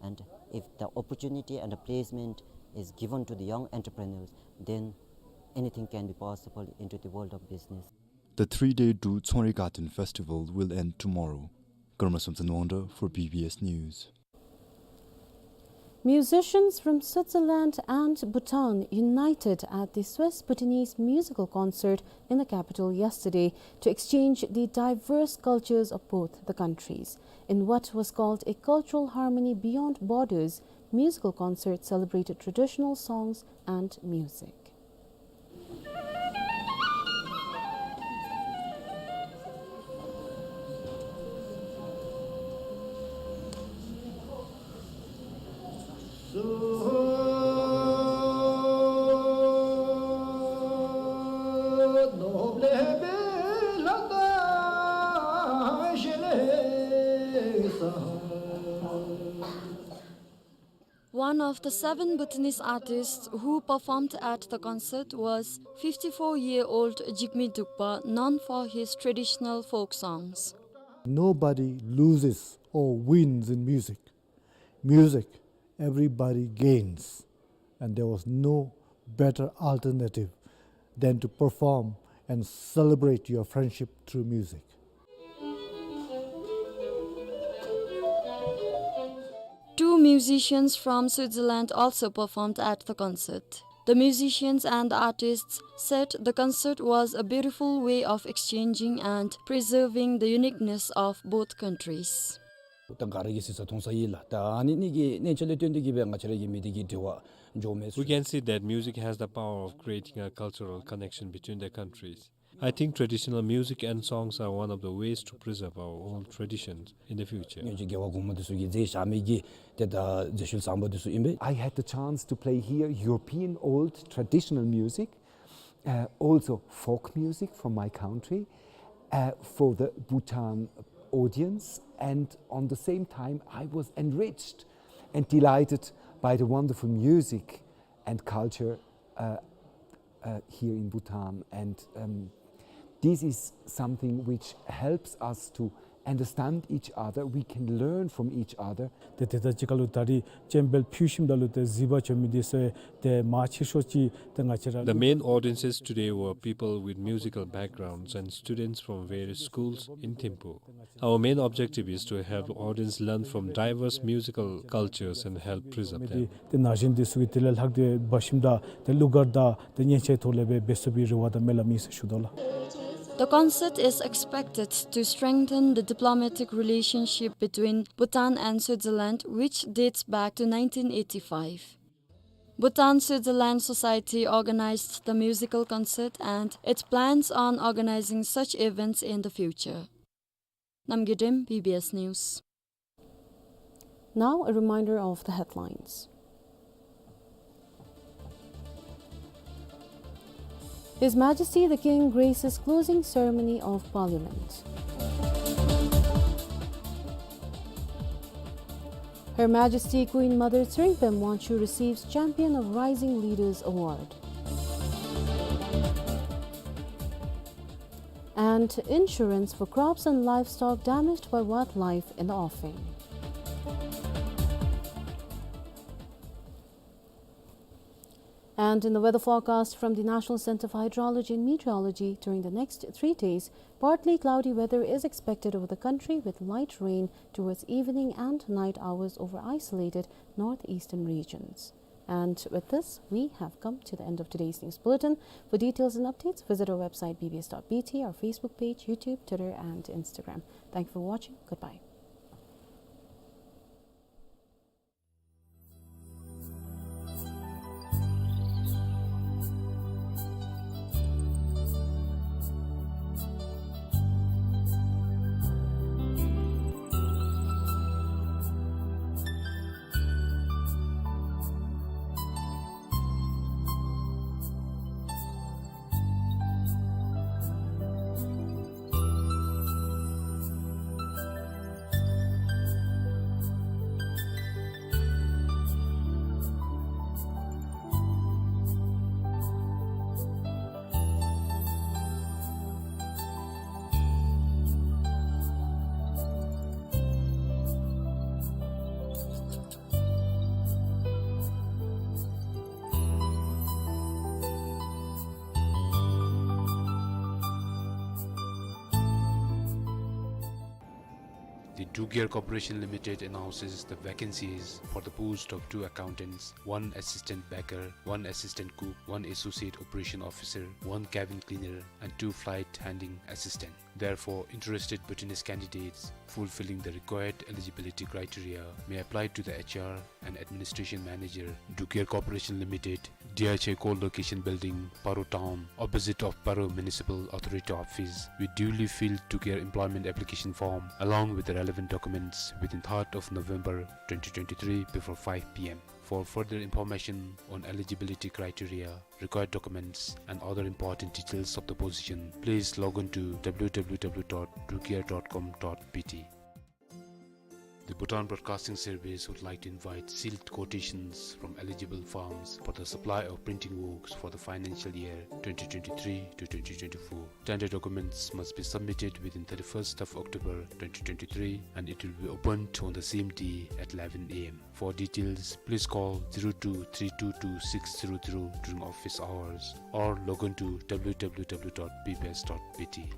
And if the opportunity and the placement is given to the young entrepreneurs, then anything can be possible into the world of business. The three-day Druk Tsongrik Gaten festival will end tomorrow. Karma Somtsen Wangda for B B S News. Musicians from Switzerland and Bhutan united at the Swiss-Bhutanese musical concert in the capital yesterday to exchange the diverse cultures of both the countries. In what was called a cultural harmony beyond borders, musical concert celebrated traditional songs and music. One of the seven Bhutanese artists who performed at the concert was fifty-four-year-old Jigme Drukpa, known for his traditional folk songs. Nobody loses or wins in music. Music, everybody gains. And there was no better alternative than to perform and celebrate your friendship through music. Two musicians from Switzerland also performed at the concert. The musicians and the artists said the concert was a beautiful way of exchanging and preserving the uniqueness of both countries. ད་ག་ར་གིས་གཟིགས་ས་མཐོང་ས་ཨིན་ལགས། ད་ཨ་ནི་གི་གནས་ཚུལ་ལས་བརྟེན་ཏེ་གིས་སྦེ་ང་བཅས་ར་གི་མི་སྡེ་གི་འབྲེལ་བ་འཇོམས་མས། We can see that music has the power of creating a cultural connection between the countries. I think traditional music and songs are one of the ways to preserve our old traditions in the future. སྔོན་གྱི་རྒྱལ་བ་གོང་མ་འདི་ཚུ་གིས་མཛད་བཞག་མི་གི་ཏེ་ད་མཛད་ཤུལ་བཟང་པོ་འདི་ཚུ་ཨིན་པས། I had the chance to play here European old traditional music, uh, also folk music from my country, uh, for the Bhutan audience, and on the same time I was enriched and delighted by the wonderful music and culture, uh, uh, here in Bhutan. And, um, this is something which helps us to understand each other. We can learn from each other. ཏེ་དེ་དང་གཅིག་ཁར་ལུ་ད་རིས་ཅན་བེལ་ཕུལ་ཞིནམ་ད་ལུ་ཏེ་གཟིགས་པར་བྱོན་མི་འདི་ཚུ་ཏེ་མང་ཆེ་ཤོས་ཅིག་ཏེ་ང་བཅས་ར། The main audiences today were people with musical backgrounds and students from various schools in Thimphu. Our main objective is to help audience learn from diverse musical cultures and help preserve them. ཏེ་ན་གཞོན་འདི་ཚུ་གིས་དེ་ལས་ལྷག་སྟེ་འབད་ཞིནམ་ད་ཏེ་གླུ་གར་དང་ཏེ་སྙན་ཆ་ཐོག་ལས་སྦེ་འབད་ཚུགས་པའི་རེ་བ་དང་སྨོན་ལམ་ཨིན་ཟེར་ཞུ་དོ་ལགས། The concert is expected to strengthen the diplomatic relationship between Bhutan and Switzerland, which dates back to nineteen eighty-five. Bhutan Switzerland Society organized the musical concert and it plans on organizing such events in the future. Namgay Dem, B B S News. Now, a reminder of the headlines. His Majesty the King graces closing ceremony of Parliament. Her Majesty Queen Mother Tshering Pema Wangchuck receives Champion of Rising Leaders Award. And insurance for crops and livestock damaged by wildlife in the offing. And in the weather forecast from the National Centre for Hydrology and Meteorology, during the next three days, partly cloudy weather is expected over the country with light rain towards evening and night hours over isolated northeastern regions. And with this, we have come to the end of today's news bulletin. For details and updates, visit our website B B S dot B T, our Facebook page, YouTube, Twitter, and Instagram. Thank you for watching. Goodbye. The Druk Gear Corporation Limited announces the vacancies for the post of two accountants, one assistant baker, one assistant cook, one associate operation officer, one cabin cleaner, and two flight handling assistant. Therefore, interested Bhutanese candidates fulfilling the required eligibility criteria may apply to the H R and administration manager, Druk Gear Corporation Limited, D H A Core Location Building, Paro Town, opposite of Paro Municipal Authority Office, with duly filled Druk Gear employment application form, along with the relevant documents, within third of November twenty twenty-three before five P M. For further information on eligibility criteria, required documents, and other important details of the position, please log on to W W W dot drukgear dot com dot B T. The Bhutan Broadcasting Service would like to invite sealed quotations from eligible firms for the supply of printing works for the financial year twenty twenty-three to twenty twenty-four. Tender documents must be submitted within thirty-first of October twenty twenty-three, and it will be opened on the same day at eleven a m. For details, please call zero two three two two six zero zero during office hours or log on to w w w dot b b s dot b t.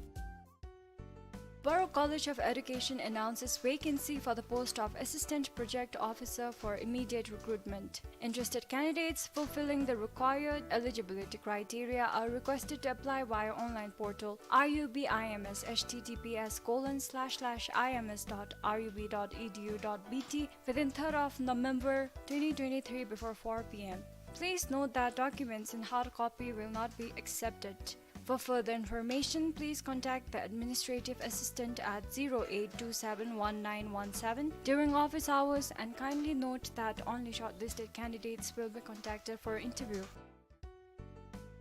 Boro College of Education announces vacancy for the post of Assistant Project Officer for immediate recruitment. Interested candidates fulfilling the required eligibility criteria are requested to apply via online portal R U B I M S, H T T P S colon slash slash I M S dot R U B dot E D U dot B T, within third of November twenty twenty-three before four p m. Please note that documents in hard copy will not be accepted. For further information, please contact the administrative assistant at zero eight two seven one nine one seven during office hours, and kindly note that only shortlisted candidates will be contacted for interview.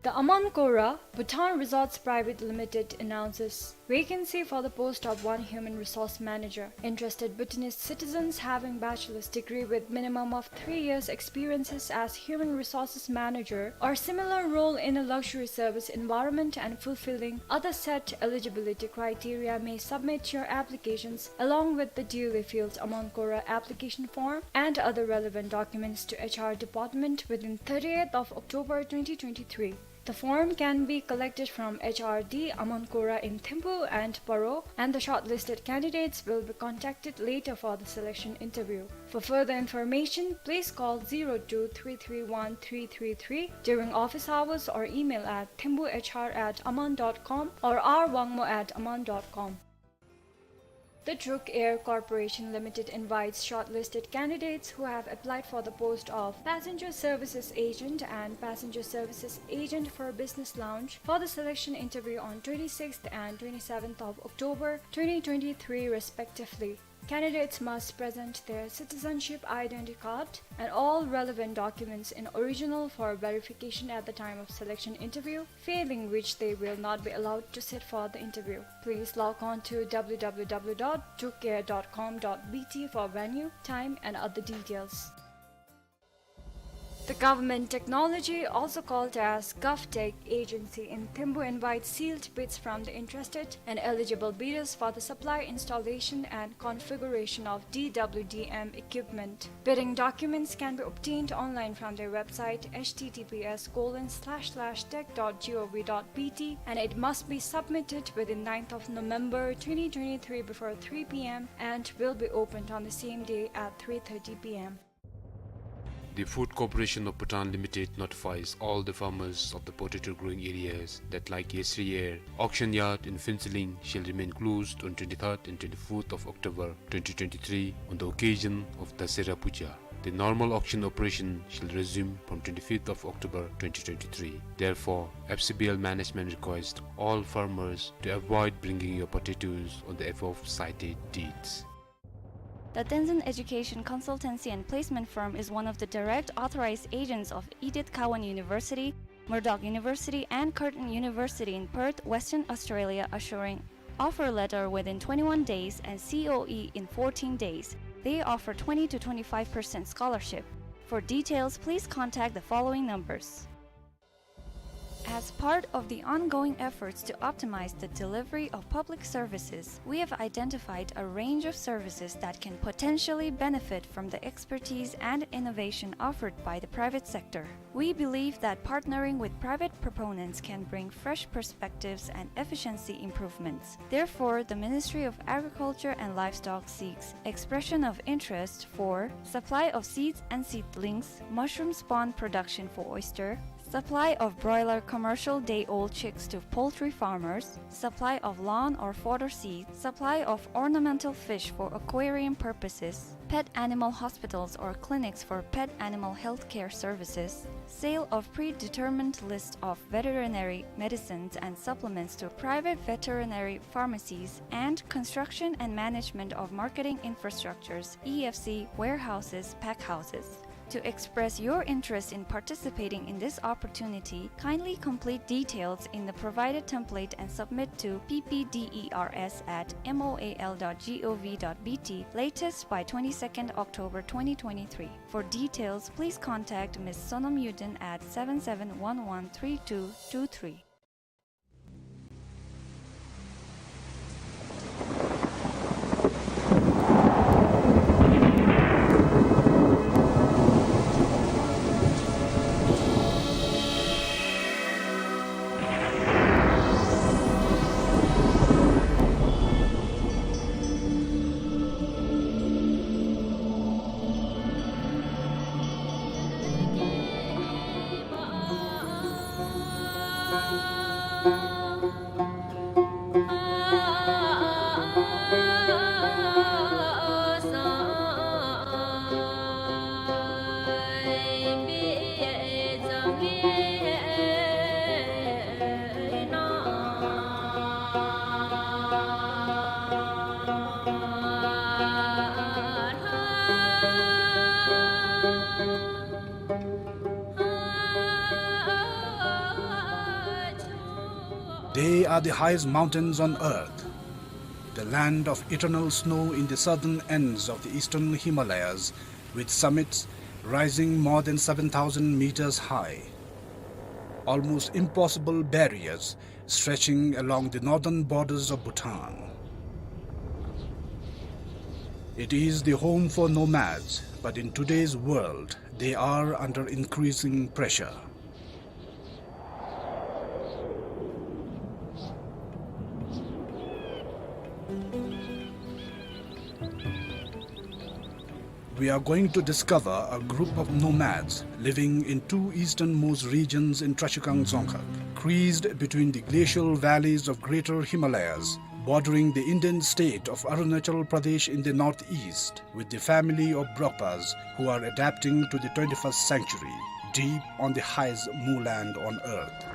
The Aman Kora Bhutan Resorts Private Limited announces vacancy for the post of one human resource manager. Interested Bhutanese citizens having bachelor's degree with minimum of three years experiences as human resources manager or similar role in a luxury service environment and fulfilling other set eligibility criteria may submit your applications along with the duly filled Aman Kora application form and other relevant documents to H R department within thirtieth of October twenty twenty-three. The form can be collected from H R D Aman Kora in Thimphu and Paro, and the shortlisted candidates will be contacted later for the selection interview. For further information, please call zero two three three one three three three during office hours or email at thimphuhr at aman dot com or r wangmo at aman dot com. The Druk Air Corporation Limited invites shortlisted candidates who have applied for the post of Passenger Services Agent and Passenger Services Agent for Business Lounge for the selection interview on twenty-sixth and twenty-seventh of October twenty twenty-three respectively. Candidates must present their citizenship identity card and all relevant documents in original for verification at the time of selection interview, failing which they will not be allowed to sit for the interview. Please log on to w w w dot drukair dot com dot b t for venue, time and other details. The Government Technology, also called as GovTech Agency in Thimphu, invites sealed bids from the interested and eligible bidders for the supply, installation and configuration of D W D M equipment. Bidding documents can be obtained online from their website h t t p s colon slash slash tech dot g o v dot b t, and it must be submitted within ninth of November twenty twenty-three before three p m and will be opened on the same day at three thirty p m. The Food Corporation of Bhutan Limited notifies all the farmers of the potato growing areas that, like yesteryear, auction yard in Phuentsholing shall remain closed on twenty-third and twenty-fourth of October twenty twenty-three on the occasion of Dasera Puja. The normal auction operation shall resume from twenty-fifth of October twenty twenty-three. Therefore, F C B L management requests all farmers to avoid bringing your potatoes on the above cited dates. The Tenzin Education Consultancy and Placement Firm is one of the direct authorized agents of Edith Cowan University, Murdoch University, and Curtin University in Perth, Western Australia, assuring offer letter within twenty-one days and C O E in fourteen days. They offer twenty to twenty-five percent scholarship. For details, please contact the following numbers. As part of the ongoing efforts to optimize the delivery of public services, we have identified a range of services that can potentially benefit from the expertise and innovation offered by the private sector. We believe that partnering with private proponents can bring fresh perspectives and efficiency improvements. Therefore, the Ministry of Agriculture and Livestock seeks expression of interest for supply of seeds and seedlings, mushroom spawn production for oyster, supply of broiler commercial day-old chicks to poultry farmers, supply of lawn or fodder seed, supply of ornamental fish for aquarium purposes, pet animal hospitals or clinics for pet animal health care services, sale of predetermined list of veterinary medicines and supplements to private veterinary pharmacies, and construction and management of marketing infrastructures, E F C, warehouses, pack houses. To express your interest in participating in this opportunity, kindly complete details in the provided template and submit to P P D E R S at M O A L dot G O V dot B T latest by twenty-second October twenty twenty-three. For details, please contact Miss Sonam Yudin at seven seven one one three two two three. They are the highest mountains on earth, the land of eternal snow in the southern ends of the eastern Himalayas, with summits rising more than seven thousand meters high. Almost impossible barriers stretching along the northern borders of Bhutan. It is the home for nomads, but in today's world, they are under increasing pressure. We are going to discover a group of nomads living in two easternmost regions in Trashigang Dzongkhag, creased between the glacial valleys of Greater Himalayas, bordering the Indian state of Arunachal Pradesh in the northeast, with the family of Brokpas, who are adapting to the twenty-first century, deep on the highest moorland on earth.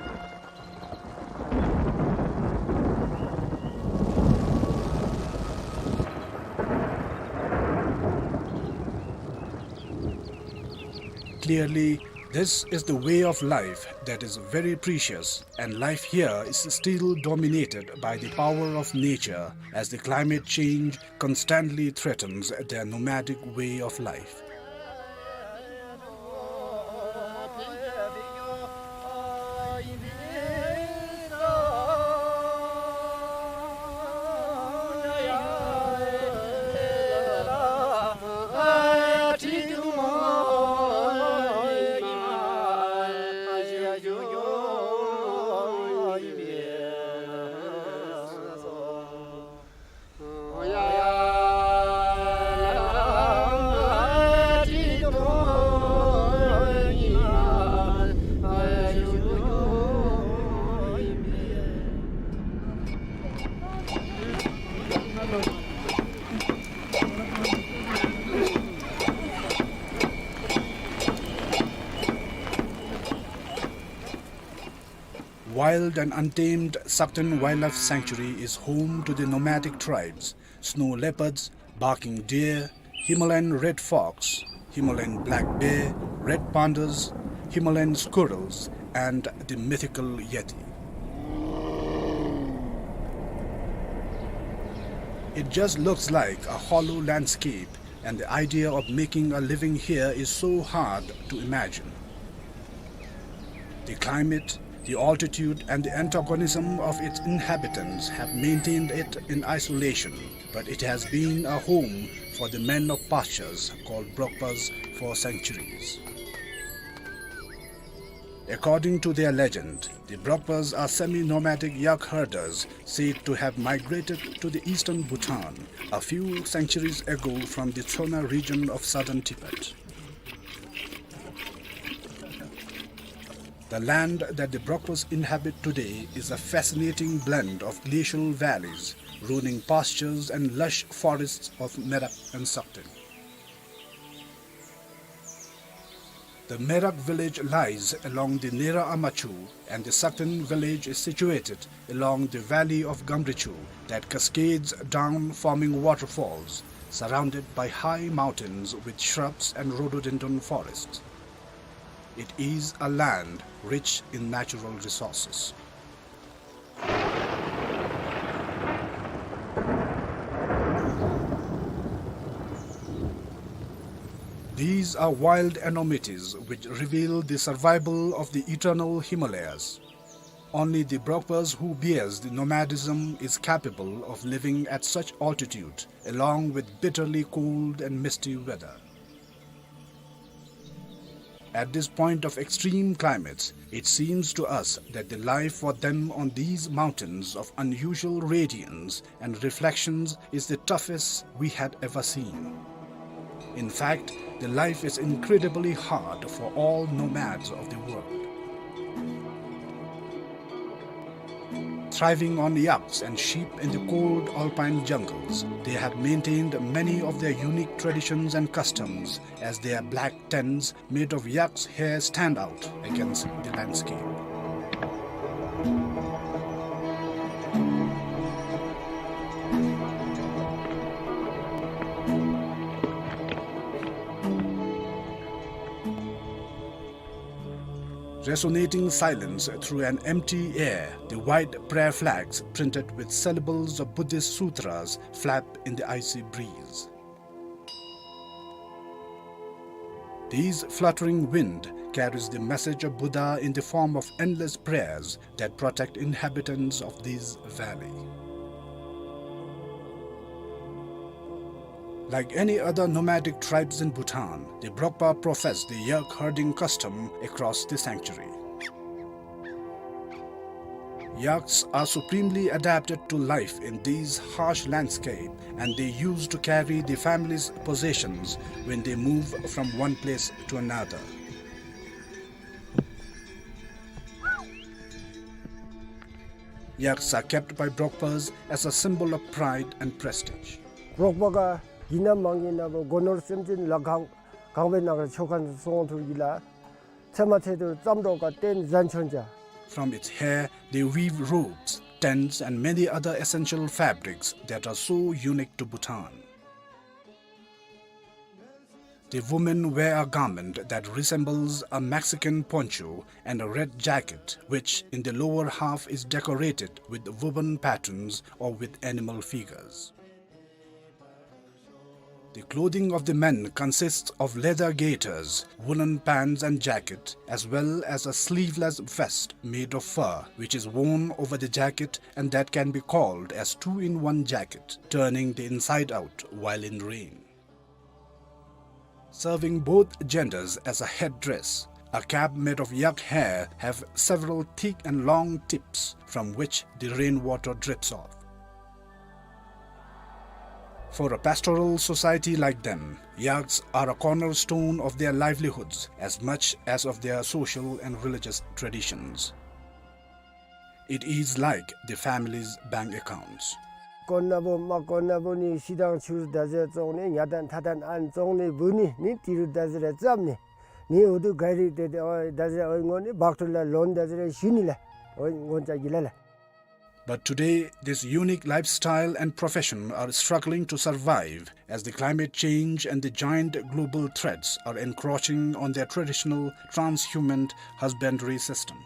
Clearly, this is the way of life that is very precious, and life here is still dominated by the power of nature, as the climate change constantly threatens their nomadic way of life. Wild and untamed Sakten Wildlife Sanctuary is home to the nomadic tribes, snow leopards, barking deer, Himalayan red fox, Himalayan black bear, red pandas, Himalayan squirrels, and the mythical yeti. It just looks like a hollow landscape, and the idea of making a living here is so hard to imagine. The climate, the altitude, and the antagonism of its inhabitants have maintained it in isolation, but it has been a home for the men of pastures called Brokpas for centuries. According to their legend, the Brokpas are semi-nomadic yak herders said to have migrated to the eastern Bhutan a few centuries ago from the Tsona region of southern Tibet. The land that the Brokpas inhabit today is a fascinating blend of glacial valleys, rolling pastures, and lush forests of Merak and Sakten. The Merak village lies along the Nera Amachu, and the Sakten village is situated along the valley of Gamrichu that cascades down, forming waterfalls, surrounded by high mountains with shrubs and rhododendron forests. It is a land rich in natural resources. These are wild enormities which reveal the survival of the eternal Himalayas. Only the Brokpas who bears the nomadism is capable of living at such altitude, along with bitterly cold and misty weather. At this point of extreme climates, it seems to us that the life for them on these mountains of unusual radiance and reflections is the toughest we had ever seen. In fact, the life is incredibly hard for all nomads of the world. Thriving on yaks and sheep in the cold alpine jungles, they have maintained many of their unique traditions and customs, as their black tents made of yak's hair stand out against the landscape. Resonating silence through an empty air, the white prayer flags printed with syllables of Buddhist sutras flap in the icy breeze. This fluttering wind carries the message of Buddha in the form of endless prayers that protect inhabitants of this valley. Like any other nomadic tribes in Bhutan, the Brokpa profess the yak herding custom across the sanctuary. Yaks are supremely adapted to life in these harsh landscape, and they used to carry the family's possessions when they move from one place to another. Yaks are kept by Brokpas as a symbol of pride and prestige. རོགས་པ་ག་ཡིན་ན་མང་ཡིན་ན་བོ་སྒོ་ནོར་སེམས་ཅན་ལ་གང་གང་བའི་ནང་ཆོ་ག་སོང་ཐུབ་ཀྱི་ལ། ཚེ་མ་ཚེ་དུར་ཙམ་རོགས་ཀ་བརྟེན་ཟན་ཆོན་ཅ། From its hair, they weave robes, tents, and many other essential fabrics that are so unique to Bhutan. The women wear a garment that resembles a Mexican poncho and a red jacket, which in the lower half is decorated with woven patterns or with animal figures. The clothing of the men consists of leather gaiters, woolen pants and jacket, as well as a sleeveless vest made of fur, which is worn over the jacket and that can be called as two-in-one jacket, turning the inside out while in rain. Serving both genders as a headdress, a cap made of yak hair have several thick and long tips from which the rainwater drips off. For a pastoral society like them, yaks are a cornerstone of their livelihoods as much as of their social and religious traditions. It is like the family's bank accounts. དཀོན་ན་བོ་མ་དཀོན་ན་བོ་ནི་ཤི་དང་ཆུར་ད་ཟེར་བཙོང་ནི་ཉ་དང་ཐ་དང་ཨན་བཙོང་ནི་བུ་ནི་ནི་ཏི་རུ་ད་ཟེར་རེ་ཙམ་ནི་ནི་འུ་དུ་ག་རི་ཏེ་ཏེ་ཨོ་ད་ཟེར་ཨོ་ངོ་ནི་བག་ཏུ་ལ་ལོན་ད་ཟེར་རེ་ཞུ་ནི་ལ་ཨོ་ངོ་ཅ་གི་ལ་ལ། But today, this unique lifestyle and profession are struggling to survive as the climate change and the giant global threats are encroaching on their traditional transhumant husbandry system.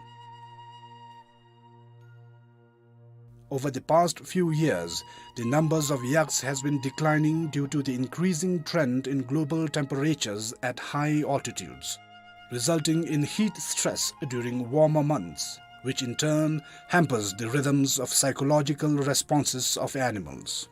Over the past few years, the numbers of yaks has been declining due to the increasing trend in global temperatures at high altitudes, resulting in heat stress during warmer months, which in turn hampers the rhythms of psychological responses of animals.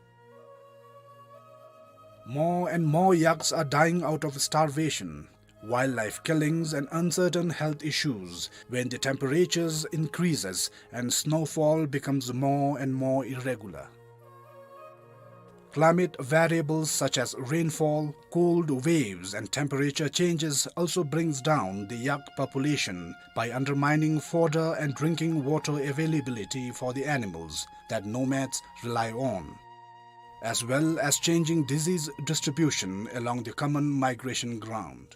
More and more yaks are dying out of starvation, wildlife killings and uncertain health issues when the temperatures increases and snowfall becomes more and more irregular. Climate variables such as rainfall, cold waves and temperature changes also brings down the yak population by undermining fodder and drinking water availability for the animals that nomads rely on, as well as changing disease distribution along the common migration ground.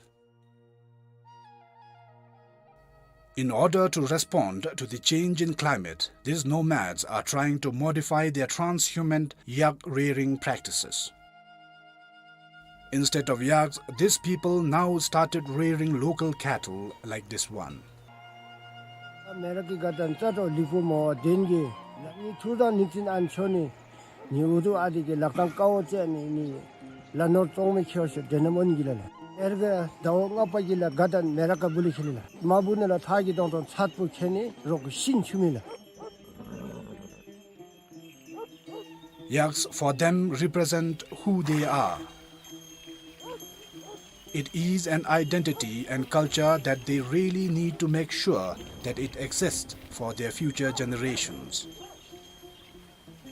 In order to respond to the change in climate, these nomads are trying to modify their transhumant yak rearing practices. Instead of yaks, these people now started rearing local cattle like this one. མེ་རག་གི་དགའ་སྟོན་རྩ་དྲོ་ལིག་པོ་མོ་བ་དེན་གི་ལ་ནི་ཐུར་དང་ནི་ཙིན་ཨན་ཆོ་ནི་ནི་ཨུ་ཐུ་ཨ་དི་གི་ལག་ཐང་ཀ་བོ་ཅན་ནི་ནི་ལ་ནོར་ཙོང་མི་ཁྱེར་ཤོ་དེ་ནམ་ཨོན་གི་ལ་ལ་ཨེར་ག་ཟླ་བ་ལྔ་པ་གི་ལ་དགའ་སྟོན་མེ་རག་ག་བུ་ལི་ཁྱེར་ལ་མ་བུ་ནི་ལ་ཐག་གི་དོང་དོང་ཚད་པོ་ཁྱེར་ནི་རོག་གི་ཤིན་ཆུ་མི་ལ། Yaks for them represent who they are. It is an identity and culture that they really need to make sure that it exists for their future generations.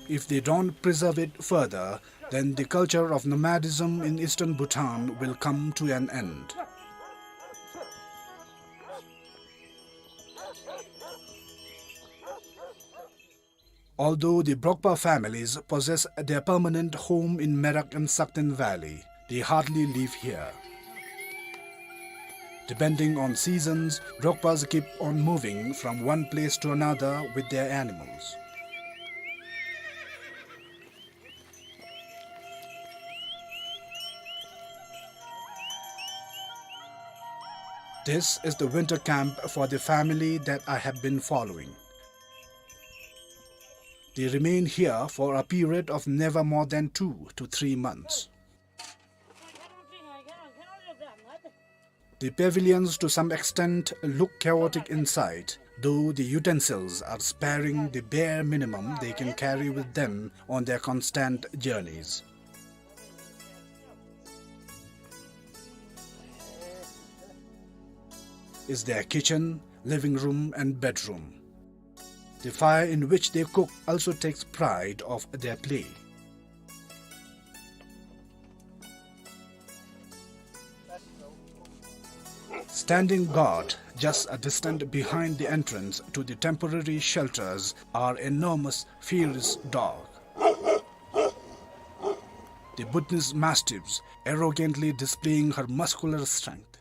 If they don't preserve it further, then the culture of nomadism in eastern Bhutan will come to an end. Although the Brokpa families possess their permanent home in Merak and Sakten Valley, they hardly live here. Depending on seasons, Brokpas keep on moving from one place to another with their animals. This is the winter camp for the family that I have been following. They remain here for a period of never more than two to three months. The pavilions to some extent look chaotic inside, though the utensils are sparing the bare minimum they can carry with them on their constant journeys. Is their kitchen, living room and bedroom. The fire in which they cook also takes pride of their play. Standing guard just a distance behind the entrance to the temporary shelters are enormous, fierce dog. The Bhutanese mastiffs arrogantly displaying her muscular strength.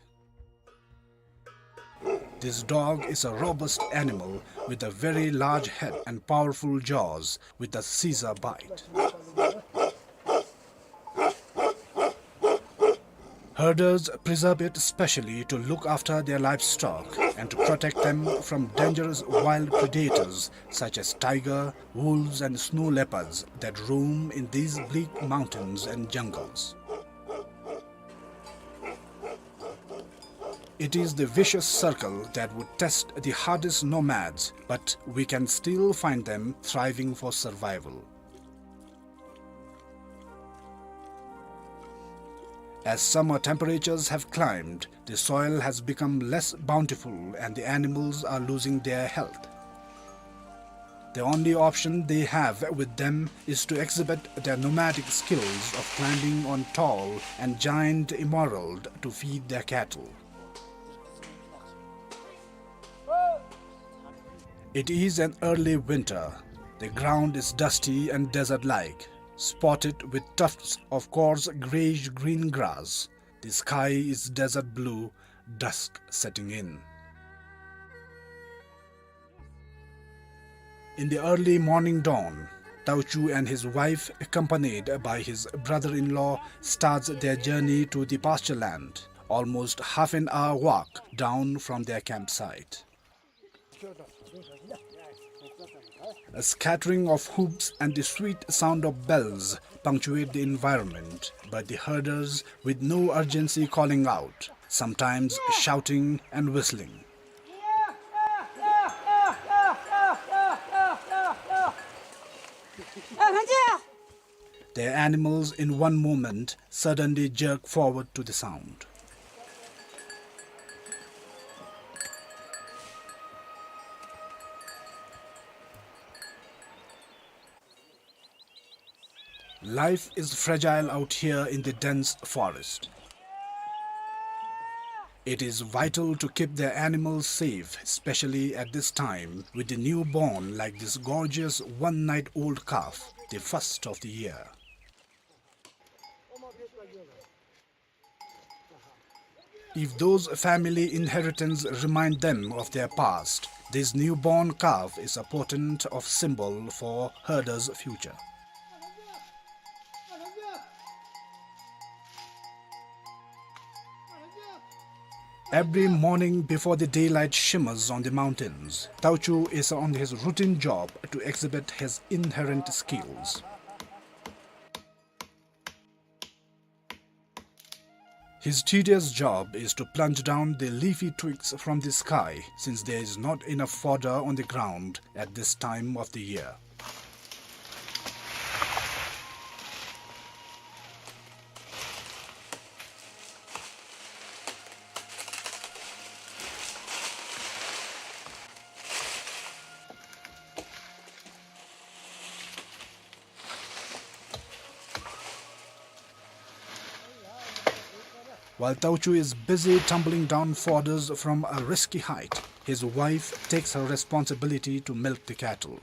This dog is a robust animal with a very large head and powerful jaws with a scissor bite. Herders preserve it specially to look after their livestock and to protect them from dangerous wild predators such as tiger, wolves and snow leopards that roam in these bleak mountains and jungles. It is the vicious circle that would test the hardest nomads, but we can still find them thriving for survival. As summer temperatures have climbed, the soil has become less bountiful and the animals are losing their health. The only option they have with them is to exhibit their nomadic skills of climbing on tall and giant emerald to feed their cattle. It is an early winter. The ground is dusty and desert-like, spotted with tufts of coarse grayish-green grass. The sky is desert blue, dusk setting in. In the early morning dawn, Tauchu and his wife, accompanied by his brother-in-law, starts their journey to the pasture land, almost half an hour walk down from their campsite. A scattering of hoofs and the sweet sound of bells punctuate the environment, but the herders with no urgency calling out, sometimes shouting and whistling. Their animals in one moment suddenly jerk forward to the sound. Life is fragile out here in the dense forest. It is vital to keep their animals safe, especially at this time, with the newborn like this gorgeous one-night-old calf, the first of the year. If those family inheritance remind them of their past, this newborn calf is a potent of symbol for herder's future. Every morning before the daylight shimmers on the mountains, Tauchu is on his routine job to exhibit his inherent skills. His tedious job is to plunge down the leafy twigs from the sky, since there is not enough fodder on the ground at this time of the year. While Tauchu is busy tumbling down fodders from a risky height, his wife takes her responsibility to milk the cattle.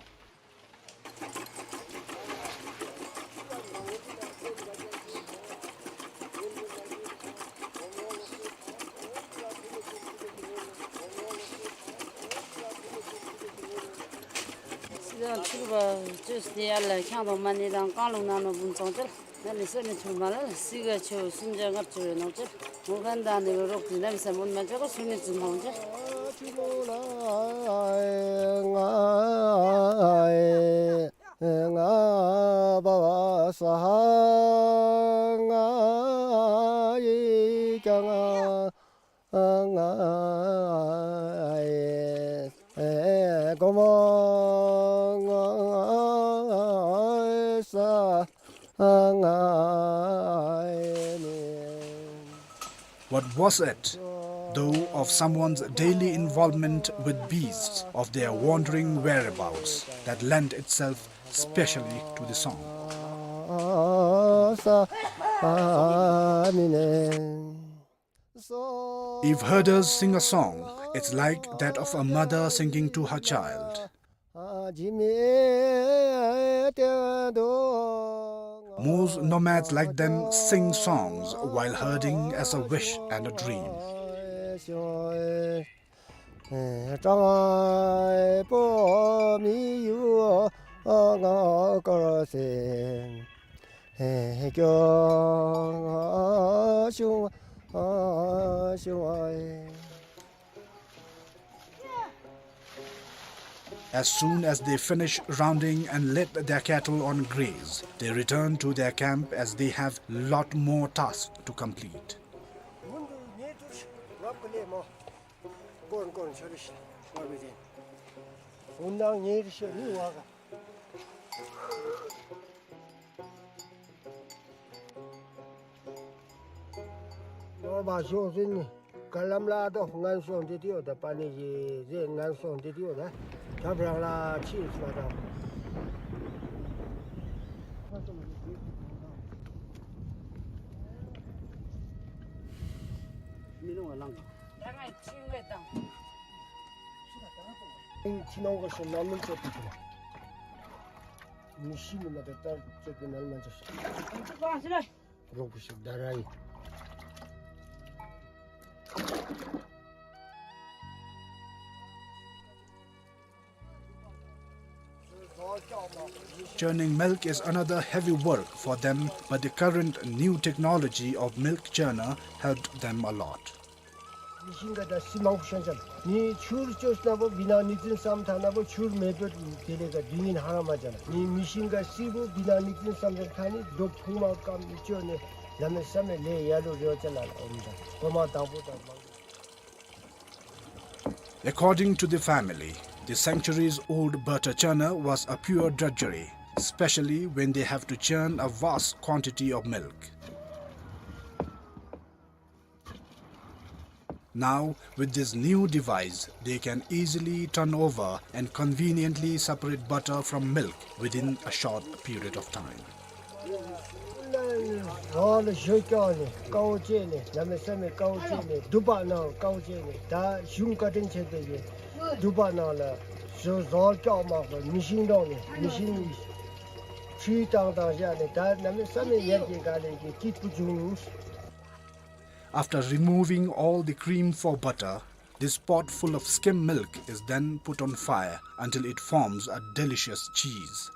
What was it, though, of someone's daily involvement with beasts, of their wandering whereabouts, that lent itself specially to the song? If herders sing a song, it's like that of a mother singing to her child. Most nomads like them sing songs while herding as a wish and a dream. As soon as they finish rounding and let their cattle on graze, they return to their camp as they have lot more tasks to complete. Churning milk is another heavy work for them, but the current new technology of milk churner helped them a lot. མི་ཤིང་ག་ད་སི་མང་པོ་ཤོང་ཅ་ལ། མི་ཆུར་བཅོས་ན་བོ་བི་ན་ནིག་ཙིན་སམ་ཐ་ན་བོ་ཆུར་མེད་པར་དེ་ལས་ཀ་དུས་ཡུན་ཧ་ར་མ་ཅ་ལ། མི་མི་ཤིང་ག་སི་བོ་བི་ན་ནིག་ཙིན་སམ་ཐ་ནི་རྡོ་ཕུང་མ་ཀམ་བཅོས་ནས་ལ་མེ་ས་མེ་ལས་ཡ་ལུ་རེ་བ་ཅ་ལ་ལ་འོམ་ད་གོ་མ་དང་པོ་དང་མང་། According to the family, the centuries-old butter churner was a pure drudgery, especially when they have to churn a vast quantity of milk. Now, with this new device, they can easily turn over and conveniently separate butter from milk within a short period of time. རོགས་ལ་ཞོ་སྐྱོག་ནས་དཀའ་བ་སྤྱད་ནས་གནམ་མེད་ས་མེད་དཀའ་བ་སྤྱད་ནས་དུ་པ་ནང་དཀའ་བ་སྤྱད་ནས་ད་གཞུང་བཀའ་དྲིན་ཆེ་བའི་དུ་པ་ནང་ལ་ཞོ་ཟོར་སྐྱོག་མ་གོ་མི་ཤིང་འདྲོངས་ནས་མི་ཤིང་ཁྲུས་བཏང་བཏང་བཞག་ནས་ད་གནམ་མེད་ས་མེད་ཡར་གྱི་ག་ལས་ཀྱི་སྐྱིད་པོ་བྱུང་། After removing all the cream for butter, this pot full of skim milk is then put on fire until it forms a delicious cheese.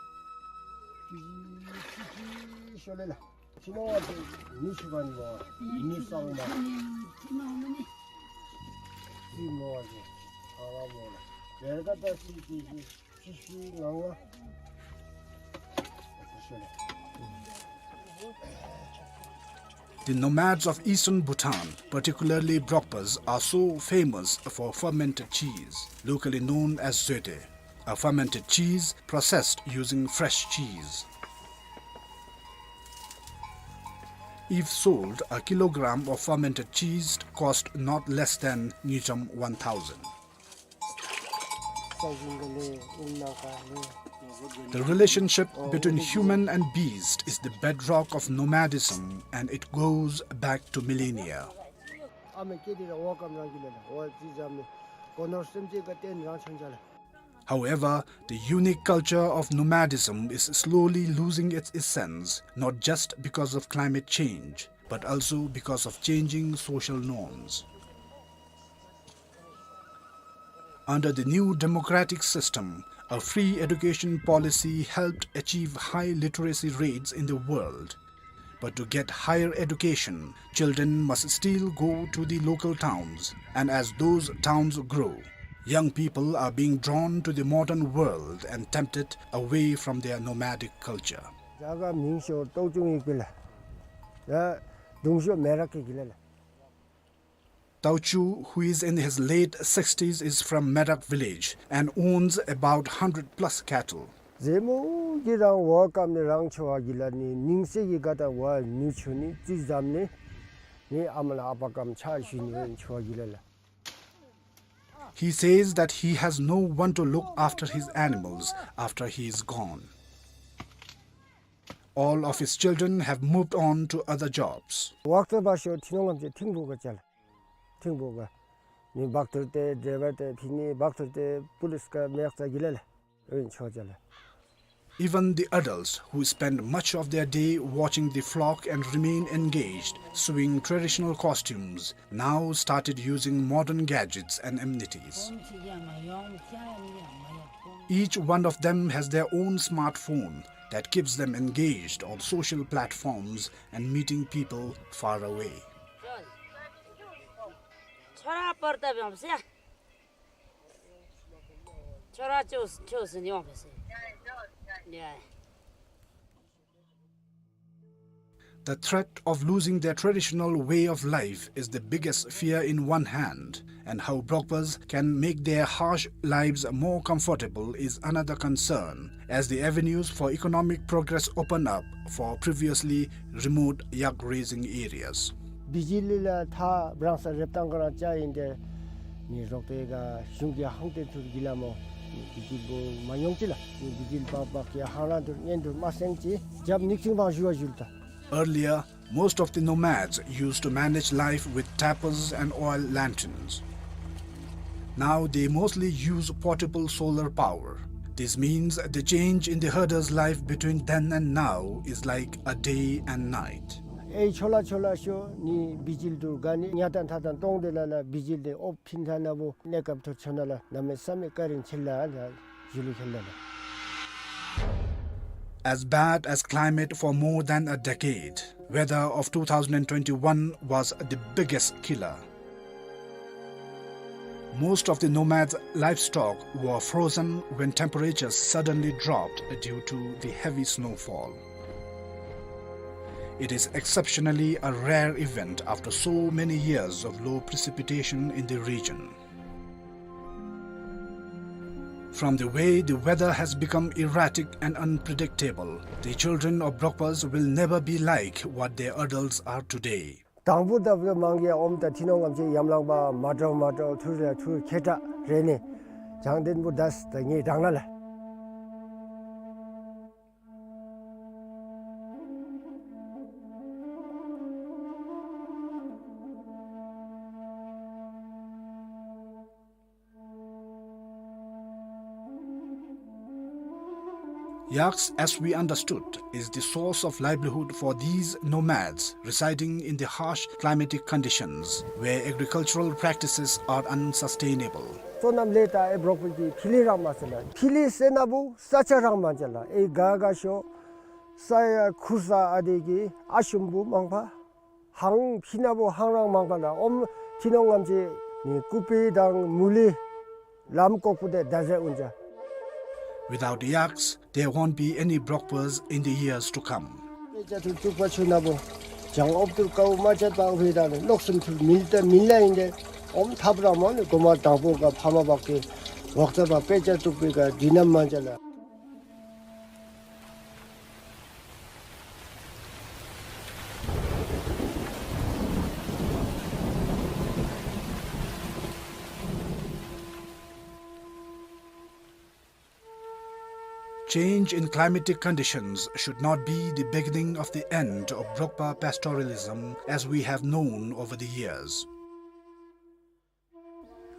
ཤོ་ལེ་ལ། ཁྱི་ནང་བ་ཚོ་མི་ཤི་བ་ནི་བ། མི་གསང་བ། The nomads of eastern Bhutan, particularly Brokpas, are so famous for fermented cheese, locally known as zoete, a fermented cheese processed using fresh cheese. If sold, a kilogram of fermented cheese cost not less than ngultrum one thousand. The relationship between human and beast is the bedrock of nomadism, and it goes back to millennia. However, the unique culture of nomadism is slowly losing its essence, not just because of climate change, but also because of changing social norms. Under the new democratic system, a free education policy helped achieve high literacy rates in the world. But to get higher education, children must still go to the local towns, and as those towns grow, young people are being drawn to the modern world and tempted away from their nomadic culture. རྒྱ་གར་མིང་ཤོ་ཏོའུ་ཅུང་ཡིག་པི་ལ། ཡ་དུང་ཤོ་མེ་རག་གི་གི་ལ་ལ། Tauchu, who is in his late sixties, is from Merak village and owns about hundred plus cattle. ཟེ་མོ་གི་རང་ཝ་ཀམ་ནི་རང་ཆོ་བ་གི་ལ་ནི་ནིང་སེ་གི་ག་ད་ཝ་ནུ་ཆུ་ནི་ཙི་ཛམ་ནི་ནི་ཨ་མ་ལ་ཨ་པ་ཀམ་ཆ་ཞུ་ནི་ཝ་ཆོ་བ་གི་ལ་ལ། He says that he has no one to look after his animals after he is gone. All of his children have moved on to other jobs. ཝག་ཏོ་བ་ཤོ་ཐི་ནོང་ངམ་ཅེ་ཐིང་བུ་ག་ཅལ། ཐིང་བུ་ག་ནི་བག་ཐུར་ཏེ་ཌ་རའི་བར་ཏེ་ཕི་ནི་བག་ཐུར་ཏེ་པུ་ལིས་ག་མེག་ཙ་གི་ལ་ལ་ཨིན་ཆོ་ཅལ། Even the adults who spend much of their day watching the flock and remain engaged, sewing traditional costumes, now started using modern gadgets and amenities. Each one of them has their own smartphone that keeps them engaged on social platforms and meeting people far away. The threat of losing their traditional way of life is the biggest fear in one hand, and how Brokpas can make their harsh lives more comfortable is another concern, as the avenues for economic progress open up for previously remote yak raising areas. བི་ཇི་ལི་ལ་ཐ་བྲང་ས་རེབ་ཏང་ག་རང་ཅ་ཨིན་ཏེ་ནི་རོག་པའི་ག་གཞུང་གི་ཧང་ཏེ་ཐུར་གི་ལ་མོ་ནི་བི་ཇི་ལི་བོ་མ་ཡོང་ཅི་ལ་ནི་བི་ཇི་ལི་བག་བག་གི་ཧང་རང་ཐུར་ཉན་ཐུར་མ་སེང་ཅི་རྒྱབ་ནིག་ཅིང་བང་ཞུ་བ་ཞུལ་ཏ། Earlier, most of the nomads used to manage life with tapers and oil lanterns. Now they mostly use portable solar power. This means the change in the herder's life between then and now is like a day and night. ཨེ་ཆོ་ལ་ཆོ་ལ་ཤོ་ནི་བི་ཇི་ལི་ཐུར་ག་ནི་ཉ་ཏན་ཐ་ཏན་ཏོང་ཏེ་ལ་ལ་བི་ཇི་ལི་ཨོབ་ཕིན་ཐ་ན་བོ་ནེ་ཀབ་ཐུར་ཆོ་ན་ལ་ན་མེ་ས་མེ་ཀ་རིན་ཆེ་ལ་ལ། As bad as climate for more than a decade, weather of two thousand and twenty-one was the biggest killer. Most of the nomads' livestock were frozen when temperatures suddenly dropped due to the heavy snowfall. It is exceptionally a rare event after so many years of low precipitation in the region. From the way the weather has become erratic and unpredictable, the children of Brokpas will never be like what their adults are today. དང་པོ་ད་བུ་མང་གི་ཨོམ་ད་ཐི་ནོང་ངམ་ཅེ་ཡམ་ལང་པ་མ་འདྲཝ་མ་འདྲཝ་ཐུར་རེ་ཐུར་ཁེ་ཏ་རེ་ནི་བྱང་ལྡན་པོ་དས་ད་ངེ་རང་ན་ལ། Yaks, as we understood, is the source of livelihood for these nomads residing in the harsh climatic conditions where agricultural practices are unsustainable. སོ་ནམ་ལས་ད་ཨེ་བྲོག་པའི་གི་ཕི་ལི་རང་མ་ཟེར་ན་ཕི་ལི་ཟེར་ན་བུ་ས་ཆ་རང་མ་ཅ་ལ་ཨེ་ག་ག་ཤོ་ས་ཡ་ཁུར་ས་ཨ་དེ་གི་ཨ་ཤུམ་བུ་མང་པ། ཧང་ཕི་ན་བོ་ཧང་རང་མང་པ་ན་ཨོམ་ཐི་ནོང་ངམ་ཅེ་ ནི་ཀུ་པི་དང་མུ་ལི་ལམ་ཀོག་པུ་དེ་ད་ཟེར་འོང་ཅ། Without yaks, there won't be any Brokpas in the years to come. དཔེ་ཆ་ཐུབ་ཐུབ་པ་ཆུ་ན་བོ་བྱང་ཨོབ་ཏུར་ཀའུ་མ་ཅད་པ་ཧུའི་ད་ནི་ལོག་སུམ་ཐུབ་མིལ་ཏེ་མིལ་ལ་ཨིན་ཏེ་ཨོམ་ཐབ་ར་མོ་ནི་གོ་མ་དང་པོ་ག་ཕ་མ་བག་གི་ཝག་ཙ་པ་དཔེ་ཆ་ཐུབ་པའི་ག་འདི་ན་མ་ཅ་ལ། Change in climatic conditions should not be the beginning of the end of Brokpa pastoralism as we have known over the years.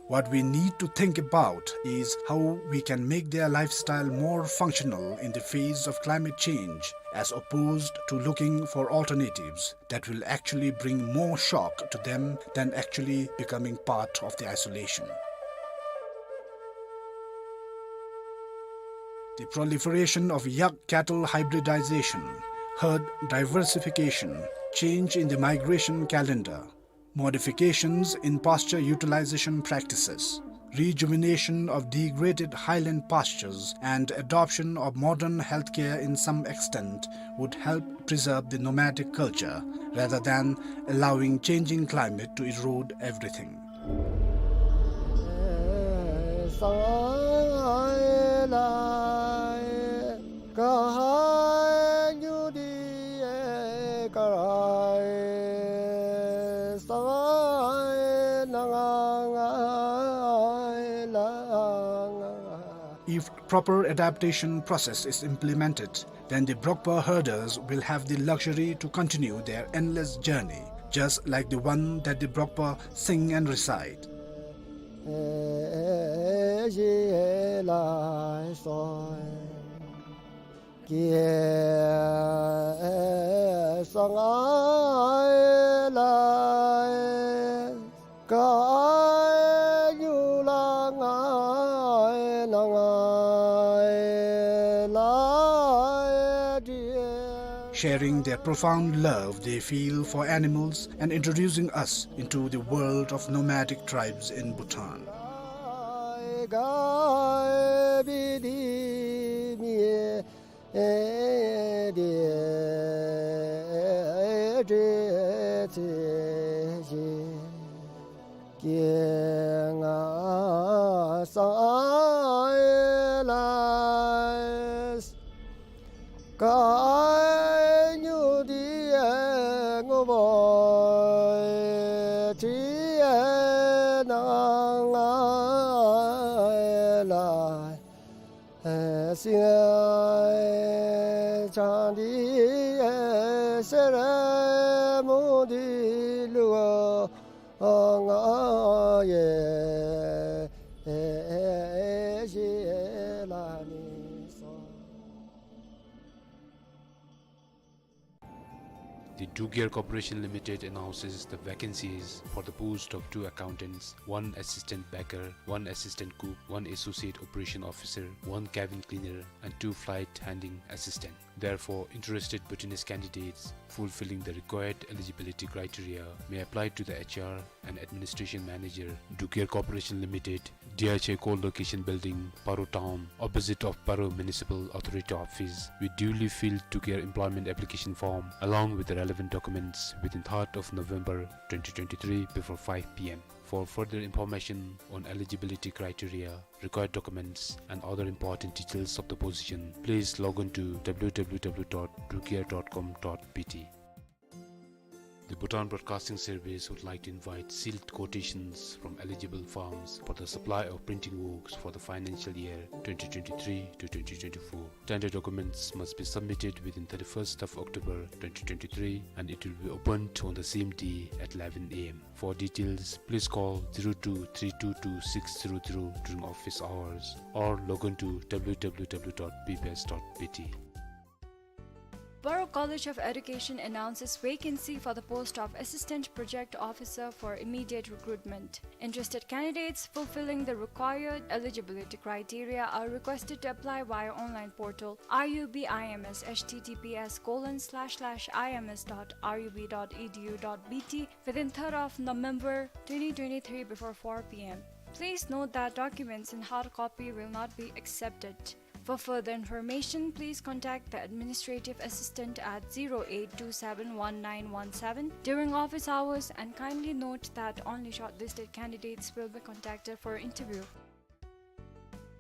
What we need to think about is how we can make their lifestyle more functional in the face of climate change, as opposed to looking for alternatives that will actually bring more shock to them than actually becoming part of the isolation. The proliferation of yak cattle hybridization, herd diversification, change in the migration calendar, modifications in pasture utilization practices, rejuvenation of degraded highland pastures, and adoption of modern healthcare in some extent would help preserve the nomadic culture rather than allowing changing climate to erode everything. If proper adaptation process is implemented, then the Brokpa herders will have the luxury to continue their endless journey, just like the one that the Brokpa sing and recite. Sharing their profound love they feel for animals and introducing us into the world of nomadic tribes in Bhutan. The Druk Yer Corporation Limited announces the vacancies for the post of two accountants, one assistant packer, one assistant cook, one associate operation officer, one cabin cleaner, and two flight handling assistant. Therefore, interested Bhutanese candidates fulfilling the required eligibility criteria may apply to the H R and administration manager, Druk Yer Corporation Limited, D H A Core Location Building, Paro Town, opposite of Paro Municipal Authority Office, with duly filled Druk Yer employment application form along with the relevant documents within third of November twenty twenty-three before five P M. For further information on eligibility criteria, required documents, and other important details of the position, please log on to W W W dot druk yer dot com dot B T. The Bhutan Broadcasting Service would like to invite sealed quotations from eligible firms for the supply of printing works for the financial year twenty twenty-three to twenty twenty-four. Tender documents must be submitted within thirty-first of October twenty twenty-three, and it will be opened on the same day at eleven A M. For details, please call zero two three two two six zero zero during office hours or log on to W W W dot B B S dot B T. Paro College of Education announces vacancy for the post of Assistant Project Officer for immediate recruitment. Interested candidates fulfilling the required eligibility criteria are requested to apply via online portal R U B I M S, H T T P S colon slash slash I M S dot R U B dot E D U dot B T, within third of November twenty twenty-three before four P M. Please note that documents in hard copy will not be accepted. For further information, please contact the administrative assistant at zero eight two seven one nine one seven during office hours, and kindly note that only shortlisted candidates will be contacted for interview.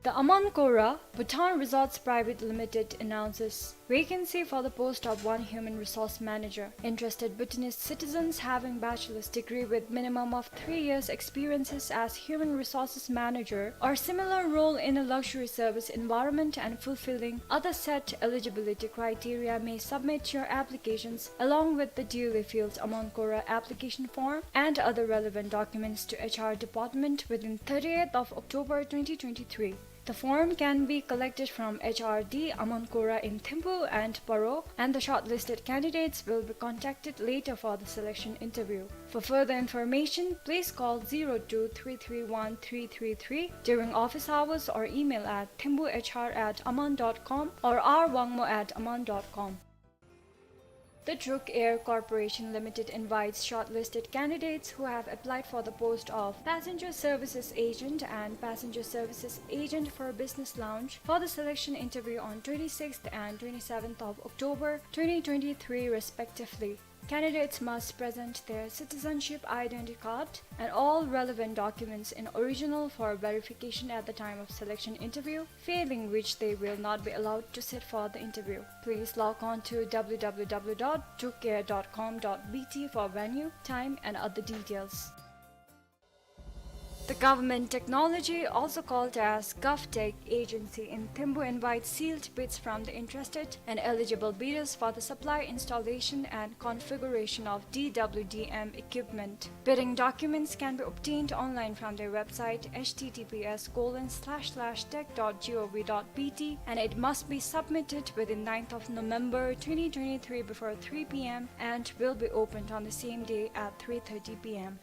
The Aman Kora Bhutan Resorts Private Limited announces vacancy for the post of one human resource manager. Interested Bhutanese citizens having bachelor's degree with minimum of three years experiences as human resources manager or similar role in a luxury service environment and fulfilling other set eligibility criteria may submit your applications along with the duly filled Aman Kora application form and other relevant documents to H R department within thirtieth of October twenty twenty-three. The form can be collected from H R D Aman Kora in Thimphu and Paro, and the shortlisted candidates will be contacted later for the selection interview. For further information, please call zero two three three one three three three during office hours or email at thimphuhr at aman dot com or r wangmo at aman dot com. The Druk Air Corporation Limited invites shortlisted candidates who have applied for the post of Passenger Services Agent and Passenger Services Agent for Business Lounge for the selection interview on twenty-sixth and twenty-seventh of October twenty twenty-three respectively. Candidates must present their citizenship identity card and all relevant documents in original for verification at the time of selection interview, failing which they will not be allowed to sit for the interview. Please log on to w w w dot drukair dot com dot b t for venue, time and other details. The Government Technology, also called as GovTech Agency in Thimphu, invites sealed bids from the interested and eligible bidders for the supply, installation and configuration of D W D M equipment. Bidding documents can be obtained online from their website h t t p s colon slash slash tech dot gov dot b t, and it must be submitted within ninth of November twenty twenty-three before three p m and will be opened on the same day at three thirty p m.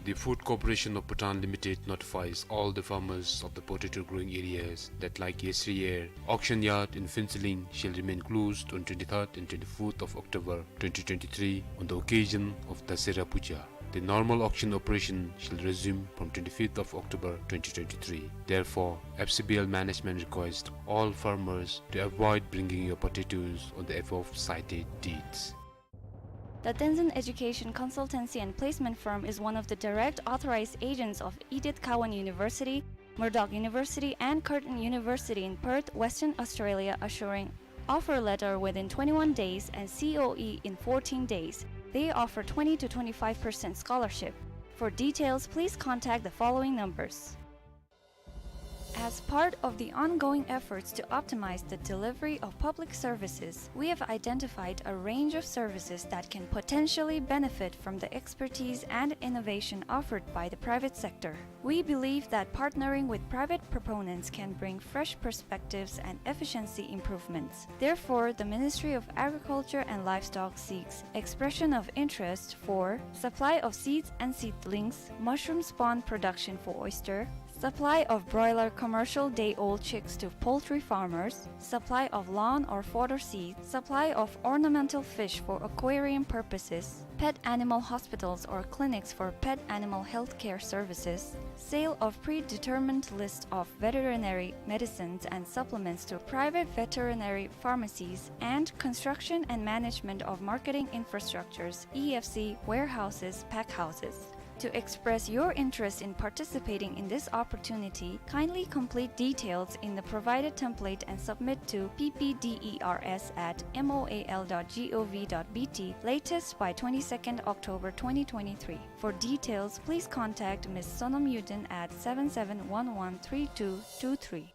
The Food Corporation of Bhutan Limited notifies all the farmers of the potato growing areas that, like yesteryear, auction yard in Phuentsholing shall remain closed on twenty-third and twenty-fourth of October twenty twenty-three on the occasion of Dasera Puja. The normal auction operation shall resume from twenty-fifth of October twenty twenty-three. Therefore, F C B L management requests all farmers to avoid bringing your potatoes on the above cited dates. The Tenzin Education Consultancy and Placement Firm is one of the direct authorized agents of Edith Cowan University, Murdoch University, and Curtin University in Perth, Western Australia, assuring offer letter within twenty-one days and C O E in fourteen days. They offer twenty to twenty-five percent scholarship. For details, please contact the following numbers. As part of the ongoing efforts to optimize the delivery of public services, we have identified a range of services that can potentially benefit from the expertise and innovation offered by the private sector. We believe that partnering with private proponents can bring fresh perspectives and efficiency improvements. Therefore, the Ministry of Agriculture and Livestock seeks expression of interest for supply of seeds and seedlings, mushroom spawn production for oyster, supply of broiler commercial day-old chicks to poultry farmers, supply of lawn or fodder seeds, supply of ornamental fish for aquarium purposes, pet animal hospitals or clinics for pet animal health care services, sale of predetermined list of veterinary medicines and supplements to private veterinary pharmacies, and construction and management of marketing infrastructures, E F C, warehouses, pack houses. To express your interest in participating in this opportunity, kindly complete details in the provided template and submit to P P D E R S at M O A L dot G O V dot B T latest by twenty-second October twenty twenty-three. For details, please contact Miss Sonam Yudin at seven seven one one three two two three.